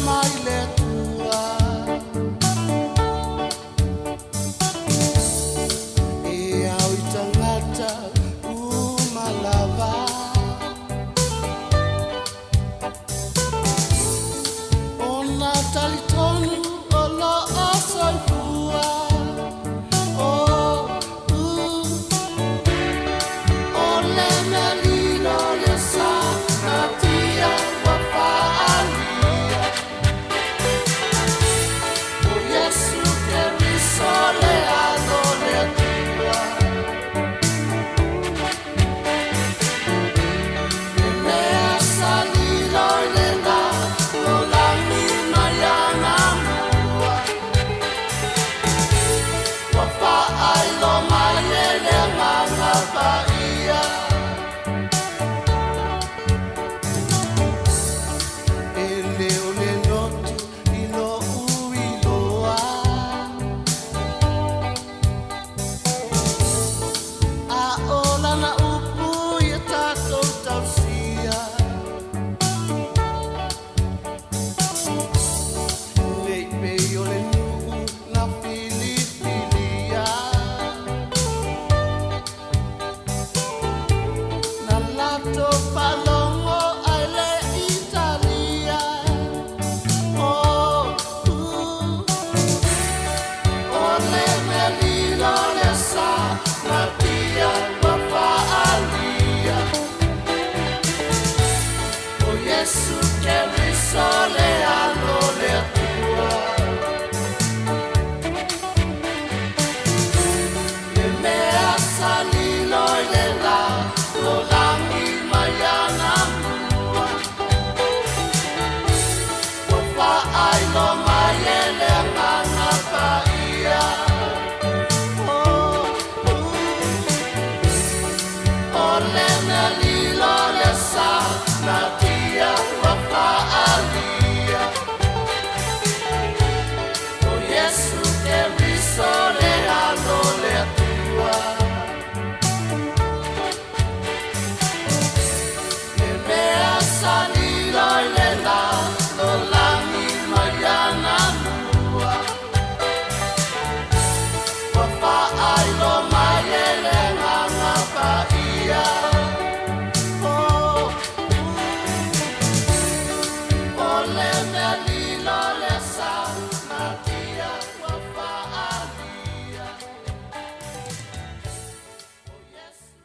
mai le Atua. E ao i tagata uma lava. Ona talitonu o loo soifua. Oh, uh. O le mea lilo le sa natia ua faaalia. O Iesu Keriso le Alo o le Atua. Le mea sa lilo i le lalolagi mai anamua. Ua faailoa mai e le Agaga Paia. E le o le loto i lo'u iloa. A o lana upu ia tatou tausia. Nei pei o le nuu na filifilia. Na latou faalogo ae le i talia. Oh, uh. O le mea lilo lea sa natia ua faaalia. O Iesu Keriso le Alo o le Atua. Le mea sa lilo i le lalolagi mai anamua. Ua faailoa mai e le Agaga Paia. Oh, uh. O le mea lilo lea sa natia ua faaalia. O Iesu Keriso le Alo o le Atua. Le mea sa lilo i le lalolagi mai anamua. Ua faailoa mai e le Agaga Paia. Oh, uh. O le mea lilo lea sa natia ua faaalia. O Iesu.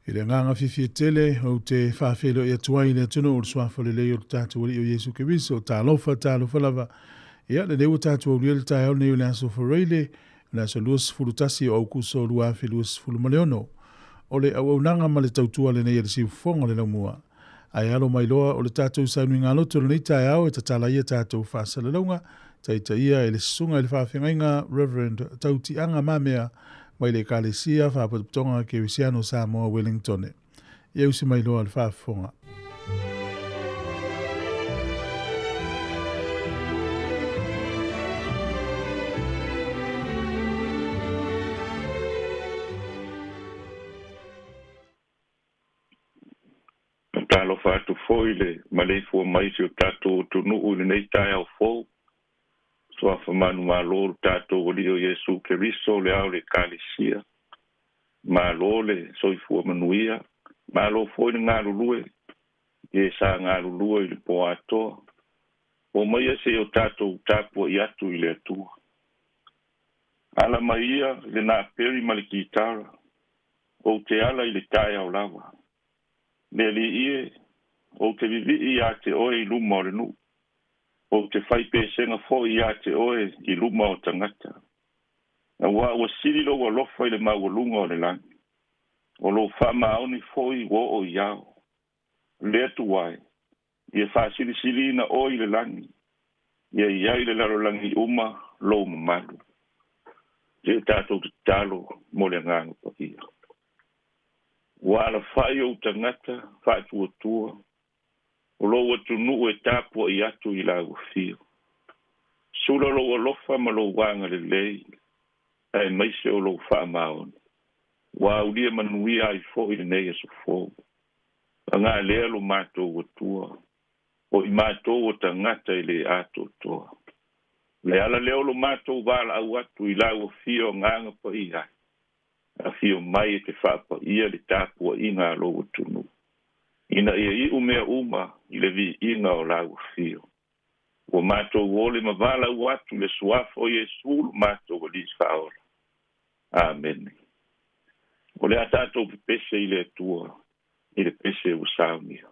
I le agaga fiafia tele ou te faafeiloai atu ai i le atunuu i le suafa lelei o le tatou Alii o Iesu Keriso. Talofa, talofa lava. Ia, lenei ua tatou aulia le taeao lenei o le aso Faraile, o le aso 21 o Aukuso 2026. O le auaunaga ma le tautua lenei a le Siufofoga o le Laumua. Ae alo mai loa o le tatou sauniga loto lenei taeao e tatala ai a tatou faasalalauga, taitaia e le Susuga i le Faafeagaiga Reverend Tautiaga Mamea mai le Ekalesia Faapotopotoga Kerisiano Samoa Wellingtone. Ia usi mai loa le faafofoga. Talofa atu foi le maleifua mai si o tatou atunuu i lenei taeao fou. Suafa manumalo lo tatou Alii o Iesu Keriso le ao le Ekalesia. Malo le soifua manuia, malo foi le galulue, e sa galulue i le po atoa. O mai se o tatou tapua'i atu i le Atua. Ala mai ia le naperi ma le kitara, ou te ala i le taeao lava. Le Alii e, ou te vivii ia te oe i luma o le nuu. Ou te fai pesega foi ia te oe i luma o tagata. Auā ua sili lou alofa i le maualuga o le lagi. O lou faamaoni foi ua oo i ao. Le Atua e, ia faasilisiliina oe i le lagi, ia i ai le lalolagi uma lou mamalu. Se tatou tatalo mo le Agaga Paia. Ua alafa'i ou tagata faatuatua, o lou atunuu e tapua'i atu i lau afio. Sula lou alofa ma lou agalelei, aemaise o lou faamaoni. Ua aulia manuia ai foi lenei aso fou. Paga lea lo matou Atua, o i matou o tagata e le atoatoa. Le ala lea o lo matou valaau atu i lau afio Agaga Paia ai, afio mai e te faapaia le tapuaiga a lou atunuu, ina ia iu mea uma i le viiga o lau afio. Ua matou ole ma valaau atu i le suafa o Iesu lo matou Alii Faaola. Amene. O le a tatou pepese i le Atua i le pese ua saunia.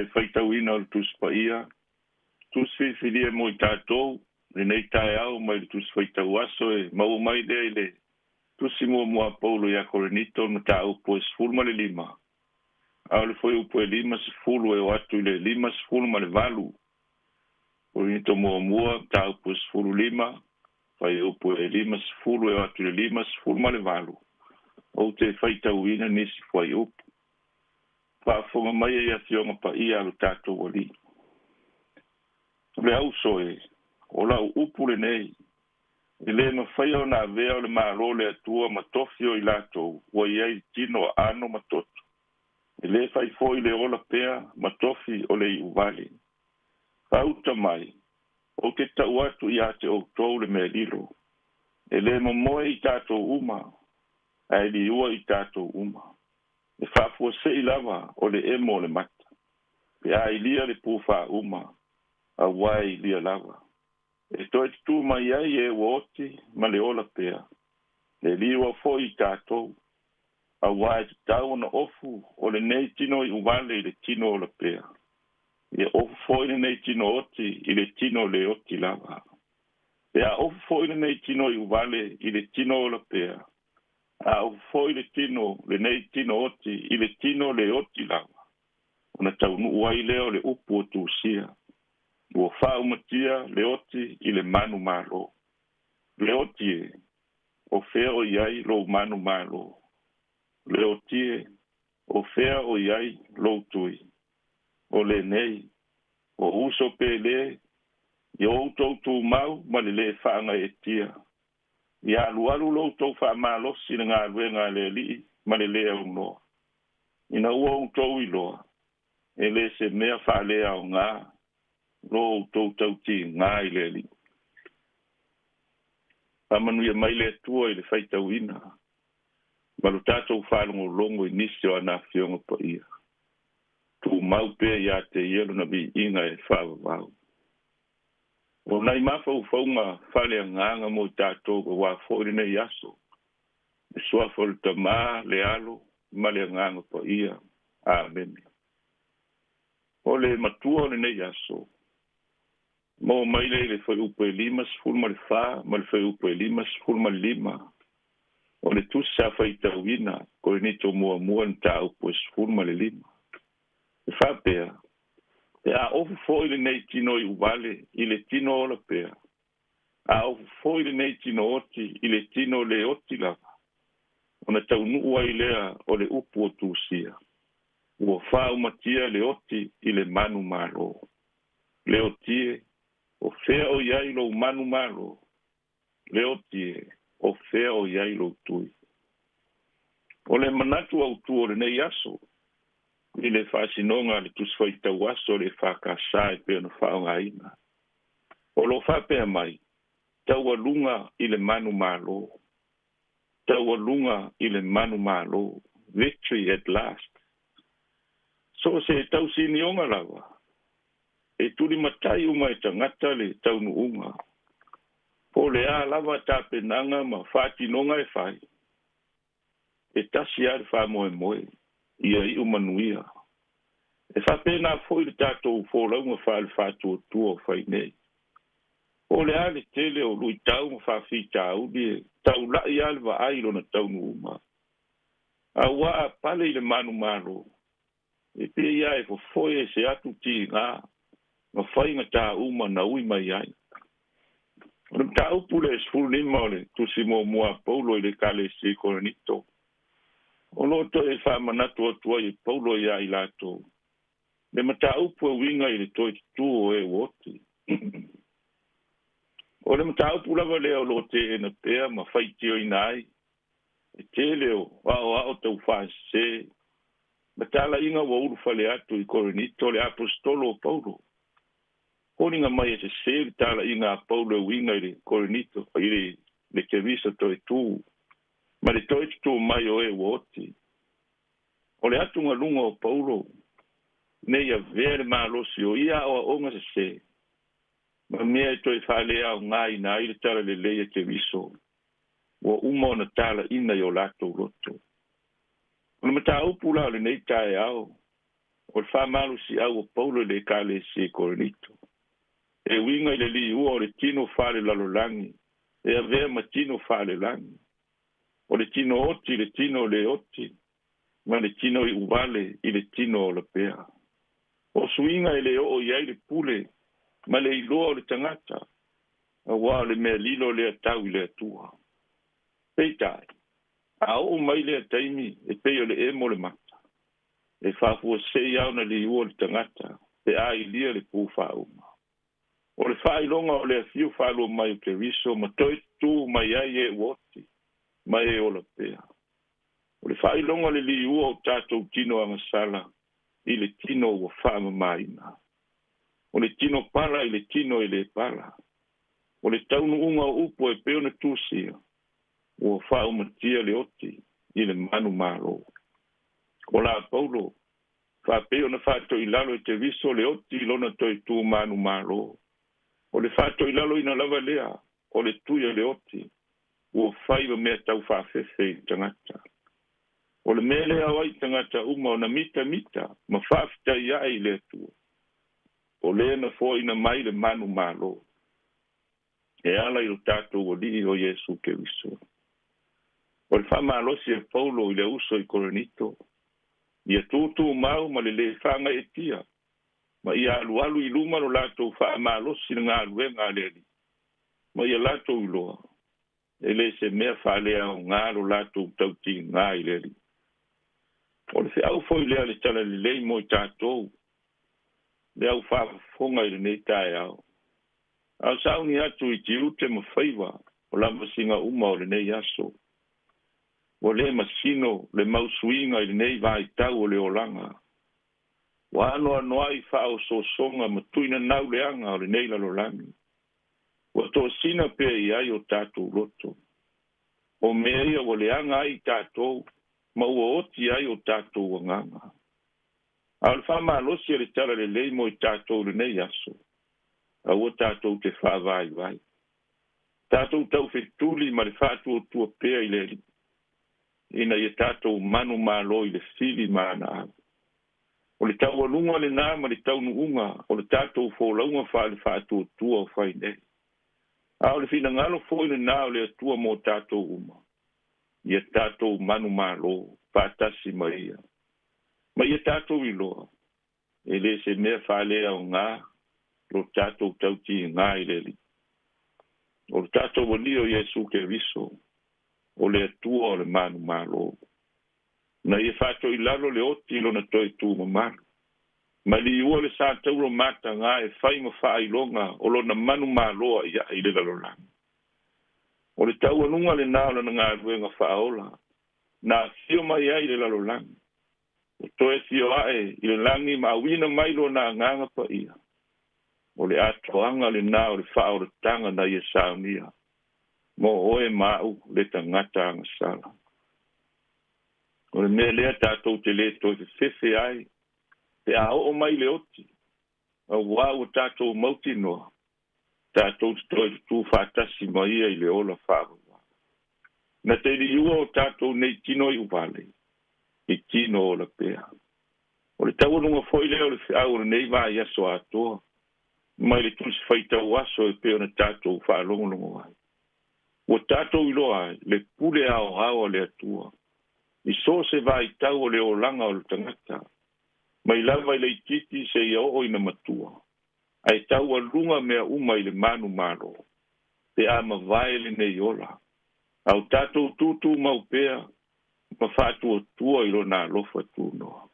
Le faitauina o le Tusi Paia, tusi filifilia mo i tatou, lenei taeao mai le Tusi Faitau Aso e maua mai lea i le Tusi Muamua a Paulo ia Korinito le mataupu e 15, a o le fuaiupu e 50 e oo atu i le 58. Korinito Muamua, mataupu e 15, fuaiupu e 50 e oo atu i le 58. Ou te faitauina nisi fuaiupu. Faafofoga mai e Afioga Paia a lo tatou Alii. Le auso e, o lau upu lenei, e lē mafaia ona avea o le Malo le Atua ma tofi o i latou ua i ai tino aano ma toto. E lē fai foi le ola pea ma tofi o le iuvale. Faauta mai, ou te tau atu ia te outou le mea lilo. E lē momoe i tatou uma, ae liua i tatou uma. E faafuasei lava o le emo o le mata, pe a ilia le pufāuma, auā e ilia lava. E toe tutū mai ai e ua oti ma le ola pea, le liua foi i tatou, auā e tatau ona ofu o lenei tino iuvale i le tino ola pea. Ia ofu foi lenei tino oti i le tino le oti lava. Pe a ofu foi lenei tino iuvale i le tino ola pea, a ofu foi le tino lenei tino oti i le tino le oti lava, ona taunuu ai lea o le upu o tusia, ua faaumatia le oti i le manumalo. Le oti e, o fea o i ai lou manumalo? Le oti e, o fea o i ai lou tui? O lenei, o uso pe lē, ia outou tumau ma le lē faagaeetia. Ia alualu lo outou faamalosi i le galuega a le Alii ma le lē aunoa. Ina ua outou iloa, e lē se mea faaleaogā lo outou tautigā i le Alii. Faamanuia mai le Atua i le faitauina ma lo tatou faalogologo i nisi o ana Afioga Paia. Tumau pea ia te ia lona viiga e faavavau. O nai mafaufauga faaleagaga mo i tatou auā foi lenei aso, le suafa o le Tamā, le Alo ma le Agaga Paia. Amene. O le matua o lenei aso, maua mai lea i le fuaiupu e 54 ma le fuaiupu e 55 o le tusi sa faitauina Korinito Muamua le mataupu e 15. E faapea, pe a ofu foi lenei tino iuvale i le tino ola pea, a ofu foi lenei tino oti i le tino le oti lava, ona taunuu ai lea o le upu o tusia, ua faaumatia le oti i le manumalo. Le oti e, o fea o i ai lou manumalo? Le oti e, o fea o i ai lou tui? O le manatu autū o lenei aso, i le faasinoga a le Tusi Faitau Aso o le EFKS e pei ona faaaogaina, o lo o faapea mai, taualuga i le manumalo, taualuga i le manumalo, victory at last. So o se tausinioga lava, e tulimatai uma e tagata le taunuuga, po o le a lava tapenaga ma faatinoga e fai, e tasi lava le faamoemoe, ia iu manuia. E faapena foi le tatou folauga faale-faatuatua o fai nei. Po o le a le tele o luitau ma faafitauli e taulai lava le vaai i lona taunuuga. Auā a pale i le manumalo, e pei lava e fofoe e se atu tigā ma faigata uma na ui mai ai. O le mataupu lea e 15 o le Tusi Muamua a Paulo i le Ekalesia i Korinito, o lo o toe faamanatu atu ai e Paulo iā i latou le mataupu e uiga i le toe tutū o e ua oti. O le mataupu lava lea o lo o teena pea ma faitioina ai e tele o aoao taufaasese ma talaiga ua ulufale atu i Korinito le aposetolo o Paulo. Foliga mai e sesē le talaiga a Paulo e uiga i le Korinito i le Keriso toe tū ma le toe tutū mai o e ua oti. O le atugaluga o Paulo ne i avea le malosi o ia aoaoga sesē ma mea e toe faaleaogāina ai le talalelei a Keriso ua uma ona talaina i o latou loto. O le mataupu la o lenei taeao, O le faamalosiau o Paulo i le Ekalesia i Korinito e uiga i le liua o le tino faalelalolagi e avea ma tino faalelagi, o le tino oti i le tino le oti, ma le tino iuvale i le tino ola pea. O suiga e le oo i ai le pule ma le iloa o le tagata, auā o le mea lilo lea tau i le Atua. Peitai, a oo mai lea taimi e pei o le emo le mata, e faafuasei lava ona liua le tagata pe a ilia le pu faauga. O le faailoga o le afio faalua mai o Keriso ma toe tutū mai ai e ua oti ma e ola pea. O le faailoga o le liua o tatou tino agasala i le tino ua faamamaina. O le tino pala i le tino e le pala. O le taunuuga o upu e pei ona tusia, ua faaumatia le oti i le manumalo. O la Paulo, faapei ona faatoilalo e Keriso le oti i lona toe tu manumalo. O le faatoilaloina lava lea o le tui o le oti ua fai ma mea taufaafefe i le tagata. O le mea lea o ai tagata uma ona mitamita ma faafetai ae i le Atua, o lea na foaina mai le manumalo e ala i lo tatou Alii o Iesu Keriso. O le faamalosi e Paulo i le uso i Korinito, ia tutumau ma le lē faagaeetia ma ia alualu i luma lo latou faamalosi i le galuega a le Alii, ma ia latou iloa e le se mea faaleaogā lo latou tautigā i le Alii. O le feau foi lea le talalelei mo i tatou le au faafofoga i lenei taeao, a o sauni atu i tiute ma faiva o lavasiga uma o lenei aso. Ua lē masino le mau suiga i lenei vaitau o le olaga. Ua anoanoai faaosoosoga ma tuinanau leaga o lenei lalolagi ua toasina pea i ai o tatou loto. O mea ia ua leaga ai i tatou ma ua oti ai o tatou agaga. A o le faamalosi a le talalelei mo i tatou i lenei aso, aua tatou te faavaivai, tatou taufetuli ma le faatuatua pea i le Alii, ina ia tatou manumalo i le fili ma ana au. O le taualuga lenā ma le taunuuga o le tatou folauga faale-faatuatua o fai nei. A o le finagalo foi lenā o le Atua mo tatou uma, ia tatou manumalo faatasi ma ia, ma ia tatou iloa e le se mea faaleaogā lo tatou tautigā i le Alii. O le tatou Alii o Iesu Keriso, o le Atua o le manumalo, na ia faatoilalo le oti i lona toe tu mamalu, ma liua le sa tauro matagā e fai ma faailoga o lona manumalo aiaʻe i le lalolagi. O le taualuga lenā o lana galuega faaola na afio mai ai i le lalolagi, ua toe afio ae i le lagi ma auina mai lona Agaga Paia. O le atoaga lenā o le faaolataga na ia saunia mo oe ma aʻu le tagata agasala. O le mea lea tatou te lē toe fefefe ai pe a oo mai le oti, auā ua tatou mautinoa tatou te toe tutū faatasi ma ia i le ola faavavau. Na te liua o tatou nei tino iuvale i tino ola pea. O le taualuga foi lea o le feau o lenei vaiaso atoa mai le Tusi Faitau Aso e pei ona tatou faalogologo ai. Ua tatou iloa ai le pule aoao a le Atua i so o se vaitau o le olaga o le tagata, mai lava i le itiiti seia oo ina matua, ae taualuga mea uma i le manumalo pe a mavae lenei ola, a o tatou tutumau pea ma faatuatua i lona alofa tunoa.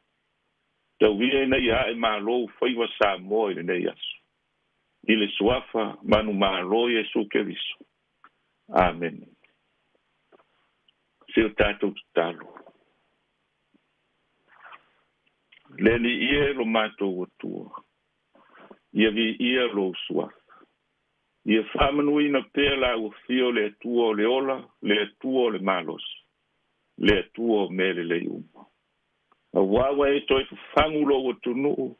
Tau ia ina ia ae malo faiva Samoa i lenei aso, i le suafa manumalo o Iesu Keriso. Amene. Se o tatou tatalo. Le Alii e lo matou Atua, ia viia lou suafa. Ia faamanuina pea lau afio o le Atua o le ola, le Atua o le malosi, le Atua o mea lelei uma. Auā ua e toe fafagu lou atunuu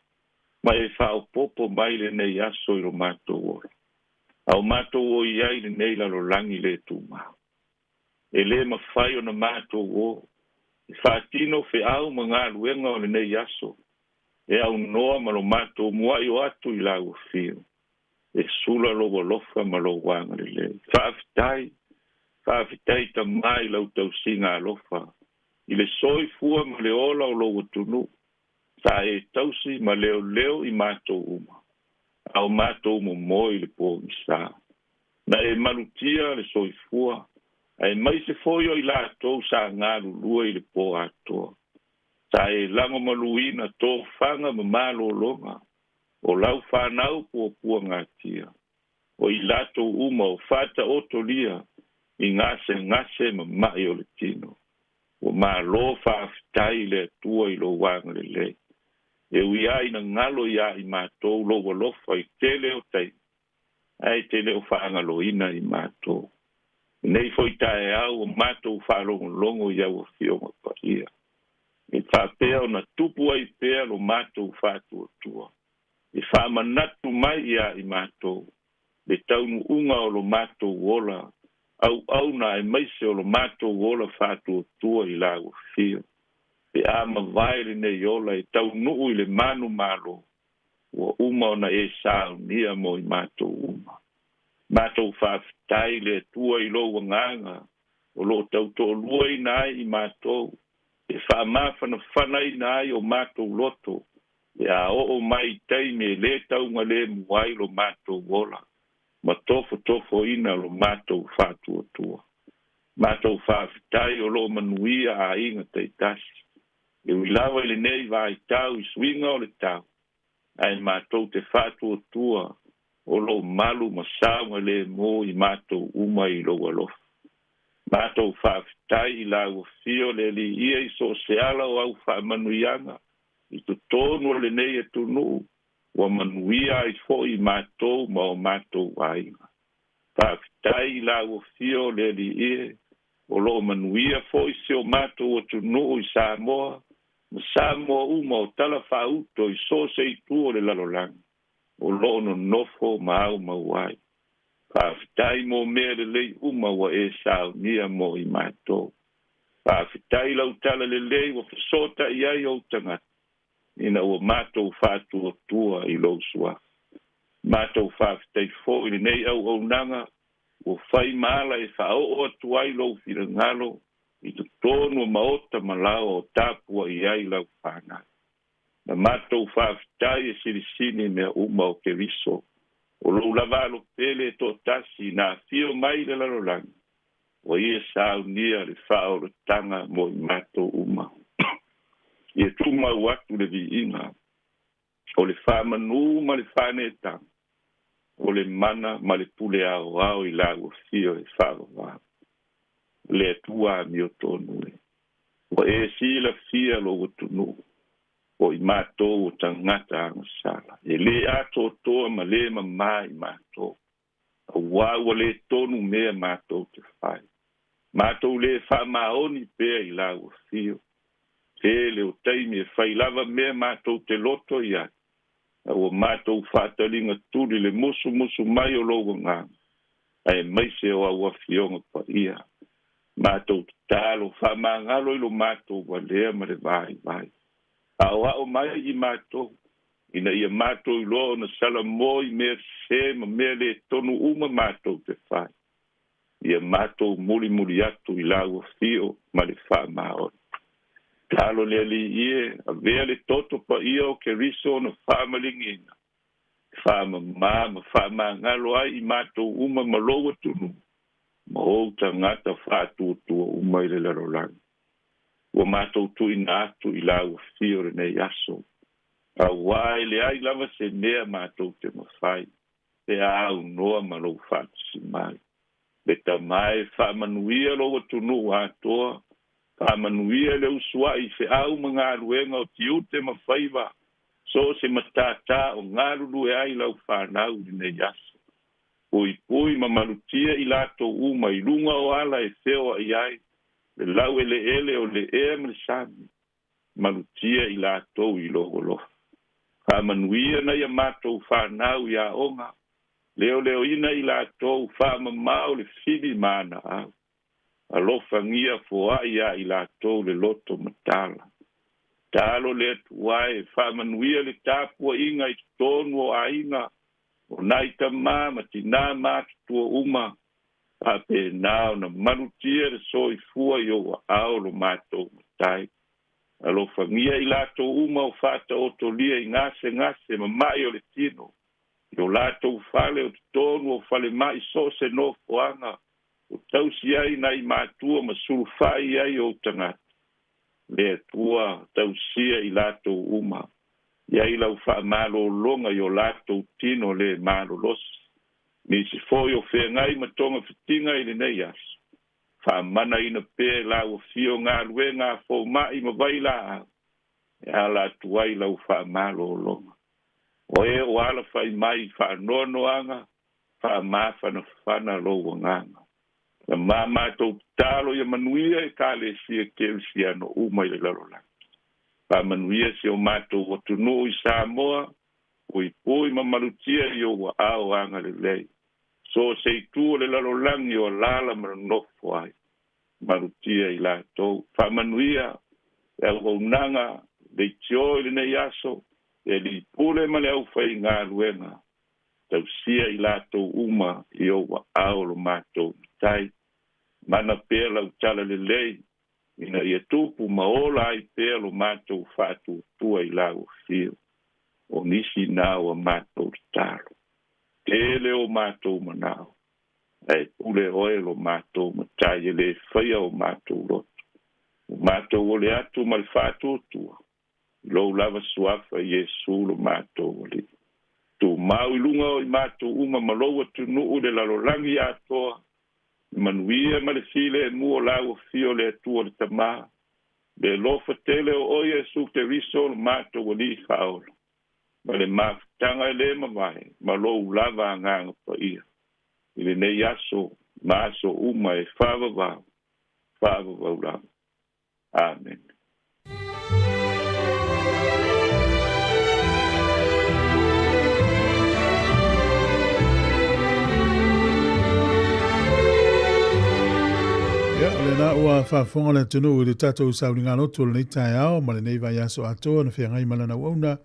ma e faaopoopo mai lenei aso i lo matou ola, a o matou o i ai i lenei lalolagi le tumau. E lē mafai ona matou o e faatino feau ma galuega o lenei aso E aunoa ma lo matou mua'i o atu i lau afio e sula lou alofa ma lou agalelei. Faafetai, faafetai Tamā i lau tausiga alofa i le soifua ma le ola o lou atunuu sa e tausi ma leoleo i matou uma a o matou momoe i le pogisa. Na e malutia le soifua aemaise foi o i latou sa galulue i le po atoa. Sa e lagomaluina tofaga ma malologa o lau fanau puapuagatia, o i latou uma o faataotolia i gasegase ma ma'i o le tino. Ua malo faafetai i le Atua i lou agalelei. E ui lava ina galo ia i matou lou alofa i tele o taimi, ae te le o faagaloina i matou. Lenei foi taeao ua matou faalogologo i au afioga paia. E faapea ona tupu ai pea lo matou faatuatua. E faamanatu mai ia i matou le taunuuga o lo matou ola auauna aemaise o lo matou ola faatuatua i lau afio. Pe a mavae lenei ola e taunuu i le manumalo, ua uma ona e saunia mo i matou uma. Matou faafetai i le Atua i lou agaga o lo o tautoaluaina ai i matou, e faamafanafanaina ai o matou loto, pe a oo mai i taimi e lē taugalemu ai lo matou ola ma tofotofoina lo matou faatuatua. Matou faafetai o lo o manuia aiga taitasi. E ui lava i lenei vaitau i suiga o le tau, ae matou te faatuatua o lo o malu ma saogalemu i matou uma i lou alofa. Matou faafetai i lau afio le Alii ia i so o se ala o au faamanuiaga i totonu o lenei atunuu ua manuia ai foi matou ma o matou aiga. Faafetai i lau afio le Alii e, o lo o manuia foi si o matou atunuu i Samoa ma Samoa uma o talafaauto i so o se itu o le lalolagi o lo o nonofo ma aumau ai. Faafetai mo mea lelei uma ua e saunia mo i matou. Faafetai lau talalelei ua fesootai ai ou tagata ina ua matou faatuatua i lou suafa. Matou faafetai foi i lenei auaunaga ua fai ma ala e faaoo atu ai lou finagalo i totonu o maota ma laoa o tapuai ai lau fanau. Na matou faafetai e silisili mea uma o Keriso, o lou lava alo pele e toatasi na afio mai i le lalolagi, ua ia saunia le faaolataga mo i matou uma. Ia tumau atu le viiga, o le faamanu ma le faaneetaga, o le mana ma le pule aoao i lau afio e faavavau. Le Atua amiotonu e, ua e silafia lou atunuu, o i matou o tagata agasala, e lē atoatoa ma lē mamā i matou, auā ua lē tonu mea matou te fai. Matou lē faamaoni pea i lau afio. Tele o taimi e fai lava mea matou te loto i ai, a ua matou faataliga tuli le musumusu mai o lou agaga, aemaise o au afioga paia. Matou tatalo faamagalo i lo matou valea ma le vaivai. Aoao mai i matou, ina ia matou iloa ona salamo i mea sesē ma mea lē tonu uma matou te fai. Ia matou mulimuli atu i lau afio ma le faamaoni. Talo le Alii e, avea le toto paia o Keriso ona faamaligiina, faamamā ma faamagalo ai i matou uma ma lou atunuu, ma ou tagata faatuatua uma i le lalolagi. Ua matou tuuina atu i lau afio lenei aso, auā e leai lava se mea matou te mafai, pe a aunoa ma lou faatasi mai. Le Tama e, faamanuia lou atunuu atoa, faamanuia le usuai i feau ma galuega o tiute ma faiva, so o se matatā o galulue ai lau fanau i lenei aso. Puipui ma malutia i latou uma i luga o ala e feoai ai le laueleele o le ea ma le sami, malutia i latou i lou alofa. Faamanuia nai a matou fanau i aoga, leoleoina i latou, faamamao le fili ma anaau. Alofagia foai ia i latou le loto matala. Talo le Atua e faamanuia le tapuaiga i totonu o aiga, o nai tamā ma tinā matutua uma, faapena ona malutia le soifua i ou aao lo matou matai. Alofagia i latou uma o faataotolia i gasegase ma ma'i o le tino, i o latou fale o totonu o falemai so o se nofoaga, o tausi ai nai matua ma sulufai ai ou tagata. Le Atua tausia i latou uma, i ai lau faamalologa i o latou tino le malolosi. Nisi foi o feagai ma togafitiga i lenei aso. Faamanaina pea lau afio galuega a foma'i ma vailaau, e ala atu ai lau faamalologa. O e o alafai mai i faanoanoaga, faamafanafana lou agaga. Na ma matou tatalo ia manuia ekalesia kerisiano uma i le lalolagi. Faamanuia si o matou atunuu i Samoa, puipui ma malutia i ou aao agalelei. So o se itu o le lalolagi o alaala ma nonofo ai, malutia i latou. Faamanuia le auaunaga leitio i lenei aso, le alii pule ma le aufaigaluega, tausia i latou uma i ou aao lo matou matai. Mana pea lau talalelei, ina ia tupu ma ola ai pea lo matou faatuatua i lau afio. O nisi na o a matou tatalo. Tele o matou manao, ae pule oe lo matou matai e lē faia o matou loto. O matou ole atu ma le faatuatua, i lou lava suafa Iesu lo matou Alii. Tumau i luga o i matou uma ma lou atunuu i le lalolagi atoa, le manuia ma le filemu o lau afio le Atua le Tamā, le alofa tele o oe Iesu Keriso lo matou Alii faaola, ma le mafutaga e lē mavae ma lou lava agaga paia, i lenei aso ma aso uma e faavavau, faavavau lava. Amene. Ia, o lena ua faafofoga le atunuu i le tatou sauniga lotu o lenei taeao ma lenei vaiaso atoa na feagai ma lana auauna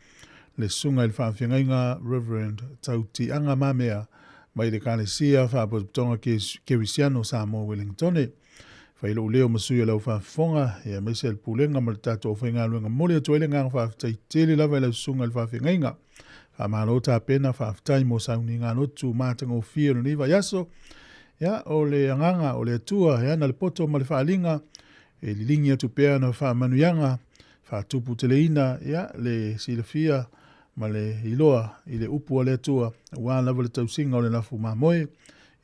le susuga i le faafeagaiga Reverend Tautiaga Mamea mai le Ekalesia Faalapotopotoga Kerisiano Samoa Wellingtone. Fai lou leo ma sui o le au faafofoga, ia aemaise le pulega ma le tatou aufaigaluega momoli atu ai le agaga faafetai tele lava i lau susuga i le faafeagaiga. Faamalo tapena, faafetai mo sauniga lotu matagofie o lenei vaiaso. Ia, o le agaga o le Atua e ana le poto ma le faaaliga, e liligi atu pea na faamanuiaga, faatuputeleina, ia, le silafia ma le iloa i le upu a le Atua, aua lava le tausiga o le lafu mamoe.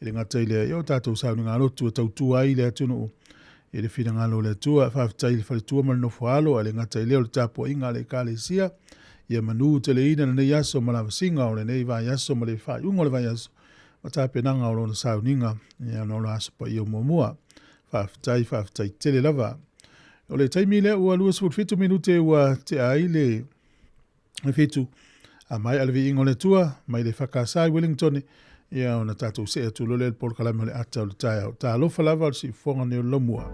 I le gata i lea, ia o tatou sauniga lotu e tautua ai le atunuu i le finagalo o le Atua. Faafetai i le faletua ma le nofo alo, a le gata i lea o le tapuaiga a le ekalesia. Ia manu teleina lenei aso ma lavasiga o lenei vaiaso ma le faaiuga o le vaiaso ma tapenaga o lona sauniga, ia ona o le aso paia muamua. Faafetai, faafetai tele lava. O le taimi lea ua 27 minute ua tea ai le 7 a mai a le viiga o le Atua mai le EFKS i Wellington, ia ona tatou see atu loa lea i le polokalame o le ata o le taeao. Talofa lava o le siufofoga nei o le laumua.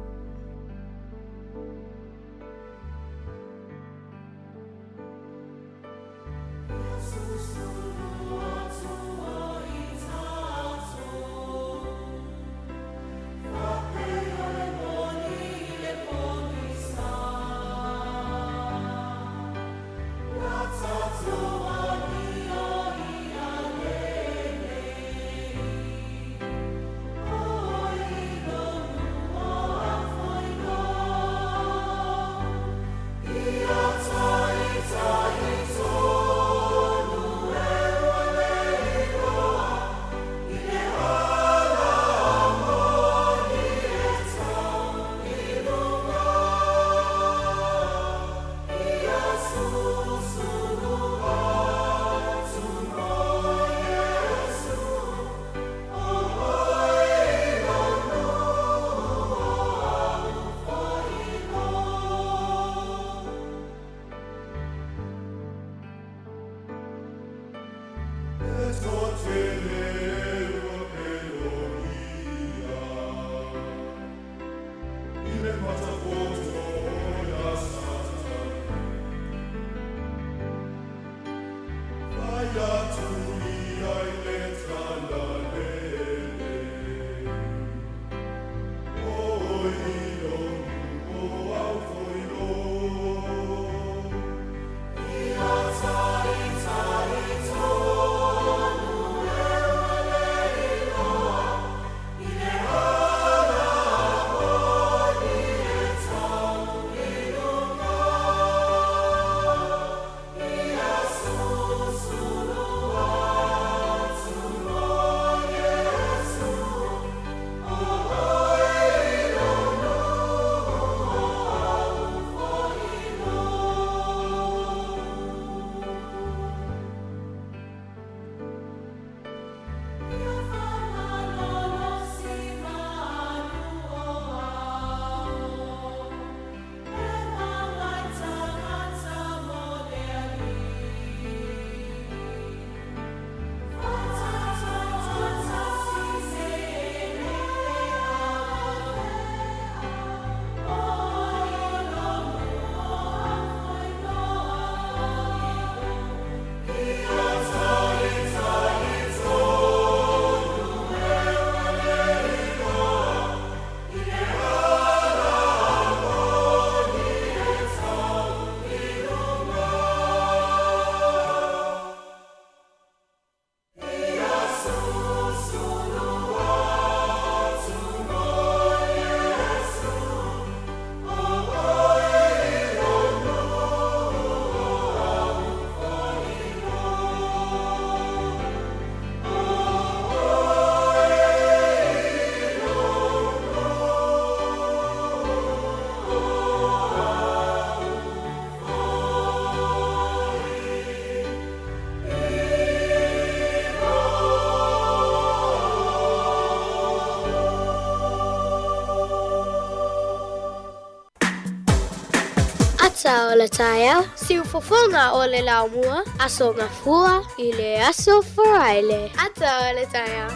Ata o le taeao, siufofoga o le laumua, Aso Gafua i le Aso Faraile. Ata o le taeao.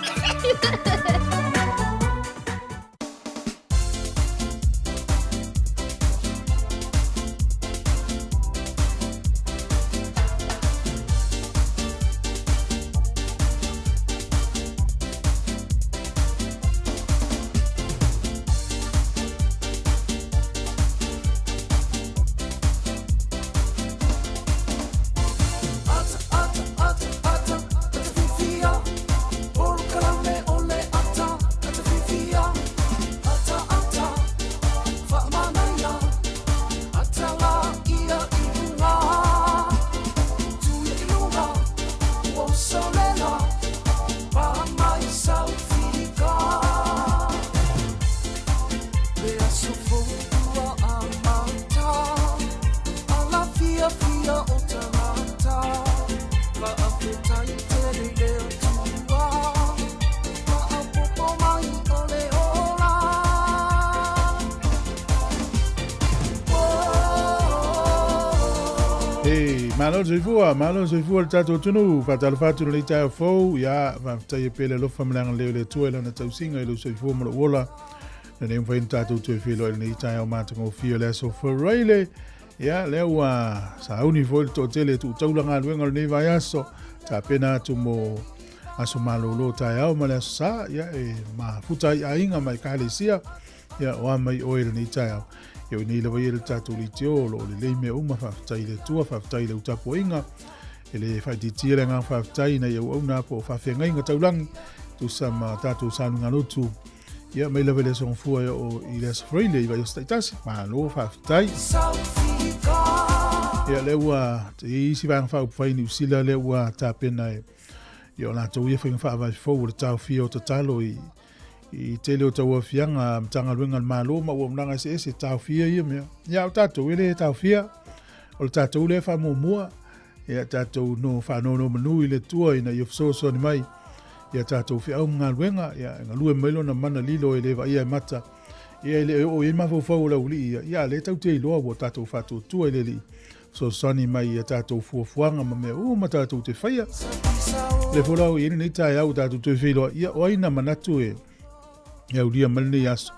Malo le soifua, malo le soifua le tatou atunuu, faatalofa atu i lenei taeao fou, ia, faafetai e pea le alofa ma le agalelei o le Atua i Lana tausiga i lou soifua ma lou ola, ina nei mafai ona tatou toe feiloai i lenei taeao matagofie o le aso Faraile. Ia, lea ua sauni foi le toatele e tuu taula galuega o lenei vaiaso, tapena atu mo aso malolo taeao ma le aso sa, ia, e mafuta ai aiga ma ekalesia, ia, o a mai oe i lenei taeao. Ia, o nei lava ia le tatou leitio, o lo o lelei mea uma, faafetai i le Atua, faafetai i lau tapuaiga, e le faaitiitia le agaga faafetai ina ia auauna po o faafeagaiga taulagi, tusa ma tatou sauniga lotu, ia mai lava i le aso Gafua e oo i le aso Faraile i vaiaso taitasi, malo faafetai. Ia lea ua i isi vaega faaupufai i Niu Sila lea ua tapena e ia o latou ia faiga faavae fou o le taofia o tatalo i i tele o tauaofiaga Matagaluega a le Malo ma auaunaga eseese taofia ia mea. Ia o tatou e le taofia, o le tatou lea faamuamua, ia tatou no faanonomanu i le Atua ina ia fesoasoani mai ia tatou feau ma galuega, ia e galue mai lona mana lilo e le vaaia e mata, ia e le oo i ai mafaufau o le aualii ia, ia a lea tatou te iloa ua tatou faatuatua i le Alii, fesoasoani mai ia tatou fuafuaga ma mea uma tatou te faia. Le folau i lenei taeao ua tatou toe feiloai, ia o ai na manatu e aulia mai lenei aso.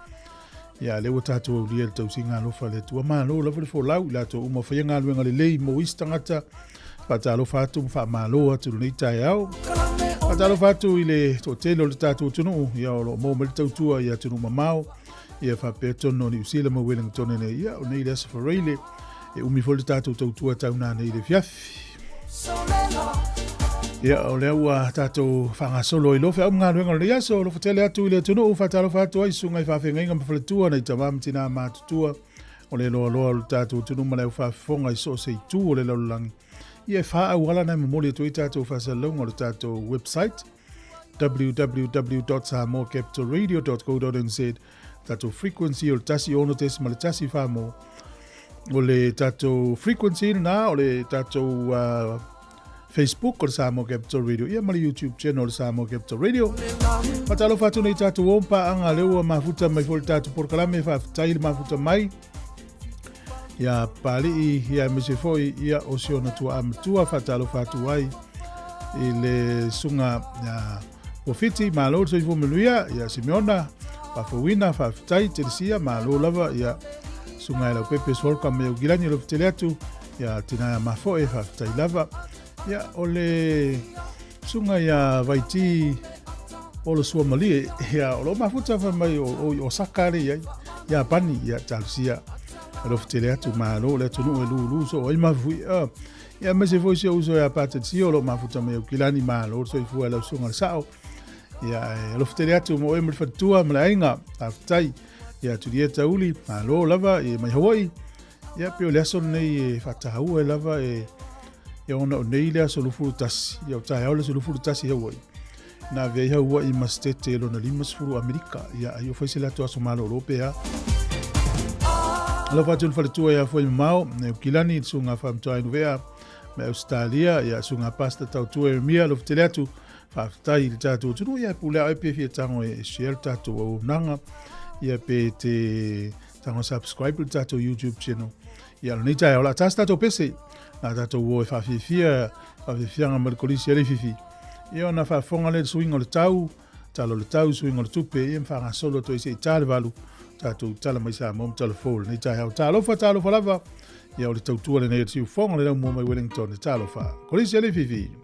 Ia lea ua tatou aulia le tausiga alofa a le Atua. Malo lava le folau i latou uma faia galuega lelei mo isi tagata. Faatalofa atu ma faamalo atu lenei taeao. Faatalofa atu i le toatele o le tatou atunuu, ia o lo o maua mai le tautua i atunuu mamao, ia faapea tonu o Niu Sila ma Wellington nei, ia o nei le aso Faraile, e umi foi le tatou tautua tau nanei i le afiafi. Ia, o lea ua tatou faagasolo ai loa feau ma galuega o lenei aso, alofa tele atu i le atunuu, faatalofa atu ai susuga i faafeagaiga ma faletua, nai tama ma tina matutua, o le loaloa o le tatou atunuu ma le aufaafofoga i so o se itu o le lalolagi. Ia, e fa auala na e momoli atu ai tatou faasalalauga o le tatou website, www.samoacapitalradio.co.nz, tatou frequency o le 106.1 Samoa, o le tatou frequency lena, o le tatou Facebook o le Samoa Capital Radio, ia ma le YouTube channel o le Samoa Capital Radio. Faatalofa atu nei tatou o paaga lea ua mafuta mai foi le tatou polokalame, faafetai le mafuta mai. Ia Pali'i, ia aemaise foi ia o si ona tuaa matua, faatalofa atu ai i le susuga ia Pofiti, malo le soifua manuia, ia Simeona, Fafouina, faafetai, Telesia, malo lava, ia susuga ia Laupepe Sualuka mai Aukilani, alofa tele atu, ia Tinaia Mafoe, faafetai lava. Ia o le susuga ia Vaiti Olo Suamalie, ia o lo mafuta fai mai o, o i Osaka le iai, Iapani, ia talosia, alofa tele atu, malo le atunuu e lulu so ai mafui. Ia aemaise foi si ou uso ia Patricio o lo o mafuta mai Aukilani, malo le soifua i lau susuga le sao. Ia e alofa tele atu mo oe ma le faletua ma le aiga, faafetai. Ia Julieta Uli, malo lava e mai Hawaii. Ia pe o le aso lenei e faataua e lava e ia ona o nei le aso 21, ia o taeao le aso 21 i Hawaii. Na avea ai Hawaii ma setete lona 50 Amerika. Ia ai o fai se latou aso malolo pe a. Alofa atu le faletua ia Foi Mamao, e Ukilani, le susuga Faamatuai Nuvea, mai Ausetalia, ia susuga Pastor Tautua Eremia, alofa tele atu, faafetai i le tatou atunuu, ia pule au e pe fia tango e share le tatou auaunaga, ia pe te tango subscribe le tatou YouTube channel. Ia lenei taeao o le a ta se tatou pese, o le a tatou o e faafiafia faafiafiaga ma le Kolisi a Leififi. Ia ona faafofoga lea i le suiga o le tau, tala o le tau, suiga o le tupe, ia ma faagasolo atu ai se i ta le 8, tatou tala mai Samoa ma tala fou i lenei taeao. Talofa, talofa lava. Ia o le tautua lenei a le siufofoga o le laumua mai Wellington. Talofa. Kolisi a Leififi.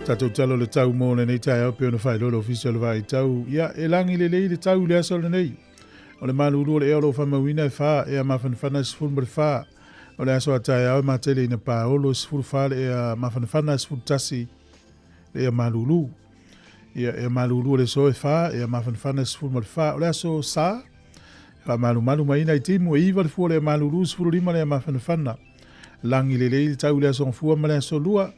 Tatou tala o le tau mo lenei taeao pei ona faailoa le Ofisa o le Vaai Tau. Ia, e lagi lelei le tau i le aso lenei. O le malulu o le ea o lo o faamauina e 4, ea mafanafana e 14. O le aso a taeao e matele ina paolo e 14 le ea mafanafana e 11 le ea malulu. Ia, ea malulu o le aso e 4, ea mafanafana e 14. O le aso sa, faamalumalu mai ai nai timu e 9 le fua o le ea malulu, 15 le ea mafanafana. Lagi lelei le tau i le aso Gafua ma le aso Lua.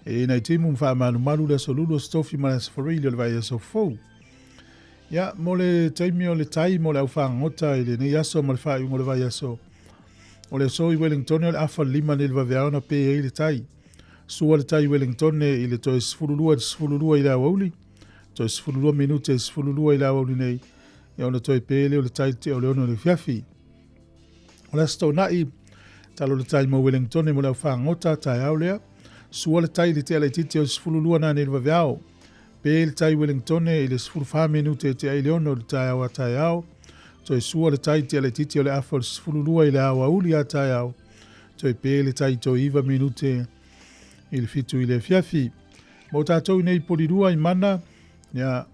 E i nai timu ma faamalumalu le aso Lulu, aso Tofi ma le aso Faraili o le vaiaso fou. Ia, mo le taimi o le tai mo le au fagota i lenei aso ma le faaiuga o le vaiaso, o le aso i Wellingtone o le afa le 5 nei le vaveao na pe ai le tai. Sua le tai i Wellingtone i le toe 12 i le 12 i le aoauli, toe 12 minute i le 12 i le aoauli nei, ia ona toe pe lea o le tai i le tea o le 6 i le afiafi. O le Aso Toonai, talo le tai mo Wellingtone mo le au fagota, taeao lea. Sua le tai i le tea laitiiti o le 12 nanei le vaveao. Pe le tai Wellingtone i le 14 minute e tea i le 6 i le taeao a taeao. Toe sua le tai i tea laitiiti o le afa o le 12 i le aoauli a taeao. Toe pe le tai toe 9 minute i le 7 i le afiafi. Mo tatou i nei Polirua i Mana, ia,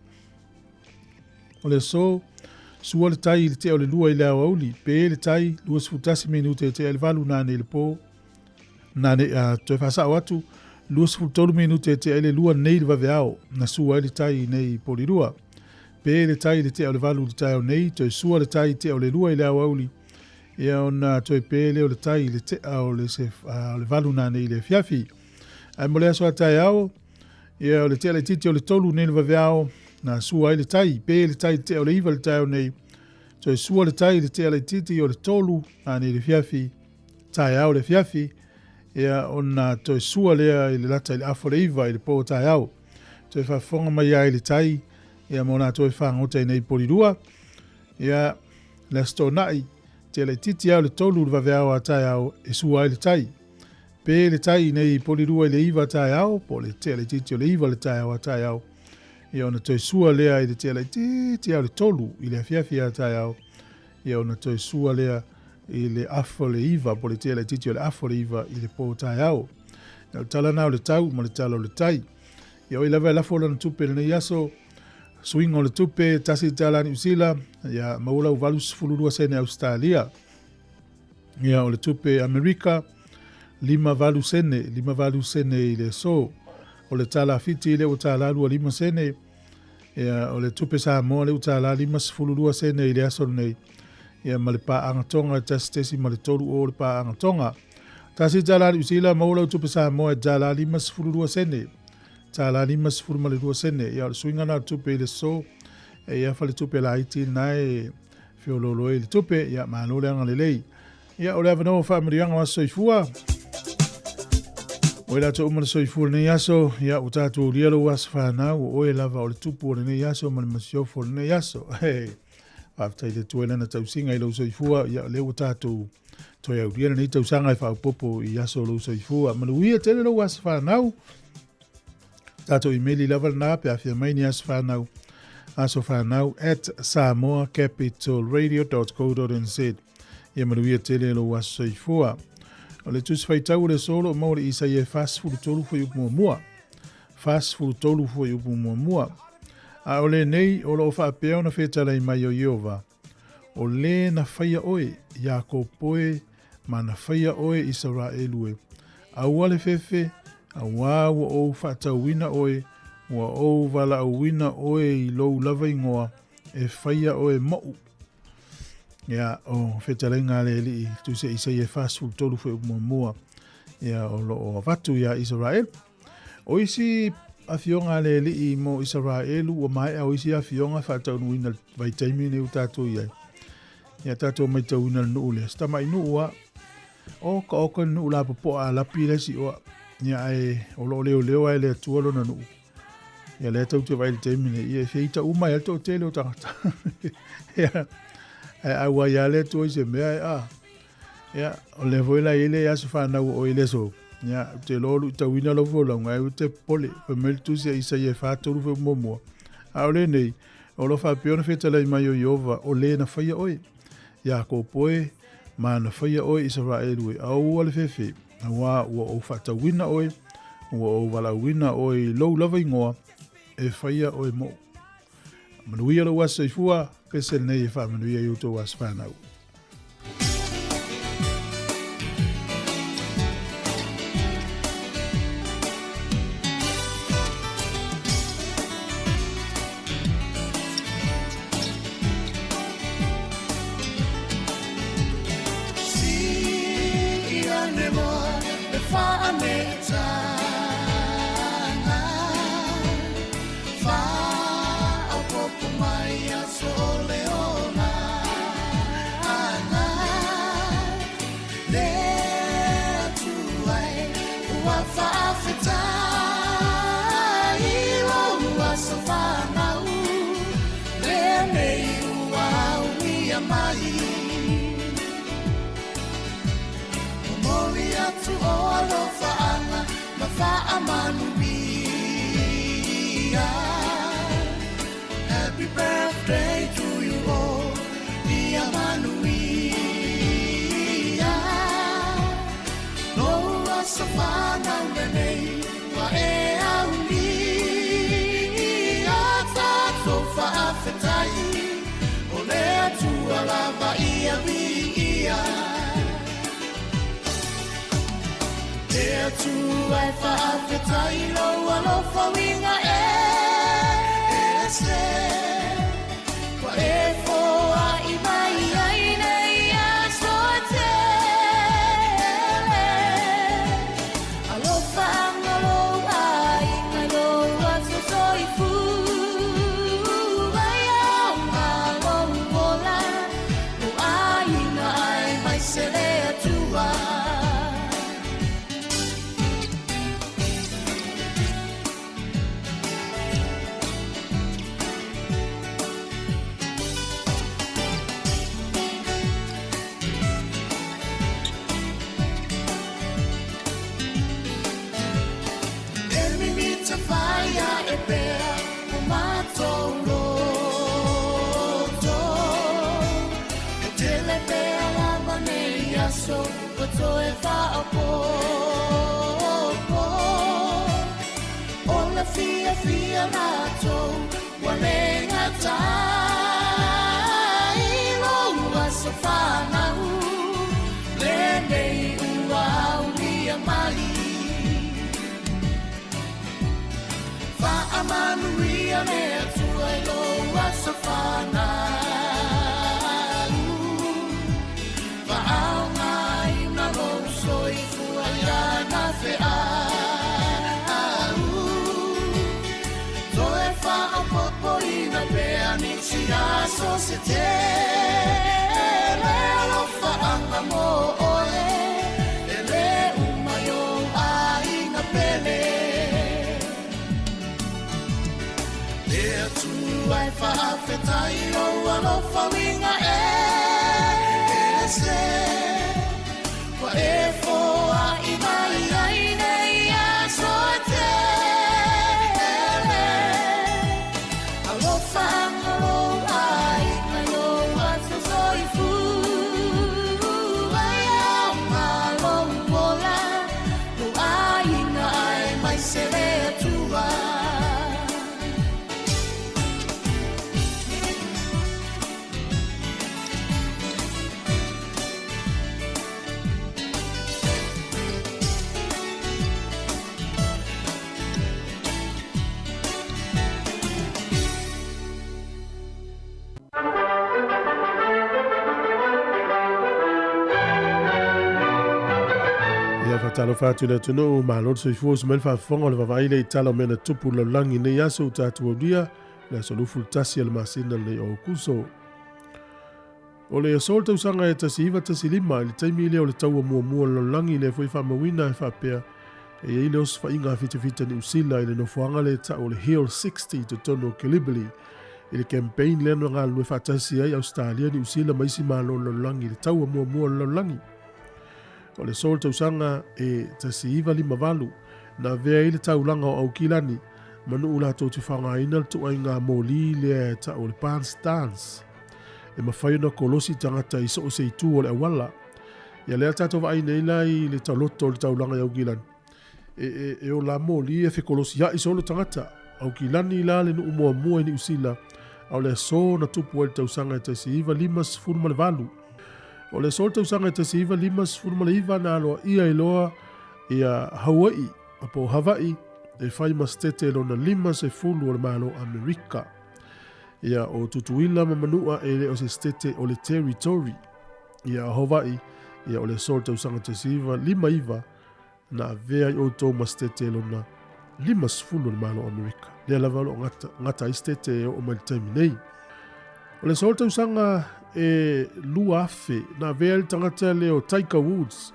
O le aso, sua le tai i le tea o le 2 i le aoauli, pe le tai 21 minute e tea i le 8 nanei i le po, nanei, toe faasao atu, 23 minute e tea i le 2 nei le vaveao, na sua ai le tai i nei Polirua. Pe le tai i le tea o le 8 i le taeao nei, toe sua le tai i tea o le 2 i le aoauli, ia ona toe pe lea o le tai i le tea o le, se, o le 8 nanei i le afiafi. Ae mo le aso a taeao, Ia, o le tea laitiiti o le 3 nei le vaveao, na sua ai le tai, pe le tai i le tea o le 9 le taeao nei, toe sua le tai i le tea laitiiti o le 3 nanei le afiafi, taeao le afiafi, ia, ona toe sua lea i le lata i le afa o le 9 i le po taeao. Toe faafofoga mai ai le tai, ia, mo latou e fagota i nei Polirua, ia, le Aso Toonai, tea laitiiti lava o le 3 le vaveao a taeao e sua ai le tai. Pe le tai nei Polirua i le 9 taeao, po o le tea laitiiti o le 9 le taeao a taeao, ia ona toe sua lea i le tea laitiiti lava o le 3 i le afiafi a taeao, ia ona toe sua lea i le afa o le 9, po o le tea laitiiti o le afa o le 9 i le po taeao. Ia, o le tala na o le tau ma le tala o le tai. Ia oi lava e lafo lana tupe i lenei aso, suiga o le tupe, $1 Niu Sila, ia maua lau 82 sene Ausetalia. Ia, o le tupe Amerika, 58 sene, 58 sene i le aso. O le tala Fiti lea ua tala 25 sene. Ia, o le tupe Samoa lea ua tala 52 sene i le aso lenei. Ia, ma le paaga Tonga e 1.30 o le paaga Tonga. $1 Niu Sila, maua lau tupe Samoa e tala 52 sene. Tala 52 sene. Ia, o le suiga na o le tupe i le aso. E ia fale tupe laiti na e feoloolo ai le tupe, ia malo le agalelei. Ia, o le avanoa o faamanuiaga o aso soifua. O i latou uma le soifua lenei aso, ia ua tatou aulia lou aso fanau, o oe lava o le tupu o lenei aso ma le masiofo o lenei aso. Hey, faafetai le Atua i lana tausiga i lou soifua, ia o lea ua tatou toe aulia lenei tausaga e faaopoopo i aso o lou soifua. Manuia tele lou aso fanau. Tatou imeli lava lena pe afia mai ni aso fanau asofanau@samoacapitalradio.co.nz. Ia manuia tele lou aso soifua. O le tusi faitau o le aso o lo o maua i le Isaia e 43 fuaiupu muamua. 43 fuaiupu muamua. A o lenei o lo o faapea ona fetalai mai o Ieova, o lē na faia oe, Iakopo e, ma na faia oe Isaraelu e. Aua le fefe, auā ua ou faatauina oe, ua ou valaauina oe i lou lava igoa, e faia oe moʻu. Ia, o fetalaiga a le Alii, tusi a Isaia e 43 fuaiupu muamua, ia, o lo o avatu iā Isaraelu. O isi afioga a le Alii mo Isaraelu, ua maea o isi afioga faataunuuina le vaitaimi nei ua tatou i ai. Ia tatou maitauina le nuu lea, se tamai nuu a. Oka oka le nuu lapopoa a lapi le isi oa. Ia ae o lo o leoleo ae le Atua lona nuu. Ia lea tou te vaai i le taimi nei, ia e feita uma ai le toatele o tagata. Ia, ae auai lava le Atua i se mea e a. Ia, o lea foi la e i ai le aso fanau o oe i le aso. Ia, ou te iloa o luitauina lau folauga, ae ou te popole. Fai mai le tusi a Isaia e 43 fuaiupu muamua. A o lenei, o lo o faapea ona fetalai mai o Ieova, o le na faia oe, Iakopo e, ma na faia oe Isaraelu e, aua le fefe, auā ua ou faatauina oe, Ua ou valaauina oe i lou lava igoa e faia oe moʻu. Manuia lou aso soifua, pese lenei e faamanuia i outou aso fanau. Happy birthday to you all, ia manuia. Loa sa whanau lenei, wa e au ia tātou whaafetai, o le Atua lava ia viia. Le Atua e whaafetai, lou alofa winga e ese. Wa e foa i mai ai nei aso tele. Alofa anga lou ai, ngai lou aso soifua. Ai au ngā lou ola, lou ai ngā ai mai se le Atua. Fia fia mātou, ua le gatai, lou aso whanau, lenei ua aulia mai. Whaamanuia le Atua i lou aso whanau. Whaongaina lou soifua i ana wheau. Toe whaopopoina pea nisi aso se tele, alofa anga mo oe, e le umai o aiga pele. Le Atua e whaafetai lou alofa winga e ese. Wa e foa i mai ai nei aso tele. Alofa anga lou ai, ngai lou aso soifua. Ai au ngā lou ola, lou ai ngā ai mai se le Atua. Ia whatalofa atu le atunuu, malo le soifua se mai le faafofoga o le vavaai le i tala o mea na tupu lalolagi nei aso o tatou aulia, le aso 21 o le masina lenei o Okuso. O le aso o le tausaga e 1915, i le taimi lea o le taua muamua o le lalolagi lea foi faamauina e faapea, e iai le osofaiga a fitafita Niu Sila i le nofoaga le tau o le Hill 60 i totonu o Gallipoli, i le campaign lea na galulue faatasi ai Australia, Niu Sila ma isi malo o le lalolagi i le taua muamua o le lalolagi. O le aso o le tausaga e 1958, na avea ai le taulaga o Aukilani, manuu latou te faaaogaina le tuaiga moli lea e tau o le Barnes Dance. E mafai ona kolosi tagata i so o se itu o le auala. Ia lea tatou vaai nei la i le taloto o le taulaga i Aukilani. e, e, e ola moli e fekolosiaʻi solo tagata. Aukilani la le nuu muamua i Niusila, a o le aso na tupu ai le tausaga e 1958. O le aso le tausaga e 1959 na aloaia ai loa ia Hauaʻi po o Hawaii e fai ma setete lona 50 o le Malo Amerika. Ia o Tutuila ma Manua e le o se setete o le territory. Ia o Hawaii, ia o le aso le tausaga 1959 na avea ai outou ma setete lona 50 o le Malo Amerika. Lea lava o lo o gata, gata ai setete e oo mai le taimi nei. O le aso le tausaga e 2000 na avea ai le tagata lea o Tiger Woods,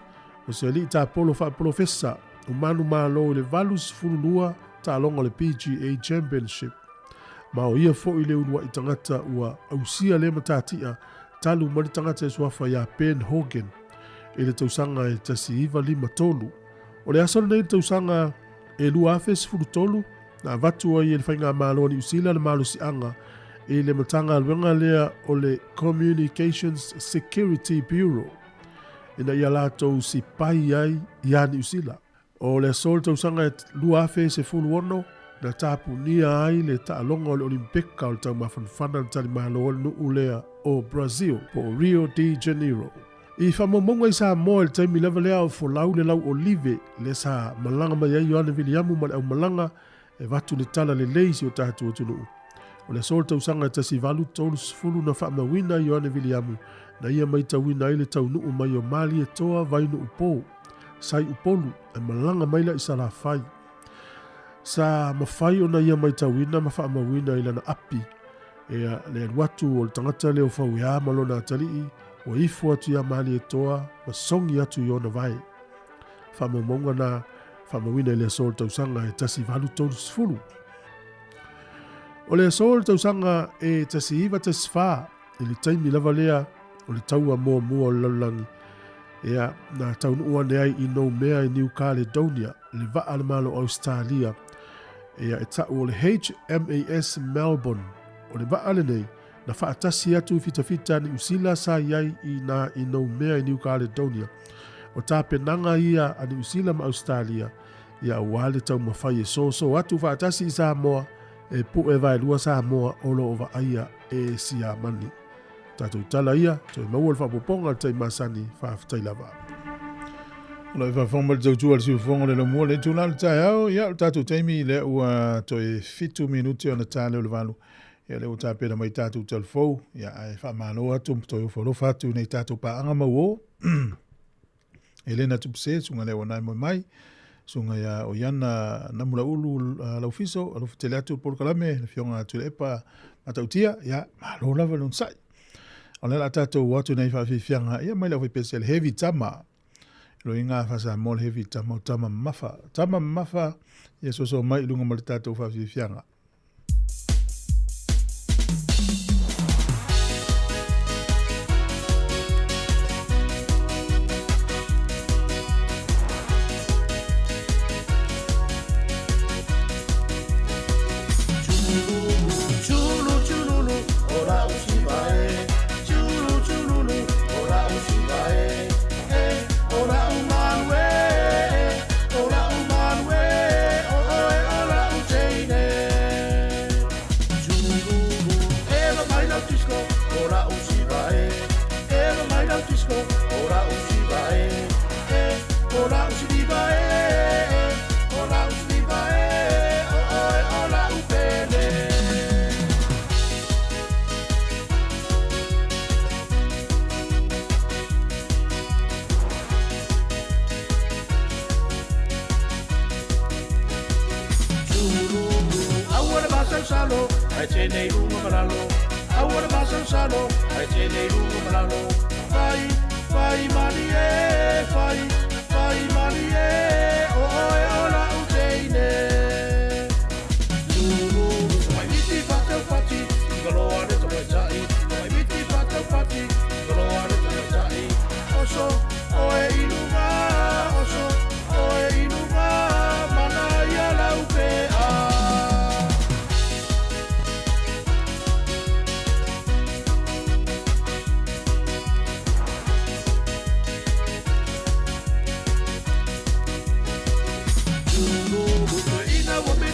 o se alii tapolo faapolofesa o manumalo i le 82 taaloga o le PGA Championship. Ma o ia foi le uluai tagata ua ausia lea matatia talu mai le tagata e suafa iā Ben Hogan i le tausaga e 1953. O le aso lenei i le tausaga e 2013 na avatu ai e le Faigamalo a Niu Sila le malosiaga i le Matagaluega lea o le Communications Security Bureau ina ia latou sipai ai iā Niu Sila. O le aso o le tausaga e 2016 na tapunia ai le taaloga o le Olimpeka o le taumafanafana na talimalo ai le nuu lea o Brazil po o Rio de Janeiro. I faamaumauga i Samoa i le taimi lava lea o folau le lau olive lea sa malaga mai ai Ioane Viliamu ma le aumalaga e avatu le tala lelei i si o tatou atunuu. O le aso o le tausaga e 1830 na faamauina ai Ioane Viliamu na ia maitauina ai le taunuu mai o Malietoa Vainuupo, sa i Upolu e malaga maila i Salafai. Sa mafai ona ia maitauina ma faamauina i lana api ea le alu atu o le tagata lea o Fauea ma lona atalii ua ifo atu iā Malietoa ma sogi atu i ona vae. Faamaumauga na faamauina i le aso o le tausaga e 1830. O le aso o le tausaga e 1914 i le taimi lava lea o le taua muamua o le lalolagi, ea na taunuu ane ai i Noumea i New Caledonia le vaa a le Malo o Ausetalia, ea e taʻu o le HMAS Melbourne. O le vaa lenei na faatasi atu i fitafita a Niusila sa i ai i nā i Noumea i New Caledonia. O tapenaga ia a Niusila ma Ausetalia ia aua le taumafai e soso atu faatasi i Samoa e puʻe vaelua Samoa o lo o vaaia e Siamani. Tatou tala ia, toe maua le faaopoopoga o le taimi masani, faafetai lava. O lo o faafofoga mai le tautua a le siufofoga o le laumua le itula o le taeao, ia o le tatou taimi lea ua toe 7 minute ona ta lea o le 8. Ia lea ua tapena mai tatou talafou, ia ae faamalo atu ma toe ofo alofa atu nei tatou paaga mauō. Elena Tupuse, susuga lea ua nae moe mai, susuga ia Oiana Namulaulu Laufiso, alofa tele atu le polokalame, le afioga a Tuilaepa Matautia, ia malo lava le onosai. O lea la tatou o atu nei faafiafiaga, ia mai le aufaipese le Heavy Tama. Loiga faa-Samoa le Heavy Tama o Tama Mamafa. Tama Mamafa, ia soso mai i luga ma le tatou faafiafiaga.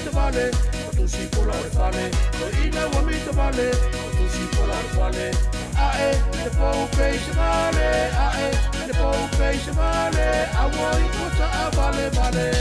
mita vale, o tusi pola o le fale. Toeina ua mita vale, o tusi pola o le fale. Ae, le pou peisa vale, ae, le pou peisa vale, a ua iu ua taavale vale.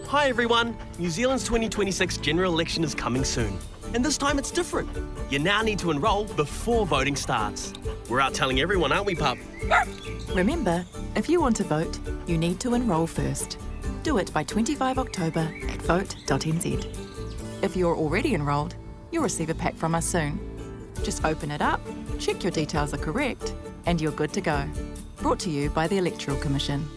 Hi everyone! New Zealand's 2026 general election is coming soon. And this time it's different. You now need to enrol before voting starts. We're out telling everyone, aren't we, pup? Remember, if you want to vote, you need to enrol first. Do it by 25 October at vote.nz. If you're already enrolled, you'll receive a pack from us soon. Just open it up, check your details are correct, and you're good to go. Brought to you by the Electoral Commission.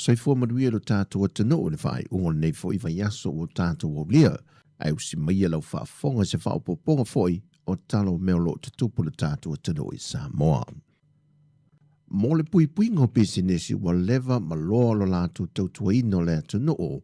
Soifua manuia lo tatou atunuu i le faaiuga o lenei foi vaiaso ua tatou aulia, ae usi maia lau faafofoga i se faaopoopoga foi o tala o mea o lo o tutupu i lo tatou atunuu i Samoa. Mo le puipuiga o pisinisi ua leva ma loa lo latou tautuaina o le atunuu,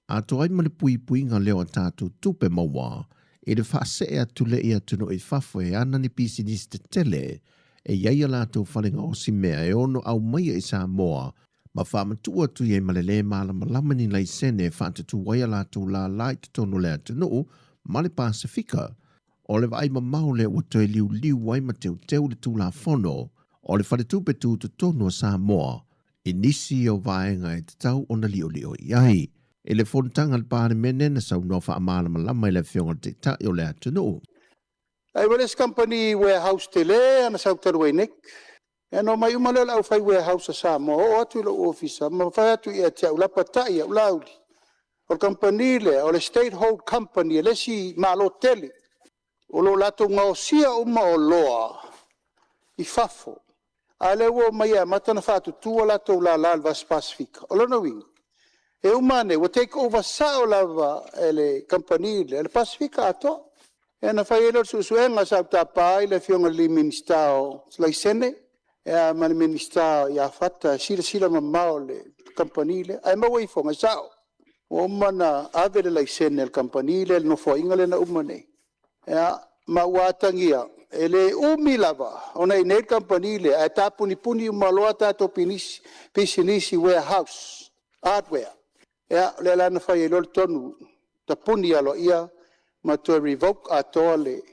atoa ai ma le puipuiga lea o a tatou tupe maua i le faasee atu lea i atunuu i fafo e ana ni pisinisi tetele e i ai a latou fale gaosi mea e ono aumaia i Samoa ma faamatuu atu i ai ma le lē malamalama ni laisene e faatutū ai a latou lālā i totonu o le atunuu ma le Pasefika. O le vaai mamao lea ua toe liuliu ai ma teuteu le Tulafono o le Faletupe Tutotonu o Samoa i nisi o vaega e tatau ona liolio i ai. I le fonotaga a le Palemene na saunoa faamalamalama ai le Afioga i le Taitai o le atunuu. Ae ua le isi kamupani warehouse tele lava na sau talu ai nei. Ia ona omai uma lea o le aufai warehouse a Samoa oo atu i lou ofisa ma fai atu ia te au, lapatai i au, Laauli, o le kamupani lea, o le State Hold Company a le isi Malo tele, o lo o latou gaosia uma oloa i fafo, a o lea ua omai e amata ona faatutu a latou lala i le Vasa Pasefika. O lona uiga, e uma ane ua take over sao lava e le kamupani lea le Pasefika atoa. Ia ona fai ai lea o le suesuega, sa ou tapa ai le Afioga i le Minisita o Laisene ma le Minisita ia Fata e silasila mamao i le kamupani lea. Ae maua ifoga, e sao, ua uma ona ave le laisene a le kamupani lea i le Nofoaiga lea na uma nei, ma ua atagia, e le umi lava ona e i inei le kamupani lea ae tapunipuni uma loa tatou pisinisi warehouse, hardware. Ia, o lea la na fai ai loa le tonu, tapuni aloaia ma toe revoke atoa le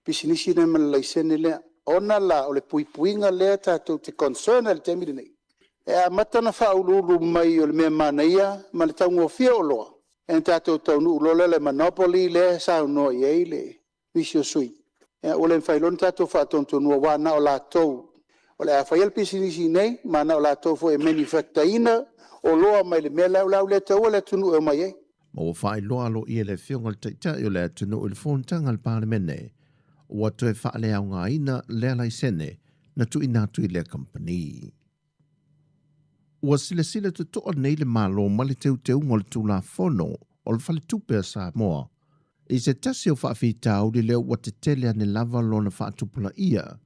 pisinisi lea ma le laisene lea, ona la o le puipuiga lea tatou te concern ai i le taimi lenei, e amata ona faauluulu mai o le mea manaia ma le taugofie o oloa, ia ona tatou taunuu loa lea i le monopoly lea e saunoa i ai nisi o sui usufono, ua le mafai loa ona tatou faatonutonuina, aua na o latou o le a faia le pisinisi i inei, ma na o latou foi e manufacture ina oloa mai le mea la e ua le taua le atunuu e omai ai. Ma ua faailoa aloaia e le Afioga i le Taitai o le atunuu i le fonotaga a le Palemene, ua toe faaleaogaina lea laisene na tuuina atu i lea kamupani. Ua silasila totoa nei le Malo ma le teuteuga o le Tulafono o le Faletupe a Samoa i se tasi o faafitauli lea ua tetele ane lava lona faatupulaia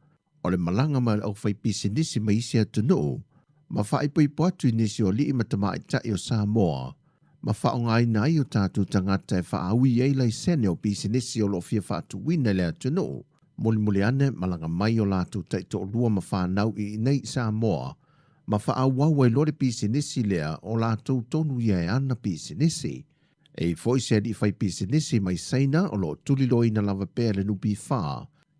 o le malaga mai o le aufaipisinisi mai isi atunuu ma faaipoipo atu i nisi o alii ma tamaitai o Samoa ma faaaogaina ai o tatou tagata e faaui ai laisene o pisinisi o lo o fia faatuina i le atunuu. Mulimuli ane malaga mai o latou taitoalua ma fanau i inei i Samoa ma faaauau ai loa le pisinisi lea o latou tonu ia e ana pisinisi. E i foi se alii fai pisinisi mai Saina o lo o tuliloaina lava pea e le NPF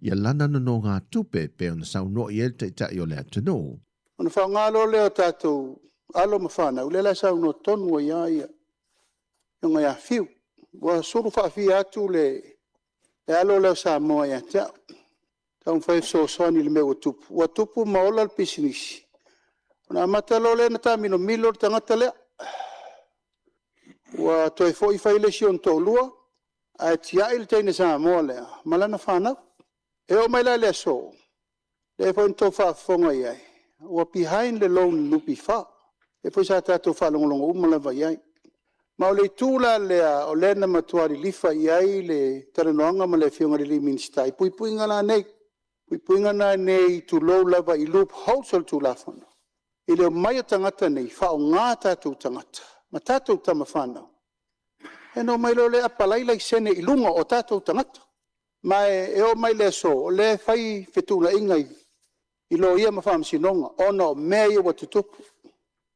ia lana nonogatupe pei ona saunoa i ai le Taitai o le atunuu. Ona faaaoga loa lea o tatou alo ma fanau, lea la e saunoa tonu ai lava le Afioga ia Fiu, ua sulu faafia atu le alo lea o Samoa ia te au, e taumafai e fesoasoani i le mea ua tupu, ua tupu ma ola le pisinisi, ona amata loa lea ona taamilomilo le tagata lea. Ua toe foi fai le isi ona toalua, ae tiai le teine Samoa lea ma lana fanau. E oo mai la i le aso, lea foi na outou faafofoga i ai, ua behind le loan i le NPF. Lea foi sa tatou faalogologo uma lava i ai. Ma o le itu la lea o lea na matua lilifa i ai le talanoaga ma le Afioga i le Minisita i puipuiga la nei, puipuiga la nei tulou lava i loopholes o le Tulafono, i le omai o tagata nei faaaoga tatou tagata ma tatou tama fanau, ia ona omai loa lea apalai laisene i luga o tatou tagata. Ma e oo mai i le aso, o lea e fai fetuunaiga i loia ma faamasinoga ona o mea ia ua tutupu.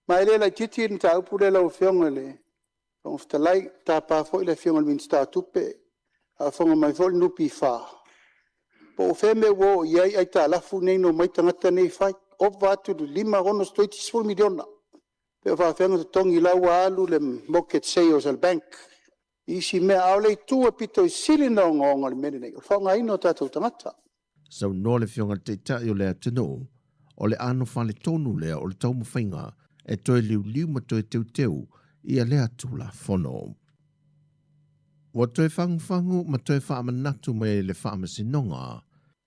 Ma e le laitiiti le mataupu lea lau Afioga i le Fofoga Fetalai. E tapa foi le Afioga i le Minisita o Tupe, a o faafofoga mai foi le NPF, po o fea le mea ua oo i ai aitalafu nei na omai tagata nei fai, ova atu i le $5, 6 toeitiiti $10 miliona. Pe o faapefea ona totogi o la e ua alu le mortgage sales a le bank i isi mea. A o le itu e pito i sili ona ogaoga i le mea lenei, o le faaaogaina o tatou tagata. Saunoa le Afioga i le Taitai o le atunuu, o le anofale tonu lea o le taumafaiga e toe liuliu ma toe teuteu ia lea Tulafono. Ua toe fagufagu ma toe faamanatu mai e le Faamasinoga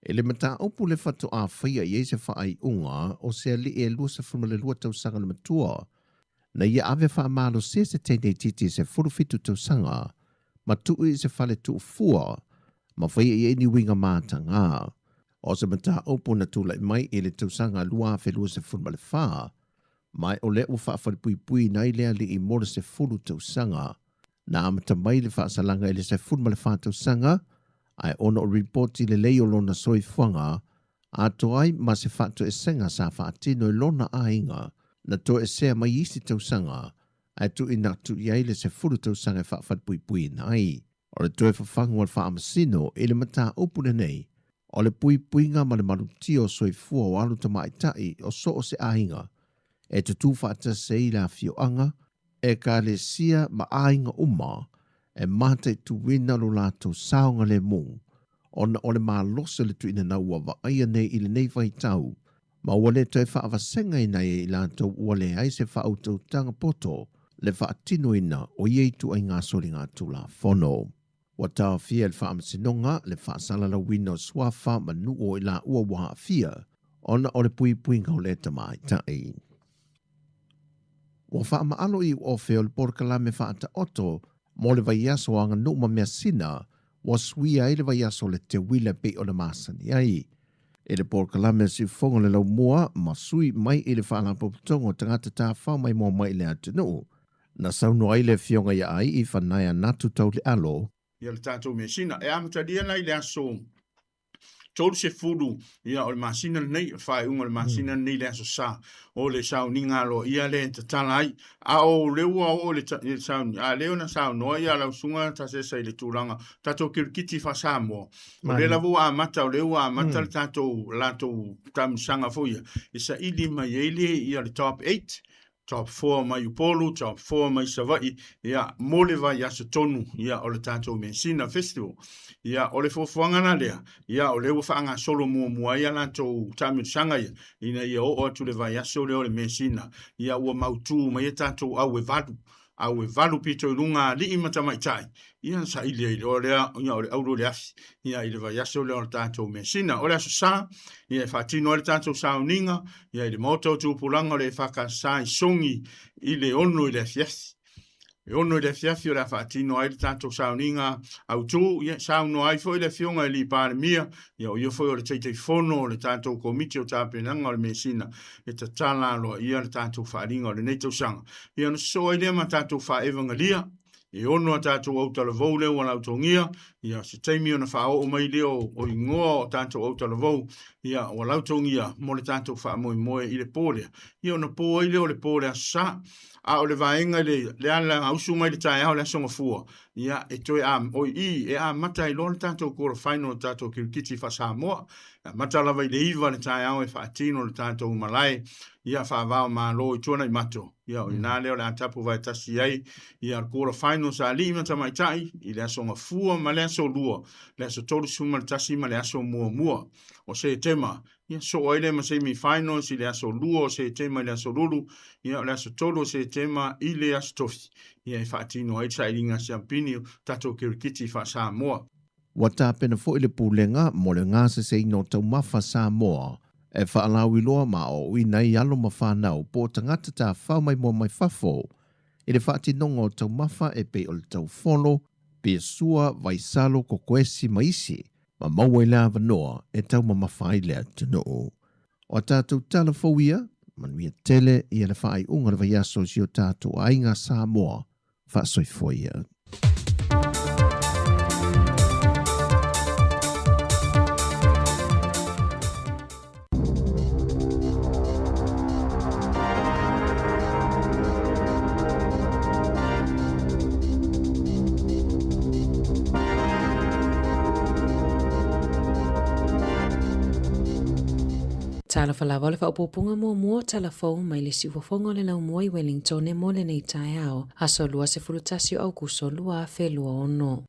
i le mataupu le faatoa faia i ai se faaiuga o se alii e 22 tausaga le matua na ia ave faamalosia se teine itiiti e 17 tausaga ma tuu i se fale tuufua ma faia i ai ni uiga matagā. O se mataupu na tulai mai i le tausaga 2024, ma o lea ua faafalepuipuiina ai le alii mo le 10 tausaga. Na amata mai le faasalaga i le 14 tausaga. Ae ona o lipoti lelei o lona soifuaga, atoa ai ma se faatoesega sa faatino i lona aiga, na toesea mai isi tausaga, ae tuuina atu i ai le 10 tausaga e faafalepuipuiina ai. O le toe fafagu a le Faamasino i le mataupu lenei, o le puipuiga ma le malutia o soifua o alo tamaitai o so o se aiga, e tutū faatasi ai le afioaga, ekalesia ma aiga uma, e mataituina lo latou saogalemu, ona o le malosi o le tuuina nau ua vaaia nei i lenei vaitau, ma ua le toe faavasegaina ai e i latou ua leai se faautautaga poto le faatinoina o ia ituaiga soligatulafono. Ua taofia e le Faamasinoga le faasalalauina o suafa ma nuu o i laua ua aafia ona o le puipuiga o lea tamaitai. Ua faamaalo iuofe o le polokalame faataoto mo le vaiaso o aganuu ma measina ua suia ai le vaiaso o le teuila e pei ona masani ai. I le polokalame o Siufofoga o le Laumua ma sui mai i le Faalapotopotoga o Tagata Tafao Maimoa mai i le atunuu, na saunoa ai le Afioga ia Ai'i Fanaia Natu Taulealo, Ia le tatou measina e amatalia la i le aso 30 ia o le masina lenei, o le faaiuga o le masina lenei le aso Sa, o le sauniga aloaia lea e tatala ai. A o lea ua oo i le sauni, a lea na saunoa ia lau susuga Tasesa i le tulaga tatou kirikiti faa-Samoa, o lea lava ua amata, o lea ua amata le tatou latou taamilosaga foi ia, e saili mai ai le ia le top 8, top 4 mai Upolu, top 4 mai Savaii, ia, mo le vaiaso tonu, ia, o le tatou Measina Festival. Ia, o le fuafuaga la lea, ia, o lea ua faagasolo muamua ai a latou taamilosaga ia, ina ia oo atu le vaiaso lea o le Measina, ia, ua mautu mai a tatou au e valu, au e valu pito i luga alii ma tamaitai, ia, saili ai loa lea, ia, o le auro i le afi, ia, i le vaiaso lea o le tatou Measina. O le Aso Sa, ia, e faatino ai le tatou sauniga, ia, i le Maota o Tupulaga o le EFKS i Sogi i le 6 i le afiafi. E 6 i le afiafi o le a faatino ai le tatou sauniga autu, ia, saunoa ai foi le Afioga i le Palemia, ia, o ia foi o le Taitaifono o le tatou Komiti o Tapenaga o le Measina, e tatala aloaia le tatou faaaliga o lenei tausaga. Ia, ona sosoo ai lea ma tatou faaevagalia, e ono a tatou autalavou lea ua lautogia, ia, se taimi ona faaoo mai lea o igoa o tatou autalavou, ia, ua lautogia mo le tatou faamoemoe i le po lea. Ia, ona po ai lea o le po o le Aso Sa. A o le vaega i le, le ala usu mai le taeao o le Aso Gafua, ia, e toe a, oi i, e amata ai loa le tatou quarter final o le tatou kirikiti faa-Samoa. E amata lava i le 9 i le taeao e faatino le tatou malae, ia, faava o Malo i Tuanaimato. Ia, o i ina lea o le a tapu vaetasi ai, ia, le quarter finals a alii ma tamaitai i le Aso Gafua ma le Aso Lua, le aso 31 ma le aso muamua o Setema. Ia, soo ai lea ma semi finals i le aso 2 o Setema i le aso Lulu, ia, o le aso 3 o Setema i le aso Tofi, ia, e faatino ai le sailiga siampini o tatou kirikiti faa-Samoa. Ua tapena foi le Pulega mo le gaseseina o taumafa Samoa e faalauiloa ma aoaoina ai alo ma fanau po o tagata tafao maimoa mai fafo i le faatinoga o taumafa e pei o le taufolo, piasua, vaisalo, kokoesi ma isi, ma maua i le avanoa e taumamafa ai le atunuu. O a tatou tala fou ia, manuia tele ia le faaiuga o le vaiaso i si o tatou aiga Samoa faasoifua ia. Talofa lava o le faaopoopoga muamua o tala fou mai le siufofoga o le laumua i Wellingtone mo lenei taeao, aso 21 o Aukuso 2026.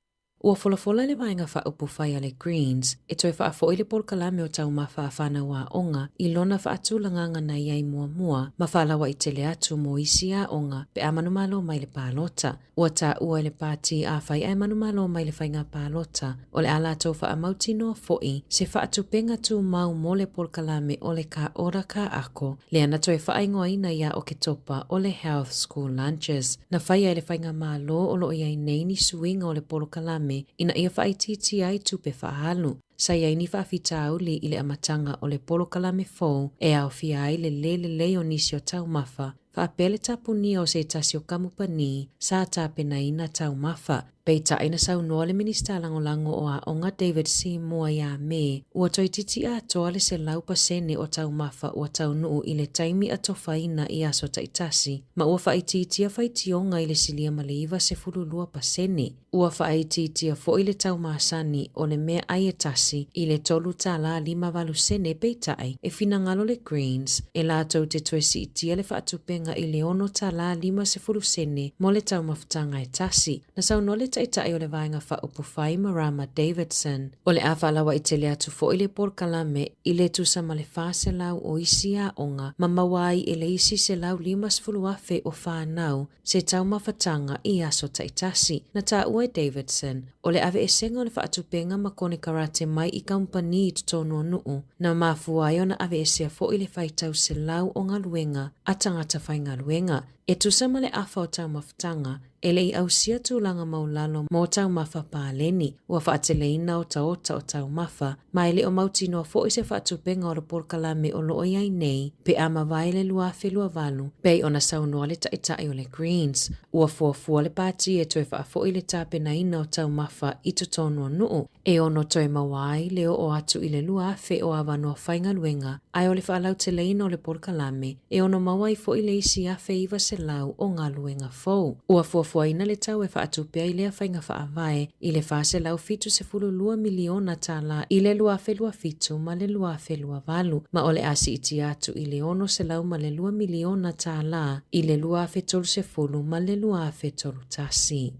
Ua folafola le Vaega Faaupufai a le Greens e toe faafo'i le polokalame o taumafa a fanau aoga i lona faatulagaga na i ai muamua ma faalauaitele atu mo isi aoga pe a manumalo mai le palota. Ua taua e le pāti afai ae manumalo mai le faiga palota, o le a latou faamautinoa fo'i se faatupenga tumau mo le polokalame o le Ka Ora Ka Ako, lea na toe faaigoaina ia Oketopa o le Health School Lunches. Na faia e le Faigamalo o lo o i ai nei ni suiga o le polokalame ina ia faaitiitia ai tupe faaalu. Sa i ai ni faafitauli i le amataga o le polokalame fou e aofia ai le lē lelei o nisi o taumafa, faapea le tapunia o se tasi o kamupani sa tapenaina taumafa. Peitai na saunoa le Minisita Lagolago o Aoga David Seymour iā Me, ua toeitiiti atoa le 100% o taumafa ua taunuu i le taimi atofaina i aso taitasi, ma ua faaitiitia faitioga i le silia ma le 92%. Ua faaitiitia foi le tau masani o le meaai e tasi i le $3.58 peitai, e finagalo le Greens e latou te toe siitia le faatupenga i le $6.50 mo le taumafataga e tasi. Na saunoa le Taitai o le Vaega Faaupufai Marama Davidson, o le a faalauaitele atu foi le polokalame i le tusa ma le 400 o isi aoga ma maua ai e le isi 150,000 o fanau se taumafataga i aso taitasi. Na taua e Davidson, o le aveesega o le faatupenga ma konekarate mai i kamupani i totonu o nuu, na mafua ai ona aveesea foi le faitau selau o galuega a tagata faigaluega. E tusa ma le afa o taumafataga, e le i ausia tulaga maulalo mo taumafa paleni, ua faateleina otaota o taumafa, ma e le o mautinoa foi se faatupenga o le polokalame o lo o i ai nei pe a mavae le 2028, pei ona saunoa le Taitai o le Greens. Ua fuafua le pati e toe faafoi le tapenaina o taumafa i totonu o nuu, e ono toe maua ai le oo atu i le 2,000 o avanoa faigaluega, ae o le faalauteleina o le polokalame e ono maua ai foi le isi 1,900 o galuega fou. Ua fuafuaina le tau e faatupe ai lea faiga faavae i le $472 miliona tala i le 2027 ma le 2028, ma o le a siitia atu i le $602 miliona tala i le 2030 ma le 2031.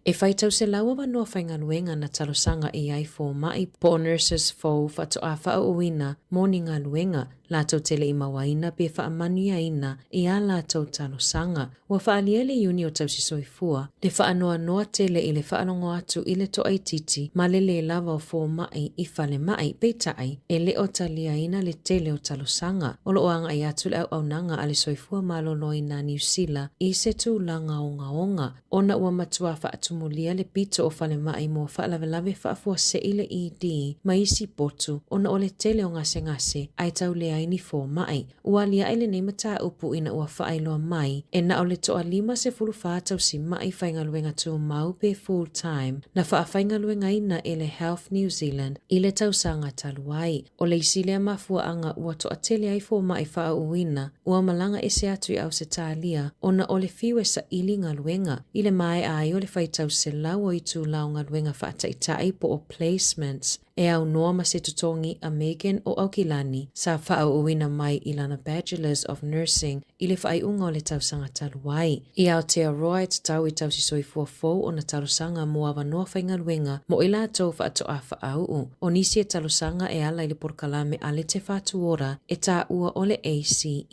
E faitau selau avanoa faigaluega na talosaga i ai fomai po o nurses fou faatoa faaauauina mo ni galuega latou te le i mauaina pe faamanuiaina i ā latou talosaga. Ua faaalia le Iuni o Tausisoifua le faanoanoa tele i le faalogo atu i le toaitiiti ma le lē lava o fomai i falemai, peitai, e le o taliaina le tele o talosaga. O lo o agai atu le auaunaga a le Soifua Maloloina a Niu Sila i se tulaga ogaoga ona ua matua faatumulia le pito o falemai mo faalavelave faafuasei le ED ma isi potu ona o le tele o gasegase ae tau leai ni fomai. Ua aliae lenei mataupu ina ua faailoa mai e na o le toa 54 tausimai faigaluega tumau pe full time na faafaigaluegaina e le Health New Zealand i le tausaga talu ai. O le isi lea mafuaaga ua toatele ai fomai faaauuina ua malaga ese atu i Ausetalia ona o le fiu e saili galuega i le maea ai o le faitau selau o itula o galuega faataitai po o placements e aunoa ma se totogi a Megan o Aukilani sa faaauuina mai i lana Bachelors of Nursing i le faaiuga o le tausaga talu ai. I Aotearoa e tatau i tausisoifua fou ona talosaga mo avanoa faigaluega mo i latou faatoa faauu. O nisi e talosaga e ala i le polokalame a le Te Whatu Ora e taua o le ACE,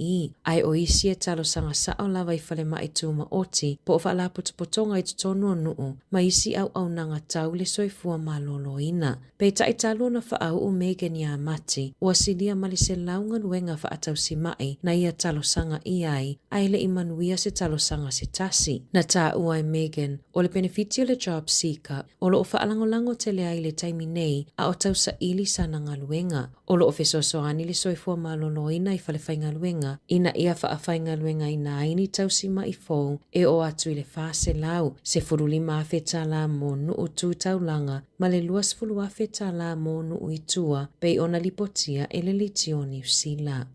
ae o isi e talosaga sao lava i falemai tumaoti po o faalapotopotoga i totonu o nuu ma isi auaunaga tau le soifua maloloina. Peitai talu ona faauu Megan iā Mati, ua silia ma le selau galuega faatausimai na ia talosaga i ai, ae le i manuia se talosaga se tasi. Na taua e Megan, o le penefiti o le Job Seeker, o lo o faalagolago tele ai i le taimi nei a o tausaili sana galuega. O lo o fesoasoani le soifua maloloina i falefaigaluega ina ia faafaigaluegaina ai ni tausimai fou e oo atu i le $415,000 tala mo nuu tu taulaga ma le $20,000 tala mo nuu i tua, pei ona lipotia e le Leitio Niu Sila.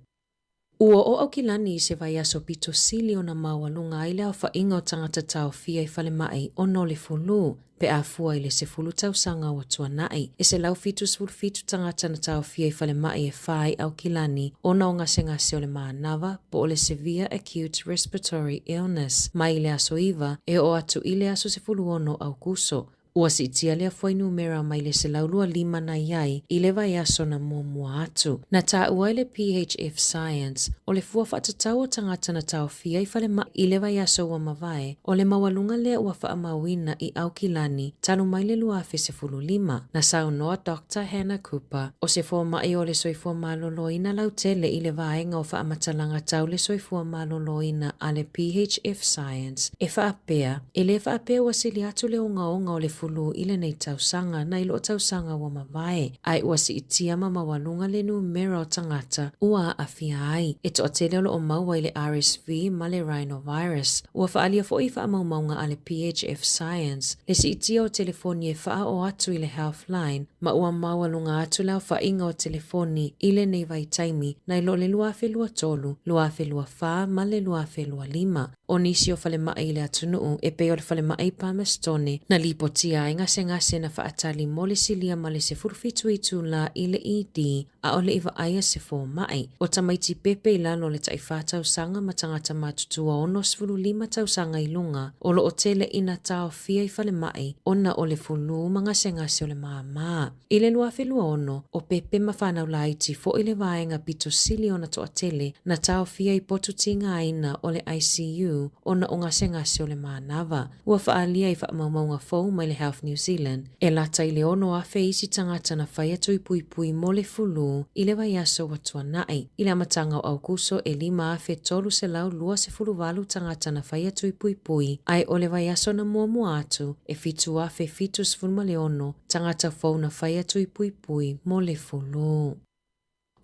Ua oo Aukilani i se vaiaso pito sili ona maualuga ai le aofaiga o tagata taofia i falemai ona o le fulu, pe a fua i le 10 tausaga ua tuanai. E 177 tagata na taofia i falemai e fa i Aukilani ona o gasegase o le manava po o le severe acute respiratory illness mai le aso 9 e oo atu i le aso 16 Aukuso. Ua siitia lea fuainumera mai le 125 na i ai i le vaiaso na muamua atu. Na taua e le PHF Science, o le fua faatatau o tagata na taofia i falemai i le vaiaso ua mavae, o le maualuga lea ua faamauina i Aukilani talu mai le 2015. Na saunoa Doctor Hannah Cooper, o se fomai o le soifua maloloina lautele i le vaega o faamatalaga tau le soifua maloloina a le PHF Science, e faapea, E le faapea ua sili atu le ogaoga o le fulū i lenei tausaga nai lo tausaga ua mavae, ae ua siitia ma maualuga le numera o tagata ua aafia ai. E toatele o lo o maua i le RSV ma le rhinovirus. Ua faaalia foi i faamaumauga a le PHF Science le siitia o telefoni e faaoo atu i le Healthline ma ua maualuga atu le aofaiga o telefoni i lenei vaitaimi nai lo le 2023, 2024 ma le 2025. O nisi o falemai i le atunuu e pei o le falemai i Palmastone na lipotia ai gasegase na faatali mo le silia ma le 17 itulā i le ED a o le i vaaia se fomai. O tamaiti pepe i lalo o le tai-4 tausaga ma tagata matutua 65 tausaga i luga o lo o tele ina taofia i falemai ona o le fulū ma gasegase o le māmā. I le 2026, o pepe ma fanau laiti foi le vaega pito sili ona toatele na taofia i potu tigaina o le ICU ona o gasegase o le manava. Ua faaalia i faamaumauga fou mai le Health New Zealand, e lata i le 6,000 isi tagata na fai atu i puipui mo le fulū i le vaiaso ua tuanai. I le amataga o Aokuso e 5,328 tagata na fai atu i puipui, ae o le vaiaso na muamua atu e 7,076 tagata fou na fai atu i puipui mo le fulū.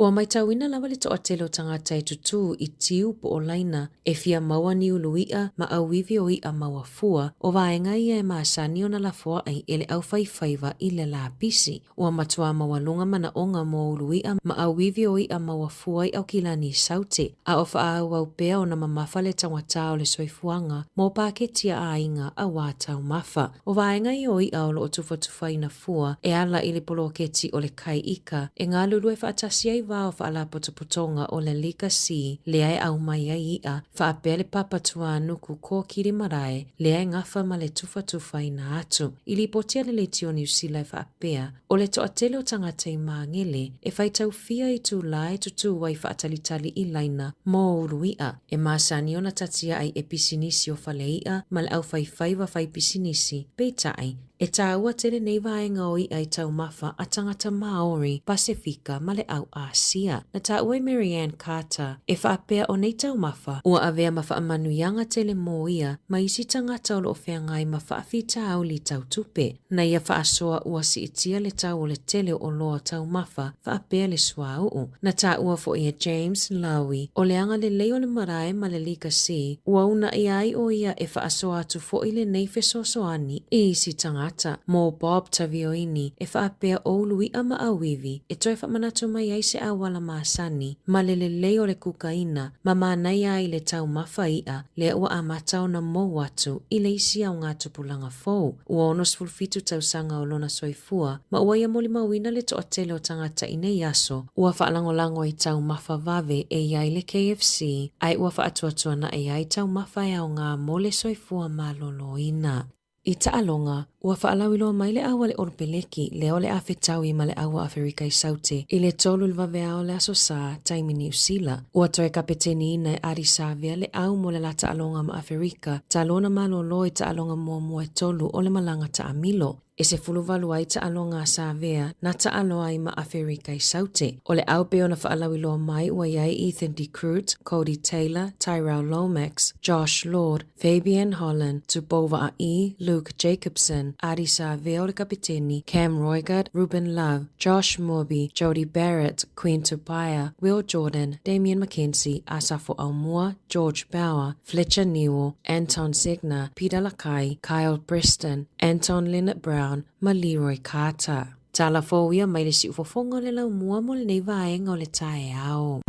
Ua matauina lava le toatele o tagata e tutū i tiu po o laina e fia maua ni ulu iʻa ma ʻauiwi o iʻa maua fua, o vaega ia e masani ona lafoaʻi e le ʻaufaifaiva i le lapisi. Ua matuā maualuga manaʻoga mo ulu iʻa ma ʻauiwi o iʻa maua fua i ʻAukilani i Saute, a o faaauau pea ona mamafa le taugata o le soifuaga mo paketi a aiga auā taumafa. O vaega ia o iʻa o lo o tufatufaina fua e ala i le poloketi o le Kai Ika e galulue faatasi ai va o faalapotopotoga o le Lika Sea lea e aumai ai iʻa faapea le papa tuānuku kōkiri marae lea e gafa ma le tufatufaina atu. I lipoti a le Leitio Niu Sila e faapea, o le toatele o tagata i Māgele e faitaufia i tūlā e tutū ai faatalitali i laina mō ulu iʻa e masani ona tatiaʻi e pisinisi o fale iʻa ma le ʻaufaifaiva fai pisinisi, peitai, E tāua tele nei vaega o iʻa i taumafa a tagata Māori, Pasefika ma le ʻau ʻĀsia. Na tāua i Mary Ann Carter e faapea o nei taumafa ua avea ma faamanuiaga tele mō ia ma isi tagata o lo o feagai ma faafitauli tau tupe. Na ia faasoa ua siitia le tau o le tele o oloa taumafa faapea le suauu. Na taua foi e James Lowy, o le agalelei o le marae ma le Liga C, ua unaia ai ʻo ia e faasoa atu foi lenei fesoasoani i isi tagata. Mo Bob Tavioini, e faapea o ulu iʻa ma ʻauiwi e toe faamanatu mai ai se ʻauala masani ma le lelei o le kukaina ma manaia ai le taumafa iʻa lea ua amata ona mou atu i le isi aogatupulaga fou. Ua 67 tausaga o lona soifua ma ua ia molimauina le toatele o tagata i nei aso ua faalagolago i taumafa vave e i ai le KFC ae ua faatuatuanaʻi ai taumafa e aoga mo le soifua maloloina. I taaloga, ua faalauiloa mai le ʻau a le Olopeleki lea o le a fetaui ma le ʻau o Aferika i Saute i le 3 i le vaveao o le Aso Sā, taimi Niu Sila. Ua toe kapeteniina e Ardie Savea le ʻau mo le la taaloga ma Aferika, talu ona malōlō i taaloga muamua e tolu o le malaga taamilo. E 18 ai taaloga a Savea na taalo ai ma Aferika i Saute. O le ʻau pei ona faalauiloa mai ua i ai Ethan De Groot, Codie Taylor, Tyrell Lomax, Josh Lord, Fabian Holland, Tupou Vaa'i, Luke Jacobson, Ardie Savea o le kapeteni, Cam Roigard, Ruben Love, Josh Moorby, Jody Barrett, Queen Tupaea, Will Jordan, Damian McKenzie, Asafo Aumua, George Bower, Fletcher Newell, Anton Segner, Peter Lakai, Kyle Preston, Anton Lienert-Brown ma Leroy Carter. Tala fou ia mai le siufofoga o le laumua mo lenei vaega o le taeao.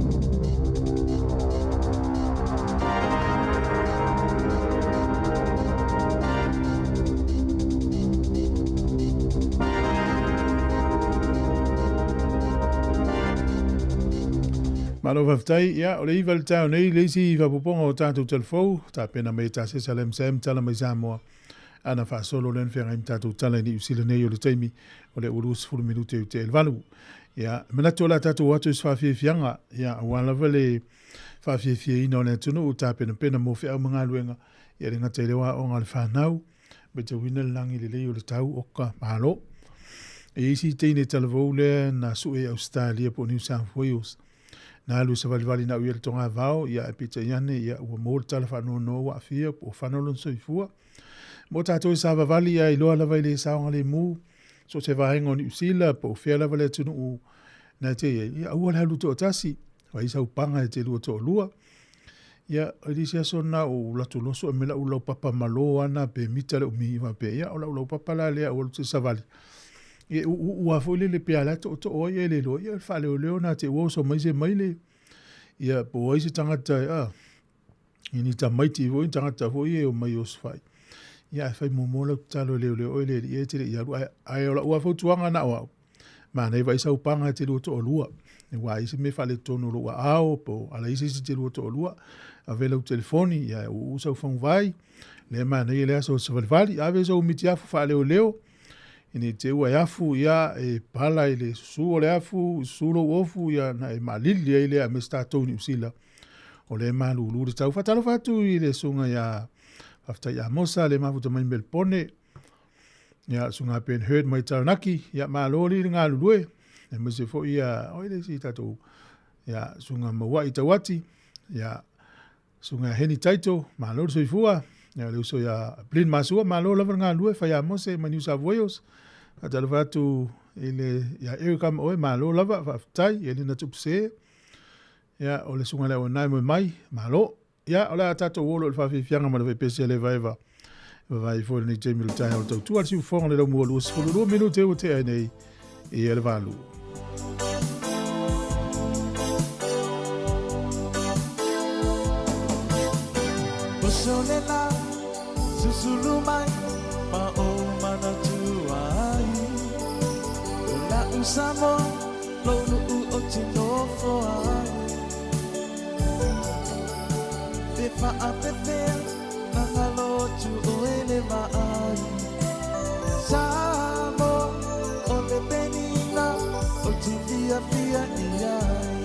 Malo faafetai. Ia, o le 9 i le taeao nei le isi faaopoopoga o tatou talafou, tapena mai e Tasesa le MCM tala mai Samoa. Ana faasolo lea na feagai ma tatou tala i Niu Sila nei o le taimi o le ua 20 minute i te 8. Ia, e manatu o le a tatou o atu i se faafiafiaga, ia, aua lava le faafiafiaina o le atunuu, tapenapena mo feau ma galuega, ia le gata i le aoaoga a le fanau, matauina le lagi lelei o le tau oka malo. E isi teine talavou lea na sue i Ausetalia po o New South Wales. Na alu i savalivali na uia le togavao, ia ae peitai ane, ia ua maua le tala faanoanoa ua aafia po o fana lona soifua. Mo tātou i savavali ia iloa lava i le saogalemu, so o se vaega o Niu Sila po o fea lava le atunuu na te i ai, ia aua le alu toatasi, fai sau paga e te lua toalua. Ia, i le isi aso lena ua ou alu atu loa sue mai lau laupapa malo lava lena pe mita le umi faapea, ia o lau laupapa la lea aua te savali. Ia e uuuu lava foi lele pe a la e tootoo ai e le iloa, ia o le faaleoleo lena te i ua oso mai se maile, ia po o ai se tagata a, i ni tamaiti foi, ni tagata foi e omai e osofai. Ia ae fai muamua lau tatalo e leoleo oe le alii e te le i alu. Ae, ae o lau lava fautuaga na o au, manaia vaai sau paga e te lua toalua. Aua a i ai se mea faaletonu o lou aao po o ala i se isi e te lua toalua, ave lau telefoni, ia e uu sau faguvai, lea e manaia le aso o le savalivali, ave sou mitiafu faaleoleo, ina i te i ua e afu, ia e pala i le susu o le afu, susu lou ofu, ia na e maalili ai lea aemaise tatou i Niu Sila. O lea e malulu le tau. Faatalofa atu i le susuga ia Faafetai Amosa, le mafuta mai Melpone, ia susuga Ben Hurd mai Taranaki, ia malo li le galulue, aemaise foi ia, oi le isi tatou, ia susuga Mauai Tauati, ia susuga Heni Taito, malo le soifua, ia le uso ia Blin Masua, malo lava le galulue, Fai Amose mai New South Wales. Faatalofa atu i le ia Eric Amaoe, malo lava, faafetai, Elina Tupse, Ia, o le susuga i le auaunae moe mai, malo. Ia, o le a tatou o loa i le faafiafiaga ma le faipese a le Evaeva. E vavae ifo i lenei taimi o le taeao o le tautua a le siufofoga o le laumua 22 minute ua tea ai nei i le 8. Oso le la, susulu mai, ma o manatu ai. O la'u Samoa, lou nu'u o te nofo ai. Pe faapefea, na galo atu oe le vaai. Samoa, o le penina, o te fiafia i ai.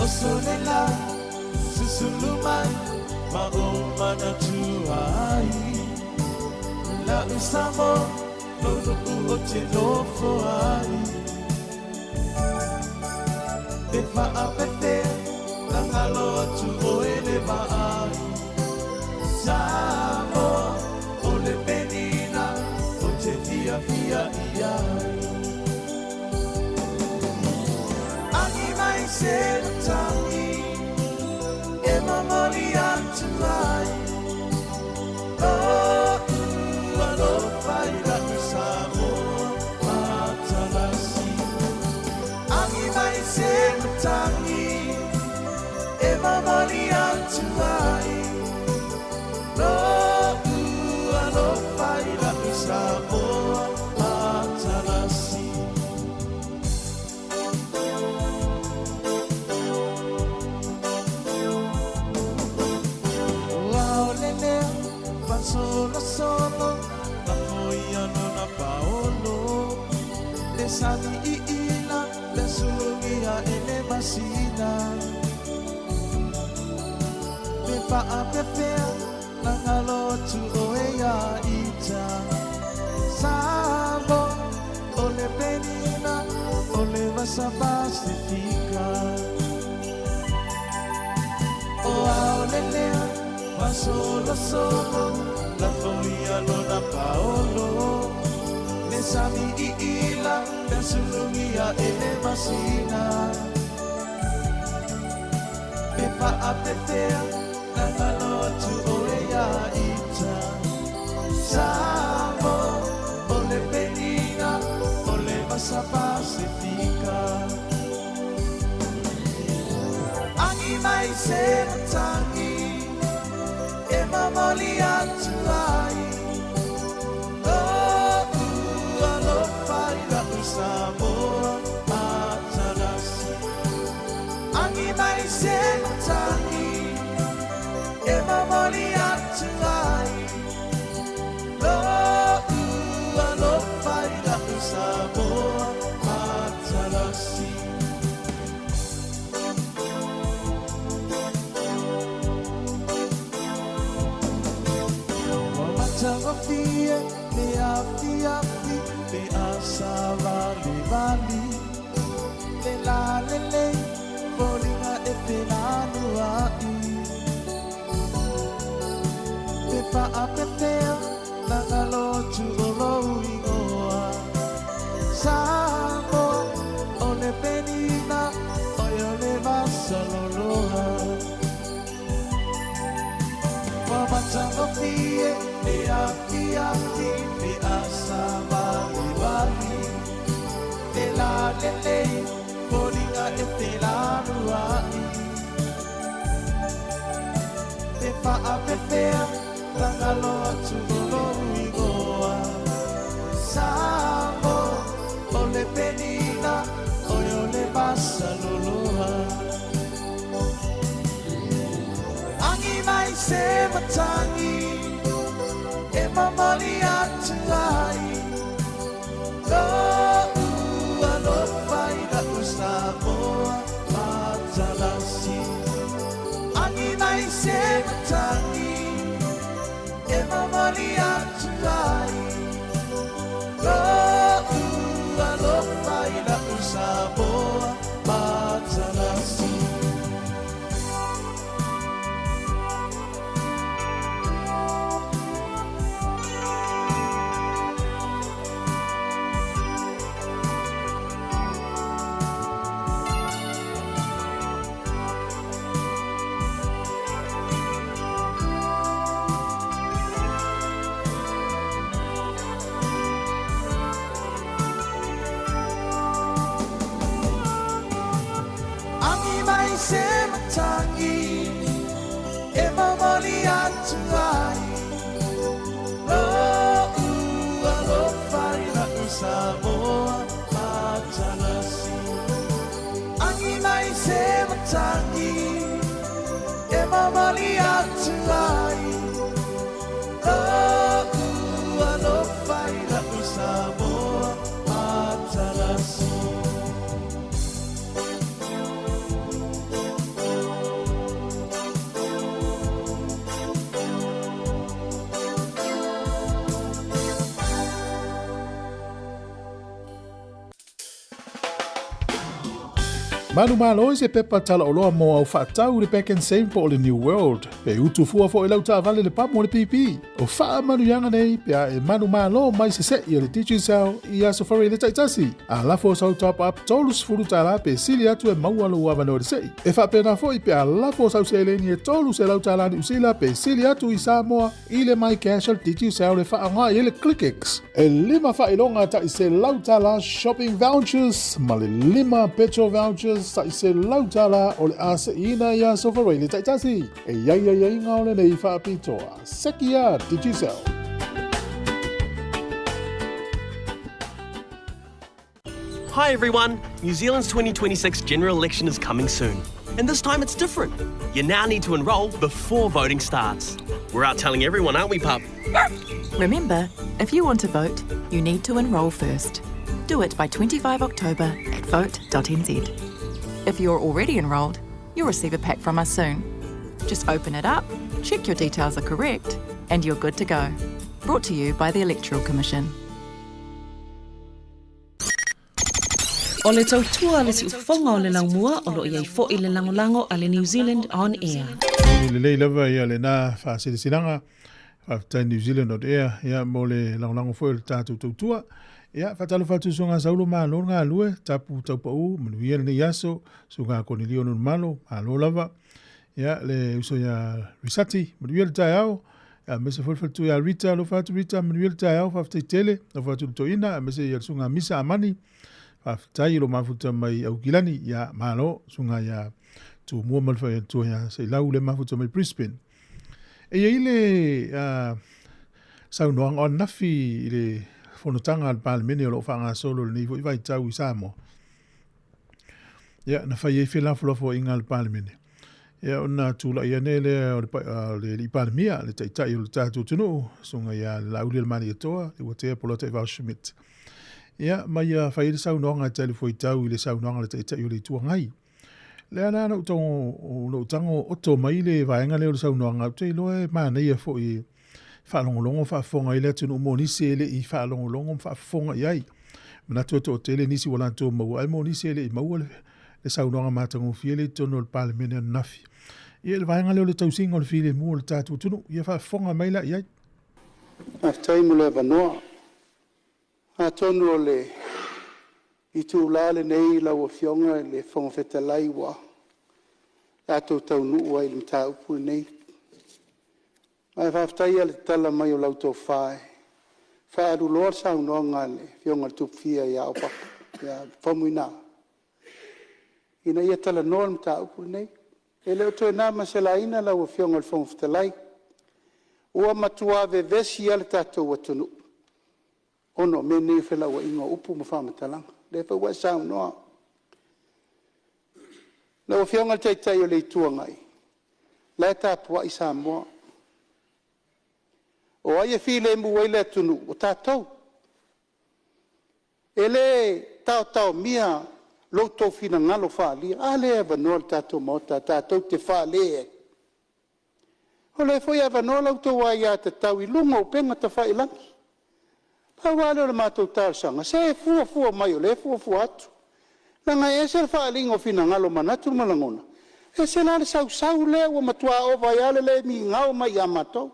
Oso le la, susulu mai, ma o manatu ai. La'u Samoa, lou nu'u o te nofo ai. Pe faapefea, na galo atu oe le vaai. Samoa, o le penina, o te fiafia i ai. Agi mai se matangi, e momoli atu ai. Lo'u alofa i la'u Samoa matalasi. Agi mai se matangi, e momoli atu ai. Lo'u alofa i la'u Samoa matalasi. Ua ole lea, fasolosolo, na foia lona paolo. Le sami i ila, le sulugia e le masina. Pe faapefea, na galo atu oe ia ita. Samoa, o le penina, o le vasa Pasifika. O aole lea, fasolosolo, la foia lona paolo. Le sami i ila, le sulugia e le masina. Pe faapefea, na galo atu oe ia ita. Samoa, o le penina, o le vasa Pasifika. Agi mai se matangi, e momoli atu ai. Lo'u alofa i la'u Samoa matalasi. Agi mai se matangi, e momoli atu ai. Lo'u alofa i la'u Samoa matalasi. Ua matagofie le afiafi, le asavalivali. Le lalelei, foliga e felanua'i. Faapefea na galo atu o lou igoa. Samoa o le penina oi o le vasaloloa. Ua matagofie le afiafi pe a savalivali. Le lalelei foliga e felanua'i. Te faapefea tagalo atu o lou igoa. Samoa o le penina oi o le vasaloloa. Agi mai se matagi e mamali atu ai. Lo'u alofa i la'u Samoa matalasi. Agi mai se matagi e mamali atu ai. Lo'u alofa i la'u Samoa matalasi. Agi mai se matagi e mamali atu ai. Lo'u alofa i la'u Samoa matalasi. Agi mai se matagi e mamali atu ai. Lo'u alofa i la'u Samoa matalasi. Manu malo i se pepa tala oloa mo au faatau le Pak'nSave po o le New World. Pe utu fua fo i lau taavale le pamu o le pipi. O faamanuiaga nei pe a e manumalo mai sese'i e le Digicel i aso Faraile taitasi. A lafo sau top up $30 pe sili atu e maua lou avanoa i le se'i. E faapena foi pe a lafo sau seleni e $300 Niu Sila pe sili atu i Samoa i le MyCash a le Digicel e faaaoga i ai le ClickX. E lima faailoga ta'i $100 shopping vouchers ma le lima petrol vouchers ta'i $100 o le a se'iina i aso Faraile taitasi. E i ai aiaiga o lenei faapitoa. Seki a Digicel. Hi everyone! New Zealand's 2026 general election is coming soon. And this time it's different. You now need to enrol before voting starts. We're out telling everyone, aren't we, pup? Remember, if you want to vote, you need to enrol first. Do it by 25 October at vote.nz. If you're already enrolled, you'll receive a pack from us soon. Just open it up, check your details are correct, and you're good to go. Brought to you by the Electoral Commission. O le tautua a le siufofoga o le laumua o lo o i ai foi le lagolago a le New Zealand On Air. Moni lelei lava ia lena faasilasilaga. Faafetai New Zealand on Air ia mo le lagolago foi o le tatou tautua. Ia, faatalofa atu Susuga Saulo, malo le galue, tapu taupaū, manuia lenei aso, Susuga Konelio Nonumalo, malo lava. Ia, le uso ia Risati, manuia le taeao. Ia, aemaise foi le faletua ia Rita, alofa atu Rita, manuia le taeao, faafetai tele. Alofa atu le toeaina, aemaise ia le Susuga Misa Amani, faafetai i lo mafuta mai Aukilani. Ia, malo, Susuga ia Tumua ma le faletua ia Seilau le mafuta mai Brisbane. E i ai le saunoaga o ananafi i le fonotaga a le Palemene o lo o faagasolo i lenei foi vaitau i Samoa. Ia, na fai ai felafolafoaiga a le Palemene. Ia, ona tulai ane lea o le, le alii Palemia, le taitai o le tatou atunuu, susuga ia Laauli Alemaniatoa, le Uatea Polataivao Schmidt. Ia, ma ia fai ai le saunoaga e talifuaitau i le saunoaga a le taitai o le Itu Agai. Lea la na ou tago, na ou tago oto mai le vaega lea o le saunoaga, ou te iloa e manaia foi e faalogologo faafofoga ai le atunuu mo nisi e le i faalogologo ma faafofoga i ai. Manatu e toatele nisi ua latou maua, ae mo nisi e le i maua le, le saunoaga matagofie lea i totonu o le Palemene ananafi. Ia, i le vaega lea o le tausiga o le filemu o le tatou atunuu. Ia faafofoga mai la i ai. Faafetai mo le avanoa. Atonu o le itula lenei lau Afioga i le Fofoga Fetalai ua tatou taunuu ai i le mataupu lenei. Ae faafetai lava i le tatala mai o lau tofa e faaaluloa le saunoaga a le Afioga i le Tupufia ia Opapa ia Faumuina, ina ia talanoa le mataupu lenei. E le o toe na ma se laina lau Afioga i le Fofoga Fetalai, ua matua vevesi lava le tatou atunuu ona o mea nei o felauaiga o upu ma faamatalaga. O lea foi ua e saunoa. Lau Afioga i le Taitai o le Itu Agai, o la e tapuai Samoa. O ai e filemu ai le atunuu? O tatou. E le taotaomia lo outou finagalo faaalia. A lea e avanoa le tatou Maota tatou te fale ai? O lea foi e avanoa la outou aiatatau i luga o upega tafailagi. Pau lava lea o le matou talosaga, se fuafua mai o lea e fuafua atu, leaga e ese le faaaliga o finagalo o manatu ma lagona, ese la le sausau lea ua matua ova ai lava le le migao mai ia matou.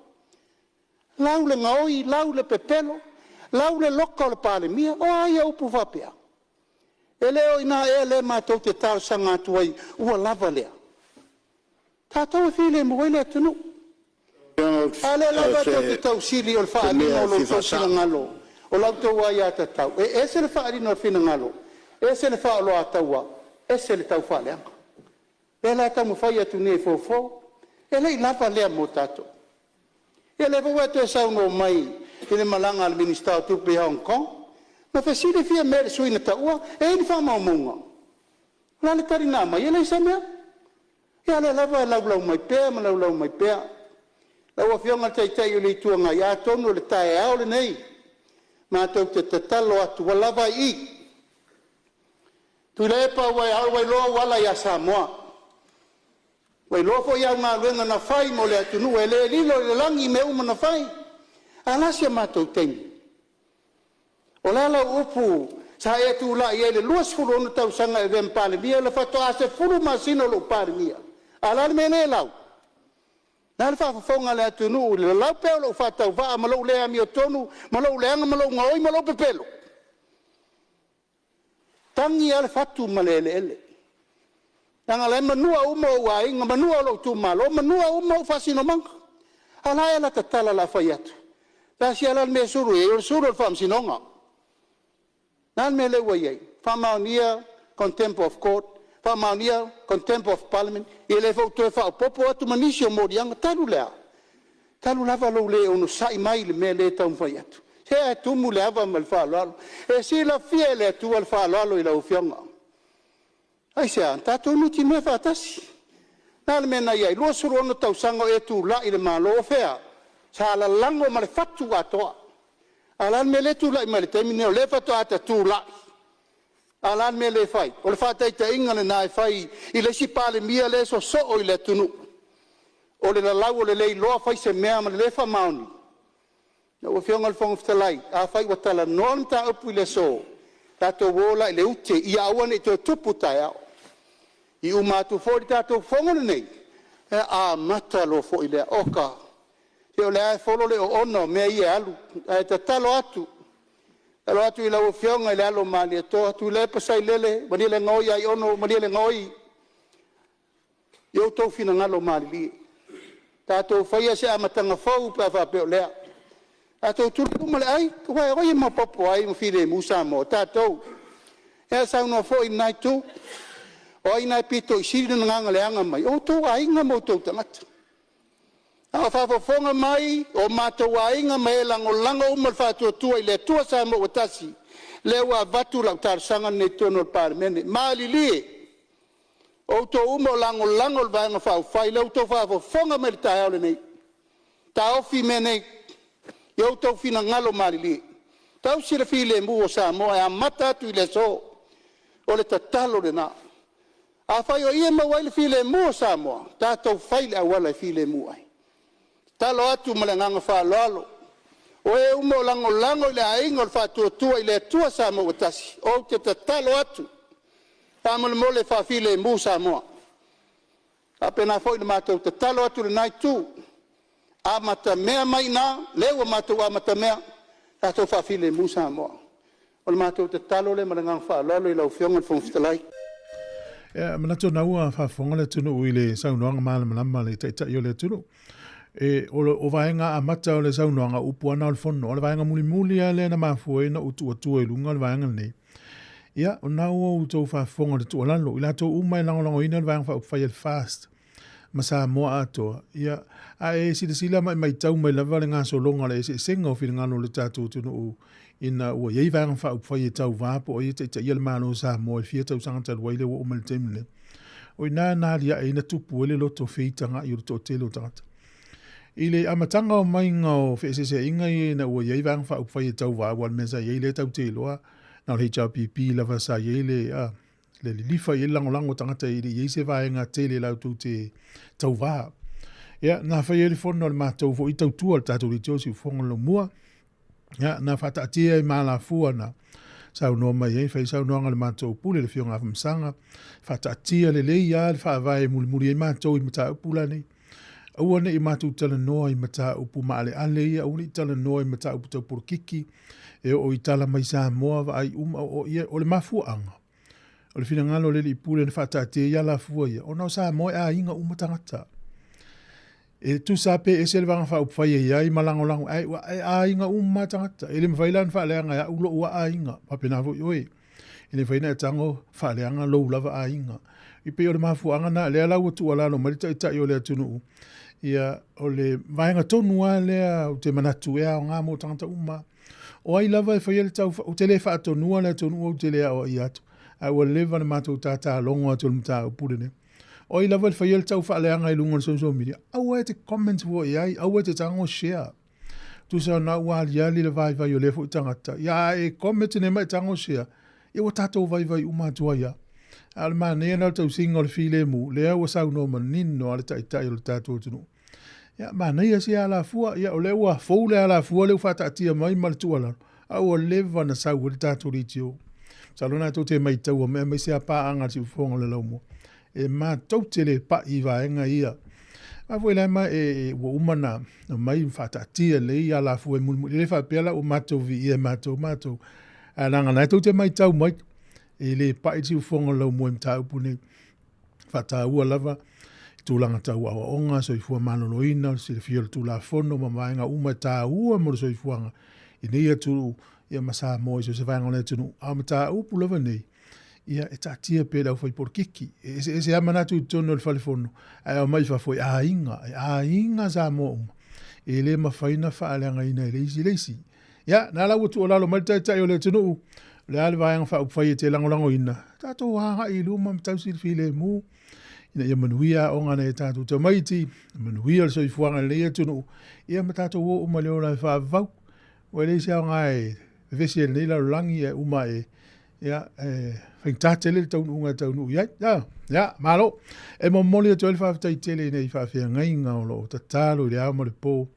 Lau le gaoi, lau le pepelo, lau le loka o le Palemia. O a ia upu faapea? E le o i ina ea lea matou te talosaga atu ai ua lava lea? Tatou e filemu ai le atunuu. A o lea lava tou te tausili o le faaaliga o lo outou finagalo o la outou aiatatau, e ese le faaaliga o le finagalo, ese le faaoloataua, ese le taufaaleaga. O lea la e taumafai atu nei e fofo, e le i lava lea mo tatou. Ia o lea foi ua e toe saunoa mai i le malaga a le Minisita o Tupe i Hong Kong. Na fesili Fiame i le sui na taua, e i ai ni faamaumauga? O le a le tali na aumai? E leai se mea. Ia a o lea lava e laulau mai pea ma laulau mai pea. Lau Afioga i le Taitai o le Itu Agai, atonu o le taeao lenei matou te tatalo atu ua lava ai i i. Tuilaepa ua iloa ou ala ia Samoa, ua iloa foi au galuega na fai mo le atunuu, e le lilo i le lagi mea uma na fai. Ae o le a si a matou taimi? O le a lau upu sa e tulai ai i le 26 tausaga e avea ma Palemia, o le faatoa 10 masina o lou Palemia, a o le a le mea lea e lau? O le a le faafofoga a le atunuu i le lalau pea o lou faatauvaa ma lou le amiotonu ma lou leaga ma lou gaoi ma lou pepelo? E tagi lava le fatu ma le eleele, leaga o la e manua uma ou aiga, manua lou itumalo, manua uma ou faasinomaga. A o le a ea lata tala o le a fai atu? Tasi lava la le mea e sulu i ai, o le sulu o le faamasinoga. O le a le mea lea ua i ai? Faamaonia contempt of court, faamaonia contempt of parliament, ia lea foi ua toe faaopoopo atu ma nisi o moliaga. Talu le a? Talu lava lou le onosai mai i le mea lea e taumafai atu. Se ae tumu le ava ma le faaaloalo. E silafia e le Atua le faaaloalo i lau Afioga. Aisea? Na tatou nutimea faatasi. O le a le mea na i ai? 26 tausaga o e tulai i le Malo, o fea? Sa lalago ma le fatu atoa. A o le a le mea lea e tulai mai le taimi lenei o lea faatoa ta tulai, a o le a le mea lea e fai? O le faataitaiga lena e fai i le isi Palemia lea e sosoo i le atunuu, o le lalau o le le iloa fai se mea ma le le faamaoni. Lau Afioga i le Fofoga Fetalai, afai ua talanoa le mataupu i le aso, tatou o la i le ute ia aua ne i toe tupu taeao. E uma atu foi le tatou fono lenei, e amata loa foi lea. Oka, se o lea lava e folo le oona o mea ia e alu, ae tatalo atu, tatalo atu i lau Afioga i le alo o Malietoa, Tuilaepa Sailele malielegaoi Aiono malielegaoi, ia outou finagalo malilie tatou faia se amataga fou pe a faapea o lea. Tatou tuli i luma le ai, aua o ai e maopoopo ai ma filemu Samoa? O tatou. Ia e saunoa foi i lena itu, o ai na e pito i sili lona agaga leaga mai? O outou aiga ma outou tagata. A o faafofoga mai o matou aiga ma e lagolago uma le Faatuatua i le Atua Samoa ua Tasi, lea ua avatu lau talosaga lenei i totonu o le Palemene. Malilie outou uma o lagolago i le Vaega Faaupufai, la outou faafofoga mai i le taeao lenei, taofi mea nei i outou finagalo malilie, tausi le filemu o Samoa e amata atu i le aso. O le tatalo lena. Afai o i e maua ai le filemu o Samoa, tatou fai le auala e filemu ai. Tatalo atu ma le agaga faaaloalo, o e uma o lagolago i le Aiga o le Faatuatua i le Atua Samoa ua Tasi, ou te tatalo atu faamolemole faafilemu Samoa. Faapena foi le matou tatalo atu i lena itu, amatamea mai i ina lea ua matou amatamea, tatou faafilemu Samoa. O le matou tatalo lea ma le agaga faaaloalo i lau Afioga i le Fofoga Fetalai. Ia, manatu o lena ua faafofoga le atunuu i le saunoaga malamalama a le Taitai o le atunuu. E, o, o vaega amata o le saunoaga, upu ana o le fono. O le vaega mulimuli lava lea na mafua ai ona ou tuu atua i luga o le vaega lenei. Ia, o lena ua outou faafofoga i le tuualalo, i latou uma e lagolagoina le Vaega Faaupufai a le FAST ma Samoa atoa, ia, a e silasila ma e matau mai lava le gasologa o le eseesega o finagalo o le tatou atunuu ina ua i ai Vaega Faaupufai e tauva po o ai e taitaia le Malo o Samoa i le fia tausaga talu ai lea ua oo mai i le taimi lenei. O i ina na aliae ai na tupu ai le loto feitaga'i o le toatele o tagata. I le amataga o maiga o feeseeseaiga ia ina ua i ai Vaega Faaupufai e tauva, aua o le mea sa i ai lea tatou te iloa, na o le HRPP lava sa i ai le, a, le lilifa i ai le lagolago o tagata e le i ai se vaega tele latou te tauvā. Ia, na fai ai le fono a le matou foi tautua, le tatou leitio siufofoga o le Laumua. Ia, na faataatia ai ma alafua na saunoa mai ai, fai saunoaga a le matou pule, le Afioga Afamasaga, faataatia lelei lava le faavae e mulimuli ai matou i mataupu la nei. Aua ne i matou talanoa i mataupu maaleale ia, aua ne i talanoa i mataupu tau polokiki, e oo i tala mai Samoa, vaai uma, o, o, ia, o le mafuaaga, o le finagalo o le Alii Pule na faataatia ai alafua ia, ona o Samoa e aiga uma tagata. E tusa lava pe ese le Vaega Faaupufai e i ai ma lagolago, ae ua e aiga uma tagata. E le mafai la ona faaleaga e au lou aiga, faapena foi oe. E le mafai ona e tago faaleaga lou lava aiga. E pei o le mafuaaga lena, lea la ua tuualalo mai le Taitai o le atunuu, ia, o le vaega tonu lava lea ou te manatu e aoga mo tagata uma. O ai lava e faia le tau, ou te le faatonua le atunuu ou te le aoaia atu, ae ua leva ona matou tatalogo atu i le mataupu lenei. O ai lava e faia le tau faaleaga i luga o le social media, aua e te comment fua i ai, aua e te tago share. Tusa ona ua aliali le vaivai o lea foi tagata, ia a e comment nei ma e tago share, ia ua tatou vaivai uma atu ai lava. A o le manaia lena o le tausiga o le filemu, lea ua saunoa manino lava le Taitai o le tatou atunuu. Ia, manaia sia alafua, ia o lea ua fou le alafua lea ua faataatia mai ma le tuualalo, a ua leva ona sau ai le tatou leitio. Masalo na tou te maitaua mai aemaise lava paaga a le siufofoga o le laumua. E matou te le pai i vaega ia. A foi la ma e, ua uma na mai faataatia lelei alafua e mulimuli. E le faapea la ua matou viia e matou matou. Ae leaga la tou te maitau mai, e le pai le siufofoga o le laumua i mataupu nei. Faataua lava i tulaga tau aoaoga, soifua maloloina, o le silafia o le Tulafono ma vaega uma e taua mo le soifuaga i nei atunuu ia ma Samoa i so o se vaega o le atunuu. A o mataupu lava nei, ia e taatia pea i le aufaipolikiki. E eseese lava manatu i totonu o le fale fono, ae aumai i fafo e aiga, e aiga Samoa uma. E le mafai ona faaleagaina e le isi le isi. Ia, na la ua tuualalo mai le Taitai o le atunuu, o le a le Vaega Faaupufai e te lagolagoina, tatou agai i luma ma tausi le filemu, ina ia manuia aoga a nai a tatou tamaiti, manuia le soifuaga i lenei atunuu, ia ma tatou o uma i le ola e faavavau. Ua leai se aoga e vevesi ai i lenei lalolagi ae uma e, ia, e faigata tele le taunuuga e taunuu i ai. Ia, ia, malo. E momoli atu ai le faafetai tele i nei faafeagaiga o lo o tatalo i le ao ma le po,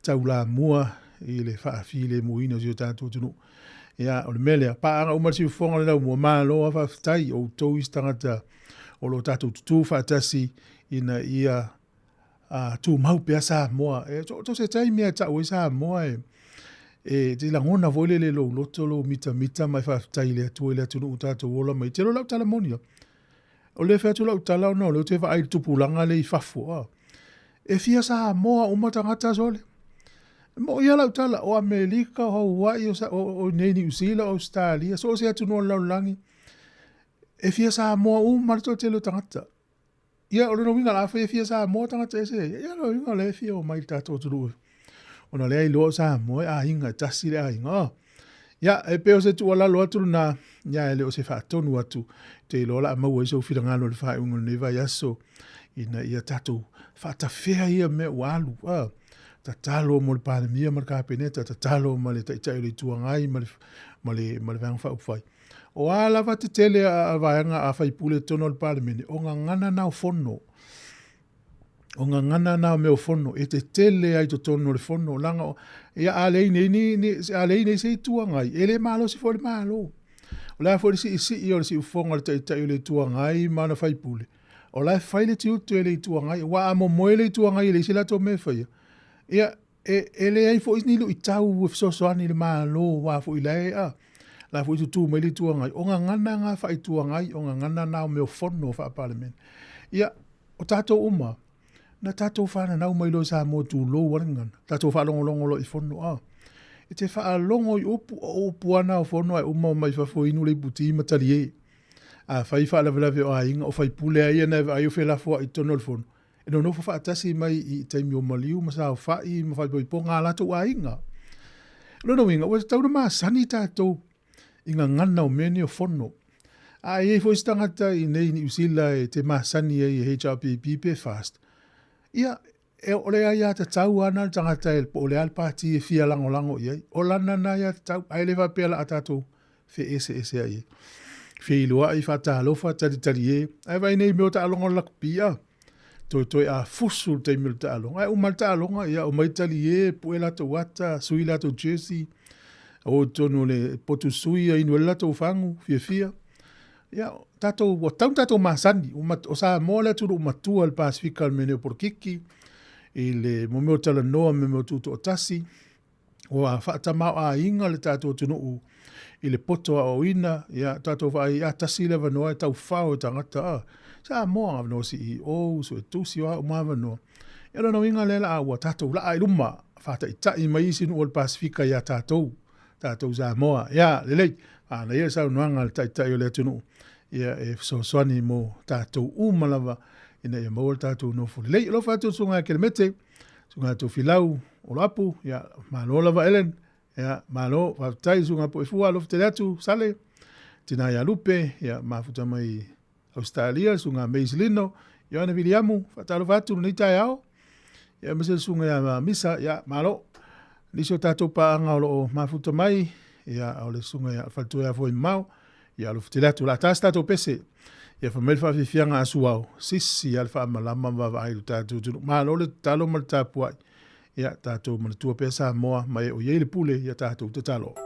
taulamua i le faafilemuina o si o tatou atunuu. Ia, o le mea lea, paaga uma le siufofoga o le laumua, malo lava faafetai, o outou isi tagata o lo o tatou tutū faatasi ina ia tumau pea Samoa. E, so, so se taimi e tau ai Samoa e, e te lagona foi lele lou loto, lou mitamita ma e faafetai i le Atua i le atunuu tatou ola mai. Te iloa lau tala moni lava. O lea e fai atu lau tala ona o lea ou te vaai i le tupulaga lea i fafo. A. E fia Samoa uma tagata sole. E moi lava lau tala, o Amerika, o Hawaii, o, o, o nei Niu Sila, o Australia, so o se atunuu o le lalolagi, e fia Samoa uma le toatele o tagata. Ia, o lona uiga o le a fai e fia Samoa tagata ese ai. Ia, o lona uiga o lea e fia omai i le tatou atunuu. Ona o lea e iloa o Samoa e aiga, e tasi le aiga. Oh. Ia, e pei o se tuualalo atu lena, ia e le o se faatonu atu, te iloa o le a maua ai sou finagalo i le faaiuga o lenei vaiaso, ina ia tatou faatafea ia mea ua alu. Ah. Tatalo mo le Palemia ma le Kapeneta, tatalo ma le Taitai o le Itu Agai ma le, ma le, ma le Vaega Faaupufai. O a lava te tele a vaega a faipule i totonu o le Palemene, o gagana na o fono. O gagana na o mea o fono, e tetele ai totonu o le fono, leaga o, ia a leai nei ni, ni, a leai nei se Itu Agai, e le malosi foi le Malo. O le a foi le siisii o le siufofoga o le Taitai o le Itu Agai ma ana faipule, O la e fai le tiute e le Itu Agai, aua a momoe le Itu Agai e leai se latou mea e faia, ia, e, e leai foi ni luitau e fesoasoani i le Malo aua foi la e, a, la foi e tutū mai le Itu Agai, o gagana na faa-Itu Agai, o gagana na o mea o fono faa-Palemene. Ia, o tatou uma, na tatou fananau mai loa i Samoa tulou a le gagana, tatou faalogologo loa i fono, a. E te faalogo i upu, o upu lava na o fono ae uma omai fafo inu le iputi ma talie. Afai faalavelave o aiga, o faipule lava ia na e vaai o felafoai i totonu o le fono, e nonofo faatasi mai i taimi o maliu ma saofai ma faaipoipoga a latou aiga. O lona uiga, ua tatau ona masani tatou i gagana o mea nei o fono. A i ai foi se tagata i inei i Niu Sila e te masani ai e HRPP pe FAST, ia, e, o le aiatatau lava na le tagata e, po o le a le pati e fia lagolago i ai. O lana na aiatatau, ae le faapea la a tatou feeseeseai ai. Feiloai, faatalofa, talitalie, ae vaai nei i mea o taaloga o le lakapi, a? Toetoe a fusu le taimi o le taaloga. Ae uma le taaloga, ia, omai talie, pue latou ata, sui latou jersey, o i totonu o le potu sui, inu ai le latou fagu, fiafia. Ia, tatou, ua tatau ona tatou masani. O Samoa le atunuu matua i le Pasefika i le mea nei o polokiki, i le mo mea o talanoa ma mea o tutoatasi. Ua faatamaoaiga le tatou atunuu i le poto aoaoina, ia tatou vaai, a tasi le avanoa e taufao e tagata, a Samoa avanoa CEO, suetusi, o a uma avanoa. Ia o lona uiga lea la ua tatou laa i luma, faataitai mai isi nuu o le Pasefika ia tatou, tatou Samoa. Ia, lelei, manaia le saunoaga a le Taitai o le atunuu, ia e fesoasoani mo tatou uma lava ina ia maua le tatou nofo lelei. Alofa atu le Susuga ia Kelemete, Susuga Tofilau Oloapu, ia, malo lava Ellen, ia, malo, faafetai Susuga Poefua, alofa tele atu, Sale, tina ia Lupe, ia, mafuta mai Australia, Susuga Mace Lino, Ioane Viliamu, faatalofa atu lenei taeao, ia, aemaise le Susuga ia Misa, ia, malo. Nisi o tatou paaga o lo o mafuta mai, ia, o le Susuga ia Faletua ia Foe Mamao, Ia alofa tele atu, o le a ta se tatou pese. Ia fai mai le faafiafiaga a Suao, sisi lava le faamalama ma vaavaai i lo tatou atunuu. Malo le tatalo ma le tapuai. Ia tatou manatua pea Samoa ma e o i ai le pule, ia tatou tatalo.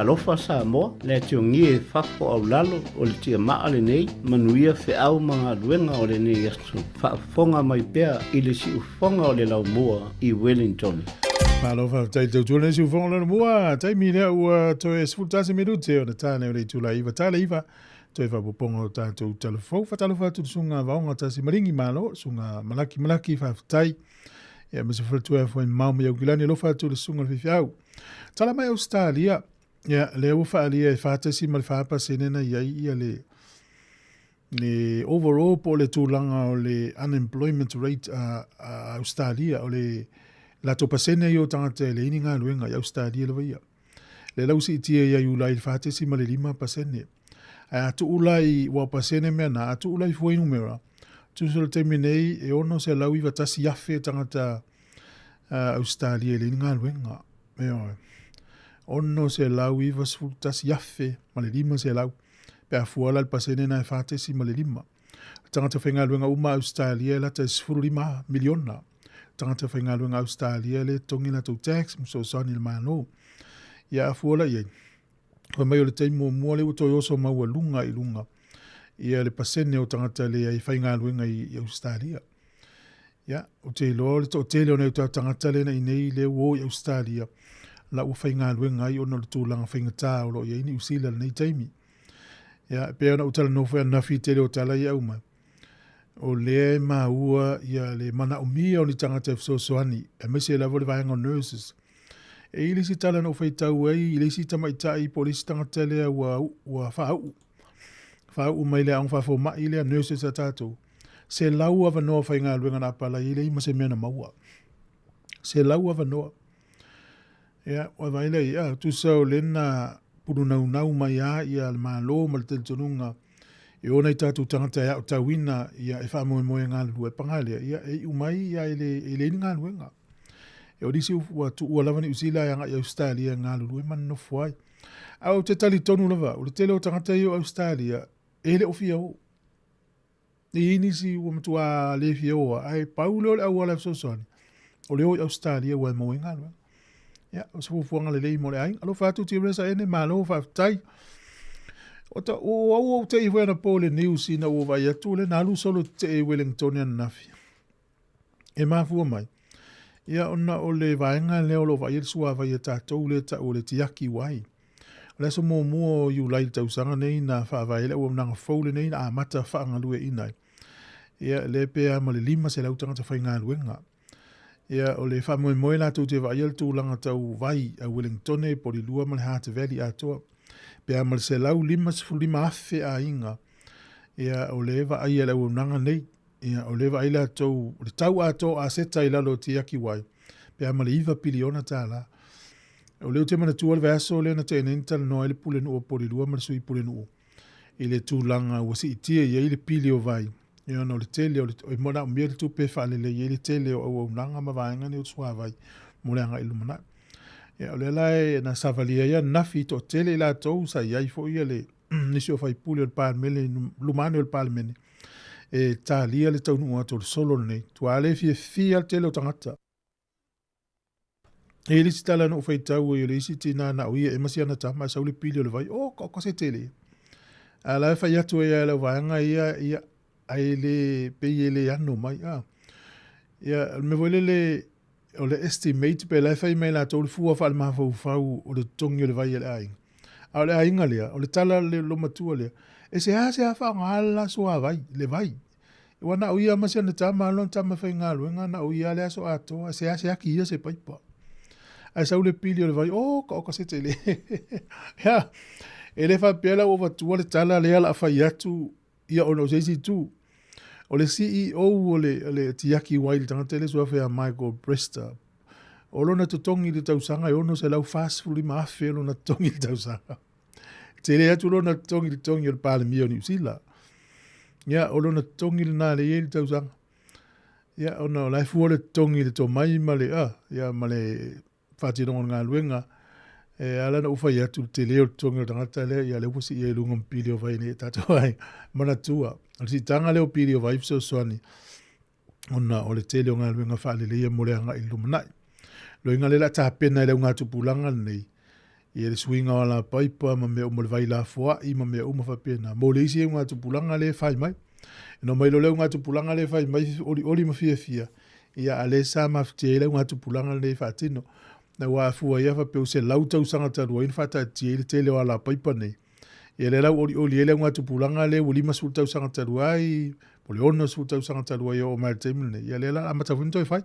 Talofa Samoa, le atiogie e fafo au lalo o le tiamaa lenei, manuia feau ma galuega o lenei aso. Faafofoga mai pea i le siufofoga o le laumua i Wellington. Malo faafetai tautua lenei siufofoga o le laumua. Taimi lea ua toe 11 minute ona ta nei o le itula 9 tala 9 toe faapopoga o tatou talafou. Faatalofa atu le susuga Vaoga Tasi Maligi, malo, susuga Malaki Malaki, faafetai. Ia ma se faletua e foi mau mai Aukilani, alofa atu le susuga le faifeau. Tala mai Ausetalia, ia lea ua faaalia e 4.4% na i ai ia le le overall po o le tulaga o le unemployment rate a, a Australia, o le latou pasene ia o tagata e leai ni galuega i Australia lava ia. Le lau siitia ia Iulai i le 4.5%. Ae a tuu la i, ua pasene mea na, a tuu la i fuainumera, tusa o le taimi nei e 691,000 tagata Ausetalia e leai ni galuega. Ioe. 691,500 pe a fua la le pasene na e 4.5. Tagata faigaluega uma Ausetalia e lata i 15 miliona. Tagata faigaluega Ausetalia le totogi latou tax ma fesoasoani i le Malo. Ia a fua la i ai, fai mai o le taimi muamua lea ua toe oso maualuga i luga ia le pasene o tagata leai faigaluega i Ausetalia. Ia, ou te iloa o le toatele o nai o tatou tagata lea na i inei lea ua o i Ausetalia, la ua faigaluega ai ona o le tulaga faigata o lo o i ai Niu Sila i lenei taimi. Ia, e pei ona ou talanoa foi ananafi i le tele o tala ia e aumai, o lea e maua ia le manaomia o ni tagata e fesoasoani, aemaise lava o le vaega o nurses. E i ai le isi tala na ou faitau ai i le isi tamaitai po o le isi tagata lea ua, ua faauu, faauu mai le aoga faafomai lea, nurses a tatou, 100 avanoa faigaluega na apalai ai, leai ma se mea na maua. 100 avanoa. Ia, ua vaai lea ia, tusa o lena pulunaunau mai a ia le Malo ma le talitonuga e o nai tatou tagata e aotauina ia e faamoemoe e galulue, paga lea, ia e iu mai ia e le, e leai ni galuega. E o nisi ua tuua lava Niu Sila e agai i Ausetalia e galulue ma nonofo ai. Ae ou te talitonu lava, o le tele o tagata ia o Ausetalia, e le o fia o. E i ai nisi ua matua le fia o lava, ae pau lea o le auala e fesoasoani, o le o i Ausetalia ua e maua ai galuega. Ia, o se fuafuaga lelei mo le aiga. Alofa atu Teresa Ene, malo faafetai. O ta, o au ou te i foi anapo i le news ina ua vaai atu le na alu solo tetee i Wellington ananafi. E mafua mai, ia ona o le vaega lea o lo o vaaia le suavai a tatou lea e tau o le tiaki wai. O le aso muamua o Iulai i le tausaga nei na faavae ai le auaunaga fou lenei na amata faagalueaiina ai. Ia, lea pe a ma le 500 tagata faigaluega. Ia, o le faamoemoe latou te vaaia le tulaga tau vai a Wellingtone, Polilua ma le Hutt Valley atoa. Pe a ma le 155,000 aiga, ia, o lea e vaaia le auaunaga nei. Ia, o lea e vaai latou, o le tau atoa o aseta i lalo o Tiaki Wai, pe a ma le $9 piliona. O lea ou te manatua le vaiaso lea na tea nei na talanoa ai le Pulenuu o Polilua ma le Sui Pulenuu i le tulaga ua siitia i ai le pili o vai, ia ona o le tele o le, e manaomia le tupe e faalelei ai le tele o auaunaga ma vaega nei o le suavai mo le agai i le lumanai. Ia, o lea la e, na savalia ai ananafi i toatele i latou sa i ai foi le nisi o faipule o le Palemene, luma ane o le Palemene, e talia le taunuu atu o le solo lenei. Tua le fiafia le tele o tagata. E i le isi tala na ou faitau ai o le isi tinā na o ia e masi ana tama e sau le pili o le vai, o, ka o se tele. A la e fai atu ai a lau vaega ia, ia, ai le, pei e le ano mai, a. Ia, o le mea foi lele, o le estimate pe la e fai mai latou le fua faalemafaufau o le totogi o le vai a le aiga. A o le aiga lea, o le tala le lomatua lea, e seasea faaaoga le la suavai, le vai. Ua na o ia ma si ana tama, lona tama faigaluega, na o ia le aso atoa, e seasea ki ia se paipa. Ae sau le pili o le vai, o, ka oka se tele. Ia, e le faapea la ua avatua le tala lea la fai atu, ia ona o se isi itu. O le CEO o le, o le Tiaki Wai, le tagata lea suafa ia Michael Brester, o lona totogi i le tausaga e $645,000 lona totogi i le tausaga. Tele atu lona totogi i le totogi o le Palemia o Niu Sila. Ia, o lona totogi lena le i ai le tausaga. Ia, ona o la e fua le totogi i le tomai ma le, ah, ia, ma le faatinoga o le galuega. E ala ona ou fai atu le tele o le totogi o le tagata lea, ia lea ua sii ai i luga ma pili o vai nei e tatou ai. Manatua, o le siitaga lea o pili o vai fesoasoani, ona o le tele o galuega faaleleia mo le agai i le lumanai. Loiga lea o le a tapena e le augatupulaga lenei, Ia le suiga o alapaipa ma mea uma le vai lafoai ma mea uma faapena. Mo le isi augatupulaga lea e fai mai. E no mai lo le augatupulaga lea e fai mai olioli ma fiafia, ia a le sa mafatia ai le augatupulaga lenei e faatino. Na ua afua ia faapea ua 100 tausaga talu ai na faataatia ai le tele o alapaipa nei. Ia lea la ua olioli ai le augatupulaga lea ua 50 tausaga talu ai, po o le 60 tausaga talu ai e oo mai i le taimi lenei. Ia lea la amata foi ona toe fai.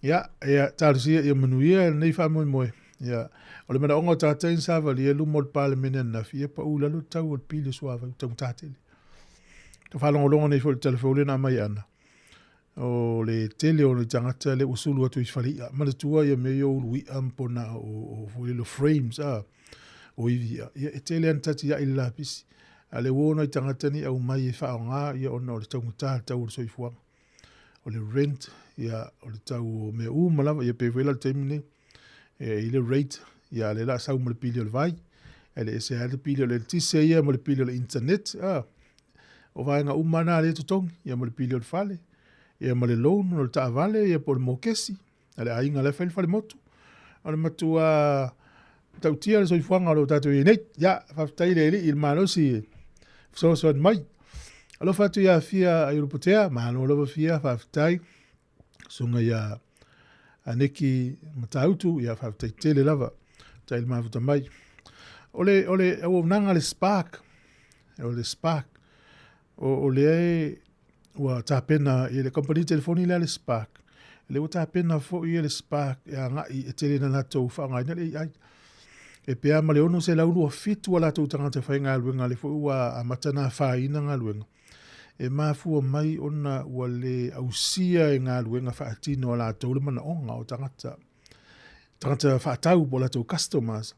Ia, ia talosia ia manuia lenei faamoemoe. Ia, o le manaoga o tagata ia na savalia i luma o le Palemene ananafi, ia pau i lalo le tau o le pili o suavai, ua taugata tele. Tau faalogologo nei foi i le talafou lea na aumai e Ana, o le tele o ni tagata lea ua sulu atu i fale i'a. Manatua ia mea ia o ulu i'a ma pona o foi lele o frames a, o ivi i'a. Ia e tele lava na tatia'i i le lapisi. A o lea ua o nai tagata nei aumai e faaaoga ia ona o le taugata le tau o le soifuaga. O le rent, ia, o le tau o mea uma lava, ia pei foi la le taimi nei, e i le rate, ia a lea la sau ma le pili o le vai, e le ese lava le pili o le eletise ia ma le pili o le internet, a. O vaega uma na lea e totogi, ia ma le pili o le fale, ia ma le loan o le taavale, ia po o le mokesi, a le aiga la e fai le falemotu. O le matua tautia le soifuaga o lo o tatou i ai nei. Ia, faafetai i le Alii i le malosi e fesoasoani mai. Alofa atu ia Fia Aiolupotea, malo lava Fia, faafetai. Susuga ia Aneki Matautu, ia faafetai tele lava. Faafetai le mafuta mai. O le, o le auaunaga le Spark, o le Spark, o lea e, ua tapena i le kamupani telefoni lea le Spark, lea ua tapena foi e le Spark e agai e tele ina latou faaaogaina le AI. E pea ma le 627 a latou tagata faigaluega lea foi ua amata ona afaina galuega. E mafua mai ona ua le ausia e galuega faatino a latou le manaoga o tagata tagata faatau po o latou customers,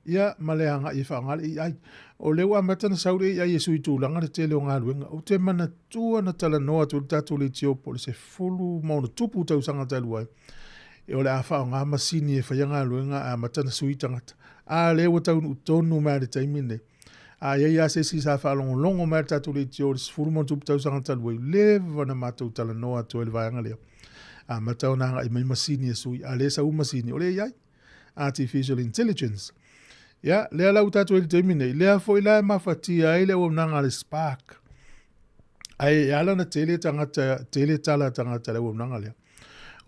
ia ma le agai e faaaoga le AI. O lea ua amata ona sau le AI e sui tulaga le tele o galuega. Ou te manatua na talanoa atu ai le tatou leitio po o le 10 ma ono tupu tausaga talu ai, e o le a faaaoga masini e faia galuega a amata ona sui tagata. A lea ua taunuu tonu mai le taimi lenei. A i ai lava se isi sa faalogologo mai le tatou leitio i le 10 ma ono tupu tausaga talu ai, leva na matou talanoa atu ai le vaega lea. Amata ona agai mai masini e sui, a lea sau masini, o le AI, Artificial Intelligence. Ia, lea la ua tatou i le taimi nei, lea foi la e mafatia ai le auaunaga a le Spark. Ae e ala ona tele tagata, tele tala a tagata i le auaunaga lea.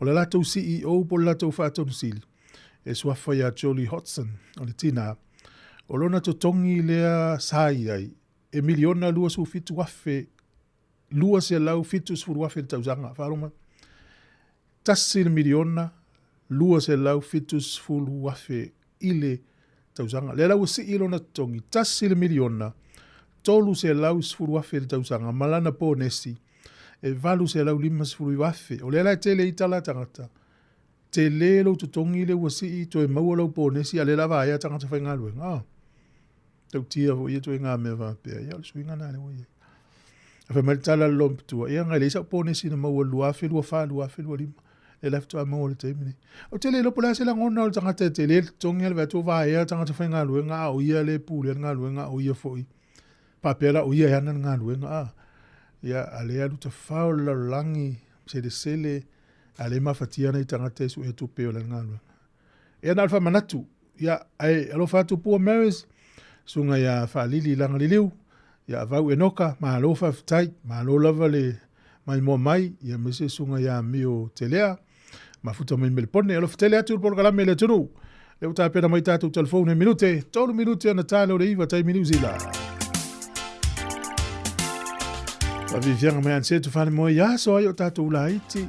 O le latou CEO po o le latou faatonusili, e suafa ia Jolie Hodson, o le tina, o lona totogi lea sa i ai, e miliona 27 afe, 270,000 le tausaga. Faalogo mai. 1,270,000 i le tausaga. Lea la ua sii lona totogi, 1,310,000 le tausaga, ma lana ponesi e 859,000. O lea la e tele ai tala a tagata, tele lou totogi lea ua sii toe maua lau ponesi, a lea la vaea tagata faigaluega. Ah. Tautia foi ia ituaiga mea faapea. Ia o le suiga lena lea ua i ai. A fai mai le tala a le lompitua, ia ngai leai sau ponesi na maua i le 2024, 2025. Lea la faatoa maua i le taimi nei. Ou te le iloa po o le a se lagona o le tagata e tele le totogi ae le vaai atu o vaea tagata faigaluega a o ia lea e pulea le galuega a o ia foi. Faapea la o ia e ana le galuega a. Ia, a lea e alu tafao le lalolagi, selesele, a lea e mafatia nai tagata e suea tupe o le galuega. Ia na o le faamanatu. Ia, ae alofa atu Pua Marys, susuga ia Faalili Lagaliliu, ia Avau Enoka, malo faafetai, malo lava le maimoa mai, ia aemaise susuga ia Amio Telea, mafuta mai Melepone. Alofa tele atu le polokalame i le atunuu. Lea ua tapena mai tatou telefoni minute, 3 minute ona ta lea o le 9 taimi New Zealand. Faafiafiaga mai anse tu fale moe ia aso ai o tatou laiti.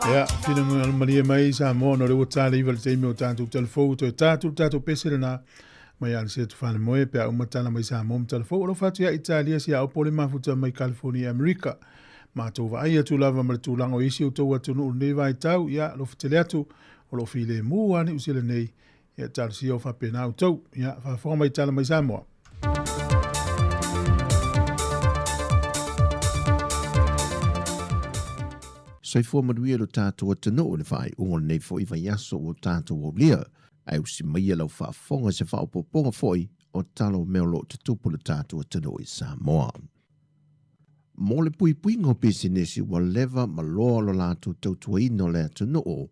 Ia, finagalo malie mai Samoa ona o lea ua ta le 9 i le taimi o tatou talafou, toe ta atu le tatou pese lena mai ia Alesia Tufalemoe pe a uma tala mai Samoa ma talafou. Alofa atu ia Italia si a opo le mafuta mai California i Amerika. Matou vaai atu lava ma le tulaga o isi o outou atunuu i lenei vaitau, ia alofa tele atu o lo o filemu lava Niu Sila nei, ia talosia o faapena outou. Ia, faafofoga mai tala mai Samoa. Soifua manuia lo tatou atunuu i le faaiuga o lenei foi vaiaso ua tatou aulia. Ae usi maia lau faafofoga i se faaopoopoga foi o tala o mea o lo o tutupu i lo tatou atunuu i Samoa. Mo le puipuiga o pisinisi ua leva ma loa lo latou tautuaina o le atunuu,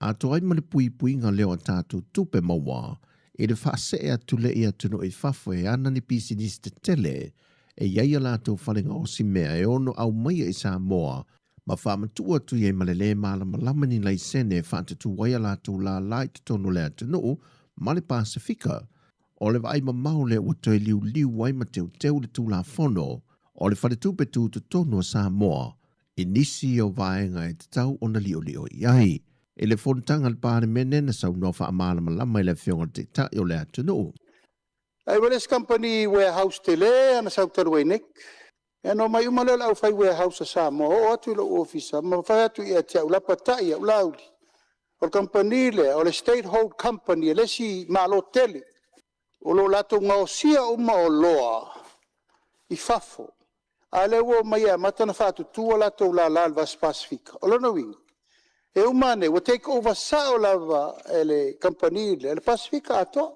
atoa ai ma le puipuiga lea o a tatou tupe maua i le faasee atu lea i atunuu i fafo e ana ni pisinisi tetele e i ai a latou fale gaosi mea e ono aumaia i Samoa ma faamatuu atu i ai ma le lē malamalama ni laisene e faatutū ai a latou lālā i totonu o le atunuu ma le Pasefika. O le vaai mamao lea ua toe liuliu ai ma teuteu le Tulafono o le Faletupe Tutotonu o Samoa i nisi o vaega e tatau ona liolio i ai. I le fonotaga a le Palemene na saunoa faamalamalama i le Afioga i le Taitai o le atunuu. Ai ua le isi kamupani warehouse tele ana sau talu ai nei. Ia ona omai uma lea o le aufai warehouse a Samoa oo atu i lou ofisa ma fai atu ia te au, lapatai au, Laauli, o le kamupani lea o le State Hold Company e le isi Malo tele o lo o latou gaosia uma oloa i fafo, a o lea ua omai e amata ona faatutu a latou lala i le Vasa Pasefika. O lona uiga, e uma ane ua take over sao lava e le kamupani lea le Pasefika atoa.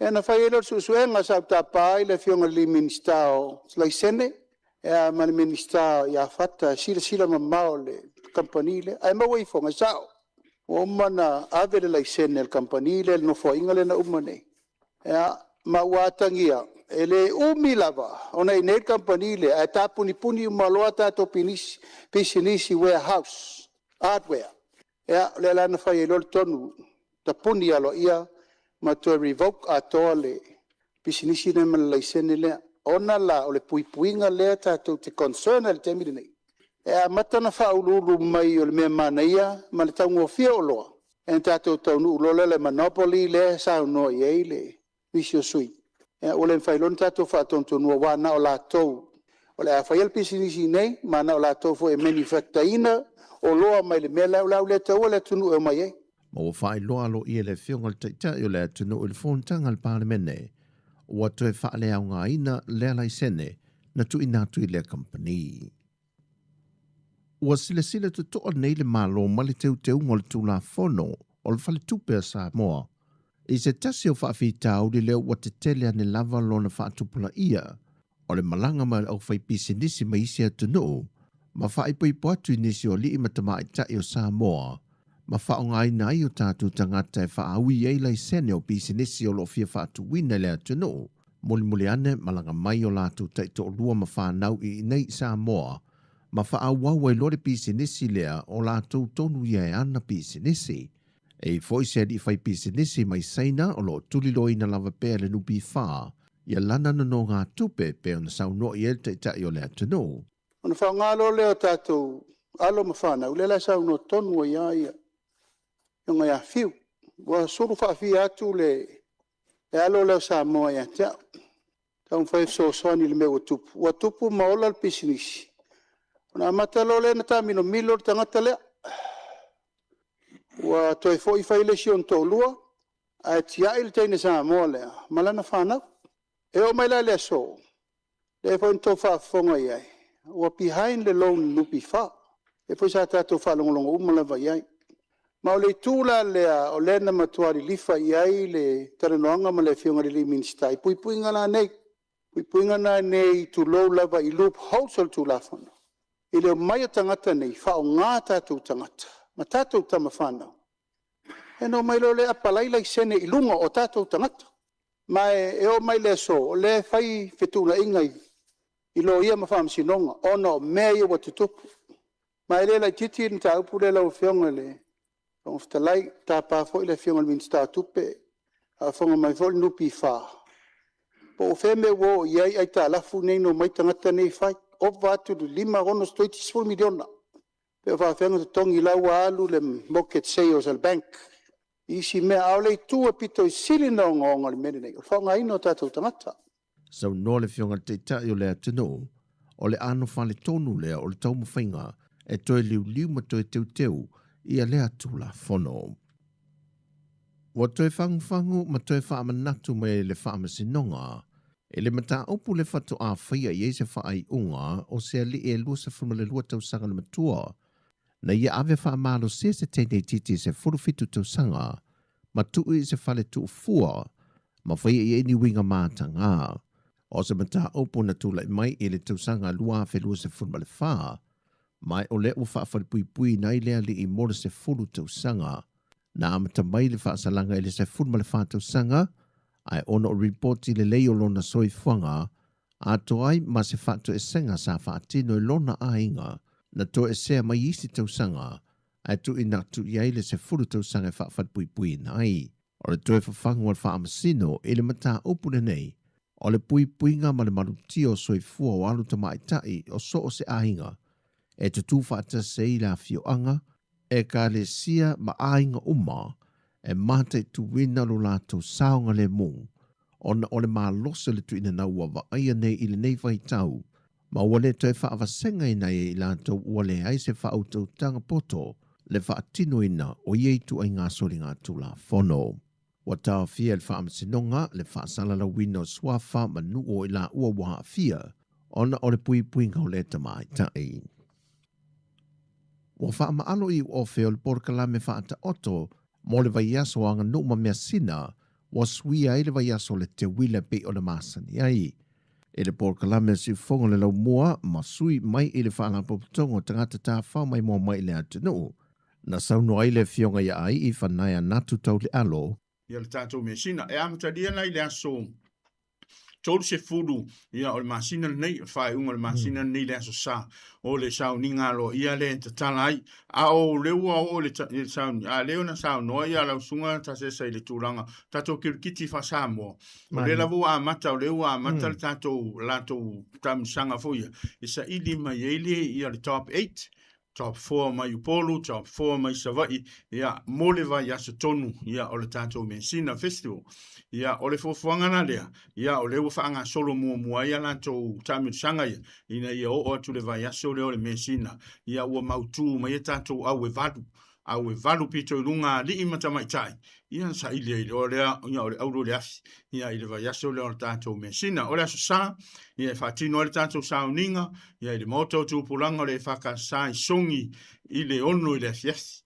Ia ona fai ai lea o le suesuega, sa ou tapa ai le Afioga i le Minisita o Laisene ma le Minisita ia Fata e silasila mamao i le kamupani lea. Ae maua ifoga, e sao, ua uma ona ave le laisene a le kamupani lea i le nofoaiga lea na uma nei, ia, ma ua atagia, e le umi lava ona i inei le kamupani lea ae tapunipuni uma loa tatou pisinisi warehouse, hardware. Ia, o lea la na fai ai loa le tonu, tapuni aloaia ma toe revoke atoa le pisinisi lea ma le laisene lea. Ona la o le puipuiga lea tatou te concern ai i le taimi lenei, e amata ona faauluulu mai o le mea manaia ma le taugofie o oloa, ia ona tatou taunuu loa lea i le monopoly lea e saunoa i ai le nisi o sui usufono, ua le mafai loa ona tatou faatonutonuina, aua na o latou o le a faia le pisinisi i inei, ma na o latou foi e manufacture ina oloa mai le mea la o le a le taua le atunuu e omai ai. Ma ua faailoa aloaia e le Afioga i le Taitai o le atunuu i le fonotaga a le Palemene, ua toe faaleaogaina lea laisene na tuuina atu i lea kamupani. Ua silasila totoa nei le Malo ma le teuteuga o le Tulafono o le Faletupe a Samoa i se tasi o faafitauli lea ua tetele ane lava lona faatupulaia o le malaga mai o le aufaipisinisi mai isi atunuu ma faaipoipo atu i nisi o alii ma tamaitai o Samoa ma faaaogaina ai o tatou tagata e faaui ai laisene o pisinisi o lo o fia faatuina i le atunuu. Mulimuli ane malaga mai o latou taitoalua ma fanau i inei i Samoa ma faaauau ai loa le pisinisi lea o latou tonu ia e ana pisinisi. E i foi se alii fai pisinisi mai Saina o lo o tuliloaina lava pea e le NPF ia lana nonogatupe pei ona saunoa i ai le Taitai o le atunuu. Ona faaaoga loa lea o tatou alo ma fanau, lea la e saunoa tonu ai lava le Afioga ia Fiu. Ua sulu faafia atu le alo lea o Samoa ia te au, taumafai e fesoasoani i le mea ua tupu, ua tupu ma ola le pisinisi, ona amata loa lea ona taamilomilo le tagata lea. Ua toe foi fai le isi ona toalua, ae tiai le teine Samoa lea ma lana fanau. E oo mai la i le aso, lea foi na outou faafofoga i ai, ua behind le loan i le NPF. Lea foi sa tatou faalogologo uma lava i ai. Ma o le itu la lea o lea na matua lilifa i ai le talanoaga ma le Afioga i le Minisita i puipuiga la nei. Puipuiga la nei tulou lava i loopholes o le Tulafono, i le omai o tagata nei faaaoga tatou tagata ma tatou tama fanau, ia ona omai loa lea apalai laisene i luga o tatou tagata. Ma e oo mai i le aso, o lea e fai fetuunaiga i loia ma faamasinoga ona o mea ia ua tutupu. Ma e le laitiiti le mataupu lea lau Afioga i le Fofoga Fetalai, e tapa foi le Afioga i le Minisita o Tupe, faafofoga mai foi le NPF, po o fea le mea ua oo i ai aitalafu nei na omai tagata nei fai, ova atu i le $5, 6, toeitiiti $10 miliona. Pe o faafefea ona totogi la ua alu le mortgage sales a le bank i isi mea, a o le itu e pito i sili ona ogaoga o le mea lenei, o le faaaogaina o tatou tagata. Saunoa le Afioga i le Taitai o le atunuu, o le ano faletonu lea o le taumafaiga e toe liuliu ma toe teuteu ia lea Tulafono. Ua toe fagufagu ma toe faamanatu mai le Faamasinoga i le mataupu le faatoa faia i ai se faaiuga o se alii e 22 tausaga le matua na ia ave faamalosia se teine itiiti e 17 tausaga ma tuu i se fale tuufua ma faia i ai ni uiga matagā. O se mataupu na tulai mai i le tausaga 2024, ma o lea ua faafalepuipuiina ai le alii mo le 10 tausaga. Na amata mai le faasalaga i le 14 tausaga, ae ona o ripoti lelei o lona soifuaga, atoa ai ma se faatoesega sa faatino i lona aiga, na toesea mai isi tausaga, ae tuuina atu i ai le 10 tausaga e faafalepuipuiina ai. O le toe fafagu a le Faamasino i le mataupu lenei, o le puipuiga ma le malutia o soifua o alo tamaitai o so o se aiga, e tutū faatasi ai le afioaga, ekalesia ma aiga uma, e mataituina lo latou saogalemu, ona o le malosi o le tuuina nau ua vaaia nei i lenei vaitau, ma ua le toe faavasegaina ai e i latou ua leai se faautautaga poto le faatinoina o ia ituaiga soligatulafono. Ua taofia e le Faamasinoga le faasalalauina o suafa ma nuu o i laua ua aafia ona o le puipuiga o lea tamaitai. Ua faamaalo i ofe o le polokalame faataoto mo le vaiaso o aganuu ma measina ua suia ai le vaiaso o le teuila pei ona masani ai. I le polokalame o Siufogo le Laumua ma sui mai i le Faalapotopotoga o Tagata Tafao Maimoa mai i le atunuu, na saunoa ai le Afioga ia Ai'i Fanaia Natu Taulealo, Ia le tatou measina e amatalia la i le aso 30 ia o le masina lenei, o le faaiuga o le masina lenei le aso Sa, o le sauniga aloaia lea e tatala ai. A o lea ua oo i le sauni, a lea ona saunoa ia lau susuga Tasesa i le tulaga tatou kirikiti faa-Samoa, o lea lava ua amata, o lea ua amata le tatou latou taamilosaga foi ia, e saili mai ai le ia le top 8, top 4 mai Upolu, top 4 mai Savaii, ia, mo le vaiaso tonu, ia, o le tatou Measina Festival. Ia, o le fuafuaga la lea, ia, o lea ua faagasolo muamua ai a latou taamilosaga ia, ina ia oo atu le vaiaso lea o le Measina, ia, ua mautu mai a tatou au e valu, au e valu pito i luga alii ma tamaitai, ia, saili ai loa lea, ia, o le auro i le afi, ia, i le vaiaso lea o le tatou Measina. O le Aso Sa, ia, e faatino ai le tatou sauniga, ia, i le Maota o Tupulaga o le EFKS i Sogi i le 6 i le afiafi.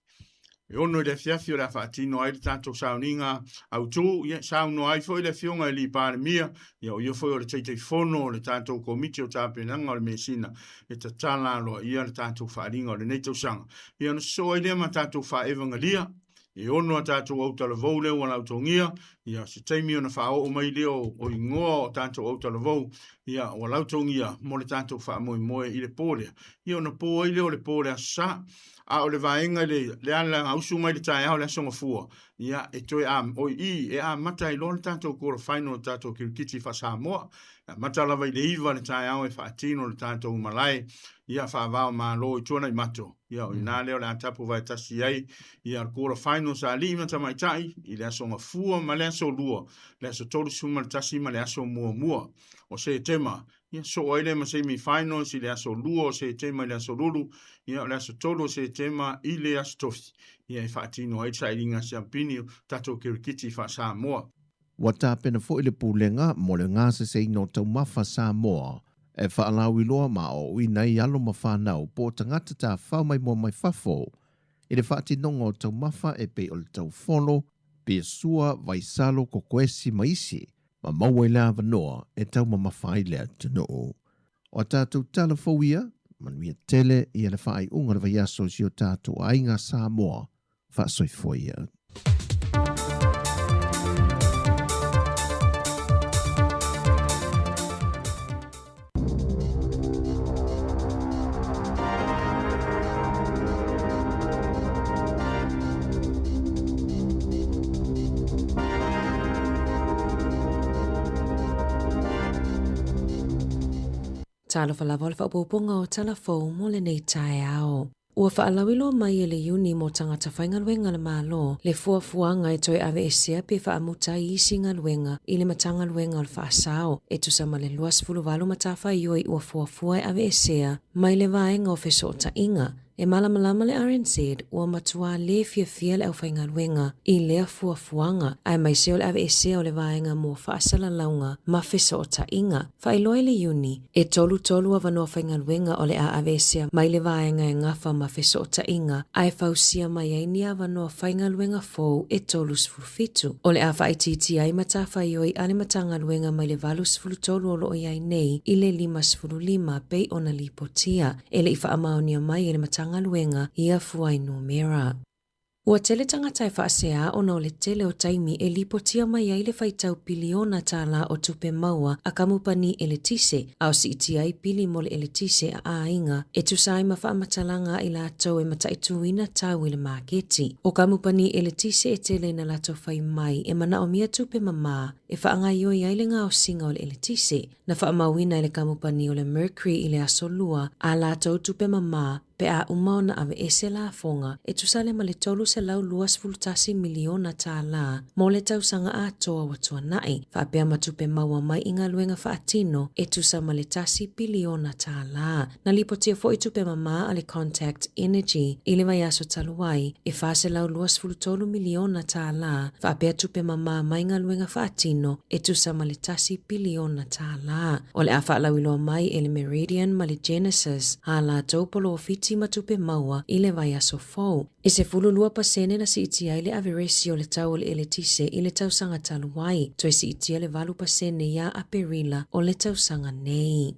E 6 i le afiafi o le a faatino ai le tatou sauniga autu, ia, saunoa ai foi le Afioga i le Palemia, ia, o ia foi o le Taitaifono o le tatou Komiti o Tapenaga o le Measina, e tatala aloaia le tatou faaaliga o lenei tausaga. Ia, ona sosoo ai lea ma tatou faaevagalia, e 6 a tatou autalavou lea ua lautogia, ia, se taimi ona faaoo mai lea o igoa o tatou autalavou, ia, ua lautogia mo le tatou faamoemoe i le po lea. Ia, ona po ai lea o le po o le Aso Sa. A o le vaega i le ala usu mai le taeao o le Aso Gafua, ia, e toe a, oi i, e amata ai loa le tatou quarter final o le tatou kirikiti faa-Samoa. E amata lava i le 9 le taeao e faatino le tatou malae, ia, faava o Malo i Tuanaimato. Ia, o i ina lea o le a tapu vaetasi ai, ia, le quarter finals a alii ma tamaitai i le Aso Gafua ma le Aso Lua, le aso 31 ma le aso muamua o Setema. Ia, soo ai lea ma semi finals i le aso 2 o Setema i le aso Lulu, ia, o le aso 3 o Setema i le aso Tofi, ia, e faatino ai le sailiga siampini o tatou kirikiti faa-Samoa. Ua tapena foi le Pulega mo le gaseseina o taumafa Samoa e faalauiloa ma aoaoina ai alo ma fanau po o tagata tafao maimoa mai fafo i le faatinoga o taumafa e pei o le taufolo, piasua, vaisalo, kokoesi ma isi, ma maua i le avanoa e taumamafa ai le atunuu. O a tatou tala fou ia, manuia tele ia le faaiuga o le vaiaso i si o tatou aiga Samoa. Faasoifua ia. Talofa lava o le faaopoopoga o Tala Fou mo lenei taeao. Ua faalauiloa mai e le Iuni mo Tagata Faigaluega a le Malo le fuafuaga e toe aveesea pe faamuta ai isi galuega i le Matagaluega o le Faasao e tusa ma le 28 matafaioi ua fuafua e aveesea mai le vaega o fesootaiga. E malamalama le RNZ ua matuā lē fiafia le aufaigaluega i lea fuafuaga aemaise o le aveesea o le vaega mo faasalalauga ma fesootaiga. Faailoa i le Iuni, e 33 avanoa faigaluega o le a aveesea mai le vaega e gafa ma fesootaiga ae fausia mai ai ni avanoa faigaluega fou e 37. O le a faaitiitia ai matafaioi a le Matagaluega mai le 83 o lo o i ai nei i le 55 pei ona lipotia e le i faamaonia mai e le Matagaluega ia fuainumera. Ua tele tagata e faaseā ona o le tele o taimi e lipotia mai ai le faitau piliona tālā o tupe maua a kamupani eletise, a o siitia ai pili mo le eletise a aiga e tusa ai ma faamatalaga a i latou e mataituina tau i le maketi. O kamupani eletise e tele ina latou fai mai e manaomia tupe mamā e faagaoioi ai le gaosiga o le eletise. Na faamauina e le kamupani o le Mercury i le Aso Lua a latou tupe mamā pe a uma ona aveese lafoga e tusa ai ma le $321 miliona tālā mo le tausaga atoa ua tuanai, faapea ma tupe maua mai i galuega faatino e tusa ma le $1 piliona tālā. Na lipotia foi tupe mamā a le Contact Energy i le vaiaso talu ai e $423 miliona tālā, faapea tupe mamā mai galuega faatino e tusa ma le $1 piliona tālā. O le a faalauiloa mai e le Meridian ma le Genesis a latou polofiti ma tupe maua i le vaiaso fou. E 12% na siitia ai le averesi o le tau o le eletise i le tausaga talu ai, toe siitia le 8% ia Aperila o le tausaga nei.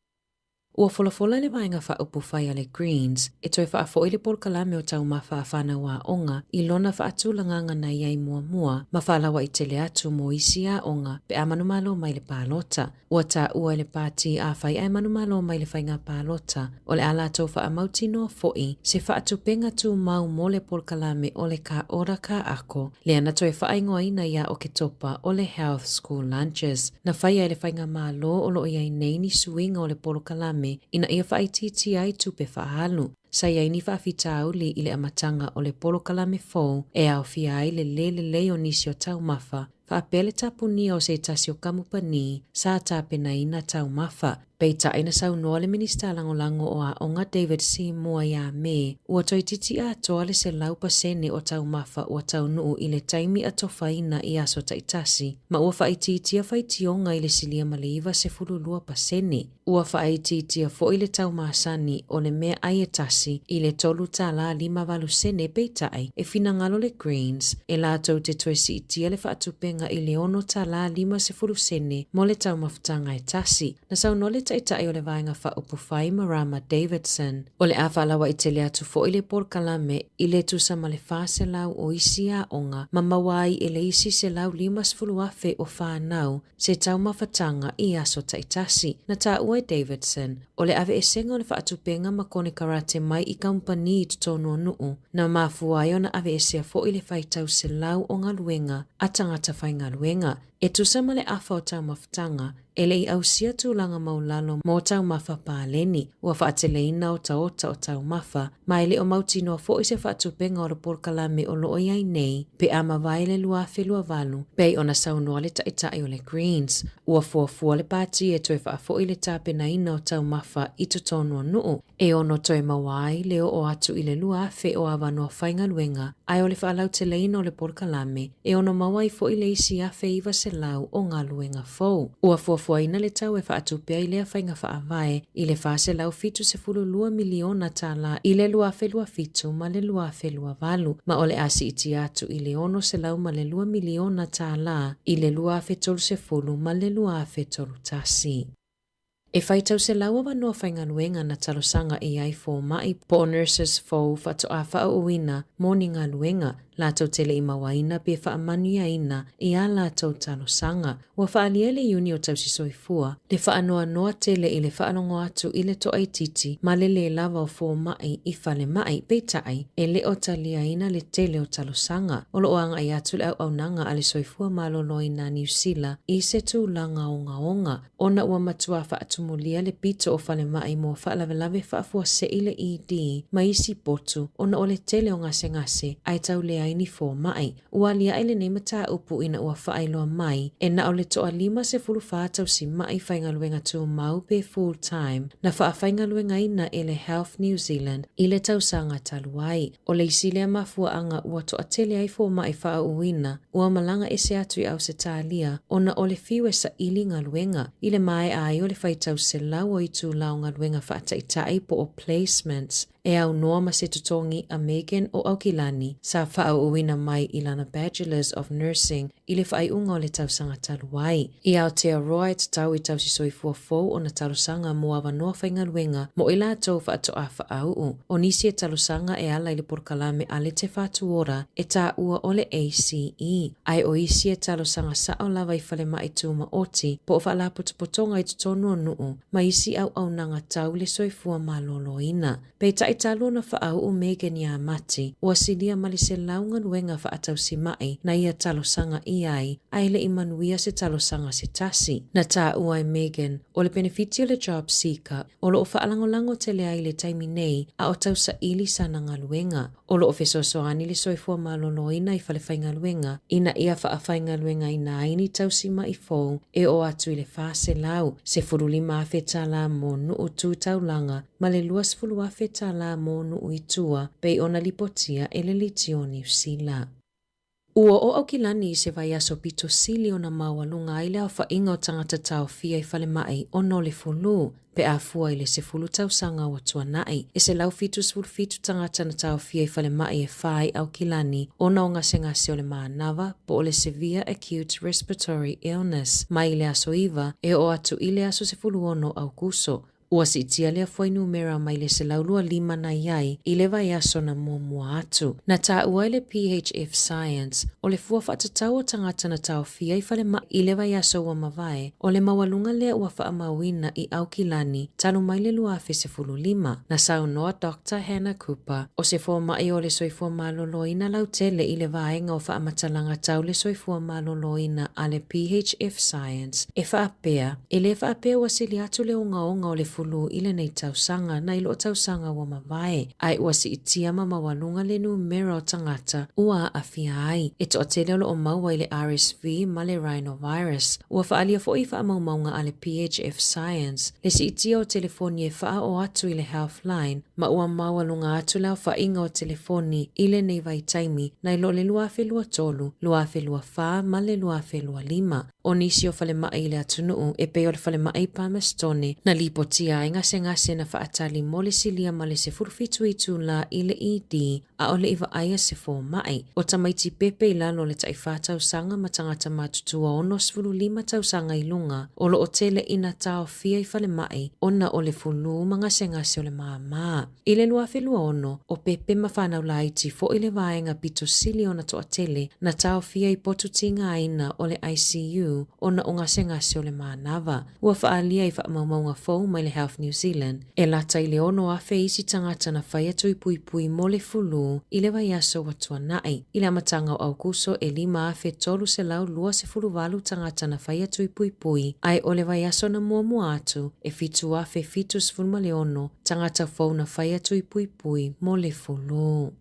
Ua folafola le Vaega Faaupufai a le Greens e toe faafo'i le polokalame o taumafa a fanau aoga i lona faatulagaga na i ai muamua ma faalauaitele atu mo isi aoga pe a manumalo mai le palota. Ua taua e le pāti afai ae manumalo mai le faiga palota, o le a latou faamautinoa fo'i se faatupenga tumau mo le polokalame o le Ka Ora Ka Ako, lea na toe faaigoaina ia Oketopa o le Health School Lunches. Na faia e le Faigamalo o lo o i ai nei ni suiga o le polokalame ina ia faaitiitia ai tupe faaalu. Sa i ai ni faafitauli i le amataga o le polokalame fou e aofia ai le lē lelei o nisi o taumafa, faapea le tapunia o se tasi o kamupani sa tapenaina taumafa. Peitai na saunoa le Minisita Lagolago o Aoga David Seymour iā Me, ua toeitiiti atoa le 100% o taumafa ua taunuu i le taimi atofaina i aso taitasi, ma ua faaitiitia faitioga i le silia ma le 92%. Ua faaitiitia foi le tau masani o le meaai e tasi i le $3.58 peitai e finagalo le Greens e latou te toe siitia le faatupenga i le $6.50 mo le taumafataga e tasi. Na saunoa le Taitai o le Vaega Faaupufai Marama Davidson, o le a faalauaitele atu foi le polokalame i le tusa ma le 400 o isi aoga ma maua ai e le isi 150,000 o fanau se taumafataga i aso taitasi. Na taua e Davidson, o le aveesega o le faatupenga ma konekarate mai i kamupani i totonu o nuu, na mafua ai ona aveesea foi le faitau selau o galuega a tagata faigaluega. E tusa ma le afa o taumafataga, e le i ausia tulaga maulalo mo taumafa paleni, ua faateleina otaota o taumafa, ma e le o mautinoa foi se faatupenga o le polokalame o lo o i ai nei pe a mavae le 2028, pei ona saunoa le Taitai o le Greens. Ua fuafua le pāti e toe faafo'i le tapenaina o taumafa i totonu o nuu, e ono toe maua ai le oo atu i le 2,000 o avanoa faigaluega, ae o le faalauteleina o le polokalame e ono maua ai foi le isi 1,900 o galuega fou. Ua fuafuaina le tau e faatupe ai lea faiga faavae i le $472 miliona tālā i le 2027 ma le 2028, ma o le a siitia atu i le $602 miliona tālā i le 2030 ma le 2031. E faitau selau avanoa faigaluega na talosaga i ai fomai po o nurses fou faatoa faaooina mo ni galuega latou te le i mauaina pe faamanuiaina i a latou talosaga. Ua faaalia e le Iuni o Tausisoifua le faanoanoa tele i le faalogo atu i le toaitiiti ma le lē lava o fomai i falemai, peitai, e le o taliaina le tele o talosaga. O lo o agai atu le auaunaga a le Soifua Maloloina a Niu Sila i se tulaga ogaoga ona ua matua faatumulia le pito o falemai mo faalavelave faafuasei le ED ma isi potu ona o le tele o gasegase ae tau leai ni fomai. Ua aliae lenei mataupu ina ua faailoa mai e na o le toa 54 tausimaʻi faigaluega tumau pe full time na faafaigaluegaina e le Health New Zealand i le tausaga talu ai. O le isi lea mafuaaga ua toatele ai fomaʻi faauuina ua malaga ese atu i Ausetalia ona o le fiu e saili galuega i le maea ai o le faitau selau o itula o galuega faataitai po o placements E aunoa ma se totogi a Megan o Aukilani sa faaauauina mai i lana Bachelors of Nursing i le faaiuga o le tausaga talu ai. I Aotearoa e tatau i tausisoifua fou ona talosaga mo avanoa faigaluega mo i latou faatoa faauu. O nisi e talosaga e ala i le polokalame a le Te Whatu Ora e taua o le ACE, ae o isi e talosaga sao lava i falemai tumaoti po o faalapotopotoga i totonu o nuu ma isi auaunaga tau le soifua maloloina. Peitai talu ona faauu Megan iā Mati, ua silia ma le selau galuega faatausimaʻi na ia talosaga i ai a e le i manuia se talosaga se tasi. Na taua e Megan, o le penefiti o le Job Seeker o lo o faalagolago tele ai i le taimi nei a o tausaili sana galuega. O lo o fesoasoani le soifua maloloina i falefaigaluega ina ia faafaigaluegaina ai ni tausimaʻi fou e oo atu i le $415,000 tālā mo nuu tu taulaga ma le $20,000 tālā mo nuu i tua, pei ona lipotia e le Leitio Niu Sila. Ua oo Aukilani i se vaiaso pito sili ona maualuga ai le aofaiga o tagata taofia i falemai ona o le fulu, pe a fua i le 10 tausaga ua tuanai. E 177 tagata na taofia i falemai e fa i Aukilani ona o gasegase o le manava po o le severe acute respiratory illness mai le aso 9 e oo atu i le aso 16 Aukuso. Ua siitia lea fuainumera mai le 125 na i ai i le vaiaso na muamua atu. Na taua e le PHF Science, o le fua faatatau o tagata na taofia i falemai i le vaiaso ua mavae, o le maualuga lea ua faamauina i Aukilani talu mai le 2015. Na saunoa Doctor Hannah Cooper, o se fomai o le soifua maloloina lautele i le vaega o faamatalaga tau le soifua maloloina a le PHF Science, e faapea, E le faapea ua sili atu le ogaoga o le fulu i lenei tausaga nai lo tausaga ua mavae, ae ua siitia ma maualuga le numera o tagata ua aafia ai. E toatele o lo o maua i le RSV ma le rhinovirus. Ua faaalia foi i faamaumauga a le PHF Science le siitia o telefoni e faaoo atu i le Healthline ma ua maualuga atu le aofaiga o telefoni i lenei vaitaimi nai lo le 2023, 2024 ma le 2025. O nisi o falemai i le atunuu e pei o le falemai i Palmastone na lipotia ai gasegase na faatali mo le silia ma le 17 itulā i le ED a o le i vaaia se fomai. O tamaiti pepe i lalo o le taʻiwhā tausaga ma tagata matutua 65 tausaga i luga o lo o tele ina taofia i falemai ona o le fulū ma gasegase o le māmā. I le 2026, o Pepe ma whanau laiti foʻi le vaega pito sili ona toatele na taofia i potu tigaina o le ICU ona o gasegase o le manava. Ua faaalia i faamaumauga fou mai le Health New Zealand, e lata i le 6,000 isi tagata na fai atu i puipui mo le fulū i le vaiaso ua tuanai. I le amataga o Aukuso e 5,328 tagata na fai atu i puipui, ae o le vaiaso na muamua atu e 7,076 tagata fou na fai atu i puipui mo le fulū.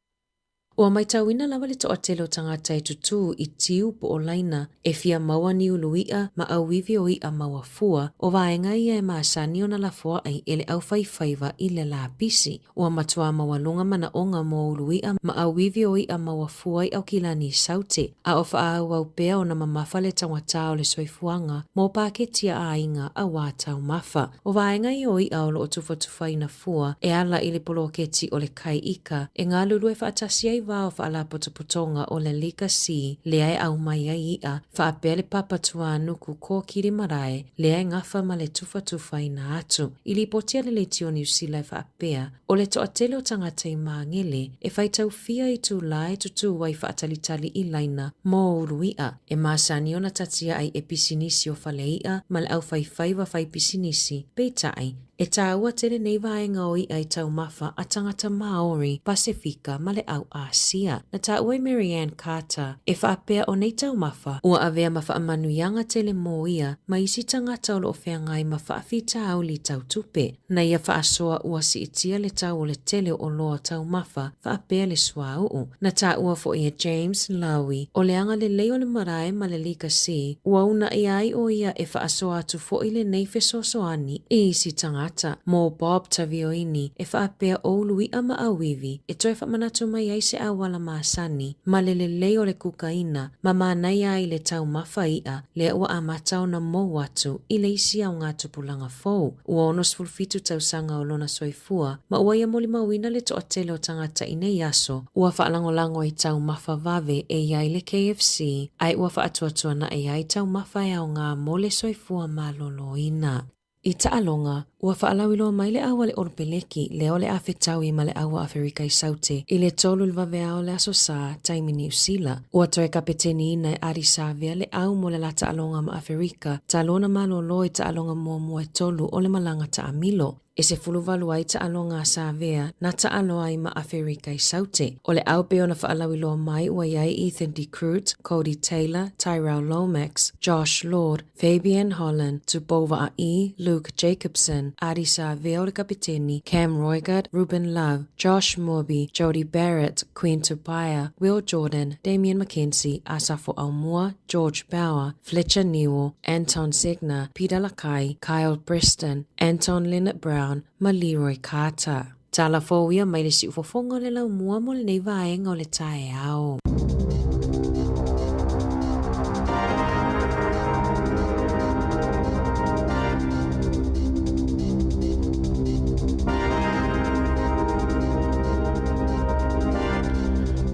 Ua matauina lava le toatele o tagata e tutū i tiu po o laina e fia maua ni ulu iʻa ma ʻauiwi o iʻa maua fua, o vaega ia e masani ona lafoaʻi e le ʻaufaifaiva i le lapisi. Ua matua maualuga manaʻoga mo ulu iʻa ma ʻauiwi o iʻa maua fua i ʻAukilani i Saute, a o faaauau pea ona mamafa le taugata o le soifuaga mo paketi a aiga auā taumafa. O vaega ia o iʻa o lo o tufatufaina fua e ala i le poloketi o le kai ika e galulue faatasi ai va o faalapotopotoga o le Liga C lea e aumai ai iʻa faapea le papa tuanuku kōkiri marae lea e gafa ma le tufatufaina atu. I lipoti a le Leitio Niu Sila e faapea, o le toatele o tagata i Magele e faitaufia itulā e tutū ai faatalitali i laina mo ulu iʻa, e masani ona tatiaʻi e pisinisi o fale iʻa ma le aufaifaiva fai pisinisi, peitai, E tāua tele nei vaega o iʻa i taumafa a tagata Māori, Pasefika ma le au Āsia. Na tāua i Mary Ann Carter e faapea o nei taumafa ua avea ma faamanuiaga tele mō ia ma isi tagata o loo feagai ma faafitauli tau tupe. Na ia faasoa ua siitia le tau o le tele o oloa taumafa faapea le suauu. Na taua foi e James Lowy o le agalelei o le marae ma le Liga C ua uunaia ai ʻo ia e faasoa atu foʻi lenei fesoasoani i isi tagata. Mo Bob Tavioini e faapea o ulu iʻa ma ʻAuiwi e toe faamanatu mai ai se ʻauala masani ma le lelei o le kukaina ma manaia ai le taumafa iʻa lea ua amata ona mou atu i le isi aogatupulaga fou. Ua 67 tausaga o lona soifua ma ua ia molimauina le toatele o tagata i nei aso ua faalagolago i taumafa vave e i ai le KFC ae ua faatuatuanaʻi ai taumafa e aoga mo le soifua maloloina. I taaloga, ua faalauiloa mai le au a le Olopeleki lea o le a fetaui ma le au a Aferika i Saute i le 3 i le vaveao o le Aso Sa, taimi Niu Sila. Ua toe kapeteniina e Ardie Savea le au mo le la taaloga ma Aferika, talu ona malolo i taaloga muamua e tolu o le malaga taamilo. E 18 ai taaloga a Savea na taalo ai ma Aferika i Saute. O le au pei ona faalauiloa mai ua i ai Ethan De Groot, Codie Taylor, Tyrell Lomax, Josh Lord, Fabian Holland, Tupou Vaa'i, Luke Jacobson, Ardie Savea o le kapeteni, Cam Roigard, Ruben Love, Josh Moorby, Jody Barrett, Quinn Tupaea, Will Jordan, Damian McKenzie, Asafo Aumua, George Bower, Fletcher Newell, Anton Segner, Peter Lakai, Kyle Preston, Anton Lienert-Brown ma Leroy Carter. Tala fou ia mai le siufofoga o le laumua mo lenei vaega o le taeao.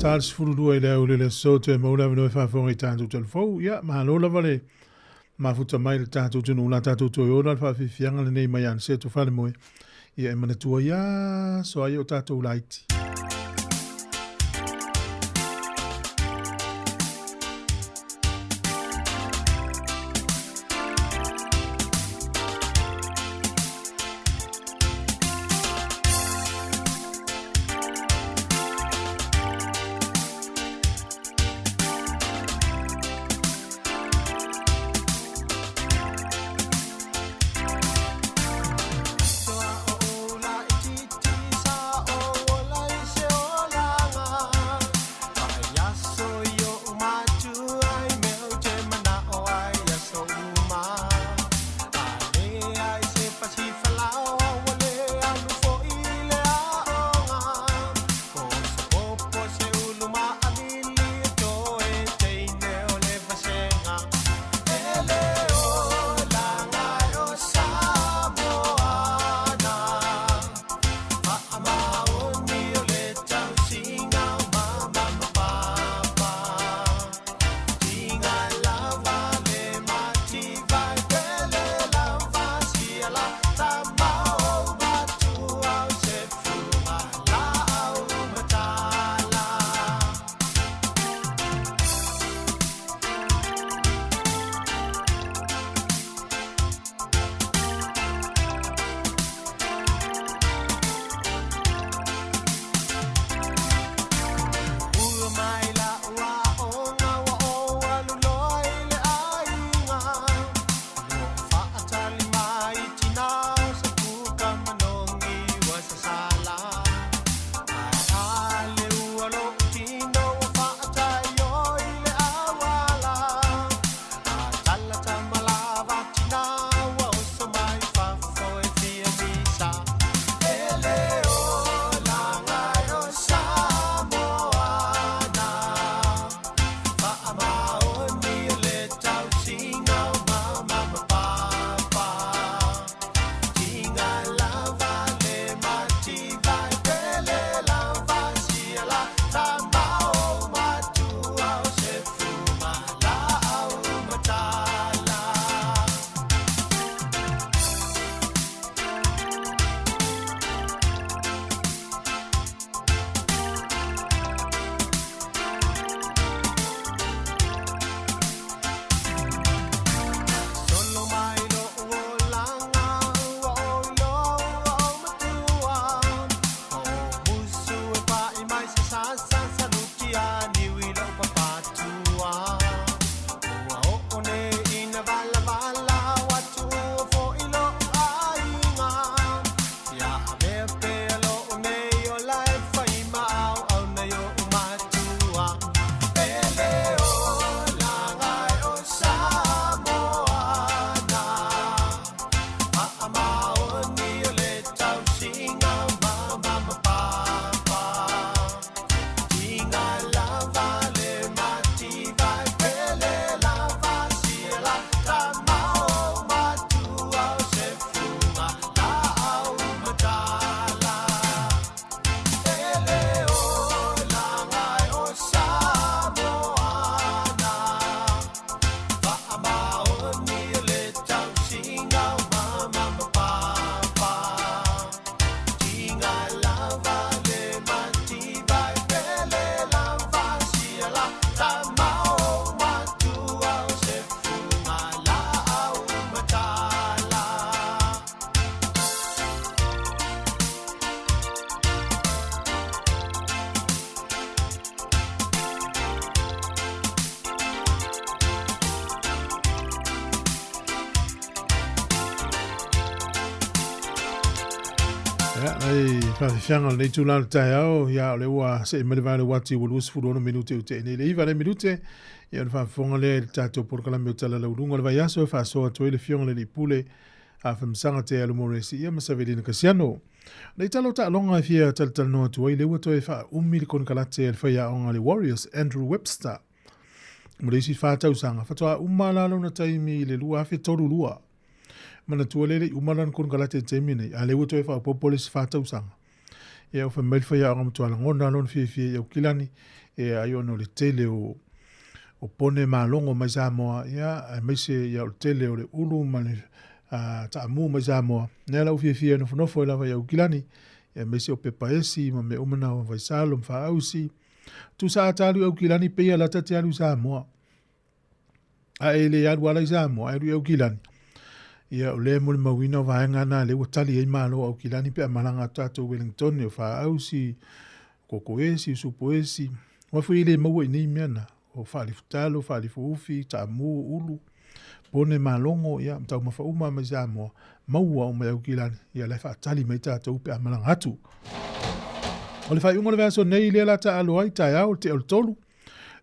Ta le 12 i le au le le aso toe maua le avanoa e faafofoga i tatou talafou. Ia, malo lava le mafuta mai le tatou atunuu la tatou toe ola le faafiafiaga lenei mai Aniseto Falemoe. Ia e manatua ia aso ai o tatou laiti. Ia, nai faafefiaga o lenei itula o le taeao, ia o lea ua see mai le vae o le uati ua 26 minute ua tea nei le 9 le minute. Ia o le faafofoga lea i le tatou polokalame o Tala Lauluga o le Vaiaso e faasoa atu ai le Afioga i le Alii Pule a Famasaga Te Alu Moresi ia ma Savelina Kasiano. Nei tala o taaloga e fia talatalanoa atu ai, lea ua toe faaumi le konekarate a le faiaoga a le Warriors, Andrew Webster, mo le isi 4 tausaga, faatoa uma la lona taimi i le 2032. Manatua lea e le i uma lana konekarate i le taimi nei, a lea ua toe faaopoopo le isi 4 tausaga. Ia, ua fai mai le faiaoga matua lagona lona fiafia i Aukilani, e ai ona o le tele o o pone malogo mai Samoa, ia, aemaise ia o le tele o le ulu ma le taamu mai Samoa. Lea la ua fiafia e nofonofo ai lava i Aukilani, ia, aemaise o pepa esi ma mea uma na o vaisalo ma faausi. Tusa a ta alu i Aukilani pei a lata te alu i Samoa. A e le alu ala i Samoa, ae alu i Aukilani. Ia, o lea e molimauina o vaega na lea ua tali ai malo o Aukilani pe a malaga atu tatou Wellington, o faausi, koko esi, o supo esi. Aua foi e le maua i nei mea na, o faalifutalo, faalifuufi, taamu, ulu, pone malogo, ia, ma taumafa uma mai Samoa, maua uma i Aukilani, ia la e faatali mai tatou pe a malaga atu. O le faaiuga o le vaiaso nei lea la taalo ai, taeao, le tea o le 3,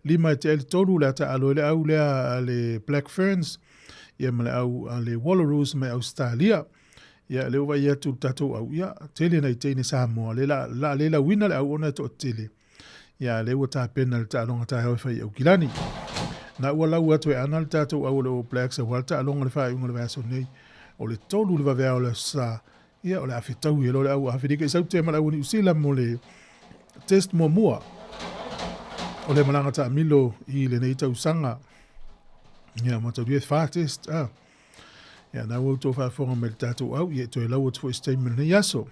5 e tea i le 3, le a taalo ai le au lea a le Black Ferns, ia ma le au a le Wallaroos mai Ausetalia. Ia, lea ua vaai atu le tatou au, ia, tele nai teine Samoa, le la, la le lauina le au ona e toatele. Ia, lea ua tapena le taaloga taeao e fai i Aukilani. Na ua lau atu e ana le tatou au o le All Blacks aua le taaloga le faaiuga o le vaiaso nei. O le 3 le vaveao o le Aso Sa, ia, o le a fetaui e loa le au Aferika i Saute ma le au o Niu Sila mo le test muamua o le malaga taamilo i lenei tausaga. Ia, mataulia e 4 test, ah. Ia, na ua outou faafofoga mai le tatou au, ia e toe lau atu foi se taimi o lenei aso.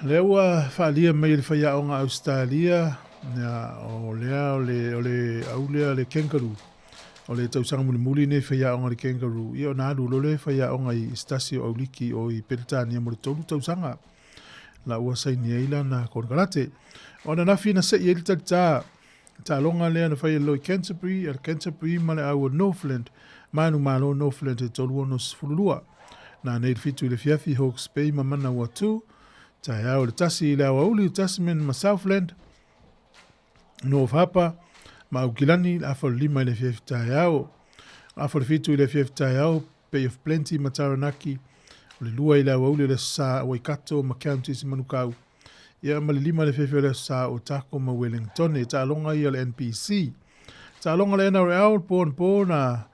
Lea ua faalia mai e le faiaoga Ausetalia, ia, o lea o le, o le au lea le kangaroo, o le tausaga mulimuli nei faiaoga le kangaroo, ia ona alu loa lea faiaoga i se tasi o auliki o i Peretania mo le 3 tausaga. La ua saini ai lana konekarate. O ananafi na sei ai le talitā, Taaloga lea na fai e Lloyd Canterbury, a le Canterbury ma le au o Northland, manumalo Northland e 3-62. Na nei le 7 i le afiafi Hawke's Bay ma Manawatu, taeao le 1 i le aoauli Tasman ma Southland, North Harbour ma Aukilani le afa o le 5 i le afiafi taeao. Afa o le 7 i le afiafi taeao Bay of Plenty ma Taranaki, o le 2 i le aoauli o le Aso Sa Waikato ma Counties Manukau. Ia ma le 5 le afiafi o le Aso Sa o Otago ma Wellington. Taaloga ia o le NPC. Taaloga le NRL, po na po na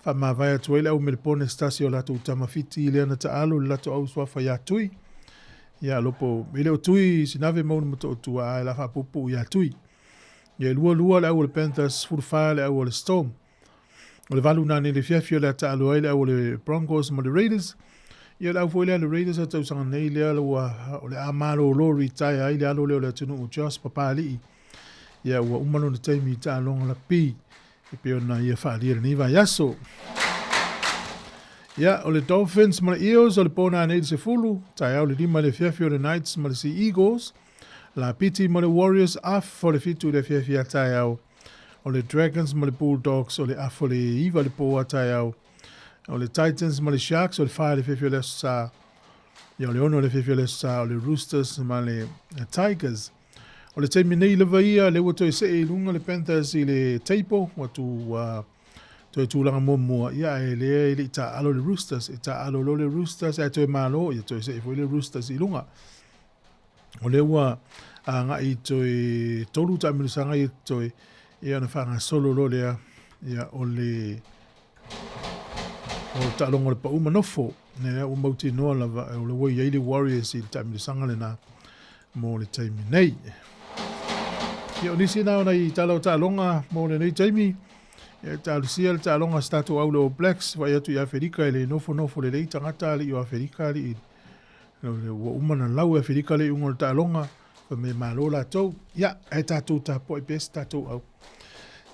faamavae atu ai le au Melepone se tasi o latou tama fiti lea na taalo le latou au suafa ia Tui. Ia lopo, e le o Tui sinave maunu ma to'otua ae la faapuupuu ia Tui. Ia e 2-2 le au o le Panthers, 14 le au o le Storm. O le 8 na nei le afiafi o le a taalo ai le au o le Broncos ma le Raiders. Ia o le au foi lea le Raiders o tausaga nei lea ua o le a malolo retire ai le alo lea o le atunuu Josh Papali'i. Ia ua uma lona taimi i taaloga lakapi e pei ona ia faaalia lenei vaiaso. Ia, o le Dolphins ma le Eels o le po nanei le 10, taeao le 5 i le afiafi o le Knights ma le Sea Eagles, Lapiti ma le Warriors afa o le 7 i le afiafi a taeao, o le Dragons ma le Bulldogs o le afa o le 9 i le po a taeao, o le Titans ma le Sharks o le 4 i le afiafi o le Aso Sa, ia o le 6 i le afiafi o le Aso Sa o le Roosters ma le Tigers. O le taimi nei lava ia, lea ua toe see i luga le Panthers i le table, ua tu toe tulaga muamua, ia ae lea e le i taaalo le Roosters, e taaalo loa le Roosters ae toe malo, ia toe see foi le Roosters i luga. O lea ua agai toe 3 taamilosaga ia toe, ia ona faagasolo loa lea, ia o le o le taaloga o le pau ma nofo. Lea ua mautinoa lava, o lea ua i ai le Warriors i le taamilosaga lena mo le taimi nei. Ia, o nisi na o nai tala o taaloga mo lenei taimi. Ia, talosia le taaloga sa tatou au le All Blacks, vaai atu i Aferika e le nofonofo lelei tagata alii o Aferika alii. Ua uma na lau e Aferika le iuga o le taaloga, fai mai malo latou. Ia, ae tatou tapuai pea se tatou au.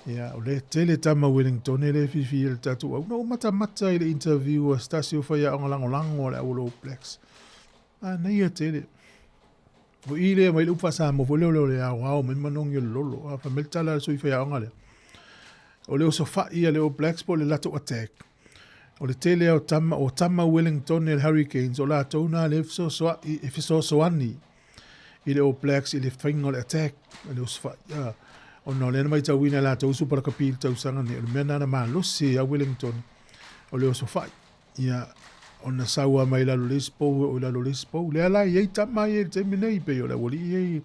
Ia, o lea tele tama Wellington e le fifi le tatou au. Na ou matamata i le interview a se tasi o faiaoga lagolago a le au o le All Blacks. Manaia tele. O i lea mai le upu faa-Samoa foi lea o le aoao mai manogi o le lolo. A fai mai le tala a le sui faiaoga lea. O le osofai a le All Blacks po o le latou attack. O le tele o tama, o tama Wellington e le Hurricanes, o latou na le fesoasoa'i, e fesoasoani i le All Blacks i le faiga o le attack, i le osofai. Uh, ona o lea na matauina e latou Super Rugby i le tausaga nei, o le mea na na malosi a Wellington, o le osofai. Ia, ona sau a mai lalo le isi pou, o lalo le isi pou. Lea la i ai tama ia i le taimi nei, pei o le aualii ia i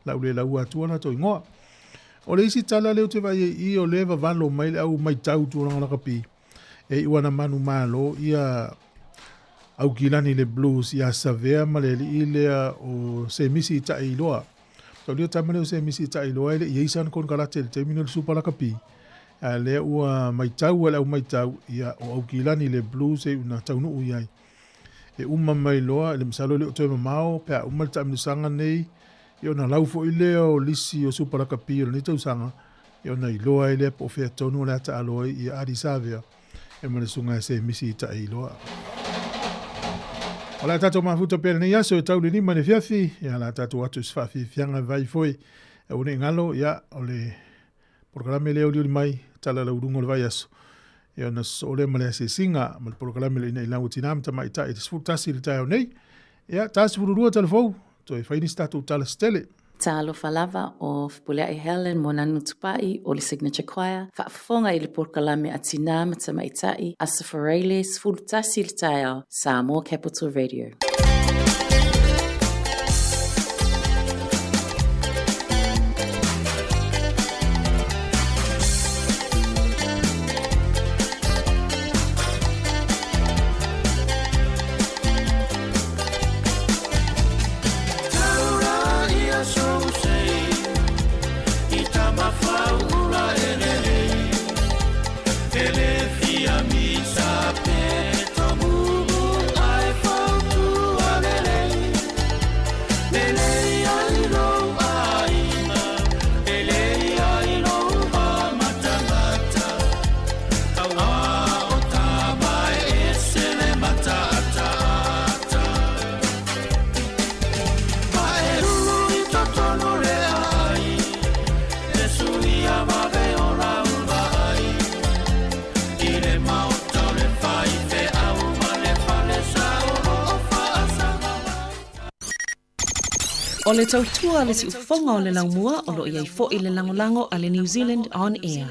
lau le laua atua latou igoa. O le isi tala lea ou te vaai ai i i, o lea e vavalo mai le au matau tulaga lakapi, e iu ana manumalo ia Aukilani le Blues ia Savea ma le alii lea o Semisi i Taʻiloa. Taulia tama lea o Semisi i Taʻiloa e le i ai sana konekarate i le taimi nei o le Supa Lakapi. A lea ua matau e le au matau, ia o Aukilani le Blues e iu na taunuu i ai. E uma mai loa, le masalo e le o toe mamao pe a uma le taamilosaga nei, ia ona lau foi lea o lisi o Supa Lakapi o lenei tausaga, ia ona iloa ai lea po o fea tonu o le a taalo ai ia Adi Savea e ma le susuga e Semisi i Taʻiloa. O le a tatou mafuta pea lenei aso e tau le 5 i le afiafi, ia o le a tatou atu i se faafiafiaga e vai foi e aua ne i galo, ia o le polokalame lea e olioli mai, tala lauuluga o le vaiaso, ia ona sosoo lea ma le asiasiga ma le polokalame le ina i lau tina ma tamaitai i le 11 i le taeao nei. Ia, 42 tala fou, toe fai nisi tatou tala se tele. Talofa lava o Fepuleai Helen Moananu Tupai o le Signature Choir, faafofoga i le polokalame a Tinā ma Tamaitai, Aso Faraile, 11 i le taeao, Samoa Capital Radio. O le tautua a le siufofoga o le laumua o lo o i ai foi le lagolago a le New Zealand On Air.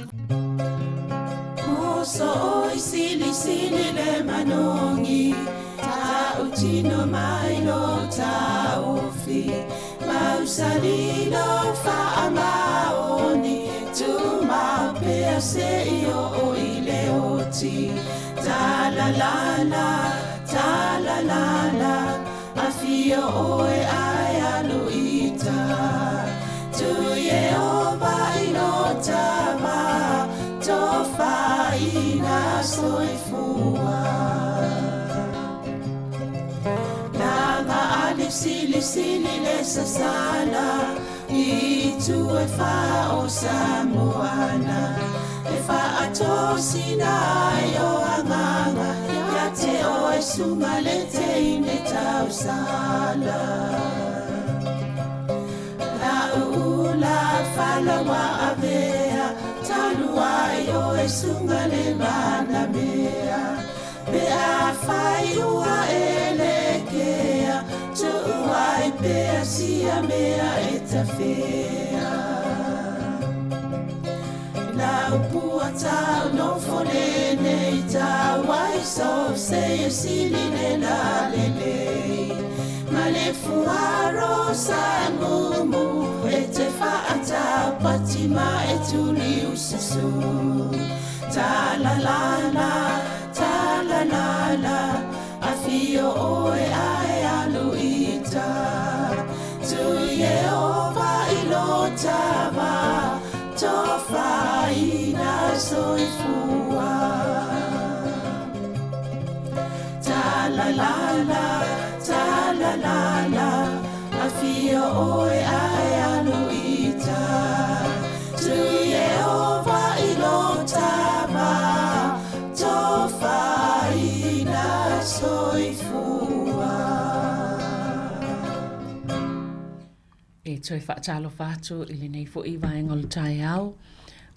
E toe faatalofa atu i lenei foi vaega o le taeao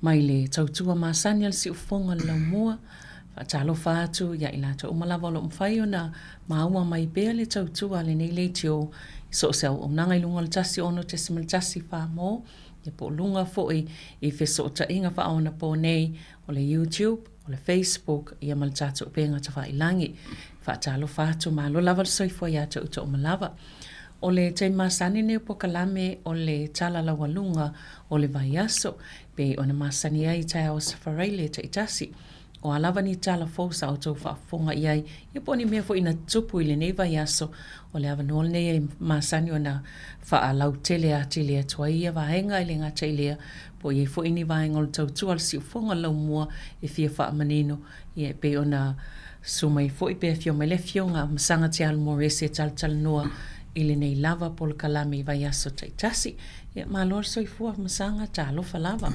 mai le tautua masani a le siufofoga o le laumua. Faatalofa atu ia i latou uma lava o lo o mafai ona maua mai pea le tautua a lenei leitio i so o se auaunaga i luga o le 106.1 mo, ia po o luga foi i fesootaiga faaonaponei o le YouTube, o le Facebook ia ma le tatou upega tafailagi. Faatalofa atu, malo lava le soifua ia te outou uma lava. O le taimi masani nei o polokalame o le tala laualuga o le vaiaso, pei ona masani ai i taeao Aso Faraile taitasi. O a lava ni tala fou sa outou faafofoga i ai, ia po o ni mea foi na tutupu i lenei vaiaso, o le avanoa lenei e masani ona faalautele atili atu ai ia vaega e le gata i lea, po o i ai foi ni vaega o le tautua a le siufofoga laumua e fia faamanino, ia e pei ona susu mai foi pe afio mai le Afioga a Masaga Te Alu Morris e talatalanoa i lenei lava polokalame i vaiaso taitasi. Ia malo le soifua Masaga, talofa lava.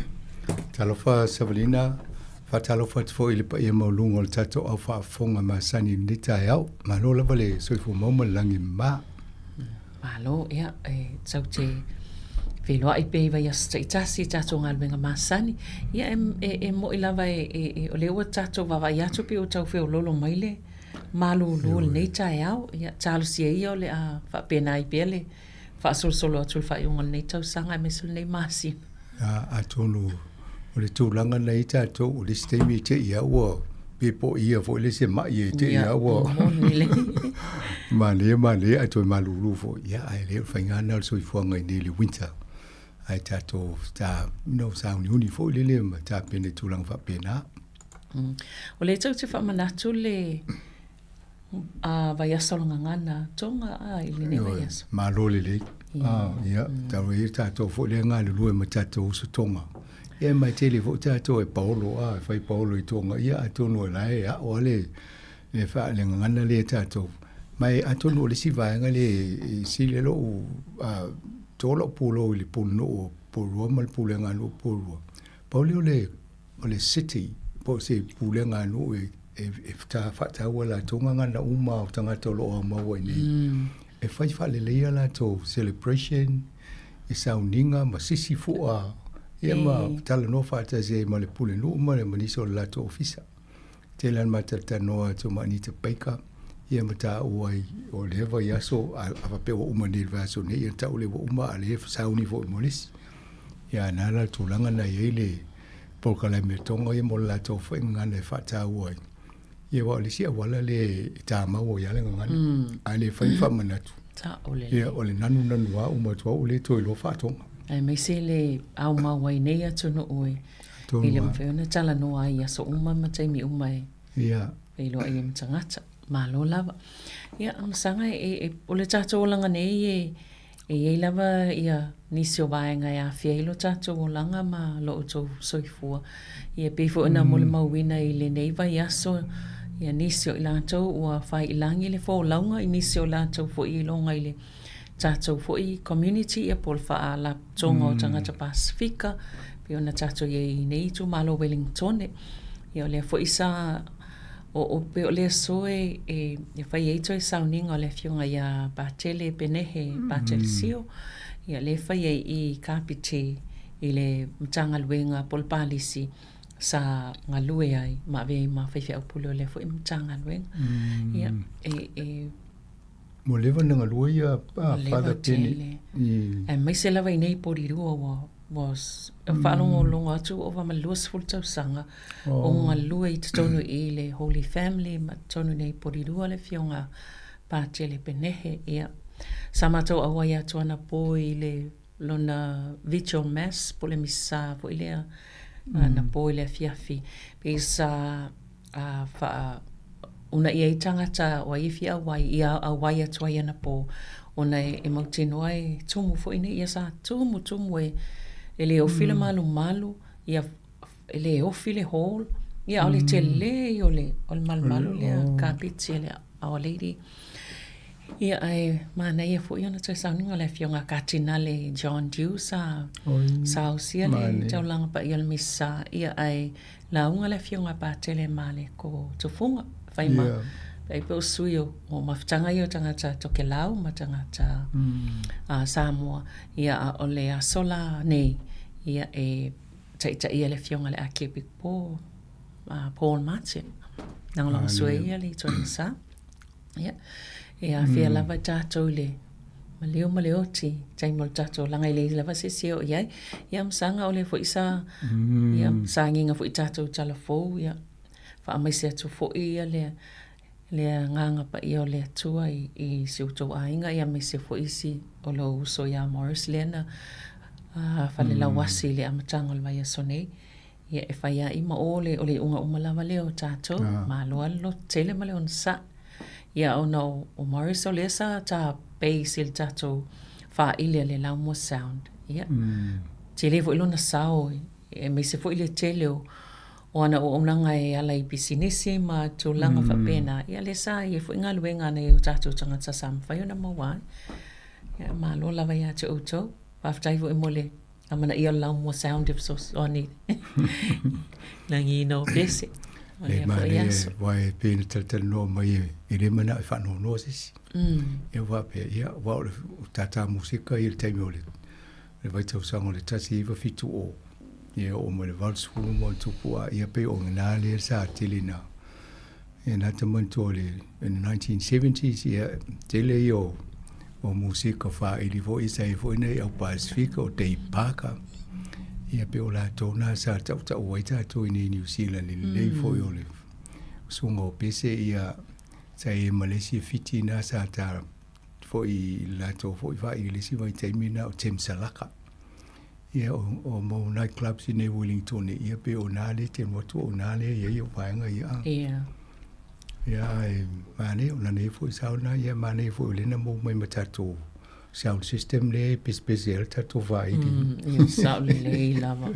Talofa Savalina, faatalofa atu foi i le paia maualuga o le tatou au faafofoga masani i lenei taeao. Malo lava le soifua maua ma le lagi e mama. Malo, ia, e tau te feiloai pea i vaiaso taitasi i tatou galuega masani. Ia, e, e, e moi lava e, e, e, o lea ua tatou vaavaai atu pei ua tau feoloolo mai le malūlū o lenei taeao. Ia, talosia ia o le a faapena ai pea le faasolosolo atu i le faaiuga o lenei tausaga aemaise o lenei masina. A, atonu o le tulaga na i ai tatou, o le isi taimi e te i lava ua pe po o ia foi le isi e mai e te i lava ua manaia manaia ae toe malūlū foi. Ia, ae le o le faiga lena o le soifuaga i nei i le winter. Ae tatou ta, you know, sauniuni foi lele ma tapena i tulaga faapena. O lea tou te faamanatu le a vaiaso o le gagana Tonga a i lenei vaiaso. Malo lelei. Ah, ia, tau ai tatou foi lea galulue ma tatou uso Tonga. Ia mai tele foi tatou e paolo a, e fai paolo i Tonga. Ia atonu o la e a'o lava le le fa le gagana lea e tatou. Ma e atonu o le isi vaega lea e sili ai lo'u to lo'u pulou i le pulenuu o Porirua ma le pulega a nuu o Porirua. Pau lea o le o le city po o se pulega a nuu e, e, e faataua e latou gagana uma o tagata o lo o aumau ai nei. E fai faaleleia latou celebration i sauniga ma sisi fua ia ma talanoa faatasi ai ma le pulenuu ma le ma nisi o le latou ofisa. Tele lava na ma talatalanoa atu ma Anita Baker ia ma taua ai o lea vaiaso a, a faapea ua uma nei i le vaiaso nei ia tau lea ua uma a lea sauni foi mo le isi. Ia na la le tulaga na i ai le polokalame a Tonga ia mo le latou foi gagana e faataua ai. Ia aua o le isi auala lea e tamau ai lava le gagana. A le fai ni faamanatu. Sao lelei. Ia o le nanunanu lava uma atu lava ua le toe iloa faa-Tonga. Aemaise le aumau ai nei atunuu e e le mafai ona talanoa ai i aso uma ma taimi uma e feiloai ai ma tagata. Malo lava. Ia, Masaga, e, e, o le tatou olaga nei e, E i ai lava ia nisi o vaega e aafia ai lo tatou olaga ma lo outou soifua. Ia pei foi ona molimauina i lenei vaiaso ia nisi o i latou ua faiilagi le folauga i nisi o latou foi iloga i le tatou foi community ia po o le faalapotopotoga o tagata Pasefika pei ona tatou i ai i nei itumalo Wellingtone. Ia o lea foi sa O o pei o le aso e e fai ai toe sauniga o le afioga ia Patele Penehe Patele Sio, ia lea e fai ai i Kapiti i le Matagaluega po o le Palisi sa galue ai ma avea ai ma faifeau pule o lea foi Matagaluega. Ia e e Ua leva ona galue ia Father Pene. Aemaise lava i nei Porirua ua ua faalogologo atu ua ova ma le 20 tausaga o galue i totonu i le Holy Family ma totonu nei i Porirua le afioga a Patele Penehe. Ia, sa matou auai atu anapo i le lona Vigil Mass po o le Misa foi lea anapo i le afiafi. Pei sa faa uunaia ai tagata o ai e fia auai ia auai atu ai anapo ona e mautinoa e tumu foi nei ia sa tumu tumu e e le ofi le malumalu ia e le ofi le hall ia o le tele ia o le o le malumalu lea kapeti a le Our Lady ia ae manaia foi ona toe sauniga o le afioga a Katinale John Dew sa sa ausia le taulaga paia o le Misa ia ae Lauga le afioga a Patele ma le ko Tufunga, whai ma, yeah. pe o sui o, o mafutaga ia o tagata Tokelau ma tagata Samoa, ia a o le aso la nei, ia e taitaia le afioga le Archiepic Paul, Paul Martin. Lagolagosua ia le ituaiga sa. Ia, e afea lava i tatou i le maliu ma le oti, taimi o le tatou olaga e leai lava se isi e oo i ai. Ia ma saga o lea foi sa, ia, sagiga foi i tatou tala fou, ia, faamaise atu foi ia le, le agaga paia o le Atua i, i si outou aiga, ia aemaise foi si o lou uso ia Morris lea na falelauasi i le amataga o le vaiaso nei. Ia, e fai lava i ma o le, o le iuga uma lava lea o tatou. Malo lava le lototele ma le onosai. Ia, ona o, o Morris o lea sa ta base i le tatou faaili a le Laumua Sound. Ia, tele foi lona sao, aemaise foi le tele o, o ana auaunaga e ala i pisinisi ma tulaga faapena. Ia, lea sa i ai foi galuega a nai o tatou tagata sa mafai ona maua ai. Ia, malo lava ia te outou. Faafetai foi mo le Amanaia o le Laumua Sound e fesoasoani i lagiina o pese o lea foi aso. Aua e pei ona talatalanoa mai e le manao e faanoanoa se isi. Ia ua faapea, ia aua o le tātā musika ia i le taimi o le vaitausaga o le 1970, ia oo mai le 80 ma ona tupu a, ia pei o lena lea sa tele ina, ia na ta manatua o le in the 1970s, ia tele ia o o musika faaili foi sa i ai foi nai au Pasifika o Dave Parker, ia pei o latou na sa tautau ai tatou i nei Niu Sila i le lelei foi o le susuga o Pese, ia sa i ai ma le isi Fiti na sa ta foi i le latou foi faaili i le isi vaitaimi na o Tim Salaka. Ia o, o mau night clubs i nei Wellington ia pei o na le te motu o na le ia ia vaega ia. Ia. Ia ai mane o na nei foi sauna ia mane foi o lena mo mai ma tatou sound system le pesepese ai le tatou faaili. Ia sao lelei lava.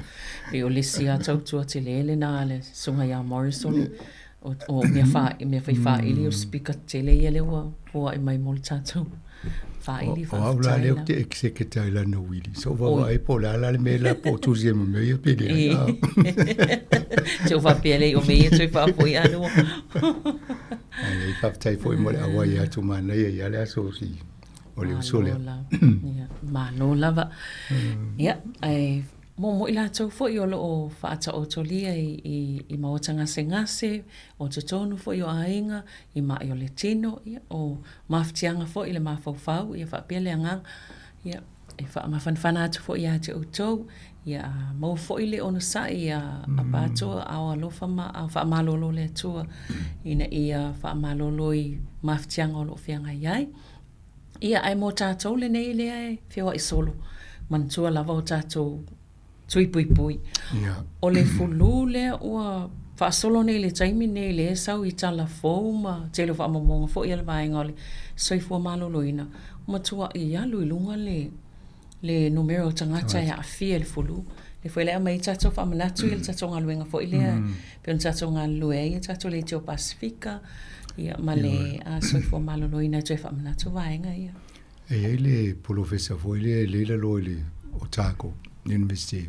Pei o le isi lava tautua tele lena a le Susuga ia Morris o le o, o mea fa, mea fai faaili o speaker tele ia lea ua foai mai mo le tatou faaili. O au la lea ou te executa i lana uili. So vaavaai po o le a la le mea la po o tusi ai ma mea ia pe leai. Te o faapea lea o mea ia toe faafoi anu. Ai nei faafetai foi mo le auai atu manaia ia le aso si o le uso lea. Malo lava. Ia, ai Mo i latou foi o lo o faataotolia i maota gasegase, o totonu foi o aiga, i maʻi o le tino, ia, o mafatiaga foi i le mafaufau, ia faapea le agaga, ia, e faamafanafana atu foi ia te outou, ia maua foi le onosai ia Apa Atua, ao alofa ma ao faamalolo le Atua, ina ia faamalolo i mafatiaga o lo o feagai ai. Ia, ae mo tatou lenei lea e feoai solo, manatua lava o tatou tui puipui. O le fulu lea ua faasolo nei i le taimi nei lea e sau i tala fou ma tele o faamaumauga foi a le vaega o le soifua maloloina, ua matuai alu i luga le le numera o tagata e aafia i le fulu. Lea foi la e aumai ai tatou faamanatu i le tatou galuega foi lea pei ona tatou galulue ai tatou leitio Pasefika ia ma le soifua maloloina e toe faamanatu vaega ia. E i ai le polofesa foi lea e lei lalo i le Otago University,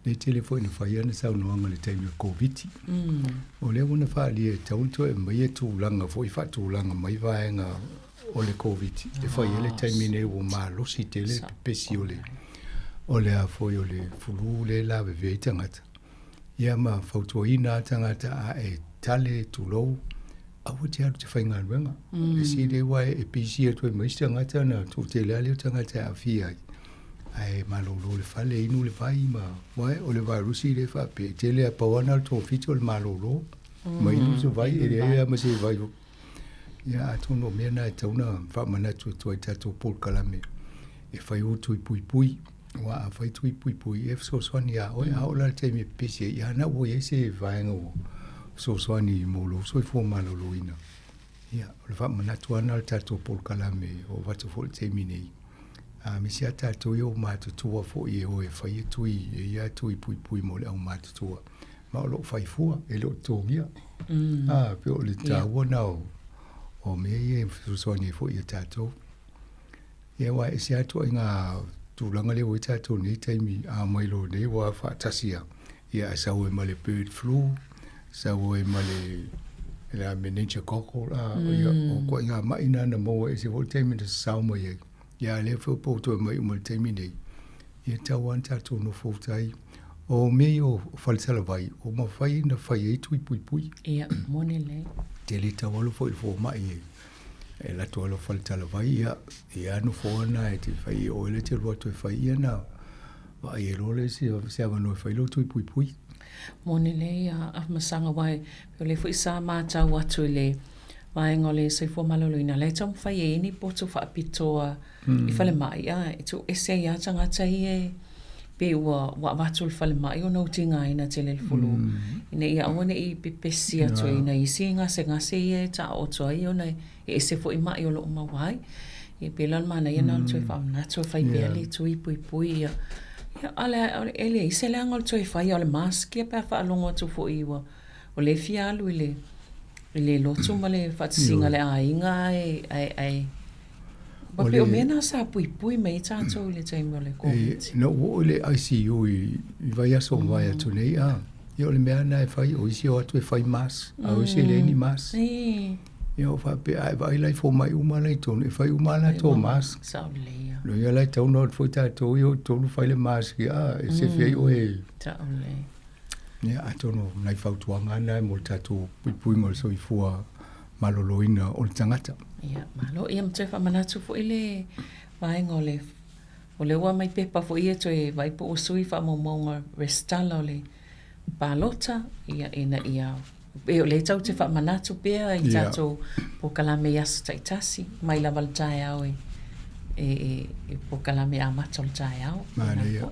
lea e tele foi ina fai ana saunoaga i le taimi o le Koviti. O lea ua na faaalia e tatau ona toe aumaia tulaga foi faatulaga mai vaega o le Koviti e fai ai le taimi nei ua malosi tele le pepesi o le o le a foi o le fulu lea e lavevea ai tagata. Ia ma fautuaina lava tagata a e tale tulou, aua te alu te faigaluega. E sili aua e pisi atu ai ma isi tagata ona toatele lava lea o tagata e aafia ai. Ae malolo le fale, inu le vai ma aua o le vairusi lea e faapea, e tele lava pau lava na o le togafiti o le malolo ma inu se vai, e leai lava ma se vai. Ia atonu o mea na e tatau ona faamanatu atu ai i tatou polokalame e fai o tui puipui. Aua a fai tui puipui, e fesoasoani ia oe. A oo la i le taimi e pepesi ai, ia na ua i ai se vaega ua fesoasoani mo lou soifua maloloina. Ia, o le faamanatu lava lena o le tatou polokalame o avatu foi i le taimi nei. Aemaise lava tatou ia ua matutua foi e o e fai tui, e i ai lava tui puipui mo le aumatutua. Ma o lo o fai fua, e le o totogia. A, pei o le taua lena o mea ia e fesoasoani ai foi ia tatou. Ia aua e ese lava ituaiga tulaga lea ua i ai tatou i lenei taimi, a omai loa nei ua faatasi lava, ia ae sau ai ma le bird flu, sau ai ma le meningococcal, a, ia, o ituaiga mai na na maua ese foi le taimi na sasao mai ai. Ia a o lea foi ua pou toe mai uma i le taimi nei, ia e tatau lava ona tatou nofo uta ai. O mea ia o faletalavai, ua mafai ona fai ai tui puipui. Ia, moni lelei. Tele taualo foi i le fomai e e alu atu ai loa faletalavai, ia, ia nofoa na e te fai e oe le te alu atu e fai ia na vaai ai loa le isi se avanoa e fai lou tui puipui. Moni lelei a Afamasaga aua e pei o lea foi sa matau atu i le vaega o le soifua maloloina, la e taumafai e i ai ni poto faapitoa i falemai, a e tuu ese ai lava tagata ia e pei ua ua avatu i le falemai ona ua tigaina tele i le fulu, ina ia aua ne i pepesi atu ai nai isi gasegase ia e taooto ai ona e ese foi mai o lo o maua ai. Ia pei la o le manaia lena o le toe faamanatu e fai pea le tui puipui ia. Ia, a o le, e leai se leaga o le toe fai, a o le mask ia pe a faalogo atu foi ua o lea e fia alu i le i le lotu ma le faatasiga a le aiga ae ae ae Ua pei o mea na sa puipui mai ai tatou i le taimi o le Koviti. Na ou oo i le ICU i le vaiaso ua mavae atu nei, a, ia o le mea lena e fai, o isi e o atu e fai mask, a o isi e leai ni mask. Ia ou faapea, a e vaai la i fomai uma la i totonu, e fai uma lava latou mask. Sao lelei ia. Loia la e tatau ona o atu foi tatou ia o i totonu fai le mask, a, e sefe ai oe. Sao lelei. Ia, atonu o nai fautuaga na mo le tatou puipuiga o le soifua maloloina o le tagata. Ia, malo. Ia, ma toe faamanatu foi le vaega o le, o lea ua aumai pepa foi ia toe vaai po ua sui faamaumauga resitala o le palota, ia, ina ia, e o lea tatou te faamanatu pea i tatou polokalame i aso taitasi, mai lava i le taeao e, e, e, polokalame amata o le taeao. Manaia.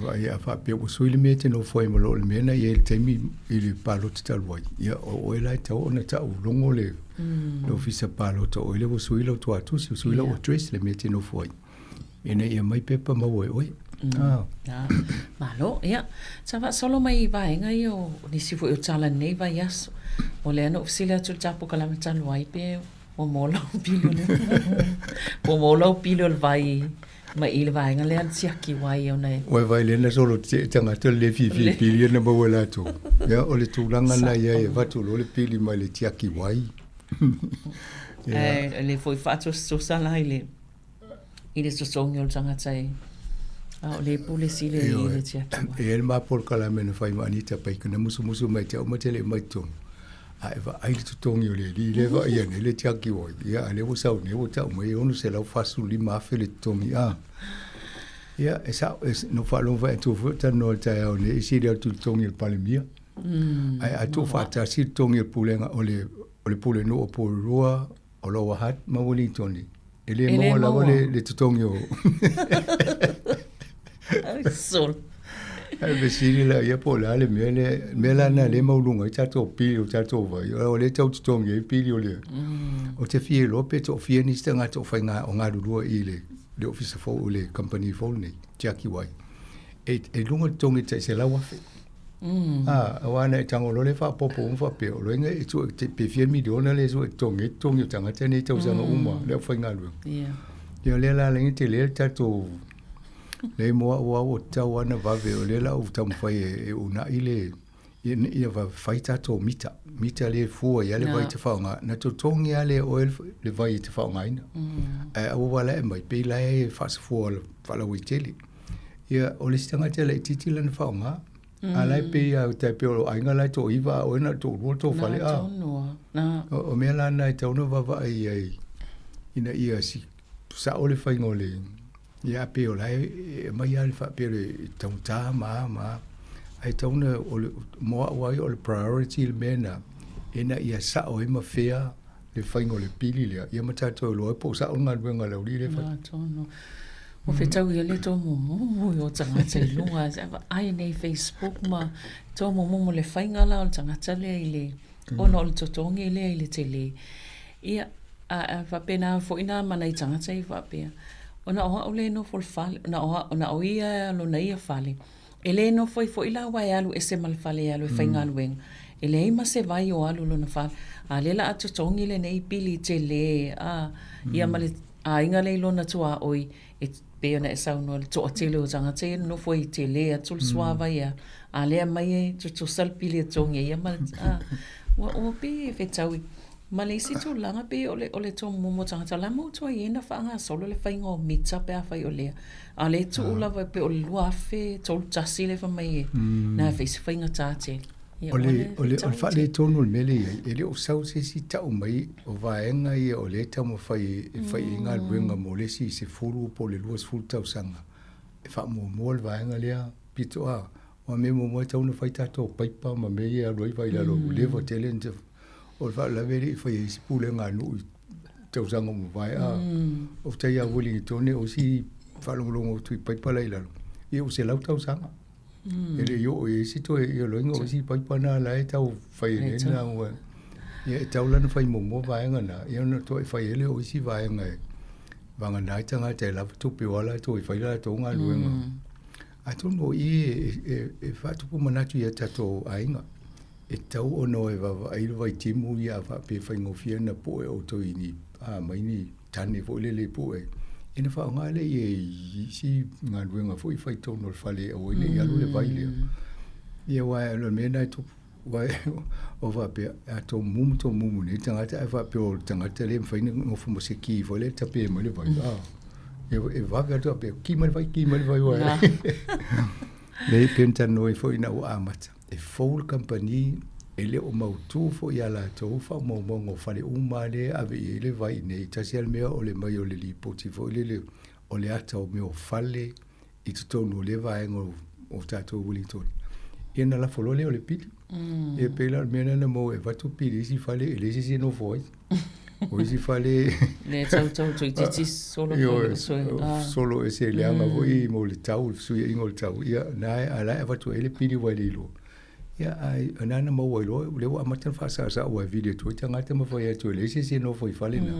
Vaai a faapea ua sui le mea e te nofo ai ma lo o le mea na i ai i le taimi i le palota talu ai, ia o oe la e tatau ona tau logo le, le ofisa palota o oe lea ua sui lau tuatusi, ua sui lau address le mea e te nofo ai. Ina ia aumai pepa maua e oe. Ah. Malo, ia. Sa faasolo mai i vaega ia o nisi foi o tala i lenei vaiaso. O lea na ou fesili atu i le ta polokalame talu ai pe ua maua lau pili o le ua maua lau pili o le vai mai i le vaega lea le tiaki wai ona e Ua vai le na solo te tagata le fiafia i pili na maua e latou. Ia, o le tulaga lena i ai e avatu loa le pili mai le tiaki wai. Ia. Ae le foi faatosotosa la i le i le totogi o le tagata e a o le pule sili i le tiaki wai. E i ai le ma polokalame na fai ma Anita Baker na musumusu mai te au ma te le mai totonu. A e vaai le totogi o le alii lea e vaaia nei le tiaki wai, ia, a lea ua sau nei ua tau mai e $645,000 le totogi, a. Ia, e sao, e, na ou faalogo foi atu foi o talanoa i le taeao nei, e sili atu i le totogi o le Palemia. Ae a tuufaatasi le totogi o le pulega, o le, o le pulenuu o Porirua, o Lower Hutt ma Wellington, e le maua lava le, le totogi o... Sol. Ae fesili la ia po o le a le mea lea, mea la lena lea e maualuga ai tatou pili o tatou vai, o lea e tau totogi ai pili o le... Ou te fia iloa pe toafia nisi tagata o faiga o galulue i le le ofisa fou, le kamupani fou lenei, Tiaki Wai. E, e luga le totogi tai $100,000. A, aua ana e tago loa le faaopoopo uma faapea, o lona uiga e sue te, pe fia miliona lea e sue e totogi ai totogi o tagata nei i tausaga uma le aufaigaluega. Ia o lea la ala ai ona tele le tatou lea mo au au o tatau lava ona vave o lea la ua taumafai e, e uunai le ia, ia vave fai tatou mita mita lea e fua ai lava le vai e te faaaoga na totogi lava lea e oe le vai e te faaaogaina. Ae aua valae mai pei la e faasafua faalauaitele. Ia, o le isi tagata e laitiiti lana faaaoga. A la e pei lava, tai pei o lou aiga la e toaiva a o oe na o le toalua le tou fale, a. O mea la na e tatau ona vaavaai i ai ina ia sao le faiga o le, ia a pei o la e aumai lava le faapea o le taugata ma a ma a. Ae tatau ona, o le, mo au lava ia o le priority le mea lena, ina ia sao ai ma fair le faiga o le pili lea, ia ma tatou iloa ai po o sao le galuega a le aualii lea e fai. Atonu. Ua fetau ia le tomumumu i o tagata i luga, vaai nei Facebook ma tomumumu le faiga la o le tagata lea i le, ona o le totogi lea i le tele. Ia, a faapena foi nā ma nai tagata ia faapea, ona o au lea e nofo i le fale, na o, na o ia lona ia fale, E le nofo ai foi la aua e alu ese ma le fale e alu e faigaluega. E leai ma se vai o alu lona fale. A lea la a totogi lenei pili tele a ia ma le aiga lea i lona tuaoi e pei ona e saunoa i le toatele o tagata ia e nonofo ai tele atu le suavai a a lea mai e tutusa le pili e totogi ai ia ma le a ua ua pei e fetaui. Ma le isi tulaga pei o le o le tomomo tagata la mo tua i na faagasolo le faiga o mita pe afai o lea. A o lea e tuu lava pei o le 2031 le fai mai e na fai se faigata tele. Ia O le, o le, o le faaletonu o le mea lea e i ai, e le o sau se isi tau mai o vaega ia o lea e taumafai e fai ai galuega mo le isi 10 po o le 20 tausaga. E faamuamua le vaega lea pito a, aua o mea muamua e tatau ona fai tatou paipa ma mea ia e alu ai vai i lalo, ua leva tele ona O le faalavelave e le i faia ai se pulega a nuu i tausaga ua mavae a o tai lava Uelintone o isi faalogologo atu i paipa la i lalo, ia ua 100 tausaga. E le i oo i ai se toe ia loiga o isi paipa na la e tau fai ai nei na ua ia e tau la ona fai muamua vaega na ia ona toe fai ai lea o isi vaega e vagana ai tagata e lava tupe o a latou e fai la latou galuega. Atonu o i e faatupu manatu i a tatou aiga. E tatau ona e vaavaai le vaitimu ia a faapea e faigofie ona pue outou i ni a mai ni tane foi lele e pue ai, ona faaaoga lea i isi galuega foi e fai i totonu o le fale e aua ai ne i alu le vai lea. Ia aua o le mea lena e tupu, aua o faapea, a tomumu tomumu nei le tagata ae faapea o le tagata lea e mafai ona nofo ma se ki foi lea e tape mai le vai, a, e vave atu faapea, ki mai le vai, ki mai le vai, aua e pei ona talanoa ai foi ina ua amata. E fou le kamupani, e le o mautu foi ia latou faamaumauga o fale uma lea e ave i ai le vai nei. Tasi lava le mea o le mai o le lipoti foi lele o le ata o mea o fale i totonu o lea vaega o tatou i Wellington. Ia ona lafo loa lea o le pili. Ia pei la o le mea lena na maua e avatu pili i isi fale e leai se isi e nofo ai. O isi fale... Le tau tau toeitiiti solo foi le sui. Solo ese leaga foi mo le tau, le fesuiaiga o le tau. Ia, na e, a la e avatu ai le pili ua le iloa. Ia, ae o na na maua ai loa, lea ua amata ona faasaosao aua e vili atu ai tagata ma fai atu e leai se isi e nofo i fale na.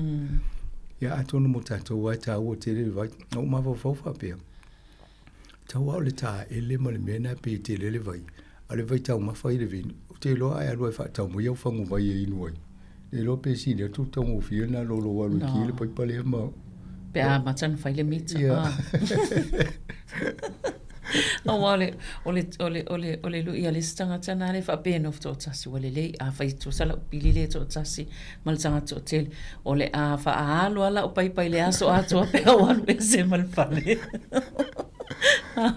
Ia, atonu mo tatou lava e taua tele le vai. Na ou mafaufau faapea, tau lava o le taele ma le mea lena pei e tele le vai, a o le vai taumafa i le vinu, ou te iloa a e alu lava e faatau mai au fagu vai e inu ai. Le iloa pe sili atu le taugofie lena i lou alu e ki le paipa lea ma... Pe a amata ona fai le mita. Ia. Aua o le, o le, o le, o le, o le lui a le isi tagata na le faapea e nofo toatasi, ua lelei, afai e tusa lau pili lea toatasi ma le tagata toatele, o le a faaalo lava lau paipa i le aso atoa pe a ou alu ese ma le fale.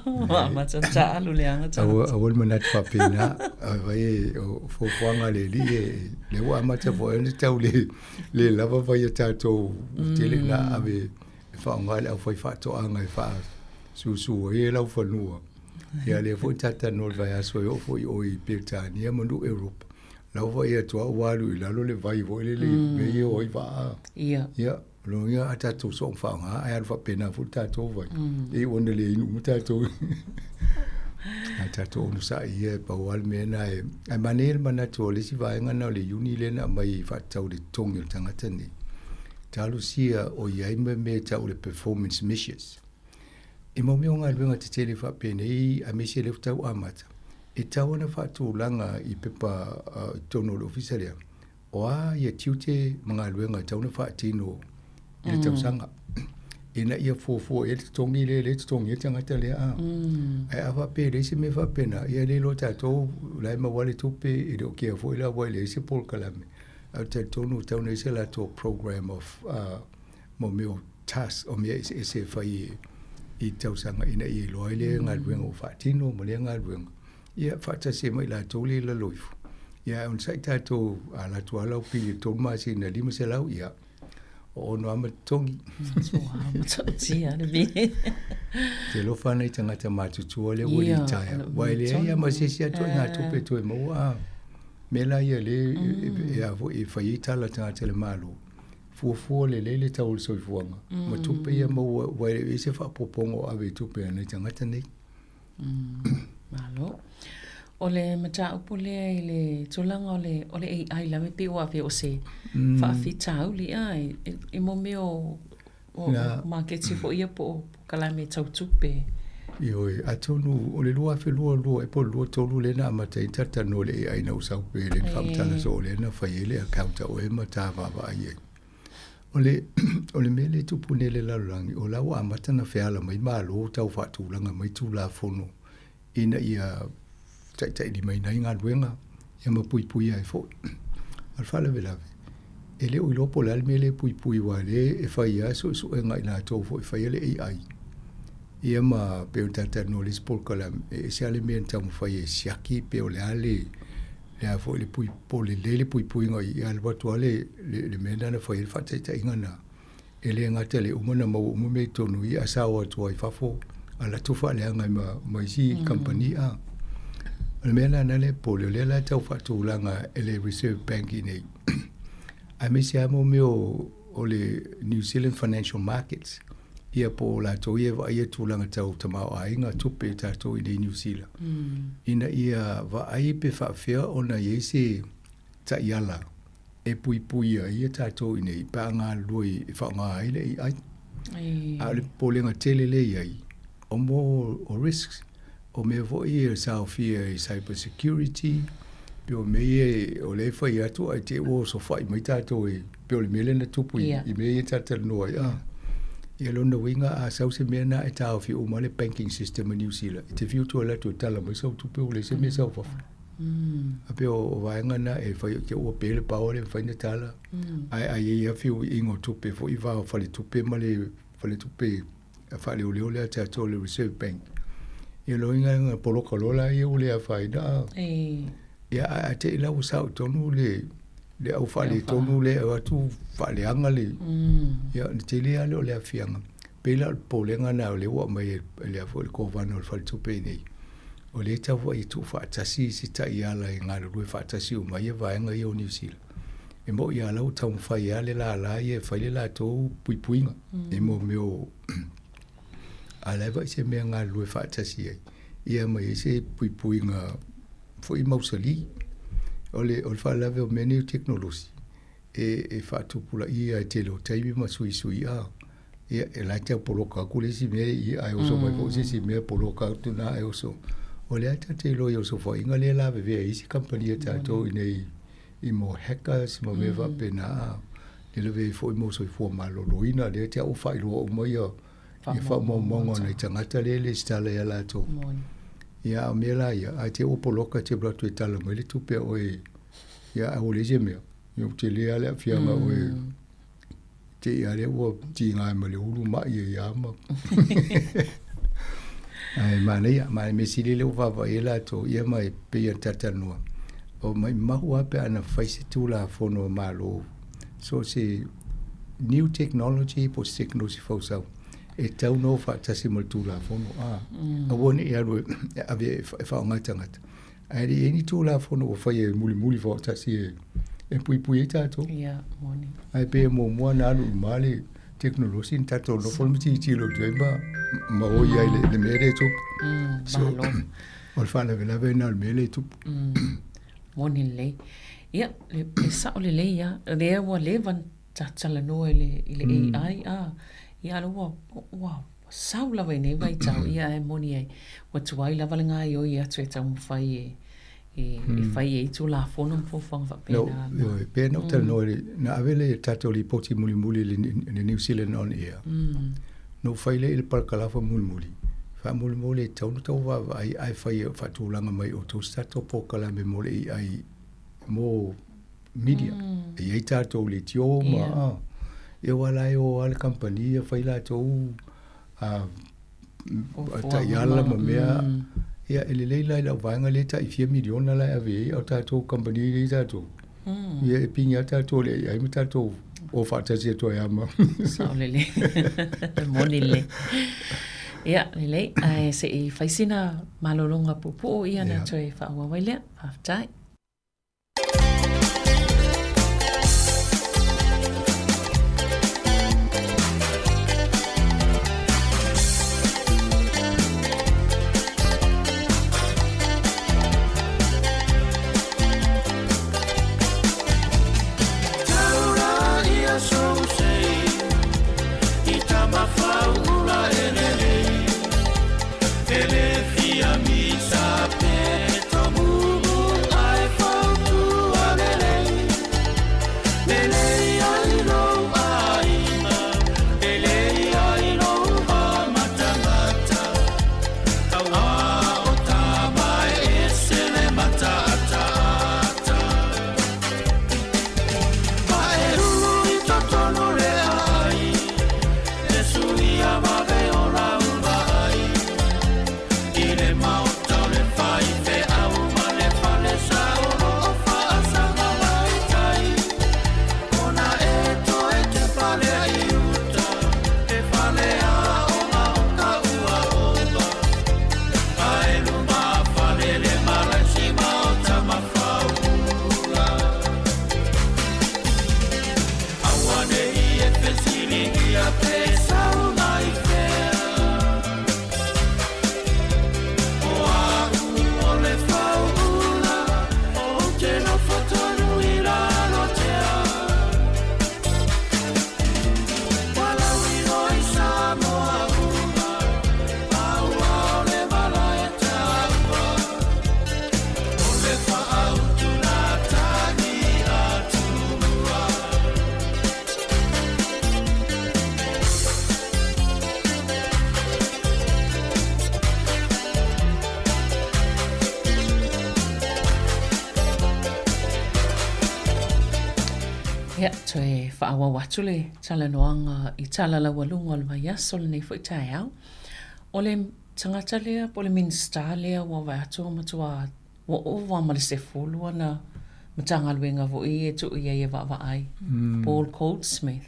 Ua amata ona taalu leaga tagata. Aua, aua le manatu faapena, vai e, o fuafuaga a le Alii e, lea ua amata foi ona tau le, le lava vai a tatou tele na ave e faaaoga e le aufaifaatoaga e faasusu ai e laufanua. Ia lea foi talatalanoa i le vaiaso e oo foi i o i Peretania ma nuu Europa. La ua vaai atu lava ua alu i lalo le vai foi lele i mea ia o ai vaa. Ia. Ia, o lona uiga a tatou soona faaaoga ae alu faapena foi le tatou vai. E iu ona le inu uma tatou. Ae tatou onosai ia e pau lava le mea lena e... Ae manaia le manatu o le isi vaega lena o le Iuni lea na aumai e faatatau i le totogi o le tagata nei. Talosia o i ai ma mea e tau o le performance measures. I mau mea o galuega tetele faapenei aemaise lea ua tau amata, e tatau ona faatulaga i pepa i totonu o le ofisa lea, o a ia tiute ma galuega e tatau ona faatino i le tausaga ina ia fuafua i ai le totogi lea e totogi ai le tagata lea. Ae a faapea e leai se mea faapena, ia e le iloa e tatou o la e maua le tupe, e le o kea foi la aua e leai se polokalame. Ae ou te talitonu e tatau ona i ai se latou program of mo mea o task, o mea eseese e fai i tausaga ina ia iloa ai lea galuega ua faatino ma lea galuega. Ia faatasi ai ma i latou lea i lalo ifo. Ia ae onosai tatou a alu atu lava lau pili i le 3 masina 500, ia o ono lava ma totogi. Matautia le mea. Te alofa ana i tagata matutua lea ua litaea. Aua e leai lava ma se isi atu ituaiga tupe e toe maua a mea la ia lea e a foi e fai ai tala a tagata i le Malo. Fuafua lelei le tau o le soifuaga ma tupe ia maua aua e le o i ai se faaopoopoga o ave i tupe a nai tagata nei. Malo. O le mataupu lea i le tulaga o le, o le AI lava e pei ua avea o se faafitauli a i mo mea o, o maketi foi ia po o polokalame tau tupe. Ioe, atonu o le 2022 ea po o le 23 lea na amata ai ona talatalanoa i le AI na ou sau pea i le faamatala soo lea na fai ai le account a oe ma ta vaavaai ai. O le, o le mea lea e tupu nei i le lalolagi, o la ua amata ona feala mai Malo tau faatulaga mai Tulafono ina ia taitailimaina ai galuega ia ma puipuia ai foi. A o le faalavelave, E le o iloa po o le a le mea lea e puipui aua o lea e fai lava suesuega a i latou foi e faia le AI. Ia ma pei ona talatalanoa i le isi polokalame, e ese lava le mea na taumafai e siaki pe o le a le le a foi le pui po o lelei le puipuiga i ia alu atu lava le le mea lena na fai ai le faataitaiga lena. E le gata i le uma ona maua uma mea i totonu i i, ae sao atu lava i fafo a latou faaleaga ai ma ma isi kamupani a. O le mea la lena lea e popole, o lea la e tau faatulaga e le Reserve Bank i inei, aemaise lava mo mea o o le New Zealand Financial Markets, ia po o latou ia e vaaia tulaga tau tamaoaiga, tupe a tatou i inei i Niu Sila, ina ia vaai pe faapefea ona i ai se taiala e puipuia ai ia tatou i inei pe a galulue e faaaoga ai le AI. A o le popolega tele lea e i ai, o mo o risks, o mea foi ia e saofia i cyber security, pei o mea ia o lea e fai atu ae te i ua osofai mai tatou e pei o le mea lea na tupu i, i mea ia talatalanoa ai. Ah. Ia lona uiga a sau se mea na e taofi uma le banking system a New Zealand, e te fiu tu alu atu e tala mai sau tupe ua leai se mea sau fafo. A pei o vaega na e fai te ua pe le power le mafai ona tala. Ae a i ai lava feoiaiga o tupe foi i va o faletupe ma le faletupe faaleoleo lea a tatou le Reserve Bank. Ia lona uiga na poloka loa la ia ua le afaina a. Ia ae a te i la ua sao tonu le le au faaletonu lea e o atu faaleaga le ia ona tele lava lea o le aafiaga. Pei la o le popolega lena o lea ua aumai e le a foi le Kovana o le Faletupe i inei, o lea e tau foi e tuufaatasi se taiala e galulue faatasi uma ai vaega ia o Niu Sila. E moni lava la ua taumafai lava le lala ia e fai le latou puipuiga i mo mea o a o la e vaai se mea e galulue faatasi ai ia ma i ai se puipuiga foi mausali. O le o le faalavelave o mea nei o tekonolosi e faatupulaia i le tele o taimi ma suisui a ia e la e tau poloka atu le isi mea ia ae oso mai foi se isi mea poloka atu na ae oso. O lea tatou te iloa i osofainga lea e lavevea ai isi kamupani a tatou i inei i mo hackers ma mea faapena a e lavea ai foi mo soifua maloloina lea te au faailoa uma ia ia faamaumauga o nai tagata lea e lesitala ia latou. Ia a o mea la ia, a te ua poloka te alu atu e tala mai le tupe a oe ia ae ua leai se mea. Ia ua tele lava le aafiaga o oe te i a lea ua tiga ai ma le ulu mai ai lava ma Ae manaia, ma le mea sili lea ua vaavaai ai latou, ia ma e pei ona talatalanoa, o maumau lava pe ana fai se Tulafono a Malo, so o se new technology po o se tekonolosi fausau, e tatau ona o faatasi ma le Tulafono, a, aua ne i alu e ave e faaaoga e tagata. Ae le i ai ni Tulafono ua faia e mulimuli faatasi e puipui ai tatou. Ia, moni. Ae pei e muamua ona alu i luma le tekonolosi ona tatou nofo ma tilotilo atu ai ma oi ai le mea lea e tupu. So, o le faalavelave lena o le mea lea e tupu. Moni lelei. Ia, e sao lelei lava. O lea ua leva ona talanoa i le AI, a, ia, ua, ua Sau lava i nei vaitau, ia ae moni ai, ua tuai lava le gaoioi atu e taumafai e, e, e fai ai Tulafono ma fuafuaga faapena. No, ioe, pei ona ou talanoa i le, na ave le tatou lipoti mulimuli i le New Zealand On Air. Na ou fai lea i le parakalafa mulimuli, faamolemole e tatau ona outou vaavaai ae fai e faatulaga mai e outou se tatou polokalame mo le AI mo media. E i ai tatou leitio ma a. Ia aua la e o lava le kamupani ia fai latou taiala ma mea. Ia e lelei la i lau vaega lea e tai fia miliona la e ave i ai a o tatou kamupani lea e i ai tatou. Ia e pigi lava tatou i le AI ma tatou o faatasi atu ai lava ma. Sao lelei. Moni lelei. Ia, lelei. Ae se i fai sina malologa puupuu ia ona toe faaauau ai lea. Faafetai. te sau mai fea O au o le fauula Ou te nofo tonu i lalo tea Ua lauiloa i Samoa uma Maua o le vala e taua O le faautugatagi a Tumua. Ia, toe faaauau atu le talanoaga i tala laualuga o le vaiaso lenei foi taeao. O le tagata lea po o le Minisita lea ua vaai atu ua matua ua ova ma le 10 ana Matagaluega foi ia e tuu i ai e vaavaai, Paul Goldsmith.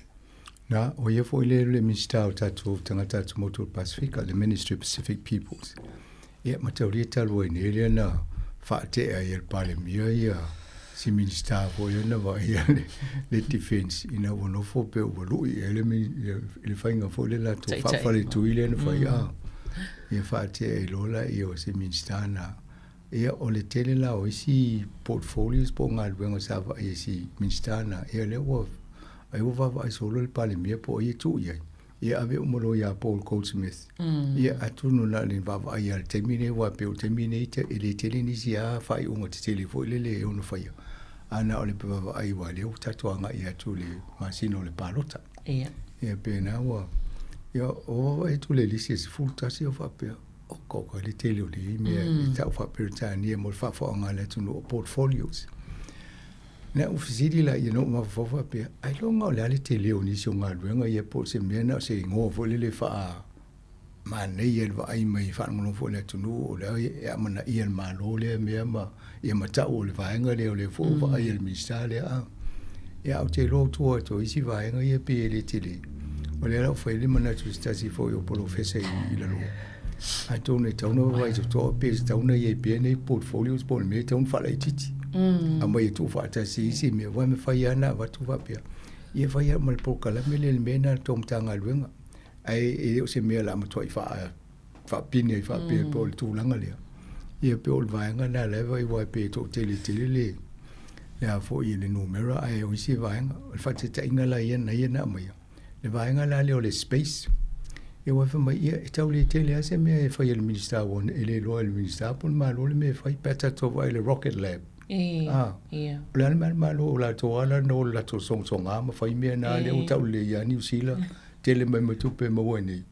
Na, o ia foi lea le Minisita o tatou tagata atumotu o le Pasefika, le Ministry of Pacific Peoples. Ia, mataulia talu ai nei lea na faatea ai e le Palemia ia si Minisita foi ia na vaaia le, le Defence ina ua nofo pe ua lui i ai le, i le faiga foi le latou faafaletui lea na fai, a. Ia faatea ai loa laia o si Minisita na. Ia, o le tele la o isi portfolios po o galuega sa vaai e si Minisita na, ia lea ua, ai ua vaavaai solo le Palemia po o ai e tuu i ai. Ia ave uma loa ia Paul Goldsmith. Ia atonu na o le vaavaai lava i le taimi lenei aua pei o le taimi lenei e le tele nisi lava faaiuga tetele foi lele e ono faia, a na o le vaavaai aua o lea ua tatou agai atu i le masina o le palota. Ia. Ia pe na ua, ia o vaavaai atu i le lisi e 11 o faapea, oka oka le tele o nei mea e tau faa-Peretania mo le faafofoga a le atunuu o portfolios. Na ou fesili la ia na ou mafaufau faapea, ailoga o le a le tele o nisi o galuega ia po o se mea na o se igoa foi lele faa manaia i le vaai mai faalogologo foi i le atunuu o lea e amanaia e le Malo lea mea ma ia matau o le vaega lea o lea foi ua vaaia e le Minisita lea a. Ia ae ou te iloa tua atu o isi vaega ia pei e le tele. O lea la ua fai ai le manatu i se tasi foi o polofesa i lalo. Atonu e tatau ona vaavaai totoa pe tatau ona i ai pea nei portfolios po o le mea e tatau ona faalaitiiti. Aumai e tuufaatasi isi mea, aua e mafai lava ona avatu faapea, ia fai lava ma le polokalame lea i le mea lena a le tou Matagaluega. Ae e le o se mea o le a matuai faapine ai faapea po o le tulaga lea. Ia pei o le vaega lena la e vaai aua e pei e toatele tele le le a foi le numera ae o isi vaega. O le faataitaiga la ia na ia na aumaia, le vaega la lea o le space, ia ua fai mai, ia e tau le tele lava se mea e fai e le Minisita aua e le iloa e le Minisita po o le Malo le mea e fai pe a tatou vaai i le Rocket Lab. Ah, ia. O le a le mea a le Malo o latou lava la na o le latou sogasoga ma fai mea na lea ua tau lelei ia Niu Sila tele mai ma tupe e maua ai nei.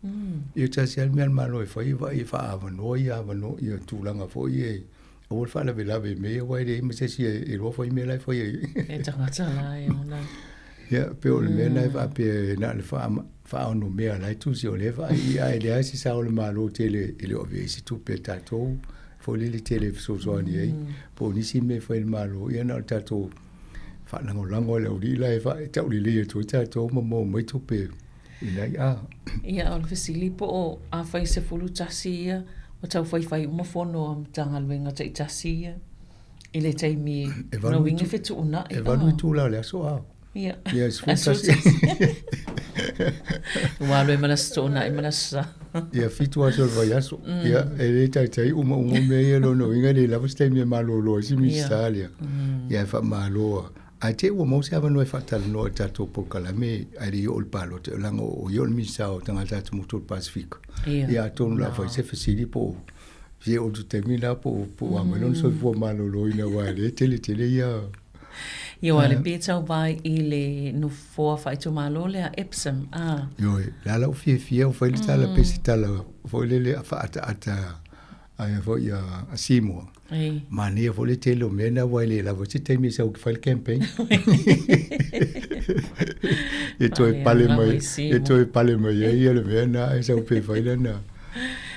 Ia tasi lava le mea a le Malo e fai e vaai e faaavanoa ia avanoa ia tulaga foi ia e aua le faalavelave i mea ia aua e leai ma se isi e iloa fai mea la e fai ai. E tagata la e ona. Ia, pei o le mea lena e faapea e na o le faaonomea la e tusi o lea e vaai i ai, ae leai se sao o le Malo tele e le o avea ai se tupe a tatou foi lele tele e fesoasoani ai po o nisi mea e fai e le Malo, ia na o le tatou faalagolago i le aualii la e taulelei atu ai tatou ma maua mai tupe i nai a. Ia, o le fesili po o afai 11 ia ua tau faifai uma fono a Matagaluega taitasi ia i le taimi e valu uiga fetuunai. E valu itula o le aso a. Ia. Ia, e 11. Ua alu ai ma le Aso Toonai ma le Aso Sa. Ia, 7 aso o le vaiaso. Ia, e le taitai uma uma mea ia lona uiga e le lava se taimi e malolo ai si Minisita lea. Ia, e faamalo lava. Ae te i ua maua se avanoa e faatalanoa i le tatou polokalame ae le i oo i le palota, leaga o ia o le Minisita o Tagata Atumotu o le Pasefika. Ia, atonu o le a fai se fesili po o se oo i le taimi lena po o a mai lona soifua maloloina aua o lea e tele tele ia Ia aua le pe tau vaai i le nofoa faaitumalo lea Epsom, a. Ioe, o le a la ou fiafia ua fai le tala pei se tala foi lele faaataata aia foi ia Seymour. Ei. Manaia foi le tele o mea na aua e le lava se taimi e sau e fai le campaign. E toe pale mai, e toe pale mai ai ia le mea na e sau pe fai lana.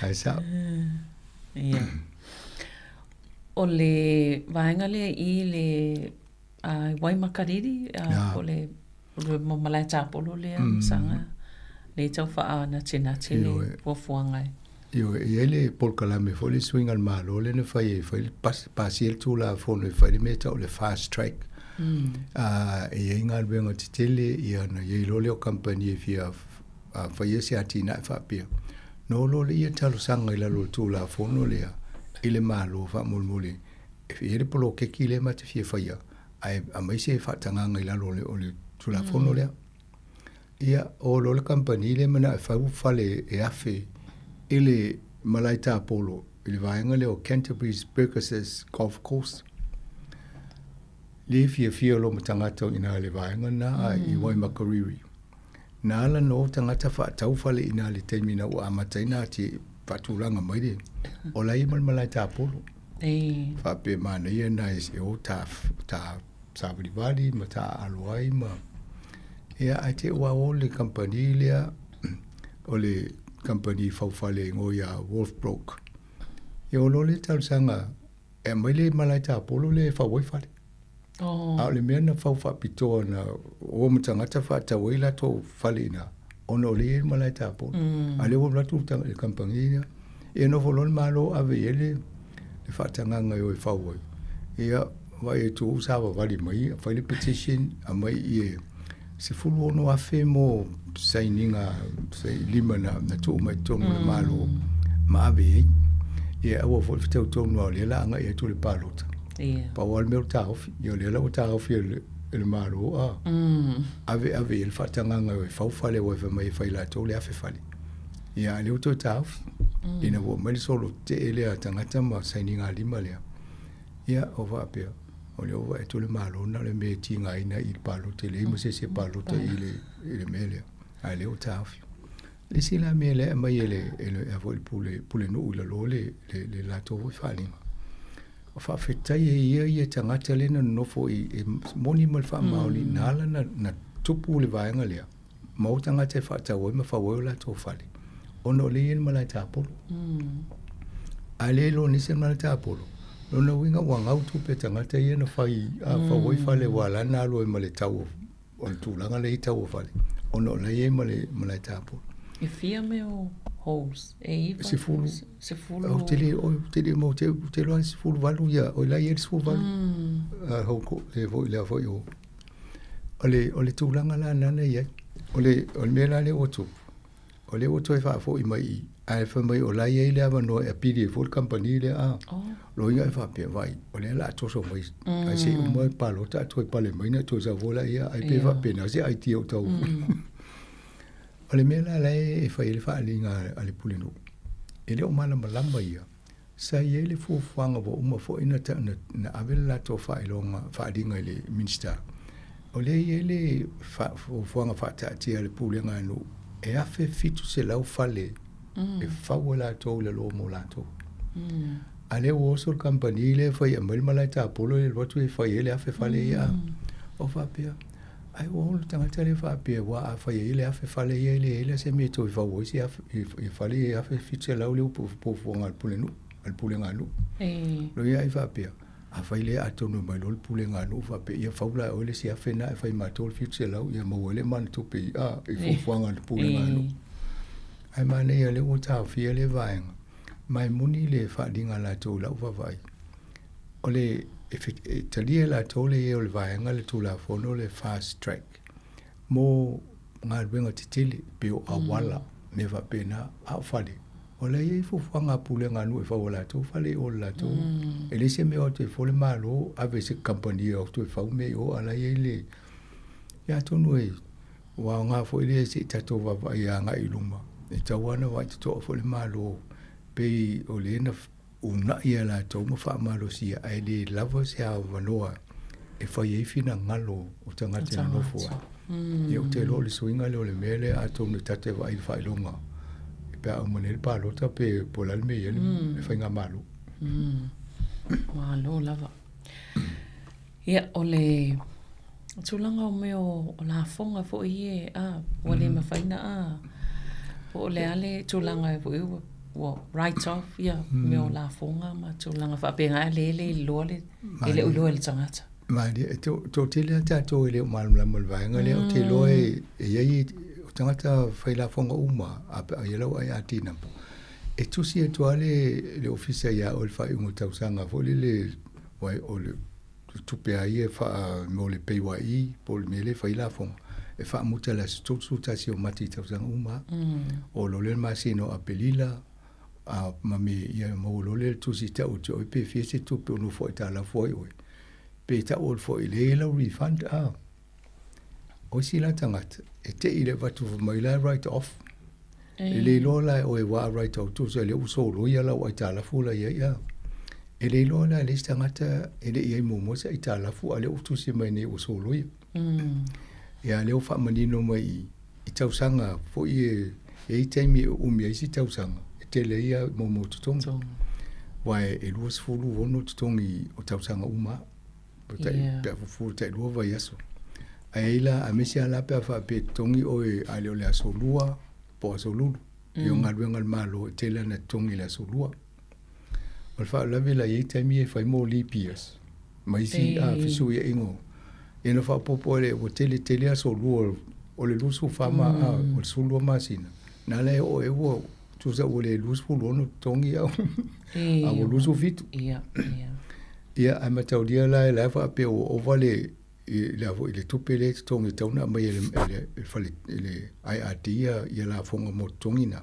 Ae sao. Ia. O le vaega lea i le Waimakariri, po o le malae tapolo lea, Saga, lea e tau faanatinati le fuafuaga e. Ioe, e i ai le polokalame foi le suiga o le Malo lea na fai e fai le pasia le Tulafono e fai le mea e tau o le fast track. E i ai galuega tetele, ia ona i ai loa lea o kamupani e fia a faia se atinae faapea, na o loa lea talosaga i lalo o le Tulafono lea i le Malo faamolemole e i ai le poloketi lea ma te fia faia ae aumai se faatagaga i lalo o le Tulafono lea. Ia, o loa le kamupani lea manao e fau fale e 1,000 i le malae tapolo i le vaega lea o Canterbury's Burgess's Golf Course. Le fiafia lo ma tagata i ina i le vaega lena i Waimakariri. Na ala nō tagata faatau fale i ina i le taimi ina ua amata ai ona ati faatulaga mai le o la e i ai ma le malae tapolo. Faapea manaia na e o ta, ta savalivali ma taaalo ai ma ia ae te ua o le kamupani lea o le kamupani faufale e igoa ia Wolfbrook. Ia o loa le talosaga e aumai le malae tapolo lea e fau ai fale. Oh. A o le mea na fau faapitoa na o ma tagata faatau ai latou fale i ina, ona o lea e i ai le malae tapolo. A o lea ua alu atu le kamupani lea, ia nofo loa le Malo ave i ai le faatagaga e o e fau ai. Ia, vaai atu ua savavali mai, fai le petition, aumai i e 16,000 mo sainiga lima na tuu mai totonu o le Malo ma ave i ai. Ia aua foi le fetau tonu lava o lea o le a agai atu i le palota. Pau lava le mea o le taofi, ia o lea la ua taofi e le Malo a ave ave i ai le faatagaga e fau fale aua fai mai e fai e latou le 1,000 fale. Ia a o lea ua toe taofi ina ua aumai le solo tetee lea a tagata ma sainiga lima lea. Ia o faapea, o lea ua vaai atu le Malo na o le mea e tigaina i le palota, e leai ma se isi e palota i le, i le mea lea, a o lea ua taofi. Le isi la mea lea e aumai e le, e le, a foi le pule, pulenuu i lalo le, le, le latou foi faaaliga, o faafetai e ia ia tagata lea na nonofo i, e moni ma le faamaoni, na ala na, na tupu le vaega lea, ma o tagata e faatau ai ma fau ai o latou fale, ona o lea e i ai le malae tapolo. A le iloa nisi le malae tapolo, lona uiga ua gau tupe a tagata ia na fai, a fau ai fale aua la na alu ai ma le tau o le tulaga lea i tau o fale, ona o la e i ai ma le malae tapolo. E fia mea o holes? E iva? 10. 10. Ou te le, ou te le mau, ou te iloa e 18 ia, o la e i ai le 18. Hole, le foi, lea foi o O le, o le tulaga la lena na i ai. O le, o le mea la lea ua tupu, o lea ua toe faafoi mai i i, ae fai mai o la e i ai le avanoa e apili ai foi le kamupani lea, a. Oh. Loiga e faapea, vaai, o lea o le a toso mai, ae se i uma le palota ae toe pale mai ona toe sau foi laia, ai pe faapena se idea o tau. O le mea la la e fai ai le faaaliga a le Pulenuu, e le o malamalama ia Sa i ai le fuafuaga ua uma foi na na ave le latou faailoga faaaliga i le Minisita, o lea e i ai le fuafuaga faataatia a le Pulega a nuu e 1,700 fale e fau e latou i lalo mo latou. A lea ua oso le kamupani lea e fai e aumai le malae tapolo e alu atu e fai ai le 1,000 fale ia. O faapea, ai ua ola le tagata lea faapea, aua a fai ai le 1,000 fale ia e leai la se mea e toe fau ai se fale ia e 1,700 lea ua fuafuaga a le pulenuu, a le pulega a nuu. Loia ai faapea, a fai lea atonu e aumai loa le pulega a nuu faapea, ia fau la e oe le isi 1,000 lena ae fai e matou le 700 ia maua ai le mana tupe i i fuafuaga a le pulega a nuu. Ae manaia o lea ua taofia lea vaega, ma e moni le faaaliga a latou i lau vaavaai. O le, e talia e latou le i ai o le vaega le Tulafono le fast track mo galuega tetele pei o auala, mea faapena, a o fale, o la e i ai fuafuaga a pulega a nuu e fau e latou fale i o i le latou. E leai se mea o atu ai fua le Malo ave i se kamupani e o atu e fau mea i o, a o la e i ai le, ia atonu e ua aoga foi lea se i tatou vaavaai agai i luma, e tatau lava ona vaai totoa foi le Malo pei o lea na uunai e latou ma faamalosia ae le lava se avanoa e fai ai finagalo o tagata e nonofo ai. Ia ou te iloa o le suiga lea o le mea lea atonu e ta te vaai i le faailoga pe a uma nei le palota pe po o le a le mea e i ai le faigamalo. Malo lava. Ia, o le tulaga o mea o lafoga foi ia, a, ua le mafai ona a, po o le a le tulaga foi ua, ua write off ia mea o lafoga ma tulaga faapena, a lea e le iloa le, e le o iloa e le tagata. Malie, e toatele lava tatou e le o malamalama i le vaega lea, ou te iloa e i ai o tagata fai lafoga uma, a i ai lau IRD number, e tusi atu lava le ofisa ia oe i le faaiuga o le tausaga foi lele, o le tupe a ia e faa mo le PAYE po o le mea lea e fai ai lafoga. e faamuta i le aso 31 o Mati i tausaga uma. Oo loa lea i le masina o Aperila, a ma me ia maua loa lea le tusi tau te oe pe fia se tupe o nofo aitalafu ai oe. Pe tau atu foi le lau refund a. O isi la tagata, e te i le avatu fai mai la e write off. E le iloa la e oe ua write off tusa lea ua soloia lau aitalafu la i ai a. E le iloa la e le isi tagata e le i ai muamua se aitalafu a lea ua tusi mai nei ua soloia. Ia lea ua faamanino mai i i tausaga foi e e i ai taimi e umi ai isi tausaga e tele ai ia momo totogi. Aua e 26 totogi o tausaga uma lava. Tai pe a fuafua tai lua vaiaso. Ae i ai la aemaise lava la pe a faapea e totogi oe a le o le aso lua po o aso lulu. Ia o galuega a le Malo e tele lava ina totogi i le aso lua. O le faalavelave la e i ai taimi e fai mo leap years ma isi fesuiaiga o ia na faaopoopo ai lea ua tele tele aso lua o le 24 ma o le 12 masina na ala e oo ai ua tusa ua le 26 totogi au a ua 27. Ia ae mataulia la e la e faapea ua ova le i le a foi le tupe lea e totogi e tatau ona aumai e le fale e le IRD ia lafoga mo totogi na.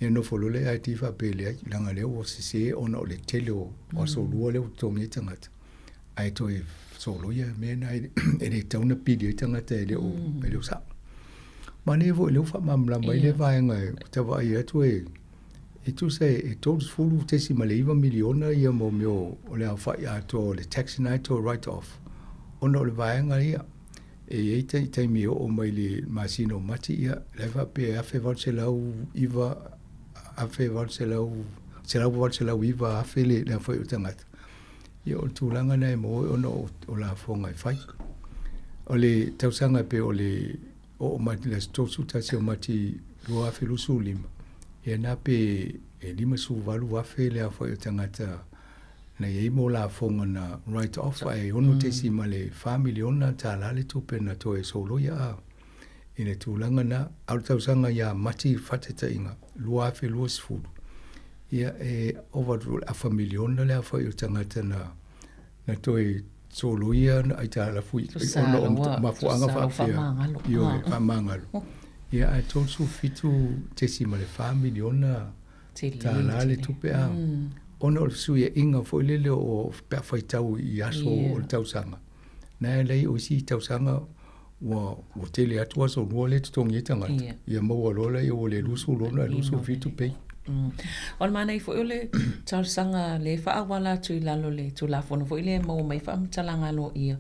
Ia nofo loa le IRD faapea e leai leaga o lea ua sese ona o le tele o aso lua lea ua totogi ai tagata ae toe soloia mea na e le tatau ona pili ai tagata e le o e le o sao. Manaia foi o lea ua faamalamalama ai lea vaega e tau vaai atu e E tusa e $30.9 miliona ia mo mea o le aofai atoa o le tax na e toe write off ona o le vaega ia. E i ai taimi e oo mai le masina o Mati ia la e faapea e 1809 1800 189 afe le aofai o tagata. Ia o le tulaga na e maua ai ona o lafoga e fai. O le tausaga e pei o le oo mai le aso 31 o Mati 2025, ia na pe e 58,000 le aofai o tagata na i ai mo lafoga na write off ae $6.4 miliona tala le tupe na toe soloia a i le tulaga na. A o le tausaga ia Mati faataitaiga 2020, ia e ova atu i le afa miliona le aofai o tagata na na toe soloia na aitalafu ona o mafuaaga faapea ioe faamagalo ia ae $37.4 miliona tala le tupe a ona o le fesuiaiga foi lele o pe a faitau i aso o le tausaga na e leai o isi tausaga ua ua tele atu aso lua lea e totogi ai tagata ia maua loa lea ua le 26 ae 27 pei. O le manaia foi o le talosaga lea e faaauala atu i lalo o le Tulafono foi lea e maua mai faamatalaga aloaia,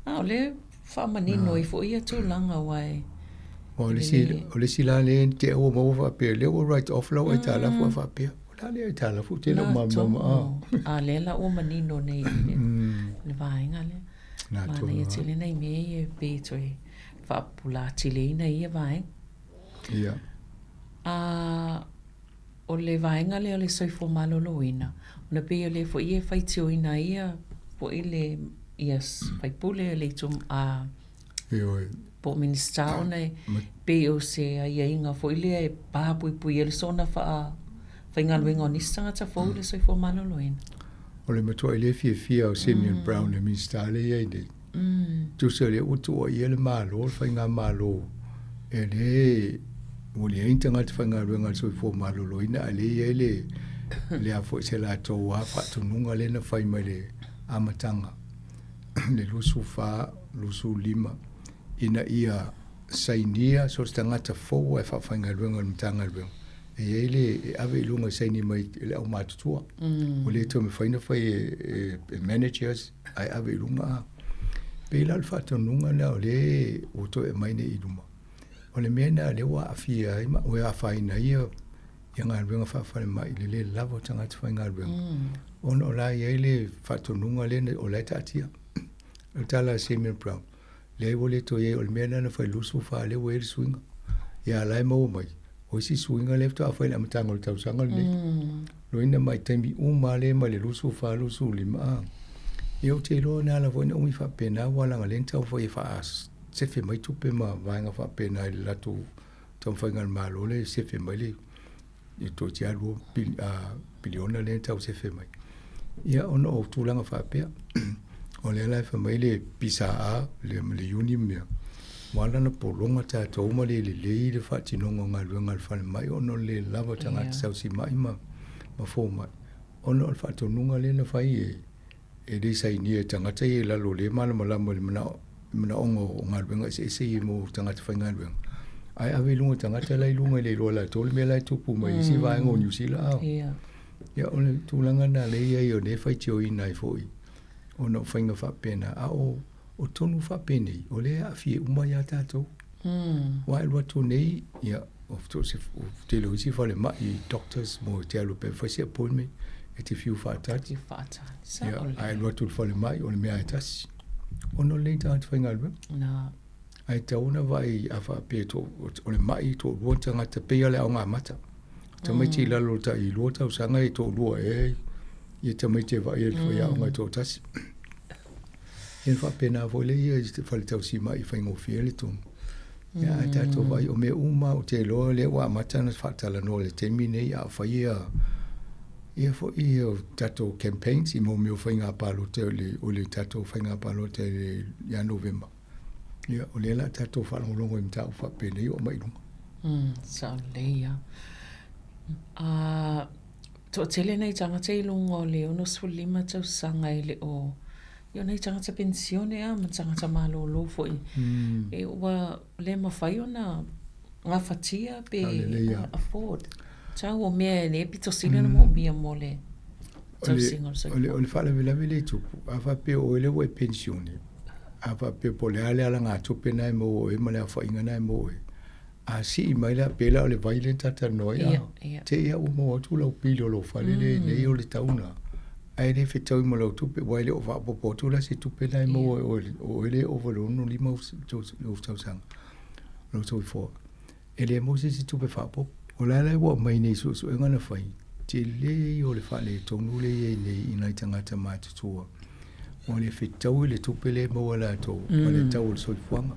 a o lea e faamanino ai foi ia tulaga aua e O le isi, o le isi la lea te ua maua faapea, lea ua write off lau aitalafu a faapea. O le a lea aitalafu, te le o malamalama. A lea la ua manino nei i le vaega lea. Nā tonu. Manaia tele nai mea ia pe toe faapupula atili ai nai ia vaega. Ia. A o le vaega lea o le soifua maloloina, ona pei o lea foi e faitioina ai ia foi le ia sui usufono le itu a Ioe. po o Minisita ona e pei o se aiaiga foi lea e papuipui ai le soona faafaigaluega o nisi tagata fou i le soifua maloloina. O le matuai le fiafia o Simeon Brown le Minisita lea e i ai nei, tusa o lea ua tuuaia le Malo, le Faigamalo, e le ua leai ni tagata faigaluega a le soifua maloloina, a o lea e i ai le le a foi se latou lava faatonuga lea na fai mai le amataga le 24, 25 ina ia sainia so o se tagata fou lava e faafaigaluega i le Matagaluega e i ai le e ave i luga e saini mai e le aumatutua. Ua le toe mafai ona fai e managers ae ave i luga a. Pei la o le faatonuga lena o lea ua toe aumai nei i luma. O le mea lena o lea ua aafia ai ma ua afaina ai ia galuega faafalemai i le le lava o tagata faigaluega. Ona o la e i ai le faatonuga lea o la e taatia. O le tala a Simeon Brown, leai ua le toe i ai, o le mea lena na fai i le 24 lea ua i ai le suiga. Ia a o la e maua mai, o isi suiga lea faatoa fai i le amataga o le tausaga lenei. Loina mai taimi uma lava lea mai le 24, 25 a. Ia ou te iloa na ala foi ona umi faapena aua leaga o lea na taumafai e faasefe mai tupe ma vaega faapena i le latou taumafaiga a le Malo lea e sefe mai le e toeitiiti lava $2 piliona lea na tau sefe mai. Ia ona o tulaga faapea, o lea la e fai mai le PSA, le Uni ma mea, Ua ala ona pologa tatou ma le lelei le faatinoga o galuega a le falemai ona o le le lava o tagata tausimai ma ma fomai, ona o le faatonuga lea na fai e e le sainia e tagata ia i lalo o lea e malamalama i le manao manaoga o galuega eseese ia mo tagata faigaluega, ae ave i luga o tagata la i luga e le iloa e latou le mea la e tupu mai isi vaega o Niu Sila. A ia o le tulaga lena lea e i ai o lea e faitioina ai foi ona o faiga faapena, a o o tonu faapenei, o lea e aafia uma ia tatou. Aua e alu atu nei, ia, o tele o isi falemai, doctors mo e te alu pea e fai se appointment, e te fiu faatali. Ia, ae alu atu i le falemai, o le mea lava e tasi. Ona o lenei tagata faigaluega. Ae tatau ona vaai a faapea o le mai toalua tagata, pei lava o le aoga mata. Tamaiti i lalo o le tai 2 tausaga e toalua ea ia tamaiti e vaai e le faiaoga e toatasi. Ia ona faapena foi lea ia i le fale tausimai e faigofie ai le tonu. Ia ae tatou vaai o mea uma ou te iloa lea ua amata ona faatalanoa i le taimi nei a o fai ia ia foi ia tatou campaigns i mea o faiga palota o le tatou faiga palota i le ia Novema. Ia o lea o le a tatou faalogologo i mataupu faapenei o aumai i luga. Sao lelei ia. Toatele nai tagata i luga o le 65 tausaga e le o, ia o nai tagata penisione a ma tagata malolo foi. E ua le mafai ona gafatia pe afford. Tau o mea e le pito sili ona moomia mo le tausiga o le soifua. O le faalavelave lea e tupu, a faapea o oe lea ua e penisione, a faapea po o le a le alagatupe lena e maua e oe ma le aofaiga lena e maua e oe, A sii mai la, pei la o le vai lea na talatalanoa ai, a te i lava ua maua atu lau pili o lou fale lea nei o le tau lena, ae le fetaui ma lau tupe, aua e le o faaopoopo atu la se tupe lena e maua e oe, o oe lea e ova i le 65 ou tausaga, lou soifua. E le maua se isi tupe faaopoopo. O le a la ua aumai nei i suesuega na fai, tele ia o le faaletonu lea e i ai nei i nai tagata matutua. Ua le fetaui le tupe lea e maua e latou ma le tau o le soifuaga.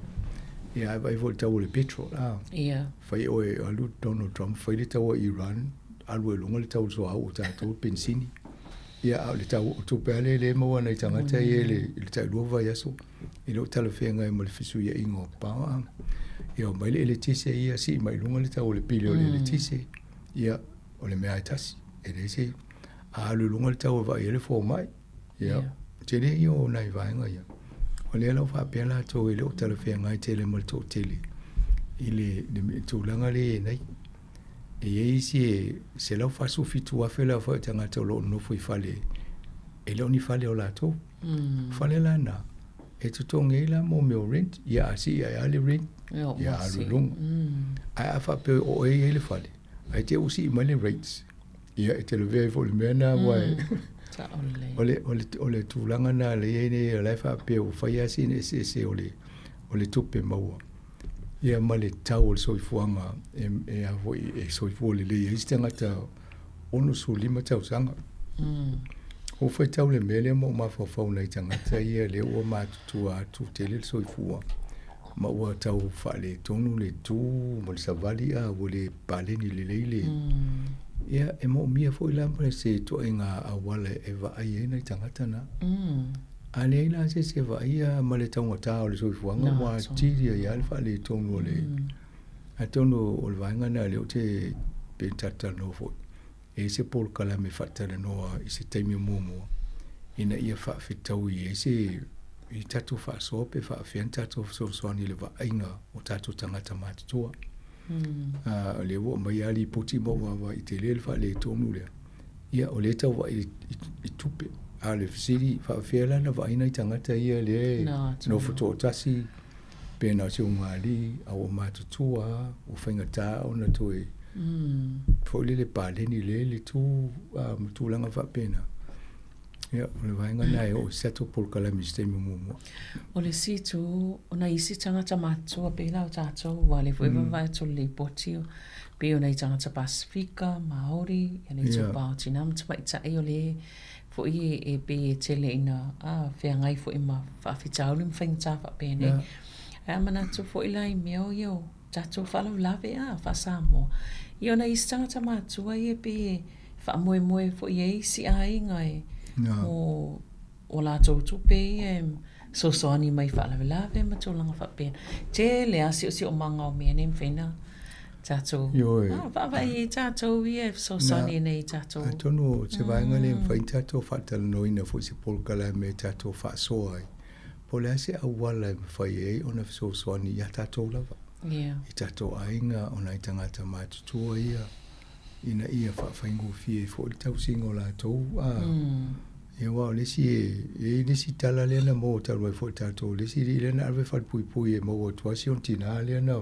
Ia ae vaai foi i le tau o le petrol a. Ia. Fai oe alu Donald Trump fai le tau a Iran, alu ai luga le tau o le suauu o tatou le penisini. Ia a o le tau o tupe lava lea e maua e nai tagata ia i le tai lua vaiaso e le o talafeagai ma le fesuiaiga o power. Ia omai le eletise ia sii mai i luga le tau o le pili o le eletise. Ia o le mea lava e tasi. E leai se a alu i luga le tau e vaai ai le fomai. Ia, tele ia o nai vaega ia. O lea la ua faapea latou e le o talafeagai tele ma le toatele i le, le tulaga lea e i ai nei. E i ai isi e 147,000 le aofai o tagata o lo o nonofo i fale e le o ni fale o latou. Fale la na, e totogi ai la mo mea o rent, ia a sii ae lava le rent, ia alu i luga. Ae a faapea o oe e i ai le fale, ae te i ua sii mai le rates, Ia, e te lavea ai foi i le mea lena, aua e, o le, o le, o le tulaga lena lea e i ai nei, o la e faapea ua fai lava sina eseese o le, o le tupe maua, ia ma le tau o le soifuaga e, e a foi, e soifua lelei ai se tagata 65 tausaga. Ua faitau le mea lea ma ou mafaufau i nai tagata ia lea ua matutua atu tele le soifua ma ua tau faaletonu le tu ma le savali a ua le paleni lelei le Ia e moomia foi la ma se ituaiga auala e vaai ai nai tagata na. A leai la se isi e vaaia ma le taugata o le soifuaga ua atili ai lava le faaletonu o le Atonu o le vaega lena lea ou te pe talatalanoa foi e i ai se polokalame faatalanoa i se taimi o muamua ina ia faafetaui ai se i tatou faasoa pe faafefea ona tatou fesoasoani i le vaaiga o tatou tagata matutua. O lea ua aumai lava lipoti ma ua vaavaai tele le faaletonu lea. Ia, o lea e tau vaai i tupe. A o le fesili, faafefea la ona vaai nai tagata ia lea e nofo toatasi pe na o se ulugalii a ua matutua lava, ua faigata ona toe foi lele paleni lelei le tu ma tulaga faapena. Ia, o le vaega lena e oo i se tatou polokalame i se taimi o muamua. O le isi itu, o nai isi tagata matutua pei la o tatou, aua o lea foi e vaavaai atu i le lipoti, pei o nai tagata Pasefika, Māori, ia le itupa o tinā ma tamaitai o lea foi e pei e tele ina feagai foi ma faafitauli ma faigata faapenei. Ae a manatu foi la i mea o ia o tatou faalavelave a faa-Samoa, ia o nai isi tagata matua ia pei e faamoemoe foi i ai isi aiga e mo o latou tupe ia e. Fesoasoani mai i faalavelave ma tulaga faapena. Tele lava siosiomaga o mea nei e mafai ona tatou Ioe. vaavaai ai tatou ia e fesoasoani nei i tatou. Atonu o se vaega lea e mafai ona tatou faatalanoaina foi i se polokalame e tatou faasoa ai, po o le a se auala e mafai ai ona fesoasoani ia tatou lava. Ia. I tatou aiga, o nai tagata matutua ia, ina ia faafaigofie ai foi le tausiga o latou. Ia aua o le isi e i ai le isi tala lea na maua talu ai foi e tatou, le isi alii lea na ave i le falepuipui e maua atu lava si ona tinā lea na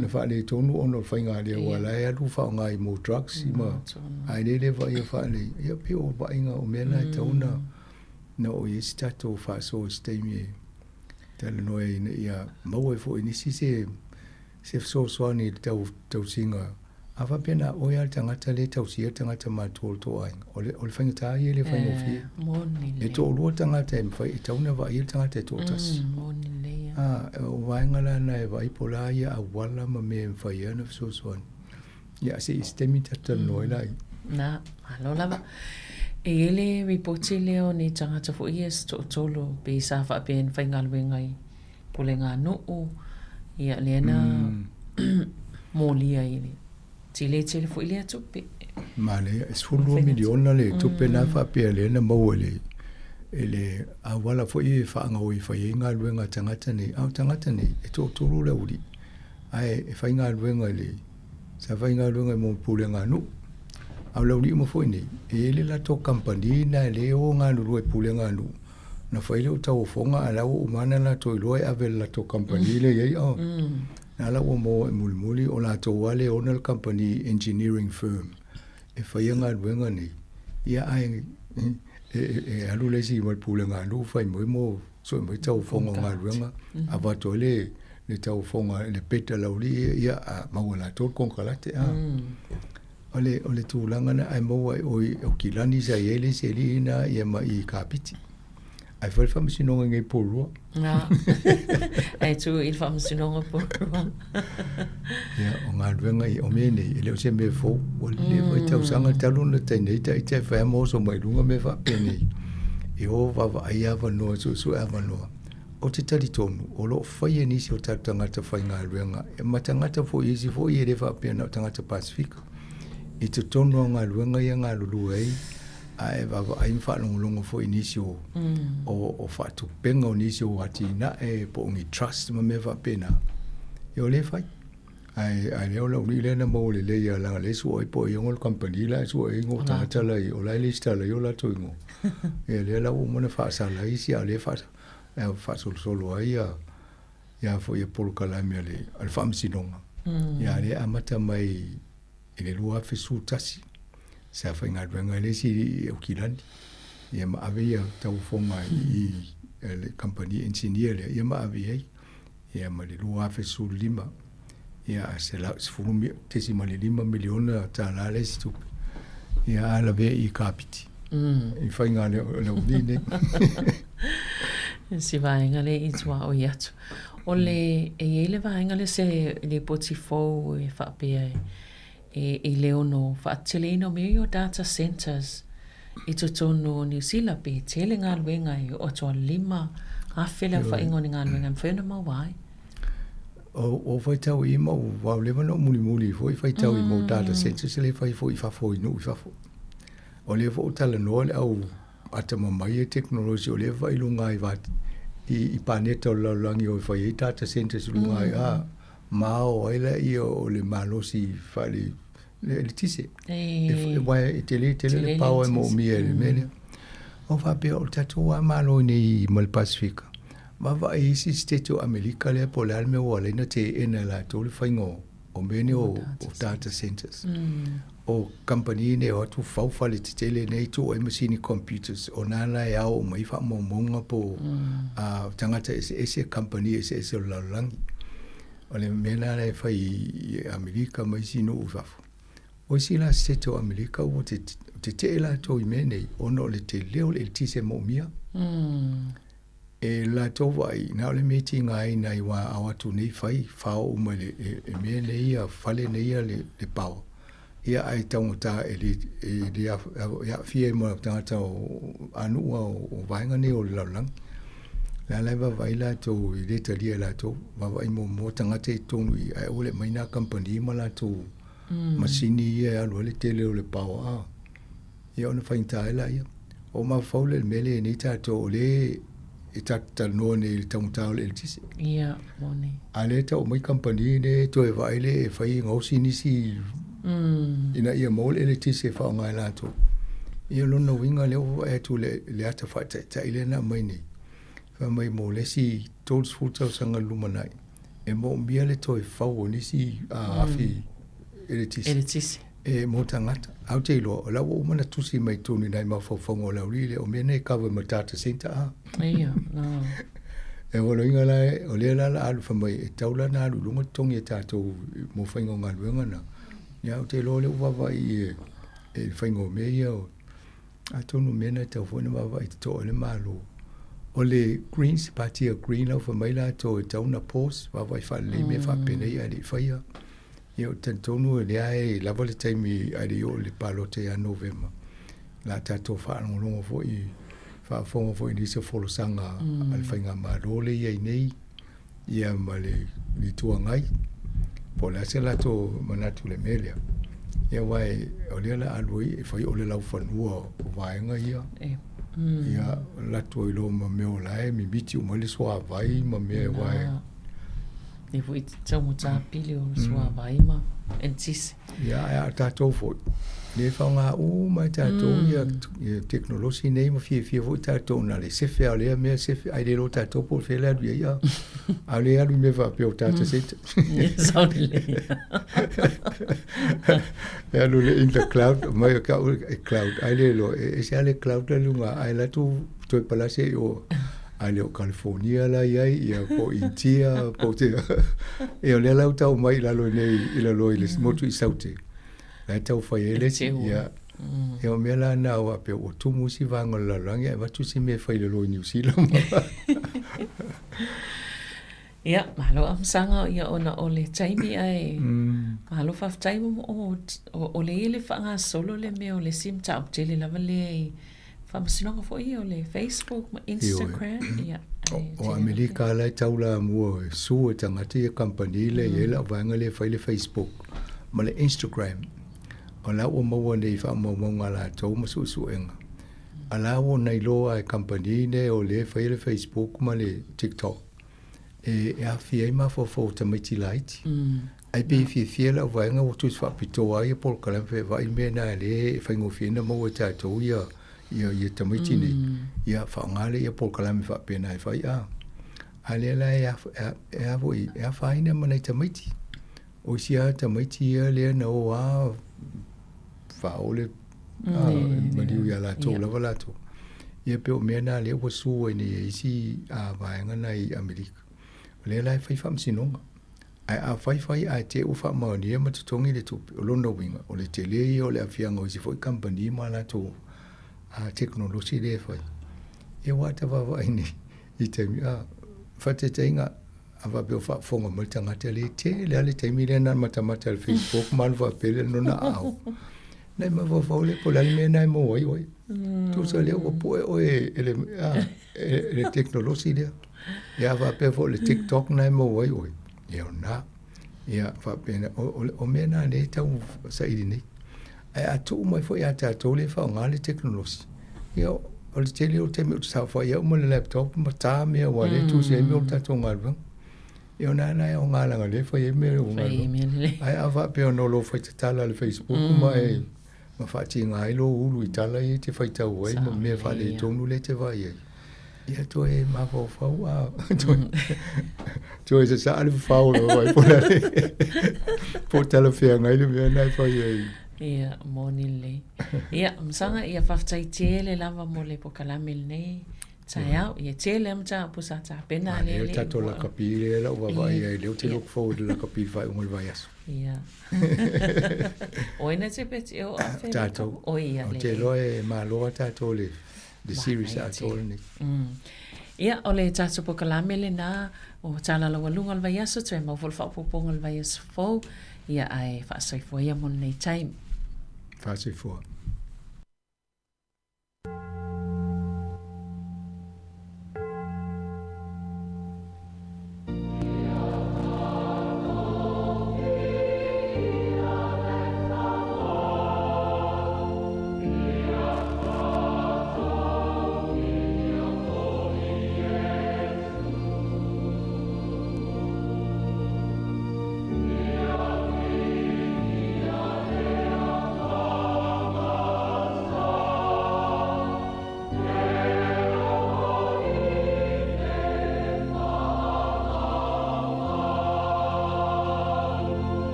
na faaletonu ona o le faiga lea aua o la e alu faaaoga i mea o drugs ma ae le le vaaia faalelei. Ia pei o vaaiga o mea na e tatau ona na oo i ai se tatou faasoa i se taimi e talanoa ai ina ia maua ai foi e nisi se se fesoasoani i le tau tausiga. A faapea na o oe lava le tagata lea e tausia le tagata matua o le tou aiga, o le, o le faigata ia e le faigofie. Eh, moni E toalua tagata e mafai, e tatau ona vaaia le tagata e toatasi. Moni lelei ia. A, o vaega la na e vaai po o le a ia auala ma mea e mafai ai ona fesoasoani. Ia, se i se taimi tatou talanoa ai laia. Na, malo lava. E i ai le ripoti lea o ni tagata foi ia se toatolu pei sa faapea na faigaluega i Pulega nuu, ia lea na molia i le tele tele foi lea tupe. Manaia, e 12 miliona le tupe na faapea lea na maua i le i le auala foi e faagaoioi e fai ai galuega a tagata nei. A o tagata nei, e toatolu le aualii, ae e faigaluega i le, sa faigaluega i Pulega nuu. A o le aualii uma foi nei, e i ai le latou kamupani na e le o galulue i Pulega nuu, Na fai lea o tauofoga ae la ua uma ana latou iloa e ave i le latou kamupani lea e i ai o. Na la ua maua e mulimuli o latou lava lea e ona le kamupani engineering firm e faia galuega nei. Ia ae e alu le isi mai le pulega a nuu fai mai mo sue mai tauofoga o galuega avatu ai le le tauofoga le bid a le aualii ia a maua e latou le konekarate a. O le, o le tulaga lena, ae maua e oi o Kilani sa i ai le isi alii lena ia ma i Kapiti. Ae fai le faamasinoga i nei Porirua. Na. Ae tu i le faamasinoga Porirua. Ia, o galuega ia, o mea nei, e le o se mea fou. Ua leva i tausaga talu ona tai nei ita e fai ma oso mai luga mea faapenei. E o vaavaai avanoa, suesue avanoa. Ou te talitonu, o lo o faia e nisi o tatou tagata faigaluega, ma tagata foi isi foi e le faapea na o tagata Pasefika, i totonu o galuega ia galulue ai, ae vaavaai ma faalogologo foi i nisi o, o faatupega o nisi o atinae po o ni trust ma mea faapena, ia o lea e fai. Ae, ae lea o lau alii lea na maua lelei lava leaga o lea e sua ai po o ai le kamupani la e sua ai igoa o tagata la i o la e lesitala ai o latou igoa. Ia lea la ua uma ona faasala ai isi a o lea e faasala. e faasolosolo ai ia ia foi ia polokalame a le a le Faamasinoga. Ia lea e amata mai i le 2011 sa faigaluega ai le isi i Aukilani ia ma ave ia tauofoga i le kamupani engineer lea ia ma ave i ai. Ia ma le 2015 ia $10.5 miliona tala le isi tupe. Ia a lavea i Kapiti. I faiga le o le uli nei. Si vaega le i tua o i atu. O le, e i ai le vaega le se lipoti fou e faapea e, i le ono faateleina o mea ia o data centres i totonu o Niu Sila pe tele galuega e oo atu a 5,000 le aofaiga o ni galuega e mafai ona maua ai. O faitau i ma ua leva ona ou mulimuli foi faitau i mau data centres lea e fai foi i fafo i nuu i fafo. O lea foi ua talanoa le au atamamai e tekonolosi o lea e vaai i luga i i paneta o le lalolagi o e fai ai data centres i luga ai a ma ao ai laia o le malosi faale eletise. Aua e tele tele le power e moomia i le mea lea. O faapea o le tatou lava Malo i nei ma le Pasefika, vaavaai i isi Setete o Amerika lea po o le a le mea ua ala ai ona teena e latou le faiga o mea nei o data centres. O kamupani nei e o atu fau fale tetele nei tuu ai masini computers, o na la e ao uma ai faamaumauga po o tagata eseese, kamupani eseese o le lalolagi. O le mea la e fai i Amerika ma isi nuu i fafo. O isi la Setete o Amerika ua tetee latou i mea nei ona o le tele o le eletise e moomia. E latou vaai, na o le mea e tiga ai nai wā ao atu nei fai, fao uma i le, e mea nei ia fale nei ia le, le power. Ia ae taugata e le, e le aafia ai ma tagata o a nuu o vaega nei o le lalolagi. Le a la e vaavaai latou e le talia e latou, vaavaai muamua tagata i totonu i i ae aua le aumai na kamupani ma latou masini ia e alu ai le tele o le power a. Ia ona faigata ai laia. Ua ou mafaufau lea i le mea lea nei tatou o lea e tatou talanoa nei i le taugata o le eletise. Ia, moni. A lea e tau aumai kamupani nei e toe vaai lea e fai e gaosi nisi ina ia maua le eletise e faaaoga e latou. Ia o lona uiga lea ua vaai atu i le ata faataitai lea na aumai nei, fai mai mo le isi 30 tausaga i le lumanai, e moomia le toe fau o nisi afi eletise. Eletise. E mo tagata. Ae ou te iloa, o la ua uma ona tusi mai totonu i nai mafaufauga o le aualii lea, o mea nei e cover ma data centre a. Ia, no. E lona uiga la, o lea la o le a alu fai mai, e tatau la ona alu i luga totogi a tatou mo faiga o galuega na. Ia ou te iloa o lea ua vaavaai i le faiga o mea ia, atonu o mea na e tatau foi ona vaavaai totoa i le Malo. O le Greens, Pati a Green la ua fai mai latou e tatau ona pause, vaavaai faalelei mea faapenei ae le i faia. Ia ou te talitonu o lea e lava le taimi ae le i oo i le palota ia Novema. O le a tatou faalogologo foi, faafofoga foi i nisi o folasaga a le Faigamalo lea e i ai nei, ia ma le Itu Agai, po o le a se latou manatu i le mea lea. Ia aua o lea o le a alu ai e fai o le laufanua o vaega ia. Ia alu atu ai loa ma mea o la e mimiti uma ai le suavai ma mea aua e Lea foi e taugata pili o le suavai ma eletise. Ia, ae a tatou foi, lea e faaaoga uma e tatou ia tekonolosi nei ma fiafia foi tatou na le sefe lava o lea mea sefe, ae le iloa tatou po o fea le alu i ai a. A o lea e alu i mea faapea o data center. E alu le in the cloud, mai o kau e cloud, ai le iloa, e ese lava le cloud la i luga, ae alu atu toe palasi i o. Ae le o California la i ai, ia po o Initia, po o te... Ia o lea la ua tau mai i lalo nei, i lalo i le motu i Saute. La e tau fai ai le isi, ia. Ia o mea la na aua pei ua tumu isi vaega o le lalolagi ae avatu se mea e fai i lalo i Niu Sila. Ia, malo amasaga ia ona o le taimi ae malo faafetai o, o le ia le faagasolo le mea o le isi mataupu tele lava lea i Faamasinoga foi ia o le Facebook ma Instagram. Ia, o Amerika la e taulamua e sue e tagata ia kamupani lea e i ai lau vaega lea e fai le Facebook ma le Instagram. O la ua maua nei i faamaumauga a latou ma suesuega. A la ua na iloa e kamupani nei o lea e faia le Facebook ma le TikTok e aafia ai mafaufau o tamaiti laiti. Ae pei e fiafia lau vaega ua tusi faapitoa ai ia polokalame pe vaai mea na lea e faigofie ona maua e tatou ia ia ia tamaiti nei. Ia faaaoga lea ia polokalame faapena e fai a. A lea la e e a foi e afaina ma nai tamaiti. O isi lava tamaiti ia lea na o lava faaoo le maliu ia latou lava latou. Ia pei o mea na lea ua sue ai nei e isi vaega na i Amerika. O lea la e fai faamasinoga. Ae a fai fai ae te ua faamaonia ma totogi le tupe, o lona uiga, o le tele ia o le aafiaga o isi foi kamupani ma a latou tekonolosi lea e fai. Ia aua ta vaavaai nei i taimi, a, faataitaiga, a faapea o faafofoga mai le tagata lea, e tele lava le taimi lea na matamata i le Facebook ma alu faapea lea lona aao. Nai mafaufau lea po o le a le mea lena e maua ai oe. Tusa lea ua poe oe e le, a, e le tekonolosi lea. Ia a faapea foi o le TikTok na e maua ai oe, ia o lena. Ia faapena, o, o mea na lea e tau saili nei. Ae a tuu mai foi ia tatou lea e faaaoga le tekonolosi, ia o le tele o taimi ou te saofai au ma le laptop ma ta mea aua o lea e tusi ai mea o le tatou galuega. Ia o lena la e aoga leaga o lea e fai ai mea o galuega. Ae a faapea ona o lou fai tatala i le Facebook ma e ma faatiga ai lou ulu i tala ia e te faitau ai ma mea faaletonu lea e te vaai ai, ia toe mafaufau a toe sasaa le fafao o lou ai po o le a le po o talafeagai le mea lena e fai ai. Ia, moni lelei. Ia, Masaga, ia faafetai tele lava mo le polokalame lenei. Taeao, ia tele lava mataupu sa tapena a lea le tatou lakapi lea lau vaavaai ai lea ou te look forward i le lakapi i le faaiuga o le vaiaso. Ia. O ai na te peti e o afe? Tatou. O ia le. Ou te iloa e malo lava tatou i le series atoa lenei. Ia, o le tatou polokalame lena o Tala Laualuga o le Vaiaso, toe maua foi le faaopoopoga o le vaiaso fou, ia ae faasoifua ia mo lenei taimi. Faasoifua.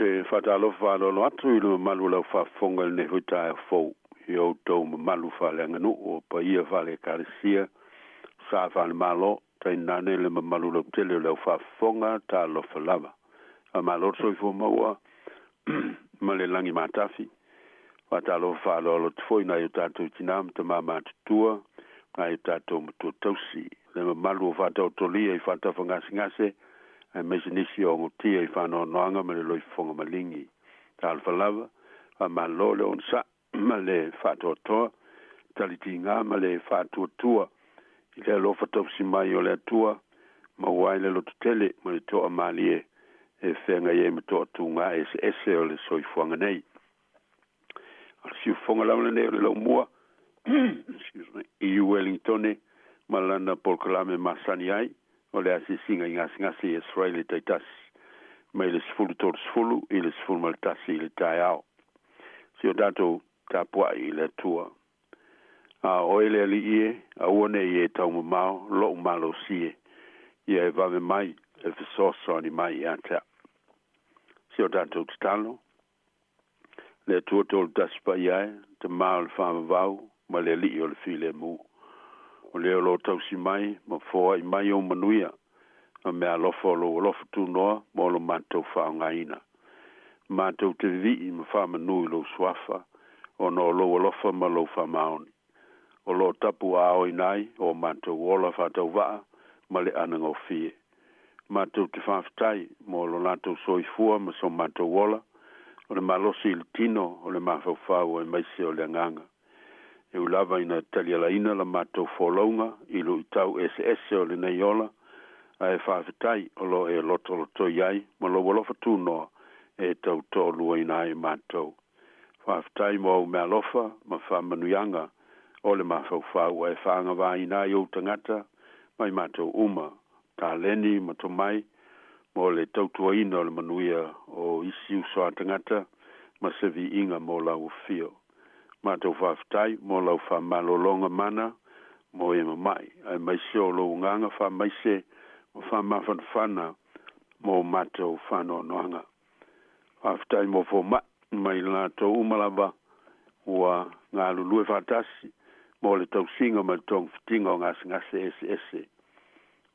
te faatalofa faaaloalo atu i le mamalu o lau faafofoga i lenei foi taeao fou i outou mamalu faaleaganuu o paia faale-ekalesia sa faalemalo tainane le mamalu lautele o le aufaafofoga talofa lava. Faamalo le soifua maua ma le lagi matafi. Faatalofa faaaloalo atu foi i nai o tatou tinā ma tamā matutua, nai o tatou matua tausi, le mamalu o faataotolia i faatafagasegase, aemaise nisi o ogotia i faanoanoaga ma le loifofoga maligi. Talofa lava, faamalo le onosai ma le faatoatoa, talitigā ma le faatuatua i le alofa tausi mai o le Atua, maua ai le lototele ma le toamalie e feagai ai ma toatuga eseese o le soifuaga nei. O le siufofoga lava lenei o le laumua excuse me, i Wellingtone ma lana polokalame masani ai o le asiasiga i gasegase i Australia taitasi mai le 10:30 i le 11 i le taeao. Si o tatou tapuai i le Atua. A oe le Alii e, aua ne i e taumamao lo'u malosi e, ia e vave mai e fesoasoani mai ia te a'u. Si o tatou tatalo, le Atua tolu tasi paia e, Tamā o le faavavau ma le Alii o le filemu. O lea o lo o tausi mai ma foai mai ou manuia ma meaalofa o lou alofa tunoa mo lo matou faaaogaina. Matou te vivii ma faamanu i lou suafa, ona o lou alofa ma lou faamaoni. O lo o tapuaaoina ai o matou ola faatauvaa ma le anagofie. Matou te faafetai mo lo latou soifua ma so matou ola, o le malosi i le tino, o le mafaufau aemaise o le agaga. E ui lava ina talialaina la matou folauga i luitau eseese o lenei ola, ae faafetai o lo o e lotolotoi ai ma lou alofa tunoa e tau toaluaina ai matou. Faafetai mo au meaalofa ma faamanuiaga o le mafaufau ua e faagavāina ai ou tagata mai matou uma, taleni ma tomai mo le tautuaina o le manuia o isi uso a tagata ma se viiga mo lau afio. Matou faafetai mo lau faamalologa mana mo e mama'i, aemaise o lou agaga faamaise ma faamafanafana mo matou faanoanoaga. Faafetai mo foma'i mai latou uma lava ua galulue faatasi mo le tausiga ma le togafitiga o gasegase eseese.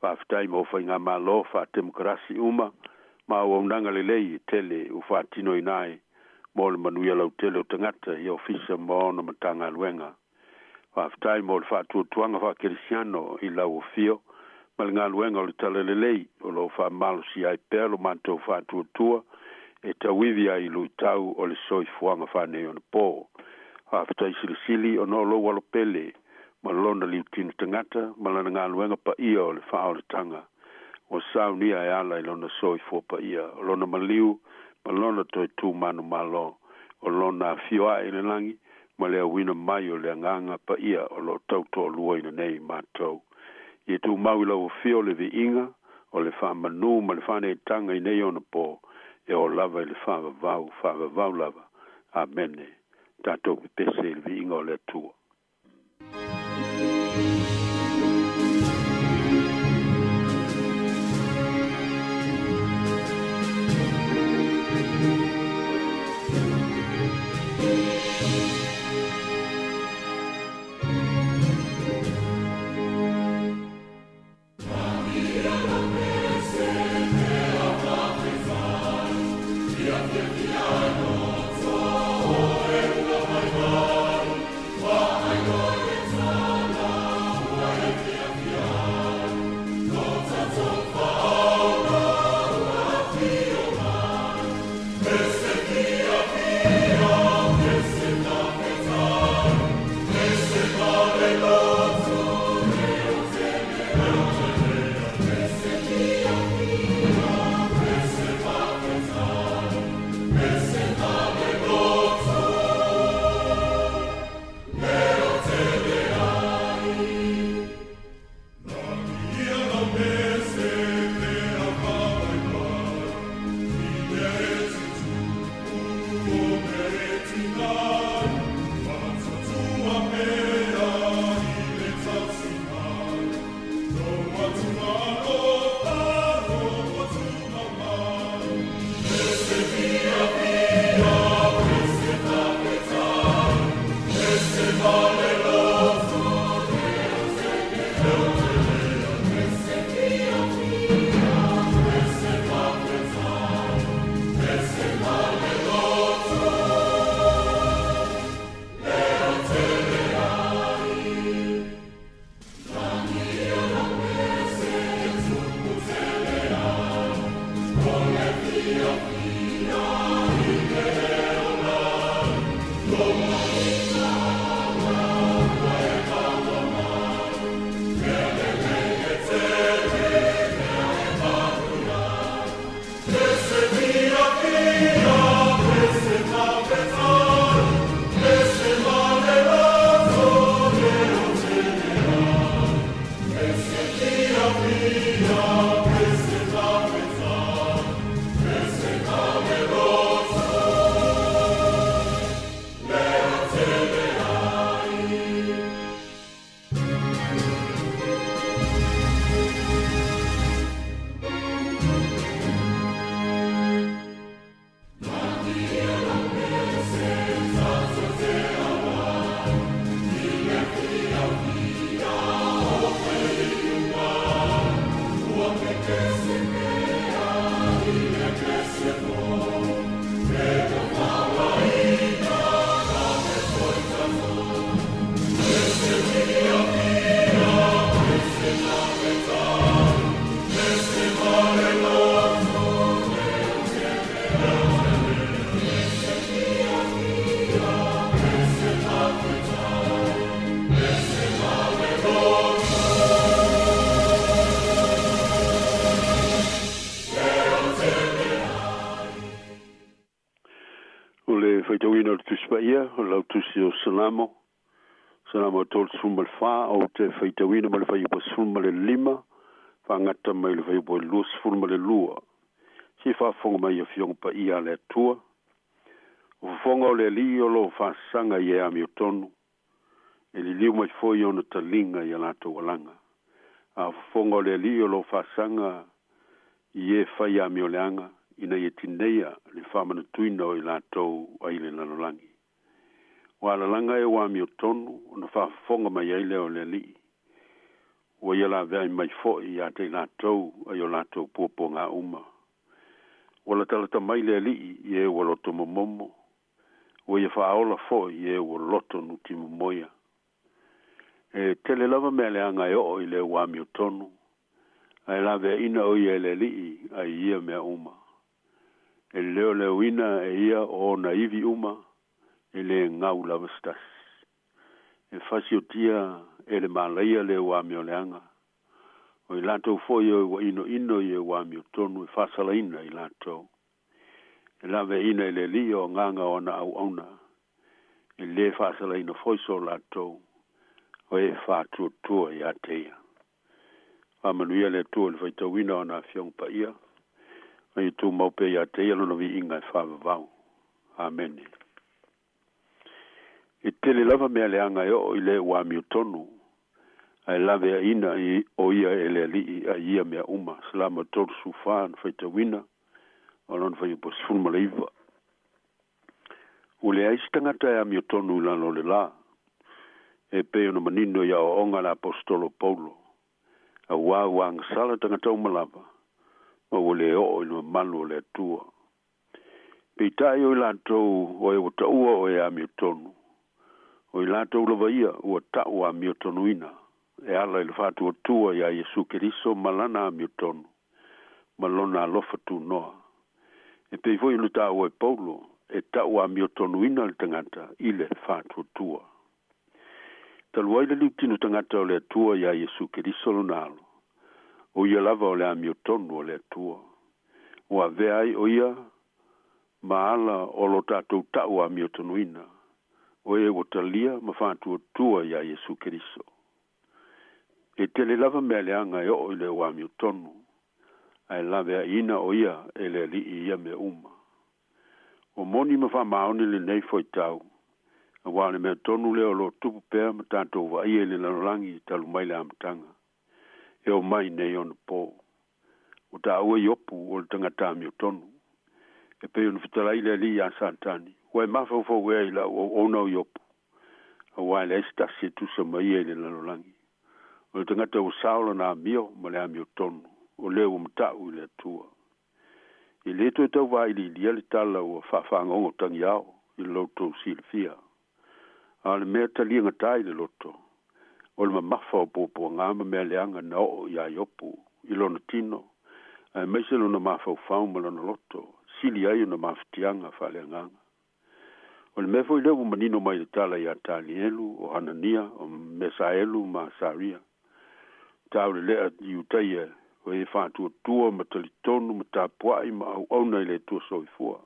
Faafetai mo faigamalo faatemokarasi uma ma auaunaga lelei e tele ua faatinoina ai mo le manuia lautele o tagata i ofisa ma ona Matagaluega. Faafetai mo le faatuatuaga faakerisiano i lau afio ma le galuega o le talalelei o lo o faamalosia ai pea lo matou faatuatua e tauivi ai i luitau o le soifuaga faaneionapo. Faafetai silisili ona o lou alopele ma lona liutino tagata ma lana galuega paia o le faaolataga ua saunia e ala i lona soifua paia, o lona maliu ma lona toe tu manumalo, o lona afio ae i le lagi ma le auina mai o le agaga paia o lo o tau toaluaina nei matou. Ia tumau i lau afio le viiga o le faamanu ma le faaneetaga i nei onapo e oo lava i le faavavau, faavavau lava. Amene. Tatou pepese i le viiga o le Atua. Tusi Paia, o lau Tusi o Salamo, Salamo 34, ou te faitauina ma le fuaiupu 15, faagata mai le fuaiupu 22. Se i faafofoga mai Afioga Paia a le Atua. O fofoga o le Alii o loo faasaga i e amiotonu, e liliu mai foi ona taliga i a latou alaga. A o fofoga o le Alii o loo faasaga i e fai amioleaga, ina ia tineia le faamanatuina o i latou ai le lalolagi. Ua alalaga e ua amiotonu ona faafofoga mai ai lea o le Alii. Ua ia laveai mai foi ia te i latou ai o latou puapuaga uma. Ua latalata mai le Alii i e ua loto momomo, ua ia faaola foi i e ua loto nutimomoia. E tele lava mea leaga e oo i le ua amiotonu, ae laveaiina o ia e le Alii ai ia mea uma. E leoleoina e ia o ona ivi uma, e lē gau lava se tasi. E fasiotia e le malaia le ua amioleaga. O i latou foi o ua inoino i e ua amiotonu e faasalaina i latou. E laveaiina e le Alii o agaga o ana auauna, e lē faasalaina foi so latou, o e faatuatua iā te ia. Faamanuia le Atua i le faitauina o ana Afioga Paia, ma ia tumau pea iā te ia lona viiga e faavavau. Amene. E tele lava mea leaga e oo i le ua amiotonu, ae laveaiina o ia e le Alii ai ia mea uma. Salamo 34 na faitauina o lona fuaiupu 19. Ua leai se tagata e amiotonu i lalo o le lā, e pei ona manino i aoaoga a le aposetolo o Paulo, auā ua agasala tagata uma lava, ma ua lē oo i le mamalu o le Atua. Peitai o i latou o e ua taua o e amiotonu, o i latou lava ia ua ta'u amiotonuina e ala i le faatuatua iā Iesu Keriso ma lana amiotonu ma lona alofa tunoa. E pei foi ona taua e Paulo, e ta'u amiotonuina le tagata i le faatuatua. Talu ai le liutino tagata o le Atua iā Iesu Keriso lona Alo, o ia lava o le amiotonu o le Atua. Ua avea ai o ia ma ala o lo tatou ta'u amiotonuina, o e ua talia ma faatuatua iā Iesu Keriso. E tele lava mea leaga e oo i le ua amiotonu, ae laveaiina o ia e le Alii i ia mea uma. Ua moni ma faamaoni lenei fuaitau, auā o le mea tonu lea o loo tupu pea ma tatou vaaia i le lalolagi talu mai le amataga, e oo mai nei ona pō. Ua taua Iopu o le tagata amiotonu. E pei ona fetalai le Alii iā Satani, Ua e mafaufau ea i lau auauna o Iopu, auā e leai se tasi e tusa ma ia i le lalolagi. O le tagata ua sao lona amio ma le amiotonu, o lea ua mata'u i le Atua. E lē toe tau vailiilia le tala ua faafagogo tagiao i lo outou silafia. A o le mea taliagatā i le loto, o le mamafa o puapuagā ma mea leaga na oo iā Iopu i lona tino, aemaise lona mafaufau ma lona loto, sili ai ona mafatiaga faaleagaga. O le mea foi lea ua manino mai le tala iā Tanielu, o Hanania, o Mesaelu ma Asaria, taulelea Iutaia o e faatuatua ma talitonu ma tapuai ma auauna i le Atua soifua.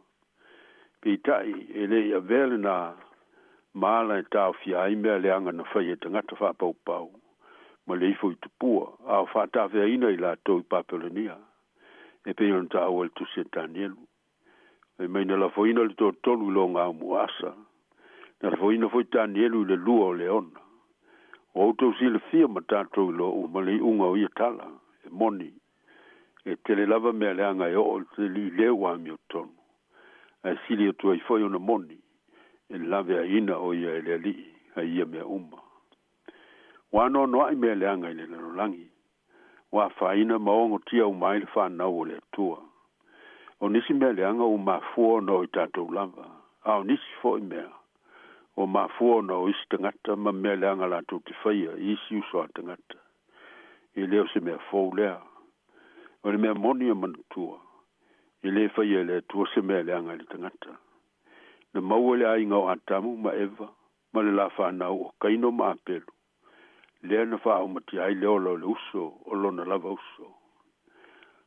Peitai, e le i avea lenā ma ala e taofia ai mea leaga na faia e tagata faapaupau ma le ifo i tupua, a o faatafeaina i latou i Papelania, e pei ona taua i le tusi a Tanielu. Fai mai na lafoina le toatolu i logau muaasa, na lafoina foi Tanielu i le lua o leona. Ua outou silafia ma tatou iloa uma le iuga o ia tala, e moni, e tele lava mea leaga e oo i le lē ua amiotonu, ae sili atu ai foi ona moni, e laveaiina o ia e le Alii ai ia mea uma. Ua anoanoai mea leaga i le lalolagi, ua afaina ma ogotia uma ai le fanau o le Atua. O nisi mea leaga ua mafua ona o i tatou lava, a o nisi foi mea ua mafua ona o isi tagata ma mea leaga latou te faia i isi uso a tagata. E lē o se mea fou lea. O le mea moni e manatua, e lē faia e le Atua se mea leaga i le tagata. Na maua i le aiga o Atamu ma Eva ma le la fanau o Kaino ma Apelu, lea na faaumatia ai le ola o le uso o lona lava uso.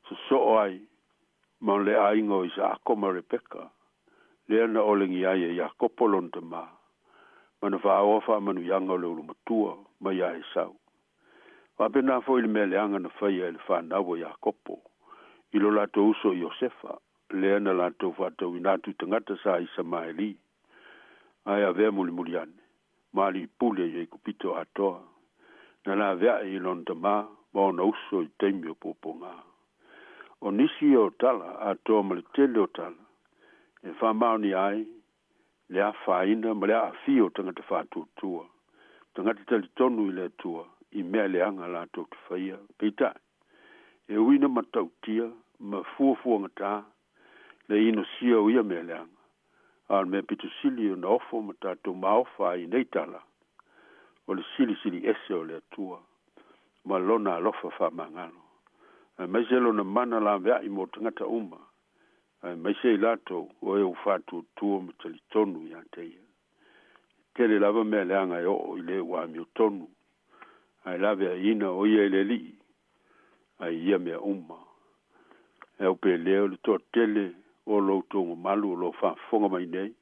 Sosoo ai ma le aiga o Isaako ma Rebeka, Lea na olegia ai e Iakopo lona tamā, ma na faaoa faamanuiaga o le ulumatua mai iā Esau. Faapenā foʻi le mea leaga na faia e le fanau a Iakopo i lo latou uso Iosefa, lea na latou faatauina atu i tagata sa Isamaeli, ae avea mulimuli ane ma alii pule i Aikupito atoa. Na laveai i lona tamā ma ona uso i taimi o puapogā. O nisi o tala atoa ma le tele o tala e faamaonia ai le afaina ma le aafia o tagata faatuatua, tagata talitonu i le Atua i mea leaga latou te faia. Peitai, e ui ina matautia ma fuafuagatā le inosia o ia mea leaga, a o le mea pito sili ona ofo ma tatou maofa ai i nei tala, o le silisili ese o le Atua ma lona alofa faamagalo, aemaise lona mana laveai mo tagata uma, aemaise i latou o e ua faatuatua ma talitonu iā te ia. E tele lava mea leaga e oo i le ua amiotonu, ae laveaiina o ia e le Alii ai ia mea uma. E au pē lea o le toatele o lo outou mamalu o lo o faafofoga mai nei,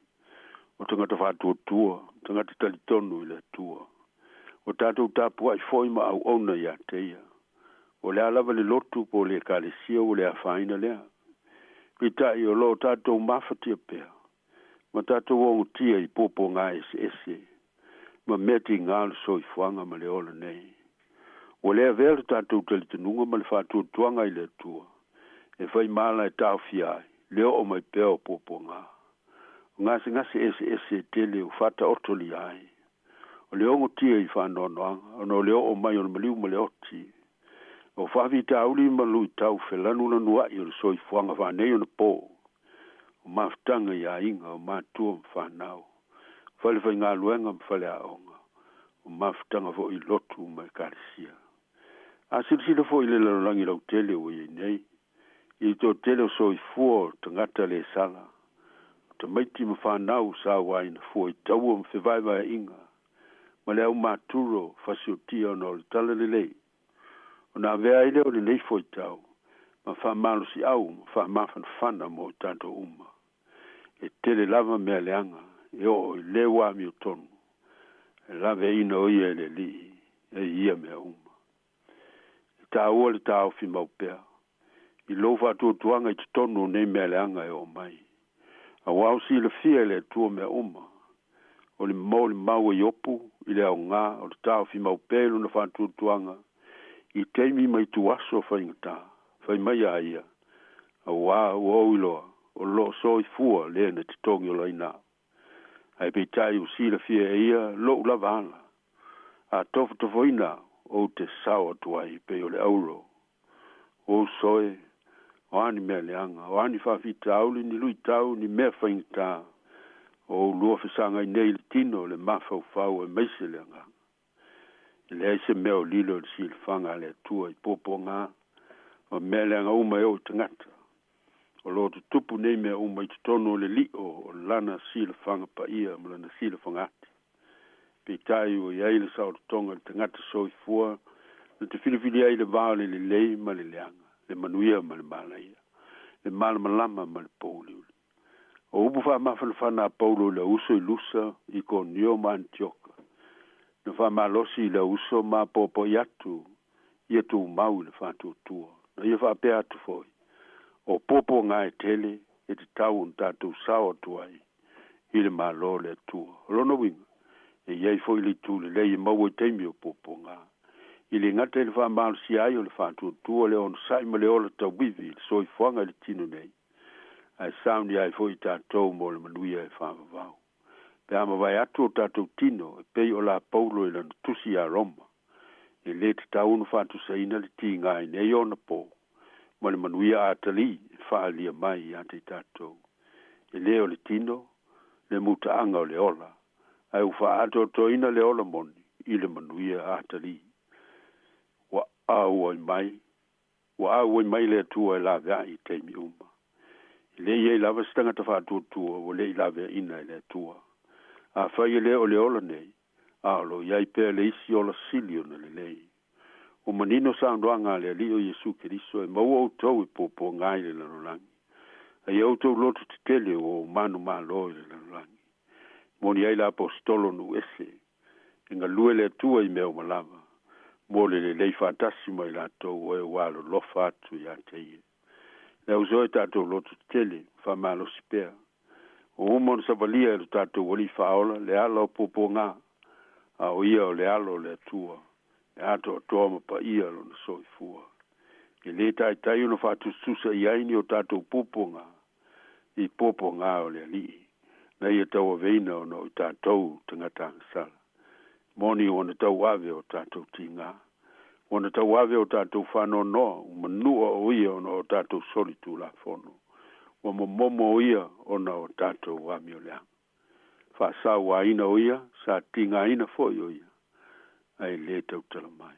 o tagata faatuatua, tagata talitonu i le Atua. Ua tatou tapuai foi ma auauna iā te ia. O le a lava le lotu po o le ekalesia ua le afaina lea. Peitai o lo o tatou mafatia pea ma tatou ogotia i puapuaga eseese ma mea tigā o le soifuaga ma le ola nei. Ua le avea lo tatou talitonuga ma le faatuatuaga i le Atua e fai ma ala e taofia ai le oo mai pea o puapuaga. O gasegase eseese e tele ua faataotolia ai. O le ogotia i faanoanoaga ona o le oo mai o le maliu ma le oti. O faafitauli ma luitau felanulanuaʻi o le soifuaga faaneionapo, o mafutaga i aiga, o matua ma fanau, o falefaigaluega ma faleaoga, o mafutaga foi i lotu ma ekalesia. A silasila foi i le lalolagi lautele ua iai nei, i le toatele o soifua o tagata le sala, o tamaiti ma fanau sa uaina fua i taua ma fevaevaeaiga, ma le aumaturo fasiotia ona o le talalelei, ona avea ai lea o lenei foitau ma faamalosiau ma faamafanafana mo i tatou uma. E tele lava mea leaga e oo i le ua amiotonu, e laveaiina o ia e le Alii e ia mea uma. E taua le taofi mau pea i lou faatuatuaga i totonu o nei mea leaga e oo mai. Auā ua silafia e le Atua mea uma, o le molimau a Iopu i le aogā o le taofi mau pea i lona faatuatuaga i taimi ma ituaso faigata, fai mai a ia, auā ua ou iloa o lo o soifua le na te togiolaina au. Ae peitai ua silafia e ia loʻu lava ala, a tofotofoina au, ou te sao atu ai pei o le auro. Ua ou soe, o a ni mea leaga, o a ni faafitauli, ni luitau, ni mea faigata, o ou lua fesagai nei i le tino, le mafaufau aemaise le agaga. E leai se mea o lilo i le silafaga a le Atua i puapuaga ma mea leaga uma e oo i tagata. O lo o tutupu nei mea uma i totonu o le lio o lana silafaga paia ma lana silafaga ati. Peitai ua i ai le saolotoga i le tagata soifua na te filifili ai i le va o le lelei ma le leaga, le manuia ma le malaia, le malamalama ma le pouliuli. O upu faamafanafana a Paulo i le uso i Lusa, Ikonio ma Anitioka, na faamalosi i le uso ma apoapoai atu ia tumau i le faatuatua. Na ia faapea atu foi, o puapuaga e tele e tatau ona tatou sao atu ai i le Malo o le Atua. O lona uiga, e i ai foi le itu lelei e maua i taimi o puapuaga. E le gata i le faamalosia ai o le faatuatua, le onosai ma le ola tauivi i le soifuaga i le tino nei, ae saunia ai foi i tatou mo le manuia e faavavau. Pe a mavae atu o tatou tino e pei o la Paulo i lana tusi iā Roma, e lē tatau ona faatusaina le tigā i nei ona pō ma le manuia atalii e faaalia mai iā te i tatou. E lē o le tino le mutaaga o le ola, ae ua faaatoatoaina le ola moni i le manuia atalii. Ua auai mai, ua auai mai le Atua e laveai i taimi uma. E le i ai lava se tagata faatuatua ua le i laveaiina e le Atua. Afai e le o le ola nei, a o lo o i ai pea le isi ola sili ona lelei. Ua manino saunoaga a le Alii o Iesu Keriso e maua outou i puapuaga i le lalolagi. A ia outou loto tetele ua ou manumalo i le lalolagi. Moni ai le aposetolo nuu ese, e galue le Atua i mea uma lava, mo le lelei faatasi ma i latou o e ua alolofa atu iā te ia. Le auso e tatou loto tetele, faamalosi pea. Ua uma ona savalia e lo tatou Alii Faaola le ala o puapuagā, a o ia o le Alo o le Atua, e atoatoa ma paia lona soifua. E lē taitai ona faatusatusa i ai ni o tatou puapuagā i puapuagā o le Alii, na ia tauaveina ona o i tatou tagata agasala. Moni ua na tauave o tatou tigā, ua na tauave o tatou faanoanoa, ua manua o ia ona o tatou soli tulafono, ua momomo o ia ona o tatou amioleaga. Faasauaina o ia, sa tigāina foi o ia, ae lē tautala mai.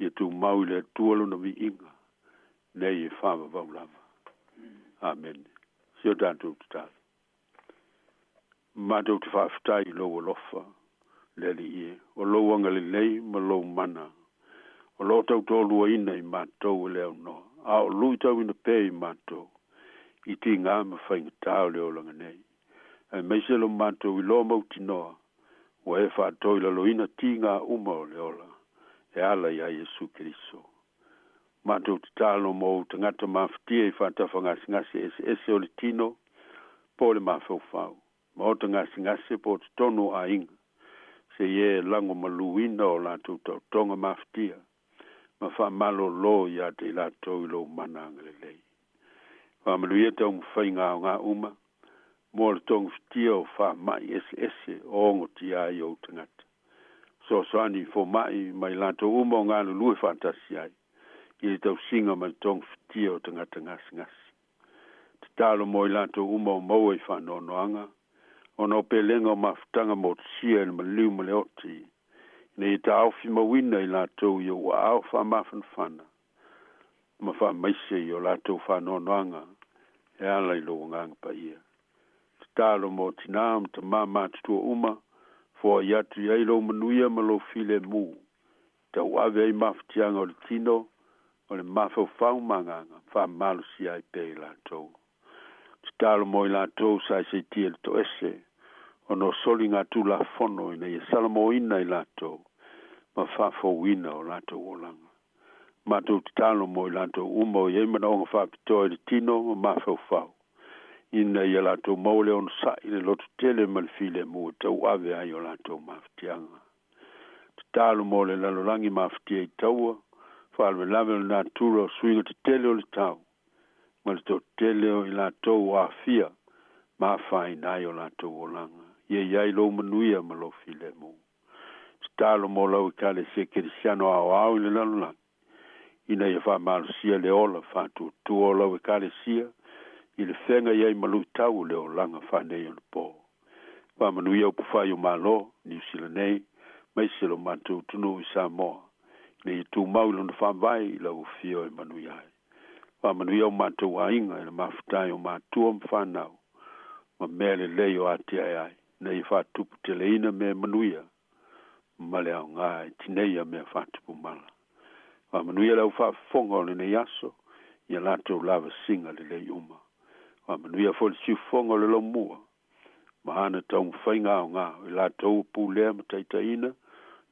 Ia tumau i le Atua lona viiga, nei e faavavau lava. Amene. Si o tatou tatalo. Matou te faafetai i lou alofa, le Alii e, o lou agalelei ma lou mana, o loo tautoaluaina i matou e le aunoa, a o luitauina pea i matou, i tigā ma faigata o le olaga nei. Aemaise lo matou iloa mautinoa, ua e faatoilaloina tigā uma o le ola, e ala iā Iesu Keriso. Matou tatalo mo ou tagata mafatia i faatafagasegase eseese o le tino, po o le mafaufau, maota gasegase po o totonu o aiga, seia e lagomaluina o latou taotoga mafatia, ma faamalōlō iā te i latou i lou mana agalelei. Faamanuia taumafaiga aogā uma, mo le togafitia o faama'i eseese o ogotia ai ou tagata. Fesoasoani i foma'i ma i latou uma o galulue faatasi ai, i le tausiga ma le togafitia o tagata gasegase. Tatalo mo i latou uma o maua i faanoanoaga, ona o pelega o mafutaga motusia i le maliu ma le oti, ina ia taofimauina i latou i ou aao faamafanafana, ma faamaise i o latou faanoanoaga e ala i lou Agaga Paia. Tatalo mo tinā ma tamā matutua uma, foai atu i ai lou manuia ma lou filemu, tauave ai mafatiaga o le tino, o le mafaufau ma agaga, faamalosia ai pea i latou. Tatalo mo i latou sa seitia i le toese, ona o soliga tulafono ina ia salamoina i latou, ma faafouina o latou olaga. Matou tatalo mo i latou uma o i ai manaoga faapitoa i le tino ma mafaufau, ina ia latou maua le onosa'i, le lototele ma le filemu e tauave ai o latou mafatiaga. Tatalo mo le lalolagi mafatia i taua, faalavelave o le natura o suiga tetele o le tau, ma le toatele o i latou o aafia ma afaina ai o latou olaga. Ia i ai lou manuia ma lou filemu. Tatalo mo lau Ekalesia Kerisiano aoao i le lalolagi, ina ia faamalosia le ola faatuatua o lau Ekalesia i le feagai ai ma luitau o le olaga faaneionapo. Faamanuia upufai o Malo, Niu Sila nei, aemaise lo matou atunuu i Samoa, ina ia tumau i lona faavae i lau afio e manuia ai. Faamanuia o matou aiga i le mafuta o matua ma fanau, ma mea lelei o atiae ai, ina ia faatuputeleina mea manuia, ma le aogā e tineia mea faatupu mala. Faamanuia le au faafofoga o lenei aso, ia latou lavasiga lelei uma. Faamanuia foi le siufofoga o le laumua, ma ana taumafaiga aogā, o i latou ua pulea ma taitaiina,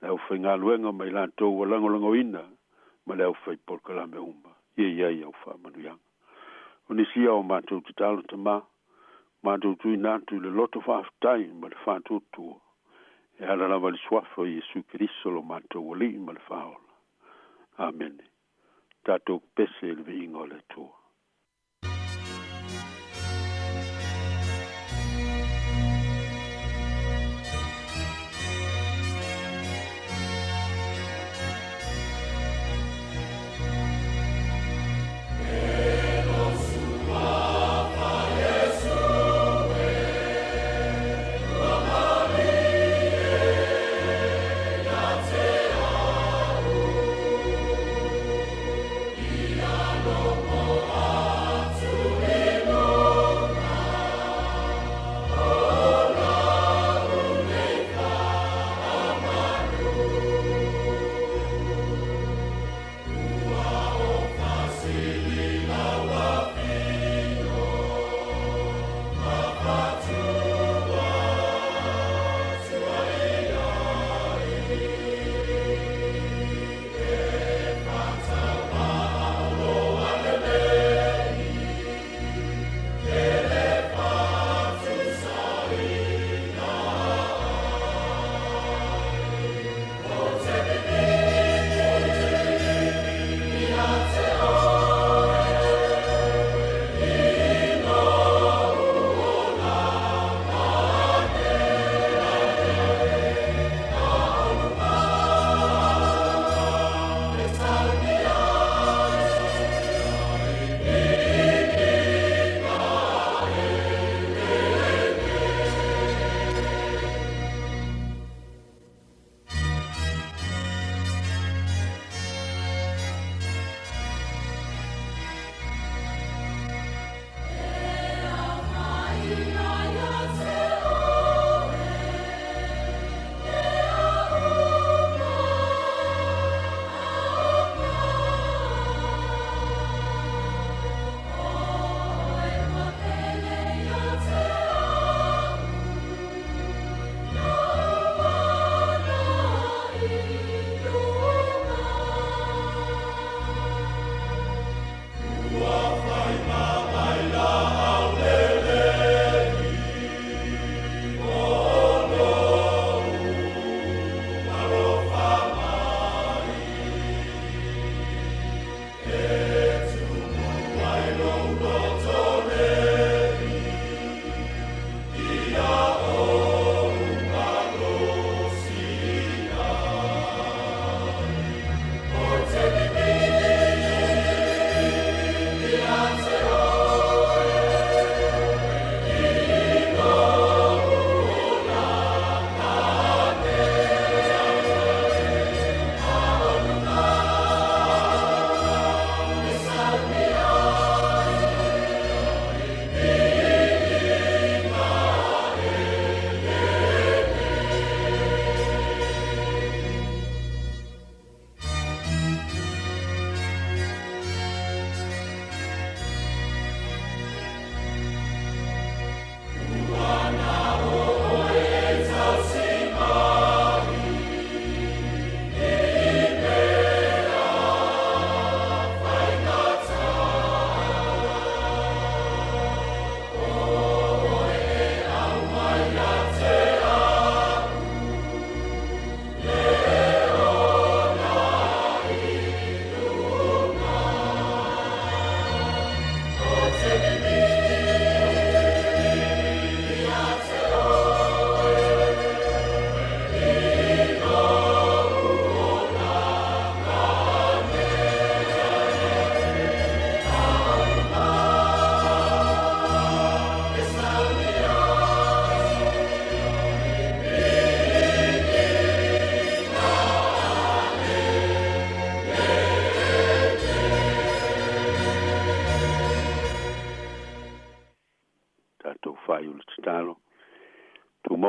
le aufaigaluega ma i latou ua lagolagoina, ma le aufai polokalame uma. Ia i ai au faamanuiaga. O nisi ia o matou tatalo Tamā, matou tuuina atu i le loto faafetai ma le faatuatua, e ala lava i le suafa o Iesu Keriso lo matou Alii ma le Faaola. Amene. Tatou pese i le viiga o le Atua. Ia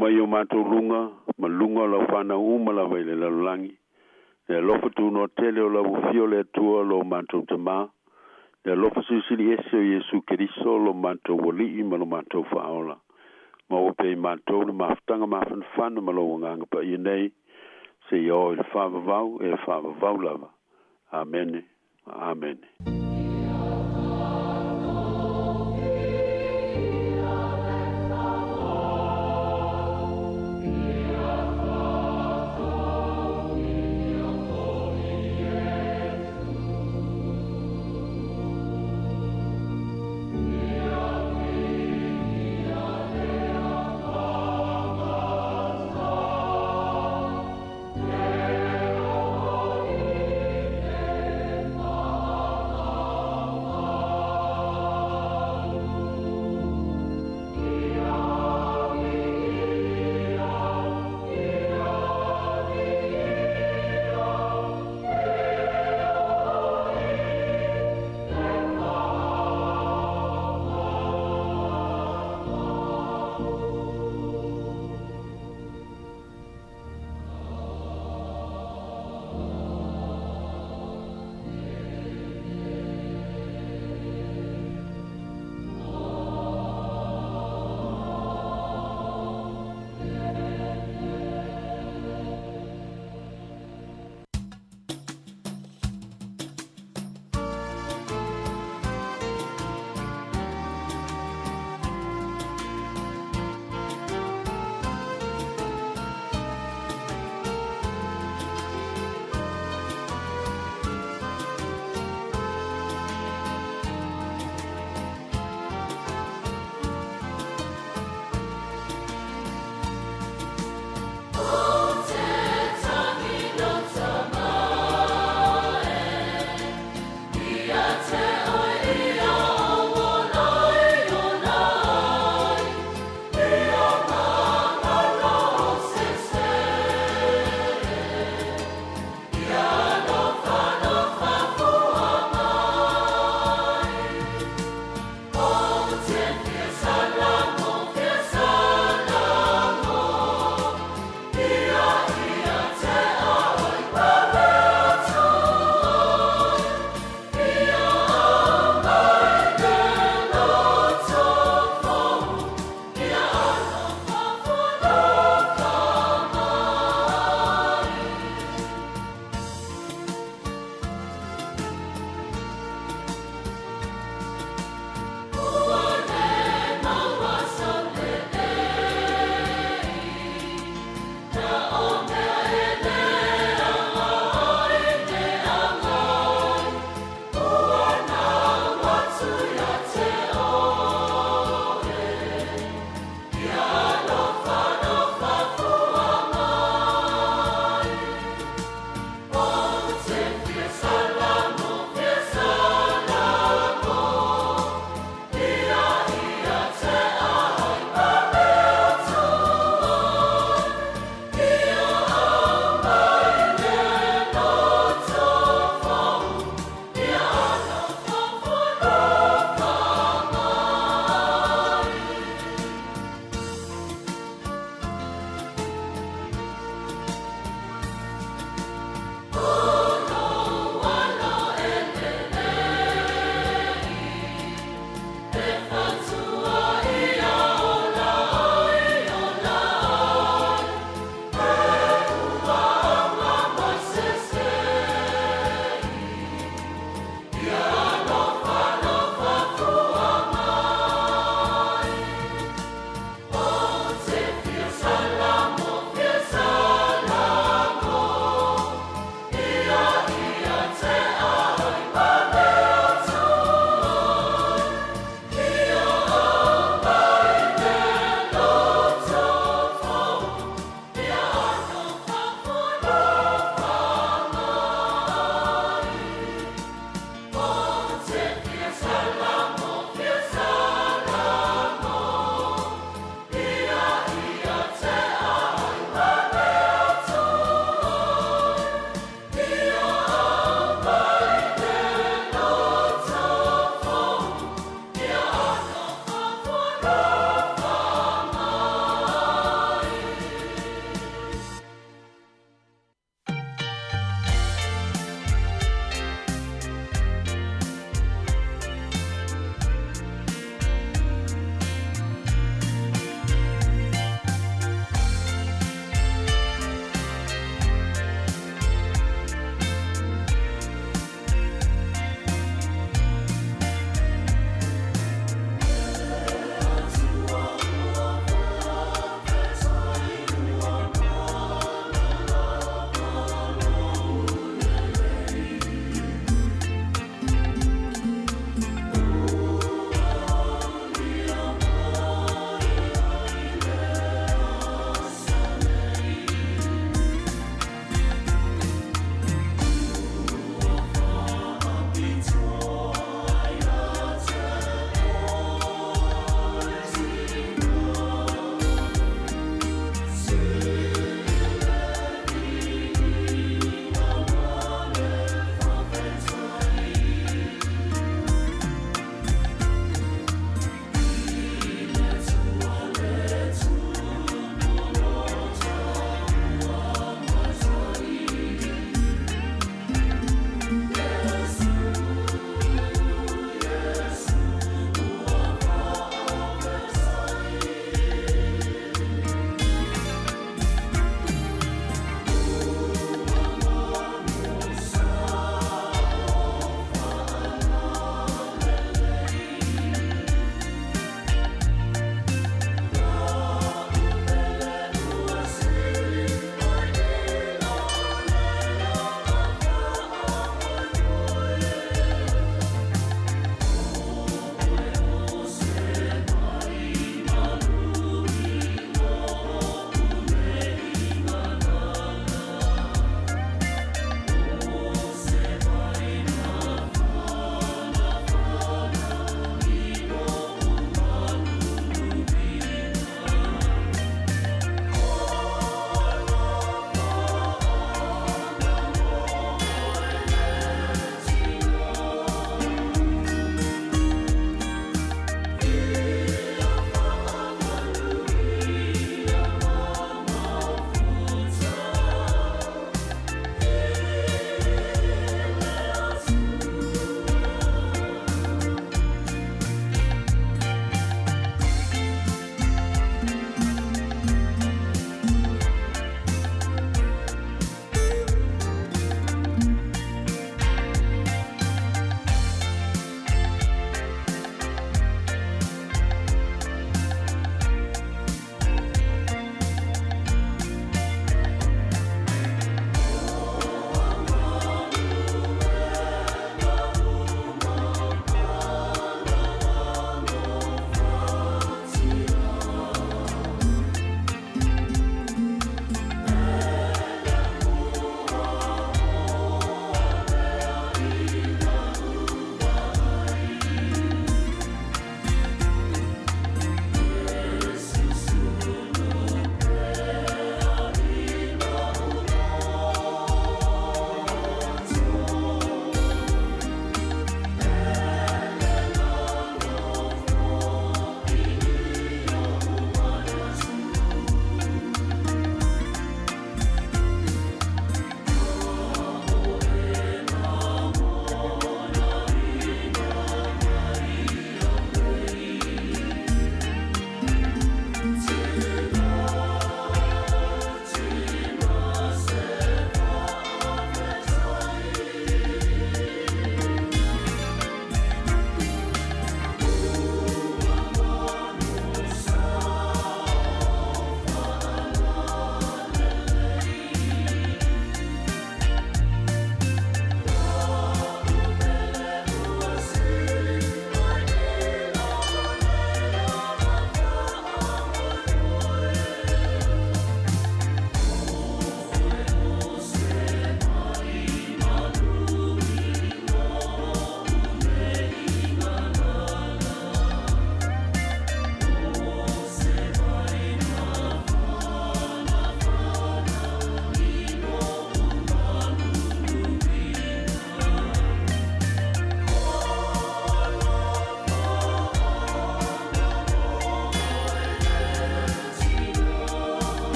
mai o matou luga ma luga o lau fanau uma lava i le lalolagi. Le alofa tunoa tele o lau afio le Atua lo matou Tamā, le alofa silisili ese o Iesu Keriso lo matou Alii ma lo matou Faaola. Maua pea i matou le mafutaga mafanafana ma lou Agaga Paia nei, seia oo i le faavavau e faavavau lava. Amene. Amene.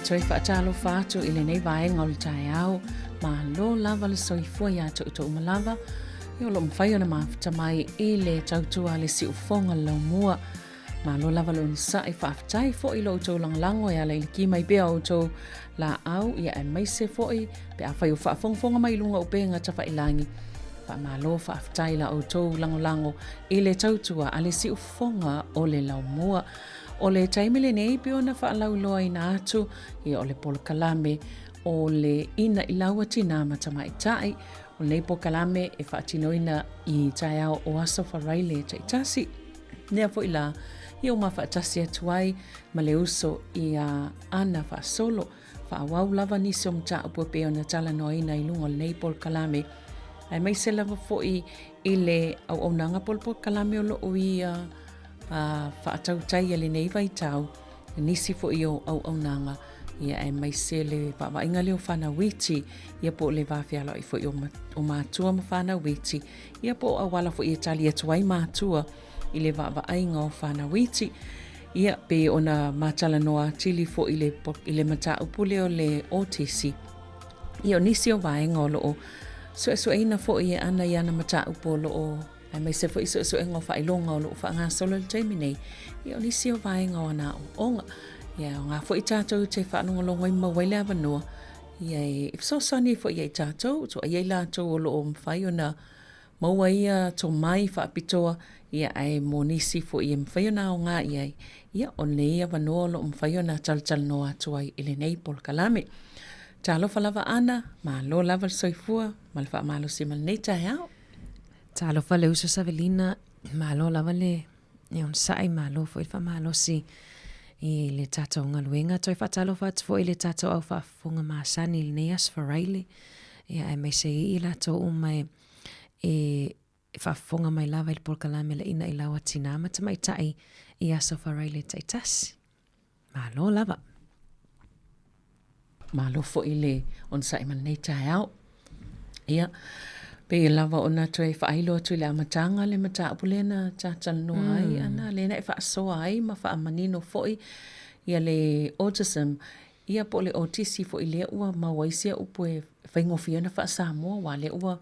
Toe faatalofa atu i lenei vaega o le taeao, malo lava le soifua iā te outou uma lava, ia o lo o mafai ona mafuta mai i le tautua a le siufofoga o le laumua. Malo lava le onosai, faafetai foi i lo outou lagolago e ala i le ki mai pea o outou laau, ia aemaise foi pe afai o faafogafoga mai i luga o upega tafailagi. Faamalo faafetai i la outou lagolago i le tautua a le siufofoga o le laumua. O le taimi lenei pei ona faalauiloaina atu, ia o le polokalame o le Inailau a Tinā ma Tamaitai. O lenei polokalame e faatinoina i taeao o Aso Faraile taitasi. Lea foi la, ia ua mafaatasi atu ai ma le uso ia Ana Faasolo. Faaauau lava nisi o mataupu e pei ona talanoaina i luga o lenei polokalame, aemaise lava foi i le auaunaga po o le polokalame o lo o ia faatautaia i lenei vaitau, nisi foi o auaunaga, ia aemaise le vaavaaiga lea o fanau iti, ia po o le va fealoai foi o matua ma fanau iti, ia po o auala foi e tali atu ai matua i le vaavaaiga o fanau iti. Ia, pei ona matalanoa atili foi i le, i le mataupu lea o le otisi. Ia, o nisi o vaega o lo o suesueina foi e Ana i ana mataupu o lo o, aemaise foi suesuega o faailoga o lo o faagasolo i le taimi nei, ia o nisi o vaega o ana aoaoga. Ia, e aoga foi tatou te faalogologo ai ma maua ai le avanoa, ia e fesoasoani ai foi ia i tatou, tuuaia i latou o lo o mafai ona maua ia tomai faapitoa, ia ae mo nisi foi e mafai ona aoga i ai, ia o lenei avanoa o lo o mafai ona talatalanoa atu ai i lenei polokalame. Talofa lava Ana, malo lava le soifua ma le faamalosi ma lenei taeao. Talofa le uso Savelina, malo lava le onosai, malo foi le faamalosi i le tatou galuega. Toe faatalofa atu foi i le tatou au faafofoga masani i lenei Aso Faraile, ia aemaise ai i latou uma e e faafofoga mai lava i le polokalame le Ina'ilau a Tinā ma Tamaitai i Aso Faraile taitasi. Malo lava. Malo foi le onosai ma lenei taeao. Ia, pei lava ona toe faailo atu i le amataga le mataupu lea na talatalanoa ai Ana, lea na e faasoa ai ma faamanino foi ia le autism, ia po o le otisi foi lea ua maua ai sia upu e faigofie ona faa-Samoa, aua lea ua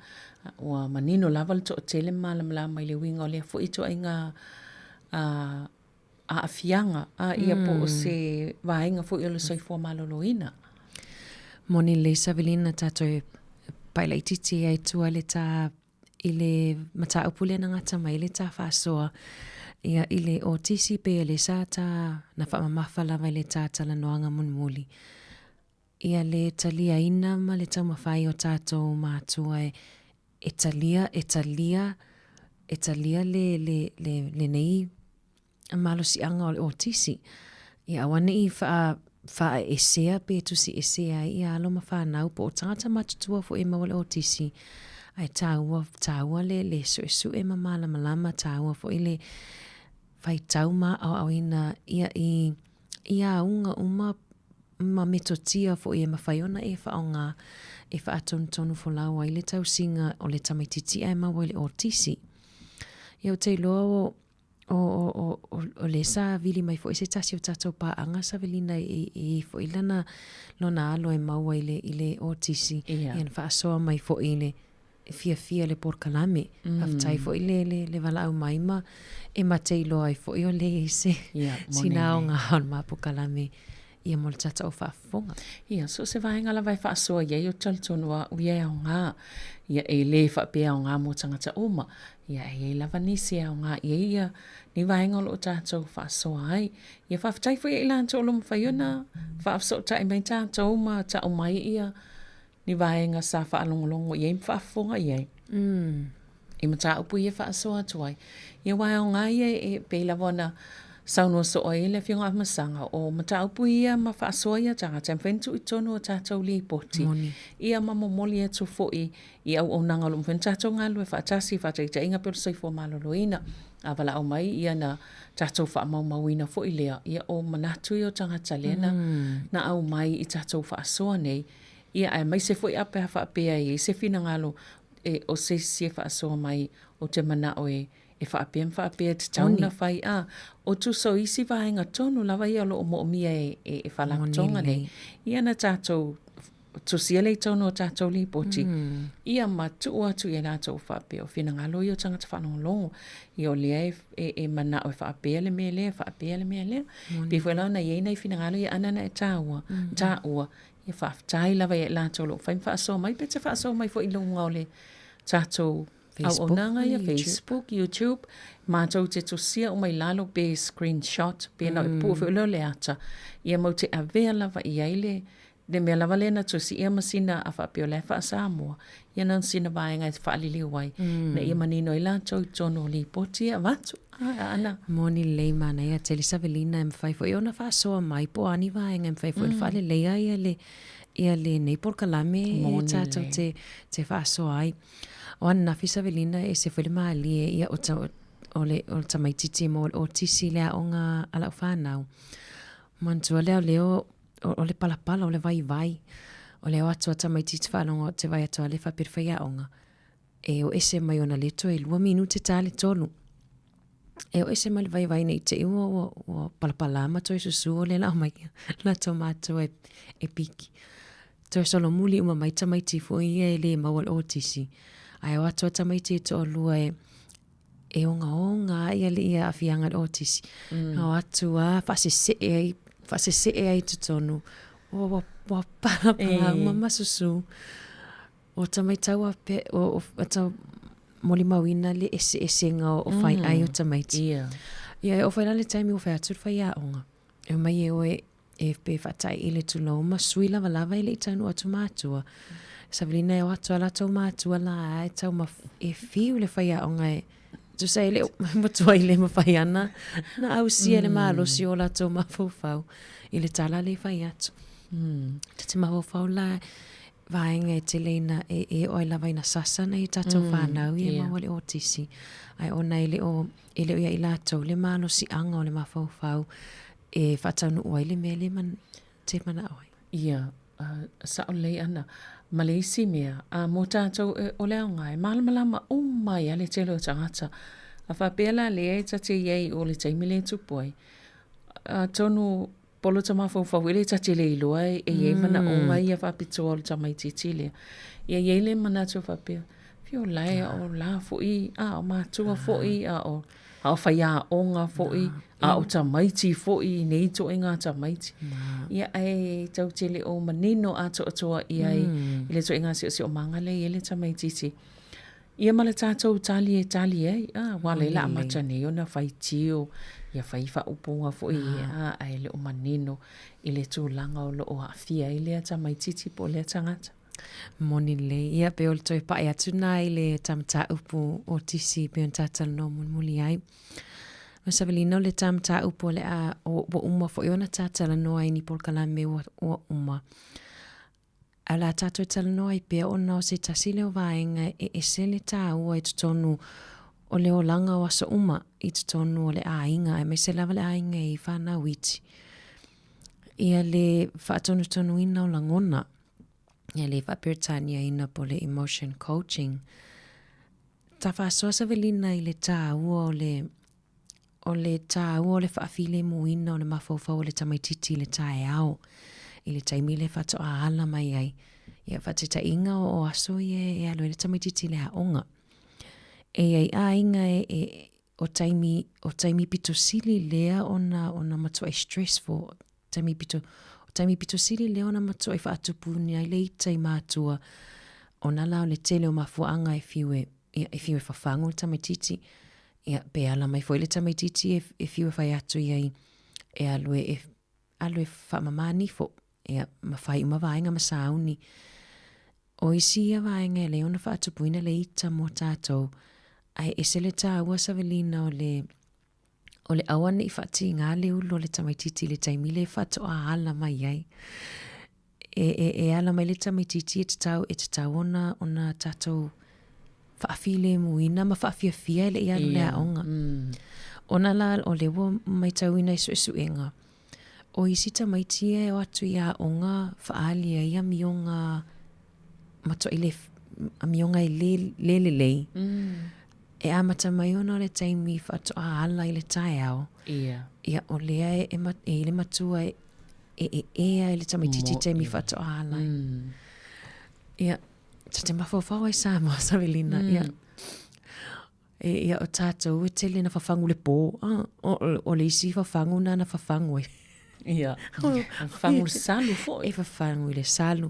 ua manino lava le toatele ma malamalama i le uiga o lea foi ituaiga aafiaga, a ia po o se vaega foi o le soifua maloloina. Moni lelei Savelina tatou e pai laitiiti ai i tua i le ta i le mataupu lea na gata mai ai le ta faasoa ia i le otisi pei o lea sa ta na faamamafa lava i le ta talanoaga mulimuli ia le taliaina ma le taumafai o tatou matua e e talia e talia e talia le le le lenei malosiaga o le otisi. Ia aua ne i faa faaesea pe tusiesea ai ia alo ma fanau po o tagata matutua foi e maua le otisi, ae taua taua le le suesue ma malamalama, taua foi le faitau ma aoaoina ia i i auga uma ma metotia foi e mafai ona e faaaoga e faatonutonu folau ai le tausiga o le tamaitiiti ae maua i le otisi. Ia ou te iloa o o, o, o, o lea sa vili mai foi se tasi o tatou paaga Savelina e, e i foi lana lona alo e maua i le, i le otisi yeah. Ia na faasoa mai foi i le fiafia le polokalame. Faafetai foi le, le, le valaau mai ma e ma te iloa ai foi o le i se yeah, sina aoga o le ma polokalame ia mo le tatou faafofoga. Ia, so o se vaega lava e faasoa i ai o talitonu au ia e aoga. Ia, e le faapea aoga mo tagata uma. Ia, e i ai lava nisi e aoga i ai ia ni vaega o lo o tatou faasoa ai. Ia, faafetai foi ia i latou o lo o mafai ona faafesootai mai tatou ma tau mai ia ni vaega sa faalogologo i ai ma faafofoga i ai. I mataupu ia e faasoa atu ai. Ia aua e aoga ia e pei lava ona saunoa soo ai le Afioga Afamasaga, o mataupu ia ma faasoa ia tagata e mafai ona tuu i totonu o tatou lipoti. Ia ma momoli atu foi i auaunaga o lo o mafai ona tatou galulue faatasi, faataitaiga pei o le soifua maloloina. A valaau mai ia na tatou faamaumauina foi lea, ia o manatu ia o tagata lea na, na aumai i tatou faasoa nei, Ia, aemaise foi a pe a faapea e i ai se finagalo e, o se isi e faasoa mai, ou te manao e, e faapea ma faapea e tatau ona fai, a o tusa o isi vaega tonu lava ia o lo o moomia e, e, e Faalapotopotoga nei, ia na tatou tusia lea i totonu o tatou lipoti, mm. ia ma tuu atu i a latou faapea o finagalo ia o tagata faalogologo, ia o lea e, e, e manao e faapea le mea lea, faapea le mea lea. Pei foi la ona i ai nai finagalo ia ana na e tāua, mm. tāua, ia faafetai lava ia i latou o lo o fai ma faasoa mai, pe te faasoa mai foi i luga o le tatou Facebook, auaunaga ia, Facebook, YouTube, matou te tusia uma i lalo pe screenshot, pe na o e pue foi lea o le ata, ia matou te avea lava i ai le, le mea lava lea na tusi ʻia ma sina a faapea o la e faa-Samoa, ia na o sina vaega e faaliliu ai, ina ia manino ai latou i totonu o lipoti e avatu. A, ana. Moni lelei manaia tele Savelina e mafai foi ona faasoa mai po o a ni vaega e mafai foi ona faaleleia ia le ia lenei polokalame e tatou te te faasoa ai. O ananafi Savelina e ese foi le malie ia o ta, o le o le tamaititi mo le otisi le aoga a lau fanau. Manatua lea o lea o, o le palapala o le vaivai. O le o atu a tamaititi faalogo te vai atu a le faapea le faiaoga. E o ese mai ona le toe lua minute ta le tolu. E o ese mai le vaivai nei te i ua, ua, ua palapala ma toe susu o le lao mai latou matua e, e piki. Toe solomuli uma mai tamaiti foi ia e le maua le otisi. Ae o atu a tamaiti e toalua e, e ogaoga ai le ia aafiaga i le otisi. Mm. O atu a faasesee ai, faasesee ai i totonu. Ua, ua, ua palapala uma ma susu. O tamaiti a pe, o, o, tau molimauina le eseesega o, o faiai o tamaiti. Yeah. Ia, e oo foi la le taimi ua fai atu le faiaoga. E omai e oe e pe faatai i le tulou ma sui lavalava e le i taunuu atu matua. Savelina e o atu a latou matua la e tau ma e fiu le faiaoga e tusa e le o matua i le mawhai ana na ausia le malosi o latou mafaufau i le tala le fai atu. Ta te mafaufau la vaega e tele ina e, e oo ai lava ina sasa nai o tatou whanau ia maua le otisi. Ai ona e le o, e le o ia i latou le malosiaga o le mafaufau e faataunuu ai le mea le man, te manao ai. Ia, sao lelei Ana. Ma le isi mea, a mo tatou e, o le aoga e malamalama uma ai lava le tele o tagata. A faapea la lea e ta te i ai o le taimi lea e tupu ai, atonu polo ta mafaufau i le ta te le iloa e i ai manaoga ia faapitoa o le tamaitiiti lea. Ia i ai le manatu faapea, Whio la e o la foʻi, a o matua foʻi, a o, a o faiaoga foʻi, a o tamaiti foʻi i nei ituaiga tamaiti. Ia ae tou te le o manino atoatoa i ai i le ituaiga siosiomaga lea e i ai le tamaitiiti. Ia ma le tatou tali e tali ai, a, aua lea o le a amata nei ona faitio, ia fai faaupuga foi, a, ae le o manino i le tulaga o lo o aafia ai lea tamaitiiti po o lea tagata. Moni lelei. Ia, pei o le toe paʻi atu lena i le ta mataupu o tisi pei ona ta talanoa mulimuli ai. Ma Savelina, o le ta mataupu o le a, o, ua uma foi ona ta talanoa i ni polokalame ua, ua uma. Ae o le a tatou talanoa ai pea ona o se tasi lea o vaega e ese le tāua i totonu o le olaga o aso uma i totonu o le aiga, aemaise lava le aiga i whanau iti. Ia le faatonutonuina o lagona, ia le faaperetaniaina po o le emotion coaching. Ta faasoa Savelina i le tāua o le o le tāua o le faafilemuina o le mafaufau o le tamaititi i le taeao, i le taimi lea faatoa ala mai ai. Ia faataitaiga o, o aso ia e alu ai le tamaititi i le aoga. E i ai aiga e, e o taimi, o taimi pito sili lea ona, ona matuai stressful, taimi pito, o taimi pito sili lea ona matuai faatupuni ai le ita i mātua, ona la o le tele o mafuaaga e fiu e, ia, e fiu e fafagu le tamaititi, ia, pe ala mai foi le tamaititi e, e fiu e fai atu i ai, e alu e, e alu e faamamā nifo, ia, ma fai uma vaega ma sauni. O isi ia vaega e lei ona faatupuina le ita mo tatou, ae ese le tāua Savelina o le, o le aua ne i faatīgā le ulu o le tamaititi i le taimi lea e faatoa ala mai ai. E, e, e ala mai le tamaititi e tatau, e tatau ona, ona tatou faafilemuina ma faafiafia e le i alu le aoga. Ona la o lea ua maitauina i suesuega, o isi tamaiti ia e o atu i aoga faaali ai amioga matuai le, amioga e le, le lelei. E amata mai ona o le taimi faatoa ala i le taeao. Ia. Ia, o lea e, e, e i le matua e, e, e ea i le tamaitiiti taimi faatoa ala. Ia, ta te mafaufau ai Samoa, Savelina. Ia, e, ia o tātou e tele na fafagu le pō. Ah, o, o, o le isi fafagu na na fafagu ai. Ia, fafagu le salu foi. E fafagu i le salu.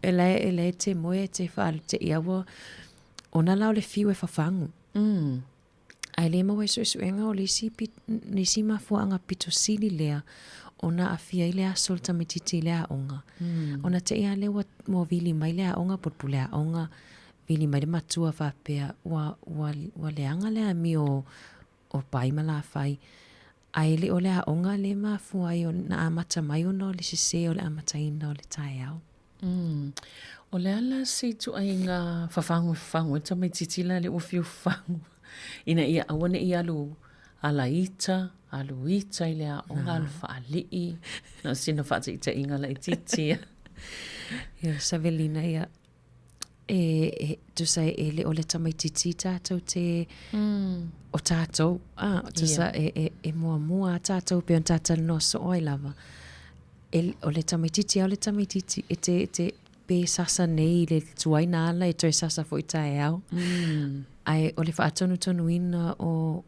E lae, e lae te moe e te whaalu te ia ua, ona la o le fiu e fafagu. Ae le maua i suesuega o le isi, le isi mafuaaga pito sili lea ona aafia ai le aso o le tamaitiiti i le aoga. Ona te i lava lea ua, ua vili mai le aoga po o le pule aoga, vili mai le matua faapea ua, ua, ua leaga le amio o Pai ma Lafai. Ae le o le aoga lea e mafua ai ona amata mai ona o le sese o le amataina o le taeao. Mm. O le a la se ituaiga fafagu e fafagu ai le tamaitiiti la lea ua fiu fafagu ina ia aua ne i alu ala ita, alu ita i le aoga, alu faalii. Na o sina faataitaiga laitiiti ia. Ia, Savelina, ia, e, e, tusa e le o le tamaitiiti tātou te, o tātou, a, tusa e, e, e muamua a tātou pei ona tā talanoa soo ai lava. E, o le tamaitiiti a o le tamaitiiti, e te, e te pe sasa nei i le tuai na ala e toe sasa foi taeao. Ae o le faatonutonuina o,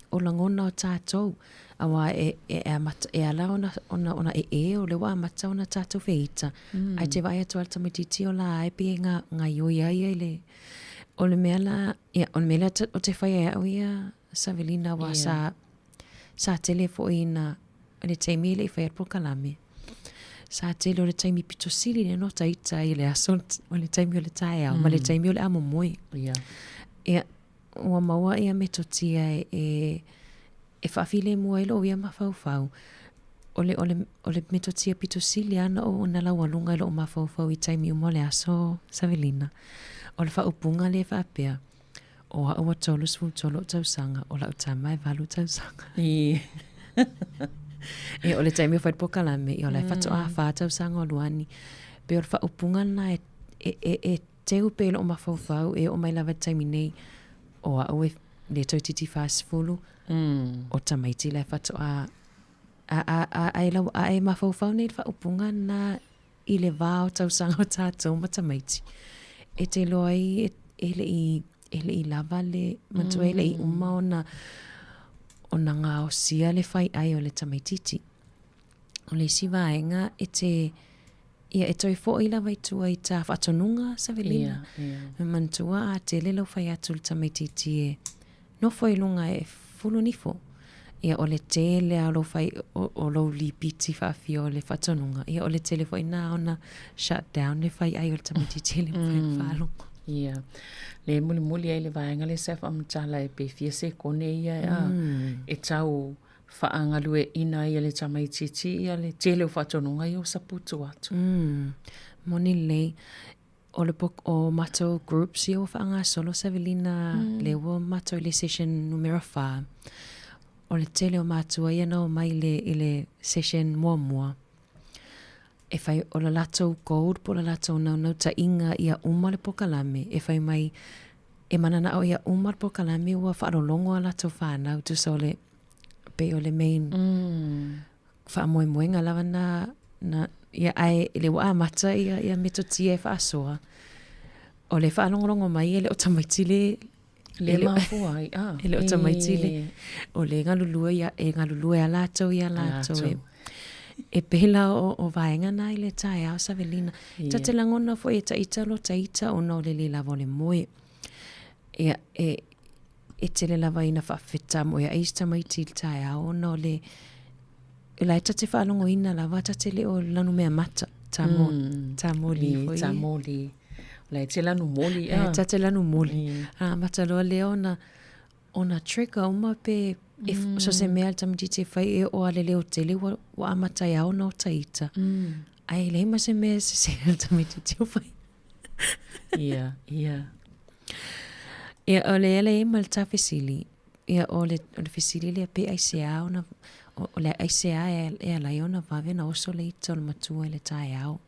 o lagona o tātou, auā e, e, amata, e ala ona, ona, ona ee o lea ua amata ona tātou feita. Mm. Ae te vaai atu a le tamaitiiti o la e pei e ngā, ngāioi ai ia i le, o le mea la, ia, o le mea lea o te whai ai au ia, Savelina, wā yeah. sa, sa tele foi ina, le taimi e le i whai at polokalame. Sa tele o le taimi pito sili le no taita i le aso, o le taimi o le taeao, ma le taimi o le amo moe. Yeah. Ia, Ua maua ia metotia e, e faafilemu ai lou ia mafaufau. O le, o le, o le metotia pito sili lava ona ou ona laualuga i lou mafaufau i taimi uma o le aso Savelina. O le faaupuga lea e faapea, O au ua 33 ou tausaga, o lau tama e 8 tausaga. Ia, o le taimi o fai le polokalame, ia o la e faatoa 4 tausaga o Luani. Pei o le faaupuga lena e, e, e, e teu pea i lou mafaufau e oo mai lava i le taimi nei, o au e le toeitiiti 40, o tamaiti la e faatoa a, a, a, a e lau, a e mafaufau nei i le faaupuga lena i le va o tausaga o tātou ma tamaiti. E te iloa ai e, e le i, e le i lava le, manatua e le i uma ona, ona gaosia le faiai o le tamaitiiti. O le isi vaega e te, ia e toe foi lava i tua i tā faatonuga Savelina. Ia, ia. Me manatua a tele lau fai atu i le tamaitiiti e nofo i luga e fulunifo. Ia o le tele a o lou fai, o, o lou lipiti faafia o le faatonuga. Ia o le tele foi na ona shut down le fai ai o le tamaitiiti e le mafai ona faalogo. Ia. Le mulimuli ai le vaega lea sa faamatala e pe fia sekone ia a, e tau faagalueaiina ai e le tamaitiiti ia le tele o faatonuga ia ua saputu atu. Mm. Moni lelei. O le pok, o matou groups ia ua faagasolo Savelina, mm. lea ua matou i le session numera 4. O le tele o matua ia na omai i le, i le session muamua. E whai, o le latou goal po o le latou naunautaiga ia uma le polokalame, e whai mai, e mananao ia uma le polokalame ua faalologo a latou fanau, tusa o le, pei o le main faamoemoega lava na, na, ia ae le ua amata ia, ia metotia e faasoa. O le faalogologo mai e le o tamaiti le, Le e le- mafua ai, ah. E le o tamaiti le, o le galulue ia, e galulue a latou ia latou e, e pela o, o vaega na i le taeao Savelina. Yeah. Ta te lagona foi e taita lo taita ona o le le lava o le moe. Ia, e, e tele lava ina faafeta moe ai isi tamaiti i le taeao ona o le, la e ta te faalogoina lava ta te le o lanumea mata, tā mō, tā moli foi. Tā moli. La e te lanu moli, ah. Ta te lanu moli. A mata loa lea ona, ona trigger uma pe, e, so se mea le tamaitiiti e fai e oo a le leo tele ua, ua amata ai a ona o taita. Ae leai ma se mea e sese ai le tamaitiiti o fai. Ia, ia. Ia, o le ala e ma le tā fesili, ia, o le, o le fesili lea pe aisea ona, o, o le aisea e, e ala ai ona vave ona oso le ita o le matua i le taeao.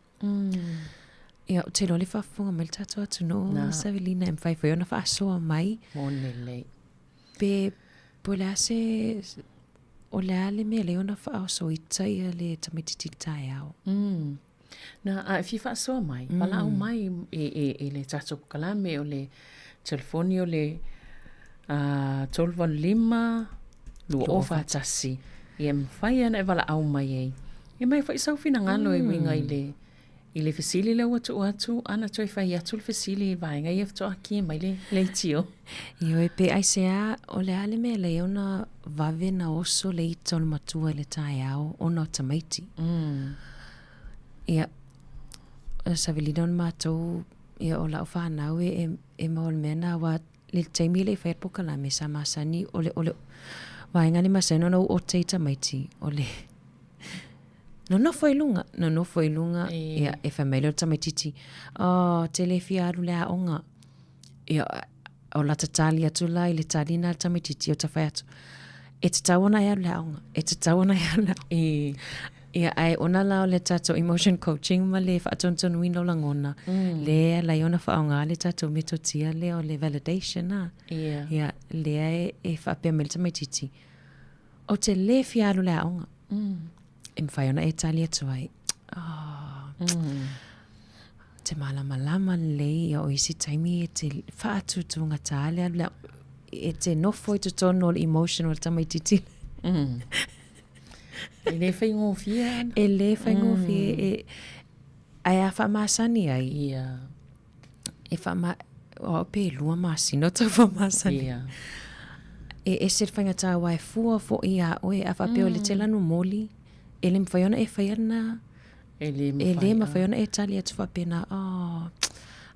Ia, ou te iloa le faafofoga mai le tatou atunuu, Na. Savelina, e mafai foi ona faasoa mai. Moni lelei. Pe, po o le a se, o le a le mea lea ona faaosoita ia le tamaititi i le taeao? Mm. Na, a e fia faasoa mai, mm. valaau mai i, i, i le tatou kalame o le telefoni o le uh, 385 2041. Ia mafai ana e valaau mai ai. E mai foi sau finagalo mm. e uiga i le I le fesili lea ua tuu atu, ana toe fai atu le fesili i vaega ia faatoa akia mai le leitio. Ioe, pe aisea, o le a le mea lea ona vave na oso le ita o le matua i le taeao ona o tamaiti. Mm. Ia, o savilina o le matou, ia o lau whanau e, e, e mau o le mea na wa le taimi le i whai pokalame sa masani o le, o le vaega le masani ona u ote i tamaiti o le Nonofo i luga, nonofo i luga, e. ia, e fai mai lea o le tamaitiiti, oh, te le fia alu le aoga. Ia, o lata tali atu la i le tali na le tamaitiiti o ta fai atu, e tatau ona e alu le aoga, e tatau ona e alu le aoga. E. Ia, ae ona la o le tatou emotion coaching ma le faatontonuina o lagona, mm. lea lai ona faaaoga le tatou metotia lea o le validation a. Yeah. Ia, lea e, e faapea mai le tamaitiiti, Ou te lē fia alu le aoga. Mm. E mawhai ona e tali atu ai. Oh. Mm. Te malamalama lelei ia o isi taimi e te whaatūtūnga tā le alu le e te nofo i totonu o le emotion o le tamaititi. Mm. E le whaingofie ana. E le whaingofie. Mm. E, ai a whaamasani ai. Yeah. E whaama, o pe lua masina o tau whaamasani. Yeah. E ese le whaingatā wā e fua fo i a oe, a whapea o le te lanu moli, e le mwhai ona e whai ana, E le e le mawhai ona e tali atu whapena, oh,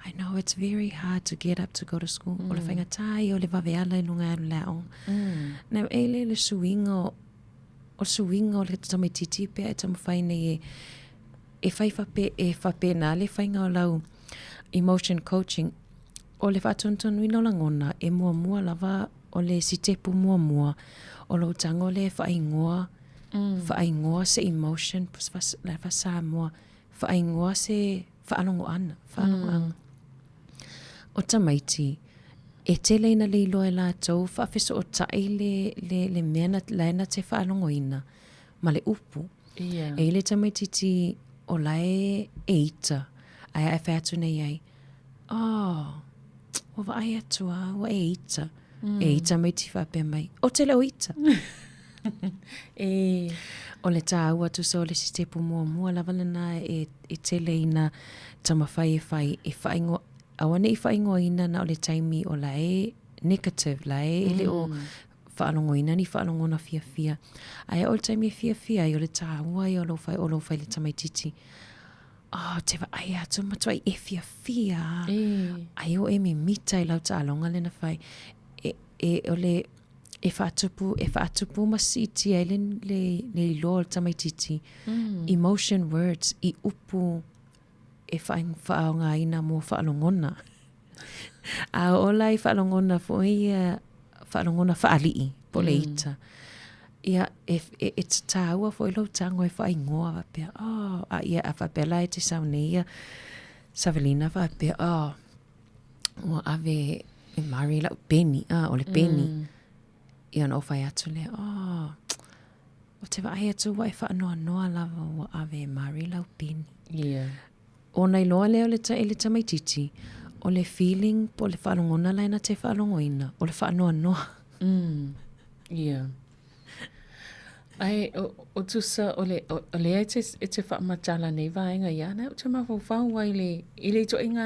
I know it's very hard to get up to go to school. Mm. O le whaingatā i o le waweala i lunga alu le aonga. Mm. Na e le le suinga o, o suinga o le tamaititi pea e tamawhai nei e, e whai whape, e whapena le whainga o lau emotion coaching, o le whaatontonuina o lagona e muamua lava o le sitepu muamua o lou tago lea e faaigoa mm. faaigoa se emotion la faa-Samoa faaigoa se faalogoana faalogoaga mm. o tamaiti e tele ina le iloa e latou faafesootai le, le, le mea na, lae na te faalogoina ma le upu yeah. E i le tamaititi o lae e ita ae ae fai atu nei ai oh, ua vaai atu a, ua e ita. Mm. E ita tamaiti faapea mai, o te le o ita. E. O le tāua tusa o le sitepu muamua lava lena e, e tele ina tamawhai e whai, e whaingo, aua ne i whaingoina na o le taimi o la e negative, la e mm. le o whaalongoina ni whaalongona fiafia. Ae o le taimi e fiafia ai o le tāua ai o lou whai, o lou whai le tamaititi. Oh, te vaai atu matuai e fiafia. E. Ai o e mimita i lau taaloga lena fai. E, e, o le, e whaatupu, e whaatupu ma siitia ai le, le, le iloa o le tamaititi. Mm. Emotion words i upu e wha, whaaongaina mo whaalongona. A o la i whaalongona fo ia, whaalongona whaalii, po le Mm. ita. Ia, e, e, e te tāua fo i lau tango e whaingoa wapea, oh, a ia, a whapea la e te sau nei ia, Savelina whapea, oh, ua ave e mari lau peni, ah, o le peni. Mm. Ia ona o whai atu lea, oh, o te vaai atu ua e whaanoa noa lava ua ave e mari lau peni. Yeah. Ona iloa lea o le ta, i le tamaititi, o le feeling po o le faalogona lae na te faalogoina, o le faanoanoa. Mm. Yeah. Ai, o, o tusa, o le, o, o lea e te, e te whaamatala nei vaenga ia, ana, o te mafaufau ai le, i le itoaiga,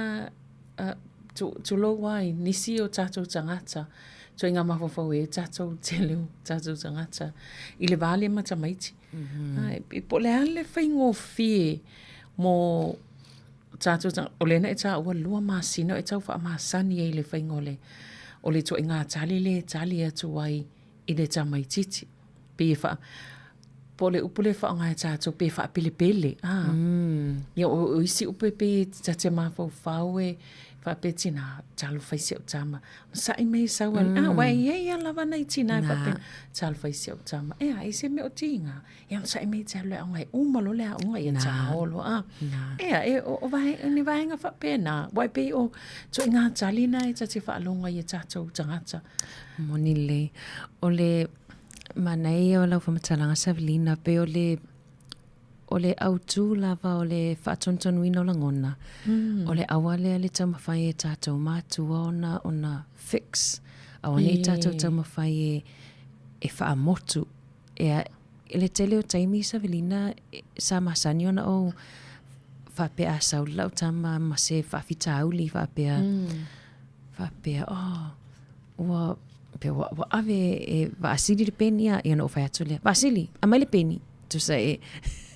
uh, tu, tulou ai, nisi o tātou tangata, itoaiga mafaufau e tātou tele o tātou tangata, i le vā lea ma tamaiti. Mm -hmm. Ai, e po o le a le faigofie mo tātou tangata, o lea na e tāua lua masina e tau faamasani ai i le faiga o le, o le ituaiga tali lea e tali atu ai i le tamaititi. Pei e wha, Po o le upu lea e faaaoga e tatou pe faapelepele, a. Ia o isi upu e pei ta te mafaufau e faapea tina, talofa i si au tama. Sa'i mai e sau ai, a, aua e i ai lava nai tina e faapea, talofa i si au tama. Ea, ai se mea o tiga. Ia ona sa'i mai e te alu e aoga e uma loa le aoga, ia ta loa, a. Ea, e, o, o vaega, ni vaega faapena. Aua e pei o ituaiga tali na e ta te faalogo ai i a tatou tagata. Moni lelei. O le manaia ia o lau faamatalaga Savelina, pei o le o le autu lava o le faatonutonuina o lagona, o le auala lea le taumafai e tatou matua ona ona fix. Aua nei tatou taumafai e e faamotu. E i le tele o taimi Savelina, sa masani ona ou faapea a sau lau tama ma se faafitauli faapea, faapea, oh, ua, pei ua, ua ave e Vaasili le peni a, ia ona ou fai atu lea, Vaasili, aumai le peni. Tusa e,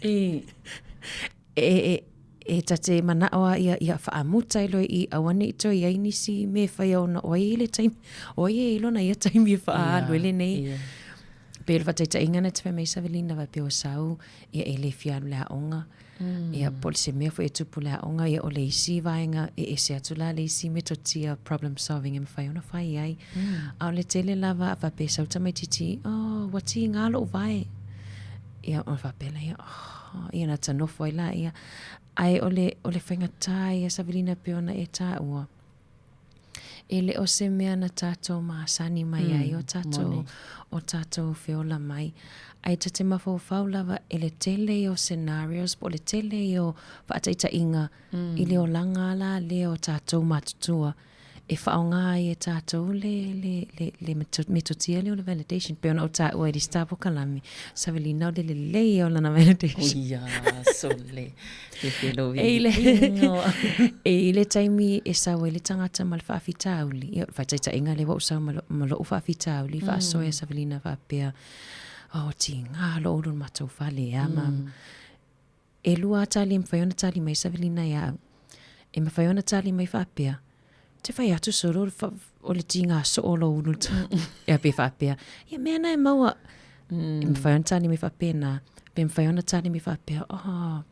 e, e, e ta te manao a ia, ia faamuta ai loa i i, aua ne i toe i ai nisi mea e faia ona o ai e i le taimi, o ai e i lona ia taimi e faaalu ai lenei. Yeah. Pei o le faataitaiga na te fai mai Savelina faapea ua sau, ia e le fia alu i le aoga, ia po o se mea foi e tupu i le aoga, ia o le isi vaega e ese atu la le isi metotia problem solving e mafai ona fai ai. A o le tele lava a faapea e sau tamaitiiti, oh, ua tiga lou vae. Ia ona faapea lea, oh, ia na ta nofo ai laia. Ae o le, o le faigata ia Savelina pei ona e taua, e le o se mea na tatou masani mai ai o tatou, o tatou feola mai. Ae ta te mafaufau lava i le tele ia o scenarios po o le tele ia o faataitaiga i le olaga la lea o tatou matutua e faaaoga ai e tatou le, le, le, le metotia lea o le validation. Pei ona ou taua i le isi polokalame, Savelina o le lelei ia o lana validation. Ia, sole. E i le, e i le taimi e sau ai le tagata ma le faafitauli, ia, o le faataitaiga lea ua ou sau ma, lo, ma lou faafitauli, faasoa ia Savelina faapea, oh, tiga lou ulu i le matou fale, ea, ma, e lua lava tali e mafai ona tali mai Savelina ia au. E mafai ona tali mai faapea, te fai atu solo o le tiga soo o lou ulu. Ia pe faapea, ia mea na e maua. E mafai ona tali mai faapena. Pe mafai ona tali mai faapea, oh,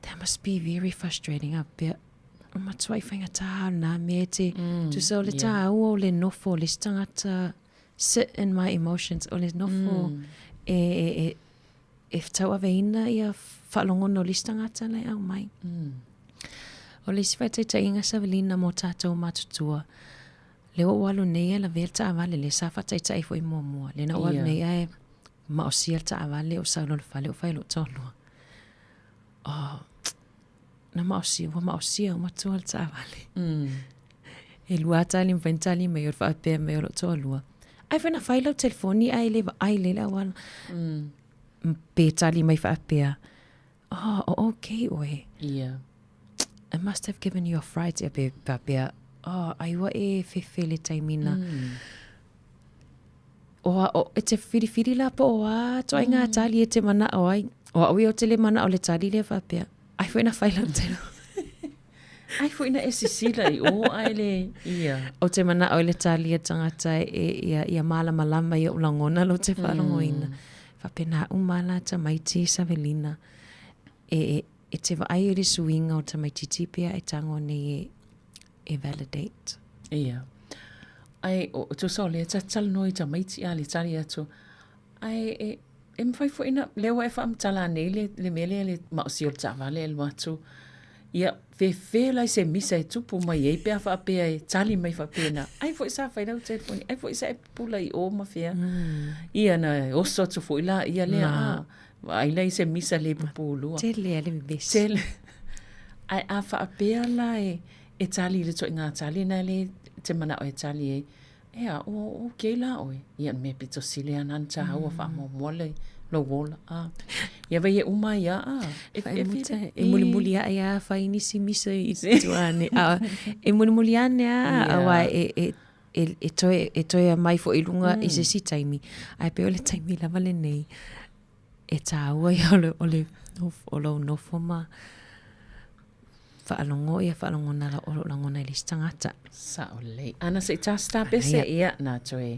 that must be very frustrating. A pea, o matuai faigata o lena mea e te, tusa o le tāua o le nofo o le isi tagata, sit in my emotions, o le nofo e, e, e, e tauaveina ia faalogona o le isi tagata la e aumai. O le isi faataitaiga Savelina mo tatou matutua, lea ua ou alu nei e lavea le taavale, lea sa faataitai foi muamua. Lea na ou alu nei ae maosia le taavale, ou sau loa i le fale ou fai i lou toalua. Oh, na maosia, ua maosia uma tua le taavale. E lua tali mafai ona tali mai o le faapea mai o lou toalua. Ai foi na fai lau telefoni ae le vaai lelei le auala. Pe tali mai faapea, oh, o okay oe. Yeah. I must have given you a fright. Ia pe faapea, oh, ai ua e fefe le taimi na. O, a, o, e te whiriwhiri la po o a ituaiga tali e te manao ai. O au ia ou te le manao le tali lea faapea, ai foi na fai lau telefoni. Ai foi na e sisila i o ae le, ia. Ou te manao i le tali a tagata e, ia, ia malamalama i ou lagona lou te faalogoina. Faapena uma la tamaiti Savelina. E, e, e te vaai i le suiga o tamaititi pea e tago nei e, e validate. Ia. Ae, o, tusa o lea ta te talanoa i tamaiti a le tali atu, ae e, e mafai foi na, lea ua e faamatala nei le, le mea lea le maosi o le taavale e alu atu, ia, fefe la i se misa e tupu mai ai pe a faapea e tali mai faapena. Ai foi sa fai lau telefoni, ai foi sa e pupula i o ma fea. Ia na oso atu foi la ia lea, a, vaai la i se misa le pupulua. Tele a le vevesi. Tele. Ae a faapea la e, e tali i le ituaiga tali na le te manao e tali ai, Ea, o okay la oe. Ia, mea pito sili lava na tāua faamuamua le lou ola. A. Ia wei e uma ai a, a. E, e, e, e mulimuli ae a fai nisi misa i tua ane. A, e mulimuli ane a, yeah. aua e, e, e, e toe, e toe aumai foi i luga i se isi taimi. Ae pei o le taimi lava lenei, e tāua ia o le, o le, o lou nofo ma faalogo ia faalogona la, o lou lagona i le isi tagata. Sao lelei. Ana se i tā stop ese, ia, na toe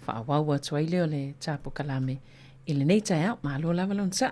faaauau atu ai lea o le tā polokalame. I lenei taeao, malo lava le onosai.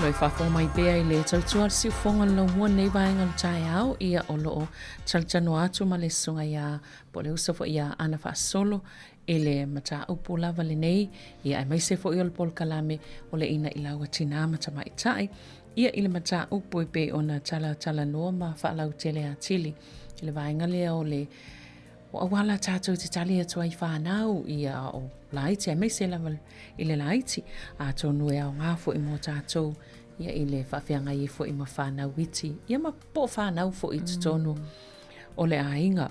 Lo e faafofoga mai pea i le tautua a le siufofoga o le laumua lenei vaega o le taeao, ia o lo o talatalanoa atu ma le susuga iā po o le uso foi iā Ana Faasolo i le mataupu lava lenei, ia aemaise foi o le polokalame o le Ina'i Lau a Tinā ma Tamaitai, ia i le mataupu e pei ona talatalanoa ma faalautele atili i le vaega lea o le o auala tatou te tali atu ai i whānau ia o laiti, aemaise lava i le laiti, atonu e aoga foi mo tatou ia i le faafeagai ai foi ma whānau iti, ia ma po o whānau foi i totonu o le aiga.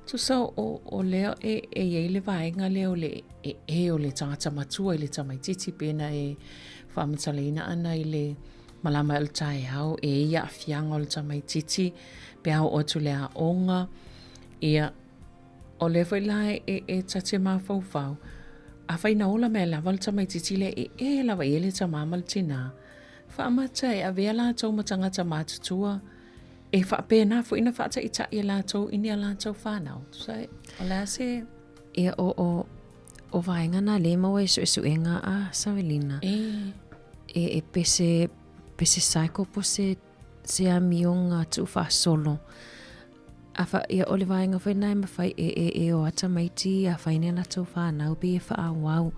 Tusa o, o lea e, e i ai le vaega lea o le e, e o le tagata matua i le tamaitiiti pena e faamatalaina ana i le malama o le taeao e i aafiaga o le tamaitiiti pe a oo atu i le aoga Ia, o lea foi la e, e ta te mafaufau, afai na ola mea lava le tamaitiiti lea e e lava i ai le tamā ma le tinā, faamata e avea latou ma tagata matutua, e faapena foi na faataitai e latou i ni a latou fanau. Tusa e, o le a se... Ia, o, o, o vaega na lea e maua i suesuega a Savelina. E. E, e pese, pese cycle po se, se amioga tuufaasolo. A fa, ia, o le vaega foi lena e mafai e, e, e o a tamaiti a fai ni a latou fanau pei e faaauau.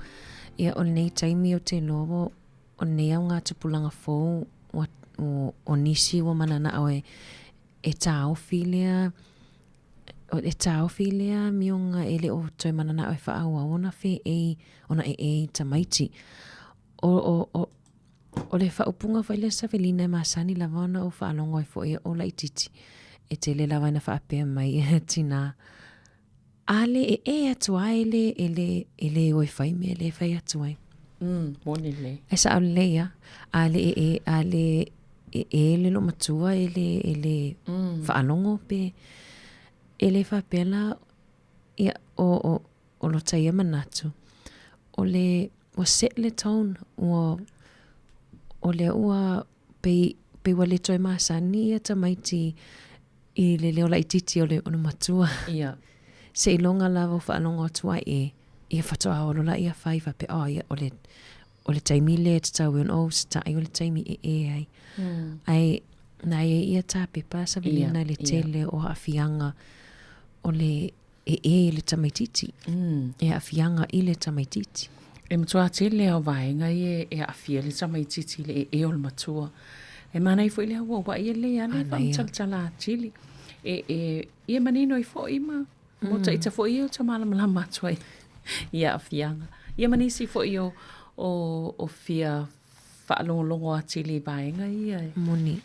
Ia, o lenei taimi ou te iloa ua, o lenei augatupulaga fou ua, o, o nisi ua mananao e, e taofi lea, e taofi lea amioga e le o toe mananao e faaauau ona feei, ona ee i tamaiti. O, o, o, o le faaupuga foi lea Savelina e masani lava ona ou faalogo ai foi o laitiiti, e tele lava ina faapea mai tinā, a le ee atu lava e le, e le, e le o e fai mea lea e fai atu ai. Mm, moni lelei. E sao lelei lava. A le ee, a le ee le loomatua e le, e le mm. faalogo pe, e le faapea la, ia, o, o, o lota ia manatu, o le, ua set le tone, ua, o lea ua pei, pei ua le toe masani ia tamaiti i le leo laitiiti o le, o le matua. Ia. Seiloga lava ua faalogo atu ai e, ia faatoa oo loa lea fai faapea, oh ia, o le, o le taimi lea e tatau ai ona ou usitai o le taimi e ee ai. Mm. Ae na i ai ia tapepa Savelina i le tele o aafiaga o le e e i le tamaitiiti, e aafiaga i le tamaitiiti. E matua tele lava o vaega ia e aafia ai le tamaitiiti i le ee o le matua. E manaia foi le auauai e lelei lava le faamatalatala atili. E, e, ia manino ai foi ma mo taita foi ia ou te malamalama atu ai i aafiaga. Ia ma nisi foi o, o, o fia faalogologo atili i vaega ia. Moni.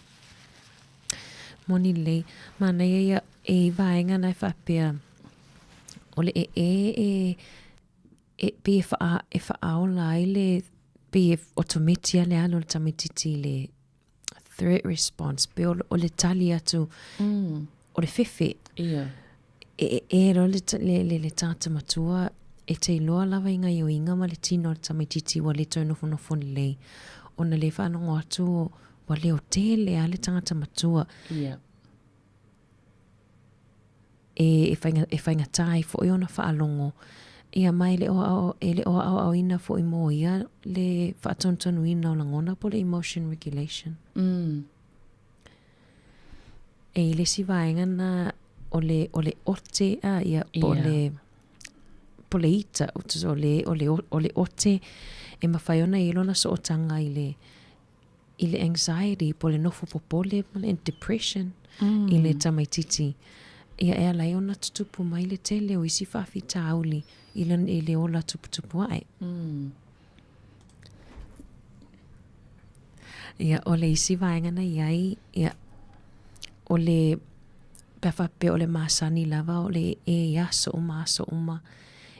Moni lelei. Manaia ia e i vaega na e faapea, o le ee e, e pei e wha, e whaaola ai le, pei e otometi a le alu o le tamaitiiti i le threat response, pei o, o le tali atu, mm. o le fefe. Ia. E ee loa le, le, le, le tagata matua, e te iloa lava i gaioiga ma le tino o le tamaitiiti ua le toe nofonofo lelei, ona le faalogo atu ua leo tele lava le tagata matua. Ia. E, e, faiga, e faigata ai foi ona faalogo, ia ma e le o aʻo, e le o aʻoaʻoina foi mo ia le faatonutonuina o lagona po o le emotion regulation. Mm. E i le isi vaega na o le, o le ote a ia, po o le, po o le ita, o le, o le, o le ote e mafai ona i ai lona sootaga i le, i le anxiety po o le nofo popole ma le depression mm. i le tamaitiiti. Ia e ala ai ona tutupu mai le tele o isi faafitauli i le, i le ola tuputupu ae. Mm. Ia, o le isi vaega na i ai, ia, o le, pe a faapea o le masani lava o le e i aso uma aso uma,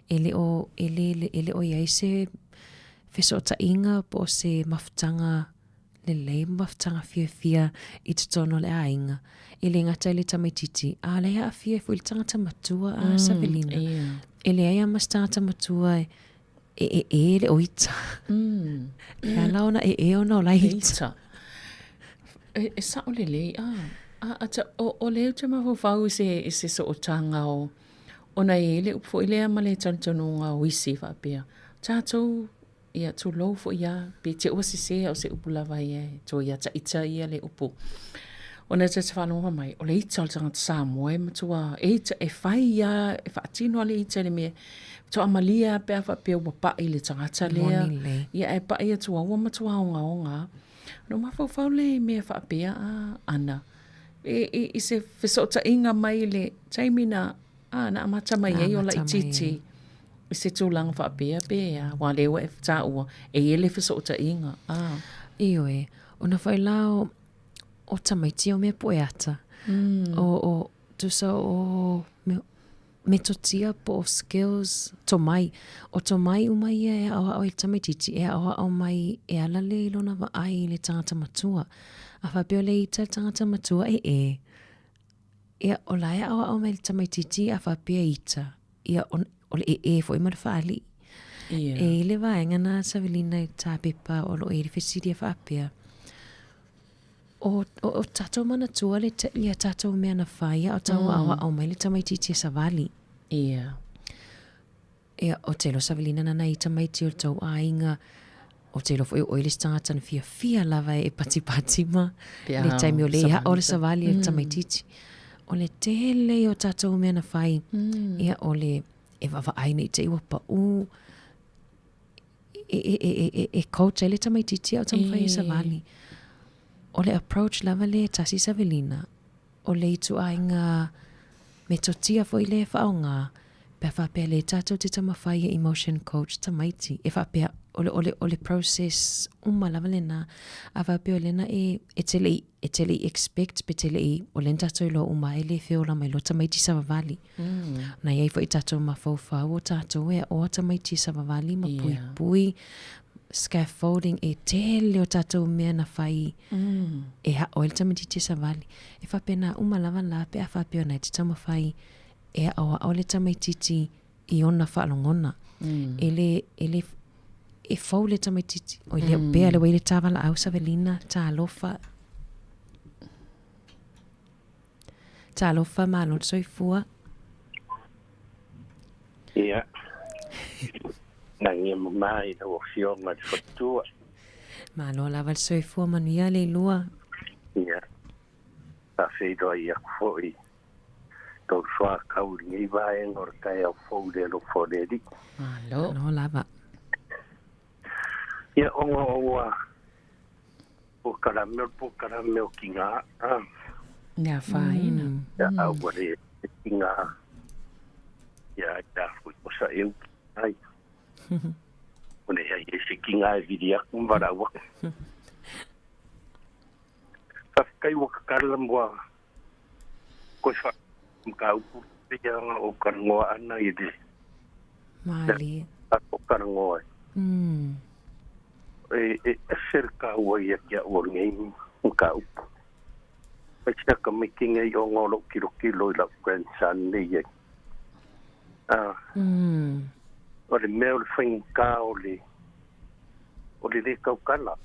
e le o, e le, e le o i ai se fesootaiga po o se mafutaga lelei ma mafutaga fiafia i totonu o le aiga. E le gata i le tamaitiiti, a o la e aafia ai foi le tagata matua a mm, Savelina. Yeah. E leai lava ma se tagata matua e e ee le o ita. Mm. E ala ona ee ona o la e ita. E, e sao lelei, a, a, a ta, o, o le ou te mafaufau i se, i se sootaga o, ona e i ai le upu foi lea ma le talitonuga o isi faapea, tatou, ia, tulou foi a, pe te ua sese a o se upu lava ia e toe ia taita ia le upu. Ona e te faalogo mai, o le ita o le tagata Samoa e matua, e ita, e fai ia, e faatino a le ita i le mea, faatoa malie a pe a faapea ua pai le tagata lea. Moni lelei. Ia, ae pai atu a ua matua ogaoga a. Ona ou mafaufau lea i mea faapea a, ana, e, e, i se fesootaiga mai le taimi na, a, na amata mai ai o laitiiti i se tulaga faapea pe a, aua lea ua e taua, e i ai le fesootaiga, a. Ioe, ona foi la o, o tamaiti o mea poe ata. Mm. O, o, tusa o me, metotia po o skills, tomai. O tomai uma ia e aʻoaʻo i le tamaitiiti, e aʻoaʻo mai e ala lea i lona vaai i le tagata matua. A faapea o le ita le tagata matua e ē, ia, o la e aʻoaʻo mai le tamaitiiti a faapea ita, ia, o, o le ēē foi ma le faalii. Ia. E i le vaega na Savelina i tapepa o lo o i ai le fesili e faapea, o, o, o tatou manatua le, ia tatou mea na fai a o tau mm. aoao mai le tamaitiiti e savali. Ia. Ia, o te iloa Savelina na nai tamaiti o le tou aiga, o te iloa foi o oe le isi tagata na fiafia lava e patipati ma le taimi o le ia o le savali e le tamaitiiti. O le tele o tatou mea na fai, ia o le e vaavaai nei te i ua pau, e, e, e, e, e, e coach ai le tamaitiiti a o taumafai e savali. O le approach lava lea e tasi Savelina, o le ituaiga metotia foi lea e faaaoga pe a faapea lea tatou te taumafai e emotion coach tamaiti, e faapea o le, o le, o le process uma lava lena, a faapea o lena e, e te le i, e te le i expect pe te le i, o lena tatou iloa uma ai le feola mai loa tamaiti savavali. Na i ai foi tatou mafaufau o tatou e aoa tamaiti savavali ma puipui, scaffolding e tele o tatou mea na fai e aʻo ai le tamaitiiti e savali. E faapena uma lava la pe a faapea ona e te taumafai e aʻoaʻo le tamaitiiti i ona faalogona. E le, e le, e fou le tamaitiiti. Oi lea pea le ua i le tā valaau Savelina, talofa. Talofa malo le soifua. Ia. Nagi e mamā i lau Afioga i le Faletua. Malo lava le soifua manuia le lua. Ia. Faafeiloai atu foi tou soakau i lenei vaega o le taeao fou i le alofa o le Alii. Malo. Malo lava. Ia, ona o ua polokalame o le polokalame o tiga a. Le afaina. Ia, a ua le tiga ia ai la foi o sa eu ai. O le ai e se tiga e vili atu ma valaau atu. Faafetai ua tatala ua toe faa mataupu ia o talanoa ana i le Malie. O talanoa ai. E ese le taua ia ki au o lenei mataupu. Ai se aka mai ki nei ona o lou tilotilo i lau grandson nei ai. O le mea o le faigata o le o le le tautala.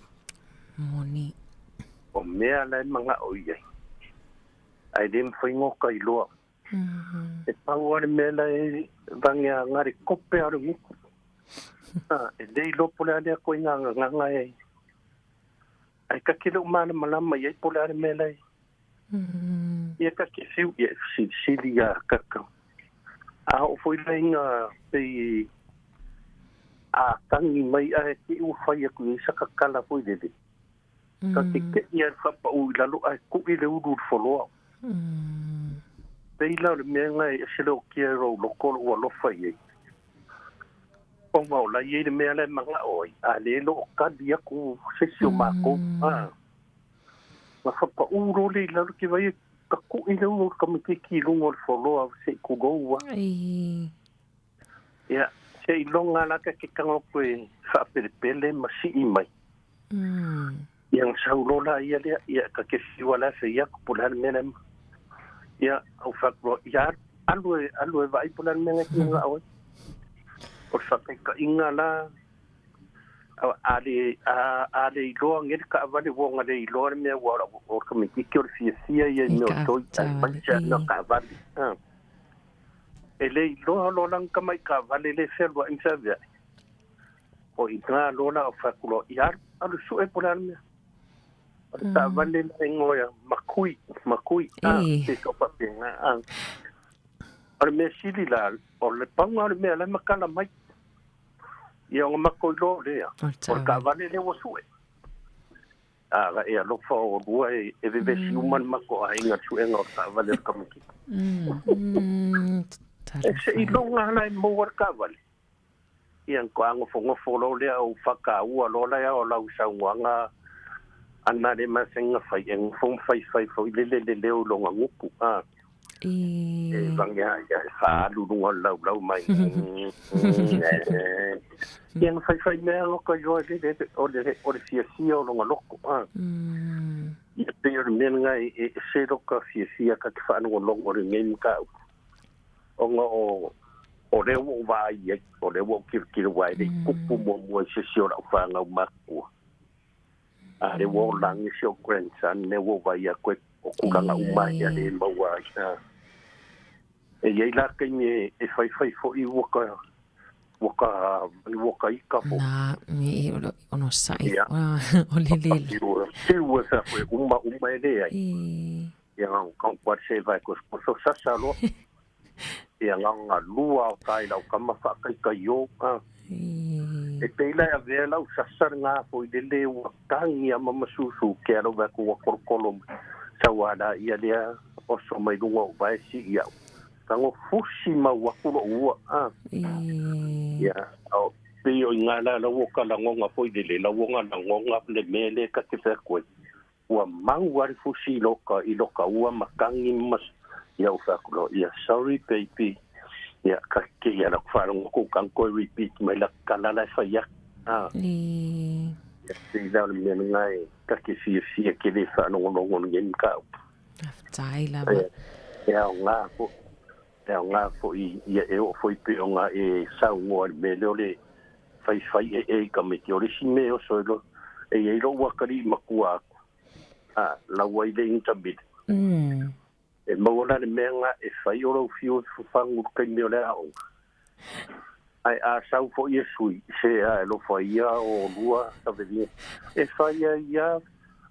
Moni. O mea la e manao i ai, ae le mafai ona ka iloa. E pau lava le mea la e vagea na le kope lava o le gutu. E le iloa po o le a lea koe gagagaga e ae ta te le o malamalama i ai po o le a le mea la e ia ta te fiu ia e fesilisili ia kaka. A oo foi la ina pei a tagi mai ae te i ua fai atu i ai saka tala foi lele. Ka te teʻi a le faapaʻu i lalo ae kuʻi le ulu i le foloa. Pei la o le mea lena e ese le okia e lou loto lou alofa i ai. Ona o la e i ai le mea la e manao ai, a le lo o tali atu se isi o matou. A na fapaʻu loa lea i lalo ke vaai ka kuʻi le ulu o le tamaitiiti i luga o le foloa se i tulou a. Ia, seiloga la ka ke tago atu e faapelepele ma sii mai. Ia na sau loa la ia lea, ia ka ke fiu a la e fai atu po o le a le mea lea. Ia, ou fai atu loa, ia alu e, alu e vaai po o le a le mea lea e te manao ai. O le faataitaiga la, a le, a, a le iloa nei le taavale, ua ona le iloa le mea ua o le tamaitiiti o le fiafia ia i mea o toi, aemaise lava mea o taavale. E le iloa loa la tamai taavale le fealuai ma feaveai. O i ina loa la o fai atu loa, ia alu, alu sue po o le a le mea. O le taavale la e igoa ia Makui, Makui, a, pe tau faapena, a. O le mea sili la, o le pauga o le mea la e matala mai. Ia ona matou iloa lea, o le taavale lea ua sue. A ga e alofa o lua e, e vevesi uma le matou aiga i le suega o le taavale o le tamaitiiti. E seiloga la e maua le taavale. Ia na toa nofonofo loa lea ou faataua loa lea o lau saunoaga ana le masani na fai, e nofo ma faifai foi lele le leo i lona gutu, a. E vagea ia e faaalu luga o le laulau mai. Ia na faifai mea loka iloa e lele o le o le fiafia o lona loto, a. Ia pei o le mea lena e ese loka fiafia ta te faalogologo i lenei mataupu. Ona o o lea ua ou vaai i ai, o lea ua ou tilotilo aua e le i tupu muamua i se isi o lau fanau matutua. A lea ua ola ane si ou grandson lea ua ou vaai atu e o tulaga uma ia lea e maua ai. A e i ai la taimi e e faifai foi ua ka ua ka ua ka ika foi. Na, me o lo onosai o le lele. Fiu e fai atu e uma uma e leai. Ia nga kau kwa se vai ko ko so sasa lo. Ia nga nga lua o tai lau kama fa kai kai yo a. E te ila a vea lau sasa nga fo i le le ua tangi a mama susu ke alo vai ko ua kolokolo sa ua la ia lea oso mai lunga o vai si ia. Tango fusi mau aku lo ua a. Ia o pe o inga la la o ka langonga fo i le le la o nga langonga le mele ka te fea koe. Ua mau ari fusi i loka i loka ua makangi mas ia u fea kulo ia sorry baby ia ka ke ia la wharongo ko kan koe repeat mai la kala la whai ia ah ia te ila o le mea ngai ka ke fia fia ke le whanongonongo ngen ka upu Tai lava. E ao ngā fo e ao ngā fo i ia e o fo i pe o ngā e saungoa le mea leo le whai whai e e ka me te ore si me o so lo e e lo wakari makua aku a la wai le intabit. E maua la le mea ngā e whai o lau fio e fufangu kai mea o le aonga. Ai a sau fo ia sui, se a e lofa ia o lua, sa velia. E whai a ia,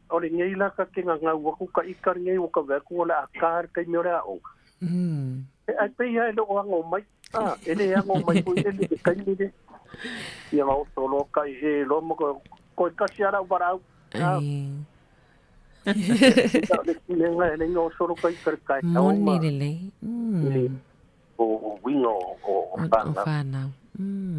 o le ngei la ka ke ngā ngau aku ka ika le ngei o ka wea ku o le a kā kai mea o le aonga. E ai pe ia e lo ango mai, a, e le ango mai ko e le kai ni le. Ia ngā o lo kai e lo mo ko koe kasi ara uparau. A. Moni lelei. O winga o whanau.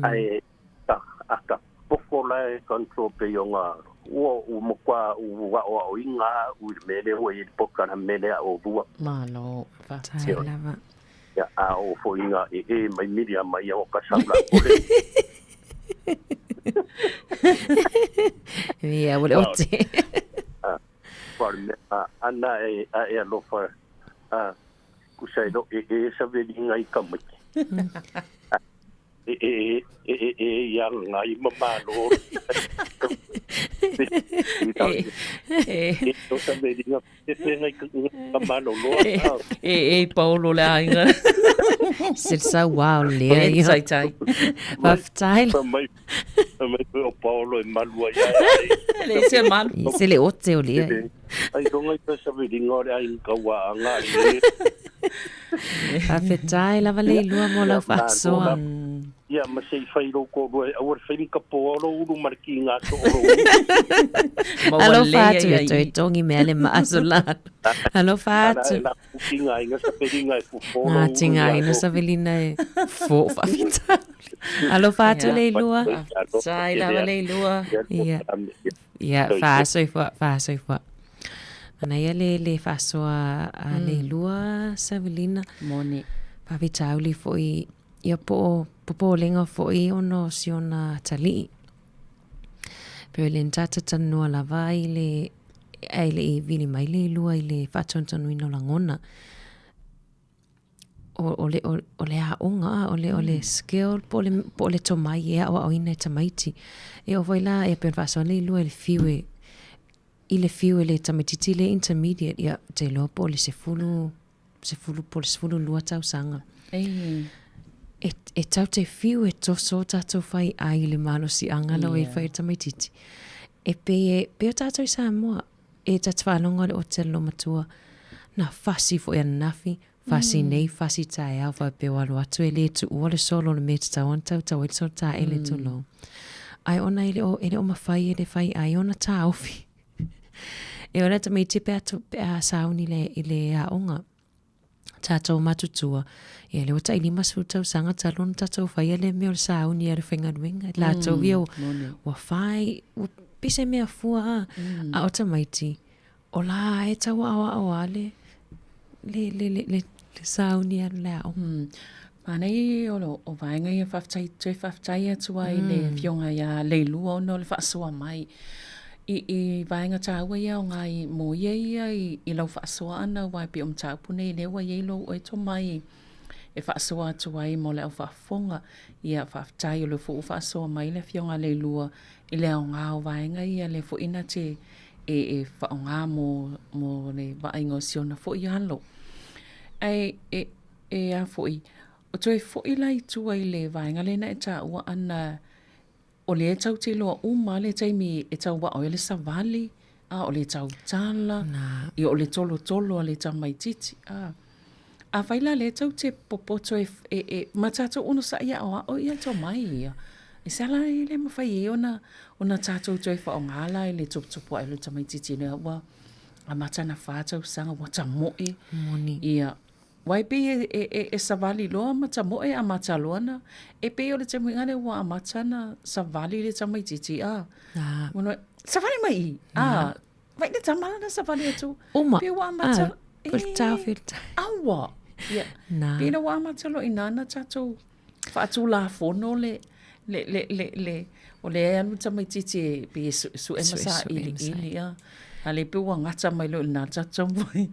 Ai a ka poko la e control pe o ngā ua u mokwa u wa o inga u mele o i poka na mele a o bua. Malo, whatai lava. Ia a o fo inga e e mai miria mai o ka saula kore. Ia, o le ote. Mea ana e a e alofa a kusai lo e e sa velinga i kamaki. E e e e e ia ngai mamalo. E e to sa velinga e te ngai ka malo lo. E e Paolo le ainga. Se sa wow le ia. Tai tai. Whaftai. Mai mai o Paolo e malua ia. Le se malu. Se le ote o le. Ai ronga i sa velinga o le ai ka wa anga le. Whafetai lava le lua mo lau whasoa. Ia, ma se i whai rau kōrua e awar whai ka po oro uru marki ngā to oro uru. Alofa atu e toi tongi mea le maaso lalo. Alofa atu. Ngā tinga inga sa pelinga e fuforo Ngā tinga inga sa pelina e fo whawhita. Alofa atu le lua. Tai lava le lua. Ia. Ia, whaasoifua, whaasoifua. Ana ia le le whaasoa a le lua sa velina. Moni. Whawhitauli foi ia po popolenga foi ono si ona tali'i. Pe le ntata tanua lava i le ai le i vili mai le lua i le whaatontonuina o langona. O, o, le, o, o le aonga, o le, o le skill, po le, po le tomai e ao ao ina e tamaiti. E o foi la, e pe whaasoa le lua i le fiu e i le fiu e le tamaititi le intermediate, ia te loa po le sefulu, sefulu po le sefulu lua tausaga. Ei. E, e tau te fiu e toso tātou whai ai le malosiaga lau e whai tamaititi. E pe e, pe o tātou i Samoa, e ta te whaalonga le o te lo matua, na fasi fo e nafi, fasi nei, fasi tae au, whai pe walo atu e le tu ua le solo le me te tau an tau tau e le solo tā e le tolo. Ai ona e le o, e le o mawhai e le whai ai ona tāofi. E ora te mei te pea, pea sauni le, i le aonga. Tātou matutua. Ia le o tai lima sefulu tausaga talu ona tātou faia le mea o le sauni a le faigaluega. Latou ia ua whai, ua pese mea fua a. A o tamaiti, o la e tau aoao a le, le, le, le, le, le sauni a le aoga. Mānei o lo o vaenga ia whawhtai, toe whawhtai atu ai le whionga ia Leilua ona o le whaasoa mai. I, i vaenga tāua ia o ngā i mō ia ia i, i lau whaasoa ana wai pe o mtāupu nei lewa i lo oe to mai e whaasoa atu ai mō le au whaafonga ia whawhtai o le fuu whaasoa mai le whionga Leilua i le ao ngā o vaenga ia le fuina te e, e whaonga mō, mō le vainga o siona fo i alo. Ai, e, e a foi, o toe foi la i tua i le vaenga lena e tāua ana o le tau te loa uma le taimi e tau wao e le savali. A o le tautala, ia o le tolotolo a le tamaitiiti. A, afai la lea tou te popoto e, e, e ma tatou onosai e aoao ia tomai ia. E se ala e le mafai ai ona, ona tatou toe faaaoga la i le topetopo ae o le tamaitiiti lea ua amata ona fa tausaga ua tamoe. Moni. Ia, Aua e pei e, e, e, e savali loa ma tamoe amata loa na, e pei o le taimi lea ua amata na savali le tamaitiiti, a. Ah. Ua savali mai i, a. Vai le tama la na savali atu. Uma. Pei ua amata. Ah, o le taofi le ta. Aua. Ia. Nā. Pei na ua amata loa i nā na tatou faatulafono le, le, le, le, le, o le alu tamaitiiti e pei e suesu'e ma sailiili a. A le pei ua gata mai loa i lena tatou mai,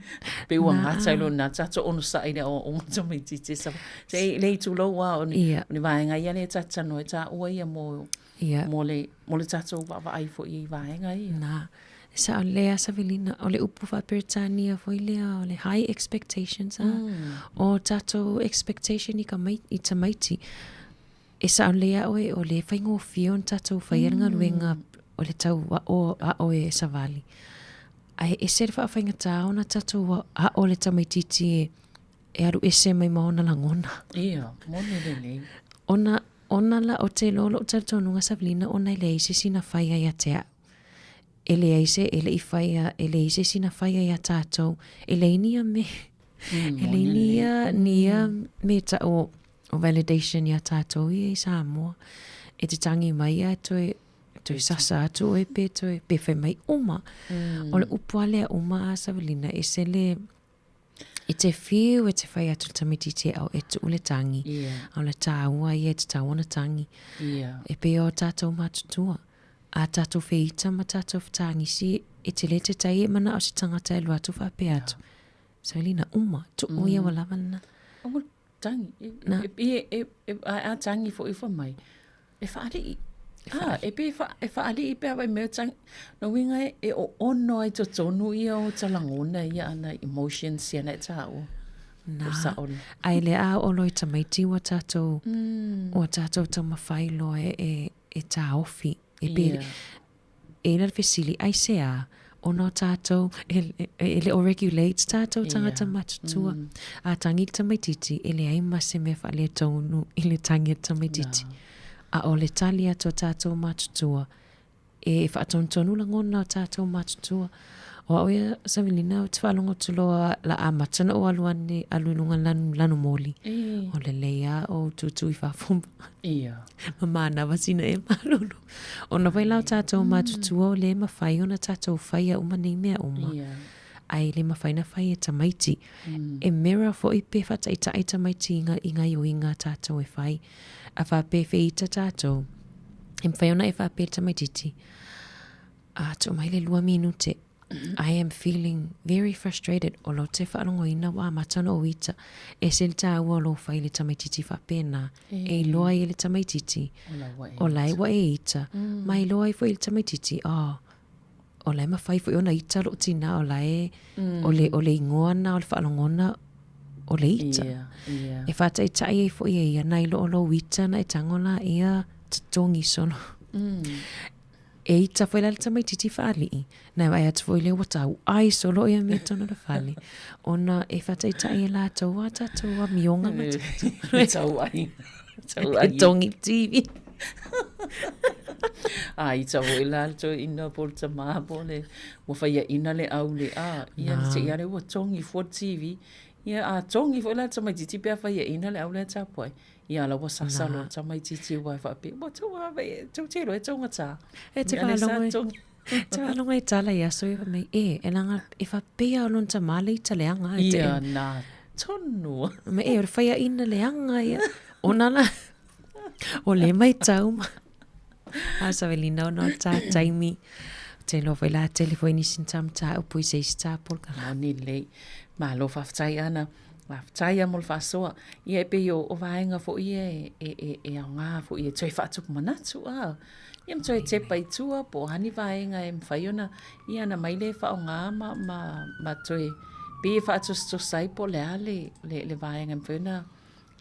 pei ua gata ai loa i lena tatou onosa'i i le aoaoga o tamaitiiti e sa, se i le itulou lava o ni, o ni vaega ia lea ta te talanoa ai taua ia mo, mo le, mo le tatou vaavaai foi i vaega ia. Na. E sao lelei lava Savelina, o le upu faa-Peretania foi lea o le high expectations a, o tatou expectation i ka mai, i tamaiti. E sao lelei lava oe o lea e faigofie ona tatou faia le galuega o le tau aʻo aʻo e savali. Ae ese le faafaigata ona tatou aʻo le tamaitiiti e e alu ese mai ma ona lagona. Ia, moni lelei. Ona, ona la, o te iloa lou talitonuga Savelina ona e leai se isi na faia ia te au. E leai se, e le i faia, e leai se isi na faia ia tatou. E leai ni ia me, e leai ni ia, ni ia me tau o validation ia tatou ia i Samoa. E te tangi mai ia e toe, toe sasa atu oe pe toe, pe fai mai uma. O le upu a lea uma a Savelina, e se le, e te whiu e te whai atu le tamaitiiti e au e tuu le tangi. Yeah. A o le tāua ia e te tau ona tangi. Yeah. E pei o tātou matutua. A tātou wheita ma tātou whatangisi, e te le te tai e mana o se tangata e lua atu whapea atu. Yeah. Savelina, uma, tuu ia ua lava lena. Aua tangi. E, Na. e, e, e, e, a, a tangi foi fai mai. E whaalii. Ah, e pe wha, e whaalii pea vai mea tangi. No winga e, e o ono ai totonu ia o talangona ia ana emotions ia na e tāua. Na. O sa ole. Ai le a o loi tamaiti ua tātou, ua tātou taumawhai loa e, e, e tāofi. E pe, Yeah. E ina le fesili, aisea? Ona o tātou, e, e, e le o regulate tātou tangata matutua. A tangi le tamaitiiti, e leai ma se mea faaletonu i le tangi a le tamaitiiti. A o le tali atu a tātou matutua, e faatonutonu lagona o tātou matutua. O au ia, Savelina, ou te faalogo atu loa la amata ona ou alu ane, alu i luga lanu, lanu moli. O lelei lava ou tutu i fafo Ia. Ma manava sina e malolo. Ona foi la o tatou matutua o lea e mafai ona tatou faia uma nei mea uma. Ia. Ae le mafai na fai e tamaiti. E mirror foi pe whataitai tamaiti i nga, i ngaioiga a tatou e fai. A whapea wheita tatou, e mawhai ona e whapea le tamaititi, a tuu mai le lua minute, I am feeling very frustrated o lo te faalogoina ua amata ona ou ita. Ese le tāua o lou fai i le tamaitiiti faapena. E iloa ai e le tamaitiiti, o la e ua e ita. Ma e iloa ai foi e le tamaitiiti, oh, o la e mafai foi ona ita lou tinā, o la e, o le, o le igoa na o le faalogona o le ita. E faataitai ai foi e ia, nai lo o lou ita na e tago laia totogi solo. E ita foi la le tamaitiiti faalii, na e vaai atu foi lea ua tau ai solo ia mea tonu le fale, ona e faataitai e latou a tatou amioga ma tatou. Tau ai. Tau ai. E togi TV. A ita foi la le toeaina po o le tamā po o le, ua faiaina le au le a, ia na te i ale ua togi fua le TV. Ia a togi foi la le tamaitiiti pe a faiaina le au lea tapuai. Ia la ua sasa loa le tamaitiiti aua e faapea, ua tou a vai, tou te iloa e taugata. E te Ia le sa faalogo e, togi. te faalogo e tala i aso ia fai mai, e, e langa, e faapea o lona tamā le ita leaga e te. Ia na tonu. Ma e, o le faiaina leaga ia. Ona la, o le maitau ma. A Savelina ona o tā taimi. Te iloa foi la tele foi nisi na tā mataupu i se isi tā polokala. Moni lelei. Malo faafetai Ana. Faafetai lava mo le faasoa. Ia e pei o, o vaega foi ia e, e, e, e aoga foi e toe faatupu manatu, a. Ia ma toe tepa i tua po o a ni vaega e mafai ona, ia ona mai lea e faaaoga ma, ma, ma toe pei e faatosatosa ai po o le a le, le, le vaega e mafai ona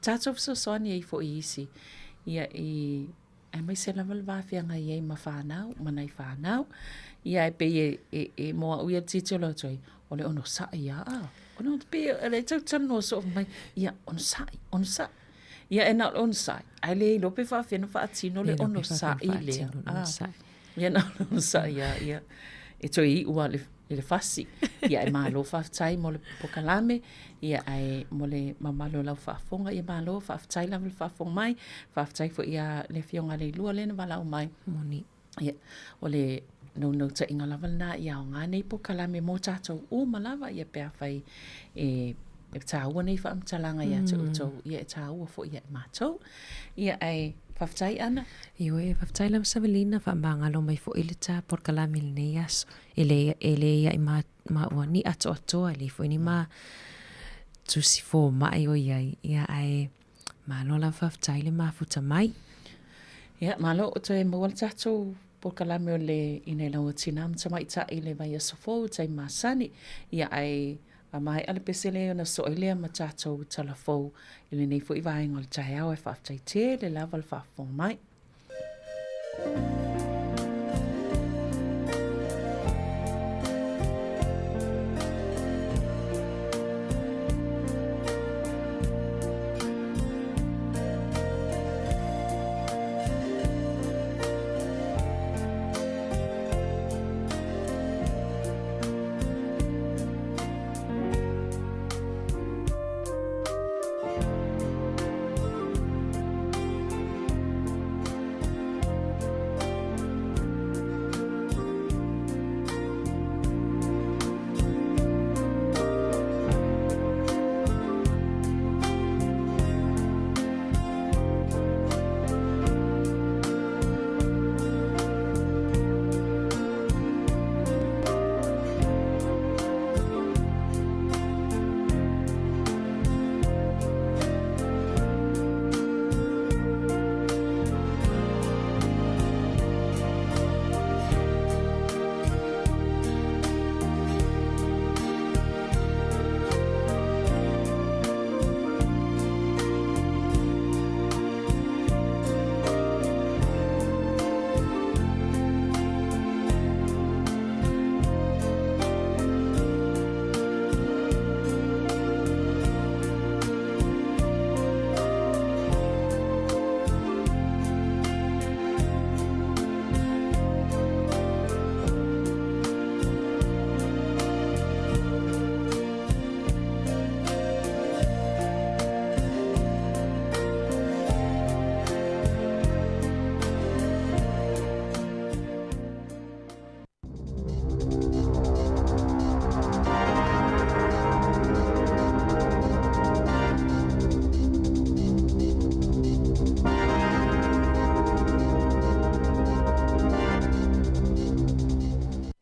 tatou fesoasoani ai foi i isi. Ia i, aemaise lava le va feagai ai ma fanau, ma nai fanau. Ia e pei e, e, e mo au ia titilo atu ai, o le onosaʻi a, a, o le pei e le tau talanoa soo mai, ia onosaʻi, onosaʻi. Ia e na o le onosaʻi, ae le iloa pe faafefea ona faatino le onosaʻi lea. A, ia na o le onosaʻi a, ia e toe iʻu a le i le fasi. Ia e malo faafetai mo le polokalame, ia ae mo le mamalu o lau faafofoga, ia malo faafetai lava le faafofoga mai, faafetai foi ia le afioga ia Leilua lea na valaau mai. Moni. Ia, o le naunautaiga lava lena ia aoga nei polokalame mo tatou uma lava, ia pe afai e e taua nei faamatalaga ia te outou, ia e taua foi ia i matou. Ia, ae faafetai Ana. Ioe, faafetai lava Savelina, faamagalo mai foi le ta polokalame i lenei aso. E le, e leai ma, maua ni atoatoa, e leai foi ni ma tusi fomai o i ai. Ia, ae malo lava faafetai le mafuta mai. Ia, malo o toe maua le tatou polokalame o le Inei Lau Tina ma Tamaitai i le vaiaso fou i taimi masani. Ia, ae a maea le pese lea ona soo ai lea ma tatou tala fou i lenei foi vaega o le taeao. Ae faafetai tele lava le faafofoga mai.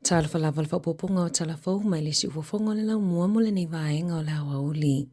Talofa lava le faaopoopoga o tala fou mai le siufofoga o le laumua mo lenei vaega o le aoauli.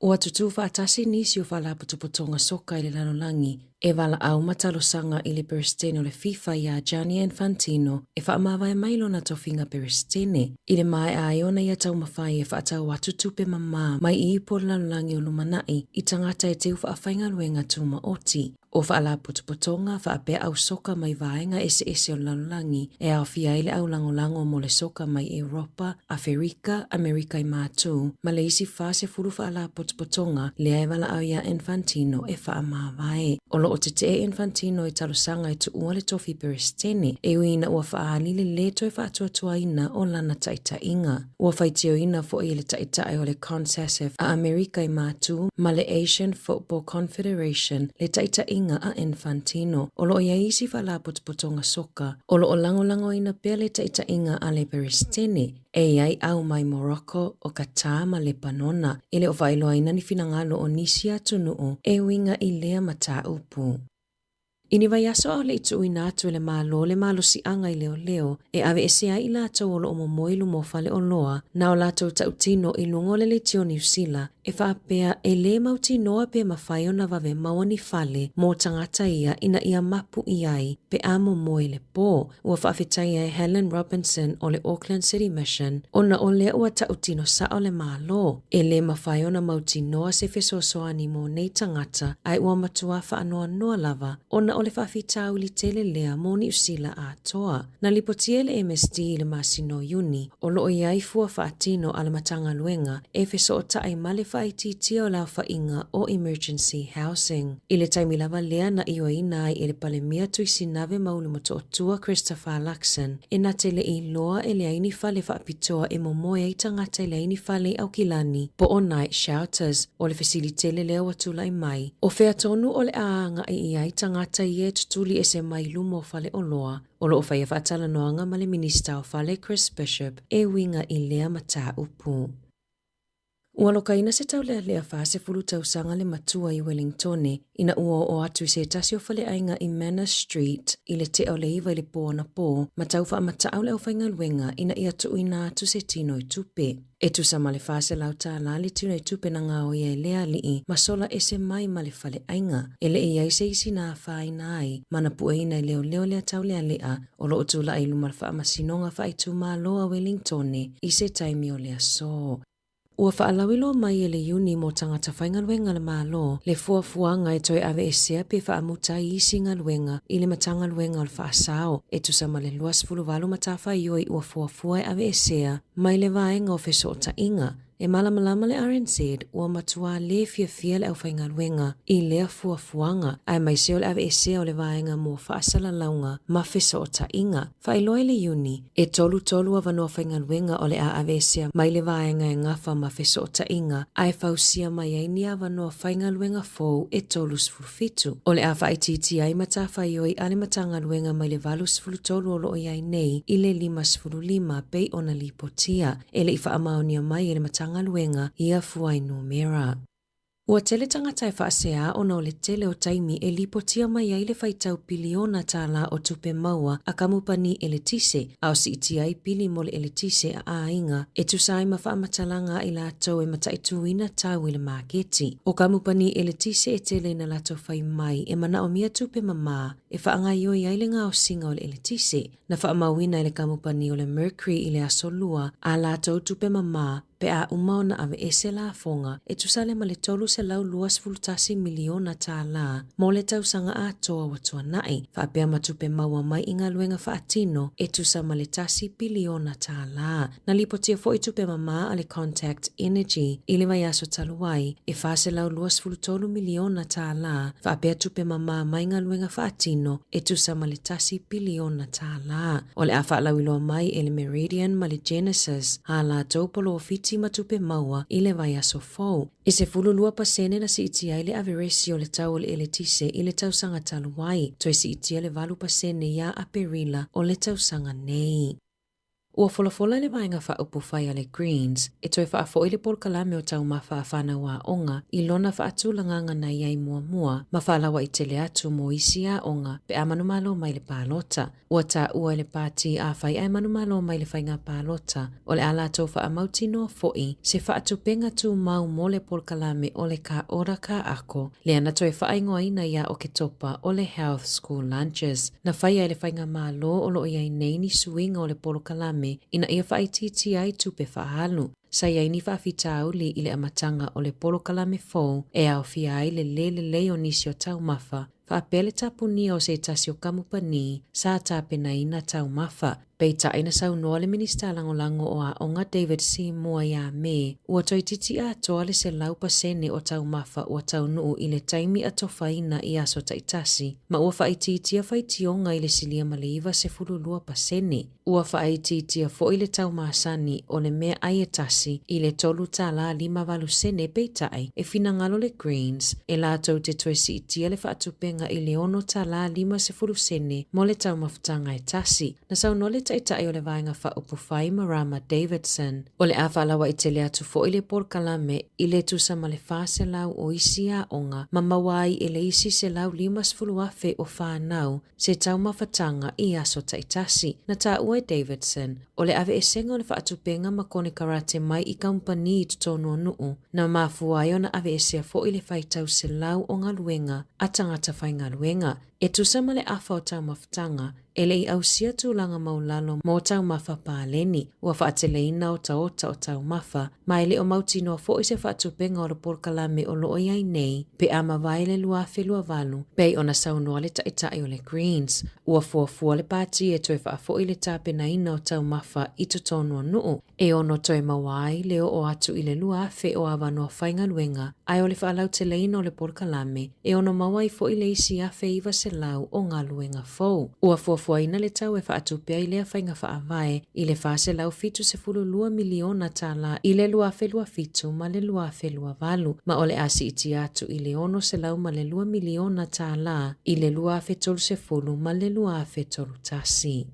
Ua tutū faatasi nisi o faalapotopotoga soka i le lalolagi e valaau ma talosaga i le Peresetene o le FIFA iā Gianni Infantino e faamavae mai lona tofiga Peresetene i le maea ai ona ia taumafai e faatau atu tupe mamā mai i ipu o le lalolagi o lumanai i tagata e teu faafaigaluega tumaoti. O faalapotopotoga faapea au soka mai vaega eseese o le lalolagi e aofia ai le au lagolago mo le soka mai Europa, Aferika, Amerika i Matū, ma le isi 40 faalapotopotoga lea e valaau iā Infantino e faamavae. O lo o tetee Infantino i talosaga e tuua le tofi Peresetene e ui ina ua faaali le lē toe faatuatuaina o lana taitaiga. Ua faitioina foi e le Taitai o le CONSACAF a Amerika i Matū ma le Asian Football Confederation le taitaiga a Infantino. O lo o i ai isi faalapotopotoga soka o lo o lagolagoina pea le taitaiga a le Peresetene e i ai au mai Morocco, o Qatar ma Lepanona. E le o faailoaina ni finagalo o nisi atunuu e uiga i lea mataupu. I ni vaiaso ʻaʻole i tuuina atu e le Malo le malosiaga i leoleo e aveese ai i latou o lo o momoe i luma o faleoloa na o latou tautino i luga o le leitio Niu Sila e e faapea e lē mautinoa pe mafai ona vave maua ni fale mo tagata ia ina ia mapu i ai pe a momoe i le pō. Ua faafetaia e Helen Robinson o le Auckland City Mission ona o lea ua tautino sao le Malo e lē mafai ona mautinoa se fesoasoani mo nei tagata ae ua matuā faanoanoa lava ona o le faafitauli tele lea mo Niu Sila atoa. Na lipotia e le MSD i le masina o Iuni, o lo o i ai fua faatino a le Matagaluega e fesootai ma le faaitiitia o le aofaiga o emergency housing. I le taimi lava lea na ioeina ai e le Palemia Tuisinave Maulu Motootua Christopher Luxon e na te le i loa e leai ni fale faapitoa e momoe ai tagata i leai ni fale i Aukilani po o night shelters. O le fesili tele lea ua tulai mai, o fea tonu o le a agai i ai tagata ia e tutuli ese mai luma o faleoloa? O lo o faia faatalanoaga ma le Minista o Fale Chris Bishop e uiga i lea mataupu. Ua lokaina se taulealea 40 tausaga le matua i Wellingtone ina ua oo atu i se tasi o faleaiga i Manus Street i le tea o le 9 i le pō anapō ma tau faamataau le aufaigaluega ina ia tuuina atu se tino i tupe. E tusa ma le $400 le tino i tupe na gaoia e le alii ma sola ese mai ma le faleaiga. E le i i ai se isi na afaina ai ma na pueina e leoleo lea taulealea o lo o tulai i luma o le Faamasinoga Faaitumalo a Wellingtone i se taimi o le aso. Ua faalauiloa mai e le Iuni mo Tagata Faigaluega a le Malo le fuafuaga e toe aveesea pe faamuta ai isi galuega i le Matagaluega o le Faasao e tusa ma le 28 matafaioi ua fuafua e aveesea mai le vaega o fesootaiga. E malamalama le RNZ ua matuā lē fiafia le aufaigaluega i lea fuafuaga, aemaise o le aveesea o le vaega mo faasalalauga ma fesootaiga. Faailoa i le Iuni, e 33 avanoa faigaluega o le a aveesea mai le vaega e gafa ma fesootaiga ae fausia mai ai ni avanoa faigaluega fou e 37. O le a faaitiitia ai matafaioi a le Matagaluega mai le 83 o lo o i ai nei i le 55 pei ona lipotia e le i faamaonia mai e le Matagaluega ia fuainumera. Ua tele tagata e faaseā ona o le tele o taimi e lipotia mai ai le faitau piliona tālā o tupe maua a kamupani eletise, a o siitia ai pili mo le eletise a aiga e tusa ai ma faamatalaga a i latou e mataituina tau i le maketi. O kamupani eletise e tele ina latou fai mai e manaomia tupe mamā e faagaoioi ai le gaosiga o le eletise. Na faamauina e le kamupani o le Mercury i le Aso Lua a latou tupe mamā pe a uma ona aveese lafoga e tusa lea ma le $321 miliona tālā mo le tausaga atoa ua tuanai, faapea ma tupe maua mai i galuega faatino e tusa ma le $1 piliona tālā. Na lipotia foi tupe mamā a le Contact Energy i le vaiaso talu ai e $423 miliona tālā, faapea tupe mamā mai galuega faatino e tusa ma le $1 piliona tālā. O le a faalauiloa mai e le Meridian ma le Genesis ā latou polofiti ma tupe maua i le vaiaso fou. E 12% na siitia ai le averesi o le tau o le eletise i le tausaga talu ai, toe siitia le 8% ia Aperila o le tausaga nei. Ua folafola le Vaega Faaupufai a le Greens e toe faafoi le polokalame o taumafa a whānau aoga i lona faatulagaga na i ai muamua ma faalauaitele atu mo isi aoga pe a manumalo mai le palota. Ua taua e le pāti afai ae manumalo mai le faiga palota o le a latou faamautinoa foi se faatupenga tumau mo le polokalame o le Ka Ora Ka Ako lea na toe faaigoaina ia Oketopa o le Health School Lunches. Na faia e le Faigamalo o lo o i ai nei ni suiga o le polokalame ina ia faaitiitia ai tupe faaalu. Sa i ai ni faafitauli i le amataga o le polokalame fou e aofia ai le lē lelei o nisi o taumafa faapea le tapunia o se tasi o kamupani sa tapenaina taumafa. Peitai na saunoa le Minisita Lagolago o Aoga David Seymour iā Me, ua toeitiiti atoa le 100% o taumafa ua taunuu i le taimi atofaina i aso taitasi, ma ua faaitiitia faitioga i le silia ma le 92%. Ua faaitiitia foi le tau masani o le meaai e tasi i le $3.58 peitai e finagalo le Greens e latou te toe siitia le faatupenga i le $6.50 mo le taumafataga e tasi. Na saunoa le Taitai o le Vaega Faaupufai Marama Davidson, o le a faalauaitele atu foi le polokalame i le tusa ma le 400 o isi aoga ma maua ai e le isi 150,000 o fanau se taumafataga i aso taitasi. Na taua e Davidson, o le aveesega o le faatupega ma konekarate mai i kamupani i totonu o nuu, na mafua ai ona aveesea foi le faitau selau o galuega a tagata faigaluega. E tusa ma le afa o taumafataga, e le i ausia tulaga maulalo mo taumafa paleni, ua faateleina otaota o taumafa, ma e le o mautinoa foi se faatupega o le polokalame o lo o i ai nei pe a mavae le 2028, pei ona saunoa le Taitai o le Greens. Ua fuafua le pati e toe faafoi le tapenaina o taumafa i totonu o nuu, e ono toe maua ai le oo atu i le 2,000 o avanoa faigaluega, ae o le faalauteleina o le polokalame e ono maua ai foi le isi 1,900 o galuega fou. Ua fuafuaina le tau e faatupe ai lea faiga faavae i le $472 miliona tala i le 2027 ma le 2028, ma o le a siitia atu i le $602 miliona tala i le 2030 ma le 2031.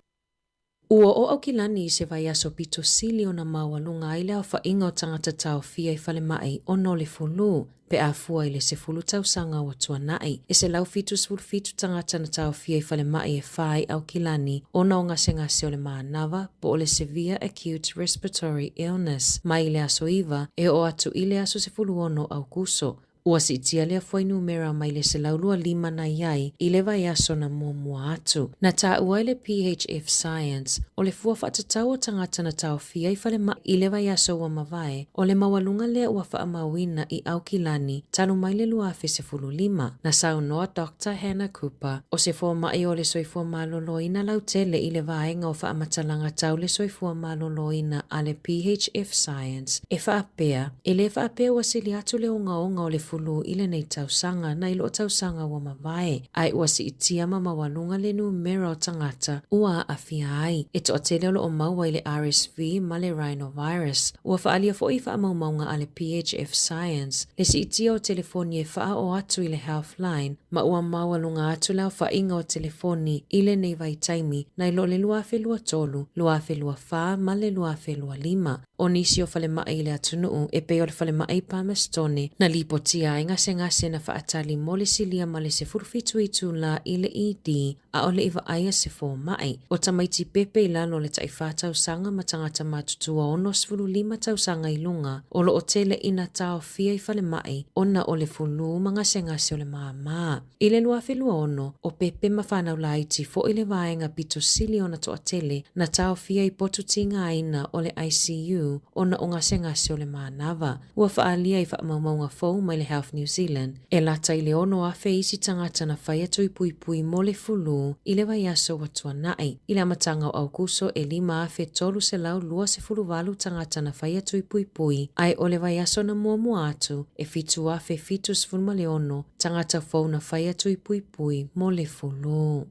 Ua oo Aukilani i se vaiaso pito sili ona maualuga ai le aofaiga o tagata taofia i falemai ona o le fulu, pe a fua i le 10 tausaga ua tuanai. E 177 tagata na taofia i falemai e fa i Aukilani ona o gasegase o le manava po o le Severe Acute Respiratory Illness mai le aso 9 e oo atu i le aso 16 Aukuso. Ua siitia lea fuainumera mai le 125 na i ai i le vaiaso na muamua atu. Na taua e le PHF Science, o le fua faatatau o tagata na taofia i falemai i le vaiaso ua mavae, o le maualuga lea ua faamauina i Aukilani talu mai le 2015. Na saunoa Doctor Hannah Cooper, o se fomai o le soifua maloloina lautele i le vaega o faamatalaga tau le soifua maloloina a le PHF Science, e faapea, E le faapea ua sili atu le ogaoga o le fulu i lenei tausaga nai lo tausaga ua mavae, ae ua siitia ma maualuga le numera o tagata ua aafia ai. E toatele o lo o maua i le RSV ma le rhinovirus. Ua faaalia foi i faamaumauga a le PHF Science le siitia o telefoni e faaoo atu i le Healthline ma ua maualuga atu le aofaiga o telefoni i lenei vaitaimi nai lo le 2023, 2024 ma le 2025. O nisi o falemai i le atunuu e pei o le falemai Palmastone na lipotia ai gasegase na faatali mo le silia ma le 17 itula i le ED ʻaʻole i vaaia se fomai. O tamaiti pepe i lalo o le taʻiwhā tausaga ma tagata matutua 65 tausaga i luga o lo o tele ina taofia i falemai ona o le fulū ma gasegase o le māmā. I le 2026, o Pepe ma whanau laiti foi le vaega pito sili ona toatele na taofia i potu tigaina o le ICU ona o gasegase o le manava. Ua faaalia i faamaumauga fou mai le Health New Zealand, e lata i le 6,000 isi tagata na fai atu i puipui mo le fulū i le vaiaso ua tuanai. I le amataga o Aukuso e 5,328 tagata na fai atu i puipui, ae o le vaiaso na muamua atu e 7,076 tagata fou na fai atu i puipui mo le fulū.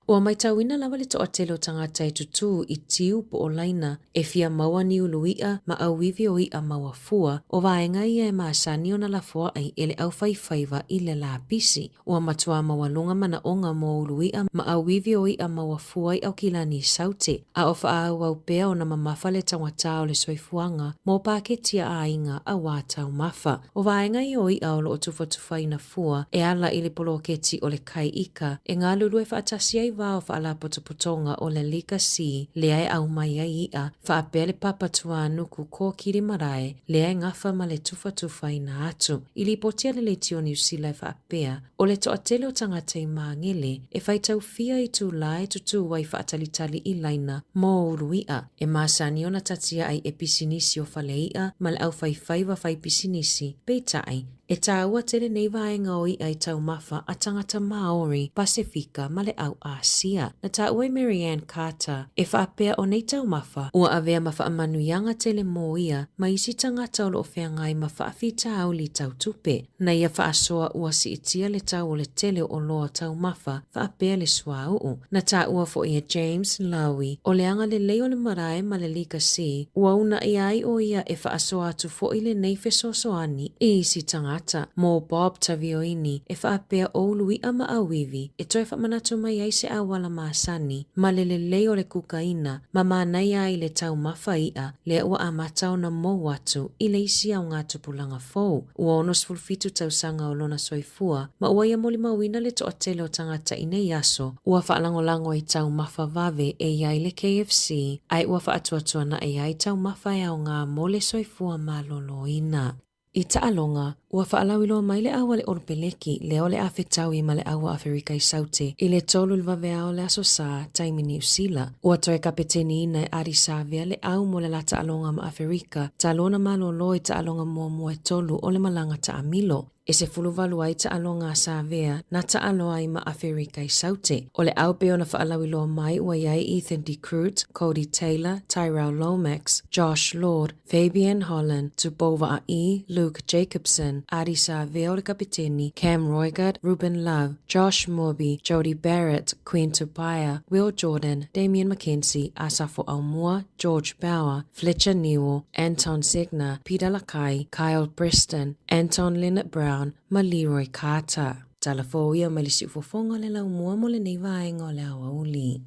Ua matauina lava le toatele o tagata e tutū i tiu po o laina e fia maua ni ulu iʻa ma auivi o iʻa maua fua, o vaega ia e masani ona lafoaʻi e le aufaifaiva i le lapisi. Ua matua maualuga manaʻoga mo ulu iʻa ma auivi o iʻa maua fua i Aukilani i Saute, a o faaauau pea ona mamafa le taugata o le soifuaga mo paketi a aiga auā taumafa. O vaega ia o iʻa o lo o tufatufaina fua e ala i le poloketi o le Kai Ika e galulue faatasi ai vā o faalapotopotoga o le Liga C lea e aumai ai iʻa faapea le papa tuānuku kōkiri marae lea e gafa ma le tufatufaina atu. I lipoti a le Leitio Niu Sila e faapea, o le toatele o tagata i Māgele e faitaufia i tūlā e tutū ai faatalitali i laina mō ulu iʻa, e masani ona tatiaʻi e pisinisi o fale iʻa ma le aufaifaiva fai pisinisi, peitai, e tāua tele nei vaega o iʻa i taumafa a tagata Māori, Pasefika ma le au Āsia. Na tāua e Mary Ann Carter e faapea o nei taumafa ua avea ma faamanuiaga tele mō ia ma isi tagata o lo o feagai ma faafitauli tau tupe. Na ia faasoa ua siitia le tau o le tele o oloa taumafa faapea le suauu. Na taua foi e James Lowy, o le agalelei o le marae ma le Liga C, ua uunaia ai ʻo ia e faasoa atu foi lenei fesoasoani i isi tagata. Ata mo Bob Tavioini e faapea o ulu iʻa ma ʻAuiwi e toe faamanatu mai ai se ʻauala masani ma le lelei o le kukaina ma manaia ai le taumafa iʻa lea ua amata ona mou atu i le isi aogatupulaga fou. Ua 67 tausaga o lona soifua ma ua ia molimauina le toatele o tagata i nei aso ua faalagolago i taumafa vave e i ai le KFC ae ua faatuatuanaʻi ai taumafa e aoga mo le soifua maloloina. I taaloga, ua faalauiloa mai le ʻau a le Olopeleki lea o le a fetaui ma le ʻau a Aferika i Saute i le 3 i le vaveao o le Aso Sā, taimi Niu Sila. Ua toe kapeteniina e Ardie Savea le ʻau mo le la taaloga ma Aferika, talu ona malōlō i taaloga muamua e tolu o le malaga taamilo. E 18 ai taaloga a Savea na taalo ai ma Aferika i Saute. O le ʻau pei ona faalauiloa mai ua i ai Ethan de Groot, Codie Taylor, Tyrell Lomax, Josh Lord, Fabian Holland, Tupou Vaa'i, Luke Jacobson, Ardie Savea o le kapeteni, Cam Roigard, Ruben Love, Josh Moorby, Jody Barrett, Quinn Tupaea, Will Jordan, Damian McKenzie, Asafo Aumua, George Bower, Fletcher Newell, Anton Segner, Peter Lakai, Kyle Preston, Anton Lienert-Brown ma Leroy Carter. Tala fou ia mai le siufofoga o le laumua mo lenei vaega o le aoauli.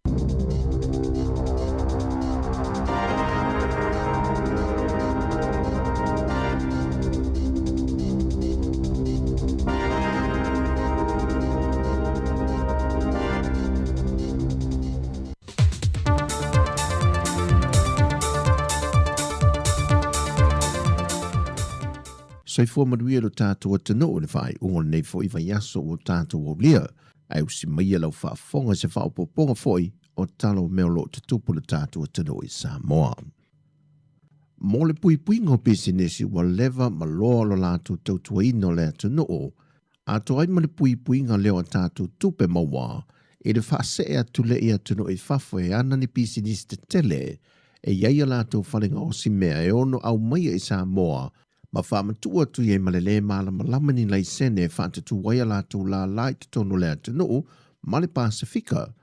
Soifua manuia lo tātou atunuu i le faaiuga o lenei foi vaiaso ua tātou aulia, ae usi maia lau faafofoga i se faaopoopoga foi o tala o mea o lo o tutupu i le tātou atunuu i Samoa. Mo le puipuiga o pisinisi ua leva ma loa lo latou tautuaina o le atunuu, atoa ai ma le puipuiga lea o a tātou tupe maua i le faasee atu lea i atunuu i fafo e ana ni pisinisi tetele e i ai a latou fale gaosi mea e ono aumaia i Samoa ma faamatuu atu i ai ma le lē malamalama ni laisene e faatutū ai a latou lālā i totonu o le atunuu ma le Pasefika.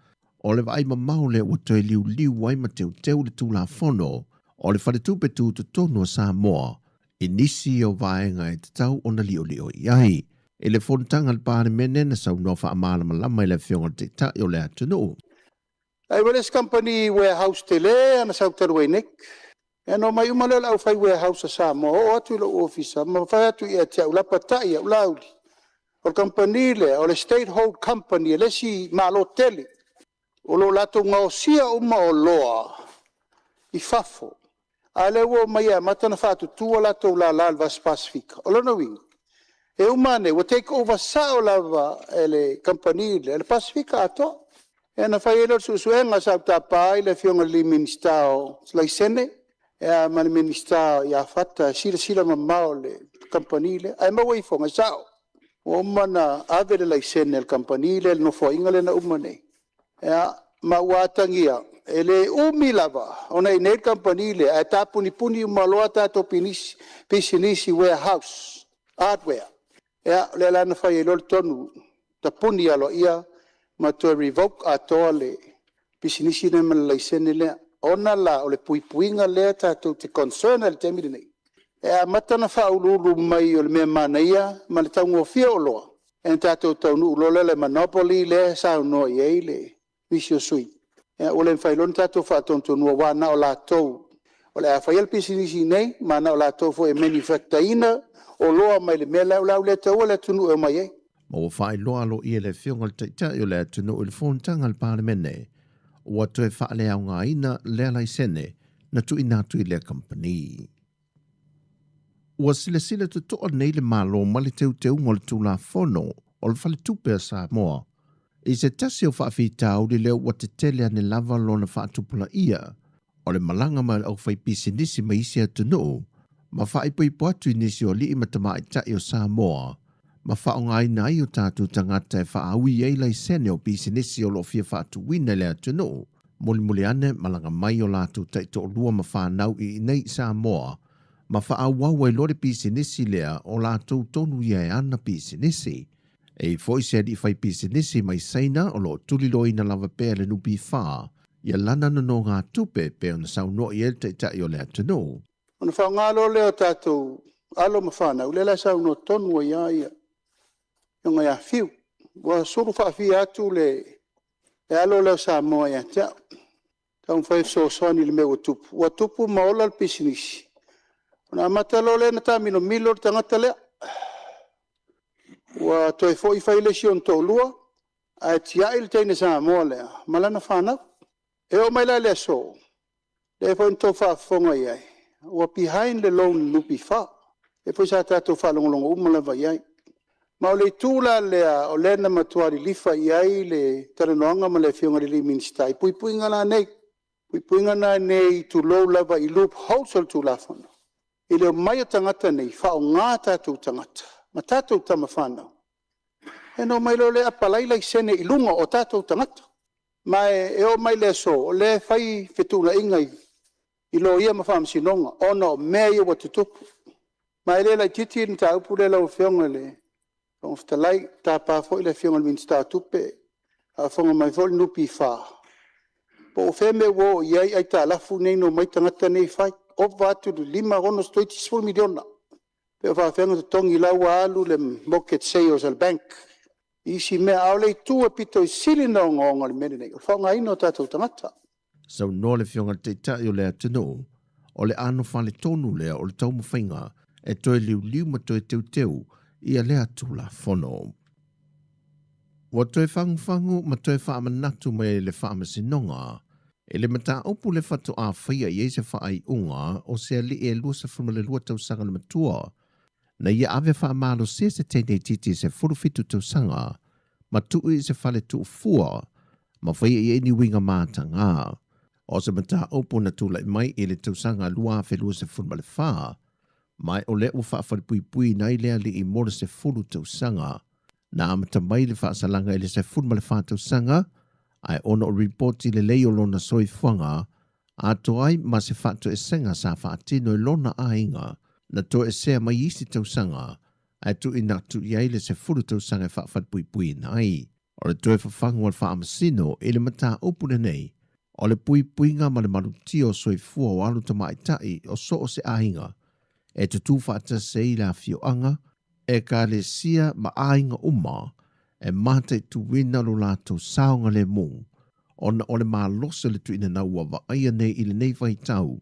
O le vaai mamao lea ua toe liuliu ai ma teuteu le Tulafono o le Faletupe Tutotonu o Samoa i nisi o vaega e tatau ona liolio i ai. I le fonotaga a le Palemene na saunoa faamalamalama i le Afioga i le Taitai o le atunuu. Ai ua le isi kamupani warehouse tele ana sau talu ai nei. Ia ona omai uma lea o le aufai warehouse a Samoa oo atu i lou ofisa ma fai atu ia te au, lapatai au, Laauli, o le kamupani lea o le State Hold Company e le isi Malo tele o lo o latou gaosia uma oloa i fafo, a o lea ua omai e amata ona faatutu a latou lala i le Vasa Pasefika. O lona uiga, e uma ane ua take over sao lava e le kamupani lea le Pasefika atoa. Ia ona fai ai lea o le suesuega, sa ou tapa ai le Afioga i le Minisita o Laisene ma le Minisita ia Fata e silasila mamao i le kamupani lea. Ae maua ifoga, e sao, ua uma ona ave le laisene a le kamupani lea i le nofoaiga lea na uma nei, ia, ma ua atagia, e le umi lava ona i inei le kamupani lea ae tapunipuni uma loa tatou pisinisi warehouse, hardware. Ia, o lea la na fai ai loa le tonu, tapuni aloaia ma toe revoke atoa le pisinisi lea ma le laisene lea. Ona la o le puipuiga lea tatou te concern ai i le taimi lenei, e amata ona faauluulu mai o le mea manaia ma le taugofie o oloa, ona tatou taunuu loa lea i le monopoly lea e saunoa i ai le nisi o sui usufono, ua le mafai loa ona tatou faatonutonuina, aua na o latou o le a faia le pisinisi i inei, ma na o latou foi e manufacture ina oloa mai le mea la, o le a le taua le atunuu e omai ai. Ma ua faailoa aloaia e le Afioga i le Taitai o le atunuu i le fonotaga a le Palemene, ua toe faaleaogaina lea laisene na tuuina atu i lea kamupani. Ua silasila totoa nei le Malo ma le teuteuga o le Tulafono o le Faletupe a Samoa i se tasi o faafitauli lea ua tetele ane lava lona faatupulaia o le malaga mai o le aufaipisinisi mai isi atunuu ma faaipoipo atu i nisi o alii ma tamaitai o Samoa ma faaaogaina ai o tatou tagata e faaui ai laisene o pisinisi o lo o fia faatuina i le atunuu. Mulimuli ane malaga mai o latou taitoalua ma fanau i inei i Samoa ma faaauau ai loa le pisinisi lea o latou tonu ia e ana pisinisi. E i foi se alii fai pisinisi mai Saina o lo o tuliloaina lava pea e le NPF ia lana nonogatupe pei ona saunoa i ai le Taitai o le atunuu. Ona faaaoga loa lea o tatou alo ma fanau, lea la e saunoa tonu ai lava le Afioga ia Fiu. Ua sulu faafia atu le alo lea o Samoa ia te au, taumafai e fesoasoani i le mea ua tupu, ua tupu ma ola le pisinisi, ona amata loa lea ona taamilomilo le tagata lea. Ua toe foi fai le isi ona toalua, ae tiai le teine Samoa lea ma lana fanau. E oo mai la i le aso, lea foi na outou faafofoga i ai, ua behind le loan a le NPF, lea foi sa tatou faalogologo uma lava i ai. Ma o le itu la lea o lea na matua lilifa i ai le talanoaga ma le Afioga i le Minisita i puipuiga la nei, puipuiga la nei tulou lava i loopholes o le Tulafono, i le omai o tagata nei faaaoga tatou tagata ma tatou tama fanau, ia ona omai loa lea apalai laisene i luga o tatou tagata. Ma e oo mai i le aso, o lea e fai fetuunaiga i loia ma faamasinoga ona o mea ia ua tutupu. Ma e le laitiiti le mataupu lea lau Afioga i le Fofoga Fetalai. E tapa foi le Afioga i le Minisita o Tupe, a o faafofoga mai foi le NPF, po o fea le mea ua oo i ai aitalafu nei na omai tagata nei fai, ova atu i le $5, 6 toeitiiti $10 miliona. Pe o faapefea ona totogi o la e ua alu le mortgage sales a le bank i isi mea. A o le itu e pito i sili ona ogaoga o le mea lenei, o le faaaogaina o tatou tagata. Saunoa le Afioga i le Taitai o le atunuu, o le ano faletonu lea o le taumafaiga e toe liuliu ma toe teuteu ia lea Tulafono. Ua toe fagufagu ma toe faamanatu mai e le Faamasinoga i le mataupu le faatoa faia i ai se faaiuga o se alii e 22 tausaga le matua na ia ave faamalosia se teine itiiti e 17 tausaga ma tuu i se fale tuufua ma faia i ai ni uiga matagā. O se mataupu na tulai mai i le tausaga 2024, ma o lea ua faafalepuipuiina ai le alii mo le 10 tausaga. Na amata mai le faasalaga i le 14 tausaga, ae ona o ripoti lelei o lona soifuaga, atoa ai ma se faatoesega sa faatino i lona aiga, na toesea mai isi tausaga, ae tuuina atu i ai le 10 tausaga e faafalepuipuiina ai. O le toe fafagu a le faamasino i le mataupu lenei, o le puipuiga ma le malutia o soifua o alo tamaitai o so o se aiga, e tutū faatasi ai le afioaga, ekalesia ma aiga uma, e mataituina lo latou saogalemu, ona o le malosi o le tuuina nau ua vaaia nei i lenei vaitau,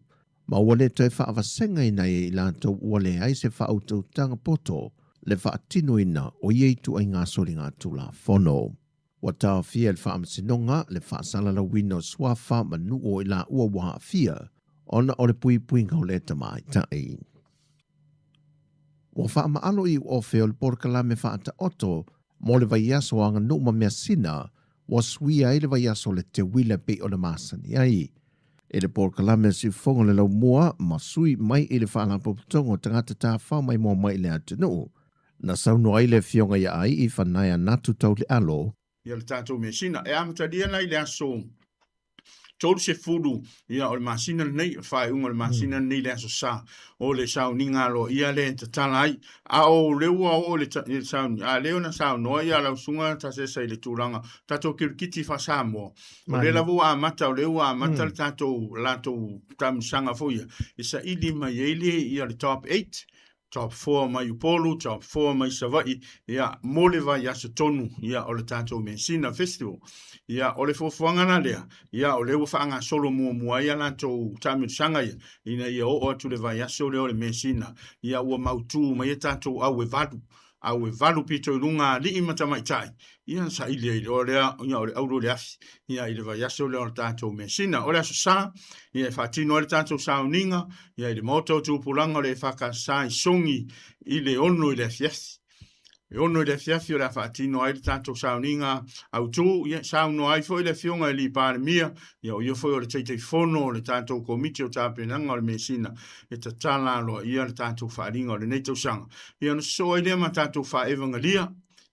ma ua le toe faavasegaina ai e i latou ua leai se faautautaga poto le faatinoina o ia ituaiga soligatulafono. Ua taofia e le Faamasinoga le faasalalauina o suafa ma nuu o i laua ua aafia ona o le puipuiga o lea tamaitai. Ua faamaalo i uofe o le polokalame faataoto mo le vaiaso o aganuu ma measina ua suia ai le vaiaso o le teuila e pei ona masani ai. I le polokalame a Siufofoga o le Laumua ma sui mai i le Faalapotopotoga o Tagata Tafao Maimoa mai i le atunuu, na saunoa ai le Afioga ia Ai'i Fanaia Natu Taulealo, Ia le tatou measina e amatalia la i le aso 30 ia o le masina lenei, o le faaiuga o le masina lenei le aso Sa, o le sauniga aloaia lea e tatala ai. A o lea ua oo i le sauni, a lea na saunoa ia lau susuga Tasesa i le tulaga tatou kirikiti faa-Samoa, o lea lava ua amata, o lea ua amata le tatou latou taamilosaga foi ia, e saili mai ai le ia le top 8, top 4 mai Upolu, top 4 mai Savaii, ia, mo le vaiaso tonu, ia, o le tatou Measina Festival. Ia, o le fuafuaga la lea, ia, o lea ua faagasolo muamua ai a latou taamilosaga ia, ina ia oo atu le vaiaso lea o le Measina, ia, ua mautu mai a tatou au e valu, au e valu pito i luga alii ma tamaitai, ia na saili ai loa lea, ia, o le auro i le afi, ia, i le vaiaso lea o le tatou Measina. O le Aso Sa, ia, e faatino ai le tatou sauniga, ia, i le Maota o Tupulaga o le EFKS i Sogi i le 6 i le afiafi. E 6 i le afiafi o le a faatino ai le tatou sauniga autu, ia, saunoa ai foi le Afioga i le Palemia, ia, o ia foi o le Taitaifono o le tatou Komiti o Tapenaga o le Measina, e tatala aloaia le tatou faaaliga o lenei tausaga. Ia, ona sosoo ai lea ma tatou faaevagalia,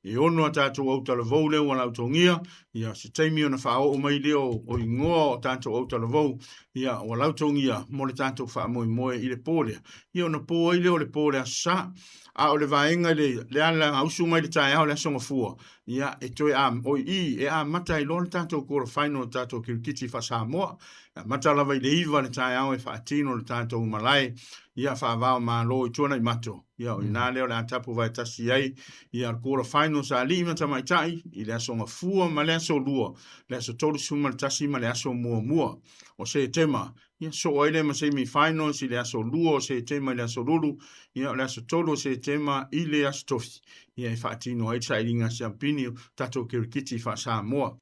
e ono a tatou autalavou lea ua lautogia, Ia, se taimi ona faaoo mai lea o igoa o tatou autalavou, ia, ua lautogia mo le tatou faamoemoe i le po lea. Ia, ona po ai lea o le po o le Aso Sa. A o le vaega i le, le ala gausu mai le taeao o le Aso Gafua, ia, e toe a, o i, e amata ai loa le tatou quarter final o le tatou kirikiti faa-Samoa. E amata lava i le 9 i le taeao e faatino le tatou malae, ia, faava o Malo i Tuanaimato. Ia, o i ina lea o le a tapu vaetasi ai, ia, le quarter finals a alii ma tamaitai i le Aso Gafua ma le Aso Lua, le aso 31 ma le aso muamua o Setema. Ia, soo ai lea ma semi finals i le aso 2 o Setema i le aso Lulu, ia, o le aso 3 o Setema i le aso Tofi, ia, e faatino ai le sailiga siampini o tatou kirikiti faa-Samoa.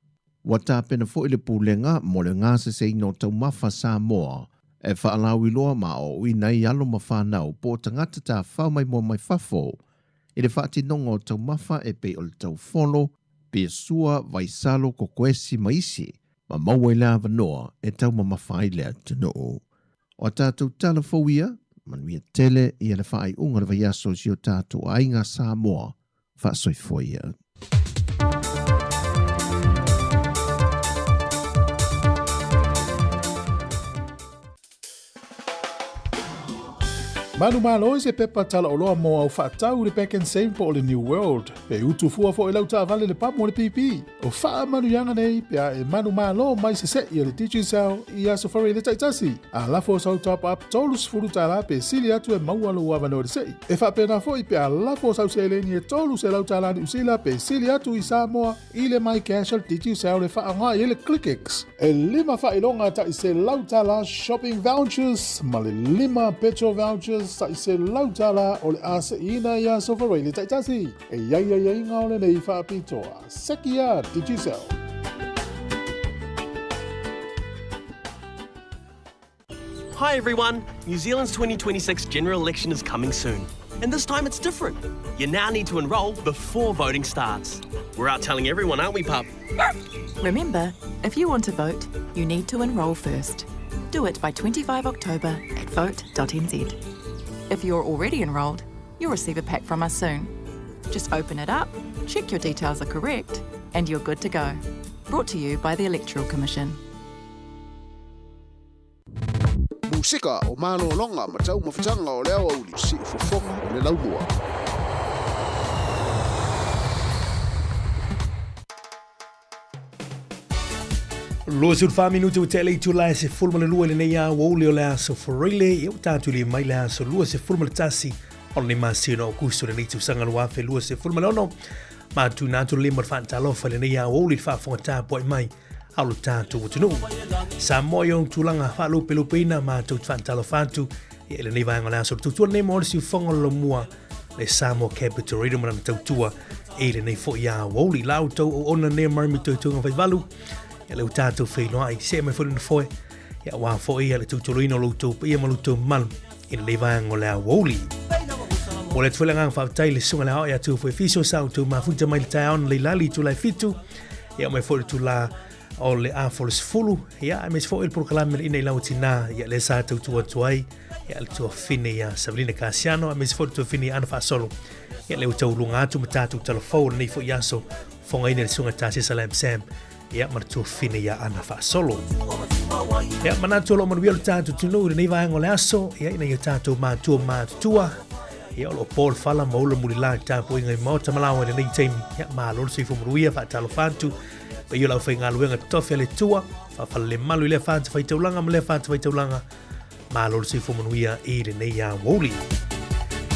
Ua tapena foi le Pulega mo le gaseseina o taumafa Samoa e faalauiloa ma aoaoina ai alo ma fanau po o tagata tafao mai moa mai fafo i le faatinoga o taumafa e pei o le taufolo, piasua, vaisalo, kokoesi ma isi, ma maua i le avanoa e taumamafa ai le atunuu. O a tatou tala fou ia, manuia tele ia le faaiuga o le vaiaso i si o tatou aiga Samoa faasoifua ia. Manumalo i se pepa talaoloa mo au faatau i le Pak'nSave po o le New World. E utu fua foi lau taavale le pamu o le pipi. O faamanuiaga nei pe a e manumalo mai sese'i a le Digicel i Aso Faraile taitasi. A lafo sau top up $30 pe sili atu e maua lou avanoa i le se'i. E faapena foi pe a lafo sau seleni e $300 Niu Sila pe sili atu i Samoa i le MyCash a le Digicel e faaaoga i ai le ClickX. E lima faailoga tai $100 shopping vouchers ma le lima petrol vouchers tai $100 o le a se'iina i Aso Faraile taitasi. E i ai aiaiga o lenei faapitoa. Seki a Digicel. Hi everyone! New Zealand's 2026 general election is coming soon. And this time it's different. You now need to enrol before voting starts. We're out telling everyone, aren't we, pup? Remember, if you want to vote, you need to enrol first. Do it by 25 October at vote.nz. If you're already enrolled, you'll receive a pack from us soon. Just open it up, check your details are correct, and you're good to go. Brought to you by the Electoral Commission. Musika o malologa ma taumafataga o le aoauli siufofoga o le laumua. 24 minute ua tea le itula e 12 i lenei aoauli o le aso Faraile, ia ua tatou lia mai le aso 21 o lenei masina o Aokuso lenei tausaga 2026. Matuina atu le lima o le faatalofa i lenei aoauli i le faafofoga tapuai mai a lo tatou atunuu. Samoa i ona tulaga faalupelupeina matou te faatalofa atu i lenei vaega o le aso. Tutua lenei mo le siufofoga o le lomua le Samoa Capital Radio ma lana tautua i lenei foi aoauli. La outou auauna nei marami toituga faivalu, ia le ua tatou feiloai, see mai foi le nofoe, ia aua foi ia le tautuloina o lo outou paia ma lo outou mamalu i lenei vaega o le aoauli. Mo le atu foi le agaga faafetai i le susuga i le aoao ia Tufu Efiso sa outou mafuta mai le taeao na leilali i itula e 7, ia mai foi le itula o le a fo le 10, ia aemaise foi le polokalame le ina i lau tinā, ia le sa tautua atu ai, ia le tuafine ia Savelina Kasiano, aemaise foi le tuafine ia Ana Faasolo, ia le ua tauluga atu ma tatou talafou o lenei foi aso, fogaina le susuga Tasesa Lam Sam, ia ma le tuafine ia Ana Faasolo. Ia manatu o lo o manuia lo tatou atunuu i lenei vaega o le aso, ia ina ia tatou matua matutua, ia o lo o po le fala ma ula mulila i tapuaiga i maota ma laoa i lenei taimi, ia malo le soifua manuia, faatalofa atu, paia o le aufaigaluega totofi a le Atua, faafalelemalu i lea fatafaitaulaga ma lea fatafaitaulaga, malo le soifua manuia i lenei aoauli.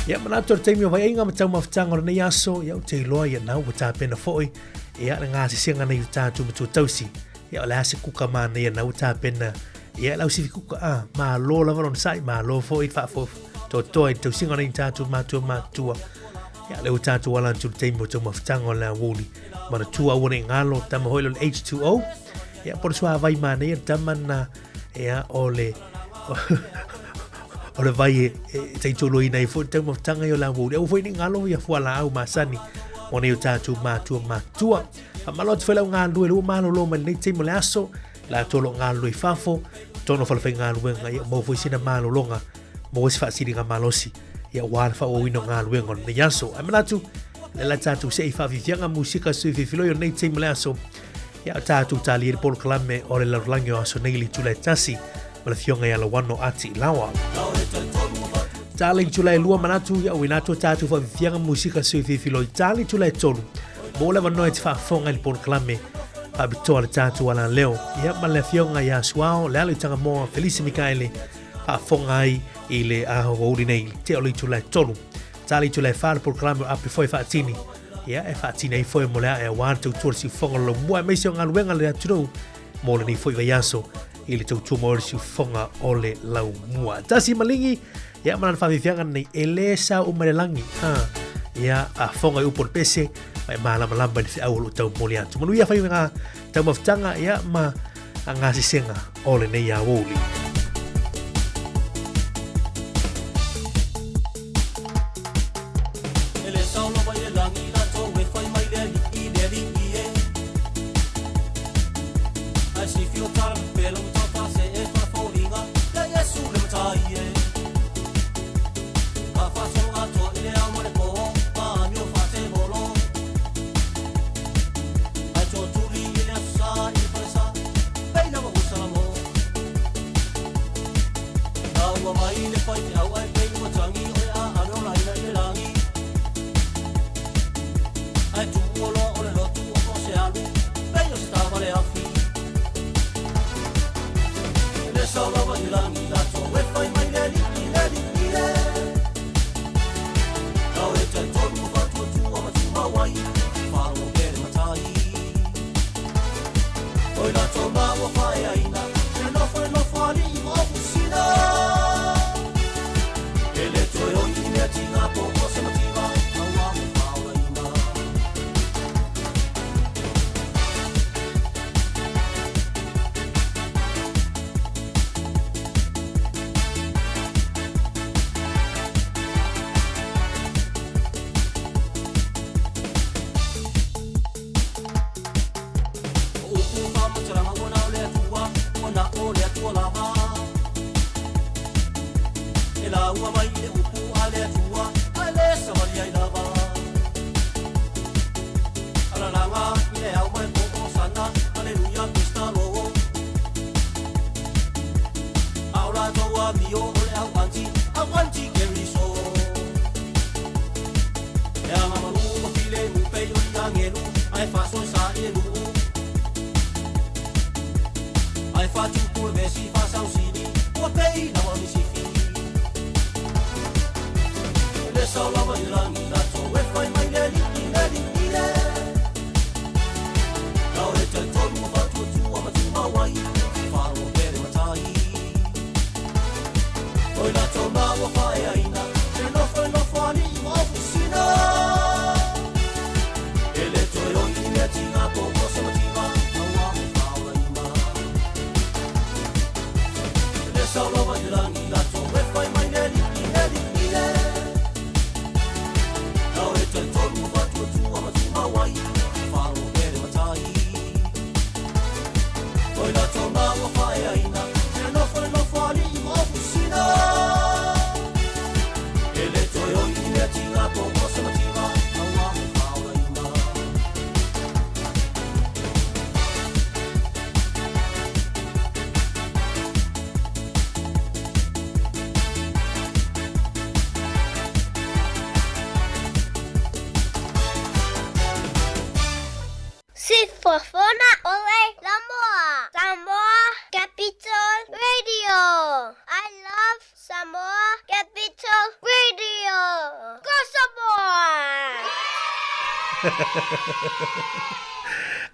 Ia manatu o le taimi o vaiaiga ma taumafataga o lenei aso, ia ou te iloa ia nau ua tapena foi, ia le gasesega nei o tatou matua tausi. Ia o le a se kuka manaia nau ua tapena, ia lau sifi kuka a, malo lava lona sai, malo foi faafo toatoa i le tausiga o nei tatou matua matutua. Ia le ua tatou ala atu le taimi o taumafataga o le aoauli. Manatua aua nei galo, tama hoi le H2O. Ia po le suavai manaia le tama na ia o le o le vai e, e taitoloina ai foi le taumafataga i o le aoauli. Aua foi nei galo ia fualaau masani mo nei o tatou matua matutua. Faamalo atu foi lau galulue le ua malolo mai lenei taimi o le aso, latou o lo o galulue i fafo, totonu o falefaigaluega, ia maua foi sina malologa, maua se faasiliga malosi, ia aua le faaauauina o galuega o lenei aso. Ae manatu, le la tatou se i faafiafiaga musika sui filifiloi o lenei taimi o le aso. Ia, o tatou talia le polokalame o le lalolagi o aso nei i le itula e tasi ma le afioga ia Lawano Ati Lawa. Tala i itula e lua manatu ia uina atu tatou faafiafiaga musika sui fifilo i tala itula e tolu mo le avanoa e te faafofoga i le polokalame faapitoa le tatou alaleo ia ma le afioga ia Suao le alo i Tagamoa Felisi Mikaele faafofoga ai i le aoauli nei i le tea o le itula e tolu. Tala itula e wha le polokalame o Ape Foe Faatini ia e faatini ai foe mo le ae auā le tautua le siufofoga o le laumua aemaise o galuega a le atunuu mo lenei foi vaiaso i le tautua mai o le siufofoga o le laumua. Tasi maligi, ia ma lana faafiafiaga nei, e lē sao uma i le lagi. Ha, ia, faafofoga i upu o le pese, ma e malamalama i le feau o lo o taumoli atu. Manuia faiga taumafataga, ia, ma gasesega o lenei aoauli. Sifofoga o le Laumua, Samoa Capital Radio. I love Samoa Capital Radio. Go Samoa!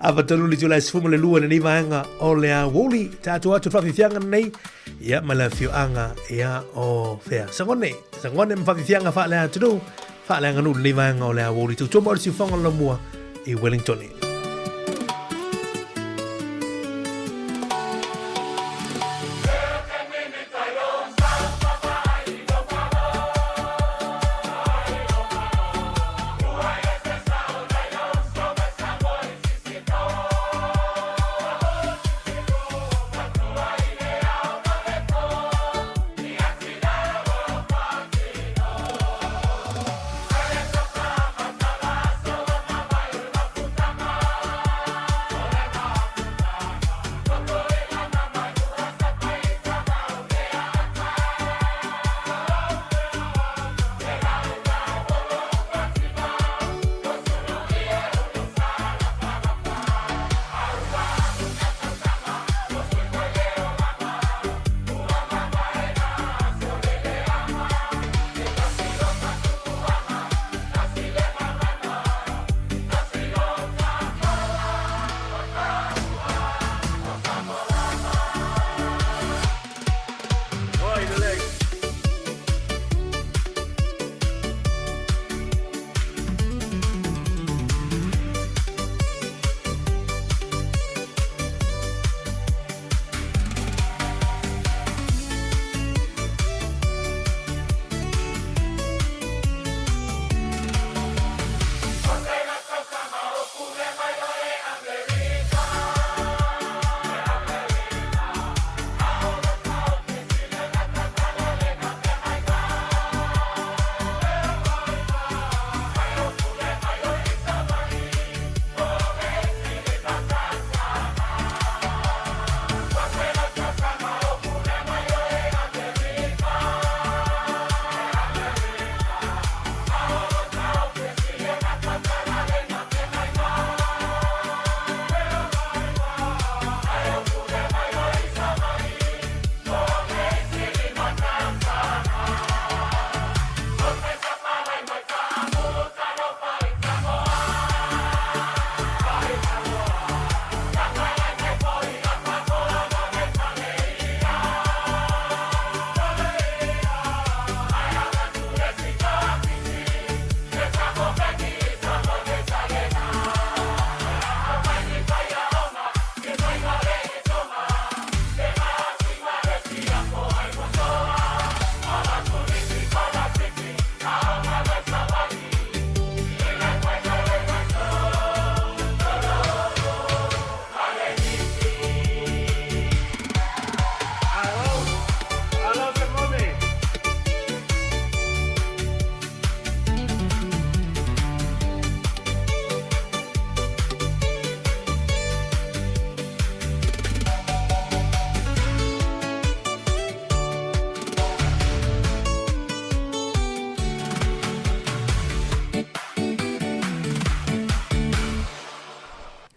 Afa tonu le tula e sefumu le lua lenei vaega o le aoauli. Tatou atu le faafiafiaga lenei, ia ma le afioaga ia o fea. Sagone, sagone ma faafiafiaga faale-atunuu, faaleaganuu lenei vaega o le aoauli. Tautua mai o le siufaga o le laumua i Wellington.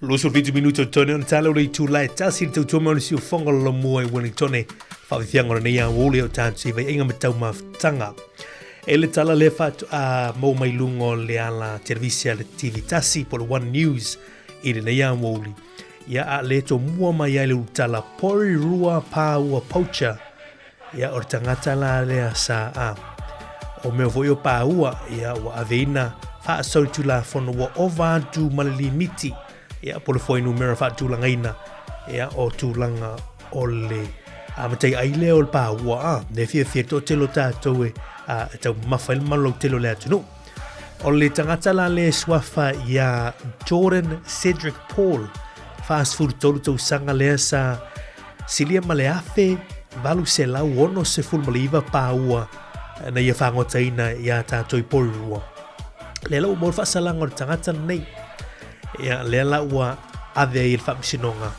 27 minuto tone ona tala o le itula e tasi le tautua mai o le siufofoga o le Laumua i Wellingtone. Faafiafiaga o lenei aoauli o tātou i vaiaiga ma taumafataga. E le tala lea faatoa maua mai luga o le ala televise a le TV tasi po o le One News i lenei aoauli. Ia a le tomua mai ai le ulutala Porirua Pāua Poacher. Ia o le tagata la lea sa a o mea foi o pāua ia ua aveina faasolitulafono ua ova atu ma le limiti ia po o le fuainumera faatulagaina ia o tulaga o le a matai ai lea o le pāua a le fiafia toatele o tatou e a, e taumamafa ai le mamalu lautele o le atunuu. O le tagata la le suafa iā Jordan Cedric Paul, 43 tausaga lea sa silia ma le 1869 pāua na ia fāgotaina iā tātou i Porirua. Lea la ua maua le faasalaga o le tagata lenei. Ia, lea la ua ave ai i le faamasinoga.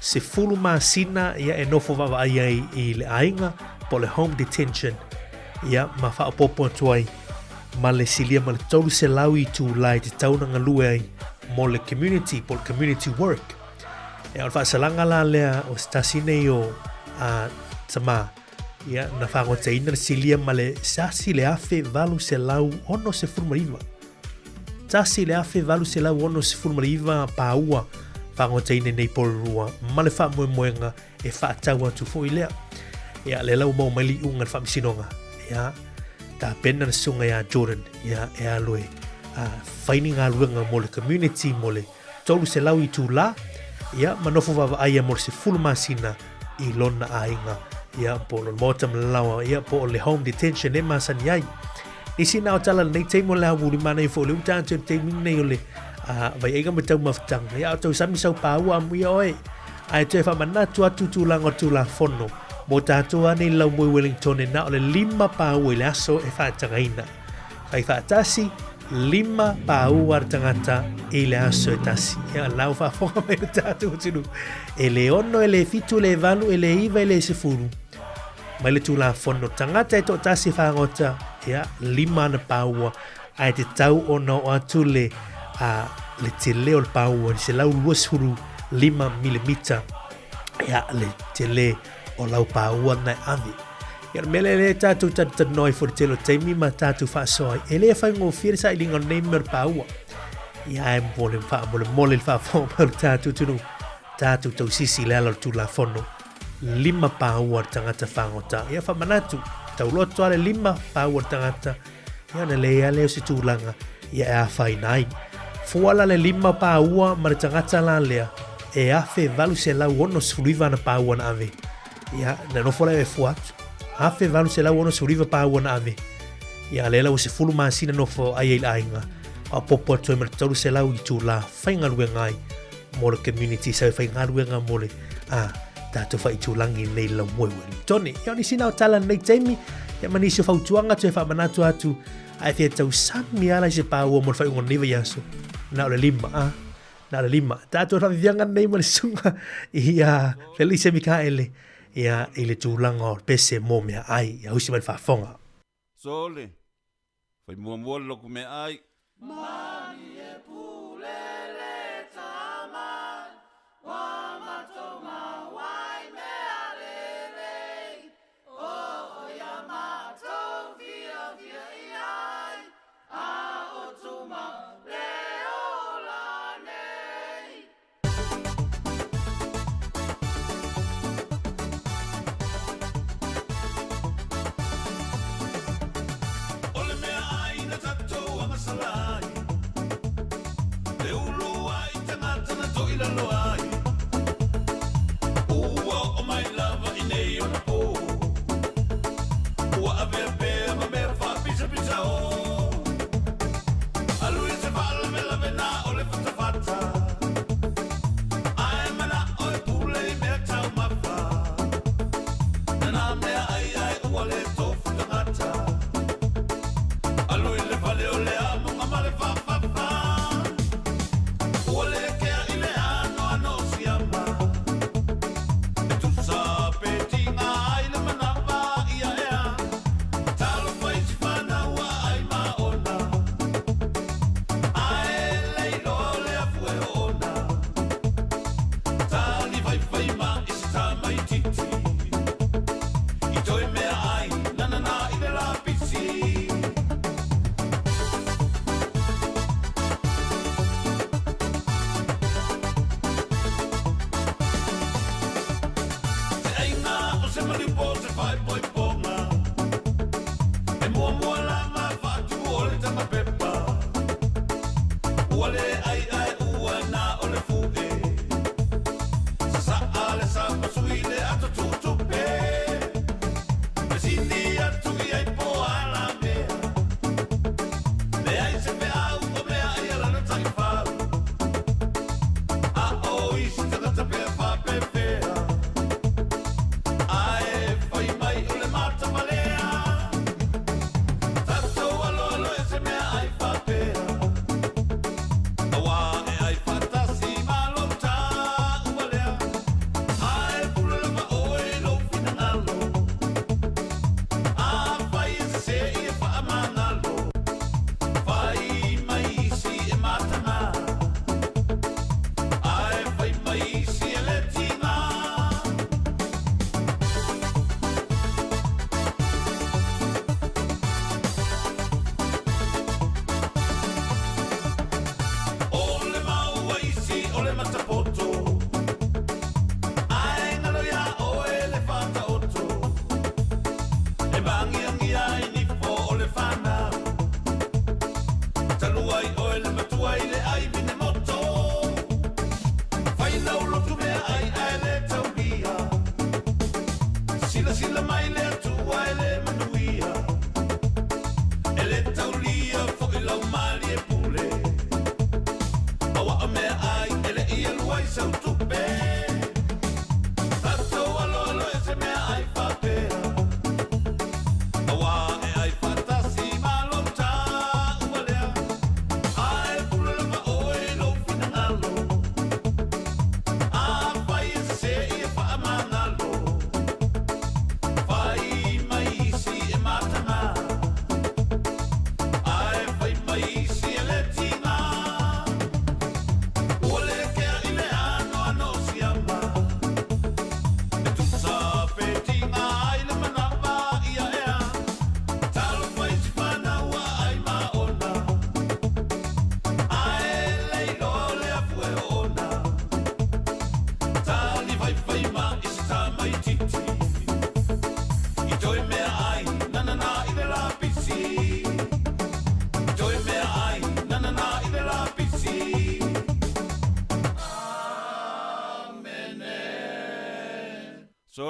10 masina ia e nofo vaavaai ai i le aiga po o le home detention ia ma faaopoopo atu ai ma le silia ma le 300 itulā e tatau ona galue ai mo le community po o le community work. Ia, o le faasalaga la lea o se tasi nei o a, tamā, ia, na fāgotaina le silia ma le sasi le 1869. 1869 pāua fāgotaina nei Porirua ma le faamoemoega e faatau atu foi lea. Ia, lea la ua maua mai le iuga i le faamasinoga. Ia, tapena le susuga ia Jordan, ia, e alu e a, fai ni galuega mo le community, mo le 300 itulā, ia, ma nofo vaavaaia mo le 10 masina i lona aiga, ia, po o lona maota ma le laoa, ia, po o le home detention e masani ai. Nisi na o tala lenei taimi o le aoauli manaia foi o lea ua tatou i le taimi lenei o le vaiaiga ma taumafataga. Ia, a o tausami sau pāua amuia oe. Ae toe faamanatu atu tulaga o le Tulafono mo tatou lava nei lau moe Wellington e na o le lima pāua i le aso e faatagaina. Fai faatasi, lima pāua a le tagata i le aso e tasi. Ia, lau faafofoga mai le tatou atunuu. E le ono, e le fitu, e le valu, e le iva, e le sefulu. Mai le Tulafono, tagata e toatasi e fagota, ia, lima ana pāua, ae tatau ona oo atu le, a, le tele o le pāua i le 125 milimita, ia, le tele o lau pāua na e ave. Ia, o le mea lea lea tātou talatalanoa ai foi i le tele o taimi ma tātou faasoa ai, e le faigofie le sailiga o lenei mea o le pāua. Ia, ae mo le faamolemole i le faafofoga mai o le tātou atunuu, tātou tausisi i le ala o le Tulafono. Lima pāua le tagata fagota. Ia faamanatu, tauloto lava le lima pāua le tagata, ia ona leai lava lea o se tulaga ia e afaina ai. Fua la le lima pāua ma le tagata la lea, e 1869 ana pāua na ave. Ia, na nofo la e fua atu. 1869 pāua na ave. Ia, lea la ua 10 masina nofo ai ai le aiga. Faaopoopo atu ai ma le 300 itulā faigaluega ai mo le community sau e faigaluega mo le a tātou whaitūlangi nei lau moe Wellingtone. Ia o nisi nā o tala nei taimi, ia ma nisi o fautuanga atu e whaamanatu atu, a e fia tau sami ala i se pāua mo le whaiunga o nei vaiaso. Na o le lima, a? Na o le lima. Tātou whawhiwhianga nei ma le sunga i a Felice Mikaele, ia i le tūlanga o pese mō mea ai, ia usi mai le whaafonga. Sole, whai muamua le loku mea ai. Malie pulele tamai, wa matou mawai mea lelei, o ia matou fiafia i ai, a o tumau le ola nei. O le meaai na tatou agasala ai.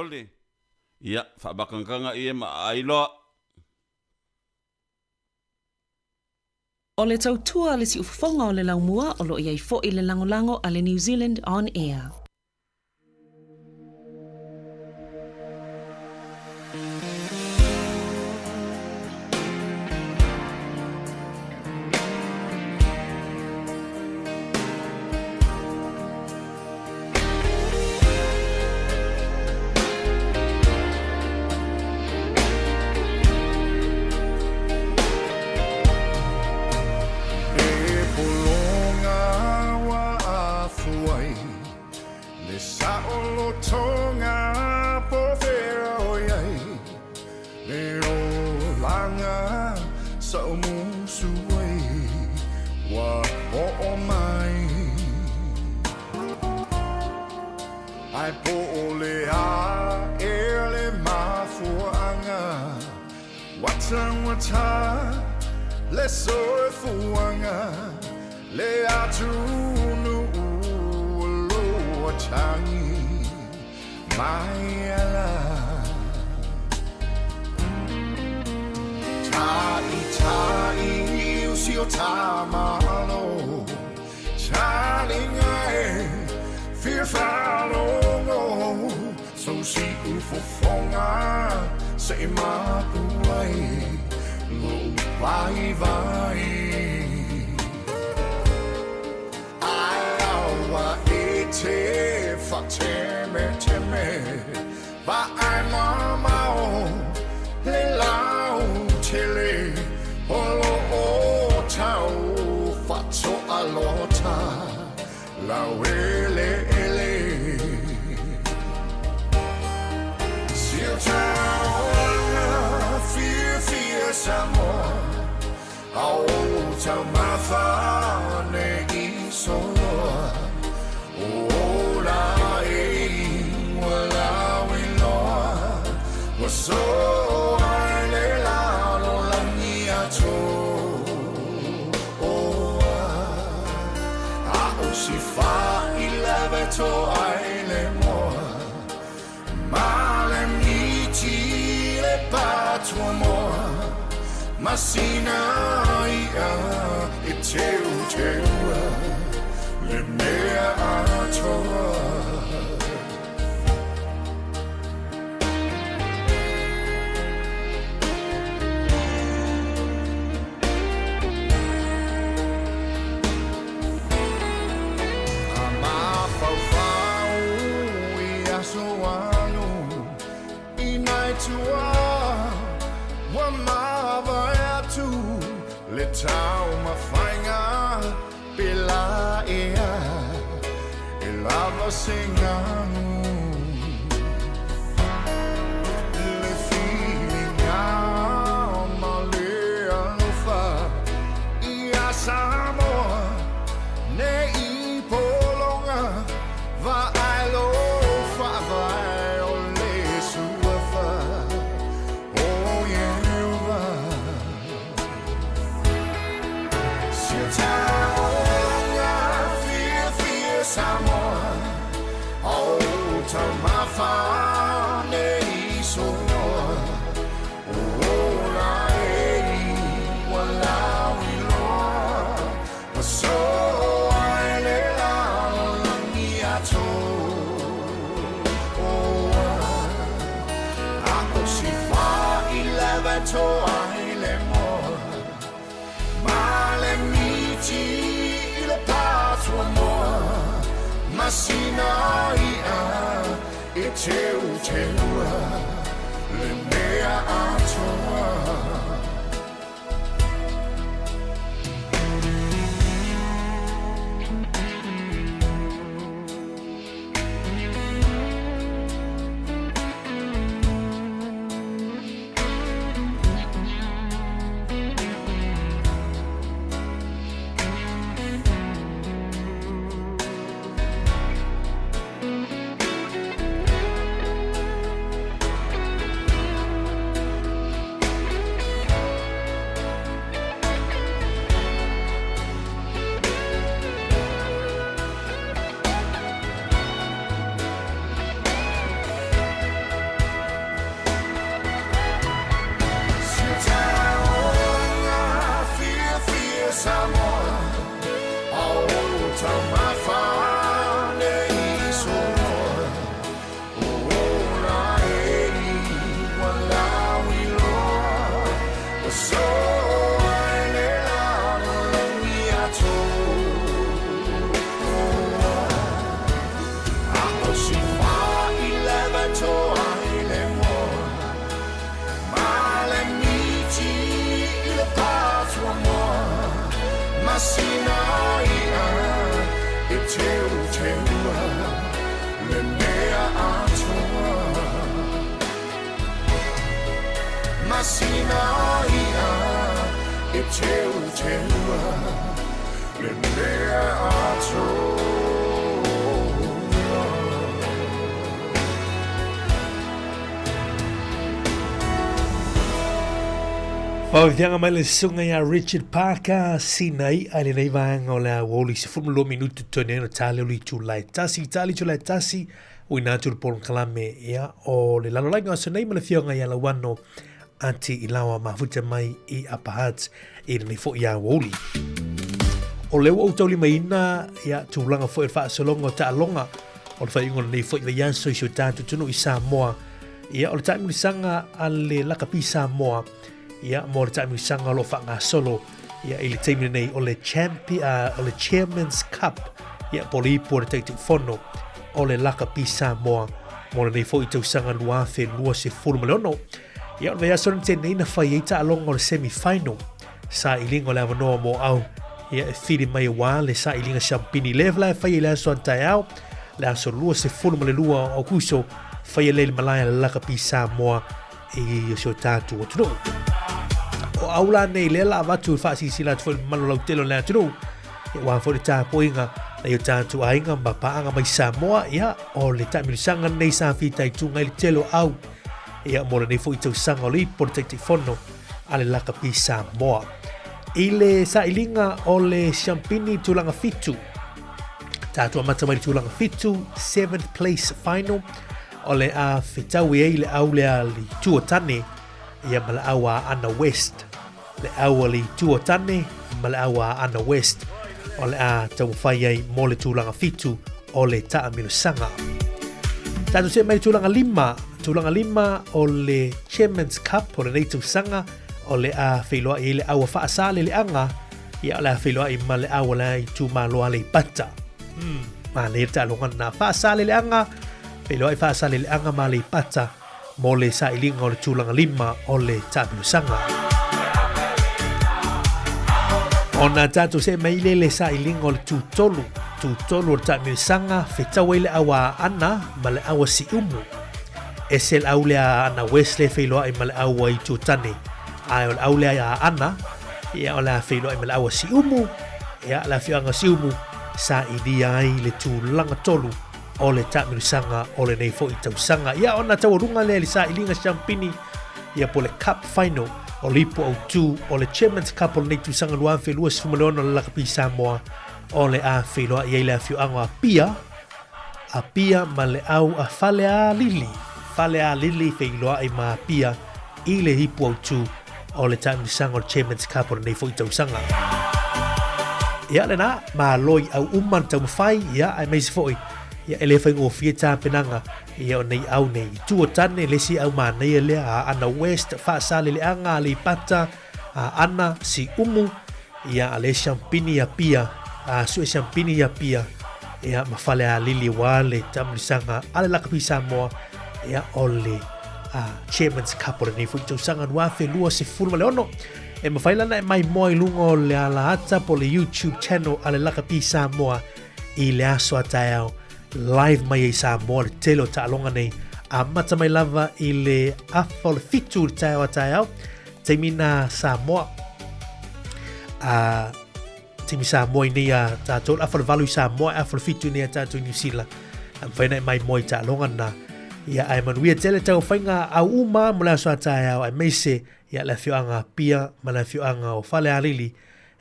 ole. Ia, faamakagakaga ie ma aai loa. O le tautua a le siufofoga o le laumua o lo o i ai foi le lagolago a le New Zealand On Air. E pologa ua afu ai le saolotoga po o fea o i ai le olaga sa ou musu ai ua oo mai. Ae po o le a ea le mafuaaga ua taugata le soifuaga le atunuu o lo o tagi mai ala. Ta'ita'i o si o tā Malo Talinga e fia faalogo Sou siufofoga se'i mapu ai Lou vaivai Ae aua e te faatemeteme Vaai mamao le lautele O lo o tau faatoalota laueleele Si o taulaga fiafia Samoa A o taumafa nei soloa Ola e ua lauiloa Ua soa i le lalolagi atoa A o se failave toa i le moa Ma le miti le patuamoa Ma sina i'a e teuteua le mea atoa. A mafaufau i aso alu i nai tua ua mavae atu le taumafaiga pe la ea e lava se galu. Le filiga ma le alofa ia Samoa nei pologa vaai lo faavae o le suafa o Ieova. Si o taulaga fiafia Samoa A o taumafa nei soloa Ola e ua lauiloa Ua soa i le lalolagi atoa A o se failave toa i le moa Ma le miti i le patuamoa Ma sina i'a e teuteua le mea atoa. sina ia e teuteua le mea atoa. Faufiaga mai le susuga ia Richard Parker, Sinai a lenei vaega o le aoauli 12 minutu tonu ai ona tali o le itula e tasi. Tali itula e tasi, uina atu le polokalame ia o le lalolagi o aso nei ma le afioga ia Lauano Ati i Laoa mafuta mai i Upper Hutt i lenei foi aoauli. O lea ua ou taulimaina ia tulaga foi o le faasologa o taaloga o le faaiuga o lenei foi vaiaso i si o tatou atunuu i Samoa. Ia o le taamilosaga a le Lakapi Samoa ia mo le taamilosaga o lo o faagasolo ia i le taimi lenei o le champion o le Chairman's Cup ia po o le ipu o le Taitaifono o le Lakapi Samoa mo lenei foi tausaga 2026. Ia o le vaiaso na tea nei na fai ai taaloga o le semi final sailiga o le avanoa mo au ia e fili mai aua le sailiga siampini lea la e fai ai le aso taeao le aso 22 o Aukuso faia lea i le malae a le Lakapi Samoa i si o tatou atunuu. O au la nei lea la avatu e faasilasila atu foi le mamalu lautele o le atunuu ia aua foi le tapuaiga nai o tatou aiga ma paaga mai Samoa ia o le taamilosaga lenei sa fitaituga ai le tele o au ia mo lenei foi tausaga o le ipu o le Taitaifono a le Lakapi Samoa. I le sailiga o le siampini tulaga fitu, tatou amata mai le tulaga fitu, seventh place final, o le a fetaui ai le au lea le itu o Tane ia ma le au a Ana West. Le au a le itu o Tane ma le au a Ana West o le a taumafai ai mo le tulaga fitu o le taamilosaga. Tatou see mai le tulaga lima, tulaga lima o le Chairman's Cup o lenei tausaga o le a feiloai ai le au a Faasaleleaga ia o le a feiloai ma le au a le itumalo Aleipata. Manaia le taaloga lena. Faasaleleaga, feiloai Faasaleleaga ma Aleipata mo le sailiga o le tulaga lima o le taamilosaga. Ona tatou see mai lea i le sailiga o le tutolu, tutolu o le taamilosaga, fetau ai le au a Aana ma le au a Siumu. Ese le au lea a Aana West lea e feiloai ma le au a Itutane. Ae o le au lea a Aana, ia o le a feiloai ma le au a Siumu, ia le afioaga o Siumu, sailia ai le tulaga tolu o le taamilosaga o lenei foi tausaga. Ia ona taualuga lea i le sailiga siampini ia po o le Cup Final o le ipu autu o le Chairman's Cup o lenei tausaga 2026 o le Lakapi Samoa o le a feiloai ai le afioaga o Apia, Apia ma le au a Falealili, Falealili feiloai ma Apia i le ipu autu o le taamilosaga o le Chairman's Cup o lenei foi tausaga. Ia lena, malo i au uma na taumafai, ia aemaise foi, ia e le faigofie tapenaga ia o nei au nei. I tua o tane, le isi au manaia lea, Aana West, Faasaleleaga, Aleipata, Aana, Siumu, ia a le Siampini i Apia, a Sue Siampini i Apia, ia ma Falealili aua le taamilosaga a le Lakapi Samoa, ia o le Chairman's Cup o lenei foi tausaga 2026. E mafai la ona e maimoa i luga o le ala ata po o le YouTube channel a le Lakapi Samoa i le aso a taeao live mai ai Samoa le tele o taaloga nei amata mai lava i le afa o le fitu i le taeao a taeao taimi na Samoa a taimi Samoa i nei a tātou le afa o le valu i Samoa afa o le fitu i nei a tātou i New Zealand a mawhai na e mai moa i taaloga na ia ae manuia tele tau whainga au uma mo le aso a taeao aemaise ia le afioaga Apia ma le afioaga o Falealili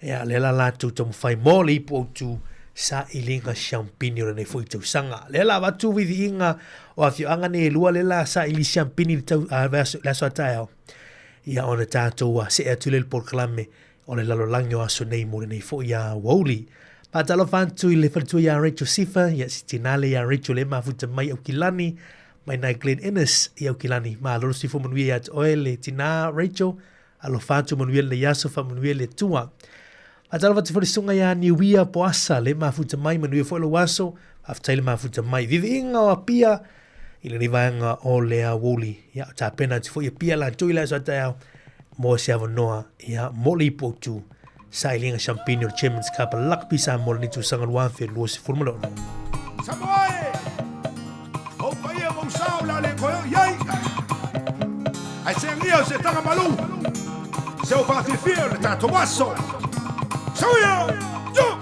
ia lea la latou taumafai mo le ipu autu sailiga siampini o lenei foi tausaga. Lea la avatu viviiga o afioaga nei e lua lea la saili siampini le tau, le aso a taeao. Ia ona tatou see atu lea i le polokalame o le lalolagi o aso nei mo lenei foi aoauli. Faatalofa atu i le faletua ia Rachel Sifa, ia si tina lea ia Rachel e mafuta mai Aukilani, mai nai Glen Innes i Aukilani. Malo le soifua manuia ia te oe le tina Rachel, alofa atu manuia lenei aso, faamanuia le Atua. Faatalofa atu foi le susuga ia Niuia Poasa, le mafuta mai, manuia foi lou aso, faafetai le mafuta mai. Viviiga o Apia i lenei vaega o le aoauli. Ia, tapena atu foi Apia latou i le aso a taeao mo se avanoa ia mo le ipu autu sailiga siampini o le Chairman's Cup a Lakapi Samoa lenei tausaga 2026. Samoa e! Ou paia ma ou sao o le a le toe oo i ai. Ae Segia o se taga malu. Se o faafifia o le tatou aso. Sauia! Yo!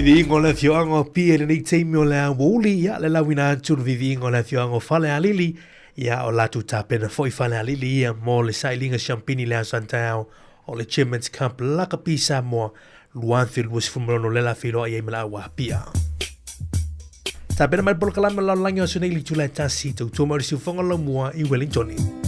Viviinga o le afioaga o Apia i lenei taimi o le aoauli, ia le lauina atu le viviinga o le afioaga o Falealili, ia o latou tapena foi Falealili ia mo le sailiga siampini i le aso taeao o le Chairman's Cup Lakapi Samoa 2026 lea la feiloai ai ma le au Apia. Tapena mai le polokalame o le lalolagi o aso nei i le itula e tasi, tautua mai o le siufofoga o le laumua i Wellingtoni.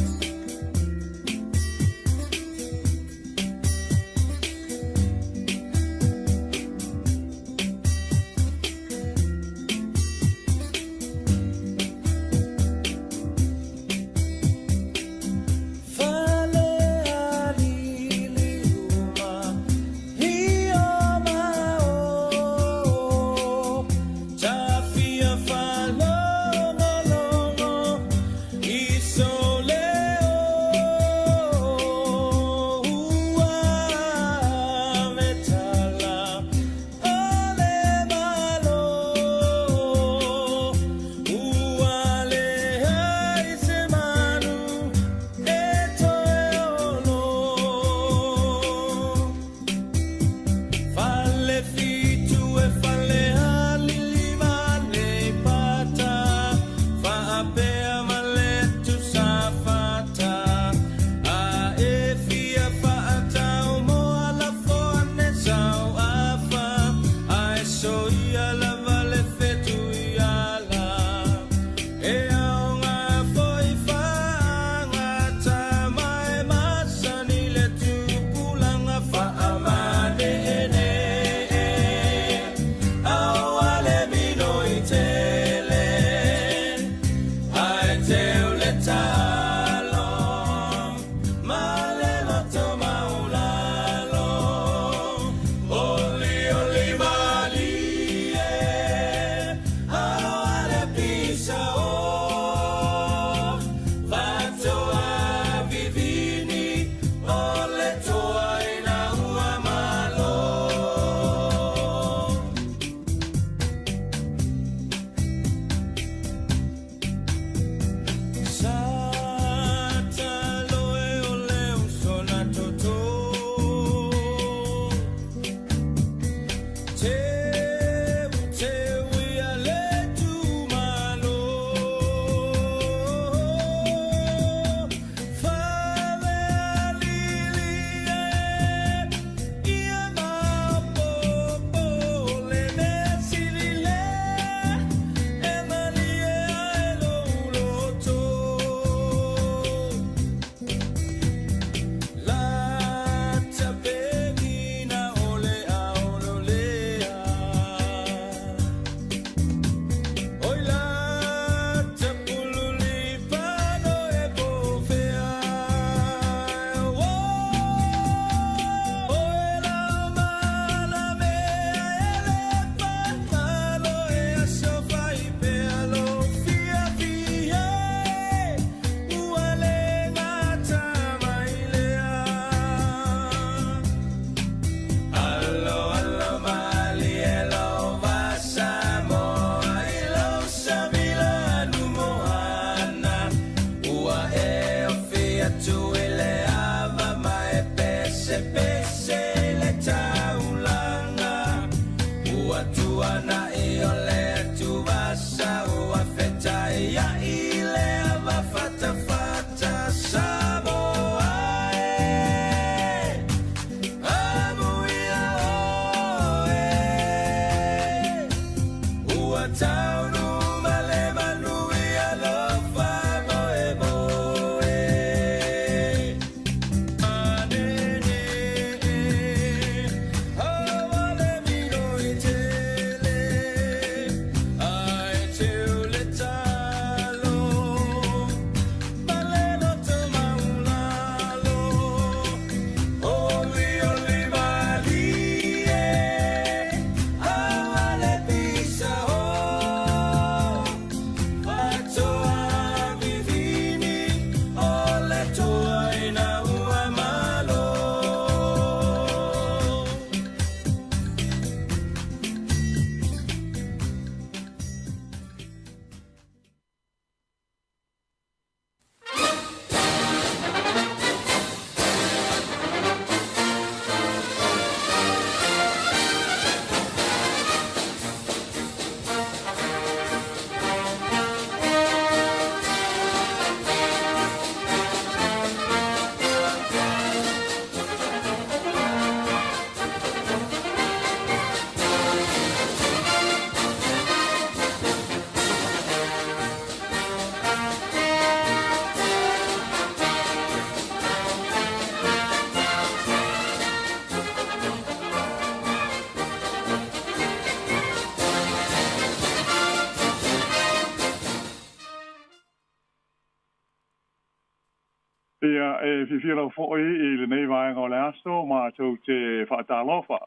Ia e fiafia lava foʻi i lenei vaega o le aso matou te faatalofa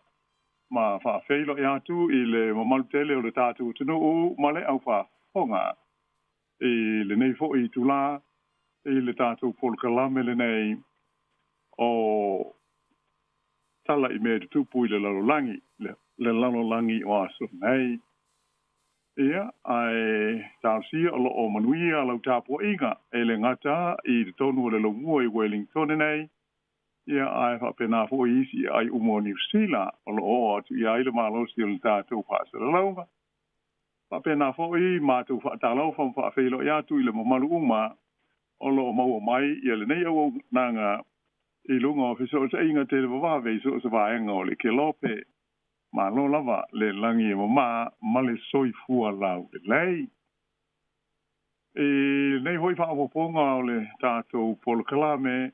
ma faafeiloai atu i le mamalu tele o le tatou atunuu ma le aufaafofoga i lenei foʻi itulā i le tatou polokalame lenei o Tala i Mea e Tutupu i le Lalolagi, le lalolagi o aso nei. Ia, ae talosia o lo o manuia lau tapuaiga e le gata i totonu o le laumua i Wellingtone nei, ia ae faapena foi i isi aai uma o Niu Sila o lo o oo atu i ai le malosi o le tatou faasalalauga. Faapena foi matou faatalofa ma faafeiloai atu i le mamalu uma o lo o maua mai ia lenei auaunaga i luga o fesootaiga televavave i so o se vaega o le kelope. Malo lava le lagi e mamā ma le soifua laulelei. I lenei foi faaopoopoga o le tatou polokalame,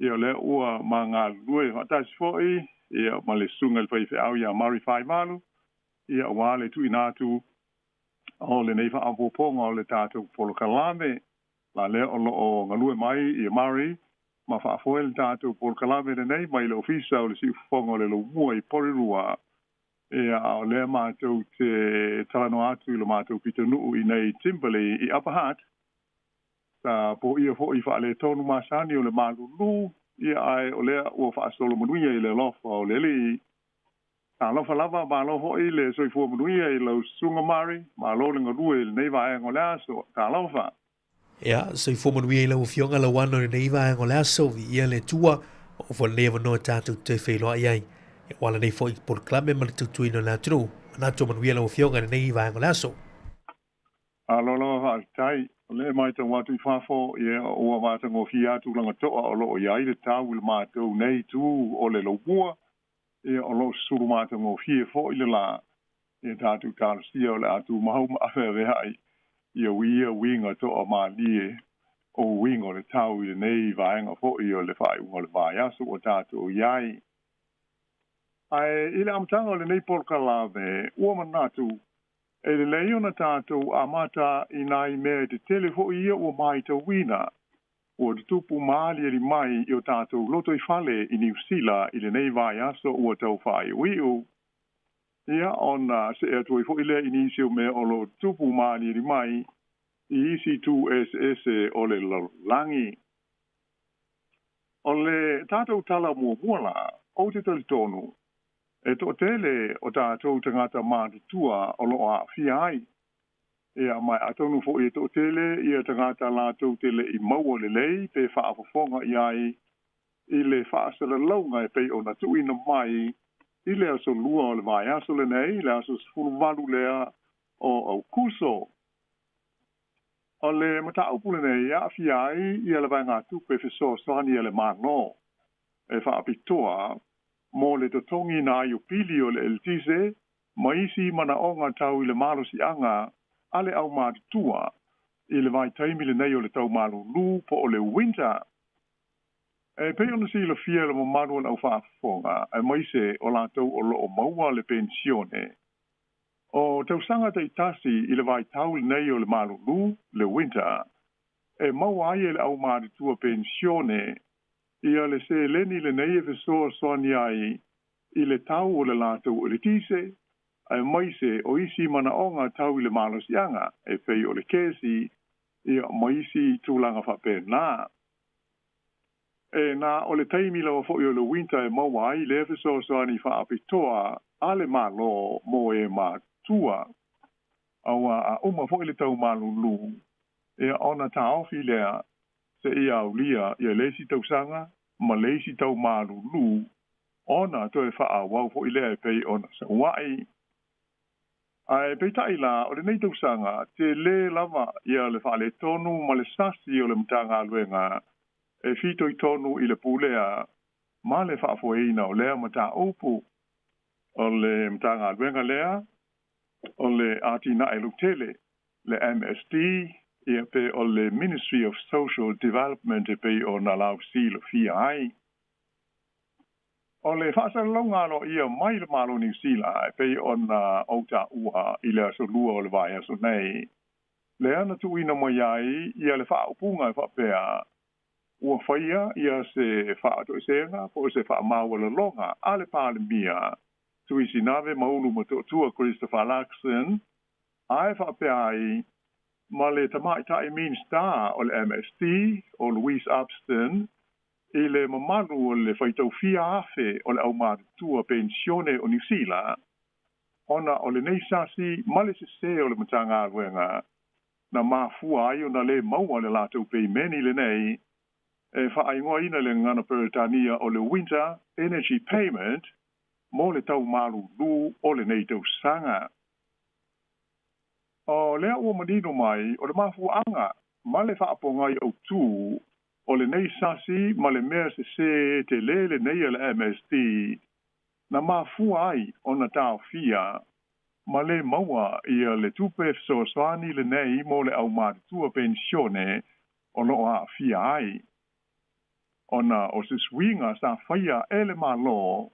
ia o lea ua ma galulue faatasi foi ia ma le susuga i le faifeau ia Murray Faivalu, ia aua le tuuina atu o lenei faaopoopoga o le tatou polokalame. La lea o lo o galue mai ia Murray ma faafoe le tatou polokalame lenei mai le Ofisa o le Siufofoga o le Laumua i Porirua. Ia, a o lea matou te talanoa atu i lo matou pitonuu i nei Timberlea i Upper Hutt, sa poia foi faaletonu masani o le malulu, ia ae o lea ua faasolo manuia i le alofa o le Alii. Talofa lava, malo foi le soifua manuia i lau susuga Murray, malo le galue i lenei vaega o le aso. Talofa. Ia, soifua manuia i lau Afioga Lauano i lenei vaega o le aso, viia le Atua, ua ofa lenei avanoa tatou te toe feiloai ai. Ia, ua ala nei foi polokalame ma le tautuaina o le atunuu. Manatu o manuia lau Afioga i lenei vaega o le aso. Malo lava faafetai. O lea e matau atu i fafo, ia, ua matagofie lava tulaga toa o lo o i ai le tau i le matou nei itu o le Laumua, ia, o lo o susulu matagofie foi le la, ia tatou talosia o le a tumau ma aveaveai ia ia uiga toa malie o uiga o le tau i lenei vaega foi o le faaiuga o le vaiaso ua tatou i ai. Ae i le amataga o lenei polokalame, ua manatu e lelei ona tatou amata i nai mea e tetele foi ia ua matauina ua tutupu ma aliali mai i o tatou lotoifale i Niu Sila i lenei vaiaso ua tau faaiuiu. Ia, ona see atu ai foi lea i nisi o mea o lo o tutupu ma aliali mai i isi itu eseese o le lalolagi. O le tatou tala muamua la, ou te talitonu, e toatele o tatou tagata matutua o lo o aafia ai. Ia, ma atonu foi e toatele ia tagata latou te le i maua lelei pe faafofoga i ai i le faasalalauga e pei ona tuuina mai i le aso Lua o le vaiaso lenei, le aso 18 lea o Aukuso. O le mataupu lenei e aafia ai ia le vaegatupe fesoasoani a le Malo e faapitoa mo le totogiina ai o pili o le eletise ma isi manaoga tau i le malosiaga a le aumatutua i le vaitaimi lenei o le tau malulu po o le winter. E pei ona silafia e le mamalu o le aufaafofoga, aemaise o latou o lo o maua le penisione, o tausaga taitasi i le vaitau lenei o le malulu, le winter, e maua ai e le aumatutua penisione ia le seleni lenei e fesoasoani ai i le tau o le latou eletise, aemaise o isi manaoga tau i le malosiaga, e pei o le kesi, ia ma isi tulaga faapena. E na o le taimi lava foi o le winter e maua ai lea fesoasoani faapitoa a le Malo mo e matutua. Aua a uma foi le tau malulu, ia ona taofi lea seia aulia ia le isi tausaga ma le isi tau malulu ona toe faaauau foi lea e pei ona saua'i. Ae peitai la, o lenei tausaga, tele lava ia le faaletonu ma le sasi o le Matagaluega e fitoitonu i le pulea ma le faafoeina o lea mataupu. O le Matagaluega lea, o le Atinae Lautele, le MSD, ia pe o le Ministry of Social Development e pei ona lausilafia ai. O le faasalalauga aloaia mai le Malo o Niu Sila e pei ona ou taua i le aso Lua o le vaiaso nei, lea na tuuina mai ai ia le faaupuga e faapea, Ua faia ia se fa'ato'esega po o se fa'amaualaloga a le Palemia Tuisinave Maulu Motootua Christopher Luxon, ae fa'apea ai ma le tama'ita'i Minista o le MSD o Louise Upston i le mamalu o le faitaufia afe o le aumatutua penisione o Niusila, ona o lenei sasi ma le sesē o le Matagaluega na mafua ai ona lē maua le latou peimeni lenei e faaigoaina i le gagana Peretania o le Winter Energy Payment mo le tau malūlū o lenei tausaga. O lea ua manino mai o le mafuaaga ma le faapogai autū o lenei sasi ma le mea sesē telē lenei a le MSD na mafua ai ona taofia ma lē maua ia le tupe fesoasoani lenei mo le aumatutua penisione o loo aafia ai ona o se suiga sa faia e le Mālō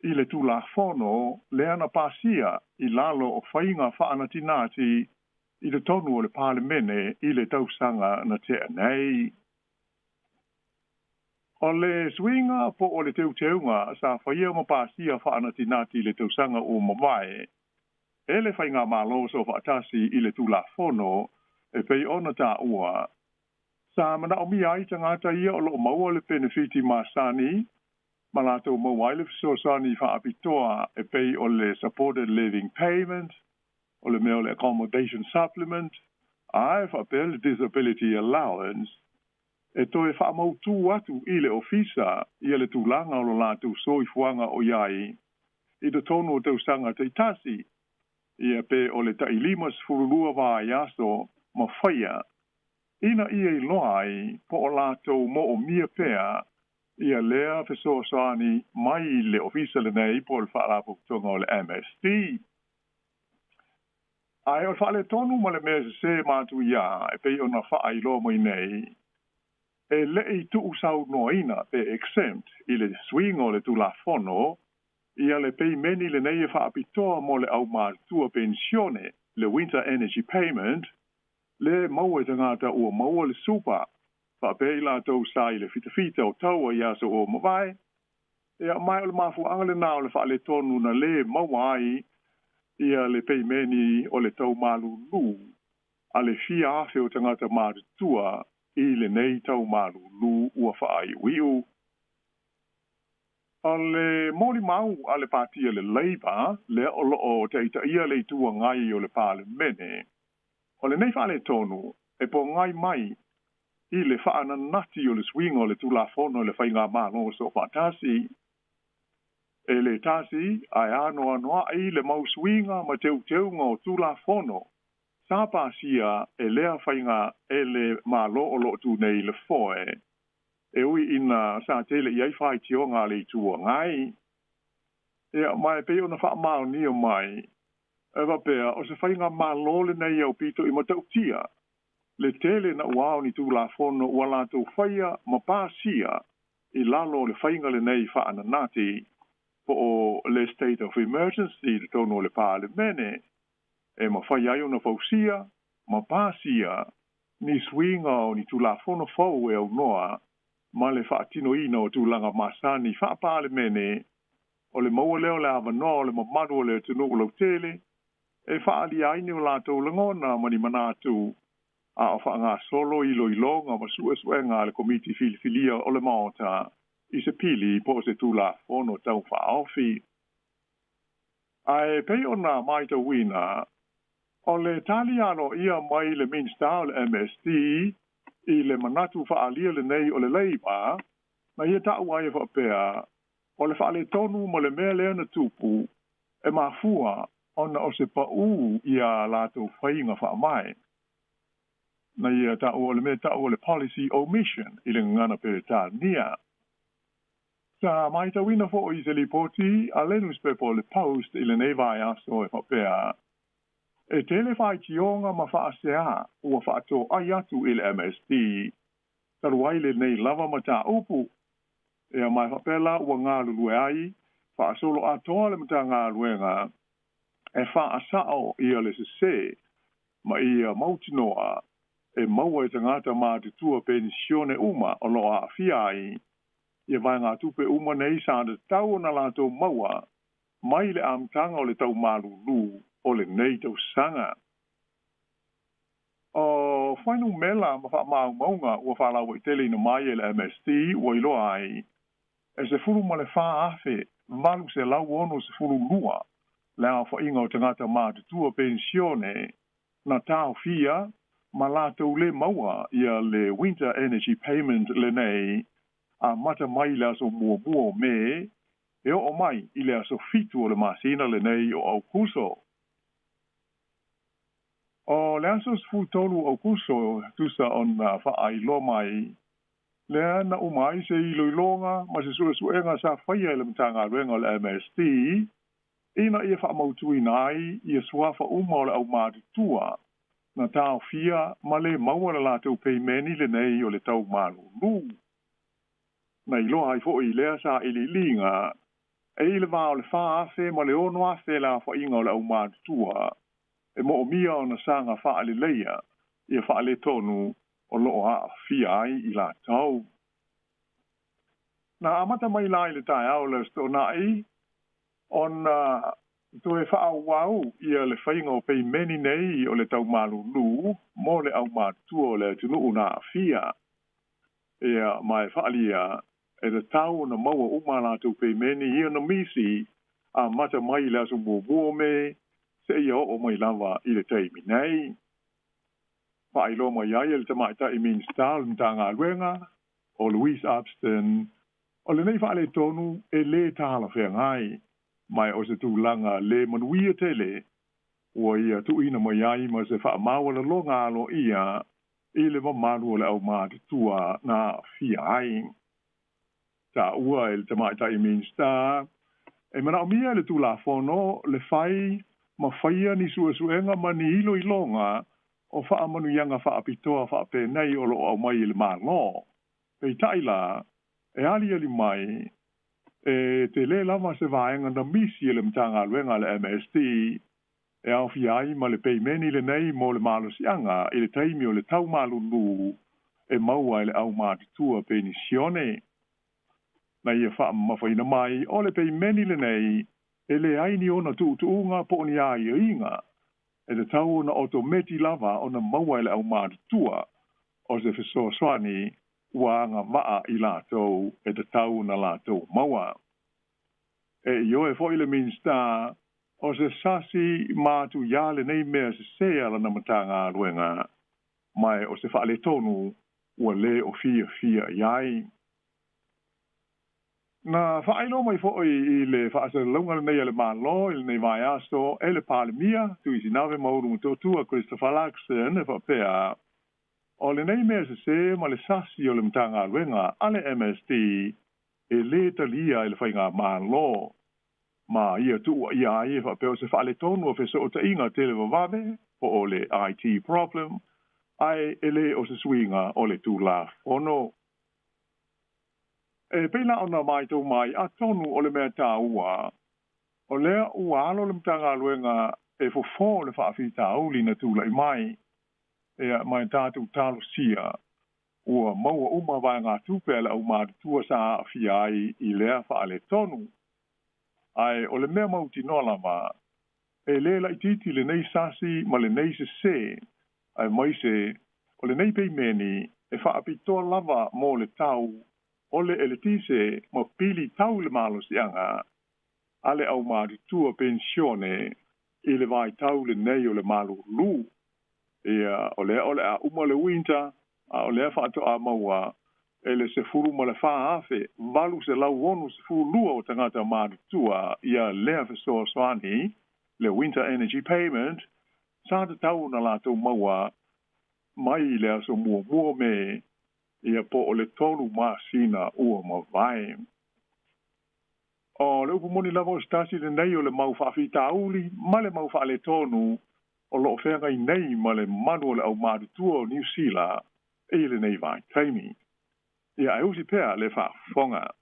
i le Tulafono lea na pasia i lalo o faiga faanatinati i totonu o le Palemene i le tausaga na tea nei. O le suiga po o le teuteuga sa faia ma pasia faanatinati i le tausaga ua mavae e le Faigamalo Soofaatasi i le Tulafono e pei ona taua, sa manaomia ai tagata ia o loo maua le penefiti masani ma latou maua ai le fesoasoani faapitoa e pei o le Supported Living Payment, o le mea o le Accommodation Supplement, ae faapea le Disability Allowance, e toe faamautū atu i le ofisa ia le tulaga o lo latou soifuaga o i ai i totonu o tausaga taitasi, ia pe o le ta'i 52 vaiaso ma faia, ina ia iloa ai po o latou mo'omia pea ia lea fesoasoani mai le ofisa lenei po o le Faalapotopotoga o le MSD. Ae o le faaletonu ma le mea sesē matuiā e pei ona faailoa mai nei, e le'i tu'usaunoaina pe exempt i le suiga o le Tulafono ia le peimeni lenei e faapitoa mo le aumatutua penisione, le Winter Energy Payment, le maua e tagata ua maua le super faapea i latou sa i le fitafita o taua i aso ua mavae. Ia mae o le mafuaaga lenā o le faaletonu na lē maua ai ia le peimeni o le tau malūlū a le fia afe o tagata matutua i lenei tau malūlū ua faaiuiu. O le molimau a le Patia le Labour lea o loo taitaia le Itu Agai o le Palemene, o lenei faaletonu e pogai mai i le faananati o le suiga o le Tulafono i le Faigamalo Soofaatasi. E lē tasi ae anoanoa'i le mau suiga ma teuteuga o Tulafono sa pasia e lea faiga e le Malo o loo tu nei i le foe, e ui ina sa tele i ai faitioga a le Itu Agai. Ia ma e pei ona faamaonia mai e faapea o se Faigamalo lenei aupito i matautia le tele naʻauao ni Tulafono ua latou faia ma pasia i lalo o le faiga lenei faananati po o le state of emergency i totonu o le Palemene e mafai ai ona fausia ma pasia ni suiga o ni Tulafono fou e aunoa ma le faatinoina o tulaga masani faapalemene o le maua lea o le avanoa o le mamalu o le atunuu lautele e faaalia ai ni o latou lagona ma ni manatu a o faagasolo iloiloga ma suesuega a le Komiti Filifilia o le Maota i se pili po o se Tulafono Tau Faaofi. Ae pei ona matauina, o le tali aloaia mai le Minisita o le MSD i le manatu faaalia lenei o le Labour, na ia taua ai e faapea, o le faaletonu ma le mea lea na tupu e mafua ona o se paū i a latou faiga faavae. Na ia taua o le mea taua o le policy omission i le gagana Peretania. Sa matauina foʻi i se lipoti a le nusipepa o le Post i lenei vaiaso e faapea, e tele faitioga ma faaseā ua faatoai atu i le MSD talu ai lenei lava mataupu. Ia ma e faapea la ua galulue ai faasolo atoa le Matagaluega e faasao ia le sesē ma ia mautinoa e maua e tagata matutua penisione uma o loo aafia ai ia vaegatupe uma nei sa tatau ona latou maua mai le amataga o le taumalūlū o lenei tausaga. O fuainumela ma faamaumauga ua faalauaiteleina mai e le MST ua iloa ai e 14,862 le aofaiga o tagata matutua penisione na taofia ma latou lē maua ia le Winter Energy Payment lenei amata mai le aso muamua o Me e oo mai i le aso 7 o le masina lenei o Aukuso. O le aso 13 o Aukuso tusa ona faailoa mai lea na uma ai se iloiloga ma se suesuega sa faia e le Matagaluega o le MST ina ia faamautuina ai ia suafa uma o le aumatutua na taofia ma lē maua le latou peimeni lenei o le taumalūlū. Na iloa ai foʻi lea sa iliiliga e i le vā o le 4,000 ma le 6,000 le aofaiga o le aumatutua e moomia ona saga faaleleia ia faaletonu o loo aafia ai i latou. Na amata mai la i le taeao le Aso Toonai ona toe faaauau ia le faiga o peimeni nei o le taumalūlū mo le aumatutua o le atunuu na aafia. Ia ma e faaalia e tatau ona maua uma a latou peimeni ia na misi amata mai le aso muamua o Me seia oo mai lava i le taimi nei. Faailoa mai ai e le tamaitai Minisita o le Matagaluega o Louise Upston o lenei faaletonu e lē talafeagai ma o se tulaga lē manuia tele ua ia tuuina mai ai ma se faamaualaloga aloaia i le mamalu o le aumatutua na aafia ai. Taua e le tamaitai Minisita e manaomia e le Tulafono le fai ma faia ni suesuega ma ni iloiloga o faamanuiaga faapitoa faapenei o loo aumai e le Malo. Peitai la e aliali mai e telē lava se vaega na misi e le Matagaluega a le MST e aofia ai ma le peimeni lenei mo le malosiaga i le taimi o le taumalūlū e maua e le aumatutua penisione. Na ia faamamafaina mai o le peimeni lenei e leai ni ona tuutuuga po o ni aiaiga e tatau ona otometi lava ona maua e le aumatutua o se fesoasoani ua agavaa i latou e tatau ona latou maua. E ioe foʻi le Minisita o se sasi matuiā lenei mea sesē a lana Matagaluega ma e o se faaletonu ua lē o fiafia i ai. Na faailoa mai foʻi i le faasalalauga lenei a le Malo i lenei vaiaso e le Palemia Tuisinave ma Ulumotootua Christopher Luxon e faapea o lenei mea sesē ma le sasi o le Matagaluega a le MST e lē talia e le faigamalo ma ia tuuaia ai e faapea o se faaletonu o fesootaiga televavave po o le IT problem ae e lē o se suiga o le Tulafono. E pei la ona matau mai atonu o le mea taua o lea ua alo le Matagaluega e fofō le faafitauli na tulaʻi mai ia ma e tatou talosia ua maua uma vaegatupe a le aumatutua sa aafia ai i lea faaletonu. Ae o le mea mautinoa lava e lē laitiiti lenei sasi ma lenei sesē aemaise o lenei peimeni e faapitoa lava mo le tau o le eletise ma pili tau le malosiaga a le aumatutua penisione i le vaitau lenei o le malūlū. Ia o lea o le a uma le winter a o lea faatoa maua e le 14,862 o tagata matutua ia lea fesoasoani le Winter Energy Payment sa tatau ona latou maua mai le aso muamua o Me ia po o le 3 masina ua mavae. O le upu moni lava o se tasi lenei o le mau faafitauli ma le mau faaletonu o loo feagai nei ma le mamalu o le aumatutua o Niu Sila i lenei vaitaimi. Ia ae usi pea le faafofoga.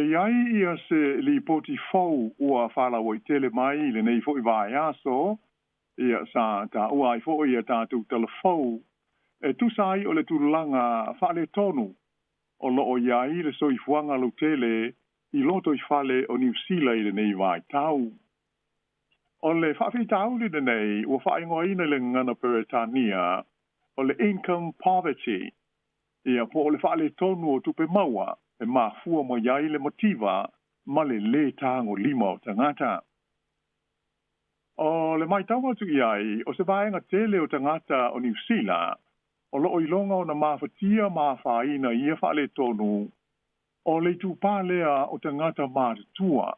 E i ai ia se lipoti fou ua faalauaitele mai i lenei fo'i vaiaso, ia sa taua ai fo'i ia tatou talafou, e tusa ai o le tulaga faaletonu o loo i ai le soifuaga lautele i lotoifale o Niu Sila i lenei vaitau. O le faafitauli lenei ua faaigoaina i le gagana Peretania o le income poverty, ia po o le faaletonu o tupe maua e mafua mai ai le mativa ma le lē tagolima o tagata. O le matau atu i ai o se vaega tele o tagata o Niu Sila o loo iloga ona mafatia ma afaina i ia faaletonu o le itupā lea o tagata matutua,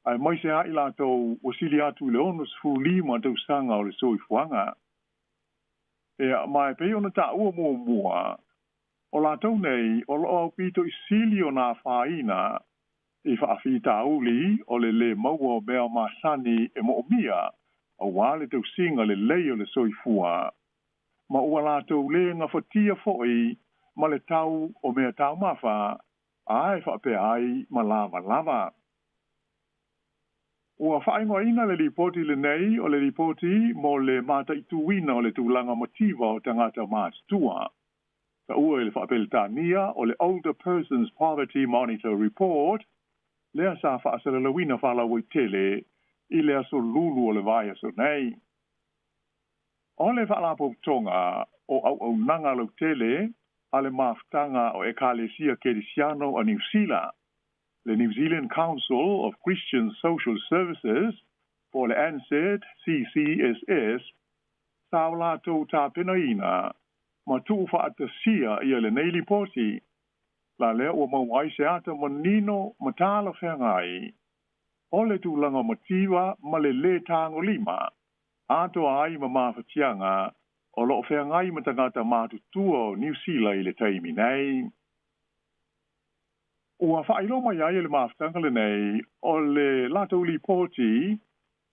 aemaise ai latou ua sili atu i le 65 tausaga o le soifuaga. Ia ma e pei ona taua muamua, o latou nei o loo aupito i sili ona afaina i faafitauli o le lē maua o mea masani e moomia auā le tausiga lelei o le soifua, ma ua latou lē gafatia fo'i ma le tau o mea taumafa ae faapea ai ma lavalava. Ua faaigoaina le lipoti lenei o le lipoti mo le mataituina o le tulaga mativa o tagata matutua, taua i le faapeletania o le Older Persons Poverty Monitor Report, lea sa faasalalauina faalauaitele i le aso Lulu o le vaiaso nei. O le faalapotopotoga o auaunaga lautele a le mafutaga o Ekalesia Kerisiano a Niu Sila, le New Zealand Council of Christian Social Services, po o le NZCCSS, sa o latou tapenaina ma tuufaatasia ia lenei lipoti, la lea ua maua ai se ata manino ma talafeagai o le tulaga mativa ma le lē tagolima atoa ai ma mafatiaga o loo feagai ma tagata matutua o Niu Sila i le taimi nei. Ua faailoa mai ai e le mafutaga lenei o le latou lipoti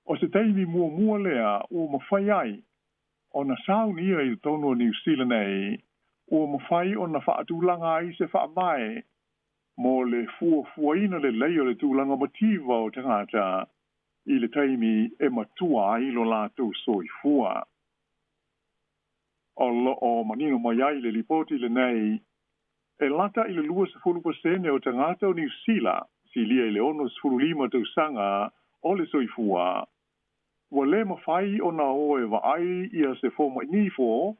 o se taimi muamua lea ua mafai ai ona saunia i totonu o Niu Sila nei ua mafai ona faatulaga ai se faavae mo le fuafuaina lelei o le tulaga mativa o tagata i le taimi e matua ai lo latou soifua. O loo manino mai ai le lipoti lenei e lata i le 20% o tagata o Niu Sila silia i le 65 tausaga o le soifua ua lē mafai ona o e vaai ia se fomaʻi nifo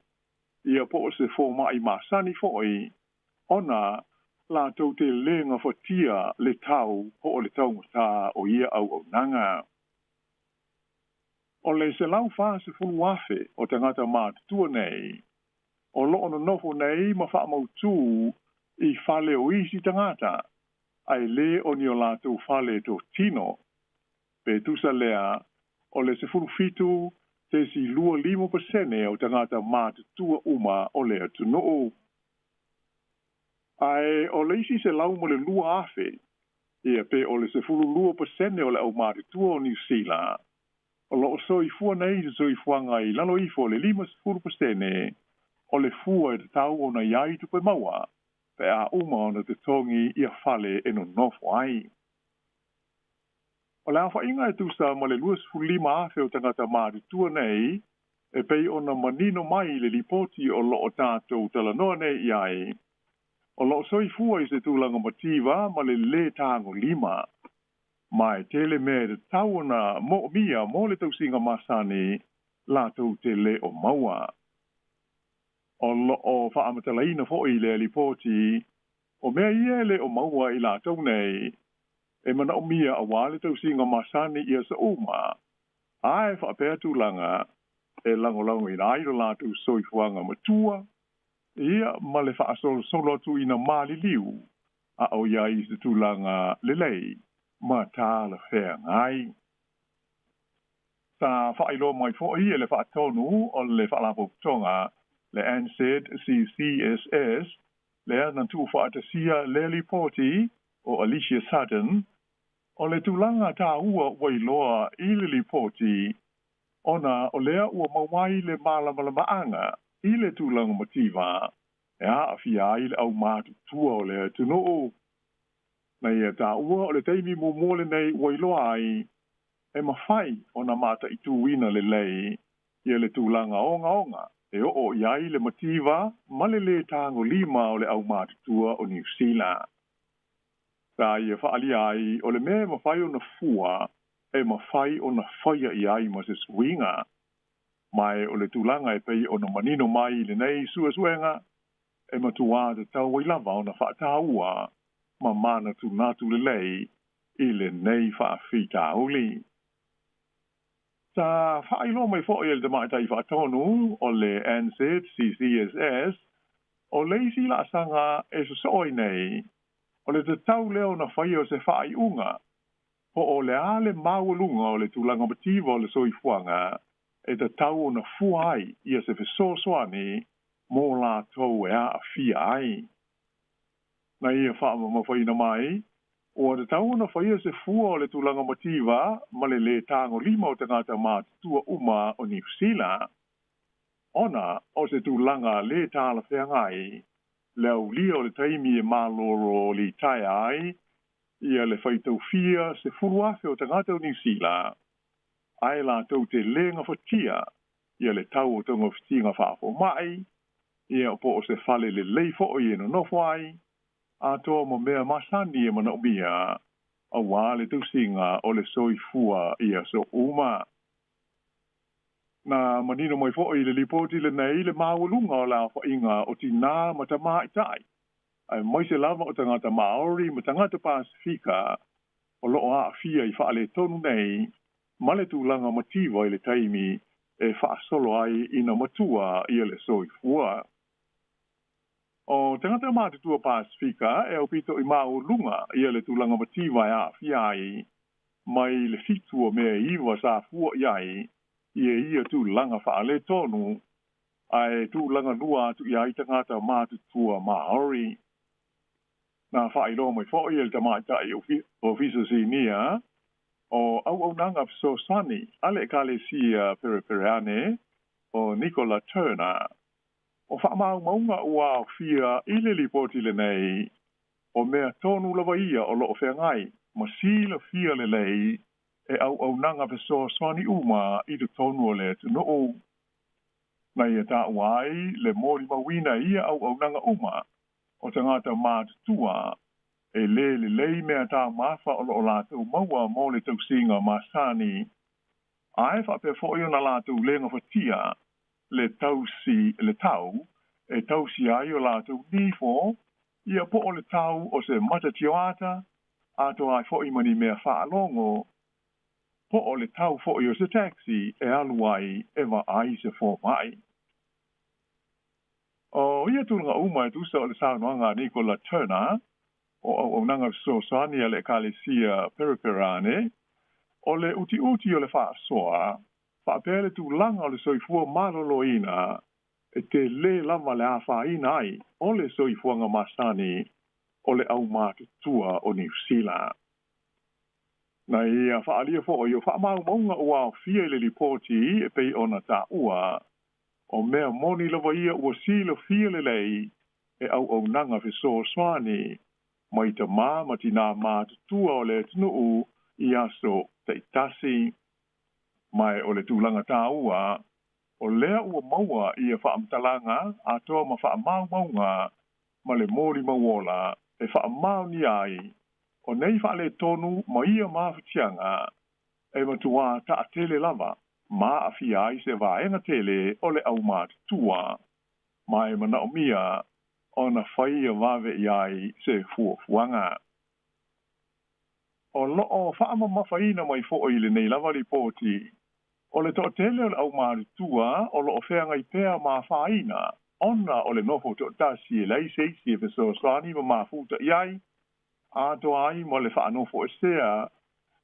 ia po o se fomaʻi masani foʻi ona latou te lē gafatia le tau po o le taugatā o ia auaunaga. O le 140,000 o tagata matutua nei o loo nonofo nei ma faamautū i fale o isi tagata ae lē o ni o latou fale totino. Pe tusa lea o le 17.25% o tagata matutua uma o le atunuu. Ae o le isi 102,000, ia pe o le 12% o le aumatutua o Niu Sila o loo soifua nei se soifuaga i lalo ifo o le 50% o le fua e tatau ona i ai tupe maua pe a uma ona totogi ia fale e nonofo ai. O le aofaiga e tusa ma le 25,000 o tagata matutua nei e pei ona manino mai le lipoti o loo tatou talanoa nei i ai o loo soifua i se tulaga mativa ma le lē tagolima, ma e tele mea e tatau ona moomia mo le tausiga masani latou te lē o maua. O loo faamatalaina foʻi le lipoti o mea ia e lē o maua i latou nei e manaomia auā le tausiga masani i aso uma, ae faapea tulaga e lagolagoina ai lo latou soifuaga matua ia ma le faasolosolo atu ina maliliu a o iai se tulaga lelei ma talafeagai. Sa faailoa mai foʻi e le faatonu o le faalapotopotoga le NZCCSS lea na tuufaatasia le lipoti o Alicia Sutton o le tulaga tāua ua iloa i le lipoti ona o lea ua maua ai le malamalamaaga i le tulaga mativa e aafia ai le aumatutua o le atunuu. Na ia tāua o le taimi muamua lenei ua iloa ai e mafai ona mataituina lelei ia le tulaga ogaoga e oo i ai le mativa ma le lē tagolima o le aumatutua o Niusila. Sa ia faaalia ai o le mea e mafai ona fua e mafai ona faia i ai ma se suiga. Ma e o le tulaga e pei ona manino mai i lenei suesuega e matuā tatau ai lava ona faataua ma manatunatu lelei i lenei faafitauli. Sa faailoa mai foʻi e le tamaitai faatonu o le NZCCSS o le isi laasaga e sosoo ai nei o le tatau lea ona faia o se faaiuga po o le a le maualuga o le tulaga mativa o le soifuaga e tatau ona fua ai ia se fesoasoani mo latou e aafia ai. Na ia faamamafaina mai ua tatau ona faia se fua o le tulaga mativa ma le lē tagolima o tagata matutua uma o Niusila ona o se tulaga lē talafeagai le aulia o le taimi e malōlō litaea ai ia le faitaufia 10,000 o tagata o Niusila ae latou te lē gafatia ia le tau o togafitiga faafomaʻi ia po o se fale lelei foʻi e nonofo ai atoa ma mea masani e manaomia auā le tausiga o le soifua i aso uma. Na manino mai foʻi le lipoti lenei le maualuga o le aofaʻiga o tinā ma tamāʻitaʻi aemaise lava o tagata Maori ma tagata Pasifika o loo aafia i faaletonu nei ma le tulaga mativa i le taimi e faasolo ai ina matua ia le soifua. O tagata matutua Pasifika e aupito i maualuga ia le tulaga mativa e aafia ai mai le 7 o mea 9 sa fua i ai ia ia tulaga faaletonu ae tulaga lua atu i ai tagata matutua Maori. Na faailoa mai foʻi e le tamaitai ofisa sinia o auaunaga fesoasoani a le ekalesia Perepereane o Nicola Turner. O faamaumauga ua aofia i le lipoti lenei o mea tonu lava ia o loo feagai ma silafia lelei e auaunaga fesoasoani uma i totonu o le atunuu. Na ia taua ai le molimauina ia auaunaga uma o tagata matutua e lē lelei mea taumafa o loo latou maua mo le tausiga masani ae faapea foʻi ona latou lē gafatia le tausi le tau e tausi ai o latou nifo ia po o le tau o se matatioata atoa ai foʻi ma ni mea faalogo po o le tau foʻi o se taxi e alu ai e vaai se fomaʻi. O ia tulaga uma e tusa o le saunoaga a Nicola Turner o auaunaga fesoasoani a le ekalesia Pereperane o le utiuti o le faasoa faapea le tulaga o le soifua malōlōina e telē lava le afaina ai o le soifuaga masani o le aumatutua o Niusila. Na ia faaalia foʻi o faamaumauga ua aofia i le lipoti e pei ona taua o mea moni lava ia ua silafia lelei e auaunaga fesoasoani mai tamā ma tinā matutua o le atunuu i aso taʻitasi. Ma e o le tulaga tāua o lea ua maua ia faamatalaga atoa ma faamaumauga ma le molimauola e faamaonia ai o nei faaletonu ma ia mafatiaga e matuā taatele lava ma aafia ai se vaega tele o le aumatutua ma e manaomia ona faia vave i ai se fuafuaga. O loo faamamafaina mai foʻi lenei lava lipoti o le toatele o le aumatutua o loo feagai pea ma afaina ona o le nofo toatasi e leai se isi e fesoasoani ma mafutaʻi ai atoa ai ma le faanofo esea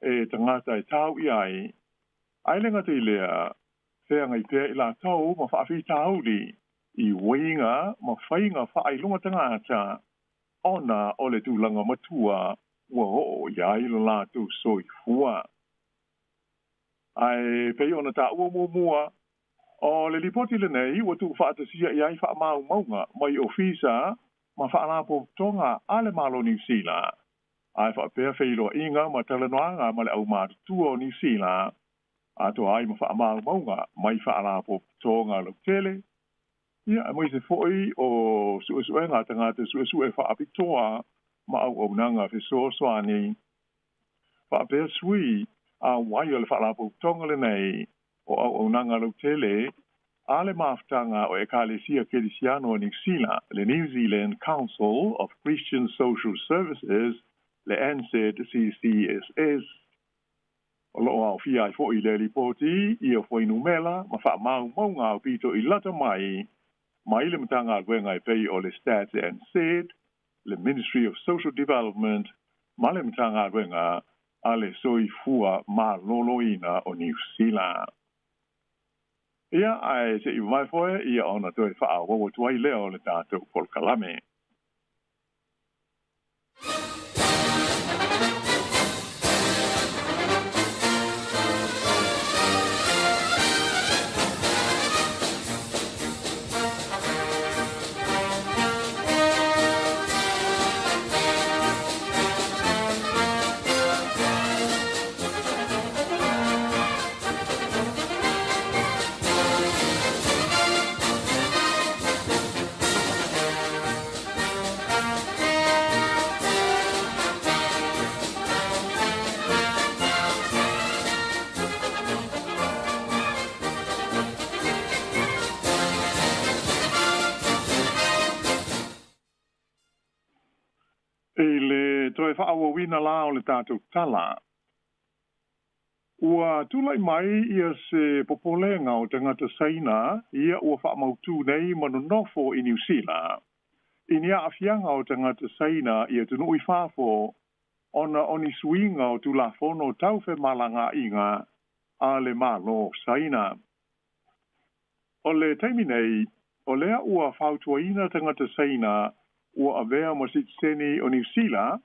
e tagata e tau i ai. Ae le gata i lea feagai pea i latou ma faafitauli i uiga ma faiga faailoga tagata ona o le tulaga matua ua oo i ai lo latou soifua. Ae pei ona taua muamua o le lipoti lenei ua tuufaatasia i ai faamaumauga mai ofisa ma faalapotopotoga a le Malo Niusila Ae faapea feiloaiga ma talanoaga ma le aumatutua o Niusila atoa ai ma faamaumauga mai faalapotopotoga lautele, ia aemaise foʻi o suʻesuʻega a tagata suʻesuʻe faapitoa ma auaunaga fesoasoani. Faapea sui auai o le faalapotopotoga lenei o auaunaga lautele a le mafutaga o Ekalesia Kerisiano o Niusila, le New Zealand Council of Christian Social Services, le NZCCSS. O loo aofia ai foʻi le lipoti ia fuainumela ma faamaumauga aupito i lata mai mai le Matagaluega e pei o le Stats NZ, le Ministry of Social Development ma le Matagaluega a le Soifua Maloloina o Niusila. Ia ae seʻi mamae foe ia ona toe faaauau atu ai lea o le tatou polokalame. I le toe faaauauina la o le tatou tala, ua tulai mai ia se popolega o tagata Saina ia ua faamautū nei ma nonofo i Niu Sila i ni aafiaga o tagata Saina i atunuu i fafo ona o ni suiga o Tulafono tau femalagaaiga a le Malo Saina. O le taimi nei, o lea ua fautuaina tagata Saina ua avea ma sitiseni o Niu Sila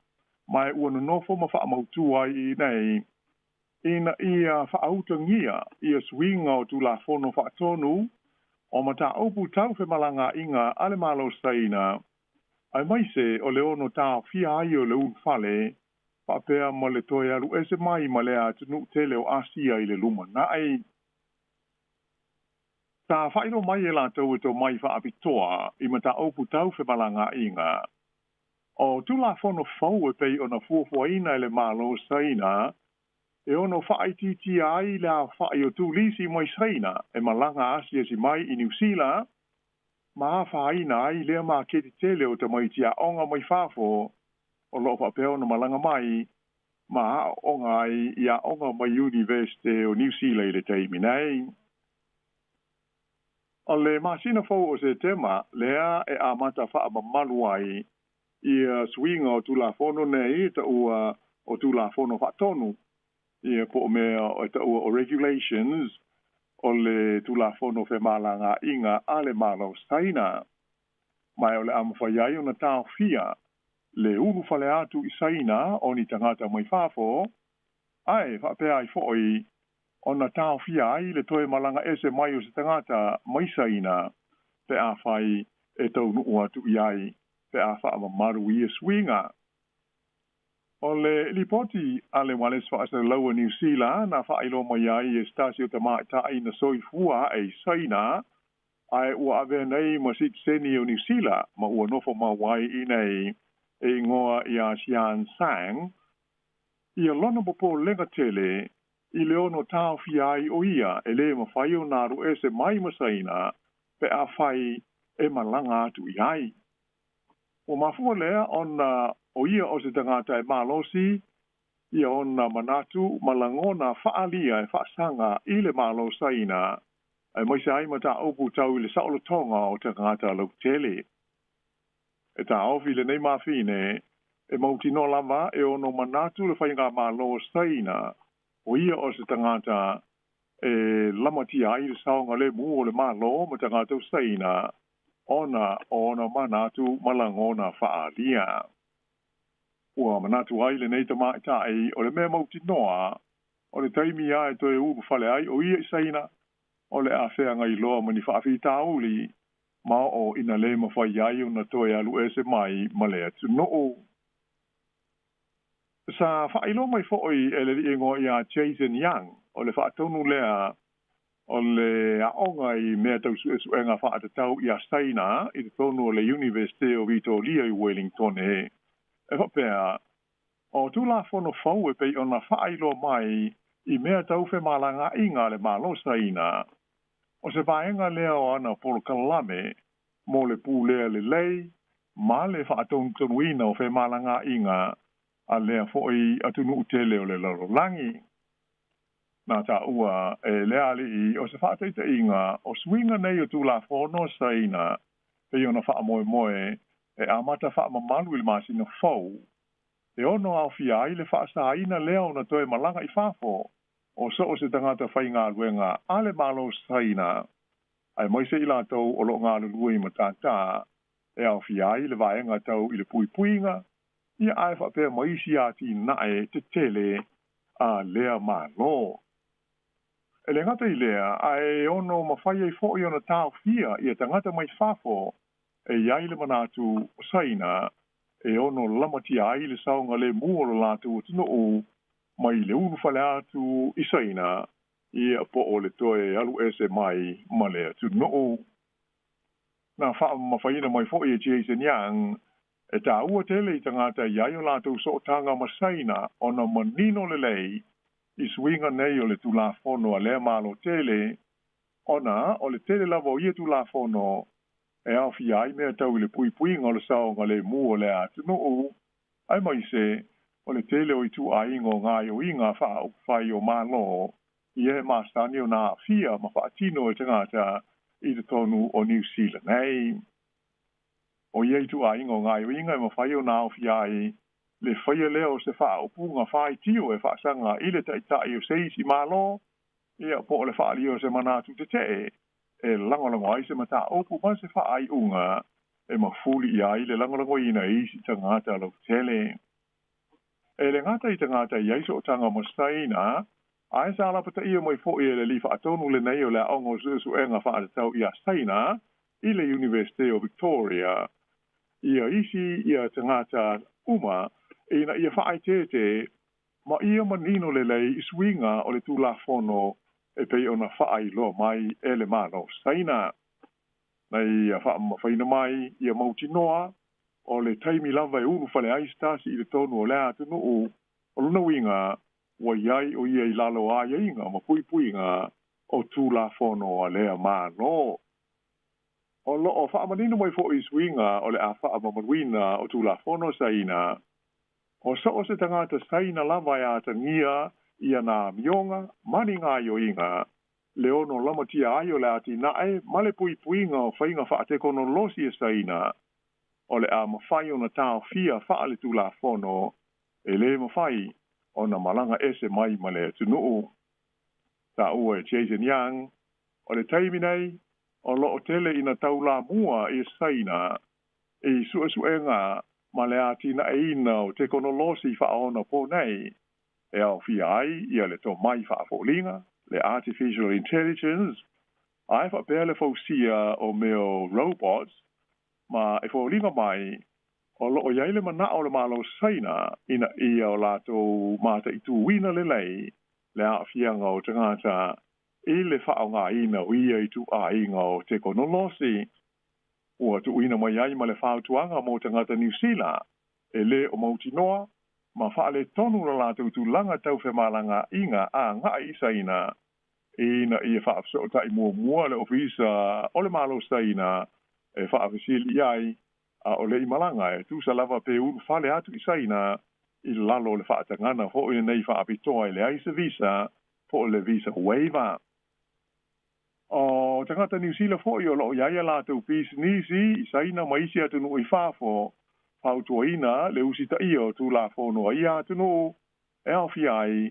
ma ua nonofo ma faamautū ai i nei ina ia faautagia ia suiga o Tulafono faatonu o mataupu tau femalagaaiga a le Malo Saina, aemaise o le ono taofia ai o le ulufale faapea ma le toe alu ese mai ma lea atunuu tele o Asia i le lumanai. Sa faailoa mai e latou e tomai faapitoa i mataupu tau femalagaaiga o Tulafono fou e pei ona fuafuaina e le Malo Saina e ono faaitiitia ai le aofaʻi o tulisi mai Saina e malaga asiasi mai i Niu Sila ma afaina ai lea maketi tele o tamaiti aoga mai fafo o loo faapea ona malaga mai ma aooga ai i aoga mai Iunivesite o Niu Sila i le taimi nei. O le masina fou o Setema lea e amata faamamalu ai ia suiga o Tulafono nei taua o Tulafono faatonu, ia po o mea o taua o regulations o le Tulafono femalagaaiga a le Malo Saina. Ma o le a mafai ai ona taofia le ulufale atu i Saina o ni tagata mai fafo, ae faapea ai foʻi ona taofia ai le toe malaga ese mai o se tagata mai Saina pe afai e taunuu atu i ai pe a faamamalu ia suiga. O le lipoti a le Ualesi Faasalalaua Niu Sila na faailoa mai ai e se tasi o tamaʻitaʻi na soifua aʻe i Saina ae ua avea nei ma sitiseni o Niu Sila ma ua nofo mau ai i nei e igoa iā Xian Sang, ia lona popolega tele i le ono taofia ai o ia e lē mafai ona alu ese mai ma Saina pe afai e malaga atu i ai. Ua mafua lea ona o ia o se tagata e malosi ia ona manatu ma lagona faaalia e faasaga i le Malo Saina, aemaise ai mataupu tau i le saolotoga o tagata lautele. E taofi lenei mafine e mautinoa lava e ono manatu le faigamālō Saina o ia o se tagata e lamatia ai le saogalemu o le Malo ma tagata o Saina ona o ona manatu ma lagona faaalia. Ua manatu ai lenei tamaʻitaʻi o le mea mautinoa o le taimi a e toe ulufale ai o ia i Saina o le a feagai loa ma ni faafitauli ma oo ina lē mafai ai ona toe alu ese mai ma le atunuu. Sa faailoa mai foi e le alii igoa ia Jason Young, o le faatonu lea o le aoga i mea tau suesuega faatatau iā Saina i totonu o le Iunivesite o Vitolia i Wellington e faapea, O Tulafono fou e pei ona faailoa mai i mea tau femalagaaiga a le Malo Saina, o se vaega lea o ana polokalame mo le pulea lelei ma le faatonutonuina o femalagaaiga a lea foi atunuu tele o le lalolagi. Na taua e le alii o se faataitaiga o suiga nei o Tulafono Saina pei ona faamoemoe e amata faamamalu i le masina fou, e ono aofia ai le faasaina lea ona toe malaga i fafo o so o se tagata faigaluega a le Malo Saina, aemaise i latou o lo o galulue i matata e aofia ai le vaega tau i le puipuiga, ia ae faapea ma isi atinae tetele a lea Malo. E le gata i lea, ae ono mafai ai foi ona taofia ia tagata mai fafo e i ai le manatu o Saina e ono lamatia ai le saogalemu o lo latou atunuu mai le ulufale atu i Saina, ia po o le toe alu ese mai ma le atunuu. Na faamamafaina mai foi e Jason Yang, e taua tele i tagata e i ai o latou sootaga ma Saina ona manino lelei i suiga nei o le Tulafono a lea Malo tele, ona o le tele lava o ia Tulafono e aofia ai mea tau i le puipuiga o le saogalemu o lea atunuu, aemaise o le tele o ituaiga o gaoioiga faaupufai o Malo ia e masani ona aafia ma faatino e tagata i totonu o Niu Sila nei. O ia ituaiga o gaoioiga e mafai ona aofia ai le faia lea o se faaupuga faitio e faasaga i le taitai o se isi Malo, ia po o le faaalia o se manatu tetee e lagolago ai se mataupu ma se faaiuga e mafuli i ai le lagolagoina e isi tagata lautele. E le gata i tagata e i ai sootaga ma Saina, ae sa lapataia mai foi e le alii faatonu lenei o le Aoga o Suesuega Faatatau iā Saina i le Iunivesite o Victoria ia isi ia tagata uma ina ia faaeteete ma ia manino lelei i suiga o le Tulafono e pei ona faailoa mai e le Malo Saina. Na ia faamamafaina mai ia mautinoa o le taimi lava e ulufale ai se tasi i totonu o lea atunuu, o lona uiga ua i ai o ia i lalo o aiaiga ma puipuiga o Tulafono a lea Malo. O lo o faamanino mai foi i suiga o le a faamamaluina o Tulafono Saina, o so o se tagata Saina lava e atagia i ana amioga ma ni gaoioiga, le ono lamatia ai o le atinae ma le puipuiga o faiga faatekonolosi e Saina, o le a mafai ona taofia faaletulafono e lē mafai ona malaga ese mai ma le atunuu. Taua e Jason Young, o le taimi nei, o lo o tele ina taulamua i Saina i suesuega ma le atinaeina o tekonolosi faaonaponei e aofia ai ia le tomai faafoliga, le artificial intelligence, ae faapea le fausia o mea o robots, ma e foliga mai o lo o i ai le manao o le Malo Saina ina ia o latou mataituina lelei le aafiaga o tagata i le faaaogaina o ia ituaiga o tekonolosi. Ua tuuina mai ai ma le fautuaga mo tagata Niu Sila e lē o mautinoa ma faaletonu lo latou tulaga tau femalagaaiga agai i Saina ina ia faafesootai muamua le Ofisa o le Malo Saina e faafesili i ai a o le i malaga e tusa lava pe ulufale atu i Saina i lalo o le faatagaga foi lenei faapitoa e leai se visa po o le visa waiver. O tagata Niu Sila foi o lo o i ai a latou pisinisi i Saina ma isi atunuu i fafo, fautuaina le usitaia o Tulafono a ia atunuu e aofia ai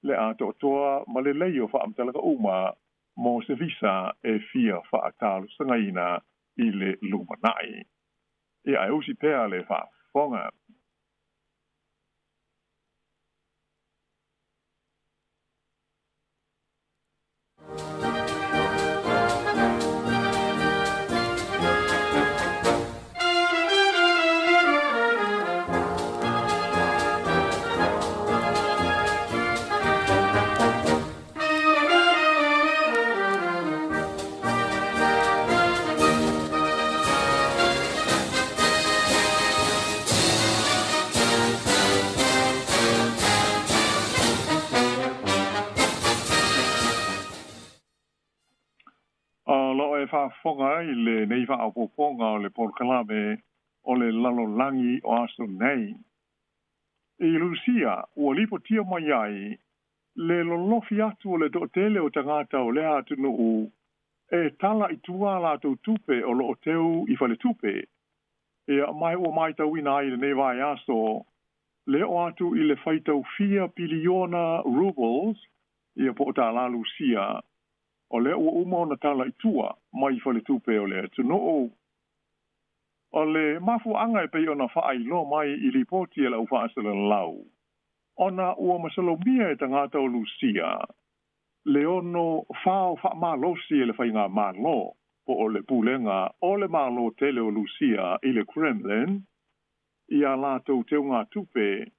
le atoatoa ma lelei o faamatalaga uma mo se visa e fia faatalosagaina i le lumanai. Ia ae usi pea le faafofoga. lo o e faafofoga ai lenei faaopoopoga o le polokalame o le lalolagi o aso nei. I Lusia, ua lipotia mai ai le lolofi atu o le toʻatele o tagata o lea atunuu e tala i tua a latou tupe o loo teu i faletupe. Ia mai ua matauina ai lenei vaiaso le oo atu i le faitaufia piliona rubles, ia po o tālā Lusia, o lea ua uma ona tala i tua mai faletupe o le atunuu. O le mafuaaga e pei ona faailoa mai i lipoti e le aufaasalalau, ona ua masalomia e tagata o Lusia le ono fao faamalosi e le faigamālō po o le pulega o le Mālō tele o Lusia i le Kremlin ia latou teugatupe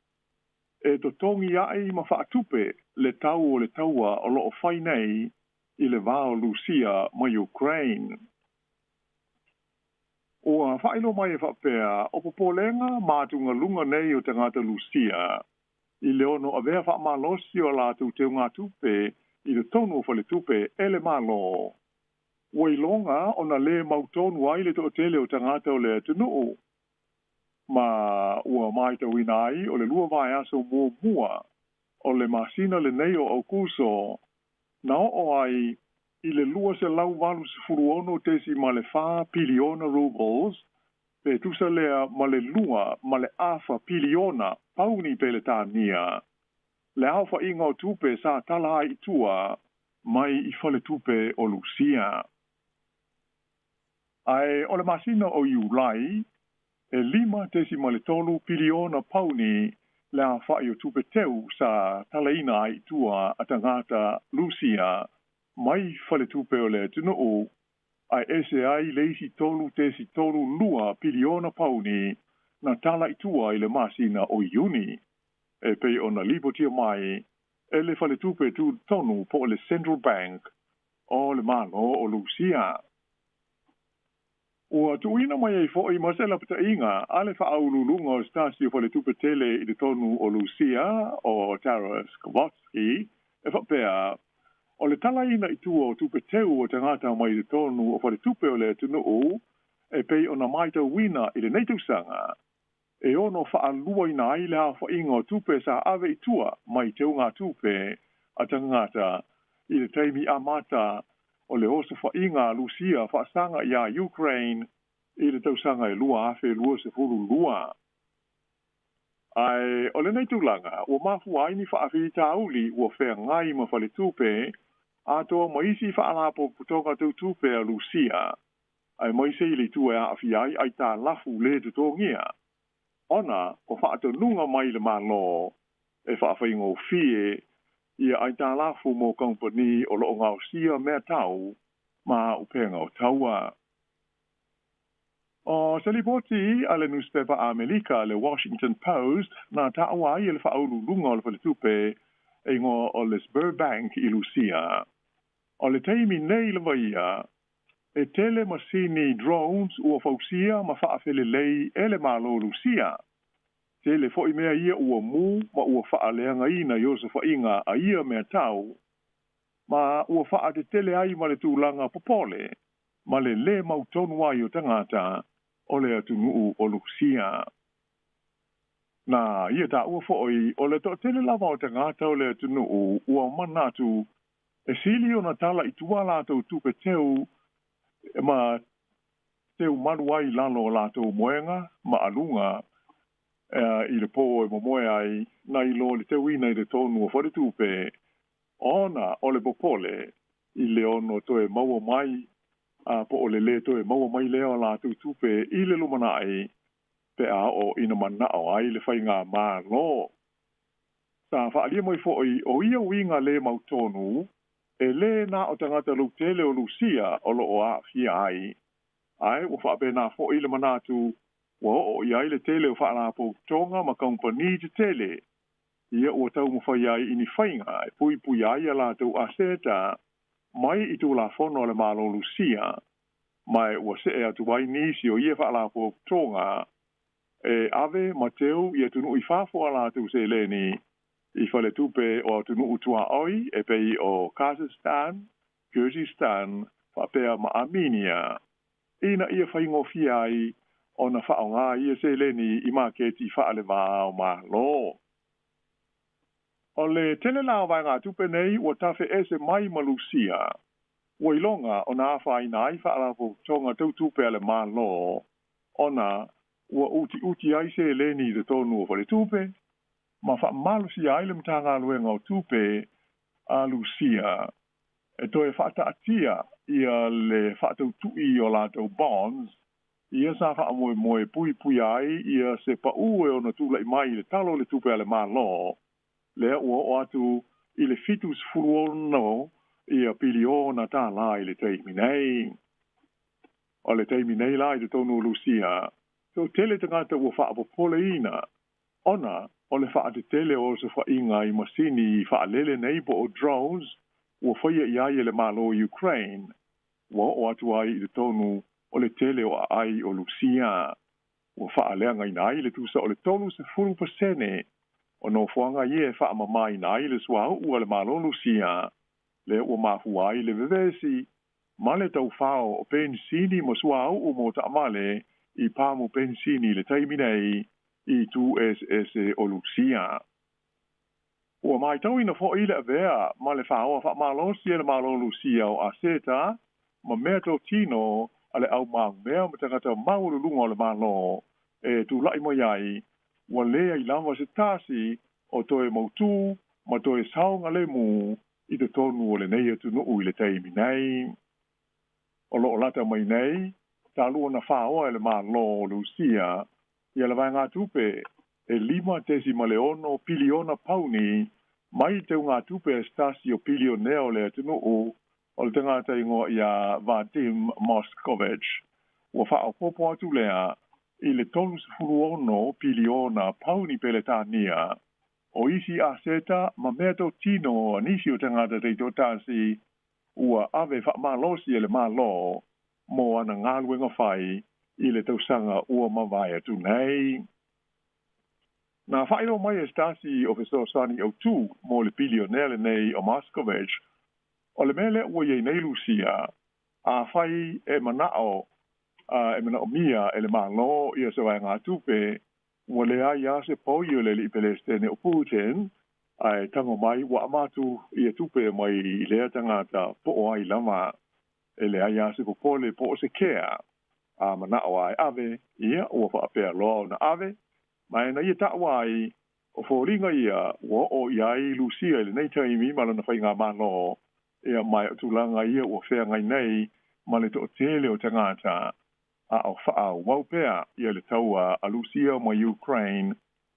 e totogi ai ma faatupe le tau o le taua o loo fai nei i le va o Lusia ma Ukraine. Ua faailoa mai e faapea o popolega ma atugaluga nei o tagata Lusia i le ono avea faamalosi o latou teugatupe i totonu o faletupe e le Mālō. Ua iloga ona lē mautonu ai le toʻatele o tagata o le atunuu. Ma ua matauina ai o le 2 vaiaso muamua o le masina lenei o Aukuso na oo ai i le 286.4 piliona rubles, pe tusa lea ma le 2.5 piliona pauni peletania, le aofaiga o tupe sa tala ai i tua mai i faletupe o Lusia. Ae o le masina o Iulai, e 5.3 piliona pauni le aofai o tupe teu sa talaina ai i tua a tagata Lusia mai faletupe o le atunuu, ae ese ai le isi 3.32 piliona pauni na tala i tua i le masina o Iuni, e pei ona lipotia mai e le faletupe tutotonu po o le Central Bank o le Mālō o Lusia. Ua tuuina mai ai foʻi ma se lapataiga a le faauluuluga o se tasi o faletupe tele i totonu o Lusia o Taras Kovatsky e faapea o le talaina i tua o tupe teu o tagata mai i totonu o faletupe o le atunuu e pei ona matauina i lenei tausaga e ono faaluaina ai le aofaiga o tupe sa ave i tua mai teugatupe a tagata i le taimi amata o le osofaiga a Lusia faasaga iā Ukraine i le tausaga e 2022. Ae o lenei tulaga ua mafua ai ni faafitauli ua feagai ma faletupe atoa ma isi faalapotopotoga tautupe a Lusia, aemaise i le itu e aafia ai aitalafu lē totogia, ona o faatonuga mai le Mālō e faafaigofie ia aitalafu mo kamupani o loo gaosia mea tau ma upega o taua. O se lipoti a le newspaper Amelika le Washington Post na taua ai e le faauluuluga o le faletupe e igoa o le Sberbank i Lusia. O le taimi nei lava ia e tele masini drones ua fausia ma faafelelei e le Mālō Lusia. Tele foʻi mea ia ua mū ma ua faaleagaina i osofaiga a ia mea tau, ma ua faatetele ai ma le tulaga popole ma le lē mautonu ai o tagata o le atunuu o Lusia. Na ia taua foʻi o le toʻatele lava o tagata o le atunuu ua manatu e sili ona tala i tua latou tupe teu ma teu malu ai lalo o latou moega ma aluga i le pō e momoe ai nai lo le teuina i totonu o faletupe ona o le popole i le ono toe maua mai a po o le lē toe maua mai lea o latou tupe i le lumanai pe a oo ina manao ai le faigamālō. Sa faaalia mai foʻi o ia uiga lē mautonu e lē na o tagata lautele o Lusia o loo aafia ai, ae ua faapenā foʻi le manatu ua oo i ai le tele o faalapotopotoga ma kamupani tetele ia ua taumafai ai i ni faiga e puipui ai a latou aseta mai i tulafono a le Mālō Lusia, ma ua see atu ai nisi o ia faalapotopotoga e ave ma teu i atunuu i fafo a latou seleni i faletupe o atunuu tuaoi e pei o Kazakhstan, Kyrgyzstan Faapea ma Aminia, ina ia faigofie ai ona faaaogā ia seleni i maketi faalevā o Malo. O le tele la o vaegatupe nei ua tafeese mai ma Lusia, ua iloga ona afaina ai faalapotopotoga tau tupe a le Malo, ona ua utiuti ai seleni i totonu o faletupe, ma faamalosia ai le Matagaluega o Tupe a Lusia e toe faataatia ia le faatautui o latou bonds ia sa faamoemoe puipuia ai ia se paū e ono tulaʻi mai i le talo o le tupe a le Malo, lea ua oo atu i le 76 ia piliona tālā i le taimi nei. O le taimi nei la i totonu o Lusia, toatele tagata ua faapopoleina ona o le faatetele o osofaiga i masini faalele nei po o drones ua faia i ai e le Malo o Ukraine, ua oo atu ai i totonu o le tele o aai o Lusia, ua faaleagaina ai le tusa o le 30% o nofoaga ia e faamamaina ai le suauu a le Malo Lusia, lea ua mafua ai le vevesi ma le taufao o penisini ma suauu mo taavale i pamu penisini i le taimi nei i itu eseese o Lusia. Ua matauina foi le avea ma le faoa faamalosi e le Malo Lusia o aseta ma meatotino a le au maumea ma tagata maualuluga o le Malo e tulaʻi mai ai, ua leai lava se tasi o toe mautū ma toe saogalemu i totonu o lenei atunuu i le taimi nei. O loo lata mai nei, talu ona faoa e le Malo o Lusia ia le vaegatupe e 5.6 piliona pauni mai teugatupe a se tasi o pilionea o le atunuu o le tagata igoa ia Vadim Moskovich, ua faaopoopo atu lea i le 36 piliona pauni Peletania o isi aseta ma meatotino a nisi o tagata taitoatasi ua ave faamalosi e le Malo mo ana galuega fai i le tausaga ua mavae atu nei. Na faailoa mai e se tasi o fesoasoani autū mo le pilionea lenei o Moskovich, o le mea lea ua i ai nei Lusia, afai e manao e manaomia e le Malo ia se vaegatupe, ua leai lava se poi o le alii Pelesitene o Putin, ae tago mai ua avatu ia tupe mai i lea tagata po o ai lava. E leai lava se popole po o se kea, a manao lava e ave, ia ua faapea loa ona ave, ma e na ia taua ai o foliga ia ua oo i ai Lusia i lenei taimi ma lona faigamalo, ia ma o tulaga ia ua feagai nei ma le toatele o tagata a o faaauau pea ia le taua a Lusia ma Ukraine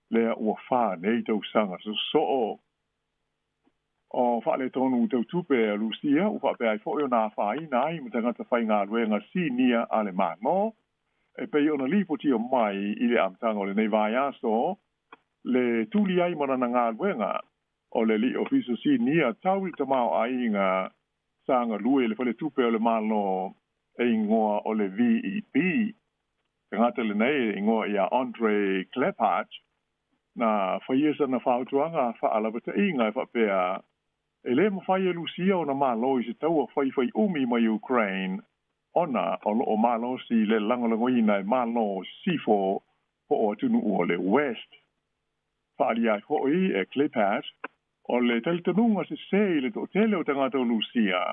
lea ua 4 nei tausaga sosoo. O faaletonu tau tupe a Lusia ua faapea ai foi ona afaina ai ma tagata faigaluega sinia a le Malo, e pei ona lipotia mai i le amataga o lenei vaiaso le tuli ai ma lana galuega o le alii ofisa sinia tau i le tamaoaiga sa galue i le faletupe o le Malo e igoa o le VEB. Tagata lenei e igoa ia Andrei Klepach, na faia sana fautuaga faalavataʻiga e faapea e lē mafai e Lusia ona malo i se taua faifaiʻumi mai Ukraine ona o loo malosi le lagolagoina e Malo Sisifo po o atunuu o le West. Faaalia ai foʻi e Klepach o le talitonuga sesē i le toatele o tagata o Lusia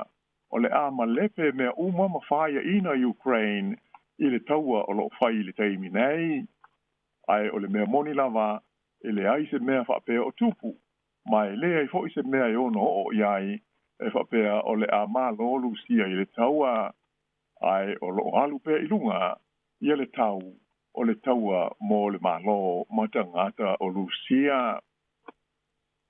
o le a malepe mea uma ma faiaʻina Ukraine i le taua o loo fai i le taimi nei. Ae o le mea moni lava e leai se mea faapea o tupu, ma e leai foʻi se mea e ono oo i ai e faapea o le a malo Lusia i le taua, ae o loo alu pea i luga ia le tau o le taua mo le Malo ma tagata o Lusia.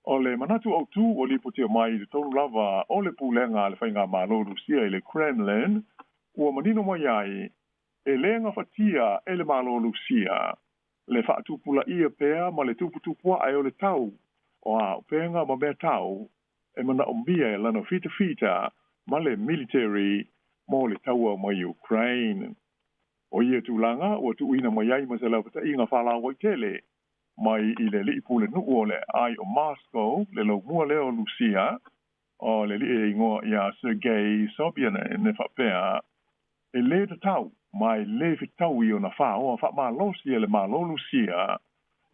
O le manatu autū ua lipotia mai i totonu lava o le pulega a le faigamalo Lusia i le Kremlin, ua manino mai ai e lē gafatia e le Malo Lusia le faatupulaia pea ma le tuputupu ae o le tau o auupega ma meatau e manaomia e lana fitafita ma le military mo le taua mai Ukraine. O ia tulaga ua tuuina mai ai ma se lapataʻiga faalaoaitele mai i le alii pulenuu o le aai o Moscow, le laumua lea o Lusia, O le ali'i e igoa iā Sergei Sobyanin e faapea, e lē tatau ma e lē fetaui ona fāoa faamalosi e le Malo Lusia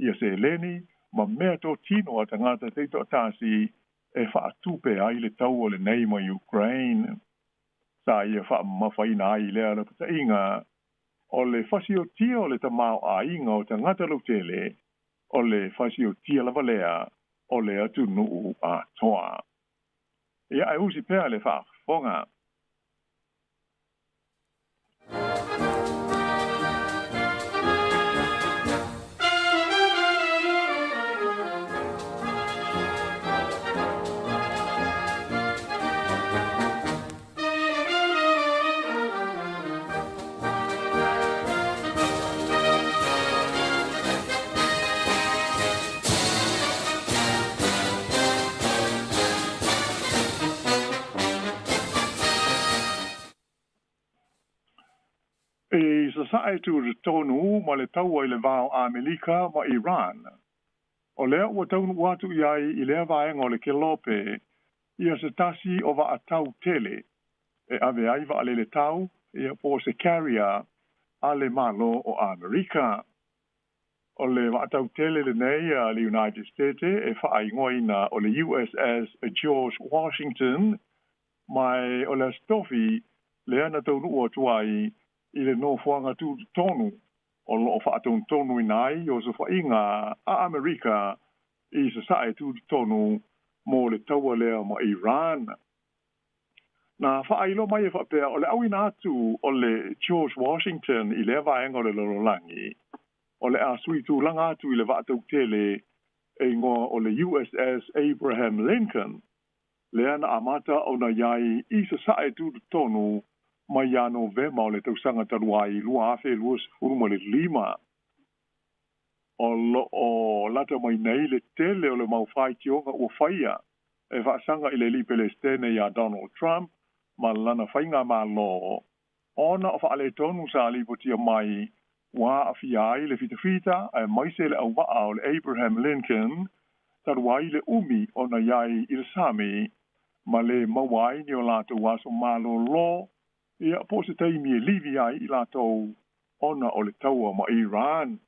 ia seleni ma mea totino a tagata taitoatasi e faatupe ai le taua lenei ma Ukraine. Sa ia faamamafaina ai lea lapataʻiga o le fasiotia o le tamaoaiga o tagata lautele, o le fasiotia lava lea o le atunuu atoa. Ia ae usi pea le faafofoga. I sasae tutotonu ma le taua i le va o Amelika ma Iran. O lea ua taunuu atu i ai i lea vaega o le kelope ia se tasi o vaa tau tele e ave ai vaalele tau ia po o se carrier a le Malo o Amerika. O le vaa tau tele lenei a le United States e faaigoaina o le USS George Washington ma o le Aso Tofi lea na taunuu atu ai i le nofoaga tutotonu o loo faatonutonuina ai osofaiga a Amerika i sasae tutotonu mo le taua lea ma Iran. Na faailoa mai e faapea o le auina atu o le George Washington i lea vaega o le lalolagi o le a sui tulaga atu i le vaa tautele e igoa o le USS Abraham Lincoln lea na amata ona i ai i sasae tutotonu mai ia Novema o le tausaga talu ai 2025. O loo lata mai nei le tele o le mau faitioga ua faia e faasaga i le alii Pelestene iā Donald Trump ma lana faigamalo ona o faaletonu sa lipotia mai ua aafia ai le fitafita aemaise le auvaa o le Abraham Lincoln talu ai le umi ona i ai i le sami ma lē maua ai ni o latou aso malōlō ia po o se taimi e livi ai i latou ona o le taua ma Iran.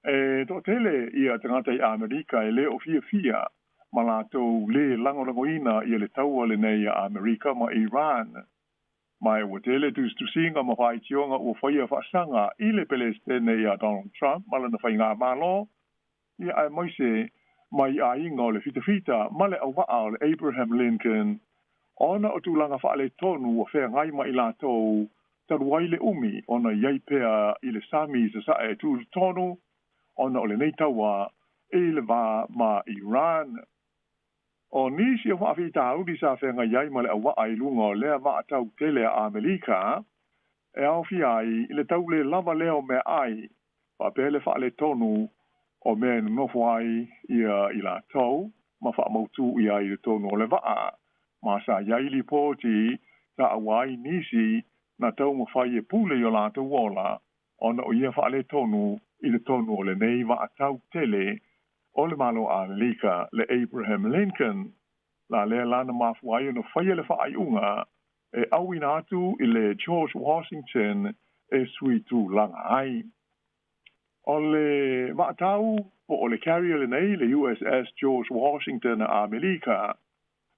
E toatele ia tagata i Amerika e lē o fiafia ma latou lē lagolagoina ia le taua lenei a Amerika ma Iran. Ma ua tele tusitusiga ma faitioga ua faia faasaga i le Pelesitene iā Donald Trump ma lana faigamalo, ia aemaise mai aiga o le fitafita ma le auvaa o le Abraham Lincoln ona o tulaga faaletonu ua feagai ma i latou talu ai le umi ona i ai pea i le sami i sasae tutotonu ona o lenei taua i le va ma Iran. O nisi o faafitauli sa feagai ai ma le auvaa i luga o lea vaa tau tele a Amelika e aofia ai le taulē lava lea o meaai faapea le faaletonu o mea e nonofo ai ia i latou ma faamautū i ai i totonu o le vaa. Ma sa i ai lipoti sa aua ai nisi na taumafai e pule i o latou ola ona o ia faaletonu i totonu o lenei vaa tau tele o le Malo Amelika le Abraham Lincoln. La lea la na mafua ai ona faia le faaiuga e auina atu i le George Washington e sui tulaga ai. O le vaatau po o le carrier lenei le USS George Washington a Amerika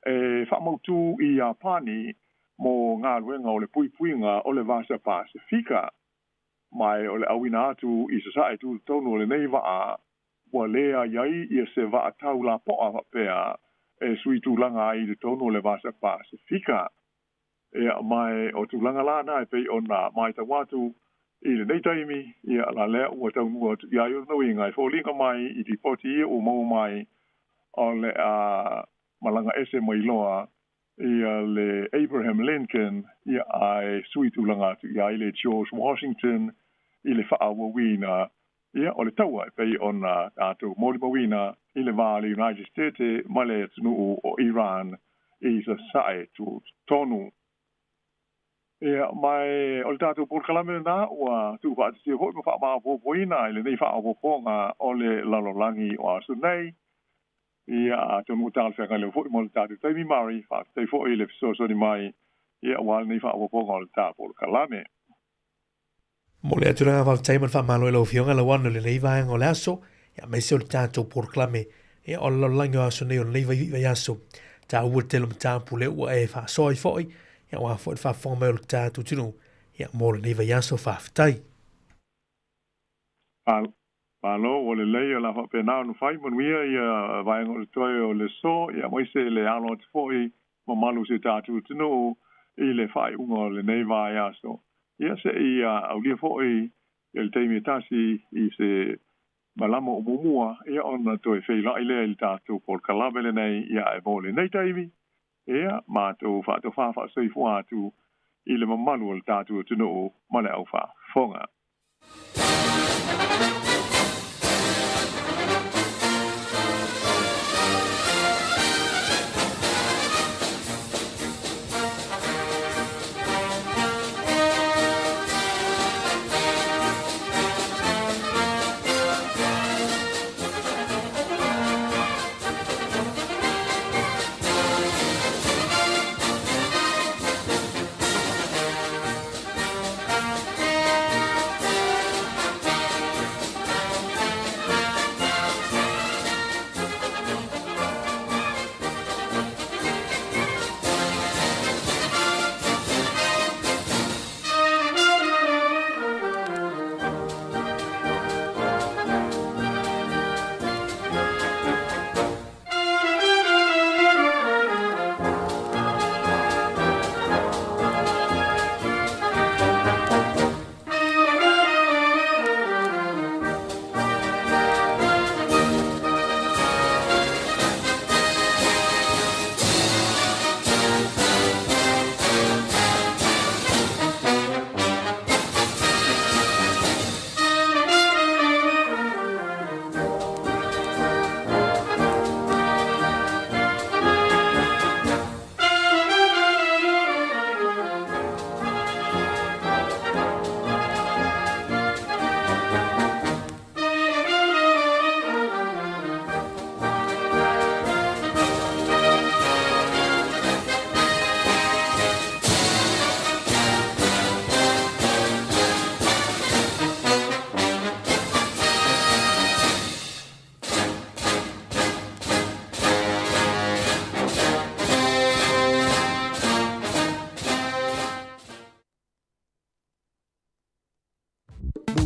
e faamautū i Iapani mo galuega o le puipuiga o le Vasa Pasefika. Ma o le auina atu i sasae tutotonu o lenei vaa ua lē ai ai ia se vaatau lapoa faapea e sui tulaga ai i totonu o le Vasa Pasefika. Ia ma o tulaga la na e pei ona matau atu i lenei taimi, ia la lea ua taunuu atu i ai. O lona uiga e foliga mai i lipoti ia ua maua mai o le a malaga ese mai loa ia le Abraham Lincoln, ia ae sui tulaga atu i ai le George Washington i le faaauauina ia o le taua e pei ona tatou molimauina i le va o le United States ma le atunuu o Iran i sasae tutotonu. Ia, ma o le tatou polokalame lenā ua tuufaatasia foi ma faamaopoopoina i lenei faaopoopoga o le lalolagi o aso nei. Ia, atonu ua talafeagai leva foi mo le tatou taimi Mari, faafetai foi i le fesoasoani mai, ia, aua lenei faaopoopoga o le ta polokalame. Momoli atu le agaga faafetai ma le faamalo i lau Afioga Lauano i lenei vaega o le aso, ia aemaise o le tatou polokalame, ia o le lalolagi o aso nei o lenei vaiaso taua tele o mataupu lea ua e faasoa ai foi, ia aua foi le faafofoga mai o le tatou atunuu, ia mo lenei vaiaso. Faafetai. Malo, ua lelei o le a faapena ona fai manuia ia vaega o le toe o le aso, ia aemaise le alo atu foi mamalu o si o tatou atunuu i le faaiuga o lenei vaiaso. Ia se i aulia foi le taimi e tasi i se malama o muamua, ia ona toe feiloai lea i le tatou polokalame lenei, ia ae mo lenei taimi, ia matou faatofa faasoifua atu i le mamalu o le tatou atunuu ma le aufaafofoga.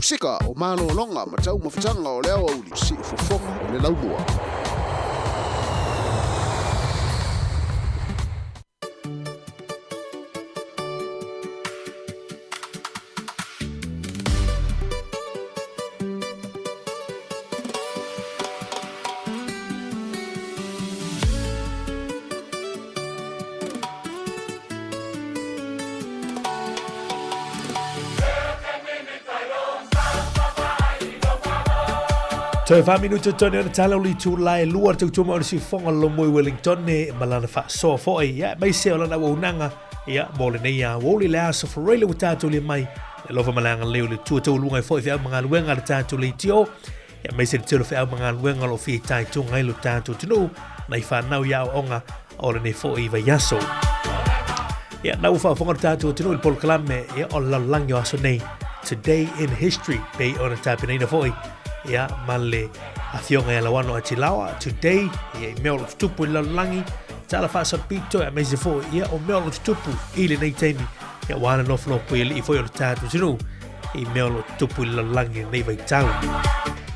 Musika o malologa ma taumafataga o le aoauli, siufofoga o le laumua. Toe wha minuta tonu ana tala o le itula e lua te utuma o le siufofoga o le Lomoi Wellington e ma lana faasoa foi ia aemaise o lana auaunaga ia mo lenei aoauli le aso Faraile ua tatou lia mai le alofa ma le agalelei o le Atua taualuga ai foi feau ma galuega a le tatou leitio ia aemaise le tele o feau ma galuega o lo o fitaituga ai lo tatou atunuu nai fanau i aoaoga o lenei foi vaiaso. Ia, na ua faafofoga le tatou atunuu i le polokalame ia, o le lalolagi o aso nei, Today in History, pei ona tapenaina foi ia, ma le afioga ia Lauano Atilaoa, Today, ia, i mea o lo o tutupu i le lalolagi, tala faasapito, aemaise foi ia, o mea o lo o tutupu i lenei taimi, ia, ua le nofonofo i alii foi o le tatou atunuu, i mea o lo o tutupu i le lalolagi i lenei vaitau.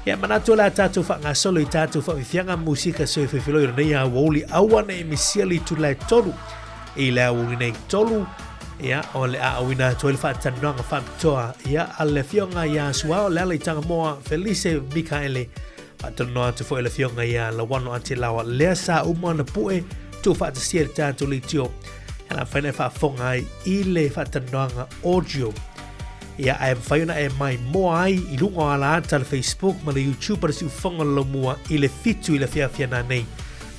Ia, manatu o le a tatou faagasolo i tatou faafiafiaga musika soifefiloi o lenei aoauli aua ne i misia le itula e tolu i le aoauli nei tolu ia o le a auina atu ai le faatalanoaga faapitoa ia a le afioga ia Suao le ala i Tagamoa Felice Mikaele faatalanoa atu foi le afioga ia Lawano Atilawa lea sa uma ona pue tuufaatasia i le tatou leitio e la mafai ona e faafofoga ai i le faatalanoaga audio Ia, ae mafai ona e mai moa ai i luga o ala ata le Facebook ma le YouTube a le Siufofoga o le Laumua i le 7 i le afiafi ana nei.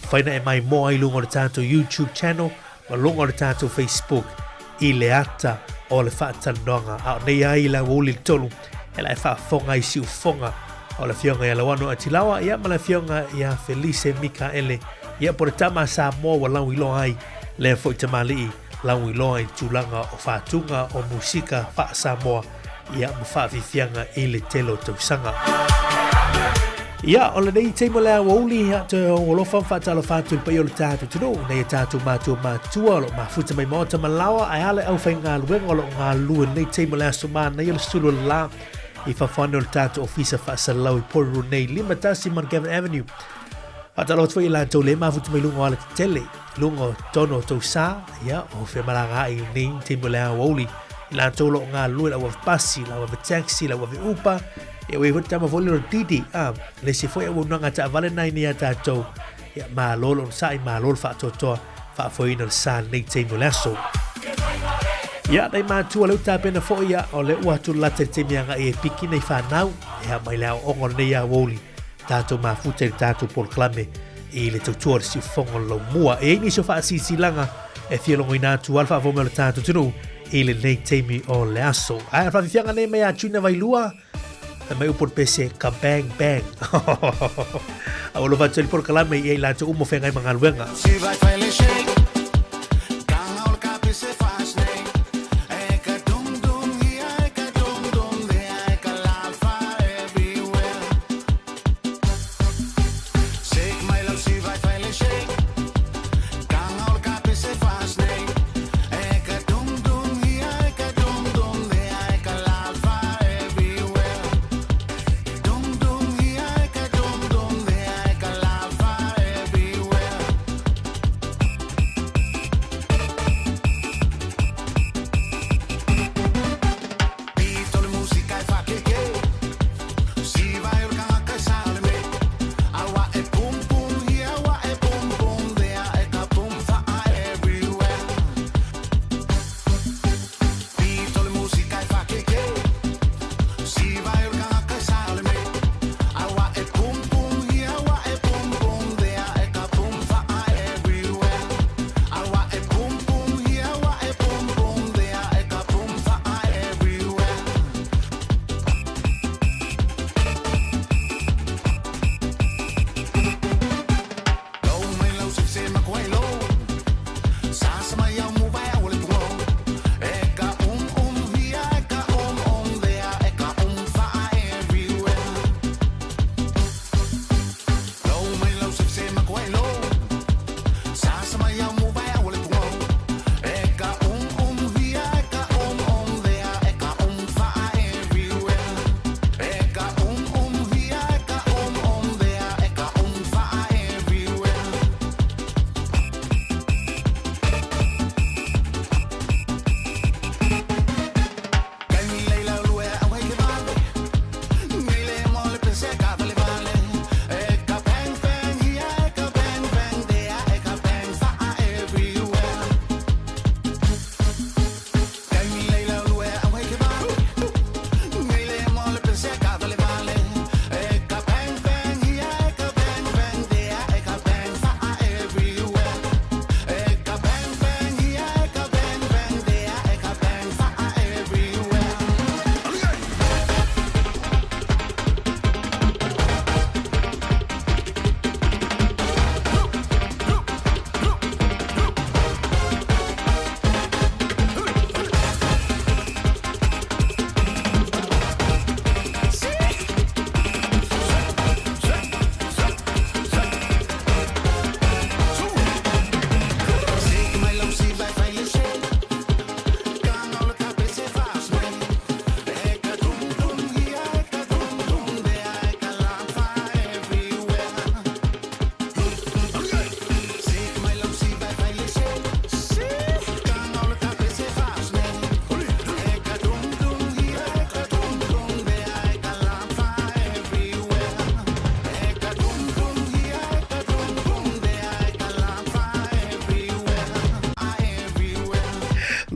Mafai ona e mai moa ai i luga o le tatou YouTube channel ma luga o le tatou Facebook i le ata o le faatalanoaga. A o nei ai i le aoauli le 3, e la e faafofoga ai Siufofoga O le afioga ia Lauano Atilawa, ia ma le afioga ia Felice Mikaele, ia po le tama a Samoa ua lauiloa ai lea foi tamalii lauiloa i tulaga o faatuga o musika faa-Samoa, ia ma faafiafiaga i le tele o tausaga. Ia, o lenei taimi o le aoauli, ia, toe alofa ma faatalofa atu i le paia o le tatou atunuu, nei e tatou matua matua o lo o mafuta mai maota ma laoa, ae a le aufaigaluega o lo o galulue i lenei taimi o le aso manaia o le sulu o le la i fafo ane o le tatou ofisa faasalalau i Porirua nei, 51 Mount Gavin Avenue. Faatalofa atu foi i latou le mafuta mai luga o alatetele, luga o totonu o tou sa, ia, o femalagaai i lenei taimi o le aoauli. I latou o lo o galulue, le au ave pasi, le au ave taxi, le au ave Uber, ia, ua i ai foi le tama foi lea o le Didi, a, le isi foi auaunaga taavale na i nei a tatou. Ia, malo le onosai, malo le faatoatoa, faafoeina o le sa i lenei taimi o le aso. Ia, nai matua leu tapena foi, ia, o lea ua atu lata i le taimi agai e piki nei whanau, ia, mai le aoaoga o lenei aoauli, tatou mafuta i le tatou polokalame i le tautua o le siufofoga o le laumua. E i ai nisi o faasilasilaga e fia logoina atu ai le faafofoga mai o le tatou atunuu i lenei taimi o le aso. Ae o le faafiafiaga nei mai a Junior Vailua, fai mai upu o le pese, ka bang bang. A ua alofa atu ai le polokalame i ai latou uma o feagai ma galuega.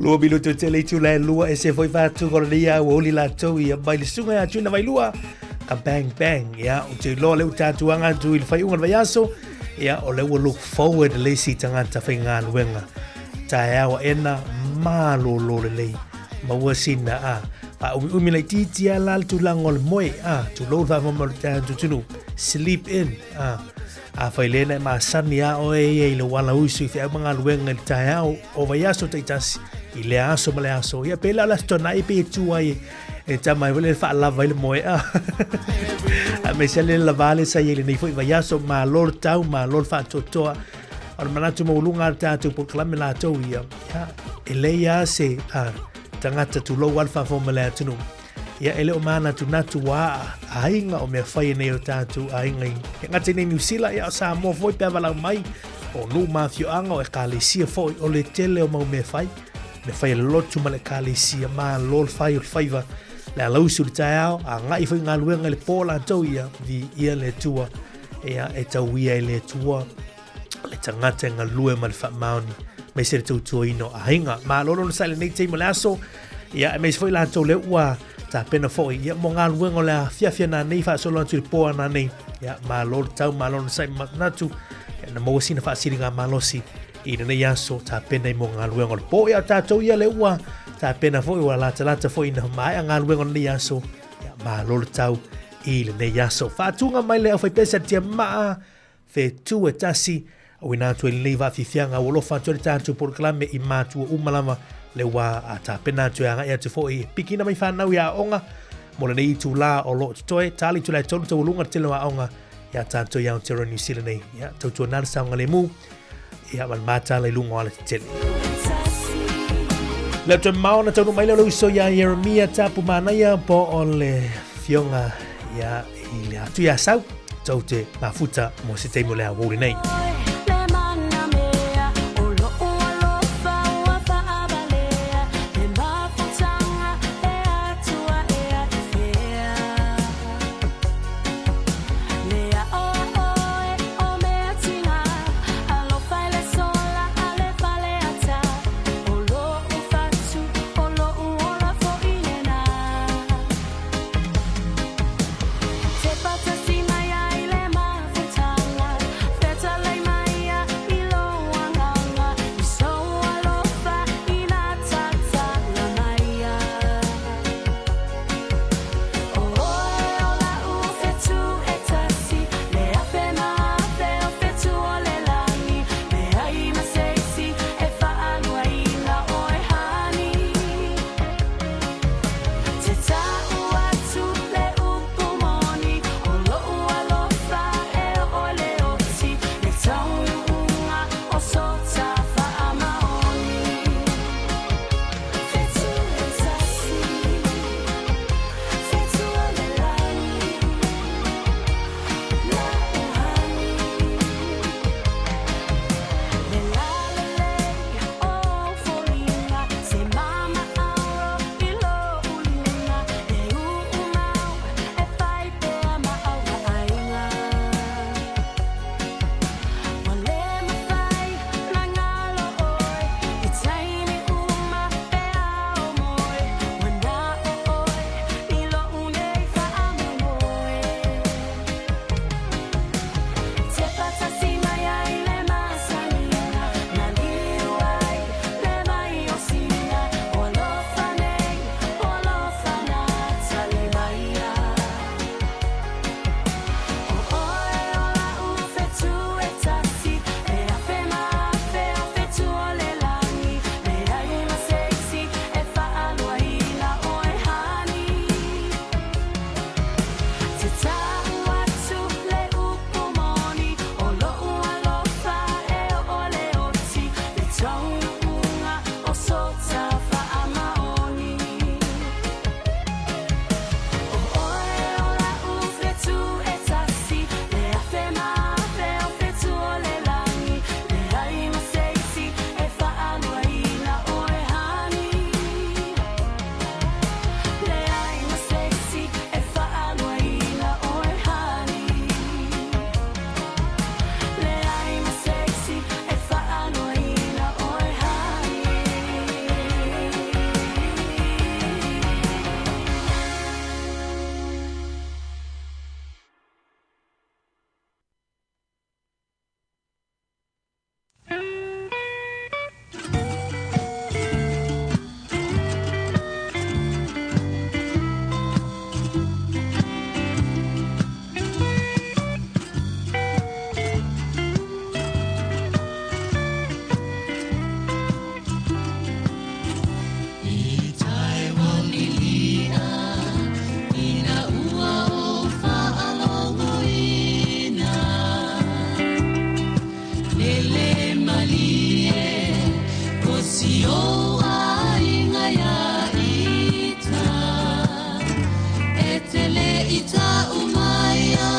Lua minutu tele i tula e lua e se foi fatu ko le ia ua uli latou ia mai le suga ia tuna vai lua ka bang bang ia o te loa le utatu anga atu i le whaiunga le vaiaso ia o le ua look forward le isi tangata whaingaluenga taeao ena malolo lelei maua sina a. Faaumiumi laitiiti lava la le tulaga o le moe, a, tulou le faafofoga mai o le tatou atunuu, sleep in, a. Afai lea na e masani lava oe ia i lou alauiso i feau ma galuega i le taeao o vaiaso taitasi, i lea aso ma le aso, ia pei la o le Aso Toonai pei e tu ai e tama ai foi lea e faalava ai le moe, a. Aemaise le lava le sa i ai lenei foi vaiaso, malo le tau, malo le faatoatoa. O le manatu maualuga o le tatou polokalame latou ia, ia, e leai lava se a, tagata tulou lava le faafofoga mai le atunuu. Ia, e le o manatunatu ua aiga o mea fai nei o tatou aiga i e gata i nei Niu Sila, ia o Samoa foi pe a valaau mai, o nuu ma afioaga, o ekalesia foi, o le tele o mau mea fai, mea fai a le lotu ma le ekalesia, malo le fai o le faiva, le alausi o le taeao, agai foi i galuega i le po latou ia, viia le Atua, ia e tauia e le Atua le tagata e galue ma le faamaoni, aemaise le tautuaina o aiga. Malo le onosai i lenei taimi o le aso, ia aemaise foi latou lea ua tapena foi ia mo galuega o le afiafi nanei faasolo atu i le po a nanei. Ia malo le tau, malo le onosai ma manatu, ia na maua sina faasiliga malosi i lenei aso tapena i mo galuega o le po. Ia o tatou ia lea ua tapena foi ua latalata foi ina maea galuega o lenei aso. Ia malo le tau i lenei aso. Faatuga mai le aufaipese a le tiamaa Fetu e tasi, auina atu ai lenei vaafiafiaga ua alofa atu ai le tatou polokalame i matua uma lava le ua a tapena atu e agai atu foi e pikina mai fanau i aoga mo lenei itulā o lo o totoe, tali itula e tolu taualuga le tele o aoga iā tatou i Aotearoa New Zealand nei. Ia, tautuana le saogalemu, ia, ma le matala i luga o alatetele. Le toe mao na taunuu mai lea o le uso iā Ieremia Tapu Manaia po o le Afioga ia i le atu iā Sau tou te mafuta mo se taimi o le aoauli nei. Si ou aiga ia ita E te le i ta'u maia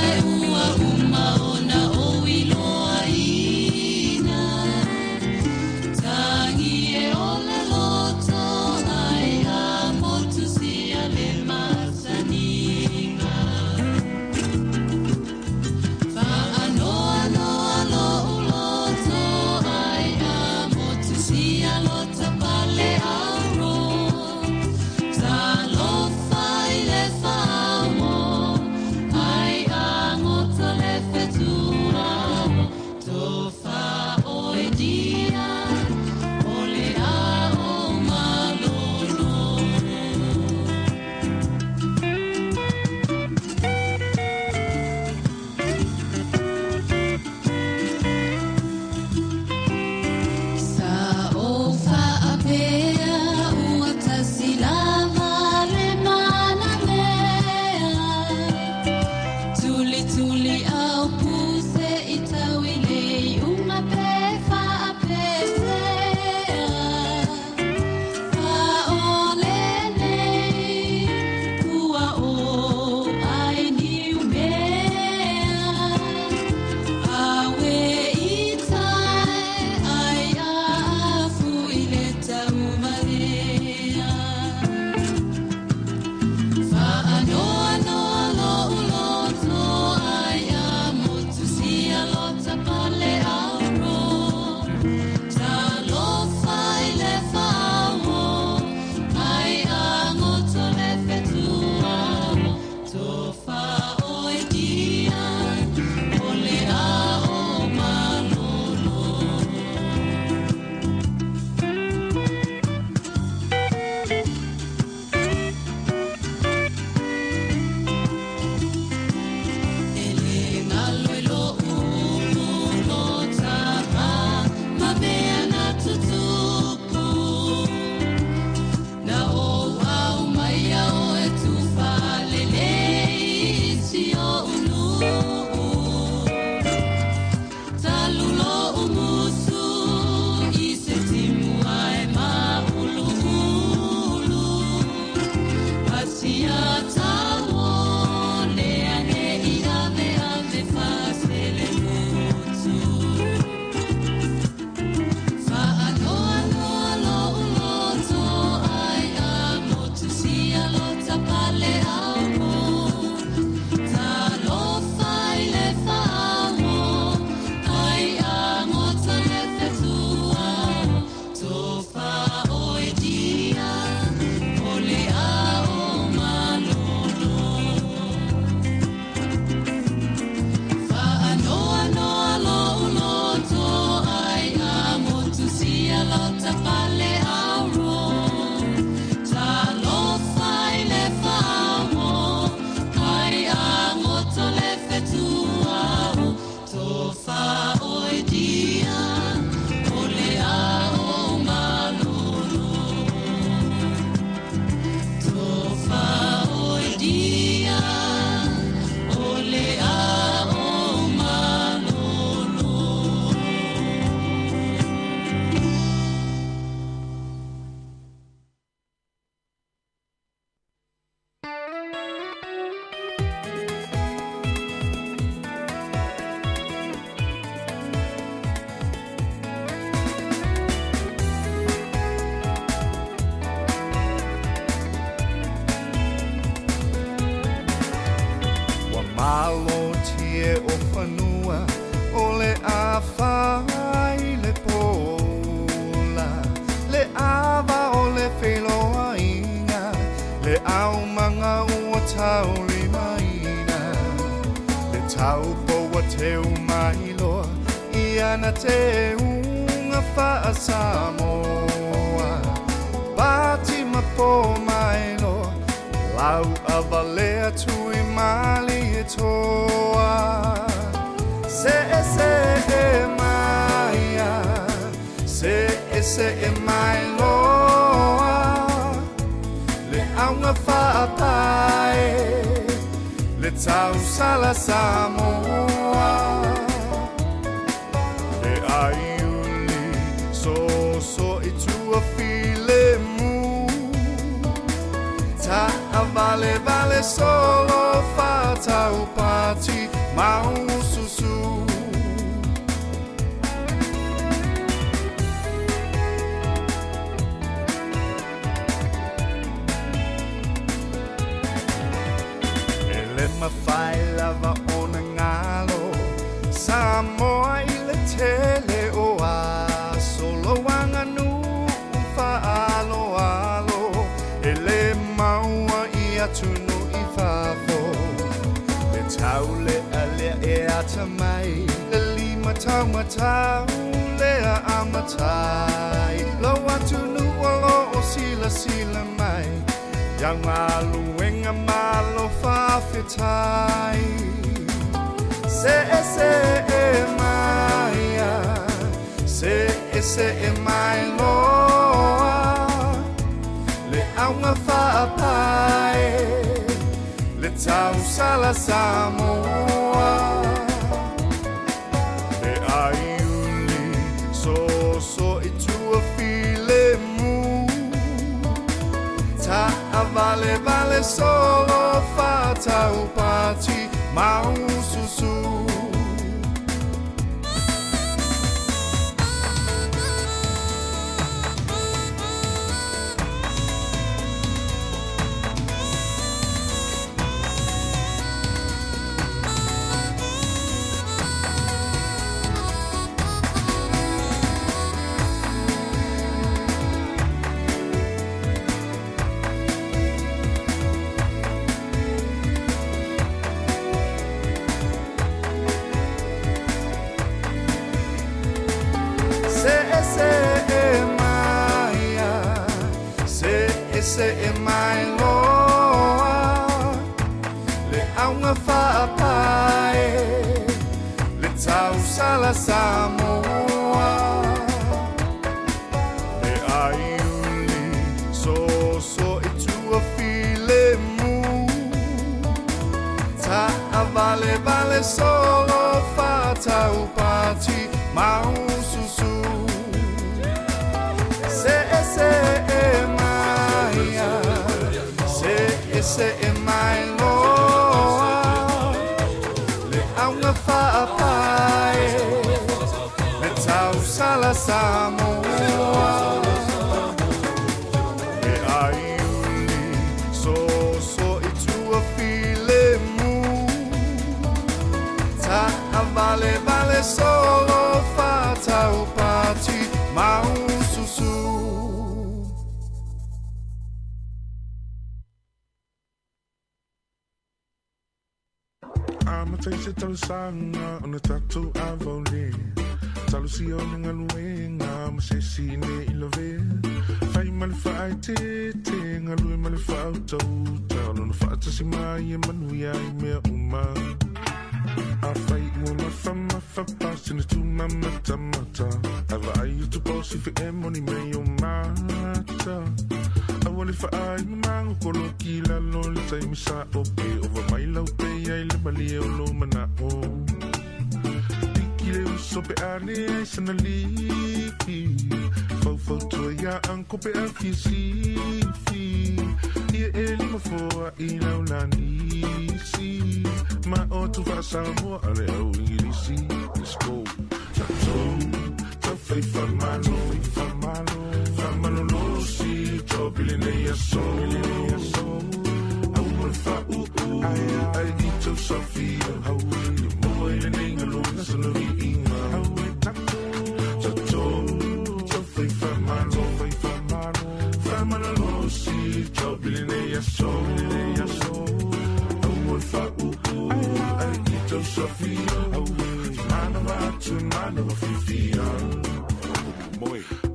Ae ua uma ona ou iloaina Tagi e o le loto ai a motu sia le masaniga Faanoanoa lo'u loto ai a motu sia lota pale auro Talofa i le faauo ai a goto le fetuao Tofa oe dia o le ao malolo. Sa ou faapea ua tasi lava le manamea Tulituli au puse i tau i le iuga pe faapefea Faaole nei ua o ai niumea Awe i tai ai afu i le tauvalea Faanoanoa lo'u loto ai a motu sia lota pale auro Talofa i le faauo ai a goto le fetuao Tofa oe dia o le ao malolo. E le galo i lo'u ulu lotama ma mea na tutupu Na ou aumaia oe tufalelei i si o'u nu'u Talu lo'u musu i se timu ae mā'ulu'ulu Pasia tauo lea ne'i ave ave faaselemutu Faanoanoa lo'u loto ai a motu sia lota pale auro Talofa i le faauo ai a goto le fetuao Tofa oe dia o le ao malolo Faanoanoa lo'u loto ai a motu sia lota pale auro Talofa i le faauo ai a goto le fetuao Tofa oe dia o le ao malolo Tofa oe dia o le ao malolo. Ua malotie o fanua o le afa i le poula Le ava o le feloaiga Le aumaga ua taulimaina Le taupo ua teu mai loa Ia na teuga faa-Samoa Pati ma po mai loa Lau avalea tui mali e toa Se e se e maia Se e se e mai loa Le auga faapae Le tausala Samoa Le aiuli so so i tua file mu. Ta a vale vale solo whātau pāti maususu. E le mawhai lava o na ngalo, Samoa i le tele o a solo wanganu whaalo alo, e le maua i atunu i fafo. Le taule a lea e ata mai, le lima tau matau lea a matai. Lo atunu o lo o sila sila mai, ia ngaluenga malo whawhetai. Se e se e maia, se e se e mai loa, le aunga whaapae, le tausala Samoa. Le aiuli so so i tua file mu, ta a vale vale solo whātau pāti maususu. Se e se e maia, se e se e mai loa, le aunga whaapae, le tausala Samoa. Le aiuli so so i tua file mu, ta a vale vale solo whātau pāti maususu. Se e se e maia, se e se e mai loa, le aunga whaapae, le tausala Samoa. Le aiuli so so i tua file mu, ta a vale vale solo whātau pāti maususu. Ama taise talusanga o na tatou avaole. Talusia o le galuega ma se isi ne i lavea. Fai ma le faaeteete, galue ma le faautauta. O lona faatasi mai e manuia ai mea uma. Afai ua mafamafa pasina tumamatamata. Ae vaai atu po si fe e moni mai o mata. Aua le faai mamago koloki lalo le taimi sa o pe. Ova mai lau pe ai le malie o lo manao. Piki le uso pe ane ai sana liki. Faufautua ia anko pe a fia sifi. Ia e lima foa i laulanisi. Ma o tu faasamoa a le au ingilisi. Let's go. Tatou, tau fai faamalo, faamalo, faamalolosi, topile nei aso, nei aso. Aua le faauu, ai i tau safia. Ia moa i lenei galuega sana viiga. Tatou, tau fai faamalo, fai faamalo, faamalolosi, topile nei aso, nei aso. Aua le faauu, ai i tau safia. Manawa atu, manawa fiafia.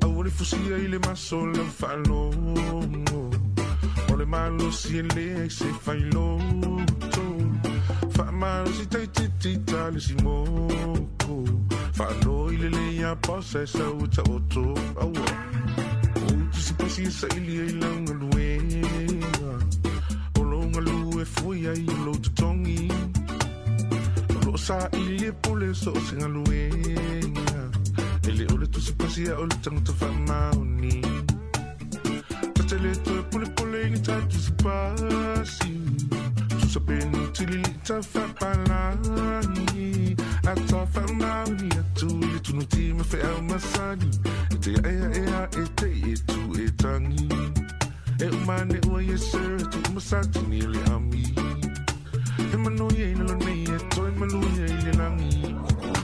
Aua le fusia i le maso lau faalogo. O le malosi e leai se failoto. Faamalosi taititi ta le simoko. Faalo i le lei a posa e sau e taoto. Aua. O te sipasi e saili ai lau galuega. O lou galue fui ai o lou totogi. O loo saili e pule so o se galuega. E le o le tusipasi a o le tagata faamaoni. Ta te le toe polepole i ni ta tusipasi. Tusa pe ni tilili ta faapalagi. A ta faamaoni atu i le tunuti ma feau masani. E te aea ea e te i e tu e tangi. E umane ua yes sir e tu umasatini le ami. E manuia i lalo nei e toe maluia i le lagi.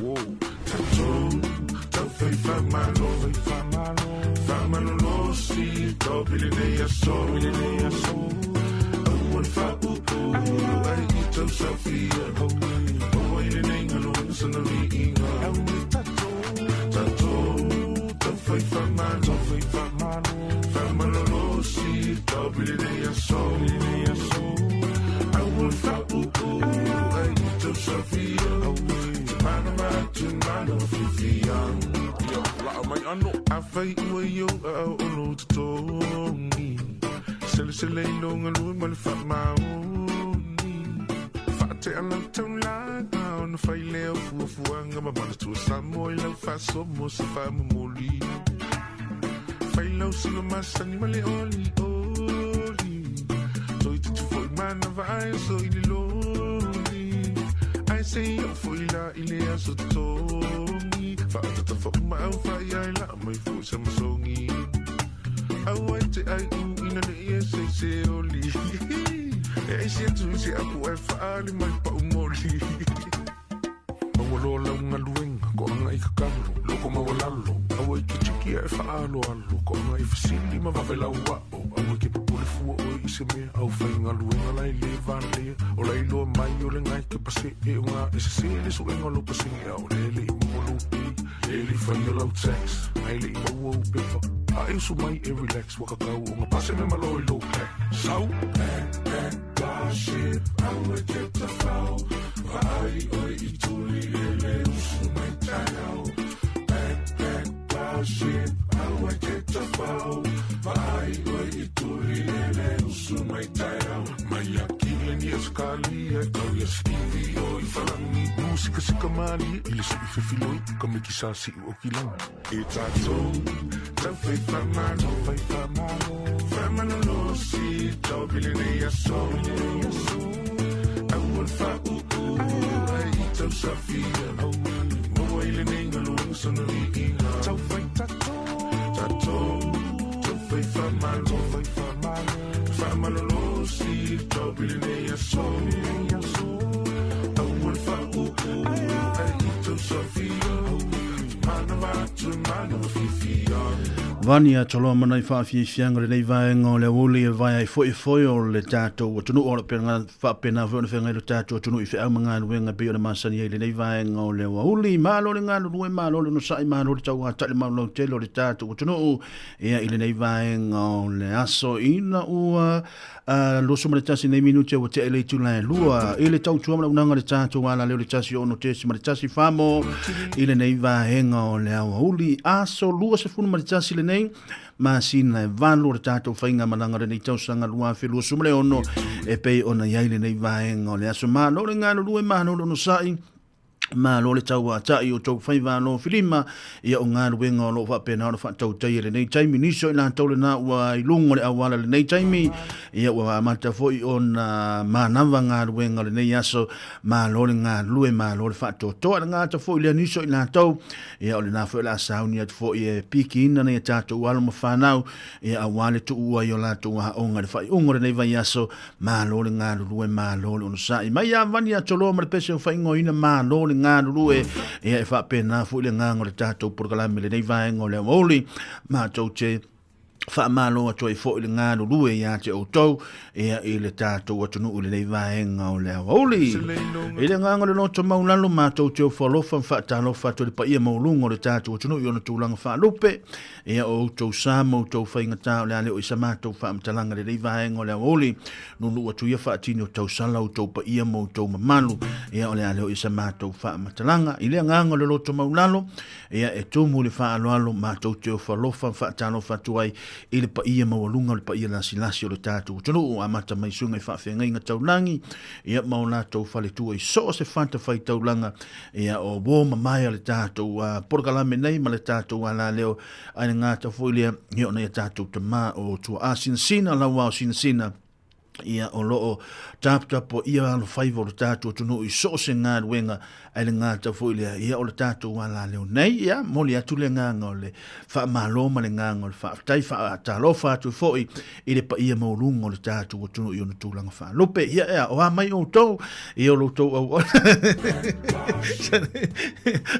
Wow. Tatou, tau fai faamalo, fai faamalo. Faamalolosi, tau pili nei aso, pili nei aso. Aua le faapupu, ai i tau saofia. Maua i lenei galuega sana viiga. Tatou, tatou, tau fai faamalo, tau fai faamalo. Faamalolosi, tau pili nei aso, pili nei aso. Aua le faapupu, ai i tau saofia. Te manava atu, manava fiafia. Ia, laa mai ano. Afai ua i ou aao o lou totogi. Selesele i lou galue ma le faamaoni. Faatea lau taulaga ona fai lea o fuafuaga ma manatua Samoa i lau faasoa mo se faamomoli. Fai lau siva masani ma le olioli. Toeitiiti foi manava ai aso i le loli. Ae se i oo foi la i le aso totogi. Faatatata uma au faaiai laa mai foi sa masogi. Aua e te ai u ina ne i e se se oli. E aisi atu i se apu ae faali mai pau moli. Maua loa lau galuega, koaga i kakalo, loko maualalo. Aua i ke tiki ae faaaloalo, koaga i fesili ma vave lau ao. Aua ke popole fua oe i se mea, au faigaluega la e lē valea. O la iloa mai o le gai ke paseʻe o gā e sesē le suega o lou pasene a o lea e le i maua lou pay. E le i faia lau tax, ae le i maua ou pepa. A e usu mai e relax, ua kakau o ga pase me malo i lou pack. Sau! Pack, pack, starship, aua e te tafao. Vaai oe i tuli e le usu mai taeao. Pack, pack, starship, aua e te tafao. Vaai oe i tuli e le usu mai taeao. Mai ia Kile ni Ausekalia e kau ia Stevie o i Falagi. Musikasika malie i le siʻi fefiloi ka mikisa siʻu o kilagi. E tatou, tau fai faamalo, tau fai faamalo. Faamalolosi, tau pili nei aso, pili nei aso. Aua le faauu, ai i tau saofia. Maua i lenei galuega sana viiga. Tau fai tatou, tatou, tau fai faamalo, tau fai faamalo. Faamalolosi, tau pili nei aso, pili nei aso. Aua le faauu, ai i tau saofia. Manava atu, manava fiafia. Vani a toloa mana i faafiafiaga o lenei vaega o le aoauli e vae ai foefoe o le tatou atunuu o lo o faapena foi ona feagai lo tatou atunuu i feau ma galuega e pei ona masani ai i lenei vaega o le aoauli. Malo le galulue, malo le onosai, malo le tauataʻi le maulautele o le tatou atunuu ia i lenei vaega o le aso ina ua 21 nei minute ua tea i le itula e lua i le tautua ma le auaunaga le tatou alaleo le 1 6.1 famo i lenei vaega o le aoauli aso 21 lenei masina e 8 o le tatou faigamalaga o lenei tausaga 2026 e pei ona i ai lenei vaega o le aso. Malo le galulue, malo le onosai, Malo le tauataʻi o tou faiva alo filima ia o galuega o loo faapena ona faatautaia i lenei taimi. Nisi o i latou lena ua i luga o le auala i lenei taimi, ia ua amata foi ona manava galuega o lenei aso. Malo le galulue, malo le faatoatoa. E le gata foi lea nisi o i latou, ia o lena foi o le a sauni atu foi e pikiina nai a tatou alo ma fanau, ia aua le tuua ai o latou aoga i le faaiuga o lenei vaiaso. Malo le galulue, malo le onosai. Mai ia Vani ia Toloa ma le pese o faaigoaina, malo le galulue. Ia e faapena foi le agaga o le tatou polokalame i lenei vaega o le aoauli. Matou te faamalo atu ai foi le galulue ia te outou ia i le tatou atunuu i lenei vaega o le aoauli. I le agaga o le loto maulalo, matou te ofo alofa ma faatalofa atu i le paia maualuga o le tatou atunuu i ona tulaga faalupe. Ia o outou sa ma outou faigata o le a le oo i sa matou faamatalaga lenei vaega o le aoauli. Nunuu atu ia faatini o tausala outou paia ma outou mamalu. Ia o le a le oo i sa matou faamatalaga. I le agaga o le loto maulalo, ia e tumu i le faaaloalo matou te ofo alofa ma faatalofa atu ai i le paia maualuga o le paia lasilasi o le tatou atunuu, amata mai suiga i faafeagaiga taulagi, ia ma o latou faletua i so o se fatafaitaulaga, ia o uo mamae a le tatou polokalame nei ma le tatou alaleo, ae le gata foi lea, ia o nai a tatou tama o tuaa sinasina, lauao sinasina, ia o lo o taputapuaia alofaiva o le tatou atunuu i so o se galuega, ae le gata foi lea, ia o le tatou alaleo nei, ia momoli atu le agaga o le faamalo ma le agaga o le faafetai, faatalofa atu foi i le paia maualuga o le tatou atunuu i ona tulaga faalupe. Ia, ia, o a mai outou, ia o lo outou auauna,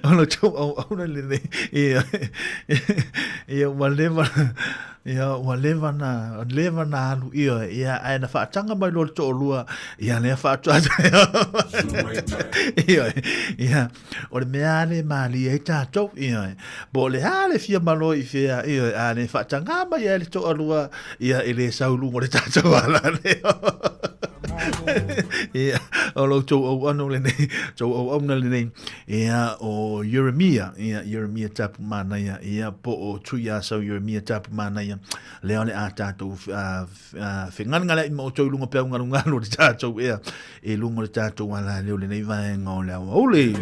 o lo outou auauna lenei, ia, ia ua leva, Ia, ua leva na, leva na alu, ioe, ia, ae na faataga mai loa le toalua, ia lea faatoa, ioe, ia, o le mea lava lea e malie ai tatou, ioe, po o le a le fia malo i fea, ioe, a le faataga mai lava e le toalua, ia, e le sau i luga o le tatou alaleo. Ia, o lo outou auauna lenei, outou auauna lenei, Ia, o Ieremia, ia, Ieremia Tapumanaia, ia, po o Tuiasau Ieremia Tapumanaia, lea o le a tātou fegalegalea'i ma outou i luga peau galugalu o le tātou ea, i luga o le tātou alaleo lenei vaega o le aoauli.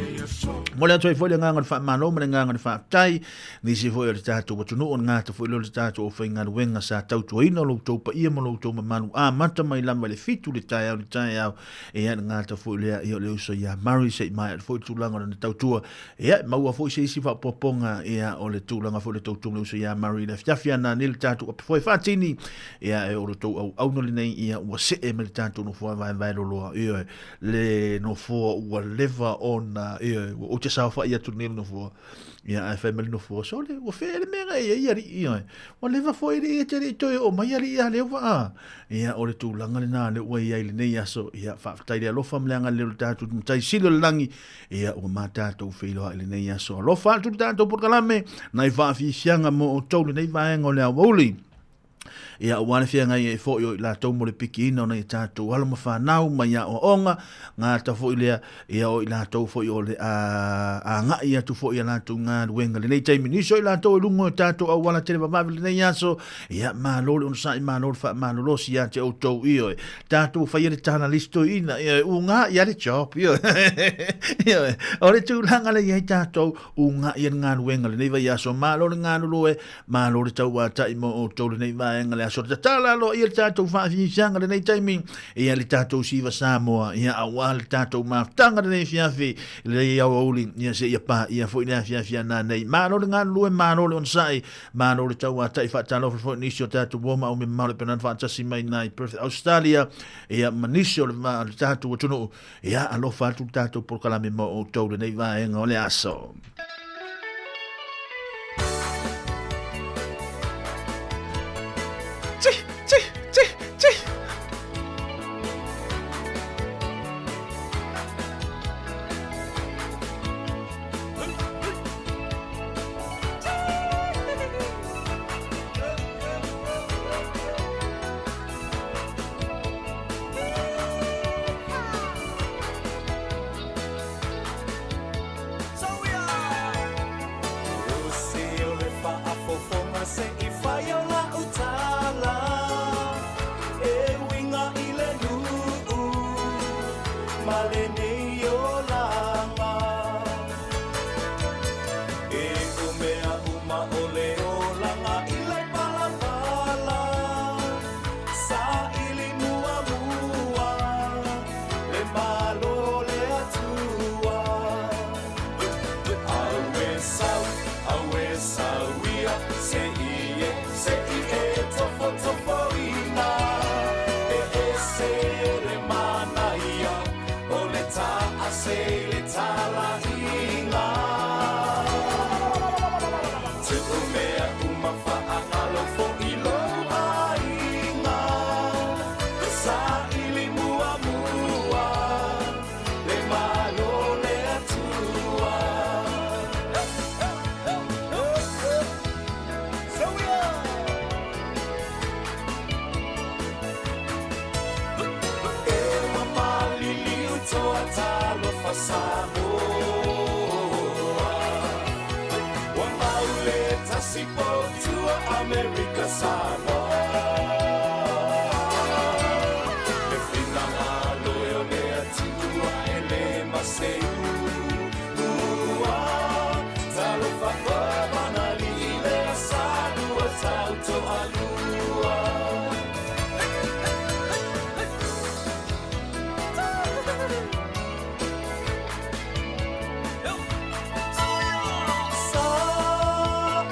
Momoli atu ai foi le agaga o le faamalo ma le agaga o le faafetai, nisi foi o le tātou atunuu, o le gata foi lea o le tātou aufaigaluega sa tautuaina lo outou paia ma lo outou mamalu, amata mai lava i le 7 i le taeao i le taeao, Ia, le gata foi lea, ia o le uso ia Murray, se i maea foi le tulaga o lana tautua. Ia, e maua foi se isi faaopoopoga, ia, o le tulaga foi o le tautua ma le uso ia Murray i le afiafi ana nei le tatou apofoe faatini. Ia, e o le tou auauna lenei, ia, ua see mai le tatou nofoa vaevae loloa. Ioe, le nofoa ua leva ona, ioe, ua ou te saofai atu nei le nofoa. Ia, ae fai mai le nofoa, sole, ua fea le mea na e ai alii, ioe. Ua leva foi alii e te le i toe oo mai alii a lea ua a. Ia, o le tulaga lena lea ua i ai lenei aso. Ia, faafetai le alofa ma le agalelei o le tatou Matai Sili o le lagi. Ia, ua ma tatou feiloai i lenei aso. Alofa atu le tatou polokalame, nai faafiafiaga mo outou lenei vaega o le aoauli. Ia, aua le feagai ai foi o i latou mo le pikiina o nai a tatou alo ma fanau mai aoaoga, gata foi lea, ia o i latou foi o le a agai atu foi i a latou galuega lenei taimi. Nisi o i latou i luga o tatou auala televavave lenei aso, ia malo le onosai, malo le faamalolosi ia te outou, ioe. Tatou faia le tala listoina, ioe, uga ia le job, ioe. Ioe, o le tulaga lea i ai tatou, uga ia le galuega lenei vaiaso, malo le galulue, Malo le tauata'i mo outou lenei vaega le aso tatala aloaia le tatou faafiafiaga lenei taimi ia le tatou siva Samoa ia aua le tatou mafutaga lenei afiafi lenei aoauli ia seia paia foi le afiafi a nanei. Malo le galulue, malo le onosai, malo le tauata'i. Faatalofa foi nisi o tatou uo ma aumi mamao le penana faatasi mai nai Perth Australia ia ma nisi o le, le tatou atunuu ia alofa atu le tatou polokalame mo outou lenei vaega o le aso. Tsi, tsi, tsi, tsi. Amerika Samoa. Le finagalo e o le Atua e lē maseu ua. Talofa oe i le asalua tautoalua. Sa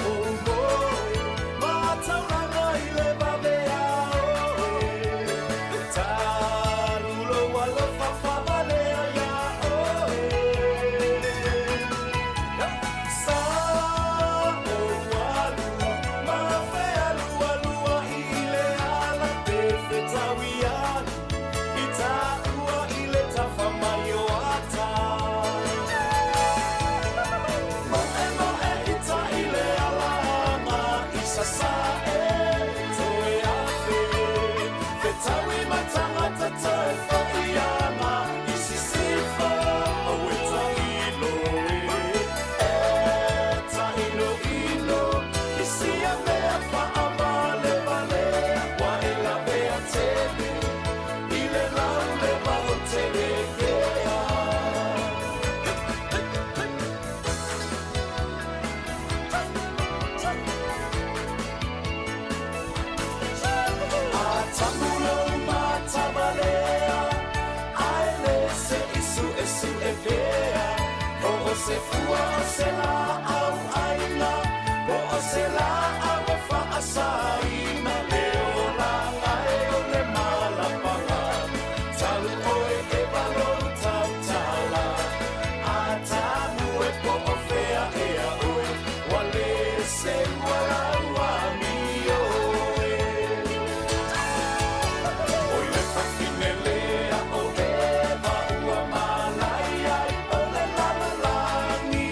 o moe, matauranga i le vavea oe. Talulo alofa whavalea ia oe. Sa o alu, ma fealualua i le ala te fetaui alu. I tāua i le tafa mai o ata. Moe moe i ta i le alanga i sasa e toe afe. Fetaui matangata toe whaianga i sisifo o e tailo e. E tailo ilo i sia mea whaavale valea wa e lavea tele i le lau le vao tere kea. Atamulo matavalea, ae le se isu e su e pea. Po o se fua o se la au aina, po o se la au e whaasaina. Le o la ngae o le malapanga, talu oe e valo tautala. Atamu e po o fea ea oe, wa le se ua lau ami oe. Oi le whawhinelea o Eva ua malai ai o le lalolagi.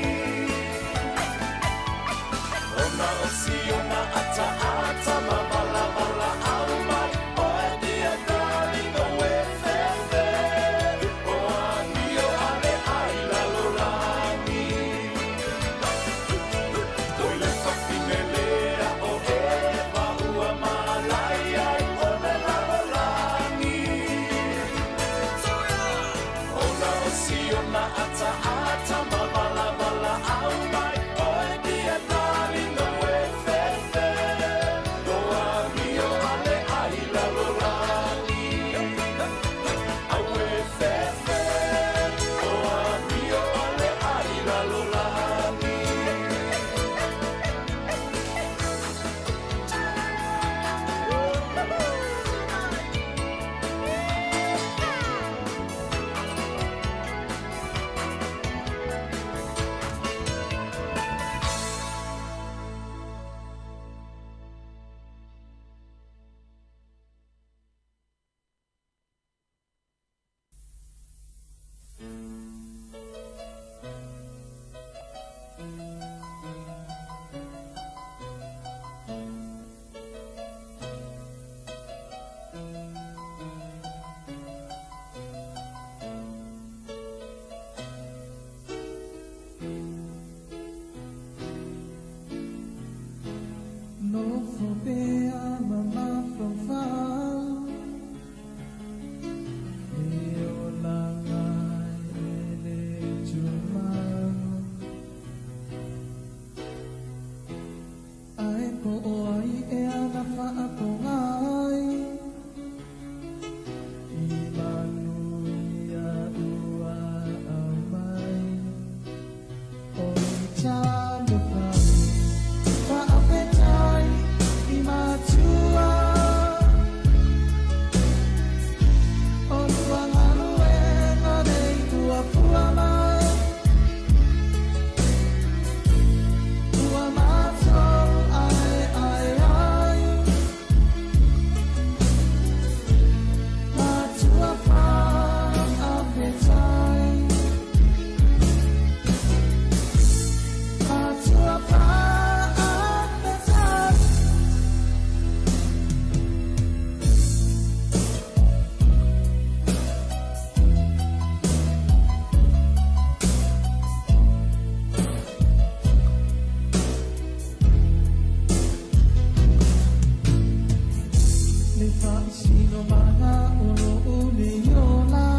Faaisinomaga o loo nei ola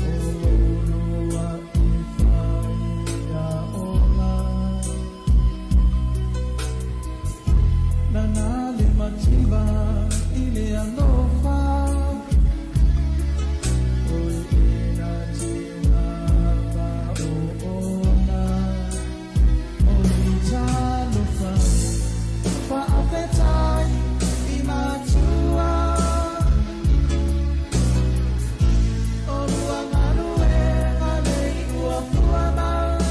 O lou loa e faia ola Nana le mativa i le alofa O e na tena pa o ona O le talofa Faafetai i matua O lua galuega nei ua fua mai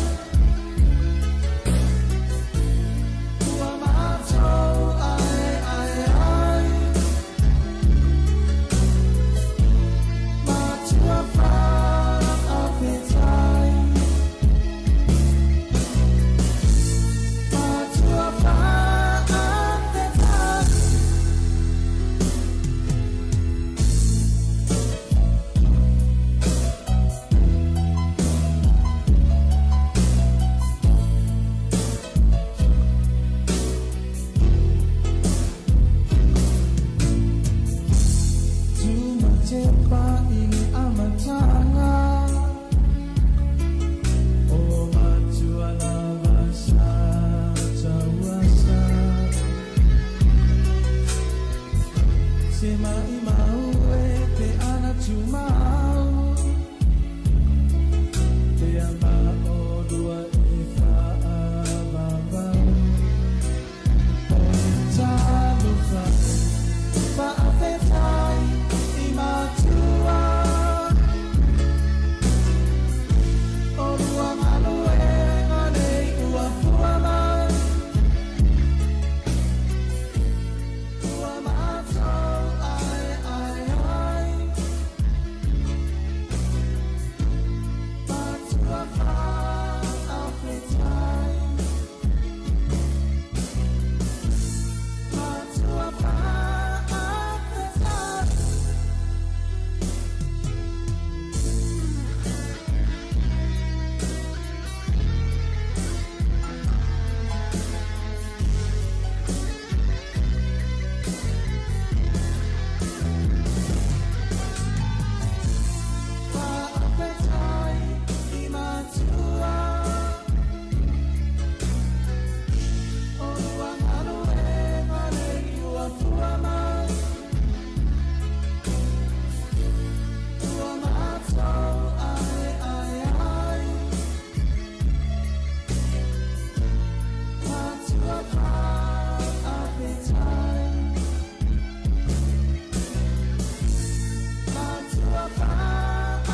Ua matou aeae ai Matua faafetai Matua faafetai. Tumatepa i le amataga O matua lava sa tauasa Se maimau e pe ana tumau Te ama o lua e faavavau O le talofa Faafetai i matua O lua galuega nei ua fua mai Ua matou aeae ai Matua faafetai Matua faafetai. Faafetai i matua O lua galuega nei ua fua mai Ua matou aeae ai Matua faafetai Matua faafetai.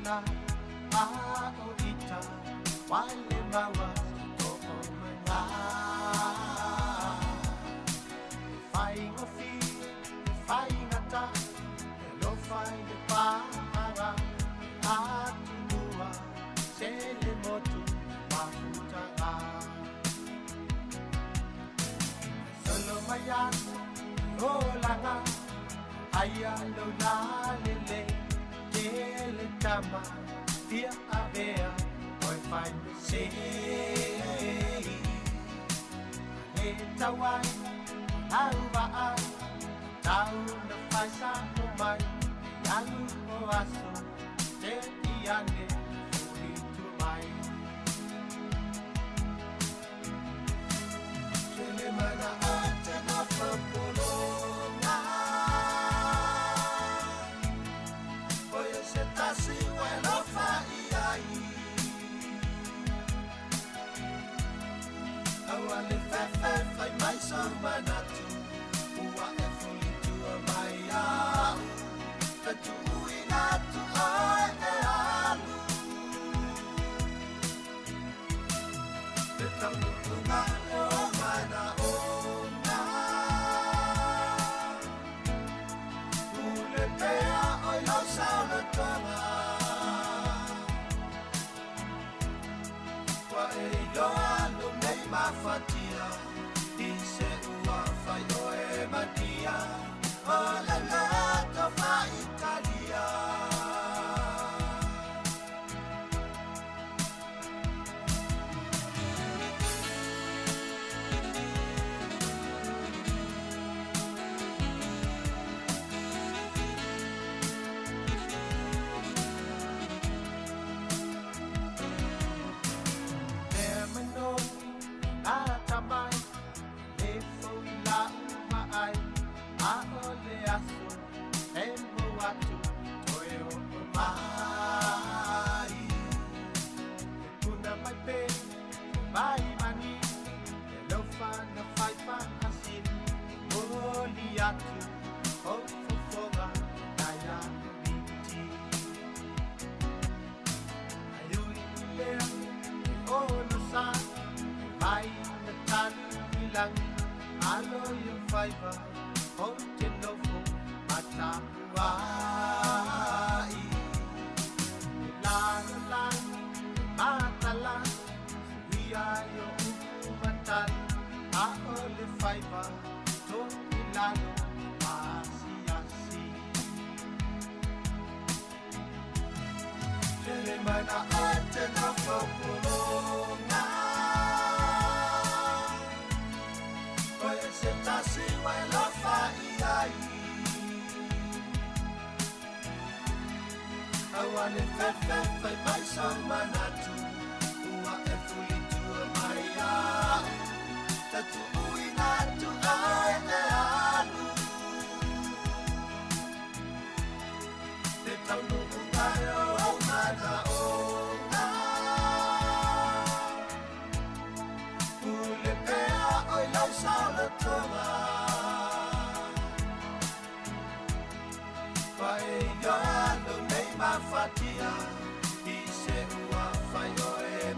la a o ita wale maua to o mai E whainga fi, e whainga ta, e lo whai le pāhanga, atunua, se le motu, mafutanga. Solo mai aso, olanga, aia lo la lele, te le tama, fia avea, oi whai me sei. Le tauai, au vaai, tau na whai sa o mai, alu o aso, te iane, fuli tu mai. Tele mana ate na whapolonga, oia se tasi wailofa iai. Aua le fefe whai mai so manatu, ua e fuli tua mai au, te tuuina tu ai e alu. Te taunukunga o mana ona, ule pea oi lau saulotoga. Wa e iloa lo nei mafatia, i se ua whai oe matia, o le loto whaitalia.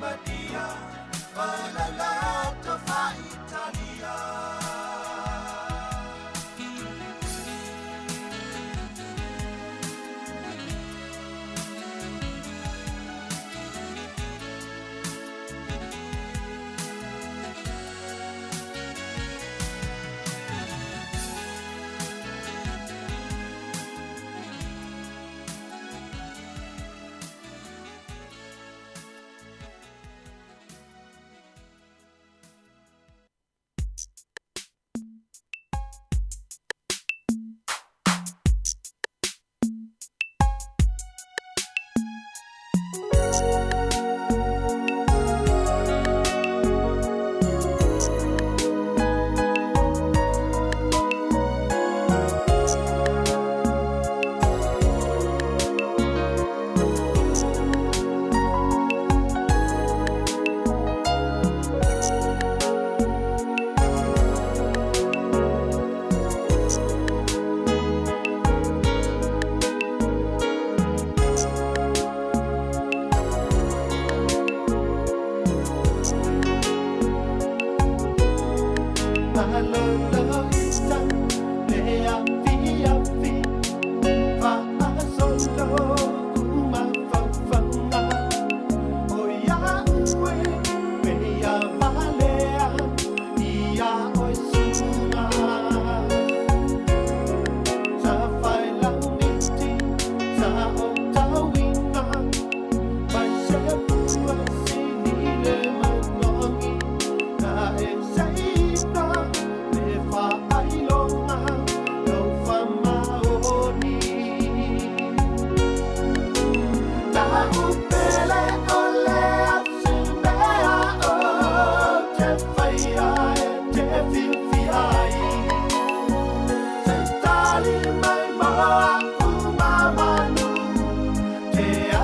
Matia, o la la to fa Italia.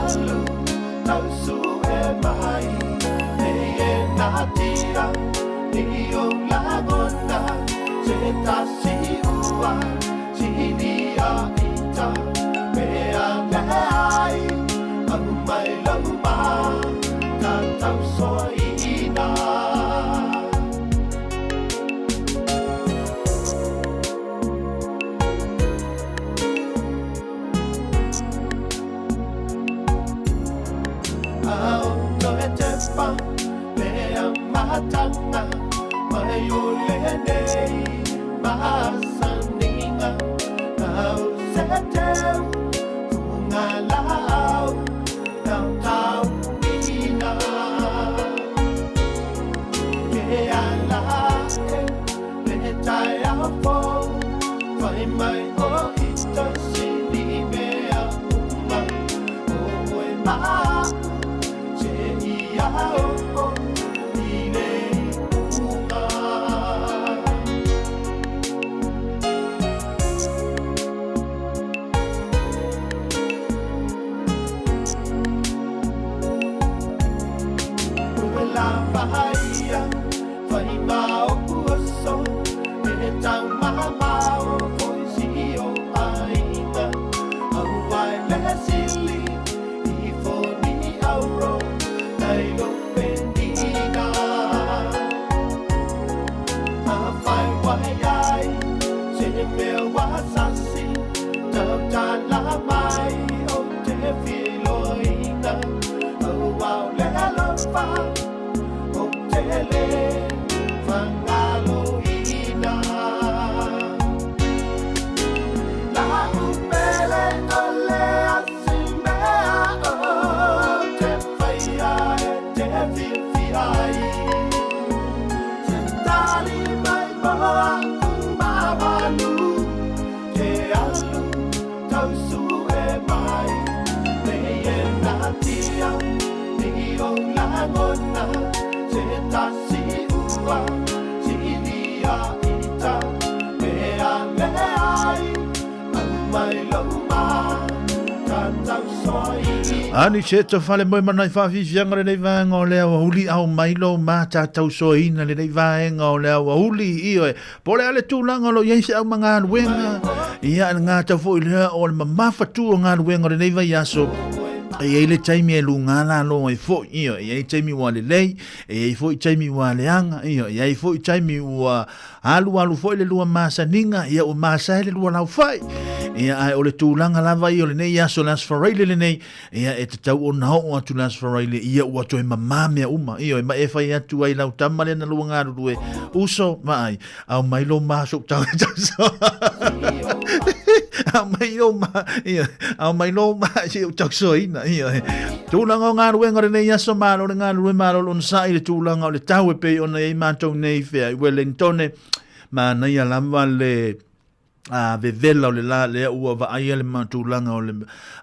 alu tausu e mai Nei e natia ni o lagona Se tasi ua silia ita Mea le ai au mai lau ma Ta tausoina. Ao toe te pa mea matanga mai o lenei masaninga Au se teu kunga lau tau tau ina Ke ala e le tai au fou Whai mai o ita sili mea uma O oe ma'u se ia o i le unga. Ue la vaia, whai mao uaso, e tau mahamao, foi si o ainga. Au ai le sili, i foni auro, nei lo penina. A whai wai ai, se mea wasasi, tau tala mai, o te filoina. Au au le alofa, o te le whangaloina. La upele o le asimea o te whaia e te whiwhi ai. Se tali mai moa kumawanu, te alu tausu e mai. Nei e natia, ni o langona, se tasi ua, silia ita. Mea le ai, au mai lau ma, ta tausoina. Ani se te whale moe manai whawhiwhianga le nei vaenga o lea uli au mai lo ma tātou soina le nei vaenga o lea uli i oe. Po le ale tūlanga lo iei se au mangaluenga. Ia ngā tau fo i lea o le mamawhatu o ngā luenga o le nei vai aso. E iei le taimi e lunga la lo e fo io e iei taimi ua le lei e iei fo i taimi ua le anga io e iei fo i taimi ua alu alu fo i le lua masaninga ia ua masae le lua lau fai ia ai o le tūlanga lava i o le nei aso le aso faraile le nei ia e te tau o na o atu le aso faraile ia ua toe mamamea uma io e ma e fai atu ai lau tama le na lua ngā rurue uso ma ai au mai lo maso tau tau so au mai lo ma ia au mai lo ma si o tau so ina ia tūlanga o ngā ruenga le nei aso malo le ngā rue malo lon sa i le tūlanga o le tau e pei ona ei mātou nei whea i Wellingtone ma nei a lava le a vevela o le la lea ua vaaia le tulaga o le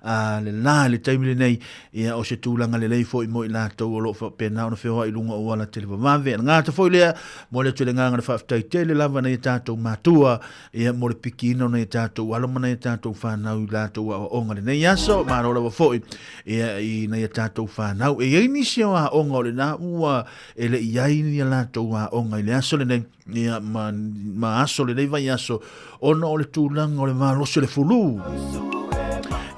a le la i le taimi lenei ia o se tulaga lelei foʻi mo i latou o loo faapena ona feoaʻi luga o ala televavave. Le gata foi lea mo le atu le agaga le faafetai tele lava nai a tatou matua ia mo le pikiina o nai a tatou alo ma nai a tatou fanau i latou aoaoga lenei aso. Malo lava foʻi ia i nai a tatou fanau. E iai nisi o aoga o lena ua e le i ai ni a latou aoga i le aso lenei ia ma, ma aso lenei vaiaso ona o le tulaga o le malosi o le fulu.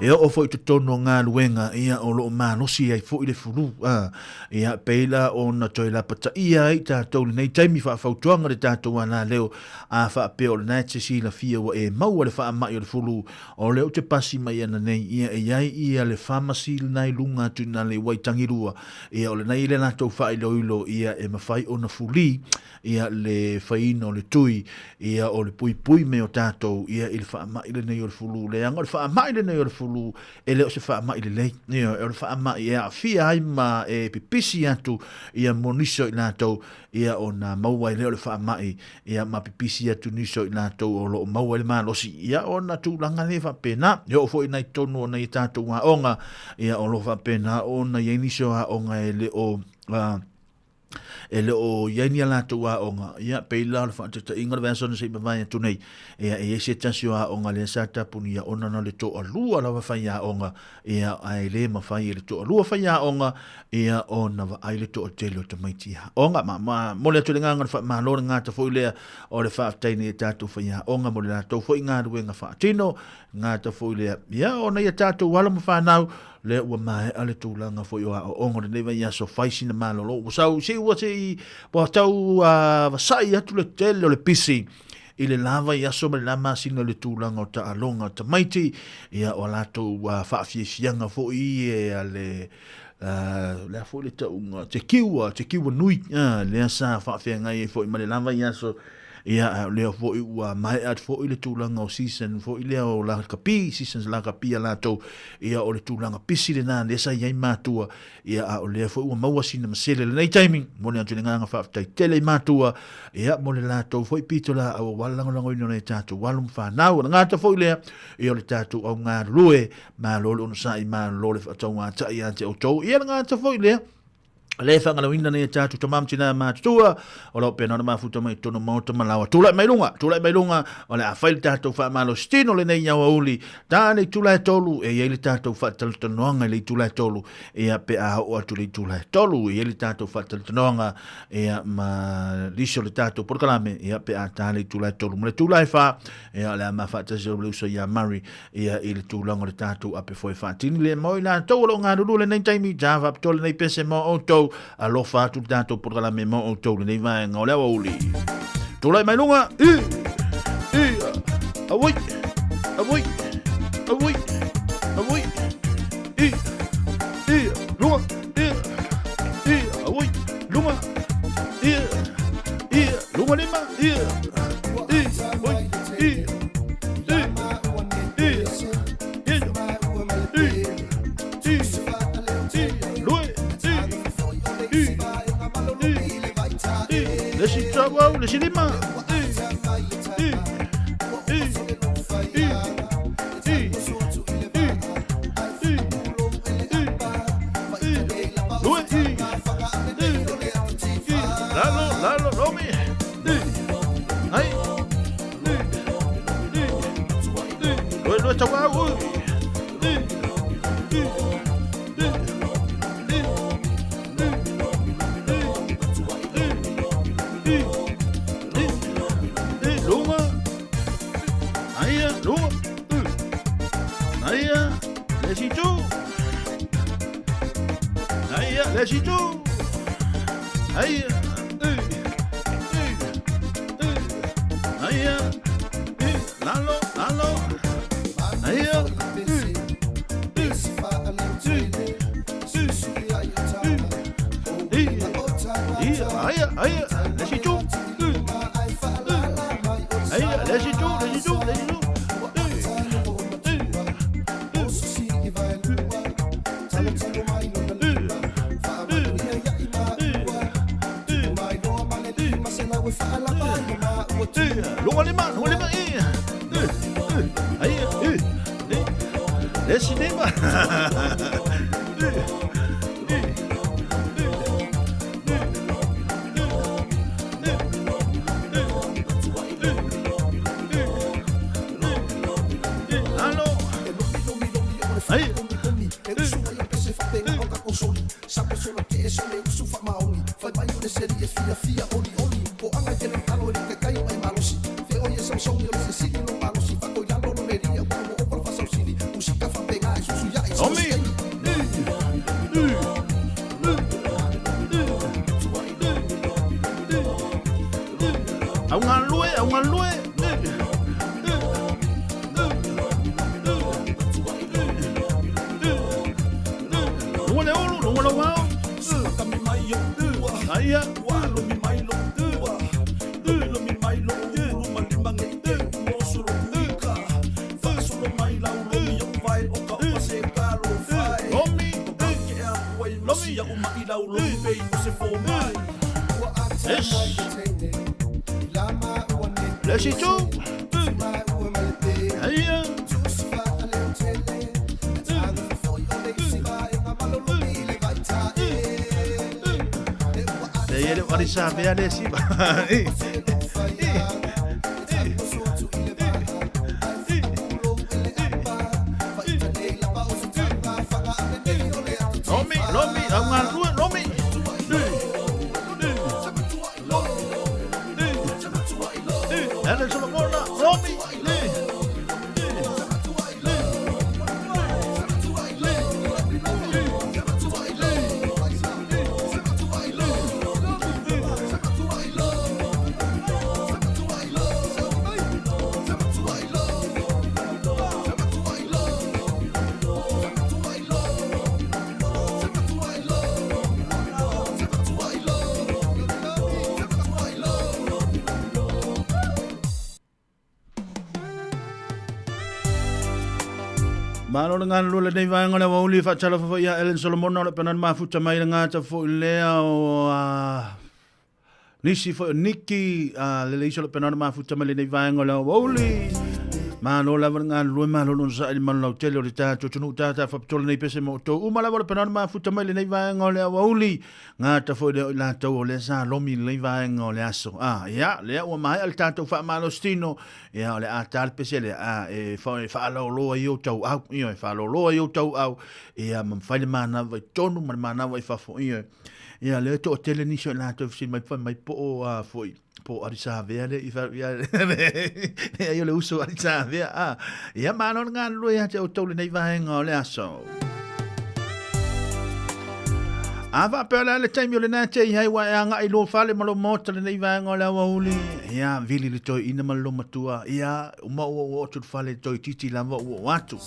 E oo foi totonu o galuega ia o loo malosi ai foi le fulu a ia pei la ona toe lapataia ai tatou lenei taimi faafautuaga le tatou alaleo a faapea o lena e te silafia ua e maua le faamai o le fulu o lea ou te pasi mai ana nei ia e iai ia le pharmacy lena i luga atu ina le Waitangirua ia o lena i le latou faailoilo ia e mafai ona fuli ia le faiina o le tui, ia o le puipui me o tātou, ia i le faamai lenei o le fulu. Leaga o le faamai lenei o le fulu, e le o se faamai lelei. Ia, o le faamai e aafia ai ma e pipisi atu ia mo nisi o i latou, ia ona maua ai lea o le faamai, ia ma pipisi atu nisi o i latou o loo maua ai le malosi. Ia ona tulaga lea faapena. E oo foi i nai totonu o nai tātou aoga, ia o lo faapena ona i ai nisi o aoga e le o, E le o i ai ni a latou aoga, ia, pei la o le faataitaiga o le vaiaso na se i mavae atu nei, ia, e i ai se tasi o aoga lea sa tapunia ona na o le toalua lava faiaoga, ia, ae le mafai e le toalua faiaoga, ia, ona vaai le toatele o tamaiti aoga. Ma, ma momoli atu le agaga o le faamalo, le gata foi lea o le faafetai nei i tatou faiaoga mo le latou foi galuega faatino, gata foi lea, ia, ona ia tatou alo ma fanau, lea ua maea le tulaga foi o aoaoga o lenei vaiaso, fai sina malolo, ua sau, se ua se i, ua tau vasai atu le tele o le pisi i le la vaiaso ma le la masina i le tulaga o taaloga o tamaiti, ia, o a latou faafiafiaga foi e a le, le a foi le tauga, te kiua, te kiua nui, lea sa faafeagai ai foi ma le la vaiaso, Ia, a o lea foi ua maea atu foi le tulaga o season foi lea o lakapi, seasons lakapi a latou, ia o le tulaga pisi lena lea sa i ai matua, ia a o lea foi ua maua sina masele i lenei taimi, momoli atu le agaga faafetai tele i matua, ia mo le latou foi pitolaau aua le lagolagoina o nai a tatou alo ma fanau. O le gata foi lea, ia o le tatou au galulue, malo le onosai, malo le faatauatai ia te outou, ia le gata foi lea, le faagalauina nei e tatou tama ma tina matutua o lo o pena ona mafuta mai totonu maota ma laoa. Tulai mai luga, tulai mai luga, o le a fai le tatou faamalositino lenei aoauli. Ta le itula e tolu, e i ai le tatou faatalatalanoaga i le itula e tolu, ia pe a oo atu i le itula e tolu, e i ai le tatou faatalatalanoaga ia ma nisi o le tatou polokalame, ia pe a ta le itula e tolu. Ma le itula e fa, ia o le a ma faatasi au le uso ia Murray, ia i le tulaga o le tatou ape foe faatini le mo i latou o lo o galulue lenei taimi, ta faapitoa lenei pese mo outou, alofa atu le tatou polokalame mo outou lenei vaega o le aoauli. Tulai mai luga, i, i, awai, awai, awai, awai, i, i, luga, i, i, awai, luga, i, i, luga lima, i, i, oi, i, Le isi tauau, le isi lima. Lalo, lalo, lomi. Ai. Lue, lue, tauau. Lunga. Aia, lunga. Aia, le isi itu. Aia, le isi itu. Aia. Aia. Lalo, lalo. Aia. Aia, aia, le isi itu. Aia, le isi itu, le isi itu, le isi itu. Luga lima, luga lima, i. Aia, i. Le isi lima. Alo. Ai. Omi. Au galue, au galue. Luga le ulu, luga le wao. Aia. Yes. Le isi itu. Aia. E E le o Alisavea le siva. Lomi, lomi, au ngā rua, lomi. Ele Solomona, lomi. Malo le ngana lua lenei vaega o le aoauli faatalofa foi ia Ellen Solomona o le pena mafuta mai le gata foi lea o nisi foi o Niki le leiso o le pena mafuta mai lenei vaega o le aoauli. Malo lava le galulue, malo lona sa'i le malu lautele o le tatou atunuu tata faapitoa lenei pese mo outou uma lava o le pena mafuta mai lenei vaega o le aoauli. Gata foi lea o i latou o lea sa lomi i lenei vaega o le aso. Ah, ia, lea ua maea le tatou faamalositino. Ia, o le a ta le pese lea, ah, e, fa, e faalolo ai ou tauau, ioe, e faalolo ai ou tauau, ia, ma mafai le manava i totonu ma le manava i fafo, ioe. Ia, lea e toatele nisi o i latou fesili mai, fai mai po o, a, foi, po o Alisavea lea i fa, ia, leai o le uso Alisavea, ah. Ia, malo le galulue ia te outou lenei vaega o le aso. A faapea o le a le taimi o lena e te i ai ua e agai i lou fale ma lou maota lenei vaega o le aoauli. Ia, vili le toeaina ma le lomatua. Ia, uma ua oo atu i le fale toeitiiti lava ua oo atu.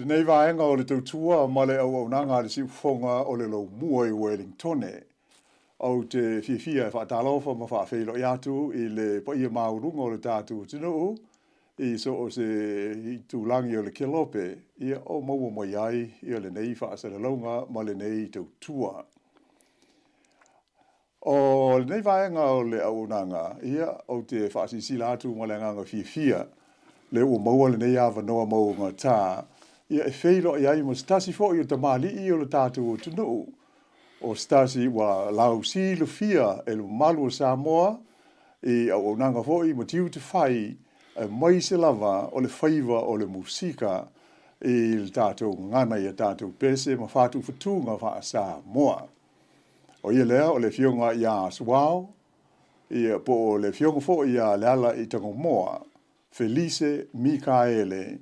lenei vaega o le tautua ma le auaunaga a le siufofoga o le Laumua i Uelingtone, ou te fiafia e faatalofa ma faafeiloai atu i le paia maualuga o le tatou atunuu i so o se itulagi o le kelope, ia o maua mai ai ia lenei faasalalauga ma lenei tautua. O lenei vaega o le auaunaga, ia, ou te faasilasila atu ma le agaga fiafia, lea ua maua lenei avanoa mauagata, ia, e feiloai ai ma se tasi foi o tamalii o le tatou atunuu, o se tasi ua lausilafia e le mamalu o Samoa i auaunaga foi ma tiute fai, aemaise lava o le faiva o le musika i le tatou gagana i a tatou pese ma fatufatuga faa-Samoa. O ia lea o le Afioga ia Suao, ia, po o le Afioga foi ia Lealaiitagomoa, Felice Mikaele,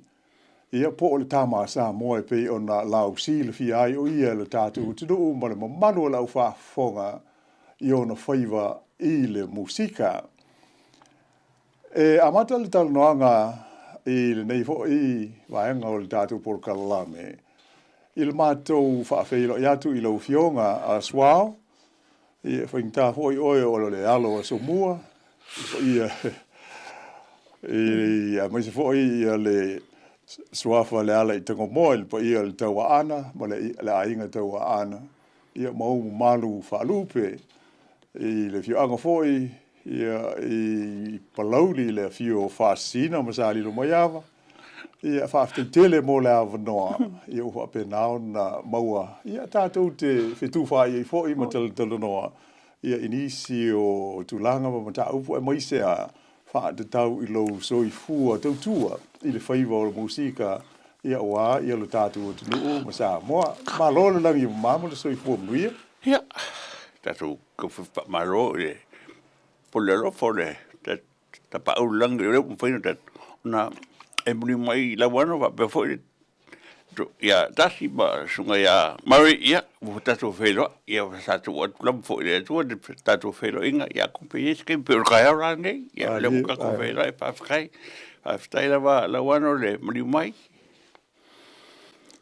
ia, po o le tama a Samoa e pei ona lausilafia ai o ia e lo tatou atunuu ma le mamalu o le aufaafofoga i ona faiva i le musika. E amata le talanoaga i lenei foi vaega o le tatou polokalame i le matou faafeiloai atu i lau Afioga a Suao, e faigata foi oe o le alo o Asomua, ia, aemaise foi ia le suafa Lealaiitagomoa i le paia o le Tauaana ma le aiga Tauaana, ia ma ou mamalu faalupe i le afioaga foi ia, i Palauli i le afio o Faasisina ma Salilomaiava. Ia, faafetai tele mo le avanoa, ia ua faapena ona maua, ia, tatou te fetufaai ai foi ma talatalanoa, ia, i nisi o tulaga ma mataupu aemaise a faatatau i lou soifua tautua i le faiva o le musika, ia, aua ia lo tatou atunuu ma Samoa. Malo le lagi e mama ma le soifua manuia. Ia, tatou faamalo i le pule alofa o le Tapaau i le Lagi, o lea ua mafai ona e muli mai Lauano faapea foi ia Tasi ma le Susuga ia Murray, ia, ua tatou feiloai, ia sa tuu atu lava foi i le Atua le tatou feiloaiga, ia atonu pe i ai se taimi, pei o le taeao la lenei, ia o lea ua tatou feiloai, faafetai, faafetai lava Lauano le maliu mai.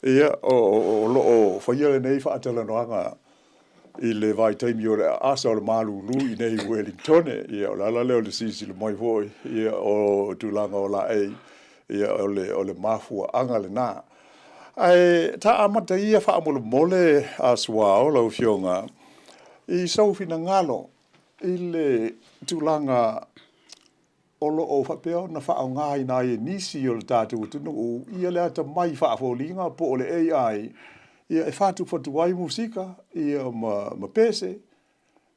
Ia, o lo o faia lenei faatalanoaga i le vaitaimi o le aasa o le malulu i nei i Wellingtone. Ia, o le ala lea o le silasila mai foi, ia, o tulaga o laei, ia, o le, o le mafuaaga lena. Ae ta amata ia faamolemole a Suao lau Afioga i sou finagalo i le tulaga o lo o faapea ona faaaogaina ai e nisi o le tatou atunuu ia le atamai faafoliga po o le AI ia e fatufatu ai musika ia ma, ma pese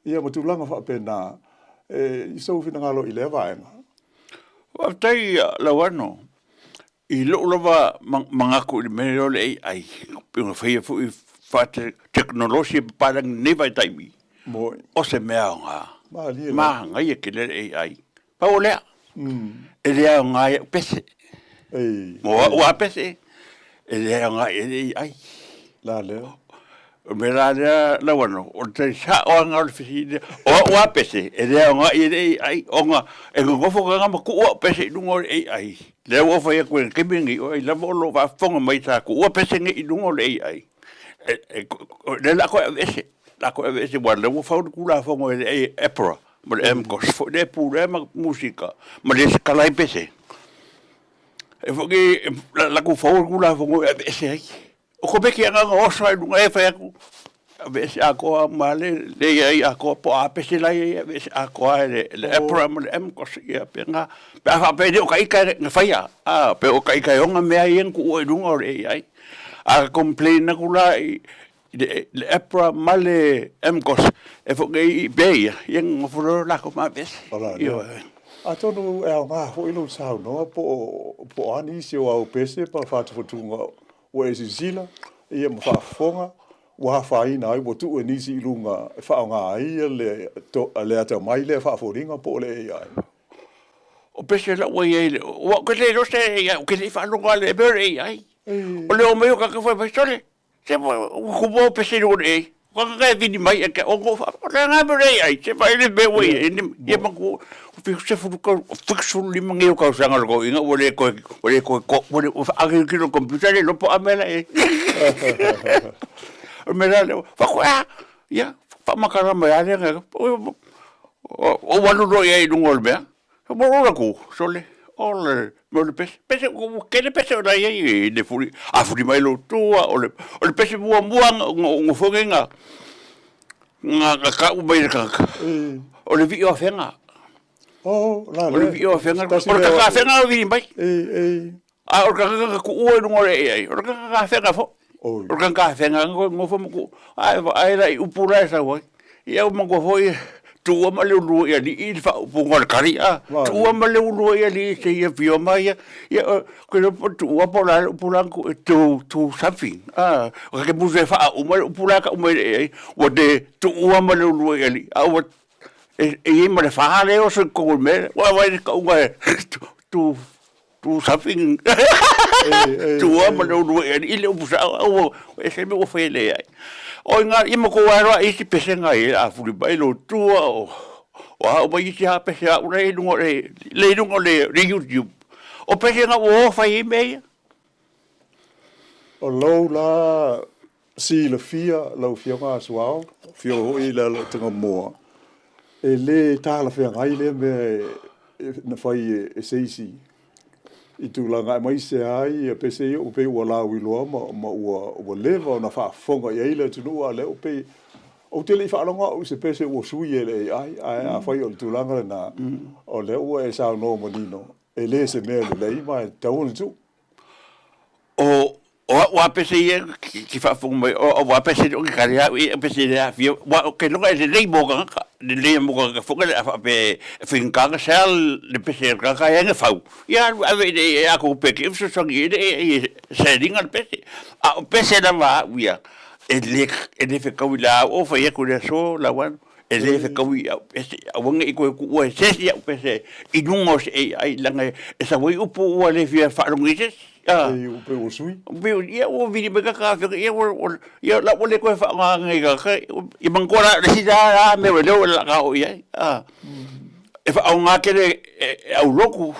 ia ma tulaga faapena. E, i sou finagalo i lea vaega. Faafetai Lauano. I lou lava manatu i le mea lea o le AI, pei ona faia foi faatekonolosi e papalagi i lenei vaitaimi, o se mea aoga. Manaia tele le AI. Pau o lea, e le aoga i au pese. Mo au lava pese, e le aoga i ai le AI. La lea. O le mea la lea Lauano, o le tali sao lava lena o le fesili lea. O au lava pese, e le aoga i ai le AI, ona e nonofo tagata ma tuu au pese i luga o le AI. Lea ua ou fai atu i le taimi lenei, o ai lava o lo o faafofoga mai sa tuua pese nei i luga o le AI, o lea o le a toe aveese, o le a toe aveese aua o lea ua fau le Tulafono e le APRA ma le AMCOS foi lea e pulea ma musika ma resitala ai pese. E foi nei, o le a latou faua le Tulafono e aveese ai. O Komiti e na ona oso lava i luga e fai atu, aveese atoa ma le leai atoa po o a pese la e i ai, aveese atoa e le APRA ma le AMCOS ia faapena. Pe a faapea e le o ita na faia, a, pe o ita e ona mea ia na tuua i luga o le AI. A complain atu la i le APRA ma le AMCOS e foi nei i mea ia, ia ona nonofo loa lea o latou ma aveese. Ioe. Atonu e aoga foi lou saunoa po o a nisi o au pese ma fatufatuga Ua e silasila, ia ma faafofoga, ua afaina ai, ua tuu e nisi i luga e faaaoga ai le, le atamai lea faafoliga po o le AI. O pese la ua i ai le, ua ou te le iloa se AI, ou te le i faalogo lava i le mea o le AI. O le omai o tagata fai mai, sole, se ua tumu au pese i luga o le AI. Ka e vili mai e ke o fa o le nga me ai se fa ile me ua i ni ia ma ku fi se fu ko fi su li mangi o ka sanga lo inga ua le ko ua le ko ko ua le a ke kilo computer le lopo a mela e. O mela le fa ko a ia fa makara mai a le nga o walu ro ia i lunga o le mea. Mo ora ku sole o le mo le pese pese ku ke le pese o la ia i le fuli a fuli mai lo tua o le o le pese mua mua ngo fonge nga nga ka u mai le kaka. O le vi o fenga. Oh, la O le vi o fenga. O le kaka fenga o vi mai. A o le kaka ku ua i lunga o le ai. O le kaka fenga fo. O le kaka fenga ngo ngo fo ku ai ai la i upu la e sau ai. Ia o mango foi tuua ma le ulua ia li i le faaupuga o le kari a. Tuua ma le ulua ia li se ia fio mai ia. Ia ke lo tuua po la le upu la ku tu tu something. A o ke musu e faauma le upu la ka uma i le ai. Ua te tuua ma le ulua ia li. A ua e e i ma le wha le o se kongo me. Ua vai le kaunga e tu tu something. Tuua ma le ulua ia li i le upu sa ua e se me ua whai le ai. O ngā i ma ko waeroa i si pese ngā i a furi mai lo tua o o a o mai isi ha pese a ura i lunga o le le i lunga o le le YouTube. O pese ngā ua o whai i mea ia. O lou la silafia lau Afioga a Suao, afio foi i le Alataga-moa, e lē talafeagai lea mea na fai e se isi i tulaga aemaise ai pese ia ua pei ua lauiloa ma, ma ua, ua leva ona faafofoga i ai le atunuu, a o lea ua pei ou te le i faalogo au i se pese ua sui e le AI, ae afai o le tulaga lena, o lea ua e saunoa manino, e le se mea lelei ma e tatau ona tuu. O o au a pese ia ki faafofoga mai, o au a pese o ke kare au ia pese le aafia, ua o ke loga e lelei mo tagata, lelei mo tagata foka le a faape e faigata na sea le pese a le tagata e aga fau. Ia alu ave i le e a kou peke e fesoasoani i le e seliga le pese. A o pese lava au ia, e le e le fekau i le a o fai atu i le aso lau anu, e le fekau i au pese, aua ne i koe kuua e se isi au pese i luga o se AI leaga e sau ai upu ua le fia faalogo i se isi. Pei ua pei ua sui. Pei ia ua vili mai ka ka ia ua ia la ua le koe whaonga ngai ka ka i mangkoa la le sida la me ua leo la ka o ia a e whaonga kere e au loku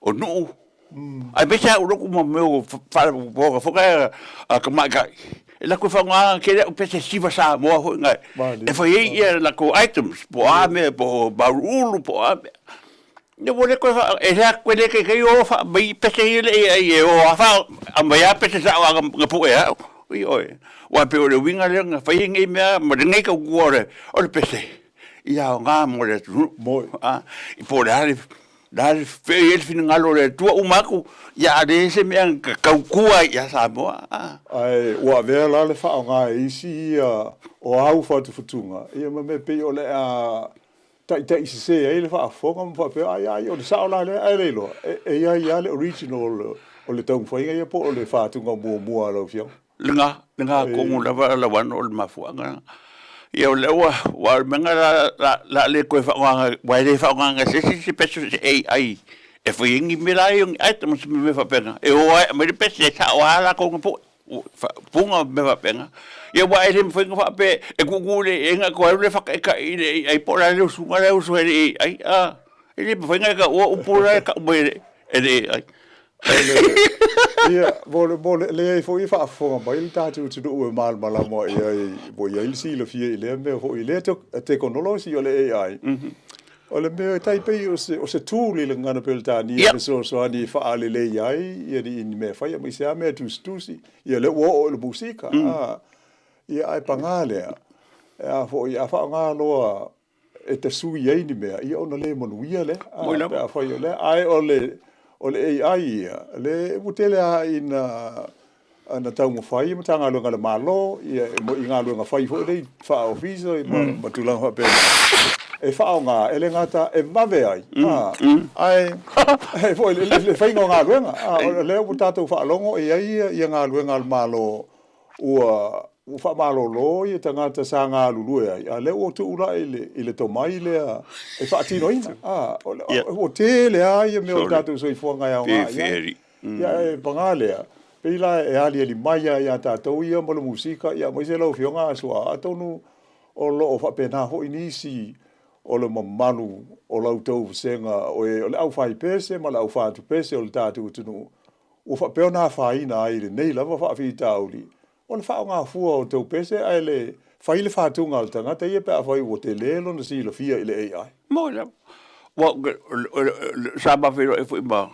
o nuu ai pesa au loku ma meo wharepoka whaka a ka mai kai e la koe whaonga kere au pesa siva sa moa hoi ngai e whai ei ia la ko items po a me po bauru ulu po a me Ne ua le koe wha, e hea koe le kei kei o wha, mai pese i le i e o a wha, a mai a pese sa o a nga pu e au. I oe. Wa pe o le winga le nga whai ngei mea, ma le ngei kau kua o le, o le pese. I a o ngā mo le atunu. Moi. A, i po le hale, le hale whea i ele whina le tua umaku, ia a le se mea ka kau kua i a Samoa. A. Ae, ua avea la le whaonga e isi ia o au whatuwhatunga, ia ma me pei o le a taitaisese ai le faafofoga ma faapea, ai, ai, o le sao la lea, ae le iloa, e, e i ai lava le original o le taumafaiga ia po o le fatuga muamua a lau Afioga. Lena, lena tonu lava lau ana o le mafuaaga. Ia o lea ua, ua o le mea lena la, la, la le toe faaaogaina, aua e le faaaogaina e se isi se peso se AI e fai ai ni mea la ia o ni items ma mea faapena. E o lava e aumai le pese e sao lava latou na poe. Punga ma mea faapena. Ia aua e le mafai ona faapea e tuutuu i le AI na toe alu lea faataitai i le AI po o le a le usuga la e usu ai i le AI. A, e le mafai ona e taua upu la e tau mai e le AI. Ia, mo le, mo le, leai foi e faafofoga mai le tatou atunuu e malamalama i ai, ua i ai le silafia i lea mea foi, i lea tekonolosi o le AI. O le mea e tai pei o se, o se tool i le gagana Peretania e fesoasoani e faalelei ai ia ni, ni mea fai aemaise lava mea tusitusi. Ia lea ua oo i le musika, a, ia ae pagā lea, e a foi, a faaaoga loa e tasui ai ni mea, ia ona le manuia lea, a, pe afai o lea. Ae o le, o le AI ia, le, ua tele lava ina na taumafai i Matagaluega a le Malo, ia, i galuega fai foi nei faa-ofisa ma, ma tulaga faapena, e faaaoga, e le gata e vave ai, ae, e foi le, le faiga o galuega. A, o lea ua tatou faalogo e i ai ia galuega a le Malo ua, ua faamalolo ia tagata sa galulue ai, a o lea ua tuu la i le, i le tomai lea e faatinoina. A, o, ua tele lava ia mea o le tatou soifuaga e aoga i ai. Ia, e paga lea. Pei la e aliali mai lava ia tatou ia ma le musika, ia aemaise lau Afioga Asoa, atonu o lo o faapena foi nisi o le mamalu o la outou vasega, o e o le aufaipese ma le aufatupese o le tatou atunuu, ua faapea ona afaina ai i lenei lava faafitauli, o le faaaoga fua o outou pese ae le fai le fatuga a le tagata ia pe afai ua tele lona silafia i le AI. Moni lava. Ua sa ma feiloai foi ma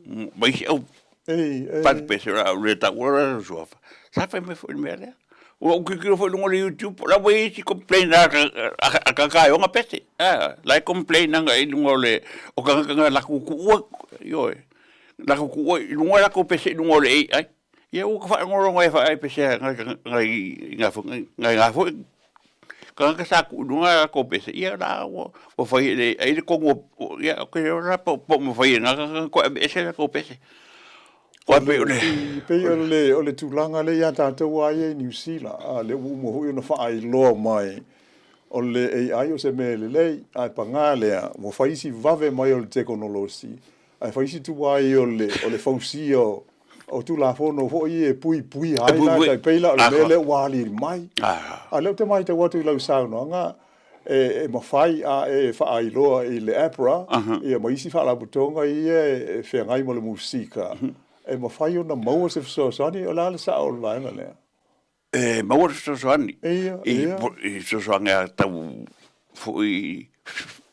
ma isi au fatupese o le a ou le taua le suafa. Sa fai mai foi le mea lea. Ua ou tilotilo foi i luga o le YouTube, o la ua i ai isi complain a tagata e ona pese. La e complain ana i luga o le o tagata na latou tuua, ioe, latou tuua i luga latou pese i luga o le AI. Ia ua faalogologo ai faaepesea nai nai foi tagata sa tuu i luga latou pese, ia la ua fai e le AI le tonu o, ia ou te le iloa la po o mafai e na tagata ona toe aveese latou pese. Aua e pei o le... E pei o le, o le tulaga lea ia tatou lava ia i Niu Sila, a lea ua uma foi ona faailoa mai o le AI o se mea lelei, ae paga lea, ua fai si vave mai o le tekonolosi, ae fai si tuai o le, o le fausia o, o Tulafono foi ia e puipuia ai la, tai pei la o le mea lea ua aliali mai. A o lea ou te matau atu i lau saunoaga, e mafai a e faailoa i le APRA ia ma isi faalapotopotoga ia e feagai ma le musika, e mafai ona maua se fesoasoani, o le a le sao o le vaega lea? E maua le fesoasoani i fesoasoani a tau foi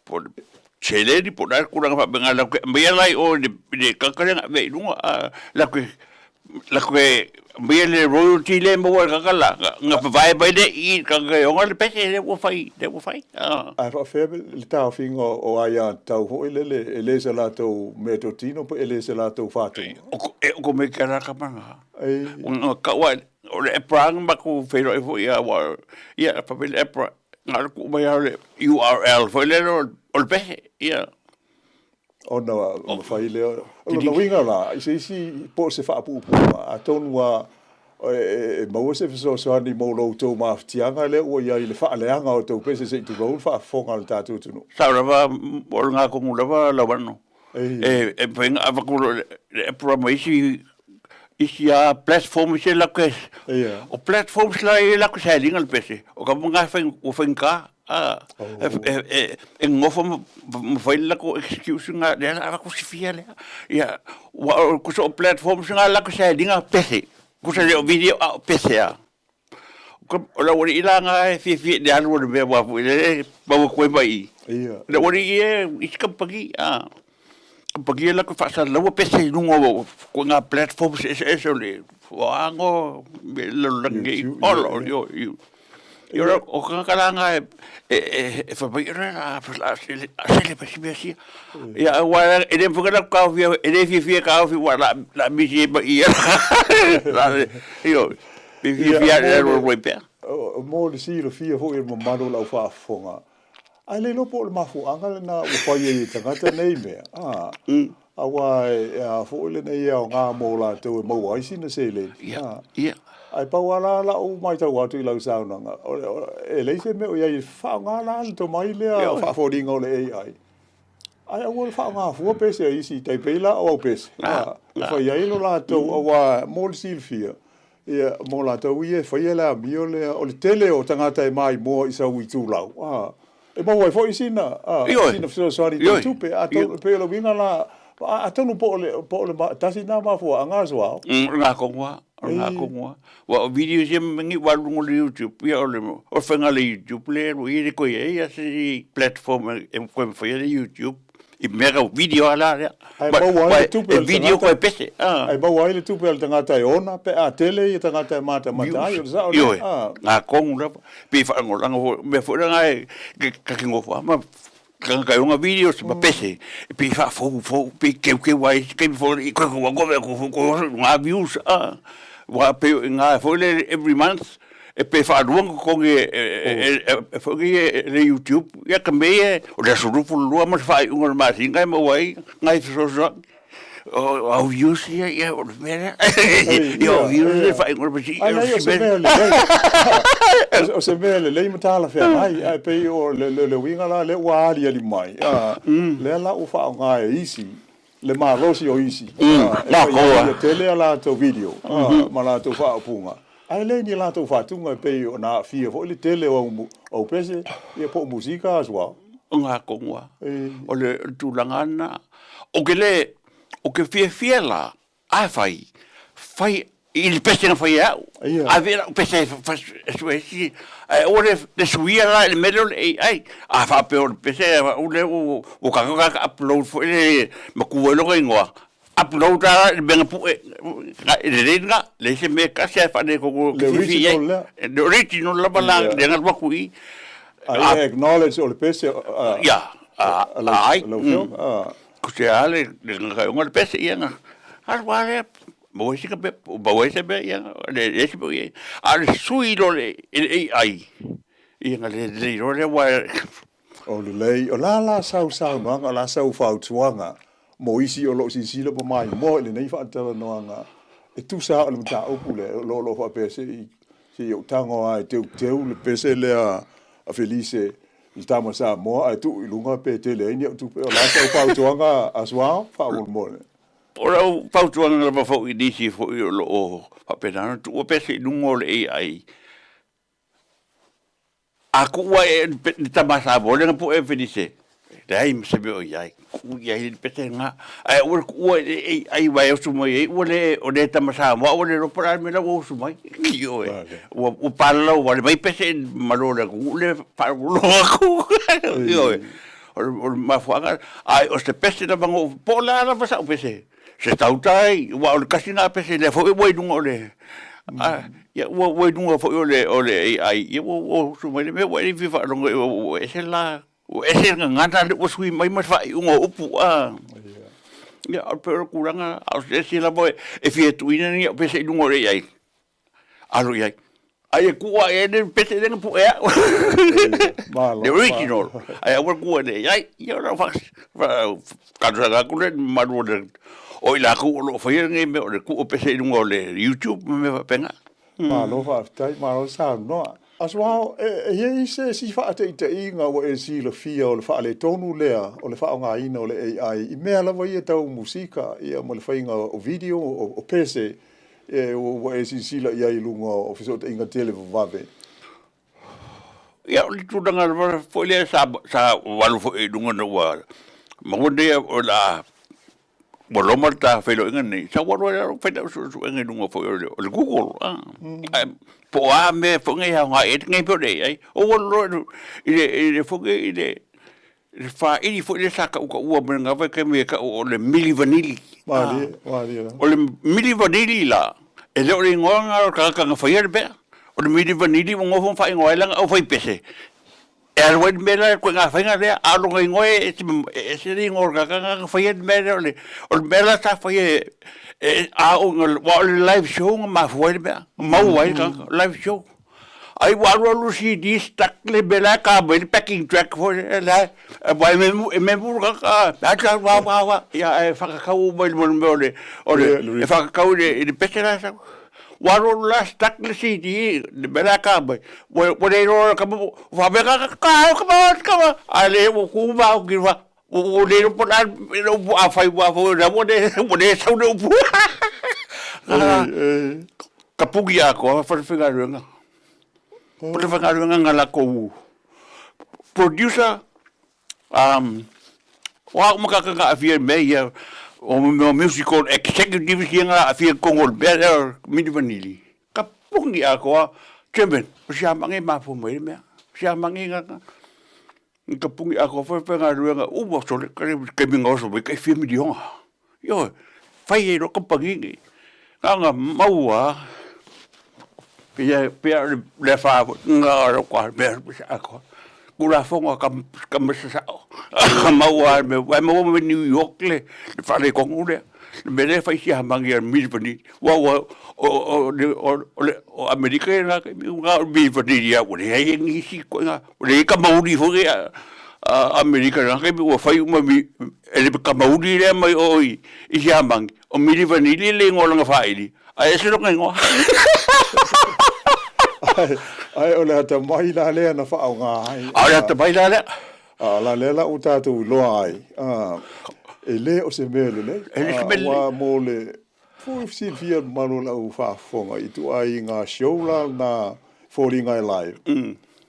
po o le seleni po o le a le tulaga faapena latou te aumaia la i o i le tagata lea na ave ai i luga a latou te aumaia le royalty lea e maua e le tagata la ona vavae mai lea i i le tagata e ona le pese lea ua fai lea ua fai. Ae faapefea le taofiga o aiatatau foi lele e le o se latou meatotino pe e le o se latou faatuga? E okomeki lava la tama lena. Ona tau lava o le APRA na matou feiloai foi aua ia fai mai le APRA na o le tuu mai lava o le URL foi lele o le pese ia. Ona mafai lea. O lona uiga la, i se isi po o se faapuupuuga, atonu lava e maua se fesoasoani mo lo outou mafatiaga lea ua i ai i le faaleaga o tou pese se i tulou le faafofoga a le tatou atunuu. Sao lava, o lena tonu lava Lauano. E mafai ona avatu loa e le APRA ma isi isi a platforms ia latou te o platforms la ia latou te sailiga le pese o ka mea na ua faigata e nonofo ma fai le latou excuse lena lea la avatu sifia lea ia aua tusa o platforms na latou te sailiga pese tusa le o video a o pese lava. O le aualii la lena e fiafia i le alu o le mea aua foi lele e mau atu ai mai i i. O le aualii ia i isi kamupani, a, kamupani ia latou te faasalalaua pese i luga o ituaiga platforms eseese o le ago mea i le lalolagi nei. Ola, ioe, ioe. O tagata la na e fai mai, o le a sele mai si mea sia. Ia, aua e le mafai ona latou taofia, e le fiafia e taofi aua o le a misi ai ma i. Ioe. Pe fiafia lava e alu ai pea. Mo le silafia foi e le mamalu o lau faafofoga, ae le iloa po o le mafuaaga lena ua fai ai e tagata nei mea, a, aua e a foi lenei aoga mo latou e maua ai sina seleni, a. Ae pau lava la lau matau atu i lau saunoaga, e leai se mea o i ai e faaaoga la le tomai lea faafoliga o le AI. Ae aua le faaaoga fua pese a isi, tai pei la o au pese, a, e fai ai lo latou, aua mo le silafia, ia, mo latou ia e faia le amio lea, o le tele o tagata e maimoa i sau itulau, a, e maua ai foi sina, a, sina fesoasoani tau tupe, atonu, e pei o le uiga la, atonu po o le, po o le tasi lena mafuaaga a Joao. O lena tonu lava, o lena tonu lava. Aua o videos ia ma mea nei ua alu i luga o le YouTube, ia o le faiga o le YouTube lea e alu ai e le toe i ai lava se platform e toe mafai ai le YouTube i mea tau video lava la lea. Ae maua ai le tupe a le tagata. E video koe pese. Ae maua ai le tupe a le tagata e ona pe a tele ia tagata e matamata ai, o le sao lea. Ioe, lena tonu lava. Pei e faalagolago foi, o mea foi lena e ta te nofo lava ma tagata e ona videos ma pese, e pei e faafoufou, pei e teuteu ai isi taimi foi i koe koe ngā views, a. Aua pei o i ina foi lele every month e pe faalua ona totogi e foi nei e le YouTube, ia ka mea ia o le aso 22 ma le faaiuga o le masina e maua ai nai fesoasoani. O au views ia, ia o le mea lea. Ia o views le faaiuga o le masina. Ai, o se mea lelei. O se mea lelei ma talafeagai, ae pei o le uiga la lea ua aliali mai, lea la ua faaaoga e isi. Le malosi o isi e fai ai ia tele a latou video ma latou faaupuga, ae le ni latou faatuga e pei ona aafia foi le tele o au pese ia po o musika as well. O ngā kongoa, o le tulaga lena. O ke le, o ke fiafia la, a fai, fai i le pese na fai e au. Ave i lau pese e sue isi, ae aua le, le suia la i le mea lea o le AI. A faapea o le pese au lea ua kaka kaka upload foi le matua ai lona igoa, upload lava i le mea na pue, e lelei lena, leai se mea e tasi lava e faaletonu Le original lea. Le original lava la lea na alu atu i i. Ai acknowledge o le pese Ia, ai. Lau Afioga. Ko te a le gagaioga le pese ia na alu a lea maua ai sina mea maua ai se mea ia le leai se mea o i ai. A o le sui loa i le AI ia na lelei loa lea aua e O lelei, o le a la sau saunoaga, o le a sau fautuaga mo isi o lo o silasila ma maimoa i lenei faatalanoaga e tusa lava o le mataupu lea, o lo o faapea se i se i ou tago lava e teuteu le pese lea a Felice i tama Samoa ae tuu i luga pe tele ai ni au tupe. O le a sau fautuaga a Suao faamolemole? O lau fautuaga lava foi i nisi foi o lo o faapena ona tuua pese i luga o le AI, a tuua e le tama Samoa lea na pue e Felice, leai ma se mea o i ai, tuu i ai le pese lena. Ae aua le tuua i le AI aua e oso mai ai ua le, o le tama Samoa ua le iloa po o le a le mea la ua oso mai. Ioe, ua palalau wale mai pese malo le atunuu lea faalogologo atu. Ioe, o le mafuaaga, ae o se pese lava na ou, po o le a lava sau pese, se tautai, aua o le tasi lena pese lea foi ua i luga o le, ia ua i luga foi o le AI, ia ua oso mai le mea ua e le fia faalogo ua ese la, ua ese le gagana lea ua sui mai ma le faaiuga o upu. Ia, pei o le tulaga, a o se isi lava e fia tuuina ni au pese i luga o le AI, Alo i ai. Ai e kuʻu aʻe ai le pese lea na puʻe aʻu. Malo. The original. Ai aua le kuʻu aʻe i ai. Ia o lau talosaga atu lea i le mamalu o le o i latou o lo o faia lenei mea o le tuu o pese i luga o le YouTube ma mea faapena. Malo faafetai, malo saunoa. Asuao, e i ai se isi faataitaiga ua e silafia o le faaletonu lea o le faaaogaina o le AI i mea lava ia tau musika ia ma le faiga o video o pese E, ua e silasila i ai i luga o fesootaiga televavave. Ia, o le tulaga lava foi lea sa, sa alu foi i luga ina ua maua nei o le a ua loma le ta feiloaiga nei, sa ou alu ai lava fai lau suesuega i luga foi o le, o le Google, a. Ae po o a mea foi nei e aoga i ai lenei mea o le AI. Ou alu loa i le, i le foi nei i le Le faili foi lea sa tautaua mai lena vaitaimi e tau o le Milli Vanilli. Malie, malie la. O le Milli Vanilli la, e le o le igoa lena o le tagata na faia le mea. O le Milli Vanilli ua nofo ma faaigoa ai lana aufaipese, e alu ai le mea la, ituaiga faiga lea, a o lona igoa e ese le igoa o le tagata lena na faia le mea lea. O le mea la sa faia e, a oo ina, aua o le live show na mafua ai le mea, na maua ai le tagata, live show. Ai ua alu alu CD stuck le mea la e ka mai le backing track foi lea la aua e memu e memu le tagata a atu wa wa wa ia ae whakakau mai le mea o le o le e whakakau i le i le pese la sau. Ua alu alu la stuck le CD le mea la e ka mai ua ua le iloa ka mo wha ka ka ka come on come on a le ua ku ma o ki wa ua le iloa po o le a le upu a fai ua foi ua le sau le upu. Ka puki atoa falefaigaluega. Falefaigaluega na latou producer, o a uma tagata na aafia i mea ia, o mea musical executives ia na aafia i totonu o le mea lea o Milli Vanilli, ka puni atoa, Chairman, o siamagi e mafua mai ai le mea, o siamagi na ka puni atoa falefaigaluega uma, sole, taimi na oso mai tai fia miliona. Ioe, fai ai loa kamupani nei. Na ona mau lava, pei pei o le afa foi, na o le kwa mea atoa. Tulafono a ka mea sasao. Mau lava le mea, aua e maua mai New York le faaletonu lea. Le mea lea e fai siamagi a Milli Vanilli. Aua o Amerika i lena taimi, na o Milli Vanilli lava ua leai nisi ituaiga, ua leai kamauli foi nei a Amerika i lena taimi ua fai uma e le kamauli lea mai o i Siamani, o Milli Vanilli le igoa o lana faili, ae ese lona igoa. Ae o le atamai la lea na faaaoga ai. A o le atamai la lea. A o la lea la ua tatou iloa ai. E lē o se mea lelei. E le se mea lelei. Aua mo le silafia e le mamalu o le au faafofoga i ituaiga show la na foliga e live,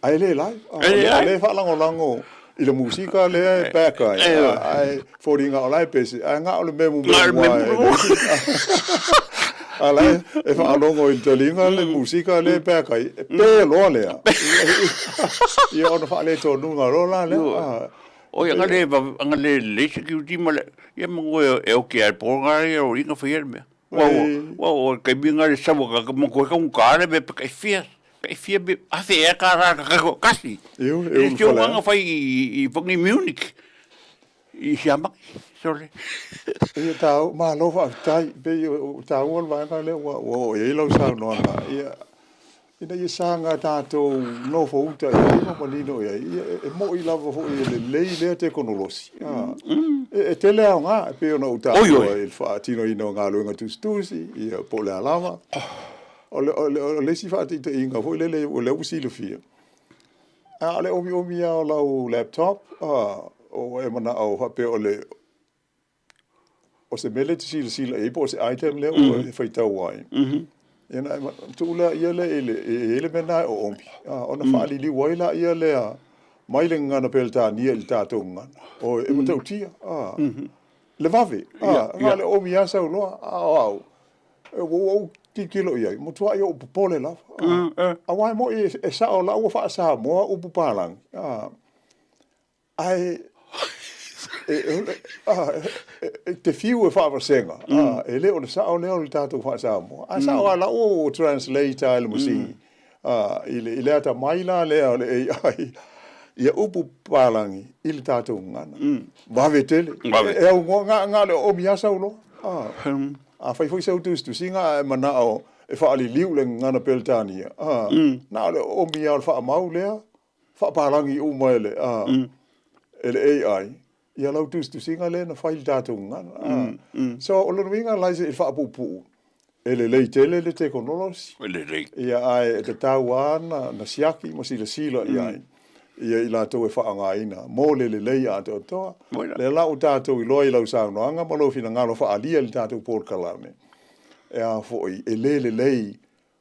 ae le live. O lea e faalagolago i le musika lea e back ai, ae foliga o la e pese, ae na o le mea mumu lava. A la e faalogo i le taliga le musika lea e back ai, e pe loa lea. Ia ona faaletonuga loa la lea. Oi anga le anga le lelei security ma le ia ma ngoe e oki ai po nga ia o inga whai mea. Wa wa o kai mi nga le sawa ka mo koe ka unka le me kai fia kai fia me afe e ka ra ka ka kasi. Eu eu no fala. Anga whai i whangi Munich. I siamaki. Sorry. Ia tāu, malo faafetai, pei o tāua le vaega lea ua oo i ai lau saunoaga, ia, ina ia saga tatou nofouta i ai ma manino i ai, ia, e mo'i lava foi e lelei lea tekonolosi. E tele aoga e pei ona ou taua i le faatinoina o galuega tusitusi, ia, po o le a lava. O le isi faataitaiga foi lele o lea ua silafia, a o le omiomi lava o lau laptop, ua e manao faapea o le o se mea lea e te silasila i ai po o se item lea ua e faitau ai, ia ona e tuu lea lea i le, e i ai le mea lena e oomi, ona faaliliu ai laia lea mai le gagana Peretania i le tatou gagana. O, e matautia, le vave, na o le oomi lava sau loa, a o au, ua ou tilotilo i ai, matuai ou popole lava. Aua e moni e sao o la ua faa-Samoa upu palagi, Ae e te fiu e faavasega, e le o le sao lea o le tatou faa-Samoa. Ae sao lava la ua translate lava e le masini i le atamai la lea o le AI ia upu papalagi i le tatou gagana. Vave tele. E aunoa na o le oomi lava sau loa. Afai foi sau tusitusiga ae manao e faaliliu le gagana Peretania, na o le oomi lava o le faamau lea faapalagi uma e le, a, e le AI, ia lau tusitusiga lea na fai i le tatou gagana. A. So, o lona uiga la i le faapuupuu, e lelei tele le tekonolosi. E lelei. Ia, ae e tatau lava ona na siaki ma silasila i ai, ia i latou e faaaogaina mo le lelei atoatoa. Lea la ua tatou iloa i lau saunoaga ma lou finagalo faaalia i le tatou polokalame, e a foi, e le lelei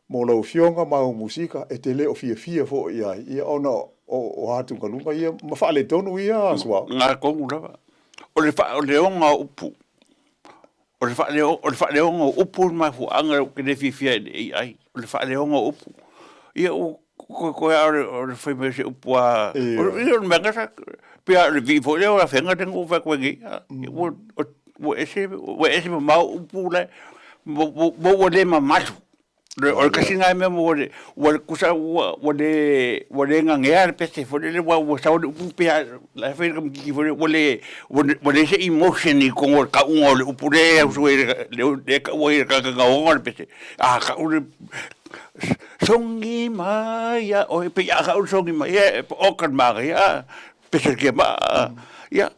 Mo lau Afioga ma au musika, e te le o fiafia foi i ai ia ona o atugaluga ia ma faaletonu ia Suao? Nga tonu lava. O le faaleoga o upu, o le faaleoga o upu le mafuaaga ou te le fiafia ai i le AI, o le faaleoga o upu. Ia ua toe lava o le fai mai o se upu lava, ia o le mea lena, pei lava o le vii foi lea o Afega lea na ou fai atu ai nei, ua ese mamao upu la e, ma ua le mamalu. O le tasi lena mea ua le, ua tusa ua ua le ua le nanea le pese foi lele ua ua sau le upu pe a la e fai le tamaititi foi lele ua le ua leai se emotion i totonu o le tauga o le upu lea e usu ai lea e tau ai e le tagata na ona le pese. A tau le sogi mai ia oe pei a tau le sogi mai ia oka le manaia a pese le tiamaa ia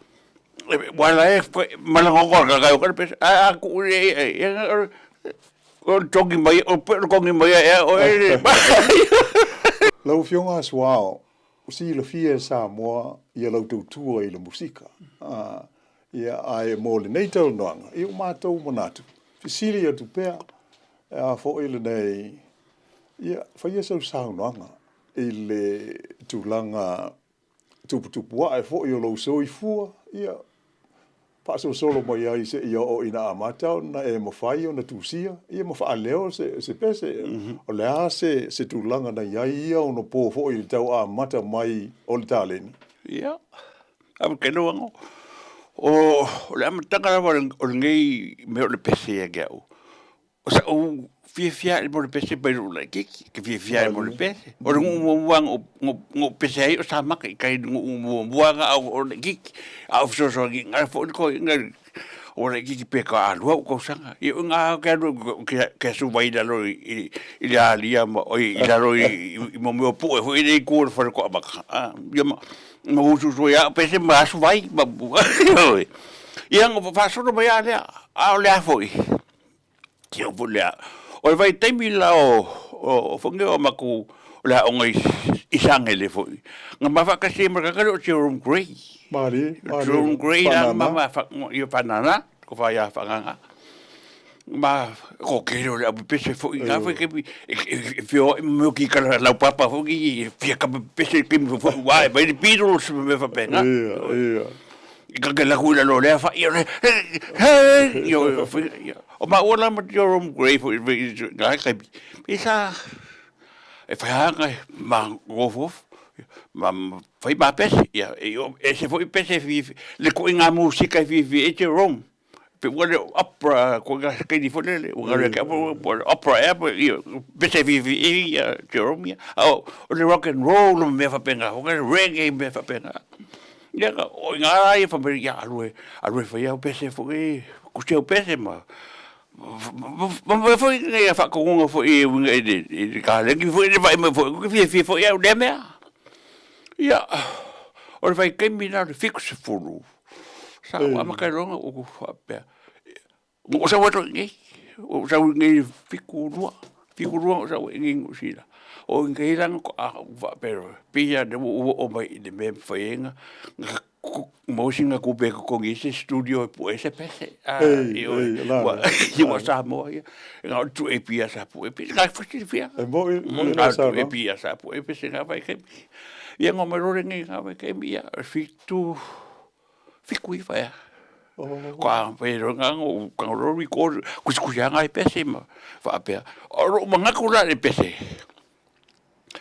ua la e malaga le tagata e oka le pese ae a tuu i le ia O le togi mai, o pe o le togi mai ea oe le. Lau Afioga Suao, silafia e Samoa ia lau tautua i le musika. Ia, ae mo lenei talanoaga, i o matou manatu, fesili atu pea, e a foi lenei, ia, faia sau saunoaga i le tulaga tuputupu ae foi o lou soifua, ia, faasolosolo mai ai seia oo ina amata ona e mafai ona tusia, ia ma faaleo se, se pese. O le a se, se tulaga na i ai ia ona po foi i le tau amata mai o le taleni? Ia, a ke no ango. O, o le amataga lava o lenei mea o le pese ia te au. O sa'u fiafia ae mo le pese mai lo'u laitiiti, ke fiafia ae mo le pese. O le nu'u muamua na ou pese ai o Samaka i tai i le nu'u muamua na a o laitiiti, a o fesoasoani ina foi le toeaina ua laitiiti pe toalua o'u tausaga. Ia o i ina ou te alu ou te asu mai i lalo i le alia ma oi i lalo i mo mea o pu'e foi lea i tua o le fale toamata a, ia ma usuusu ai lava a'u pese ma asu vai ma ioe. Ia na faasolo mai lava lea, a o le a foi? Ia foi lea. O le vaitaimi la o o foi nei o matou o le aoga i Isagele foi, na ma faatasi ai ma le tagata lea o Jerome Gray. Malie, malie. Jerome Grey la ma ma fa ia fanana ko fa ia fanganga. Ma ko ke le au pese fo i ka fo ke fio mo ki ka la papa fo ki fia ka pese ke mo fo wa ba ni Beatles me fa penga. Ia, ia. I ka ke la ku la lo le fa ia le hey yo o ma ola ma Jerome Grey fo i ka ka pisa e fai hanga ma gofof ma fai ma pese ia e e se foi pese fi le ko inga musika fi fi e Jerome pe ua le opera ko ga ke di fo le ua le ka opera e pe ia pese fi fi e ia Jerome ia o le rock and roll me fa penga o le reggae me fa penga ia ka o inga ia fa me ia alue alue fa ia pese fo e ku se pese ma ma foi ngai a whakongonga foi e winga i le i ka lengi foi le vai mai foi ku fia fia foi au le mea. Ia o le vaitaimi la o le 70 sa o amata loa ona ou faapea o sau atu i nei o sau i nei 72 72 o sau i nei Niu Sila. O nei la na ou faapea loa pei lava lea ua ou oo mai i le mea e mafai ai ona maua sina tupe e totogi ai se studio e pue ai se pese. Ei, ei, la. Ua, ua Samoa ia. E na o le 2AP a sa pue pese. Ka whasilifia. E mo i, mo i la sa. 2AP a sa pue pese ngā vai kemi. Ia ngā mai rore nei ngā vai kemi ia. Fitu, fiku i whaia. Ka whai ro ngā ngō, ka ngō record, kusi kusi a ngai pese ma whaapea. O ro mangaku la le pese.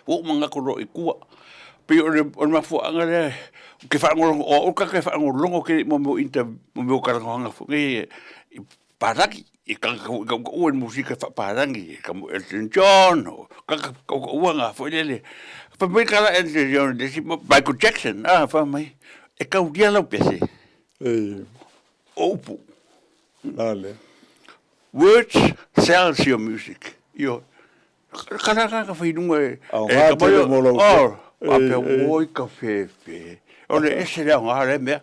Ua uma ngā koro i kua. Pei o le, o le mafuaaga lea, ke whaangolongo, o au ka ke whaangolongo ke mo mo inter, mo mo karangohanga fo nge, i paraki, i ka ka ka ka ua musika wha parangi, ka mo Elton John, o ka ka ka ka ua ngā fo lele. Fa mai kala Elton John, le si mo Michael Jackson, ah, fa mai, e kau dia lau pese. Ei. O upu. Lale. Words sells your music. Io, Ka rā ka whainunga e... Ao ngā tele mō lau. Oh, a pea oi ka whewhe. O le ese lea o ngā re mea.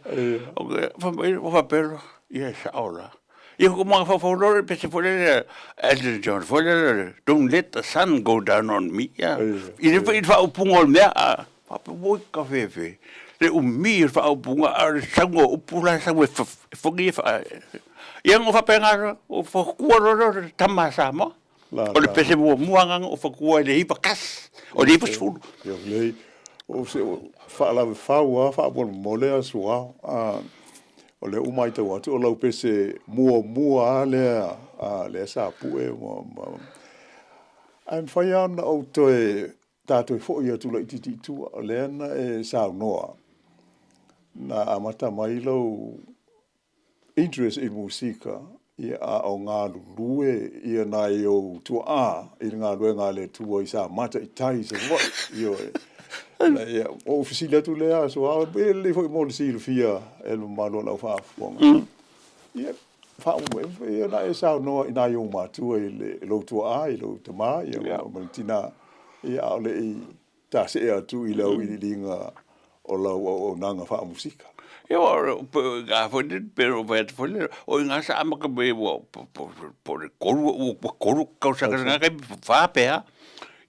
O ke whamai, o whapero, ia e sao la. Ia ko mga whawhau lore, pese fo lele, Elton John fo lele, don't let the sun go down on me. Ia, i le whai whaopunga o le mea, a whape oi ka whewhe. Le umi i whaopunga, a le saunga o upu la, saunga e whangi e wha. Ia ngō whapenga, o whakua roro, tama Samoa. La, O le pese muamua agaga o fakua i le hipa kas, o le 90. Ia lelei. O se faalave fau a faamolemole aso ao. A o lea ua maitau atu o lau pese muamua a lea a lea sa pue ma, ma ae mafai lava ona ou toe tatou foi atu laitiiti i tua o lea na e saunoa na amata mai lou interest i musika, ia a o galulue ia nai ou tuaa i le galuega a le Atua i sa mata i tai i Savaii, ioe. Na ia, o ou fesili atu lea aso ao, e lelei foi mo le silafia e le mamalu o lau faafofoga. Ia, faauma ia na e saunoa i nai ou matua i le lou tuaa, i lou tama, ia, ma le tina, ia, a o le i tasee atu i le auiliiliga o lau auaunaga faamusika. Ia o ngā foi le pero vai atu foi le o ngā sa amaka me ua po le kolu ua kolu kausaga ngā kai whā pea.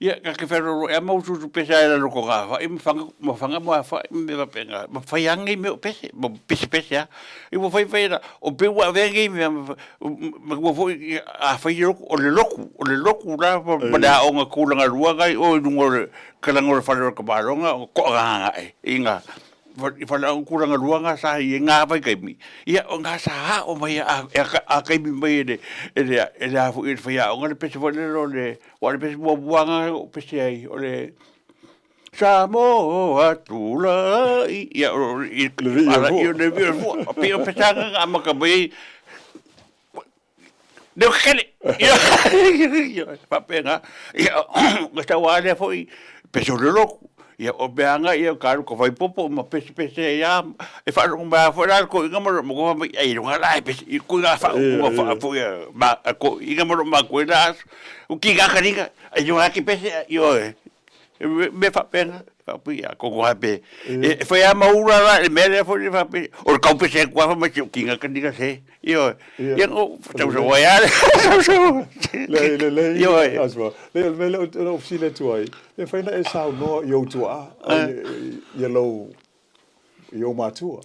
Ia ka ke whero ro e mau susu pesa e lalo ko ngā whai ma whanga ma whanga ma whai me wa penga ma whai angi me o pese ma pese pese a. I ua whai whai ra o pe ua vengi me ma ua foi a whai roku o le loku o le loku la ma le aonga kūlanga lua ngai o i lunga o le kalanga o le whare o le kamaronga o ko'anganga e i ngā i whare o kūlanga lua ngā sa i ngā whai kaimi. Ia o ngā sa ha o mai a, a, a kaimi mai e le, e le, e le afu i le whai aonga le pese whare o le, wa le pese mua mua ngā o pese ai o le Samoa tula i ia o i Le ala i o le vi o fua pe o pesanga ngā maka mai Leo kele. Ia, ia, faapena. Ia, ka tau a lea foi, pese o le loku. Ia, o peanga, ia, ka alu ka faipopo ma pesepese ai a, e faalogo mai lava foi la le toeaina ma ma koa mai, ai luga la e pese, i koe nga faaupuga faa foi a, ma, a toeaina ma lou matua i la aso. O ki nga kaliga, ai luga ki pese, ioe. Me faapena, faapea, koko hape. E whai a maura la, e mea lea foi le faapea, o le kaupese e kuafa mai se o kinga kaninga se. Ioe. Ia, o, tau sa wai ale. Tau sa Le, le, le, Ioe. Asma. Le, le, le, le, ofisile atu ai, le whai na e saunoa i ou tuaa, ia lau i ou matua,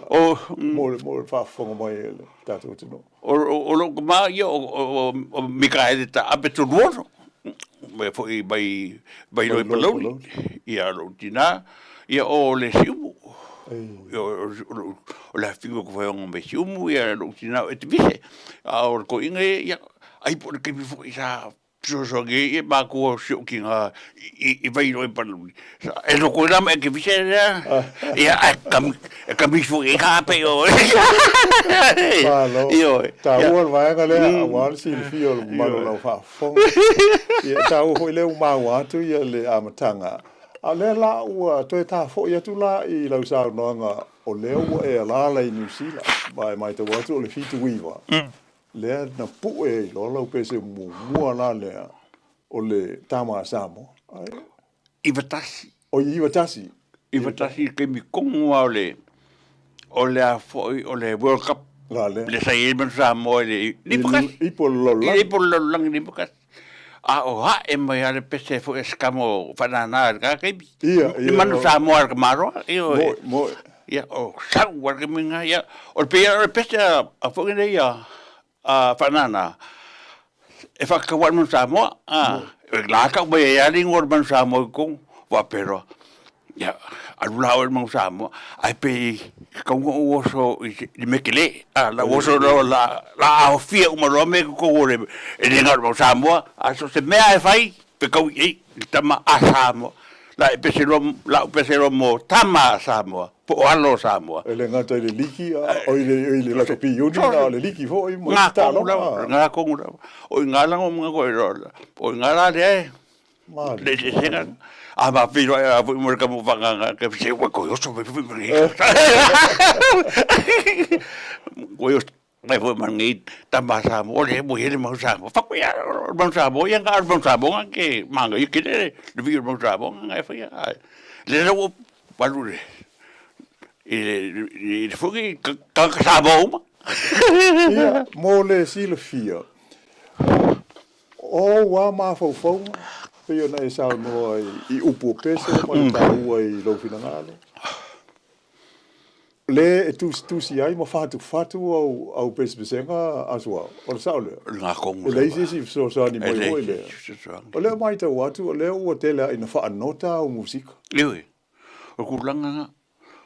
o, mo le, mo le faafofoga mai e le tatou atunuu. O lou tama ia o Mikaele Taape Toluono, mai foi mai Vailoe Palauli, ia lou tina, ia o le Siumu. O le afiga o Faioga mai Siumu, ia lou tina o Etevise. A o le toeaina ia, ai po o le taimi foi sa fesoasoani ai ia matou si ou tina i Vailoe Palauli. E loko ai la ma Etevise lea, ia ae e kamisi foi i ai ka pei o... Malo. Ioe. Taua le vaega lea, aua le silafia o le mamalu o lau faafofoga. Ia, e taua foi lea ua maua atu ia le amataga. A o lea la ua toe tafo'i atu la i lau saunoaga o lea ua e alaala i Niu Sila, ma e matau atu o le 79, lea na pu'e ai loa lau pese muamua la lea o le Tama a Samoa. 91. Oi, 91. 91 i le taimi tonu lava o le, o le a foi, o le World Cup. La lea. Le sa i ai manu Samoa i le 91. Ipu o le lalolagi. Ipu o le lalolagi i le 91. A o hae mai lava le pese foi a se tama o Faanana i lena taimi. Ia, ia. Ni manu Samoa a le tamaloa. Ioe. Moe, moe. Ia, o sau lava le taimi lena. Ia, o le pei lava o le pese a foi nei a Faanana, e whakakaua le manu Samoa, a, e la kau mai ai a le ingoa o le manu Samoa i totonu, faapea loa, ia, alu la oe i le manu Samoa, ae pe tatau ona ou oso i le mea tele, a, la ou oso loa la, la aofia uma loa mea i totonu o le, e le na o le manu Samoa, a so o se mea lava e fai, fetau i ai le tama a Samoa. La e pese loa, la ou pese loa mo tama a Samoa, po o alo o Samoa. E le gata i le liki, o i le, i le lakapi uni, na o le liki foi ma isi taaloga. Ngā kongu lava. O i ngā lango mga koe roa. O i ngā la lea e. Le eseesega. A ma whiro e a fui mo le kamu whanganga, ke se ua koe oso me fui me. Koe oso Mai foi ma nei tama Samoa, o le mo hele mau Samoa. Whako ia, o mau Samoa, ia ngā mau Samoa ke manga, ia kere le vi o mau Samoa ngā e whaia. Le rau o palu le, i le, i le fuki, ka ka Samoa uma. Ia, mo le silafia, o ou a mafaufauga, pei ona e saunoa i upu o pese ma le taua i lou finagalo. Le e tusitusi ai ma fatufatu au, au pesepesega a Suao. O le sao lea? Ngā kongu E leai se isi fesoasoani mai foi lea. O lea matau atu, o lea ua tele lava ina faanota au musika. Ioe, o le tulaga na,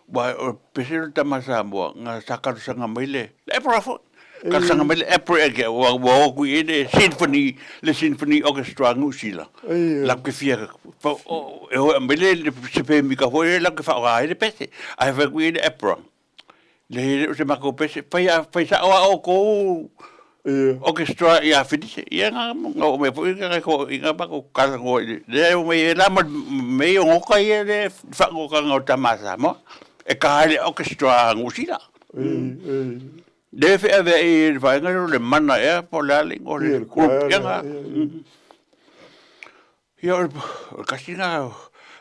aua o le pese o le tama Samoa, na sa talosaga mai le, le Emperor foi, talosaga mai le Emperor ia te au, ua o atu i ai le Symphony, le Symphony Orchestra a Niu Sila. Latou te fia, e o e aumai le se pemita foi lea latou te faaaoga ai le pese. Ae fai atu i ai le Emperor, leai e le o se matou pese, fai a, fai sao lava outou orchestra ia Finise. Ia na, na oo mai foi na toeaiina matou talanoa i le, lea e omai ai la ma mea ia o nota ia le faanotaga o tama a Samoa, e ta ai le orchestra a Niu Sila. Lea e feaveai i le vaega lea o le mana ea po o le a le igoa o le group ea na. Ia o le tasi lena,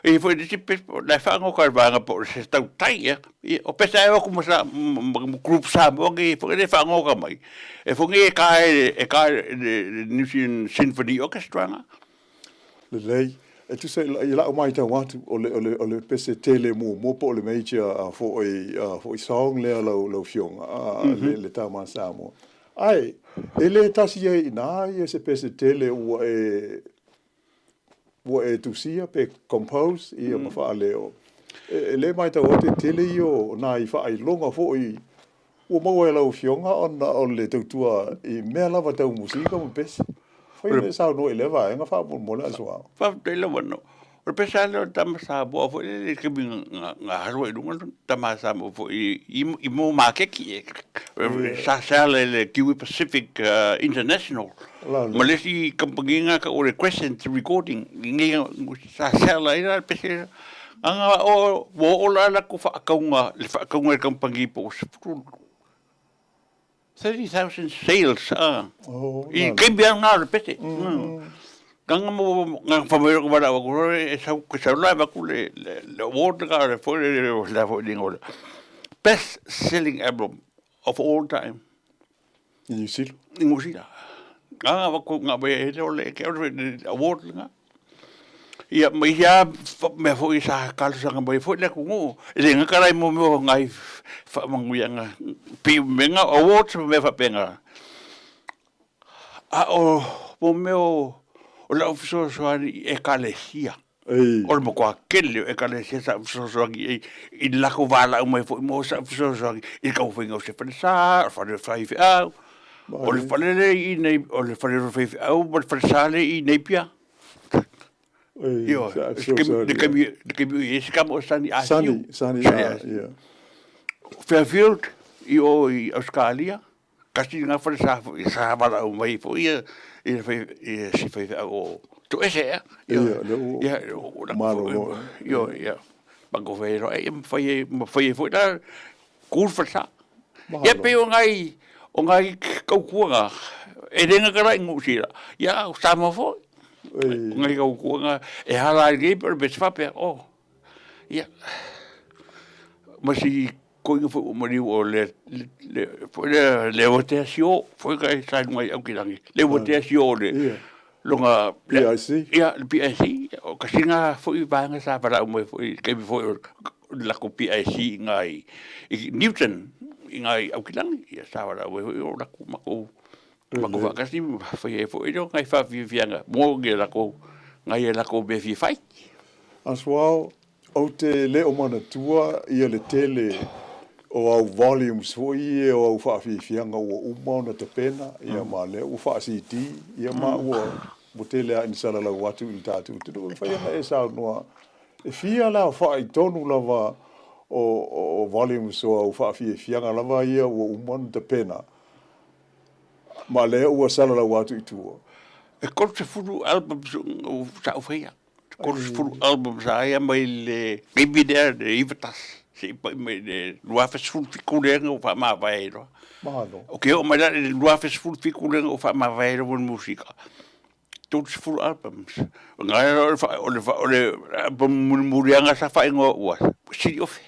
e i ai foi nisi pese, o la e faanoka e le vaega po o se tautai ea. Ia o pese lava e o atu ma ma group Samoa nei foi lea e faanoka mai, e foi nei e ta ai e ta ai le New Zealand Symphony Orchestra na. Lelei. E tusa i lau matau atu, o le, o le, o le pese tele muamua po o le major foi, foi song lea lau, lau Afioga, le, le Tama a Samoa. Ae, e le tasi ai i ina ia se pese tele ua e, ua e tusia pe compose ia ma faaleo. E, e le matau atu e tele ia o nai faailoga foi Ua maua e lau Afioga ona o le tautua i mea lava tau musika ma pese. Fai le saunoa i lea vaega faamolemole a Suao. Faafetai lava no. O le pese lava lea o le tama Samoa foi lele i le taimi na alu ai i luga le tama Samoa foi i mō maketi e. Sa sell e le Kiwi Pacific International ma le isi kamupani na tau o le Crescent Recording sa sell ai la le pese lea. Ana o, ua oo la latou faatauga, le faatauga i le kamupani po o 30,000 sales, a. Oh, I taimi lava lena o le pese. Tanga mo nga wha mai roko wala wako rore e sau ke sau la vaku le le award ka le foi le la foi le ngola. Best selling album of all time. I New Zealand. I New Zealand. Nga wako nga me e le ole ke ole award nga. Ia, ma isi lava mea foi sa talosaga mai foi le atunuu, e le gata la i mea o nai faamanuiaga pei o mea na o awards ma mea faapena, a o mea o lau fesoasoani i Ekalesia. O le matua tele o Ekalesia sa ou fesoasoani i ai i le latou valaau mai foi mo sau fesoasoani i le taumafaiga o se falesa, o le fale o le faifeau, o le fale lea i inei, o le fale o le faifeau ma le falesa lea i Napier. Ioe, le taimi o i ai se tama o Sonny Asiu. Sonny, Sonny, Fairfield i o i Ausetalia, tasi lena falesa foi sa valaau mai foi ia ia si faifeau o Toese ea. Ia, lea ua malolo. Ioe, ia. Matou feiloai ma fai ai foi la ku le falesa. Ia pei o nai o nai tautuaga e le gata la i Niu Sila, ia o Samoa foi. O nai tautuaga e ala ai nei pe o le mea se faapea, oh, ia, ma si koiga foi ua maliu o le foi lea le Awatea Sio foi kai sa i luga i Aukilagi, le Awatea Sio o le lona PIC. Ia, le PIC, o kasi lena foi vaega sa valaau mai foi i le taimi foi o le latou PIC i ina i Newton i ina i Aukilani, ia sa valaau mai foi o latou matou matou faatasi ma fai ai foi lea o nai faafiafiaga mo ni latou nai a latou mea fia fai. Asuao, ou te le o manatua ia le tele o au volumes foi ia o au faafiafiaga ua uma ona tapena, ia ma lea ua faa-CD, ia ma ua ua tele lava ina salalau atu i le tatou atunuu. E mafai ona e saunoa e fia la aofai tonu lava o volumes o au faafiafiaga lava ia ua uma ona tapena ma lea ua salalau atu i tua? E 30 albums sa ou faia. 30 albums sa ia mai le taimi lea le 91 seia pai mai le 2017 lea na ou faamavae ai loa. Malo. Ok, oo mai la i le 2017 lea na ou faamavae ai loa ma le musika, 30 albums. O le o le album mulimuliaga sa faaigoa ua Sili Ofe.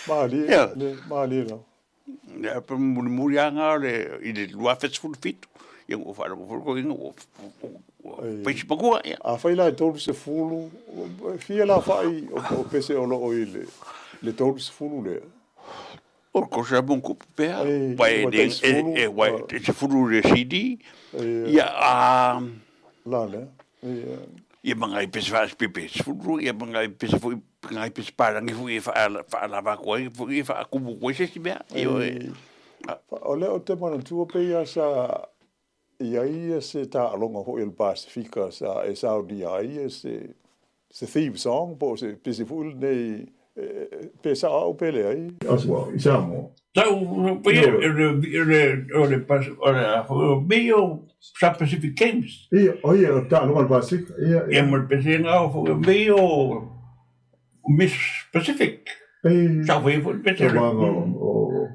Malie, yeah. le, malie lava. Le album mulimuliaga o le i le 2017, ia ua faalogo foi koiga ua fai si matua, ia. Afai la e 30, e fia la aofai o pese o lo o i le 30 lea? O le kosa mo kupu pea, wa e le, e, wa e sefulu le CD, ia, a... La lea, ia. Ia ma ngai pese faasipepe sefulu, ia ma ngai pese foi, ngai pese palangi foi e faalava atu ai, foi e faakumu atu ai se isi mea, ioe. O lea ou te manatua pei lava sa i ai ia se taaloga foi a le Pasefika sa e saunia ai ia se theme song po o se pese foi lenei pe sao au pe leai. I Samoa. Tau pei o le o le o le o mea o South Pacific Games. Ia, o ia, o le taaloga a le Pasefika. Ia, ia. Ia ma le pese lena o foi o mea o Miss Pacific. Sa fai foi le pese. O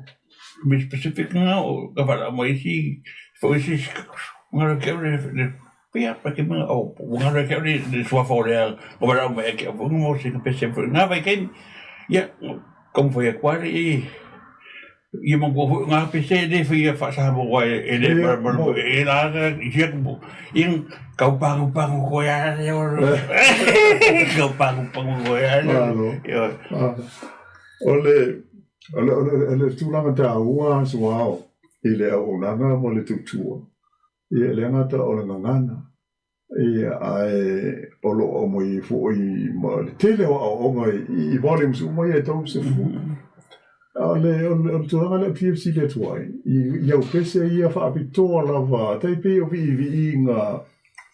Miss Pacific na o ka whala mai isi foi isi ngaro ke le pia pa ke mga o ngaro ke le le suafa o lea o wala mai ke o mo se pese foi nga vai ke ia como foi a quale i ia ma ko nga pese le foi ia fa sa mo e le e la ia ia kau pangu pangu ko ya kau pangu pangu ko ya. O le o le o le tulaga taua suao i le auaunaga ma le tautua. Ia, e le gata o le gagana, ia, ae o lo o aumai ai foi ma le tele o aoaoga i volumes uma ia e 30. A o le, o le tulaga lea ou te fia fesili atu ai, i au pese ia faapitoa lava, tai pei o viiviiga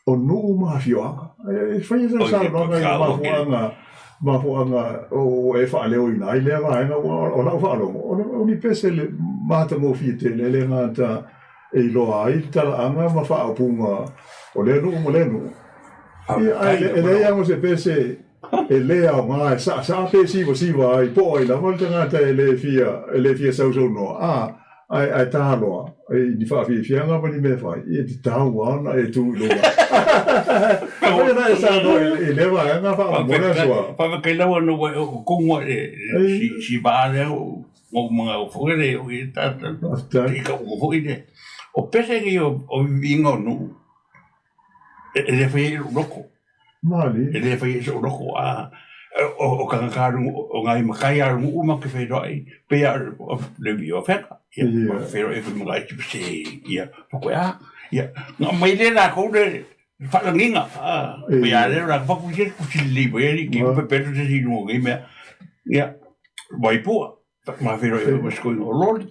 o nuu ma afioaga. E fai ai sau saunoaga i le mafuaaga, mafuaaga o e faaleoina ai lea vaega, aua o lau faalogo, o ni pese le matagofie tele, e le gata e iloa ai le talaaga ma faaupuga o lea nuu ma lea nuu. Ia, ae e leai lava se pese e le aoga e saasaa pe sivasiva ai, po o ai lava le tagata e le fia, e le fia sausaunoa, a, ae, ae tā loa i ni faafiafiaga ma ni mea fai, ia e tatau lava ona e tu i luga. Afai ona e saunoa i lea vaega faamolemole aso a. Faafetai lava ona ua e oo tonu ae si vaa lea Ou manao foi le o i tata i ka uo foi le. O pese nei o viviga o nuu, e le fai ai lou loto. Malie. E le faia i so'u loto a o tagata o nai matai a le nuu matou te feiloai pei a o le vii o Afega. Ia, matou te feiloai foi ma nai tipisi ia, faapea a, ia, na aumai lea e latou le faalagiga, a, pei a lea o le a fatu ia tusi lelei mai alii ki pepelo se isi i luga o nei mea. Ia, Vaipua, ma feiloai foi ma si toeaina o Loli.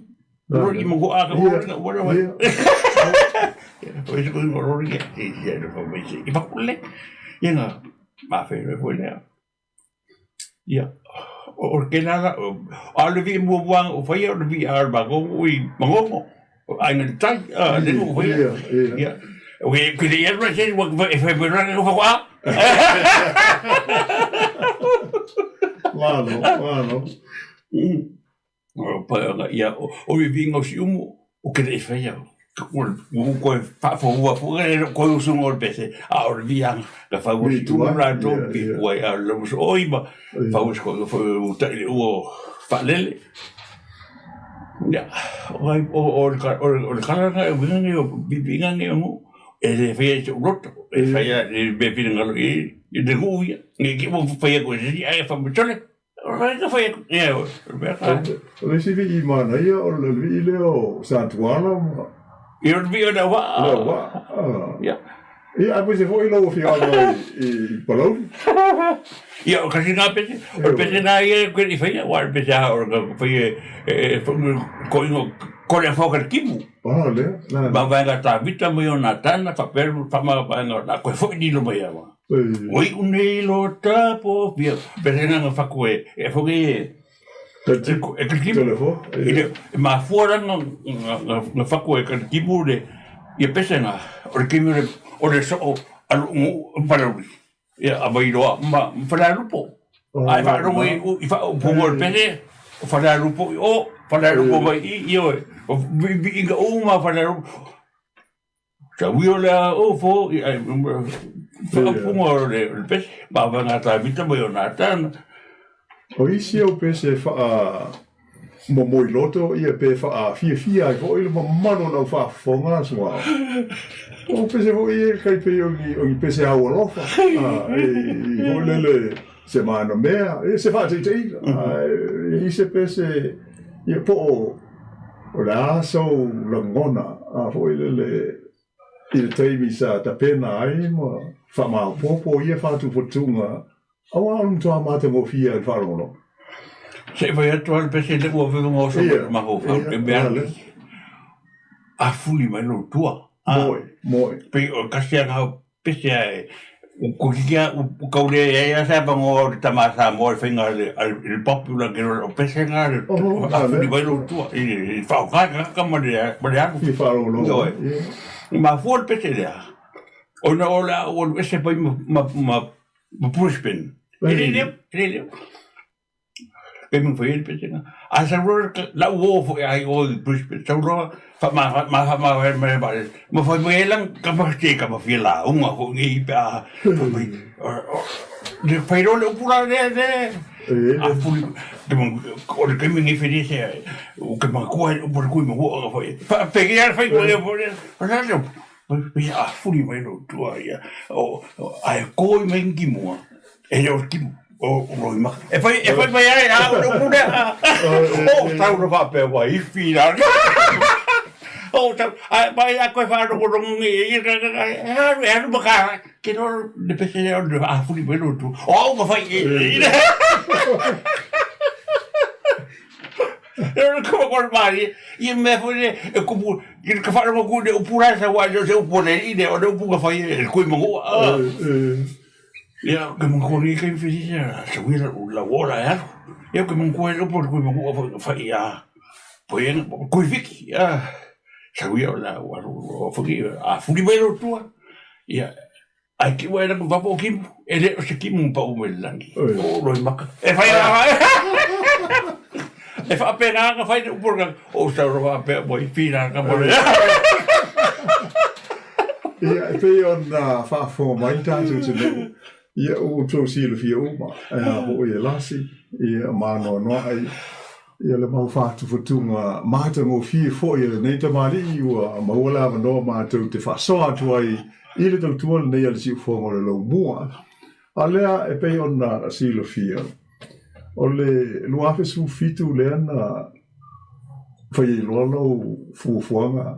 Loli ma ko a ka loli ka ua lea. Ia, si toeaina o Loli ia, ia, ia, fai mai se i fatu lelei. Ia na ma feiloai foi lea. Ia, o le kēlā la, a o le vii muamua na ou faia o le vii a le matou nuu i Manono, o Aiga i le Tai, a, lea na ou faia. Ia, ke le i alu la i se ua e fai mai loa le faatoa. Malo, malo. Ia, o le viiga o Siumu, ou te le i faia. Ua ou toe faafoua foi e le o toe usuga o le pese, a o le viiga na fau o Siumu latou i tua a o le lauuso ma fau e se foi o tai le ua faalele. Ia, o le tala lena e uiga nei o viiviiga nei o nuu, e le faia i so'u loto, e faia i le mea e finagalo i ai le nuu ia. Ne i te i ua fai atu e se isi ae fai mai, sole! O le isi vii manaia o le vii lea o Satuala ma... Ia o le vii o le auvaa. Le auvaa. Ia. Ia, aemaise foi lau afioaga i Palauli. Ia, o kasi nā pese, o le pese nā ia e koe i whaia, wa le pese a o le whaia e koingo kore a whauka le kimu. Ah, lea, nā. Ma vaenga tā vita mai o nā tāna, whapēru, whama vaenga, nā koe foi nilo mai a wā. Oi unei lo tapo pia pese nga faku e e foki e e telefo e mafua la nga nga faku e katimu le ia pese nga o le kimi le o le so'o a lo'u Palauli ia a Vailoa ma Falealupo ae faalogo i i faaupuga o le pese o Falealupo i o Falealupo mai i i ioe o viiviiga uma a Falealupo. Tauia o le a o fo i ai whakapunga o le pese, ma wa ngā tāmita mai o nā tāna. O isi au pese whaa momoi loto ia pe whaa fiafia ai fo'i le mamalu o le au faafofoga suao. O pese fo'i e kai pei o ni, o ni pese au alofa. A, e, i fo'i lele se mana mea, e se whaataitaiga. A, e, i se pese, ia po o, O le a sou lagona a foi lele i le taimi sa tapena ai ma faamaopoopo ia faatufuatuga auā o le matua matagofie ai le faalogologo. Se i fai atu lava le pese lea ua veve oso mai le mafaufau te mea a fuli mai lou tua. Moe, moe. Pei o le kasi lava o pese ae ua tau leai lava se avanoa o le tama a Samoa i le faiga a le popular ke o pese na a fuli mai lou tua i le faaaoga le tagata ma le alu. I faalogologo. Ioe. E mafua le pese lea ona o le a ou alu ese mai ma Brisbane. E le leo, e le leo. Pe mea fai ai le pesega. A sau loa lau uo foi ai o i Brisbane, sau loa whaamawhai mai vaalele. Ma fai mai ai lang kama te kama fia lauga foi nei pe a fai mai le fai loa le upu la lea le a fuli te mo o le taimi nei fai se o ke makua ai upu le kui ma hua fai. Fa pe ki fai ko le fo le. O le le a fuli mai lo tua ia. O ai koi mai ki mua. E le o le timu o loi maka. E fai, e fai mai ai a o le upu lea. O tau na faapea ua ifi la. O tau, ai mai a koe whaarongorongo ngi e e aru, e aru maka. Ke no le pese lea o le a fuli mai lo tu. O au ka fai e. E o le kama kore maari, i mea foi le, e kupu, i ka whaarongo ku le upu la sa wa se upu le i le o le upu ka fai e le kui mangua. Ia, ke mangua ni kai whiri ia, te wira u la wora e aru. Ia, ke mangua e upu kui mangua fai fai ia. Poi e kui viki, ia. Sa wira o la waru o fai a furi mai ro tua. Ia, ai ki wai rangu vapo o kimu, e le o se kimu pa u mai langi. O roi maka. E whai a E whaapena ka whai te upu ka o sa ro whaapea mo i whira ka mo. Ia, e pei ona faafofoga mai le tatou atunuu, ia ua outou silafia uma, e a foi e lasi, ia ma anoanoai, ia le mau faatufatuga matagofie foi a lenei tamalii ua maua le avanoa matou te faasoa atu ai i le tautua lenei a le Siufofoga o le Laumua. A lea e pei ona silafia, o le 2017 lea na fai ai loa lau fuafuaga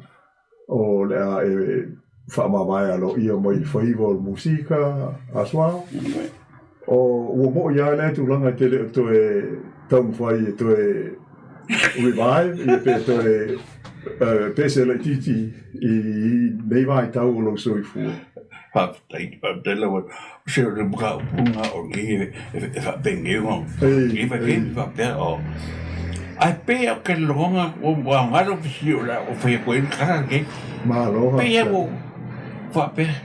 o le a e faamavae aloaia mai le faiva o le musika a Suao. O ua mo'i lava lea tulaga e te le o toe taumafai e toe revive ia pe toe pese laitiiti i nei vaitau o lou soifua. Faafetai, faafetai lava. O se o le mataupu lena o lenei e faapenei ona e faapea o ae pei ou te lagona ua aoga lou fesili o le a ou fai atu ai le tala lenei. Malo faafetai. Pei ua faapea,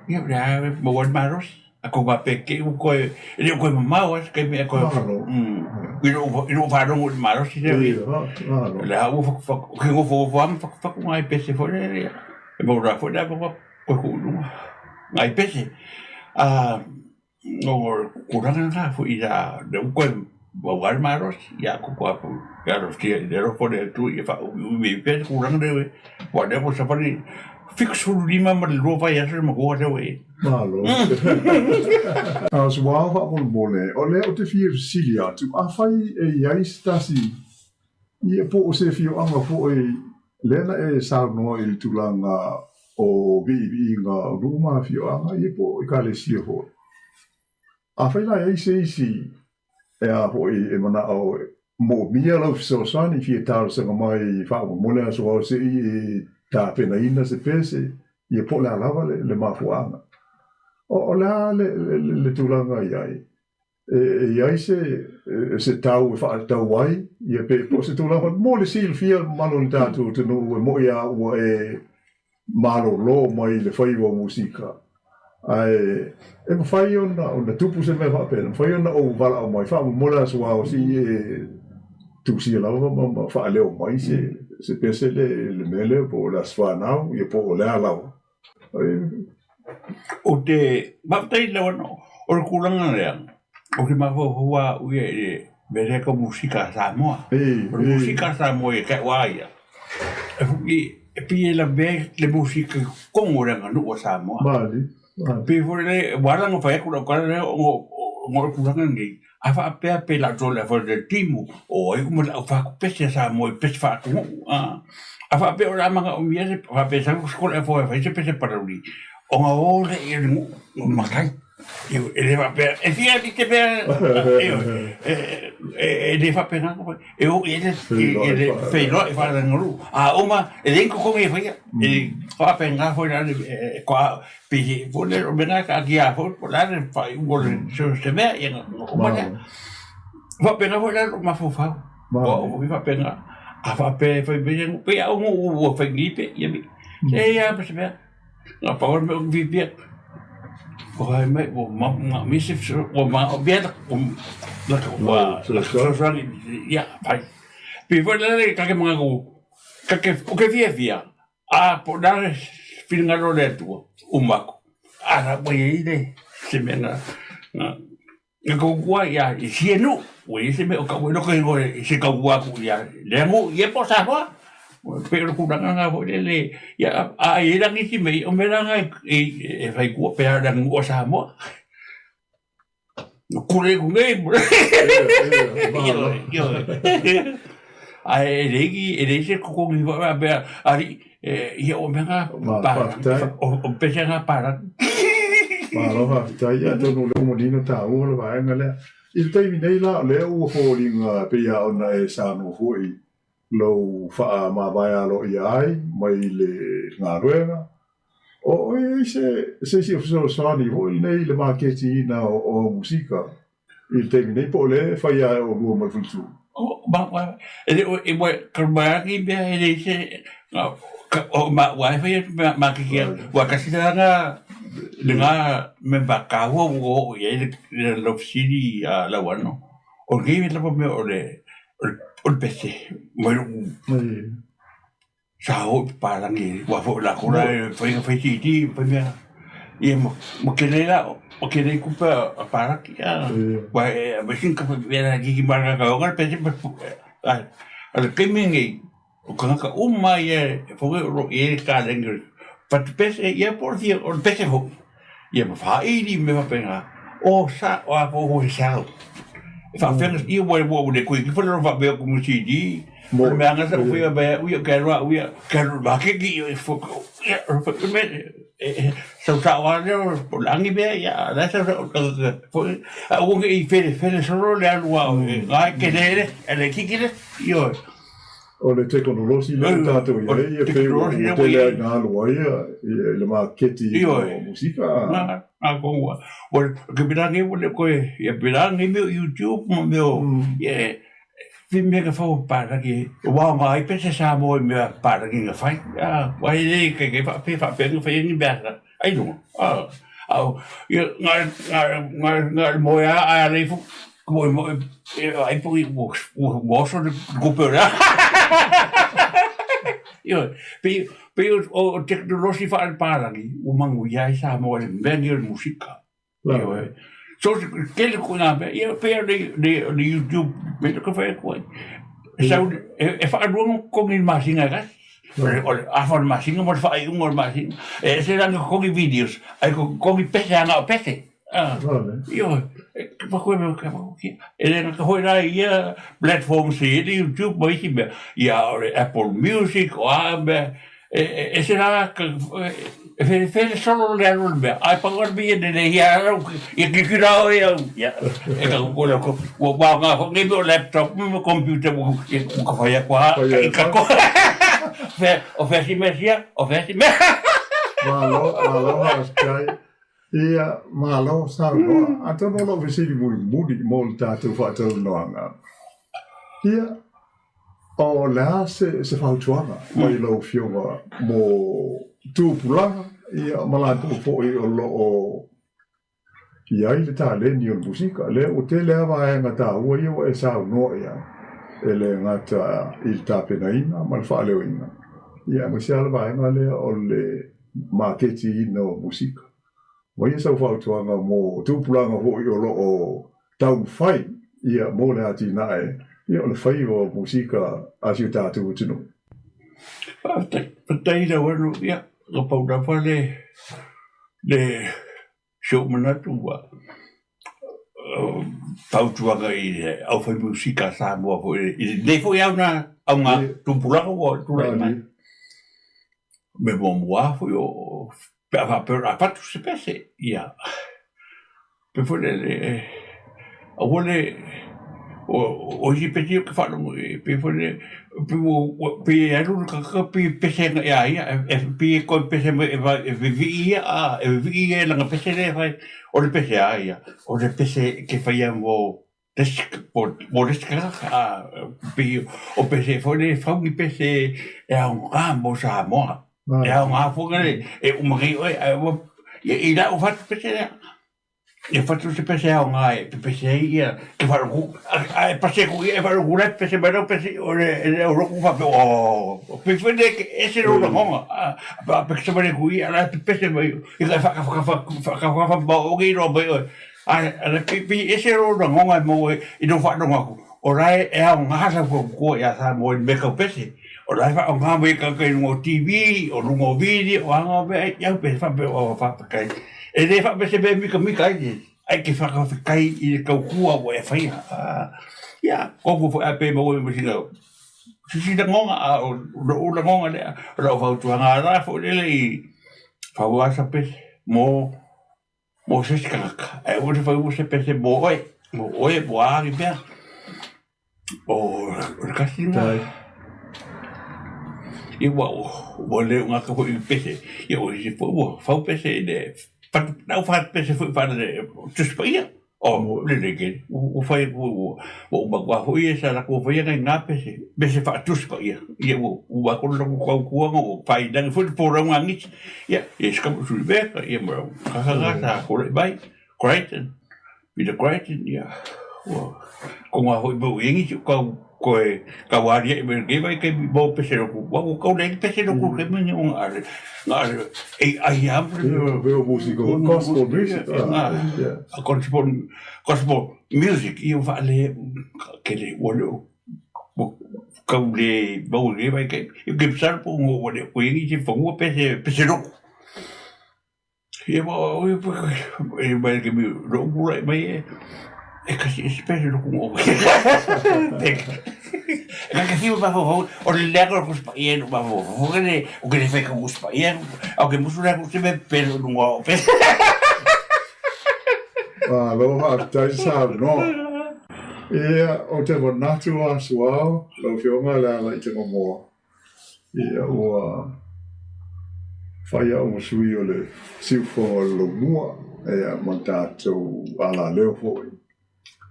ia o le a maua ai le malosi. A tou faapea te i ua toe, e le o toe mamao lava se taimi ae toe i lou faalogo i le malosi lea. O le a ua fatufatu, ou te nofonofo lava ma fatufatu nai pese foi lea, e maua foi le avanoa toe tuu i luga nai pese. O le tulaga lena foi lea ua toe maua lava le malosi, ia alofagia i le alofa o le Atua ia faaumiumi ai pea le tulaga lea aua o lea ua savali 75 ma le 2 vaiaso le matua lea ua i ai. Malo. A o se wā faamolemole, o lea ou te fia fesili atu, afai e i ai se tasi, ia po o se afioaga foi lea na e saunoa i le tulaga o viiviiga o nuu ma afioaga, ia po o ekalesia foi. Afai la e i ai se isi e a foi e manao moomia lau fesoasoani fia talosaga mai faamolemole aso ao se i e tapenaina se pese, ia po o le a lava le mafuaaga. O le a le tulaga i ai? E i ai se se tau e faatatau ai, ia pe po o se tulaga mo le silafia mamalu o le tatou atunuu e mo'i a ua e malolo mai le faiva o musika. Ae e mafai ona ona tupu se mea faapena, mafai ona ou valaau mai faamolemole aso ao se i e tusia lava ma ma faaleo mai se se pese le le mea lea po o le aso fanau ia po o le a lava. Ou te faafetai lau ana o le tulaga lea, ou te mafaufau lava au ia i le mea lea tau musika a Samoa. O le musika a Samoa ia te au lava ia, e pei e lavea le musika i totonu o le aganuu a Samoa. E pei foi lele, ua ala ona fai atu lau tala lea ona o le tulaga lenei, a faapea pe latou le afai le timu, o ai uma le au faatupese a Samoa i pese faaatunuu. A faapea o le a manaomia se, faapea e sau se kole afoa e fai se pese Palauli, ona o lea i le nuu matai. E le faapea, e fia te mea, e le faapena, e o i le feiloai faaleaganuu. A uma, e leai ni totogi e faia, e faapena foi la le pei foi lea o mea na e taatia foi po o le a le faaiuga o le se mea, ia ona uma lea. Faapena foi la lou mafaufau, o au foi faapena, a faapea e fai mai e pei lava au ua fai nei pe ia e leai lava ma se mea. Na pau le mea ou te fiafia, ua fai mai ua manaomia se ua manaomia la fesoasoani, ia fai. Pei foi lele ta te manatu, ta te, ou te fiafia, a po o le a le finagalo o le Atua, uma atu, a la ua i ai le se mea na na tautua ai ia i sia nuu, ua i ai se mea o tau ai lota igoa i se tautua atu ia lea nuu ia po o Samoa. Pei o le tulaga lena foi lele, ia a i ai la nisi mea, o mea la na e fai tua pe a o le aganuu a Samoa. Kule ku nei. Ae e leai ni, e leai se totogi foi faapea, alii, ia o mea na palagi, o pese na palagi. Malo faafetai, ia atonu o lea ua manino taua le vaega lea. I le taimi nei la, o lea ua foliga e pei lava ona e saunoa foi lou faamavae aloaia ai mai le galuega, O i ai se se isi o fesoasoani foi lenei i le maketiina o au musika i le taimi nei po o lea e fai lava e oulua ma le faletua? E le o e ua talu mai lava lenei mea e leai se o maua e fai atu mea maketi aua tasi la lena lena mea taua ua oo i ai lau fesili a Lauano o lenei lava mea o le o le pese mai lou Sa oo i papalagi aua foi o latou la e fai fai CD ma fai mea ia ma tele la ma tele tupe a palagi aua e aumai sina mea laitiiti mai le pese a o le taimi lenei o tagata uma ia e foi o lo o i ai le taleni o le fatu pese ia po o le fia o le pese foi ia ma faili ma mea faapena. O sa o a ko ho sa. E whaafenga ia wai wa le koe ki whare ro whaapea ku mu CD. Mo me anga sa uia ba uia ke roa uia ke roa ba ke ki i fo ia me sau sa wa le o langi be ia la sa fo a o i fere fere solo le alu a ngai ke le le kiki le io O le tekonolosi lea ua tatou i ai, e pei ua tele ai ina alu ai i le maketi o musika. A ko ua ua ke pilangi ua le koe ia pilangi mea o YouTube ma mea o ia fi mea ka fau palagi ua o ngai pese Samoa i mea palagi na fai a wai le ke ke fa pe fa pe na fai ni mea sa ai no a a ia nga nga nga nga moe a a le fu mo mo ai po i wo wo so le kupe ora Ioe, pei pei o teknolosi faalepalagi ua manuia ai Samoa i le mea lenei o le musika. Ioe. So tele koe ngā mea, ia pei o le YouTube mea ka whai atu ai. E sau, e whaalua ngā kongi i masina e kasi. O le afa o le masina mo le whaaiunga o le masina. E ese la ngā kongi videos, ai ko kongi pese anga o pese. Ioe, e pa koe me ka ki. E le ka hoi la ia platform se i YouTube ma isi mea. Ia o le Apple Music o a mea. E se la ka e where where solo le alu le mea. Ai pa ngor mi ne le ia au ia ki ki rao ia. Ia e ka ko le ko ua wa nga ho ngi mo laptop mo computer mo ia ka whai a koa i ka ko. Fe o fe si mesia o fe si mea. Malo, malo, faafetai. Ia, malo saunoa. Atonu o lou fesili mulimuli mo le tatou faataunoaga. Ia, o le a se, se fautuaga mai lau Afioga mo tupulaga, ia, ma latou foi o lo o i ai le taleni o le musika? Lea ua tele lava vaega taua ia ua e saunoa i ai, e le gata i le tapenaina ma le faaleoina, ia, aemaise lava le vaega lea o le maketiina o musika. Ma ia sau fautuaga mo tupulaga foi o lo o taumafai ia mo le atinae ia o le fai o musika a si o tatou atunuu. Faafetai, faafetai i lau anu, ia, ka pau lava le, le, si ou manatu ua fautuaga i le aufai musika a Samoa foi i lenei foi au na au ngā tupulaga ua tulai mai. Me muamua foi o pe a faapea o le a fatu se pese, ia pe foi lele aua le o isi pese ia ou te faalogo i ai pei foi lele pei e alu le tagata pei e pese ana ia ia e pei e toe pese mai e vivii ia a e vivii ia e lana pese lea e fai o le pese a ia o le pese e ke faia mo mo le isi tagata a pei o pese foi lele e fau ni pese e aoga mo Samoa e aoga foi lele e uma nei oe ae ua i lau fatu pese lea. E fatu se pese aoga e pepese ai ia ke wharoku, a e pase ku ia e wharoku lai pese mai rau pese o le e le oroku whape o pe whene ke ese rau rangonga a a pe kisa mai ku ia la pepese mai i ka whaka whaka whaka whaka whaka ma o ngi roa mai oe a a le pi pi ese rau rangonga e mo i no wharonga ku o rai e aoga sa ku ko ia sa mo i me kau pese o rai whaonga mai ka kai runga o TV o runga o video o anga me ai au pese whape o whape kai E le faapese mea mikamika ai le ai ke whakawhetai i le taukua ua e whaia. Ia, koku foi a pe maua i masina. Sisi langonga a o lo langonga lea, o lau fautuaga la foi lele i whauasa pese mo mo se isi tagata. Ae aua ne fai se pese mo oe, mo oe, mo a ki mea. O le kasi lena. Ia ua ua le o gata foi i pese, ia o isi foi ua fau pese i le fatu lau fatu pese foi faalele Tusi Paia. O lelei tele, ua fai atu foi ua ua uma atu lava foi ia sa latou faia nai na pese, pese faa-Tusi Paia. Ia ua uma atu le latou tautuaga ua faailagi foi le folauga a nisi. Ia, ia se kama sui mea, ia ma kakaka sa tulai mai, Crichton. Peter Crichton, ia, ua ko ngā hoi mau i engisi, kau koe kau aria i me ke vai ke mo pese roku, wa ko kau le pese roku ke me o ngā are, ngā are, e ai a me o music, gospel music, yeah. Gospel, gospel music, ia wha le, ke le, ua le, kau le mau i ke vai ke, i ke psar po ngō ua le, ko engisi whangua pese, pese roku. Ia ma o ia e mai ke mi lo pula mai e e kasi e spele lo ku o. E ka ki ma fo o le le ko spa ie no ma fo fo ke le o ke le fe ko spa ie o ke musu le ko se me pelo no o pe. Malo faafetai saunoa. Ia, ou te manatu a Suao, lau Afioga le ala i te mamoa. Ia, ua fai au ma sui o le siufofoga o le laumua, ia, ma le tatou alaleo foi.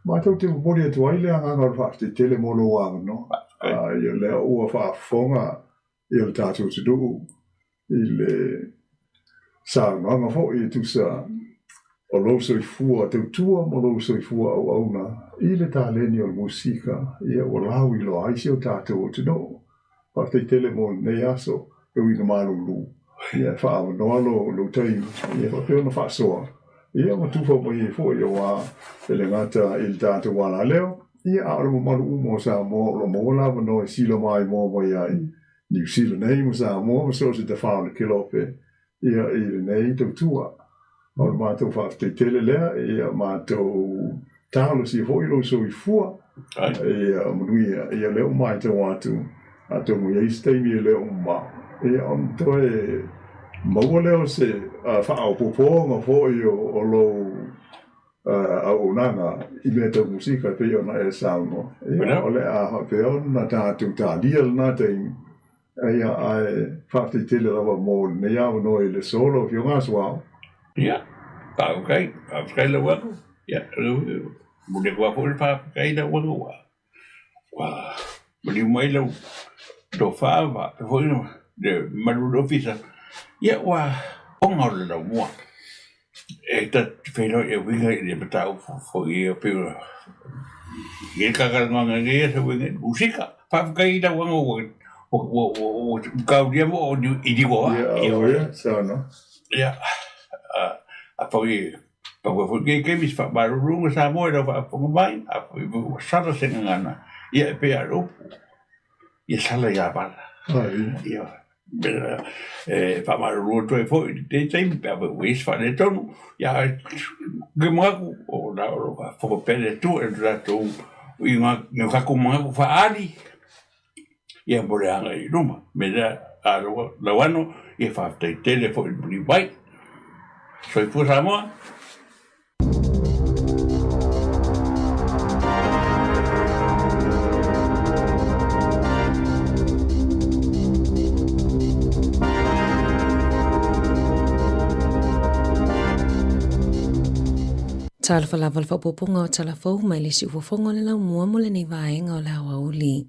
Matou te momoli atu ai le agaga o le faafetai tele mo lou avanoa. Ia, lea ua faafofoga ia le tatou atunuu i le saunoaga foi e tusa o lou soifua tautua ma lou soifua auauna i le taleni o le musika, ia ua lauiloa ai si o tatou atunuu. Faafetai tele mo lenei aso e ui ina malulu, ia e faaavanoa lo lou taimi, ia faapea ona faasoa, ia ma tufa mai ai foi aua e le gata i le tatou alaleo, ia a o le mamalu uma o Samoa o lo o maua le avanoa e sila maimoa mai ai Niu Sila nei ma Samoa ma so o se tafao o le kelope ia i lenei tautua. O le matou faafetai tele lea, ia matou talosia foi lou soifua ia manuia. Ia lea ua matau atu, atonu e i ai se taimi e le o mamao, ia ona toe maua lea o se faaopoopoga foi o lou auaunaga i mea tau musika e pei ona e saunoa. Ia, o le a faapea ona tatou talia lena taimi, ia, ae faafetai tele lava mo lenei avanoa i le aso lau Afioga Asuao. Ia, faafetai, faafetai lau Afioga. Ia, momoli atu lava foi le faafetai lau Afioga ua maliu mai lau tofa faapea foi le mamalu o le Ofisa. Ia, ua oga o le laumua. E ta te feiloai e uiga i le mataupu foi ia pei o le talanoaga nei ia se uiga i le musika. Faafetai i lau aga ua kaulia mo o i liua wa. Ia, o ia, saunoa. Ia, a foi pau foi ke ke mis faamalulu Samoa i lau faafofoga mai, a foi ua sala se gagana, ia e pei lava o le upu, ia sala ia vala. Ia, e faamalulu atu ai foi i lenei taimi pe a fai ua i ai se faaletonu, ia ae ou te manatu o lo o faafofoga pea le Atua i lo tatou i o tatou manatu faaali ia mo le agai i luma. O le mea lea, Lauano, ia faafetai tele foi i le maliu mai. Soifua Samoa. Talofa lava le faaopoopoga o tala fou mai le siufofoga o le laumua mo lenei vaega o le aoauli.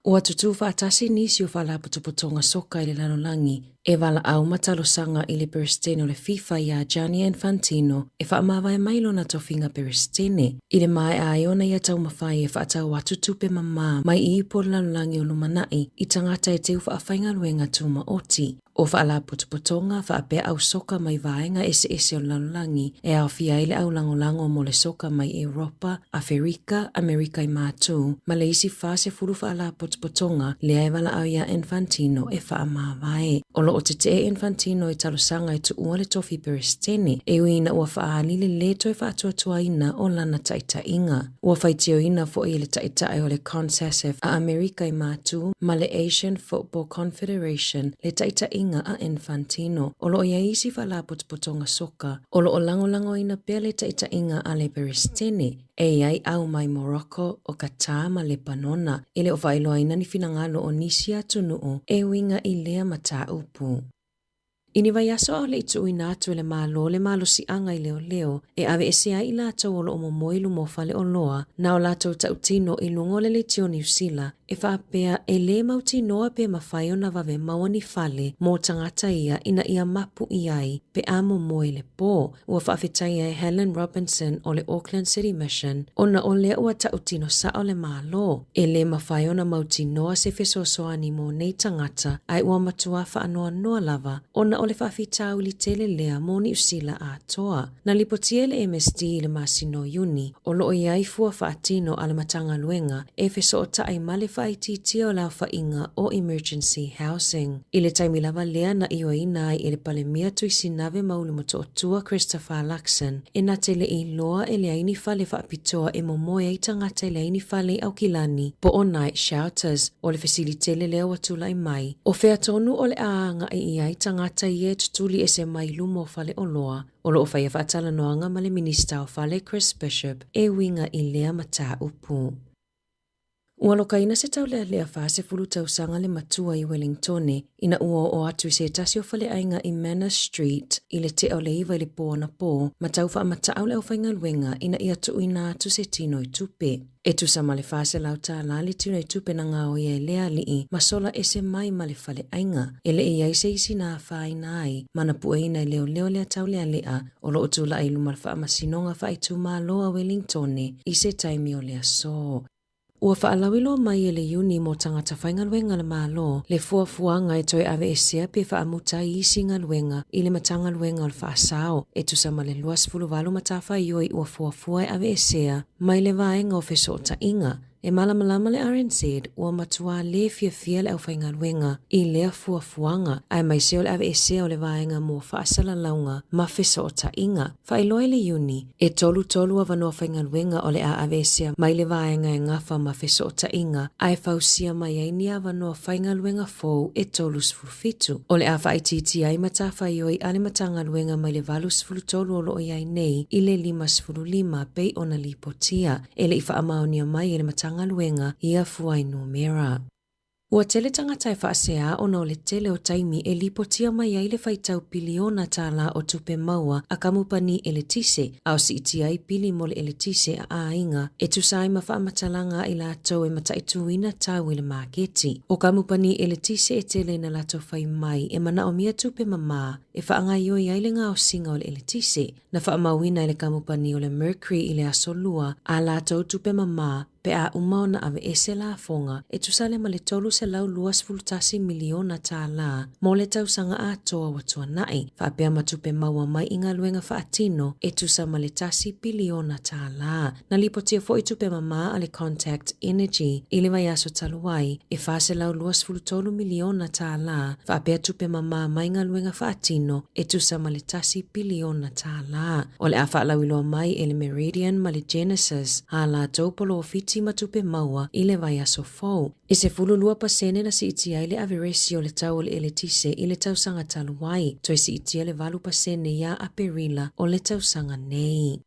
Ua tutū faatasi nisi o faalapotopotoga soka i le lalolagi e valaau ma talosaga i le Peresetene o le FIFA iā Gianni Infantino e faamavae mai lona tofiga Peresetene i le maea ai ona ia taumafai e faatau atu tupe mamā mai i ipu o le lalolagi o lumanaʻi i tagata e teu faafaigaluega tūmaoti. O faalapotopotoga faapea au soka mai vaega eseese o le lalolagi e aofia ai le au lagolago mo le soka mai Europa, Aferika, Amerika i Matū, ma le isi 40 faalapotopotoga lea e valaau iā Infantino e faamavae. O lo o tetee Infantino i talosaga e tuua le tofi Peresetene e ui ina ua faaali le lē toe faatuatuaina o lana taitaiga. Ua faitioina foi e le Taitai o le CONCACAF a Amerika i Matū ma le Asian Football Confederation le taitaiga a Infantino. O lo o i ai isi faalapotopotoga soka o lo o lagolagoina pea le taitaiga a le Peresetene e i ai au mai Morocco, o Qatar ma Lepanona. E le o faailoaina ni finagalo o nisi atunuu e uiga i lea mataupu. I ni vaiaso ʻaʻole i tuuina atu e le Malo le malosiaga i leoleo e aveese ai i latou o lo o momoe i luma o faleoloa na o latou tautino i luga o le leitio Niu Sila e faapea e lē mautinoa pe mafai ona vave maua ni fale mo tagata ia ina ia mapu i ai pe a momoe i le pō. Ua faafetaia e Helen Robinson o le Auckland City Mission ona o lea ua tautino sao le Malo e lē mafai ona mautinoa se fesoasoani mo nei tagata ae ua matua faanoanoa lava ona o le faafitauli tele lea mo Niu Sila atoa. Na lipotia e le MSD i le masina o Iuni o lo o i ai fua faatino a le Matagaluega e fesootai ma le. faaitiitia o le aofaiga o emergency housing. I le taimi lava lea na ioeina ai e le Palemia Tuisinave Maulu Motootua Christopher Luxon e na te le iloa e leai ni fale faapitoa e momoe ai tagata e leai ni fale i Aukilani po o night shelters. O le fesili tele lea ua tulai mai, o fea tonu o le a agai i ai tagata ia e tutuli ese mai luma o faleoloa? O lo o faia faatalanoaga ma le Minista o Fale Chris Bishop e uiga i lea mataupu. Ua lokaina se taulealea 40 tausaga le matua i Wellingtone ina ua oo atu i se tasi o faleaiga i Manners Street i le tea o le 9 i le pō anapō ma tau faamataau le aufaigaluega ina ia tuuina atu se tino i tupe. E tusa ma le $400 le tino i tupe na gaoia e lea alii ma sola ese mai ma le faleaiga. E le i i ai se isi na afaina ai ma na pueina e leoleo lea taulealea o lo o tulai i luma o le Faamasinoga Faaitumalo a Wellingtone i se taimi o le aso. Ua faalauiloa mai e le Iuni mo Tagata Faigaluega a le Malo le fuafuaga e toe aveesea pe faamuta ai isi galuega i le Matagaluega o le Faasao e tusa ma le 28 matafaioi ua fuafua e aveesea mai le vaega o fesootaiga. E malamalama le RNZ ua matuā lē fiafia le aufaigaluega i lea fuafuaga, aemaise o le aveesea o le vaega mo faasalalauga ma fesootaiga. Faailoa i le Iuni, e 33 avanoa faigaluega o le a aveesea mai le vaega e gafa ma fesootaiga ae fausia mai ai ni avanoa faigaluega fou e 37. O le a faaitiitia ai matafaioi a le Matagaluega mai le 83 o lo o i ai nei i le 55 pei ona lipotia e le i faamaonia mai e le Matagaluega ia fuainumera. Ua tele tagata e faaseā ona o le tele o taimi e lipotia mai ai le faitau piliona tālā o tupe maua a kamupani eletise, a o siitia ai pili mo le eletise a aiga e tusa ai ma faamatalaga a i latou e mataituina tau i le maketi. O kamupani eletise e tele ina latou fai mai e manaomia tupe mamā e faagaioi ai le gaosiga o le eletise. Na faamauina e le kamupani o le Mercury i le Aso Lua a latou tupe mamā pe a uma ona aveese lafoga e tusa lea ma le $321 miliona tālā mo le tausaga atoa ua tuanai, faapea ma tupe maua mai i galuega faatino e tusa ma le $1 piliona tālā. Na lipotia foi tupe mamā a le Contact Energy i le vaiaso talu ai e $423 miliona tālā, faapea tupe mamā mai galuega faatino e tusa ma le $1 piliona tālā. O le a faalauiloa mai e le Meridian ma le Genesis ā latou polofiti ma tupe maua i le vaiaso fou. E 12% na siitia ai le averesi o le tau o le eletise i le tausaga talu ai, toe siitia le 8% ia Aperila o le tausaga nei.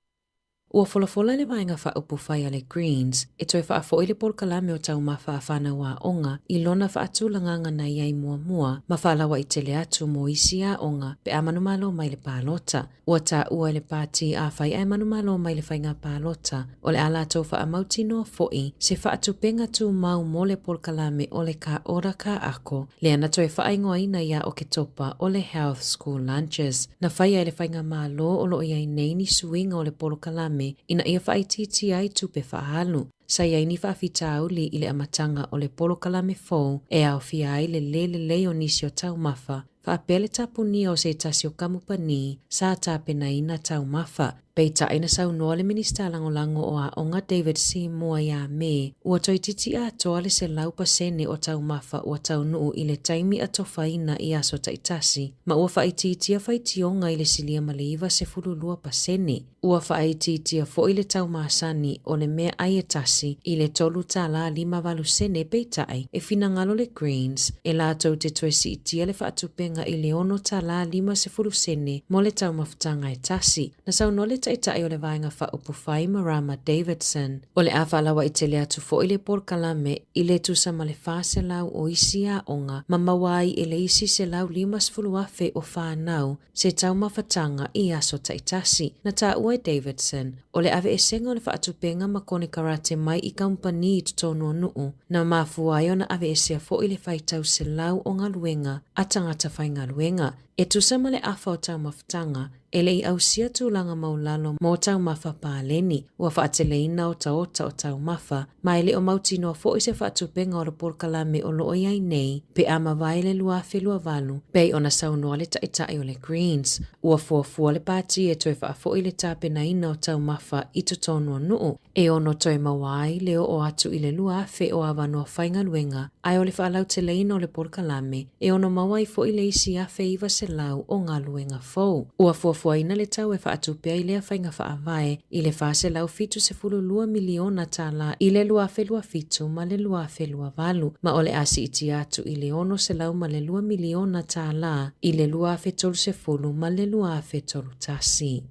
Ua folafola le Vaega Faaupufai a le Greens e toe faafo'i le polokalame o taumafa a fanau aoga i lona faatulagaga na i ai muamua ma faalauaitele atu mo isi aoga pe a manumalo mai le palota. Ua taua e le pāti afai ae manumalo mai le faiga palota, o le a latou faamautinoa fo'i se faatupenga tumau mo le polokalame o le Ka Ora Ka Ako, lea na toe faaigoaina ia Oketopa o le Health School Lunches. Na faia e le Faigamalo o lo o i ai nei ni suiga o le polokalame ina ia faaitiitia ai tupe faaalu. Sa i ai ni faafitauli i le amataga o le polokalame fou e aofia ai le lē lelei o nisi o taumafa, faapea le tapunia o se tasi o kamupani sa tapenaina taumafa. Peitai na saunoa le Minisita Lagolago o Aoga David Seymour iā Me, ua toeitiiti atoa le 100% o taumafa ua taunuu i le taimi atofaina i aso taitasi, ma ua faaitiitia faitioga i le silia ma le 92%. Ua faaitiitia foi le tau masani o le meaai e tasi i le $3.58 peitai e finagalo le Greens e latou te toe siitia le faatupenga i le $6.50 mo le taumafataga e tasi. Na saunoa le Taitai o le Vaega Faaupufai Marama Davidson, o le a faalauaitele atu foi le polokalame i le tusa ma le 400 o isi aoga ma maua ai e le isi 150,000 o fanau se taumafataga i aso taitasi. Na taua e Davidson, o le aveesega o le faatupenga ma konekarate mai i kamupani i totonu o nuu, na mafua ai ona aveesea foi le faitau selau o galuega a tagata faigaluega. E tusa ma le afa o taumafataga, e le i ausia tulaga maulalo mo taumafa paleni. Ua faateleina otaota o taumafa, ma e le o mautinoa foi se faatupenga o le polokalame o lo o i ai nei pe a mavae le 2028, pei ona saunoa le Taitai o le Greens. Ua fuafua le pati e toe faafoi le tapenaina o taumafa i totonu o nuu, e ono toe maua ai le oo atu i le 2,000 o avanoa faigaluega, ae o le faalauteleina o le polokalame e ono maua ai foi le isi 1,900 o galuega fou. Ua fuafuaina le tau e faatupe ai lea faiga faavae i le $472 miliona tala i le 2027 ma le 2028, ma o le a siitia atu i le $602 miliona tala i le 2030 ma le 2031.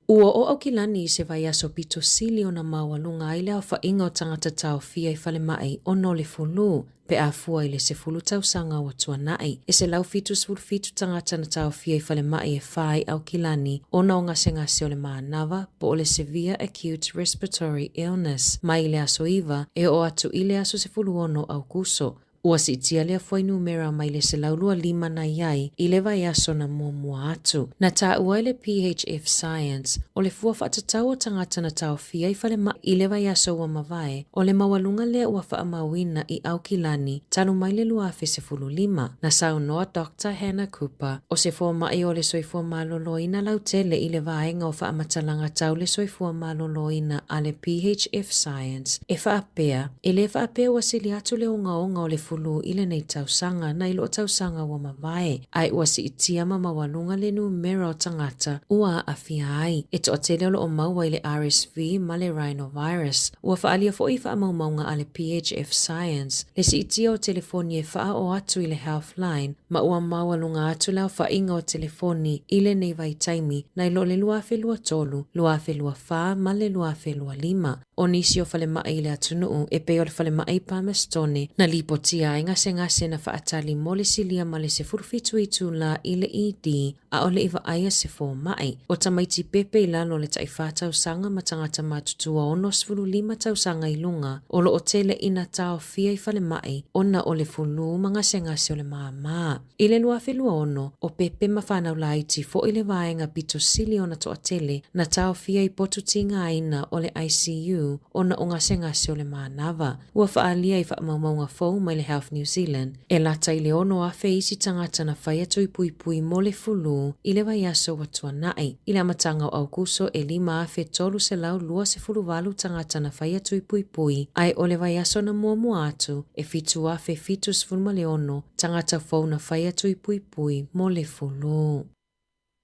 Ua oo Aukilani i se vaiaso pito sili ona maualuga ai le aofaiga o tagata taofia i falemai ona o le fulū, pe a fua i le 10 tausaga ua tuanai. E 177 tagata na taofia i falemai e fā i Aukilani ona o gasegase o le manava po o le severe acute respiratory illness mai le aso 9 e oo atu i le aso 16 Aokuso. Ua siitia lea fuainumera mai le 125 na i ai i le vaiaso na muamua atu. Na taua e le PHF Science, o le fua faatatau o tagata na taofia i falemai i le vaiaso ua mavae, o le maualuga lea ua faamauina i Aukilani talu mai le 2015. Na saunoa Doctor Hannah Cooper, o se fomai o le soifua maloloina lautele i le vaega o faamatalaga tau le soifua maloloina a le PHF Science, e faapea, E le faapea ua sili atu le ogaoga o le fulū i lenei tausaga nai lo tausaga ua mavae, ae ua siitia ma maualuga le numera o tagata ua aafia ai. E toatele o lo o maua i le RSV ma le rhinovirus. Ua faaalia foi i faamaumauga a le PHF Science le siitia o telefoni e faaoo atu i le Healthline ma ua maualuga atu le aofaiga o telefoni i lenei vaitaimi nai lo le 2023, 2024 ma le 2025. O nisi o falemai i le atunuu e pei o le falemai i Palmastone na lipotia ai gasegase na faatali mo le silia ma le 17 itula i le ED ʻaʻole i vaaia se fomai. O tamaiti pepe i lalo o le taʻiwhā tausaga ma tagata matutua 65 tausaga i luga o lo o tele ina taofia i falemai ona o le fulū ma gasegase o le māmā. I le 2026, o Pepe ma whānau laiti foi le vaega pito sili ona toatele na taofia i potu tigaina o le ICU ona o gasegase o le manava. Ua faaalia i faamaumauga fou mai le Health New Zealand, e lata i le 6,000 isi tagata na fai atu i puipui mo le fulū i le vaiaso ua tuanai. I le amataga o Aokuso e 5,328 tagata na fai atu i puipui, ae o le vaiaso na muamua atu e 7,076 tagata fou na fai atu i puipui mo le fulū.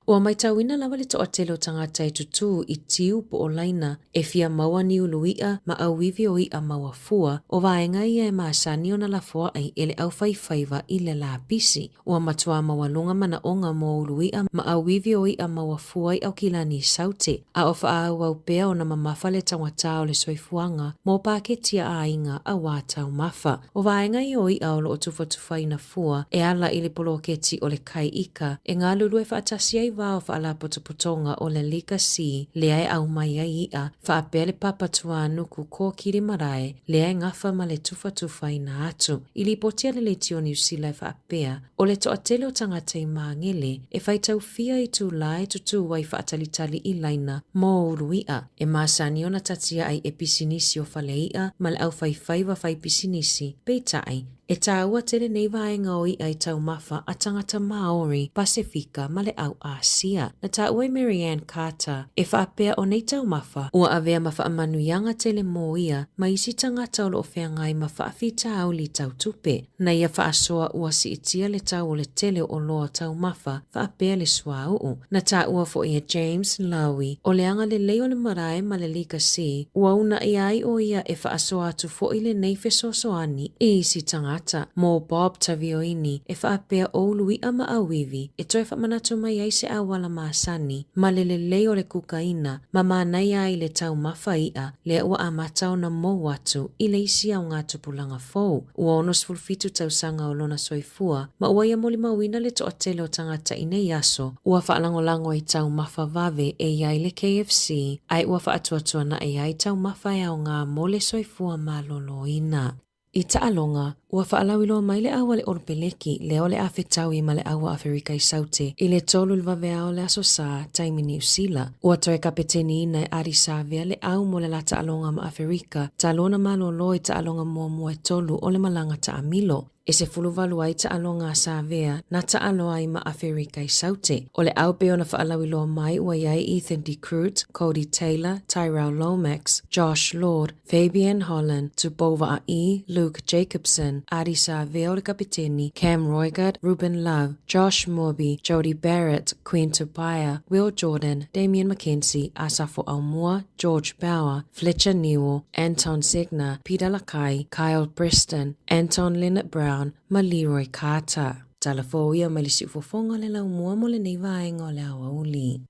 Ua matauina lava le toatele o tagata e tutū i tiu po o laina e fia maua ni ulu iʻa ma auivi o iʻa maua fua, o vaega ia e masani ona lafoaʻi e le aufaifaiva i le lapisi. Ua matua maualuga manaʻoga mo ulu iʻa ma auivi o iʻa maua fua i Aukilani i Saute, a o faaauau pea ona mamafa le taugata o le soifuaga mo paketi a aiga auā taumafa. O vaega ia o iʻa o lo o tufatufaina fua e ala i le poloketi o le Kai Ika e galulue faatasi ai vao faalapotopotoga o le Liga C lea e aumai ai iʻa faapea le papa tuānuku kōkiri marae lea e gafa ma le tufatufaina atu. I lipoti a le Leitio Niu Sila e faapea, o le toatele o tagata i Māgele e faitaufia i tūlā e tutū ai faatalitali i laina mō ulu iʻa, e masani ona tatiaʻi e pisinisi o fale iʻa ma le aufaifaiva fai pisinisi, peitai, e tāua tele nei vaega o iʻa i taumafa a tagata Māori, Pasefika ma le au Āsia. Na tāua i Mary Ann Carter e faapea o nei taumafa ua avea ma faamanuiaga tele mō ia ma isi tagata o lo o feagai ma faafitauli tau tupe. Na ia faasoa ua siitia le tau o le tele o oloa taumafa faapea le suauu. Na taua foi e James Lowy, o le agalelei o le marae ma le Liga C, ua uunaia ai ʻo ia e faasoa atu foi lenei fesoasoani i isi tagata. Mo Bob Tavioini, e faapea o ulu iʻa ma auivi e toe faamanatu mai ai se auala masani ma le lelei o le kukaina ma manaia ai le taumafa iʻa lea ua amata ona mou atu i le isi aogatupulaga fou. Ua 67 tausaga o lona soifua ma ua ia molimauina le toatele o tagata i nei aso ua faalagolago i taumafa vave e i ai le KFC ae ua faatuatuanaʻi ai taumafa e aoga mo le soifua maloloina. I taaloga, ua faalauiloa mai le au a le Olopeleki lea o le a fetaui ma le au a Aferika i Saute i le 3 i le vaveao o le Aso Sa, taimi Niu Sila. Ua toe kapeteniina e Ardie Savea le au mo le la taaloga ma Aferika talu ona malolo i taaloga muamua e tolu o le malaga taamilo. E 18 ai taaloga a Savea na taalo ai ma Aferika i Saute. O le au pei ona faalauiloa mai ua i ai Ethan de Groot, Codie Taylor, Tyrell Lomax, Josh Lord, Fabian Holland, Tupou Vaa'i, Luke Jacobson, Ardie Savea o le kapeteni, Cam Roigard, Ruben Love, Josh Moorby, Jody Barrett, Quinn Tupaea, Will Jordan, Damian McKenzie, Asafo Aumua, George Bower, Fletcher Newell, Anton Segner, Peter Lakai, Kyle Preston, Anton Lienert-Brown ma Leroy Carter. Tala fou ia mai le siufofoga o le laumua mo lenei vaega o le aoauli.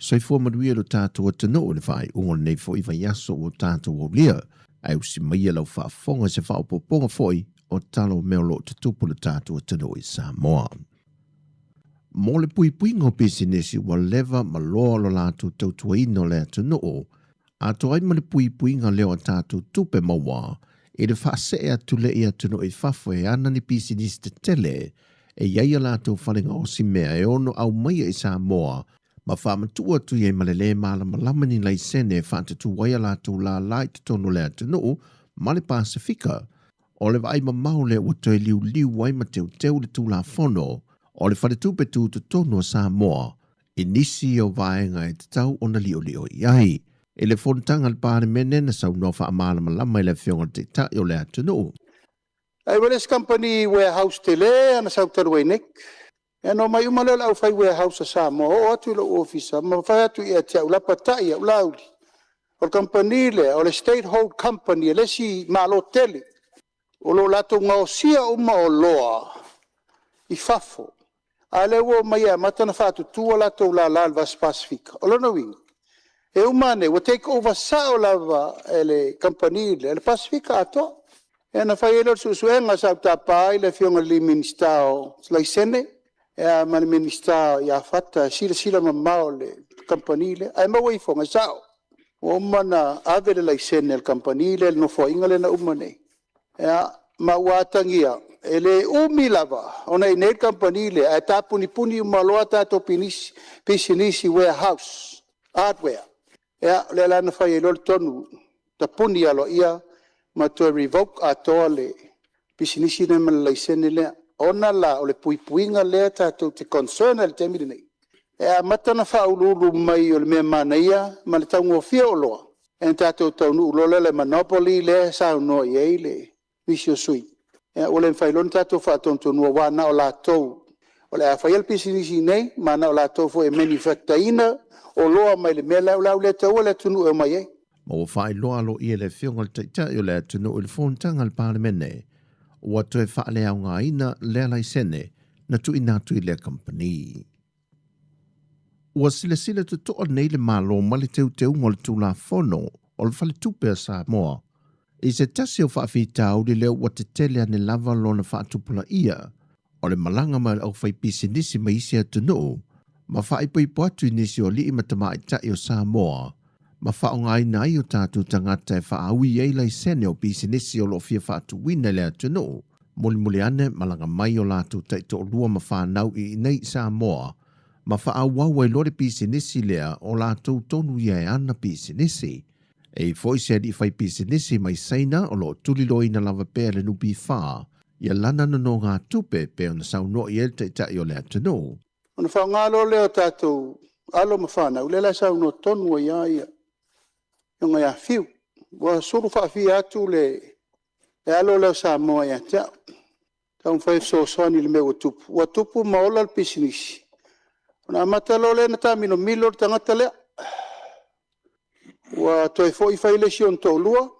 Soifua manuia lo tātou atunuu i le faaiuga o lenei foi vaiaso ua tātou aulia, ae usi maia lau faafofoga i se faaopoopoga foi o tala o mea o lo o tutupu i lo tātou atunuu i Samoa. Mo le puipuiga o pisinisi ua leva ma loa lo latou tautuaina o le atunuu, atoa ai ma le puipuiga lea o a tātou tupe maua i le faasee atu lea i atunuu i fafo e ana ni pisinisi tetele e i ai a latou fale gaosi mea e ono aumaia i Samoa ma faamatuu atu i ai ma le lē malamalama ni laisene e faatutū ai a latou lālā i totonu o le atunuu ma le Pasefika. O le vaai mamao lea ua toe liuliu ai ma teuteu le Tulafono o le Faletupe Tutotonu o Samoa i nisi o vaega e tatau ona liolio i ai. I le fonotaga a le Palemene na saunoa faamalamalama i le Afioga i le Taitai o le atunuu. Ae ua le isi kamupani warehouse tele ana sau talu ai nei. Ia ona omai uma lea o le aufai warehouse a Samoa oo atu i lou ofisa ma fai atu ia te au, lapatai au, Laauli, o le kamupani lea o le State Hold Company e le isi Malo tele o lo o latou gaosia uma oloa i fafo, a o lea ua omai e amata ona faatutu a latou lala i le Vasa Pasefika. O lona uiga, e uma ane ua take over sao lava e le kamupani lea le Pasefika atoa. Ia ona fai ai lea o le suesuega, sa ou tapa ai le Afioga i le Minisita o Laisene ma le Minisita ia Fata e silasila mamao i le kamupani lea. Ae maua ifoga, e sao, ua uma ona ave le laisene a le kamupani lea i le nofoaiga lea na uma nei, ia, ma ua atagia, e le umi lava ona i inei le kamupani lea ae tapunipuni uma loa tatou pisinisi warehouse, hardware. Ia, o lea la na fai ai loa le tonu, tapuni aloaia ma toe revoke atoa le pisinisi lea ma le laisene lea. Ona la o le puipuiga lea tatou te concern ai i le taimi lenei, e amata ona faauluulu mai o le mea manaia ma le taugofie o oloa, ona tatou taunuu loa lea i le monopoly lea e saunoa i ai le nisi o sui usufono, ua le mafai loa ona tatou faatonutonuina, aua na o latou o le a faia le pisinisi i inei, ma na o latou foi e manufacture ina oloa mai le mea la, o le a le taua le atunuu e omai ai. Ma ua faailoa aloaia e le Afioga i le Taitai o le atunuu i le fonotaga a le Palemene, ua toe faaleaogaina lea laisene na tuuina atu i lea kamupani. Ua silasila totoa nei le Malo ma le teuteuga o le Tulafono o le Faletupe a Samoa i se tasi o faafitauli lea ua tetele ane lava lona faatupulaia o le malaga mai o le aufaipisinisi mai isi atunuu ma faaipoipo atu i nisi o alii ma tamaitai o Samoa ma faaaogaina ai o tatou tagata e faaui ai laisene o pisinisi o lo o fia faatuina i le atunuu. Mulimuli ane malaga mai o latou taitoalua ma fanau i inei i Samoa ma faaauau ai loa le pisinisi lea o latou tonu ia e ana pisinisi. E i foi se alii fai pisinisi mai Saina o lo o tuliloaina lava pea e le NPF ia lana nonogatupe pei ona saunoa i ai le Taitai o le atunuu. Ona faaaoga loa lea o tatou alo ma fanau, lea la e saunoa tonu ai lava le Afioga ia Fiu. Ua sulu faafia atu le alo lea o Samoa ia te au, e taumafai e fesoasoani i le mea ua tupu, ua tupu ma ola le pisinisi, ona amata loa lea ona taamilomilo le tagata lea. Ua toe foi fai le isi ona toalua,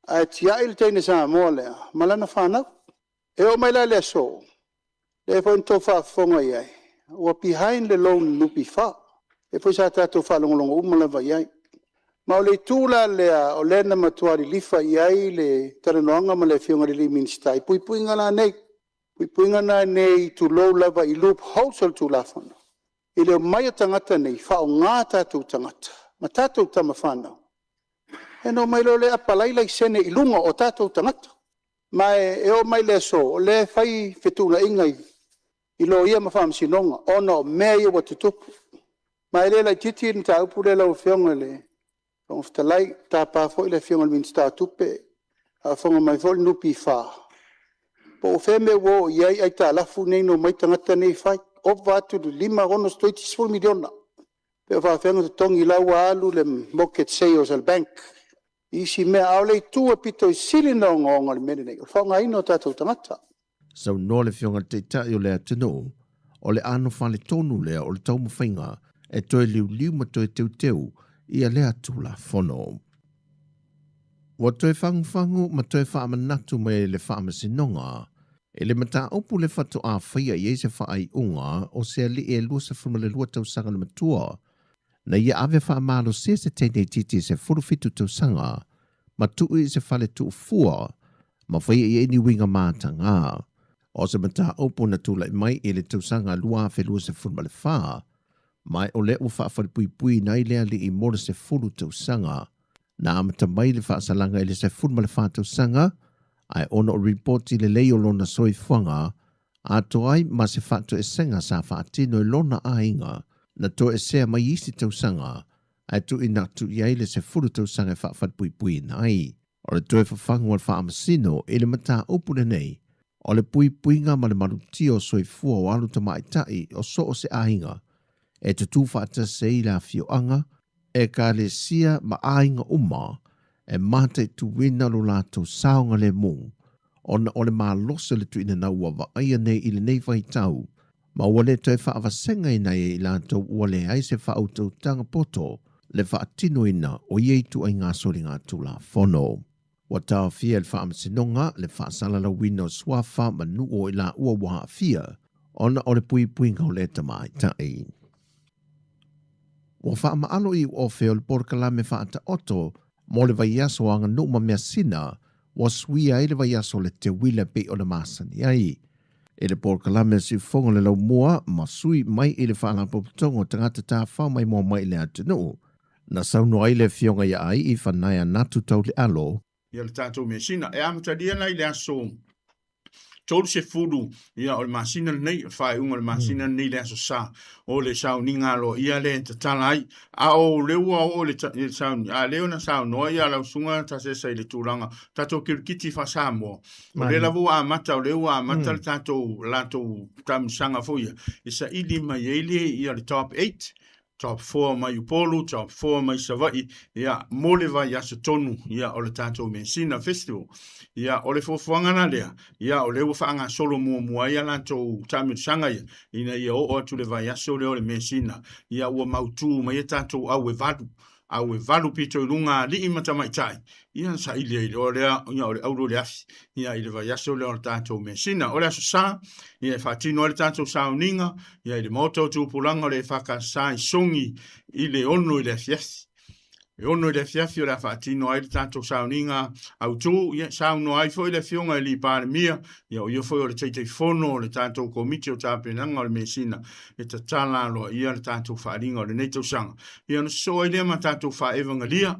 ae tiai le teine Samoa lea ma lana fanau. E oo mai la i le aso, lea foi na outou faafofoga i ai, ua behind le loan i le NPF. Lea foi sa tatou faalogologo uma lava i ai. Ma o le itu la lea o lea na matua lilifa i ai le talanoaga ma le Afioga i le Minisita i puipuiga la nei, puipuiga la nei tulou lava i loopholes o le Tulafono i le omai o tagata nei faaaoga tatou tagata ma tatou tamafanau, ia ona omai loa lea apalai laisene i luga o tatou tagata. Ma e oo mai i le aso, o lea e fai fetuunaiga i loia ma faamasinoga ona o mea ia ua tutupu. Ma e le laitiiti le mataupu lea lau Afioga i le Fofoga Fetalai. E tapa foi le Afioga i le Minisita o Tupe, a o faafofoga mai foi le NPF, po o fea le mea ua oo i ai aitalafu nei na omai tagata nei fai, ova atu i le $5, 6 toeitiiti $10 miliona. Pe o faapefea ona totogi o la e ua alu le mortgage sales a le bank i isi mea. A o le itu e pito i sili ona ogaoga o le mea lenei, o le faaaogaina o tatou tagata. Saunoa le Afioga i le Taitai o le atunuu, o le ano faletonu lea o le taumafaiga e toe liuliu ma toe teuteu ia lea Tulafono. Ua toe fagufagu ma toe faamanatu mai e le Faamasinoga i le mataupu le faatoa faia i ai se faaiuga o se alii e 22 tausaga le matua na ia ave faamalosia se teine itiiti e 17 tausaga ma tuu i se fale tuufua ma faia i ai ni uiga matagā. O se mataupu na tulai mai i le tausaga 2024, ma o lea ua faafalepuipuiina ai le alii mo le 10 tausaga. Na amata mai le faasalaga i le 14 tausaga, ae ona o ripoti lelei o lona soifuaga, atoa ai ma se faatoesega sa faatino i lona aiga, na toesea mai isi tausaga, ae tuuina atu i ai le 10 tausaga e faafalepuipuiina ai. O le toe fafagu a le Faamasino i le mataupu lenei, o le puipuiga ma le malutia o soifua o alo tamaitai o so o se aiga, e tutū faatasi ai le afioaga, ekalesia ma aiga uma, e mataituina lo latou saogalemu, ona o le malosi o le tuuina ua vaaia nei i lenei vaitau, ma ua le toe faavasegaina ai e i latou ua leai se faautautaga poto le faatinoina o ia ituaiga soligatulafono. Ua taofia e le Faamasinoga le faasalalauina o suafa ma nuu o i laua ua aafia ona o le puipuiga o lea tamaitai. Ua faamaalo i uofe o le polokalame faataoto mo le vaiaso o aganuu ma measina ua suia ai le vaiaso o le teuila e pei ona masani ai. I le polokalame a Siufofoga o le Laumua ma sui mai i le Faalapotopotoga o Tagata Tafao Maimoa mai i le atunuu, na saunoa ai le Afioga ia Ai'i Fanaia Natu Taulealo, Ia le tatou measina e amatalia la i le aso 30 ia o le masina lenei, o le faaiuga o le masina lenei le aso Sa, o le sauniga aloaia lea e tatala ai. A o lea ua oo i le sauni, a lea na saunoa ia lau susuga Tasesa i le tulaga tatou kirikiti faa-Samoa, o lea lava ua amata, o lea ua amata le tatou latou taamilosaga foi ia, e saili mai ai le ia le top 8, top 4 mai Upolu, top 4 mai Savaii, ia, mo le vaiaso tonu, ia, o le tatou Measina Festival. Ia, o le fuafuaga la lea, ia, o lea ua faagasolo muamua ai a latou taamilosaga ia, ina ia oo atu le vaiaso lea o le Measina, ia, ua mautu mai a tatou au e valu, au e valu pito i luga alii ma tamaitai, ia na saili ai loa lea, ia, o le auro i le afi, ia, i le vaiaso lea o le tatou Measina. O le Aso Sa, ia, e faatino ai le tatou sauniga, ia, i le Maota o Tupulaga o le EFKS i Sogi i le 6 i le afiafi. E 6 i le afiafi o le a faatino ai le tatou sauniga autu, ia, saunoa ai foi le Afioga i le Palemia, ia, o ia foi o le Taitaifono o le tatou Komiti o Tapenaga o le Measina, e tatala aloaia le tatou faaaliga o lenei tausaga. Ia, ona sosoo ai lea ma tatou faaevagalia,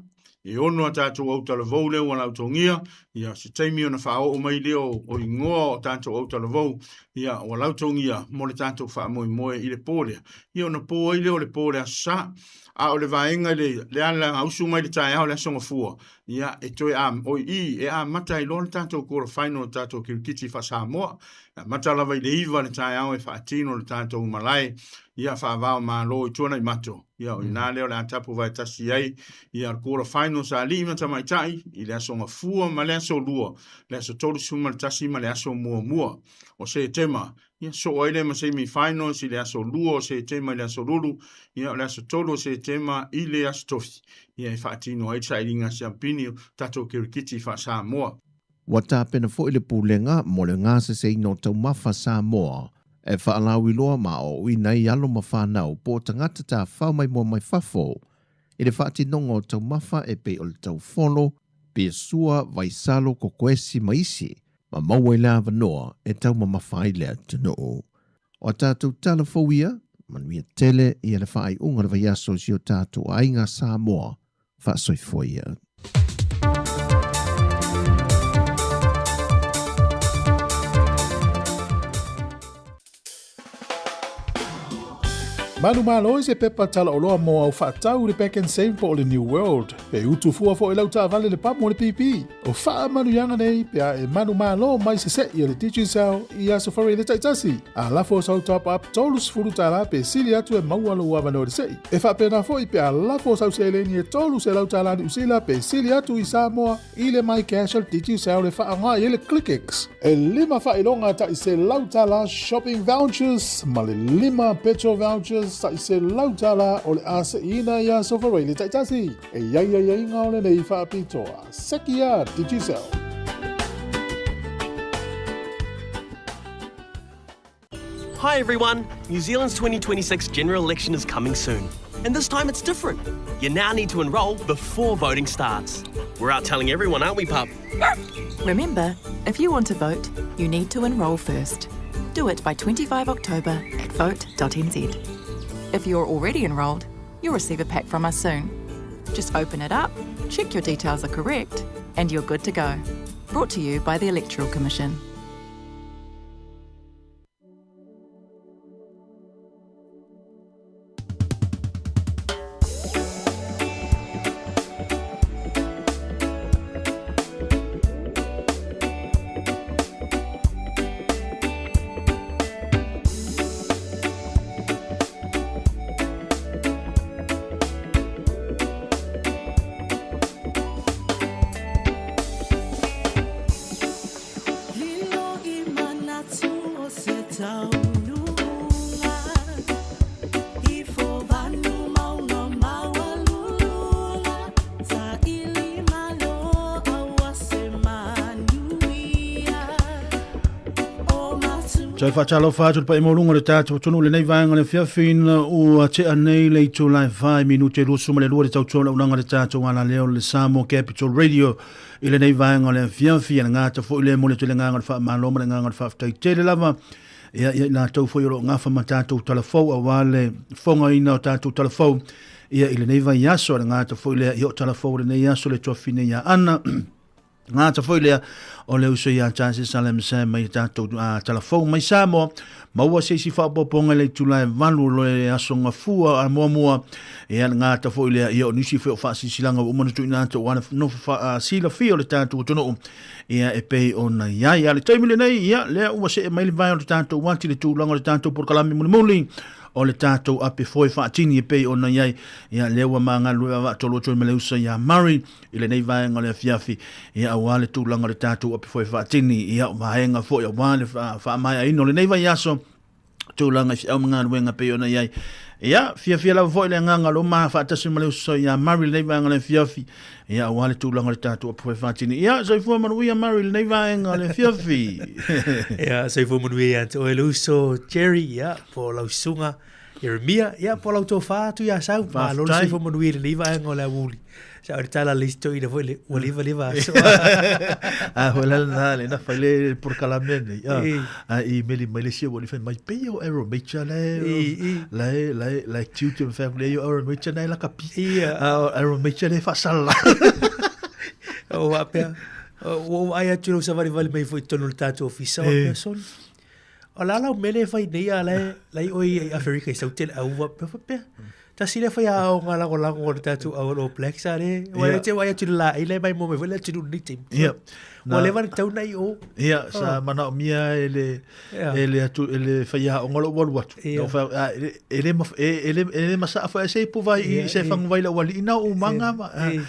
e ono a tatou autalavou lea ua lautogia, ia, se taimi ona faaoo mai lea o igoa o tatou autalavou, ia, ua lautogia mo le tatou faamoemoe i le po lea. Ia, ona po ai lea o le po o le Aso Sa. A o le vaega i le ala usu mai le taeao o le Aso Gafua, ia, e toe a, o i, e amata ai loa le tatou quarter final o le tatou kirikiti faa-Samoa. E amata lava i le 9 i le taeao e faatino le tatou malae, ia, faava o Malo i Tuanaimato. Ia, o ina lea o le a tapu vaetasi ai, ia, le quarter finals a alii ma tamaitai i le Aso Gafua ma le Aso Lua, le aso 31 ma le aso muamua o Setema. Ia, soo ai lea ma semi finals i le aso 2 o Setema i le aso Lulu, ia, o le aso 3 o Setema i le aso Tofi, ia, e faatino ai le sailiga siampini o tatou kirikiti faa-Samoa. Ua tapena foi le Pulega mo le gaseseina o taumafa Samoa. E faalauiloa ma aoaoina ai alo ma fanau po o tagata tafafao maimoa mai fafo i le faatinoga o taumafa e pei o le taufolo, piasua, vaisalo, kokoesi ma isi, ma maua i le avanoa e taumamafa ai le atunuu. O a tatou tala fou ia, manuia tele ia le faaiuga o le vaiaso i si o tatou aiga Samoa faasoifua ia. Manumalo i se pepa talaoloa mo au faatau i le Pak'nSave po o le New World. Pe utu fua foi lau taavale le pamu o le pipi. O faamanuiaga nei pe a e manumalo mai se se'i a le Digicel i Aso Faraile taitasi. A lafo sau top up $30 pe sili atu e maua lou avanoa i le se'i. E faapena foi pe a lafo sau seleni e $300 Niu Sila pe sili atu i Samoa i le MyCash a le Digicel e faaaoga i ai le ClickX. E lima faailoga tai $100 shopping vouchers ma le lima petrol vouchers tai $100 o le a se'iina i Aso Faraile taitasi. E i ai aiaiga o lenei faapitoa. Seki a Digicel. Hi everyone! New Zealand's 2026 general election is coming soon. And this time it's different. You now need to enrol before voting starts. We're out telling everyone, aren't we, pup? Remember, if you want to vote, you need to enrol first. Do it by 25 October at vote.nz. If you're already enrolled, you'll receive a pack from us soon. Just open it up, check your details are correct, and you're good to go. Brought to you by the Electoral Commission. Toe faatalofa atu le paia maualuga o le tatou atunuu i lenei vaega o le afiafi ina ua tea nei le itula e 4 minute 22 le tautua launaga o le tatou alaleo o le Samoa Capital Radio i lenei vaega o le afiafi. E le gata foi lea e momoli atu i le agaga o le faamalo ma le agaga o le faafetai tele lava ia ia i latou foi o lo o gafa ma tatou talafou aua le fogaina o tatou talafou ia i lenei vaiaso. E le gata foi lea ia o talafou o lenei aso le tuafafine ia Ana Gata foi lea o le uso ia Tasi Salem Sam mai tatou talafou mai Samoa. Maua se isi faaopoopoga i le itula e 8 le aso gafua a muamua. Ia le gata foi lea ia o nisi foi o faasilasilaga ua uma ona tuuina atu aua le nofo faasilafia o le tatou atunuu ia e pei ona i ai. A o le taimi lenei ia lea ua see mai le vae o le tatou ati i le tulaga o le tatou polokalame mulimuli o le tatou ape foe faatini e pei ona i ai. Ia lea ua ma galulue vaavaatolu atu ai ma le uso ia Murray i lenei vaega o le afiafi, ia aua le tulaga o le tatou ape foe faatini, ia o vaega foi aua le faamaeaina o lenei vaiaso, tulaga i feau ma galuega e pei ona i ai. Ia, fiafia lava foi le agaga o lo ma faatasi ma le uso ia Murray i lenei vaega o le afiafi, ia aua le tulaga o le tatou ape foe faatini. Ia, soifua manuia Murray i lenei vaega o le afiafi. Ia, soifua manuia ia te oe le uso Jerry, ia, po o lau susuga Ieremia, ia, po o lau tofa atu ia Sau. Malo le soifua manuia i lenei vaega o le aoauli. Sa o le tala le isi toeaina foi le ua leva leva aso. A foi la lena le na fai le polokalame nei. A i meli mai le isi ua fai mai pei o Arrow Major le la la la tiu te fa le yo Arrow Major nei la kapi. A Arrow Major le faasala. O faapea ua ou vaai atu i lou savalivali mai foi i totonu o le tatou ofisa o faapea sole. O le a lau mea lea e fai nei a la e la e oi i Aferika i sau tele au faapea faapea. Tasi lea faiaoga lagolago o le tatou au All Blacks a le ua le te vaai atu i le laei la e maimoa mai foi le atunuu i lenei taimi. Ia. Ua leva ona tatau ona i o. Ia, sa manaomia e le e le atu e le faiaoga lou alu atu. Ia. Na ou fai, e le e le e le masaa foi se ipu vai i se faguvai lau alii na ou manga ma e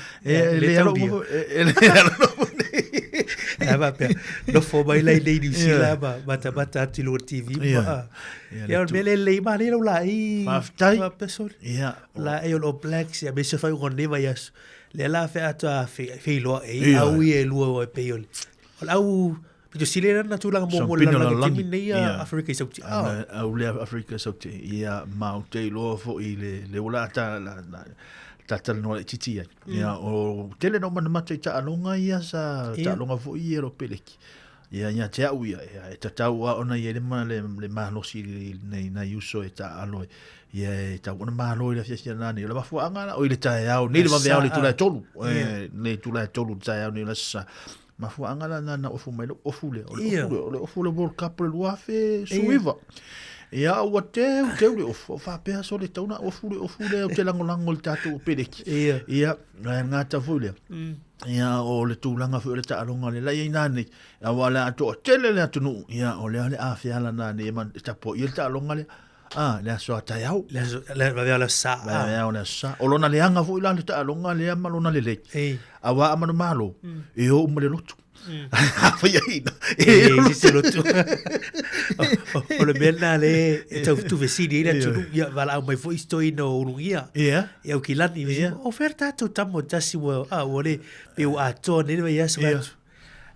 le alo e le alo Ae faapea, nofo mai la i nei Niu Sila ma matamata atu i luga o le TV. Ia. Ia, o le mea lea e lelei manaia lau laei. Faafetai. Faapea sole. Ia. Laei o le All Blacks, ia me se faaiuga o lenei vaiaso. Lea la featoa feiloai ai, au ia e lua e pei o le, o le au Pito sili ai na tulaga muamua i le lalolagi i le taimi lenei a Aferika i Sauti. Au lea Aferika i Sauti. Ia, ma ou te iloa foi le le ua la ta la la talatalanoa laitiiti ai. Ia, o tele na ou manamata i taaloga ia sa taaloga foi ia lo peleki. Ia, ia te au ia, ia, e tatau lava ona i ai le, le, le malosi i nei nai uso e taaalo ai. Ia, e tau ona malo i le afiafi ana nei. O le mafuaaga la, o i le taeao, nei le vaveao le itula e tolu. E, nei itula e tolu le taeao nei o le Aso Sa. Mafuaaga la na na ofu mai lou ofu lea. O le ofu lea, o le ofu o le World Cup o le 2019. Ia, ua teu teu le ofu. O faapea sole tau na ofu le ofu lea ou te lagolago i le tatou peleki. Ia, na gata foi lea. Ia, o le tulaga foi o le taaloga le la i ai nanei. Aua o le a toatele le atunuu. Ia, o lea o le a feala nanei e man, e tapuaia le taaloga lea. Ah, le aso a taeao. Le aso, le vaveao le aso sa. Vaveao le aso sa. O lona leaga foi la le taaloga lea ma lona lelei. Ei. Aua a mana malo, e o uma le lotu. Afai ai ina. E o se lotu. O le mea lena le e tau tuufesili ai le atunuu, ia valaau mai foi isi toeaina o Ulugia. Ia. I Aukilani. Ia. O fea le tatou tama o tasi ua, a, ua le, pe ua atoa nei le vaiaso. Ia.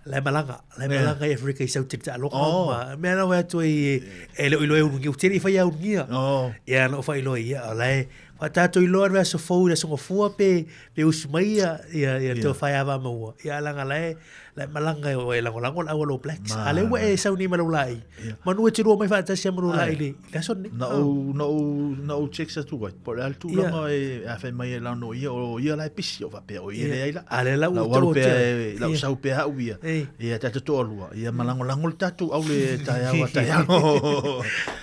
La e malaga, la e malaga i Afrika i Saute i taaloga Oh. ma mea na atu ai e, e le o iloa e ulugia, ua tele i fai a ulugia. Oh. Ia na o faailoa ia, o la e faatatou iloa le aso fou i le aso gafua pe, pe usu mai ia, ia, ia yeah. fai ava maua. Ia langa la e, la e malaga e, e lagolago le au a le All Blacks. A lea ua e sau nei ma lau laei. Manu e te lua mai faatasi a manu laei i le, i le aso lenei. Na ou, na ou, na ou text atu ai, po o le a le tulaga e a fai mai e lano ia, o ia la e pisi, o faapea o ia le ai la. A lea la ua Lau alu pea, lau sau pea au ia. Ia tatou toalua, ia ma lagolago le tatou au le taeao a taeao.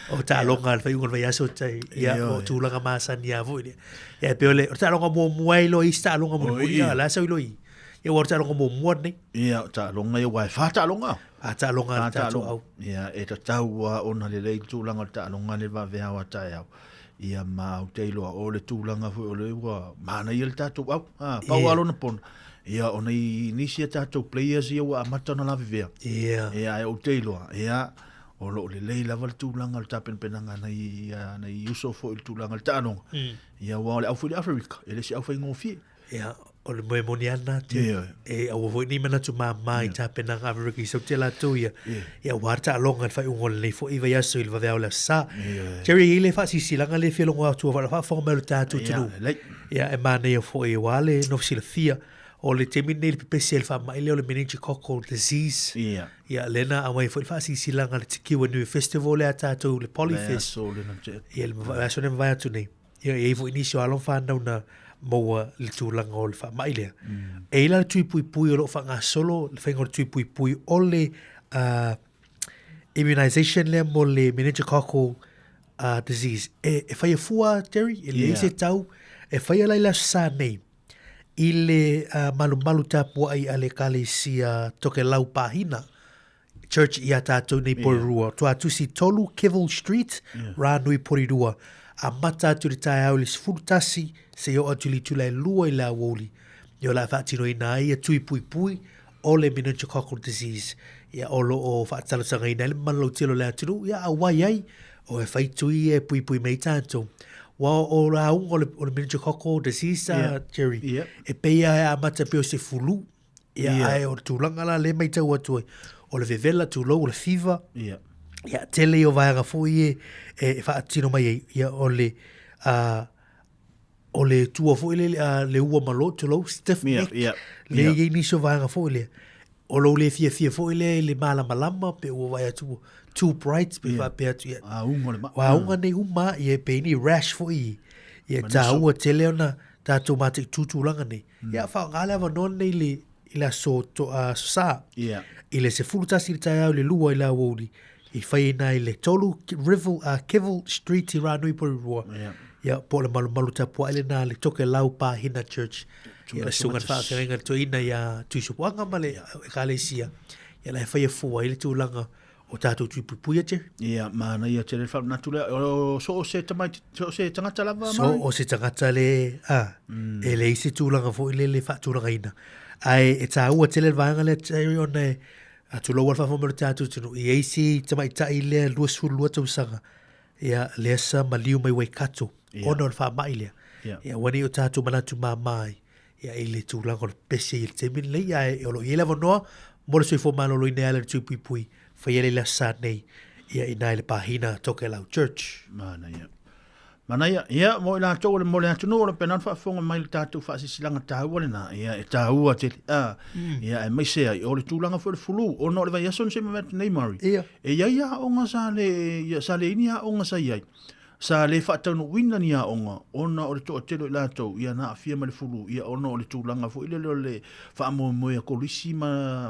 O taaloga a le faaiuga o le vaiaso tai, ia, o tulaga masani lava foi lea. Ia, e pei o le, o le taaloga muamua ai loa i isi taaloga mulimuli, a o le a sau i loa i, ia, ua o le taaloga muamua lenei. Ia, o taaloga ia, aua e fa taaloga. Fa taaloga a le tatou au. Ia, e tatau lava ona lelei le tulaga o le taaloga le vaveao a taeao. Ia ma ou te iloa o le tulaga foi o le ua manaia le tatou au. Ha, pau yeah. lona pona. Ia ona i nisi a tatou players ia ua amata ona lavevea. Ia. Ia ai ou te iloa. Ia o loo lelei lava le tulaga o le tapenapenaga nai nai uso foi le tulaga le taaloga. Ia ua o le au foi le Afrika, e le se au faigofie. Ia, o le moe moni ana te, e aua foi nei manatu māmā i tapenaga Amerika i Saute latou ia. Ia, ua taaloga i le faaiuga o lenei foi vaiaso i le vaveao o le Aso Sa. Jerry, e i ai le faasilasilaga lea e fia logo atu a faafofoga mai o le tatou atunuu. Ia, e manaia foi aua le nofo silafia o le taimi lenei i le pepesi ai le faamai lea o le meningococcal disease. Ia, lea na aumai foi le faasilasilaga a le Tikiwa New Festival lea a tatou, le Polyfest. Ia, le vaiaso lea na mavae atu nei. Ia, e i ai foi nisi o alo ma fanau na maua le tulaga o le faamai lea. E i ai la le tui puipui o lo o faagasolo le faiga o le tui puipui o le uh, immunization lea mo le meningococcal uh, disease. E, e faia fua, Jerry, e leai yeah. se tau, e faia la i le aso Sa nei i le uh, malumalu tapuai a le Ekalesia Tokelau Pahina Church i a tātou nei Porirua. Yeah. Tuatusi 3 Kevil Street, yeah. Rānui Porirua. Amata atu le taeao i le 11 seia oo atu i le itula e lua i le aoauli. Ia o le a faatinoina ai ia tui puipui o le meningococcal disease. Ia o lo o faatalosagaina ai le mamalu lautele o le atunuu, ia auai ai o e fai tui ia e puipui mai ai tātou. Ua o lauga o le, o le meningococcal disease, yeah. Jerry, yeah. e pei lava e amata pei o se fulu. Ia, yeah. ae o le tulaga la le maitau atu ai, o le vevela, tulou, o le fever. Yeah. Ia, tele ia o vaega foi e, e, e faatino mai ai. Ia, o le, uh, o le tua foi le, uh, le ua malo, tulou, stiff yeah, neck. Yeah, le yeah. iai nisi o vaega foi lea. O lou le fiafia foi lea i le malamalama, pe ua vaai atu, too bright, pe Yeah. faapea atu. Ia, Auga le maa. Ua auga nei uma, ia, pe ni rash foi, ia, Maniso. tāua tele ona tātou mataitu tulaga nei. Ia, faaaoga le avanoa lenei i le, i le aso, to, aso Sa. Yeah. I le 11 i le taeao i le 2 i le aoauli, i fai ai nā i le 3 Rivel, Kevil Street i Rānui Porirua. Yeah. Ia, po o le malumalu tapuai lenā le Tokelau Pāhina Church. Ia, le susuga i le faafeagaiga i le toeaina ia Tuisopoaga ma le Ekalesia. Ia, la e faia fua ai le tulaga o tātou tui puipuia, Jerry. Ia, manaia tele le faamanatu lea. O, so o se tamaiti, so o se tagata lava, So Murray? o se tagata le, a, e leai se tulaga foi lele e faatulagaina. Ae e tāua tele le vaega lea, Jerry, ona e, a tulou a le faafofoga mai o le tatou atunuu, e i ai si tamaitai lea 22 tausaga, ia, lea sa maliu mai Waikato, ona o le faamai lea. Ia. Ia, aua ne i o tatou manatu mama ai, ia, i le tulaga o le pese i le taimi lenei, ae o lo o i ai le avanoa Mo le soifua maloloina e ala i le tui puipui, faia lea i le Aso Sa nei, ia i ina i le Pahina Tokelau Church. Manaia. Manaia, ia, mo i latou o le mo le atunuu o le pena faafofoga mai le tatou faasilasilaga taua lena, ia, e taua tele, a, ia, aemaise ai, o le tulaga foi o le fulu, ona o le vaiaso na se i mavae atu nei, Murray, e i ai aoga sa le, ia, sa leai ni aoga sa i ai, Sa le faataunuuina ni aoga ona o le toatele o i latou ia na aafia ma le fulu, ia ona o le tulaga foi lele o le faamoemoe a kolisi ma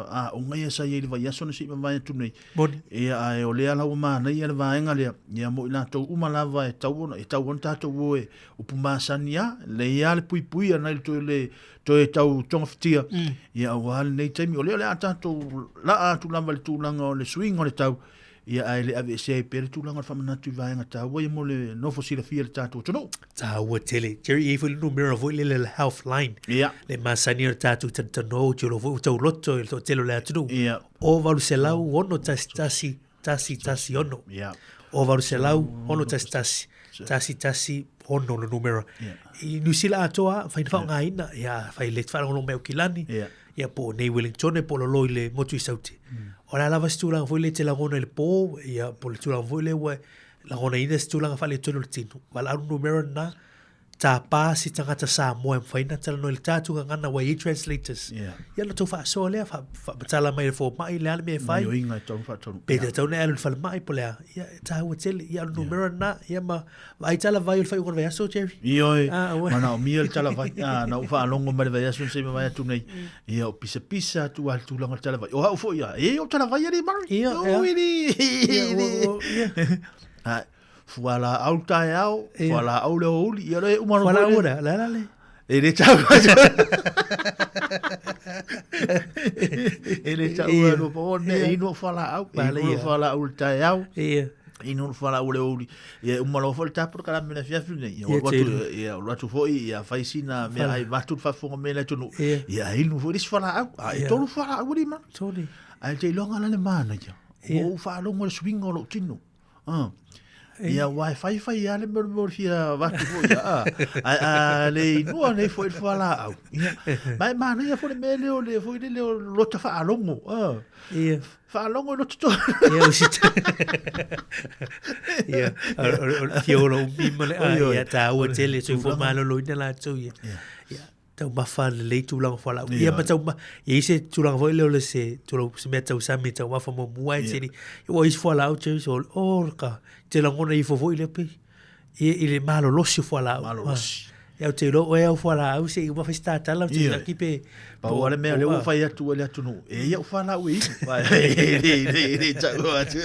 aoga ia sa i ai i le vaiaso na se i mavae atu nei. Moni. Ia ae o lea la ua manaia le vaega lea, ia mo i latou uma lava e tatau ona, e tatau ona tatou o e upu masani lava, lelei lava le puipuia nai le toe le toe tau togafitia, ia aua lenei taimi. O lea o le a tatou laa atu lava i le tulaga o le suiga o le tau, Ia ae le aveesea ai pea le tulaga o le faamanatu i vaega taua ia mo le nofo silafia i le tatou atunuu. Taua tele. Jerry, e i ai foi le numera foi lele le health line. Ia. Le masani o le tatou talanoa ou te iloa foi ua tauloto i le toatele o le atunuu. Ia. O 800 6 1 1 1 6. Ia. O 800 6 1 1 1 6 le numera. Ia. I Niu Sila atoa, fai na faaaogaina, ia fai le faalogologo mai Aukilani. Ia. Ia po o nei Wellingtone po o lalo i le motu i Saute. O le a lava se tulaga foi lea e te lagona i le po, ia po o le tulaga foi lea ua lagonaina se tulaga faaletonu o le tino. Valaau le numera lena, tapa se tagata Samoa e mafai ona talanoa i le tatou gagana ua i ai translators. Ia ona tou faasoa lea, faamatala mai e le fomai le a le mea e fai. Gaoioiga e tatau ona faataunuu. Pe tatau ona e alu i le falemai po o le a. Ia e taua tele. Ia o le numera lena, ia ma Vaai tala vai o le faaiuga o le vaiaso, Jerry. Ioe, ah, manaomia le tala vai. Ah, na ou faalogo mai le vaiaso na se i mavae atu nei. Ia, o pisapisa atu a le tulaga o le tala vai. O au foi ia, e o tala vai ali, Murray. Ia, ia. Ia, ia. Fualaau taeao, fualaau le aoauli, ia le uma Fualaau le, le la le. E le tau E le tau ua pa o ne inu fualaau, e inu fualaau le taeao. Ia. Inu fualaau le aoauli. Ia uma loa foi le tapu le kalame le afiafi nei. Ia o atu ia o atu foi ia fai sina mea ai vatu le faafofoga mai le atunuu. Ia inu foi le isi fualaau. A e tolu fualaau alii ma. Tolu. Ae te iloga la le manaia. Ua ou faalogo i le suiga o lou tino. Ah. Ia aua e faifai lava le mea o le fia avatu foi ia, a. Ae a le inua nei foi le fualaau, ia. Ma e manaia foi le mea lea o le foi lele o lota faalogo, a. Ia. Faalogo i lota tonu. Ia, o si Ia, o le fia ola umi ma le, a, ia, taua tele, soifua maloloina latou ia. Ia. Taumafa lelei tulaga fualaau. Ia ma taumafa, e i ai se tulaga foi lea o le se, tulaga, se mea tausami e taumafa muamua e tele. Ua isi fualaau Jerry, so, oh, ka, te lagona ifo foi lea pe, i, i le malolosi o fualaau. Malolosi. Ia ou te iloa oe au fualaau se i uma fai se tatala, ou te laki pe... Pau lava le mea lea ua fai atu ai le atunuu, e i ai au fualaau e inu. E le, le, le tau atu.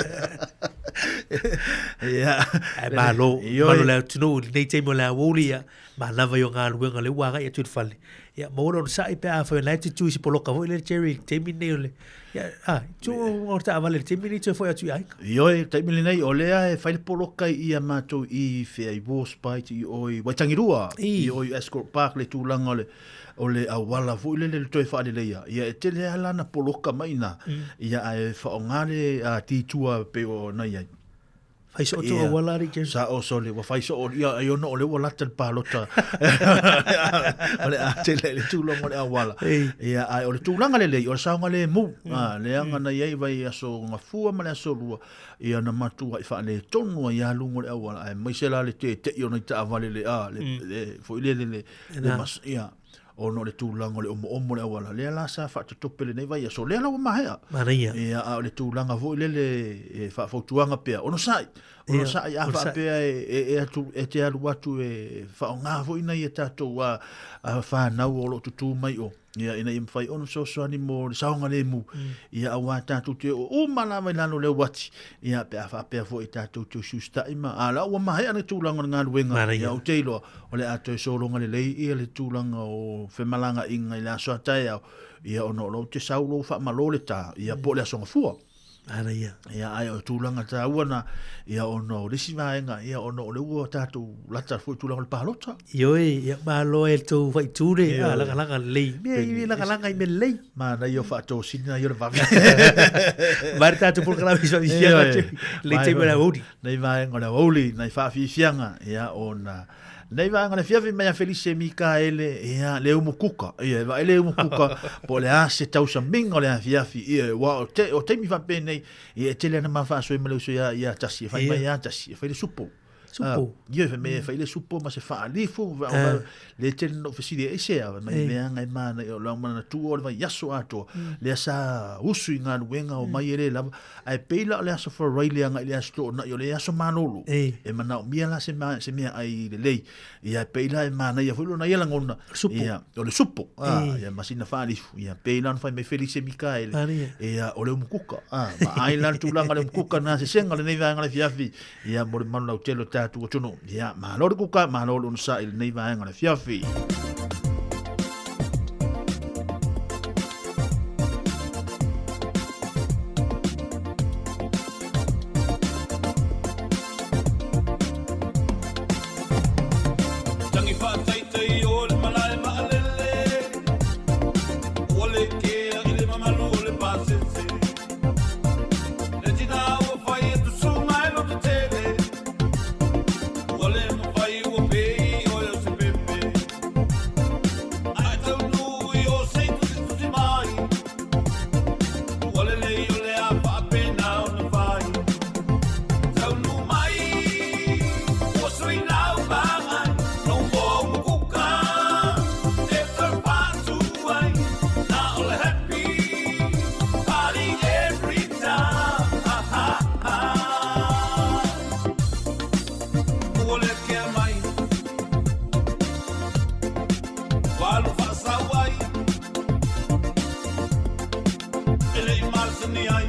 Ia. Ae malo, malo le atunuu i lenei taimi o le aoauli, ia, Manava i o galuega lea ua agai atu i le fale. Ia, maua le onosai pe afai o lena e te tu i se poloka foi lea Jerry i le taimi lenei o le... Ia, a, tu o taavale i le taimi lenei toe foi atu i aiga. Ioe, i le taimi lenei, o lea e fai le poloka i a matou i whea, i Warspite, i o i Waitangirua, i o i Ascot Park, le tulaga o le, o le auala foi lele le toe faaleleia. Ia, e tele lava lana poloka mai i ina, ia, ae faaaoga le titua pei ona i ai. Fai soo tō auala ari Jerry. Sa o sole, ua fai soo, ia, ai ona o le ua lata le palota. O le a tele le tulaga o le auala. Ia, ai o le tulaga lelei, o le saogalemu. Leaga na i ai vaiaso gafua ma le aso lua, ia na matuai faaletonu ai lava luga o le auala, aemaise la le tete'i o nai taavale le, a, le, le, foi lele le, le mas, ia, ona o le tulaga o le omoomo o le auala, lea la sa faatotope lenei vaiaso, lea la ua maea. Manaia. Ia, a o le tulaga foi lele e faafautuaga pea, onosai, onosai, a faapea e, e, e, atu, e te alu atu e faaaoga foi nai a tatou a, a whanau o lo o tutū mai o, ia, ina ia mawhai ona fesoasoani mo le saogalemu, ia, auā tatou te oo uma lava i lalo o le uati, ia, pe a faapea foi tatou te usiusitai ma, a la ua maea le tulaga o le galuega, Manaia. ia, ou te iloa, O le a toe sologa lelei ia le tulaga o femalagaaiga i le aso a taeao, ia ona o lou te sau lou faamalo le tā, ia po o le aso gafua. Manaia. Ia ae o tulaga taua na, ia ona o le isi vaega, ia ona o le ua tatou lata foi i tulaga o le palota. Ioe, ia malo e le tou faitū le, a lagalaga lelei. Mea i lagalaga i mea lelei. Manaia o faatosina ia o le vave. Vai le tatou polokalame i faafiafiaga, le taimi o le aoauli. Nei vaega o le aoauli, nai faafiafiaga, ia ona... Lenei vaega le afiafi mai a Felise Mikaele, ia, le umukuka, ia, e vaai le umukuka, po o le a se tausamiga o le afiafi, ia, aua o te, o taimi faapenei, ia, e tele ana ma faasoe ma le uso ia, ia tasi, e fai mai ia tasi, e fai le supo. Supo. Ah, ia, fai mai e fai le supo ma se faalifu, Ah. le tele na ou fesili ai, aisea, fai mai Ei. mea aga e manaia, o le manatua o le vaiaso atoa, lea sa usu i galuega o mai e lē lava, ae pei la o le aso Faraile agai i le aso Toonai, o le aso malolo, e manaomia la se ma, se meaai lelei, ia e pei la e manaia foi lona ia lagona, Supo. ia, o le supo, ah, Ei. ia ma sina faalifu, ia pei la ona fai mai Felise Mikaele, Maria. ia o le umukuka, ah, vaai la le tulaga o le umukuka na sesega o lenei vaega o le afiafi, ia mo le mamalu lautele o le tatou atunuu. Ia, malo le kuka, malo le onosai i lenei vaega o le afiafi. Tangi whaataitai o le malae maalele Ua le kea i le mamalu o le pasese Le tina ua fai e tusunga e loto tele Ua le mawhai ua pei o e o se pepe Ai tau nui o sei tusi tusi mai Ua le lei o le a whaapena o na whai Tau nu mai ua sui lau magai No mo mukuka e te pātu ai Na o le happy party every time ha, ha, ha. Ua le kea mai Walu whaasau ai E le i malasani ai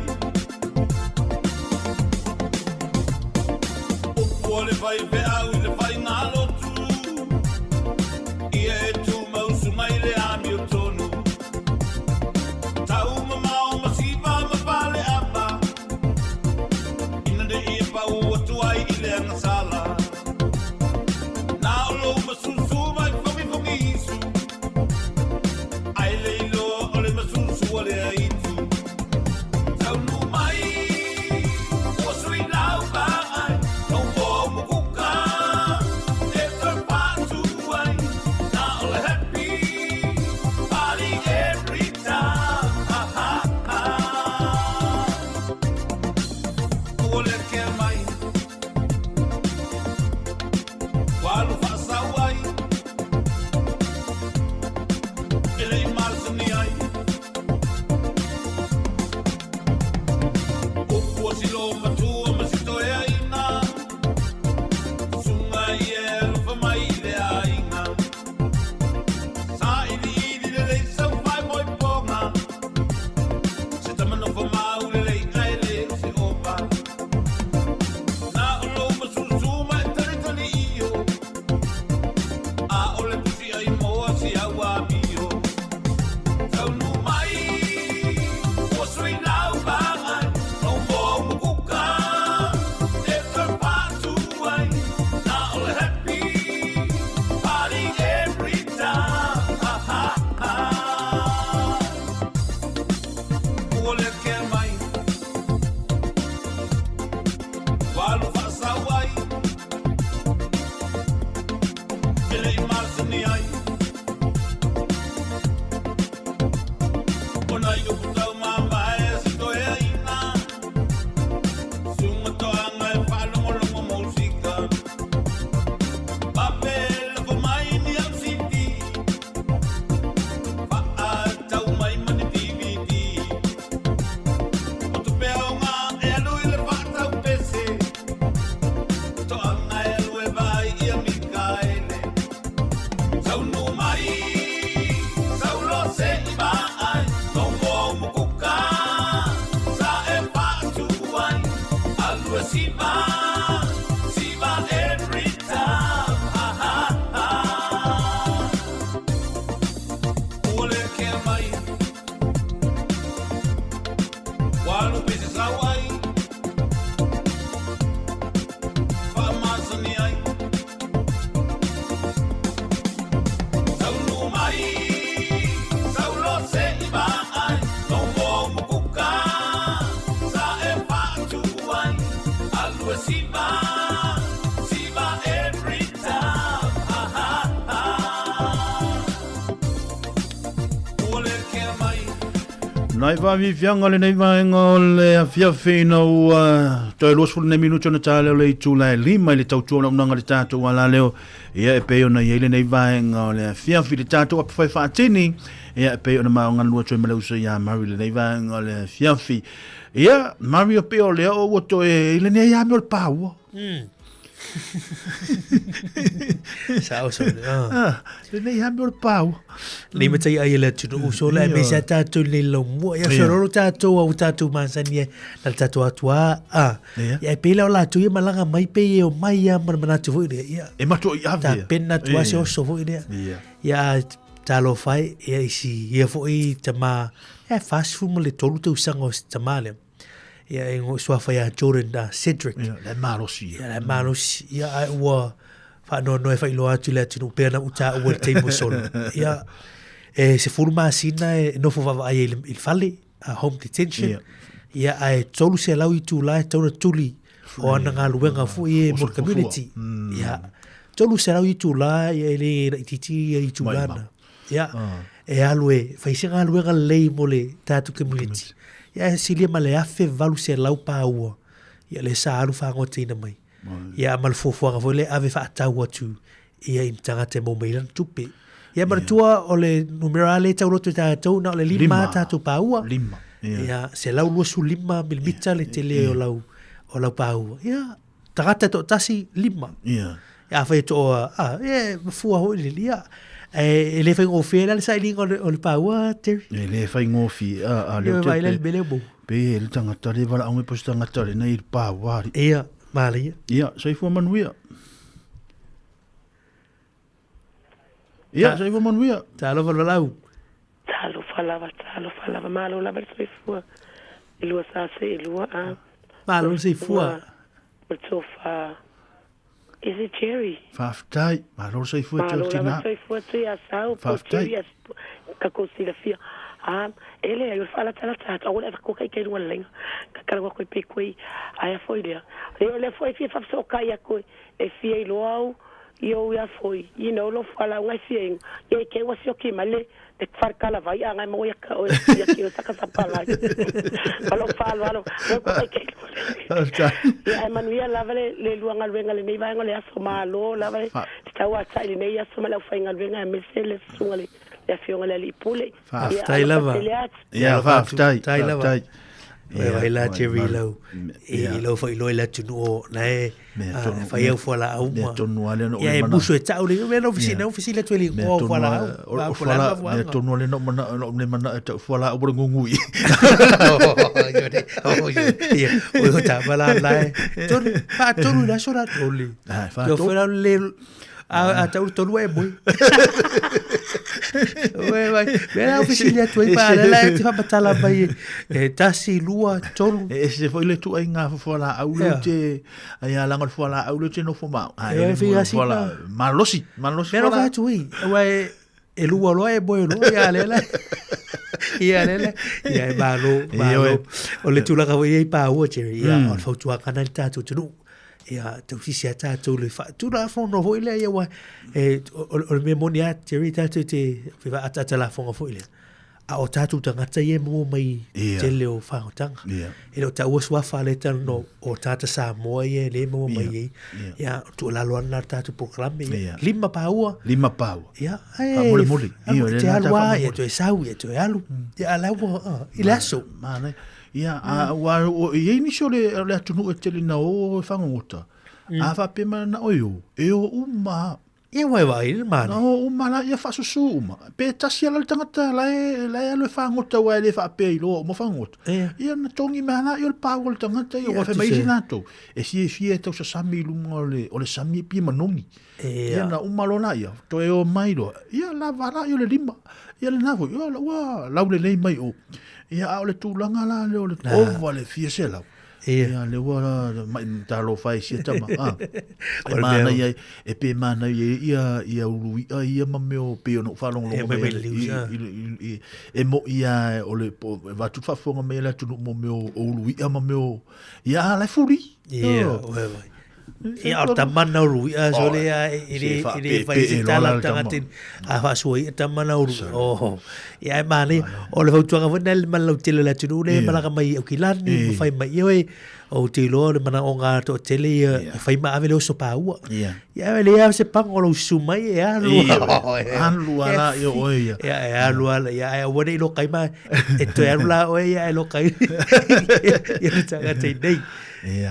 Upu o le whai peau i le whai ngā lotu Ia e tū mausu mai le ami o tonu Tau mamao ma siva ma pale apa Ina de ia pau atu ai i le angasala Nā o lou masusu mai whangi whangi isu Ai le iloa o le masusu o le aitu Tau nu mai ua sui lau vaai No mo mukuka e te pātu ai Na o le happy party every time ha, ha, ha. Ua le kea mai Walu whaasau ai E le i malasani ai Upu o silo matua ma sito e aina Sunga i e alofa mai i le aiga Sa ili ili le lei sau whai moi ponga Se tamanofo mau le lei ae le o se opa Na o lou masusu ma e tali tali io A o le pusi ai moa si au amio Tau nu mai ua sui lau vaai No mo mukuka e te pātu ai Na o le happy party every time ha, ha, ha. Ua le kea mai Walu whaasau ai E le i malasani ai O nai upu tau mamae se toe aina Sunga toanga e whaalongolongo mausika Pape lafo mai ni au CD Whaa tau mai mani DVD O tupe au ngā e alu i le whaatau pese Toanga e alu e vai ia Mikaele Tau nu mai sau lo se i vaai No mo mukuka sa e whaatu ai Alu e siva, siva every time ha, ha, ha. Ua le kea mai Walu pese sau ai Whaamasani ai Tau nu mai sau lo se i vaai No mo mukuka sa e whaatu ai Alu e siva, siva every time ha, Nai faafiafiaga lenei vaega o le afiafi ina ua toe 20 minuti ona ta lea o le itula e 5 i le tautua auaunaga i le tatou alaleo. Ia e pei ona i ai lenei vaega o le afiafi i le tatou apefai faatini. Ia e pei ona maogalua atu ai ma le uso ia Mary lenei vaega o le afiafi. Ia, Mary o pei o lea o ua toe i lenei lava mea o le paua. Sa oso. Ah, lenei lava mea o le paua. Nei matai ai le atunuu so le me sa tātou nei lau mua. Ia so roro tātou au tātou masani e na le tātou atua. Ah. Ia e pei la o lātou ia malaga mai pe e o mai ia mana manatu foi lea. Ia. E matua i ave. Ta pena atu se oso foi lea. Ia. Ia talofa e ia isi ia foi tama ia 43 ma le 3 tausaga o se tama lea. Ia e ngo suafa ia Jordan da Cedric. Ia le malosi. Ia le malosi. Ia ai ua faanoanoa e faailoa atu i le atunuu pei ona taua i le taimi ua sola. Ia e 10 masina e nofo vaavaai ai i le fale, a home detention. Ia, ia ae 300 itula e tatau ona tuli o ana galuega foi e mo le community. Ia 300 itula ia e le laitiiti ia itula na. Ia, e alu e fai se galuega lelei mo le tatou community. Ia, e silia ma le 1800 paua. Ia, le sa alu faagotaina mai. Ia, ma le fuafuaga foi lea ave faatau atu ia i ni tagata e maua mai ai lana tupe. Ia, manatua o le numera lea e tauloto i tatou, na o le lima tatou paua. Lima. Ia, 125 milimita le tele o lau, o lau paua. Ia, tagata e toatasi, lima. Ia. Afai e toa, a, e mafua foi le ia. E, e le faigofie la le sailiga o le, o le paua, Terry. E le faigofie, a, a, leo te pe. Pe, pe, pe e le tangata le valaau mai po se tagata le nei i le paua ali. Ia, malia. Ia, soifua manuia. Ia, soifua manuia. Talofa le valaau. Talofa lava, talofa lava, malo lava le soifua. E lua sa se e lua a. Malo le soifua. O le tofa. Is it Jerry? Faafetai, malo le soifua te Malo lava soifua te ia sau po Jerry as ka ko silafia. Ah, e leai o le faalatalata atu aua le ave koa kai kai luga o le laina. Ka kala koe pe koe aia foi lea. Le o lea foi e fia faafesootai atu e fia iloa au i ou ia foi, you know, lo fualaau ngai fia ingo. Ia i ke ua sioki mai le le wharekala vai a ngai maua ia ka oe ia ki o saka sapalai. Ma lou faaaloalo, mo ko kai kei Ia e manuia lava le le lua galuega lenei vaega o le aso malo lava le te tau atai lenei aso ma le aufaigaluega aemaise le susuga le le afioga i le alii pule. Faafetai lava. Ia, faafetai. Faafetai lava. Ia, vai la Jerry lau i lau faailoa i le atunuu o na e fai au fualaau ma. Mea tonu lava lea na ou Ia e musu e tau le mea na fesili na fesili atu e le igoa o fualaau. O fualaau mea tonu lava lea na ou manao na ou le manao e tau fualaau mo le gugui. Ia, o tama la la e. Tonu, faatonu i le aso la tolu. Faatonu. Le A, a tau tolu e moe. Ue vai, me la fesili atu ai pa la e te whapatala mai e, e tasi, lua, tolu. E ese foi le tuaiga fualaau le te, ai a langa le fualaau le te nofo mau. A e le fualaau, malosi, malosi Me fualaau. alofa atu ai, ua e, e lua loa e moe loa, ia le la. Ia le la, ia e malo, malo. O le tulaga foi ia i pāua, Jerry, ia, o le fautuaga na i le tātou atunuu. Ia, tausisi a tātou le faatulafono foi lea, ia ua, e, o, o le mea moni a, Jerry, tātou te whaataata lafoga foi lea. A o tātou tagata ia e maua mai Ia. tele o whangautanga. Ia. E le o taua suafa le tala no o tāta Samoa ia e le maua mai Ia. ai. Ia. Ia, tuualalo ana le tātou programe. Ia. Ia. Lima pāua. Lima pāua. Ia, e, Faamolemole. alu Ia, o te lea na alu a, faamomoli. ia toe sau, ia toe alu. Ia, a lau ua, i le aso. Manaia. Ia, a, ua, o, e i ai nisi o le, o le atunuu e tele na o e fagogota. A faapea mai na oe o, e o uma. Ia ua e vaai le manaia. Na o uma la, ia faasusu uma. Pe tasi ala le tagata la e, la e alu e fagota ua e le faapea i loa uma fagota. Ia. Ia na togi mai ala ia o le pau o le tagata ia, Ia, ua fai mai tuse. isi latou. E fiafia e tausasami i luga o le, o le sami e pia manogi. Ia. Ia na uma loa la ia, toe o mai loa. Ia lava la ia o le lima. Ia lena foi, ia ua laulelei mai o. Ia a o le tulaga la lea o le ova le fia selau. Ia. Ia le ua mai talofa ai sia tama. Ah. E O le mea- manaia ai, e pe manaia ai ia ia ulu i'a ia ma mea o pei ona ou faalogologo E mai mai ai le liu, ah. e mo'i lava o le po e avatu le faafofoga mai a le atunuu mo mea o ulu i'a ma mea o ia a la e fuli. Ia, Oh. oe vai. Ia, o le tama na o Ruia, sole ia, e le, e le fai se tala le tagata, a faasua ia tama na o Ruia. Oh, ia e manaia. O le fautuaga foi na le malautele o le atunuu le malaga mai i Aukilani, ma fai mai, ia oe, ou te iloa o le manaoga toatele ia e fai ma ave le oso paua. Ia e leai lava se pago o lou susu mai e alu. Alu lava la ia oe ia. Ia e alu lava ia ae aua ne i lokai ma e toe alu la oe ia ae lokai ia le tagata i nei.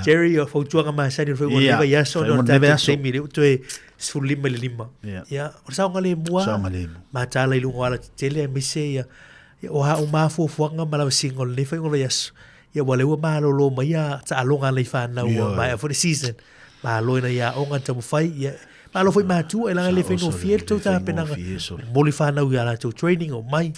Jerry, o fautuaga masani o le fai ua i aso ona o le tatou taimi lea ua toe 15:05. Ia, o le saogalemu lava. Mataala i luga o alatetele aemaise ia o a uma lava fuafuaga ma lavasiga o lenei faiga o le vaiaso. Ia ua lea ua malolo mai ia taaloga a nai fanau ua maea foi le season. Malo i nai aoga na taumafai, ia malo foi matua e leaga e le faigofie le tou tapenaga. Momoli fanau i a latou training omai,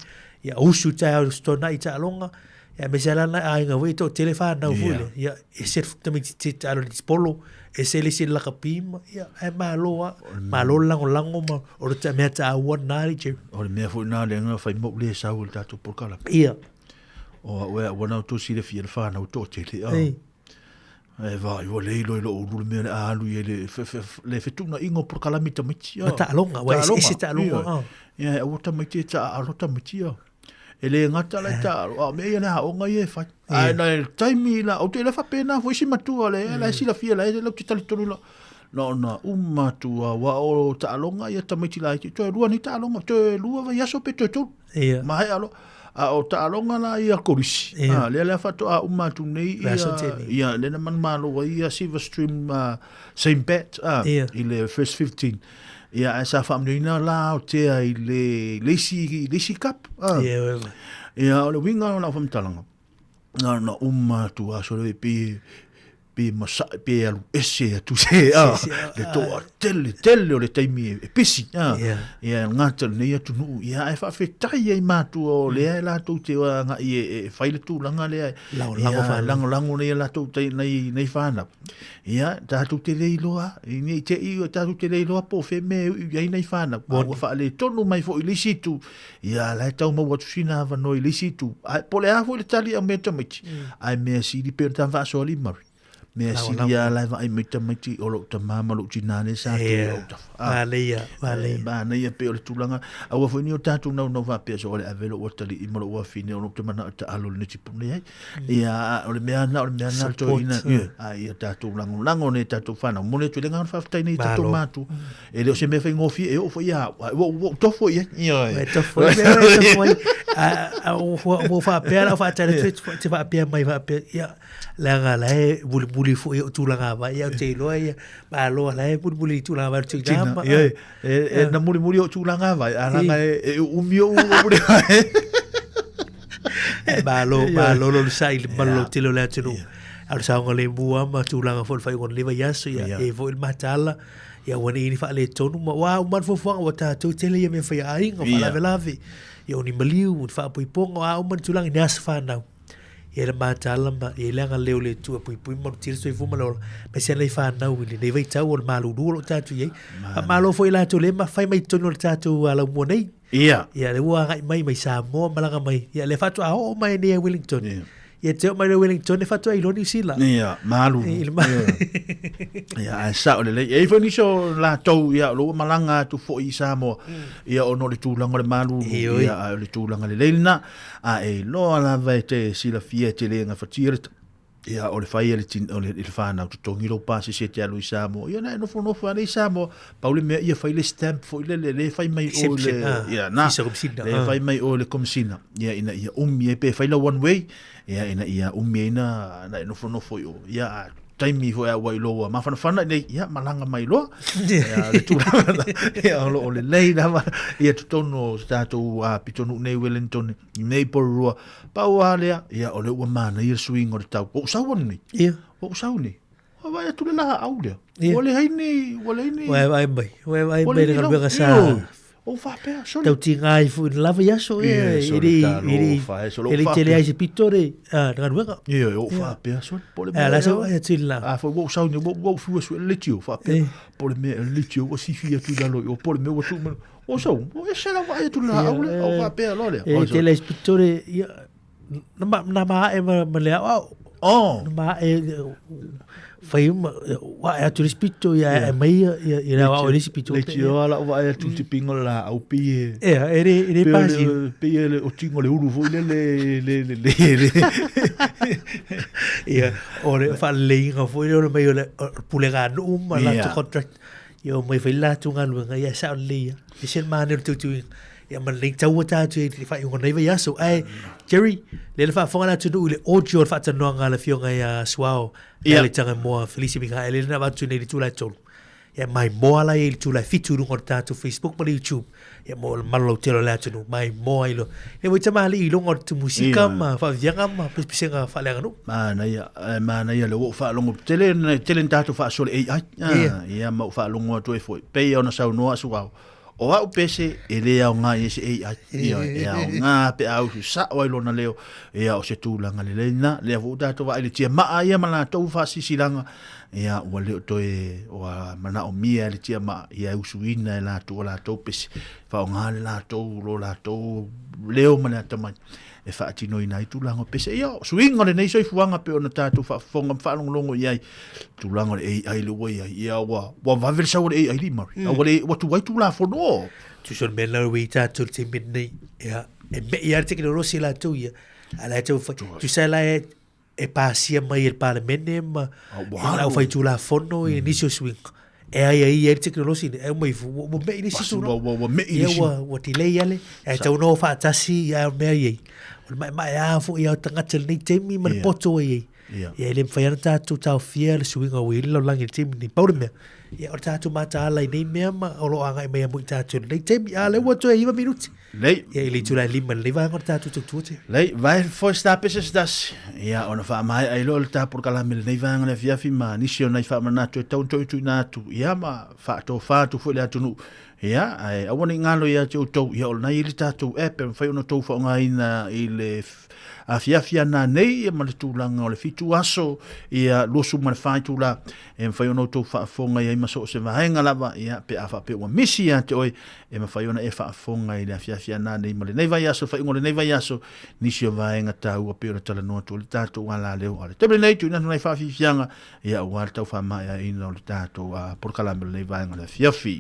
ia usu i taeao i le Aso Toonai i taaloga, ia aemaise lava la nai aiga foi e toatele fanau foi lea. Ia ese le tamaitiiti e taalo i le netipolo, ese le isi i le lakapi ma, ia ae malo lava. Malo le lagolago ma o le mea taua lena alii Jerry. O le mea foi lena lea na fai ma ou le sau i le tatou polokalame. Ia. O au e au ana outou silafia le fanau toatele. Oh. Ei. E vai, ua le iloa i lou ulu le mea le a alu i ai le, le fetuunaiga o polokalame i tamaiti. Ma taaloga, ua ese taaloga. Oh. Ia, e aua tamaiti e taaalo tamaiti. Oh. E le gata la i taaalo, a o mea ia le aoga ia e fai. Ae na le taimi la, ou te le faapena foi si matua le, la e silafia la e lau te talitonu la. Na ona uma atu a wa o taaloga ia tamaiti laiti, toe lua ni taaloga, toe lua vaiaso pe toe tolu. Ia. Maea loa. A o taaloga la ia kolisi, Ia. a, lea lea faatoa uma atu nei Le aso ia, tele. ia, lea na manumalo ai ia Silver Stream same bat, a, Ia. i le first 15. Ia, ae sa faamanuiaina la Aotea i le, le isi, le isi cup. A. Ia, ia, ia. Ia, o le uiga o lau faamatalaga, na ona uma atu lava sole pe, pe masae pe alu ese atu se a, le toatele tele o le taimi e pisi a. Ia. Ia, e gata lenei atunuu, ia, ae faafetai ai matua o lea e latou te agai e fai le tulaga lea. Lagolago Ia, fanau. lagolago nei a latou tai, nei, nei fanau. Ia, tatou te le iloa, ne i te i, tatou te le iloa po o fea mea e ui i ai nai fanau. A ua faaletonu mai foi i le isi itu, ia, la e tau maua atu sina avanoa i le isi itu. Ae po o le a foi le tali a aumai e tamaiti, ae mea sili pei ona ta faasoa Murray. Mea sili lava la e vaai mai tamaiti o lou tama ma lou tinā lea sa tu i autafa. Manaia, manaia. Manaia pei o le tulaga, aua foi nei o tatou naunau faapea so o le ave lou atalii ma lou afine ona ou te manao e taalo i le netipolo. Leai. Ia, o le mea lena, o le mea lena le toeaina, Support, ia, a ia tatou lagolago nei tatou fanau. Momoli atu ai le agaga o le faafetai nei i tatou Malo. matua. E le o se mea faigofie, e oo foi ia au, a ua ou tofo i ai. Ioe. Ua e tofo i ai, ua e tofo i ai. A, ua ua faapea la, faatali atu, te faapea mai faapea, ia, leaga la e mulimuli foi i ou tulaga vai, ia, ou te iloa ia, malo la e mulimuli i tulaga vai o le tina ma. Ioe, e na mulimuli o tulaga vai, a leaga e uumi ou muli vai. E malo, malo lo sai le malo tele o le atunuu. A o le saogalemu lava ma tulaga foi o le faaiuga o lenei vaiaso, ia, e foi le mataala, ia aua ne i ni faaletonu ma ua uma le fuafuaga ua tatou tele ia mea fai a aiga, o faalavelave, ia o ni maliu, o ni faapoipoga, o a uma ni tulaga i ni aso fanau. Ia le mataala ma ia i le agalelei o le Atua e puipui ma malutia le soifua ma le ola, aemaise lava nai fanau i lenei vaitau o le malulu o lo o tatou i ai. Faamalo foi i latou lea e fai mai i totonu o le tatou laumua nei. Ia. Ia, lea ua agai mai mai Samoa malaga mai. Ia, lea faatoa oo mai nei a Wellington. Ia. Ia, te oo mai le Wellington, e faatoa iloa Niu Sila. Ia, malulu. I le ma... Ia, ae sao lelei. E i ai foi nisi o latou, ia, o lo o ua malaga atu foi i Samoa, ia, ona o le tulaga o le malulu, ia, ae o le tulaga lelei lena. A e iloa lava e te silafia e te le gafatia le Ia, o le fai a le, tin, o le, le whānau totogi lou pasese e te alu i Samoa. Ia, na e nofonofo ana i Samoa. Pau le mea, ia fai le stamp foi lele, le fai mai o le... Ia, na, le fai mai o le komisina. Ia, ina ia umi e pe fai la one way. Ia, ina ia umi e na, na e nofonofo i o. Ia, a taimi foi a ua i loa mafanafana nei, ia, malaga mai loa. Ia, le tulaga na, ia, o lo o lelei lava, ia, totonu o tatou pitonuu nei Wellington, nei Porirua. Pau lava lea, ia, o lea ua manaia le suiga o le tau. Ua ou sau atu nei. Ia. Ua ou sau nei. Ua vaai atu le laau lea. Ia. Ua leai ni, ua leai ni. Ua e vaai mai. Ua e vaai Ua mai leai le ni lau. galuega sa. Ioe. Ua ou faapea, sole. Tautiga ai foi i le lava i aso, ia, Ia, e sole le, talofa, e le, e, sole, e le ua tele faapea. ai se pito le, a, le galuega. Ioe, ua ou Ia. faapea, sole, po o le A, mea la sa ea. vaai atu i le la. A foi ua ou sau nei, ua ou fiu e sue le leitio, faapea, po o le mea e le leitio ua sifi atu i lalo i o, po o le mea ua tuu mai. O sau, o ese la vaai atu le laau lea, o faapea loa lea. E tele ai se pito le, ia, na ma, na maae ma, ma le aoao. Oh. Na maae, Fai uma, ua e atu le isi pito, ia e mai ia, ia, ia le ao i le isi pito. Le tio ala o vaai atu te pinga o le laau pei e... Ia, e le, e le pasi. Pei e le o tingo le ulu foi le le le le le le. Ia, o le faaleleiga foi lea o le mai o le pulega a nuu ma latou contract. Ia o mai foi le latou galuega, ia e sao lelei lava. E ese le manaia o le tuituiga. Ia ma lenei taua tatou i le faaiuga o lenei vaiaso. Ae, Jerry, lea na faafofoga le atunuu i le audio o le faatalanoaga a le Afioga ia Suao, yeah. le Tagamoa Felisi Mikaele lena avatu nei i le itula e 3. Ia maimoa la i le itula e 7 i luga o le tatou Facebook ma le YouTube. Ia mo le mamalu lautele o le atunuu, maimoa i lo. Ia ua tamalii i luga o le musika yeah. ma faaviaga ma pispisega faaleaganuu. Manaia, eh, manaia le ua ou faalogo tele tele ni tatou faasoa le AI. Ah, yeah. Ia ma ou faalogo atu ai foi. Pei ona saunoa Suao. O au pese e le aoga i ai se AI. Ia, e aoga pe a usu sao ai lona leo. Ia, o se tulaga lelei lena. Lea foi ua tatou vaai i le tiamaa ia ma latou faasilasilaga. Ia, ua le o toe ua manaomia e le tiamaa ia e usuina e latou a latou pese. Faaaoga le latou, lo latou leo ma le atamai e faatinoina ai tulaga o pese. Ia, o suiga o lenei soifuaga pei ona tatou faafofoga ma faalogologo i ai, tulaga o le AI lea ua i ai, ia ua, ua vave le sau o le AI li Murray. Mm. Ua le, ua tuai Tulafono. Tusa o le mea lena ua i tatou i le taimi lenei, ia, e me'i lava le tekonolosi latou ia, a o la e taumafai, tusa la e, e pasia mai e le Palemene ma le aufaitulafono i nisi o suiga, e aiaia ai le tekonolosi lenei, ae uma ifo ua me'i le isi tulaga. Ua me'i le isi. Ua delay lava le, ae tatau ona o faatasi a o le mea e i ai, o le maemaea foi lava o tagata i lenei taimi ma le poto ua i ai. Ia e le mafai lava ona tatou taofia le suiga ua i ai le lalolagi i le taimi lenei. Pau le mea, ia o le tatou mataala i nei mea ma o lo o agai mai mo i tatou i lenei taimi. A o lea ua toe 9 minute. Lei. Ia i le itula e 5 i lenei vaega o le tatou tautua te. Lei, vae foi se tapese se tasi. Ia, ona faamaea ai loa le ta polokalame i lenei vaega o le afiafi ma nisi o nai faamanatu e tatau ona tuutuuina atu, ia ma faatofa atu foi i le atunuu. Ia, ae aua ne i galo ia te outou, ia o lena e i ai le tatou app e mafai ona outou faaaogaina i le afiafi ana nei ma le tulaga o le 7 aso, ia 24 itula e mafai ona outou faafofoga i ai ma so o se vaega lava, ia, pe a faapea ua misi ia te oe, e mafai ona e faafofoga i le afiafi ana nei ma lenei vaiaso, le faaiuga o lenei vaiaso, nisi o vaega taua pei ona talanoa atu ai le tatou alaleo. A o le taimi lenei, tuuina atu nai faafiafiaga, ia, aua le tau faamaeaina o le tatou polokalame o lenei vaega o le afiafi.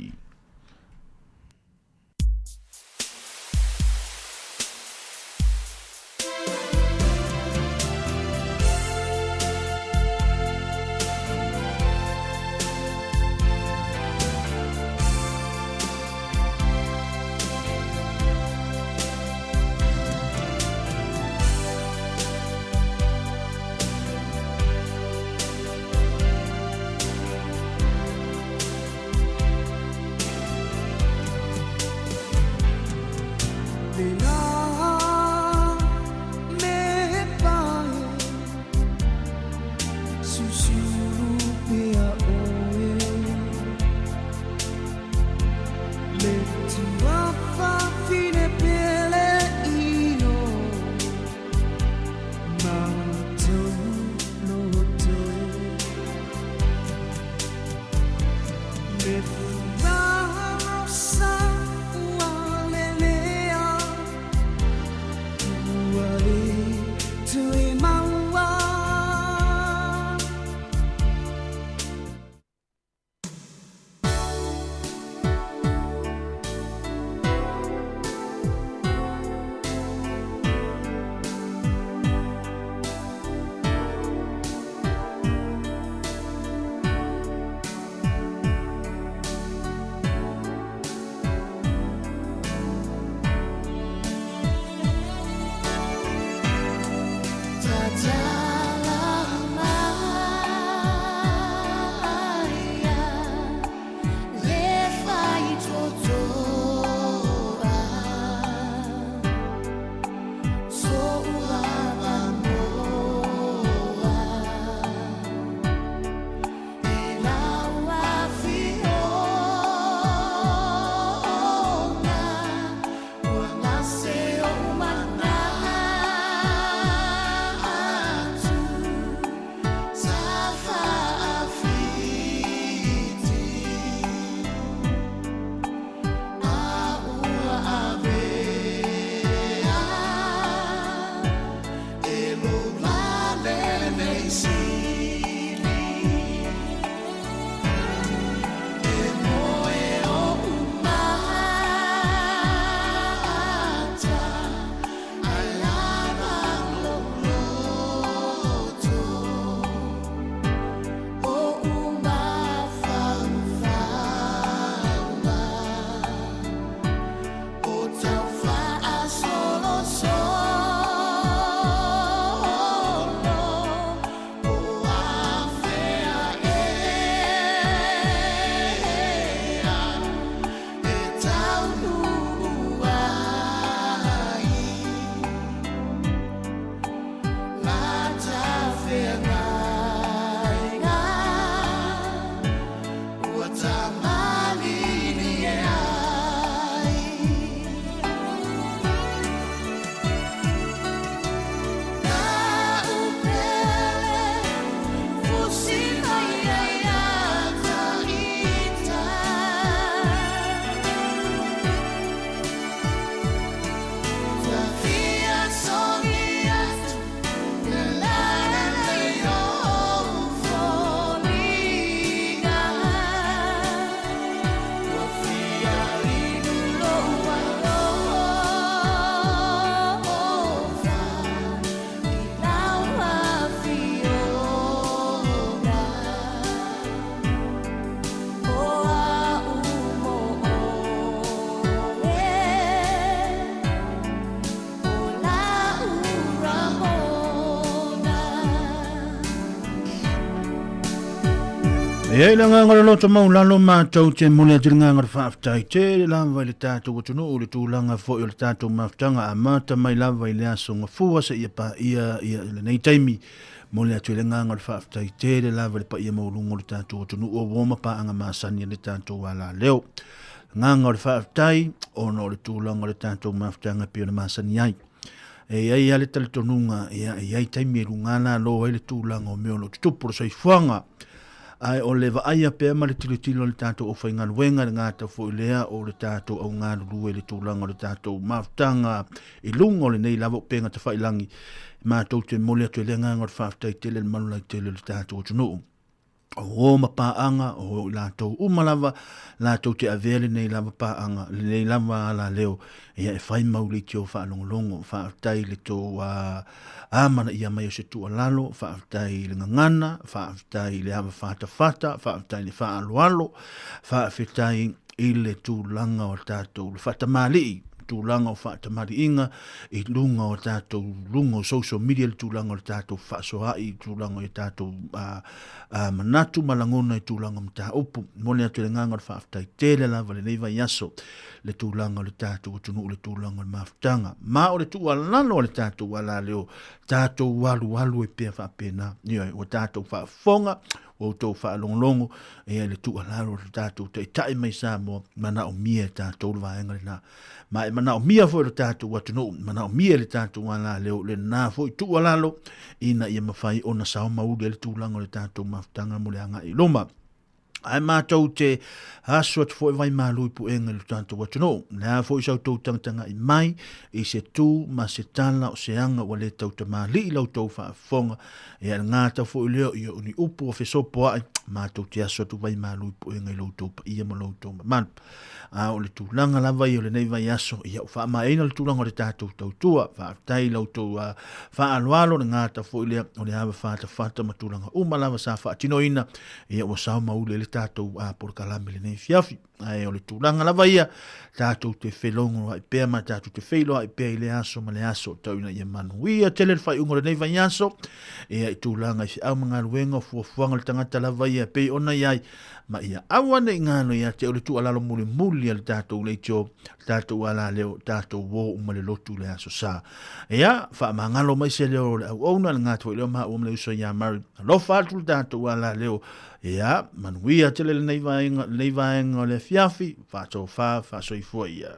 E ai le agaga o le loto maulalo matou te momoli atu le agaga o le faafetai tele lava i le tatou atunuu i le tulaga foi o le tatou mafutaga amata mai lava i le aso Gafua seia paia ia lenei taimi. Momoli atu ai le agaga o le faafetai tele lava i le paia maualuga o le tatou atunuu o uo ma paaga masani a le tatou alaleo. Agaga o le faafetai ona o le tulaga o le tatou mafutaga e pei ona masani ai. E i ai lava le talitonuga, ia, e i ai taimi e luga lalo ai le tulaga o mea o lo o tutupu o le soifuaga. Ae o le vaaia pea ma le tilotilo a le tatou aufaigaluega i le gata foi lea o le tatou au galulue i le tulaga o le tatou mafutaga i luga o lenei lava upega tafailagi, matou te momoli atu ai le agaga o le faafetai tele i le malu lautele o le tatou atunuu. O uo ma paaga, o i latou uma lava, latou te avea lenei lava paaga, lenei lava alaleo, ia e fai mau leitio faalogologo, faafetai i le tou amanaia mai o se tuualalo, faafetai i le gagana, faafetai i le ava fatafata, faafetai i le faaaloalo, faafetai i le tulaga o tatou le faatamalii, tulaga o faatamaliiga i luga o tatou luga o social media, le tulaga o le tatou fefaasoaai, tulaga o tatou manatu ma lagona i tulaga o mataupu. Momoli atu le agaga o le faafetai tele lava i lenei vaiaso le tulaga o le tatou atunuu, le tulaga o le mafutaga. Ma o le tuualalo a le tatou alaleo, tatou alualu ai pea faapena. Ioe, ua tatou faafofoga, ua outou faalogologo ia i le tuualalo a le tatou Taitai mai Samoa, manaomia e tatou le vaega lena. Ma e manaomia foi e lo tatou atunuu, manaomia e le tatou alaleo lena foi tuualalo ina ia mafai ona sao mauli ai le tulaga o le tatou mafutaga mo le agai i luma. Ae matou te aso atu foi vai malu i puega i lo tatou atunuu. Le a foi sa outou tagatagai mai i se tu ma se tala o se aga ua le tautamalii la outou faafofoga. Ia le gata foi lea ia o ni upu ua fesopoai, matou te aso atu vai malu i puega i lo outou paia ma lo outou mamalu. A o le tulaga lava ia o lenei vaiaso, ia ua faamaeaina le tulaga o le tatou tautua. Faafetai i la outou faaaloalo, le gata foi lea o le ava fatafata ma tulaga uma lava sa faatinoina, ia ua sao mauli ai le tatou polokalame i lenei afiafi. Ae o le tulaga lava ia, tatou te felogoai pea ma tatou te feiloai pea i le aso ma le aso, tau ina ia manuia tele le faaiuga o lenei vaiaso, ia i tulaga i feau ma galuega o fuafuaga a le tagata lava ia e pei ona i ai, ma ia aua ne i galo ia te oe le tuualalo mulimuli a le tatou leitio, le tatou alaleo, tatou uo uma le lotu i le aso sa. Ia, faamagalo mai se leo o le auauna, le gata foi lea o maua ma le uso ia Mary. Alofa atu le tatou alaleo. Ia, manuia tele lenei vaega, lenei vaega o le afiafi, faatofa, faasoifua ia.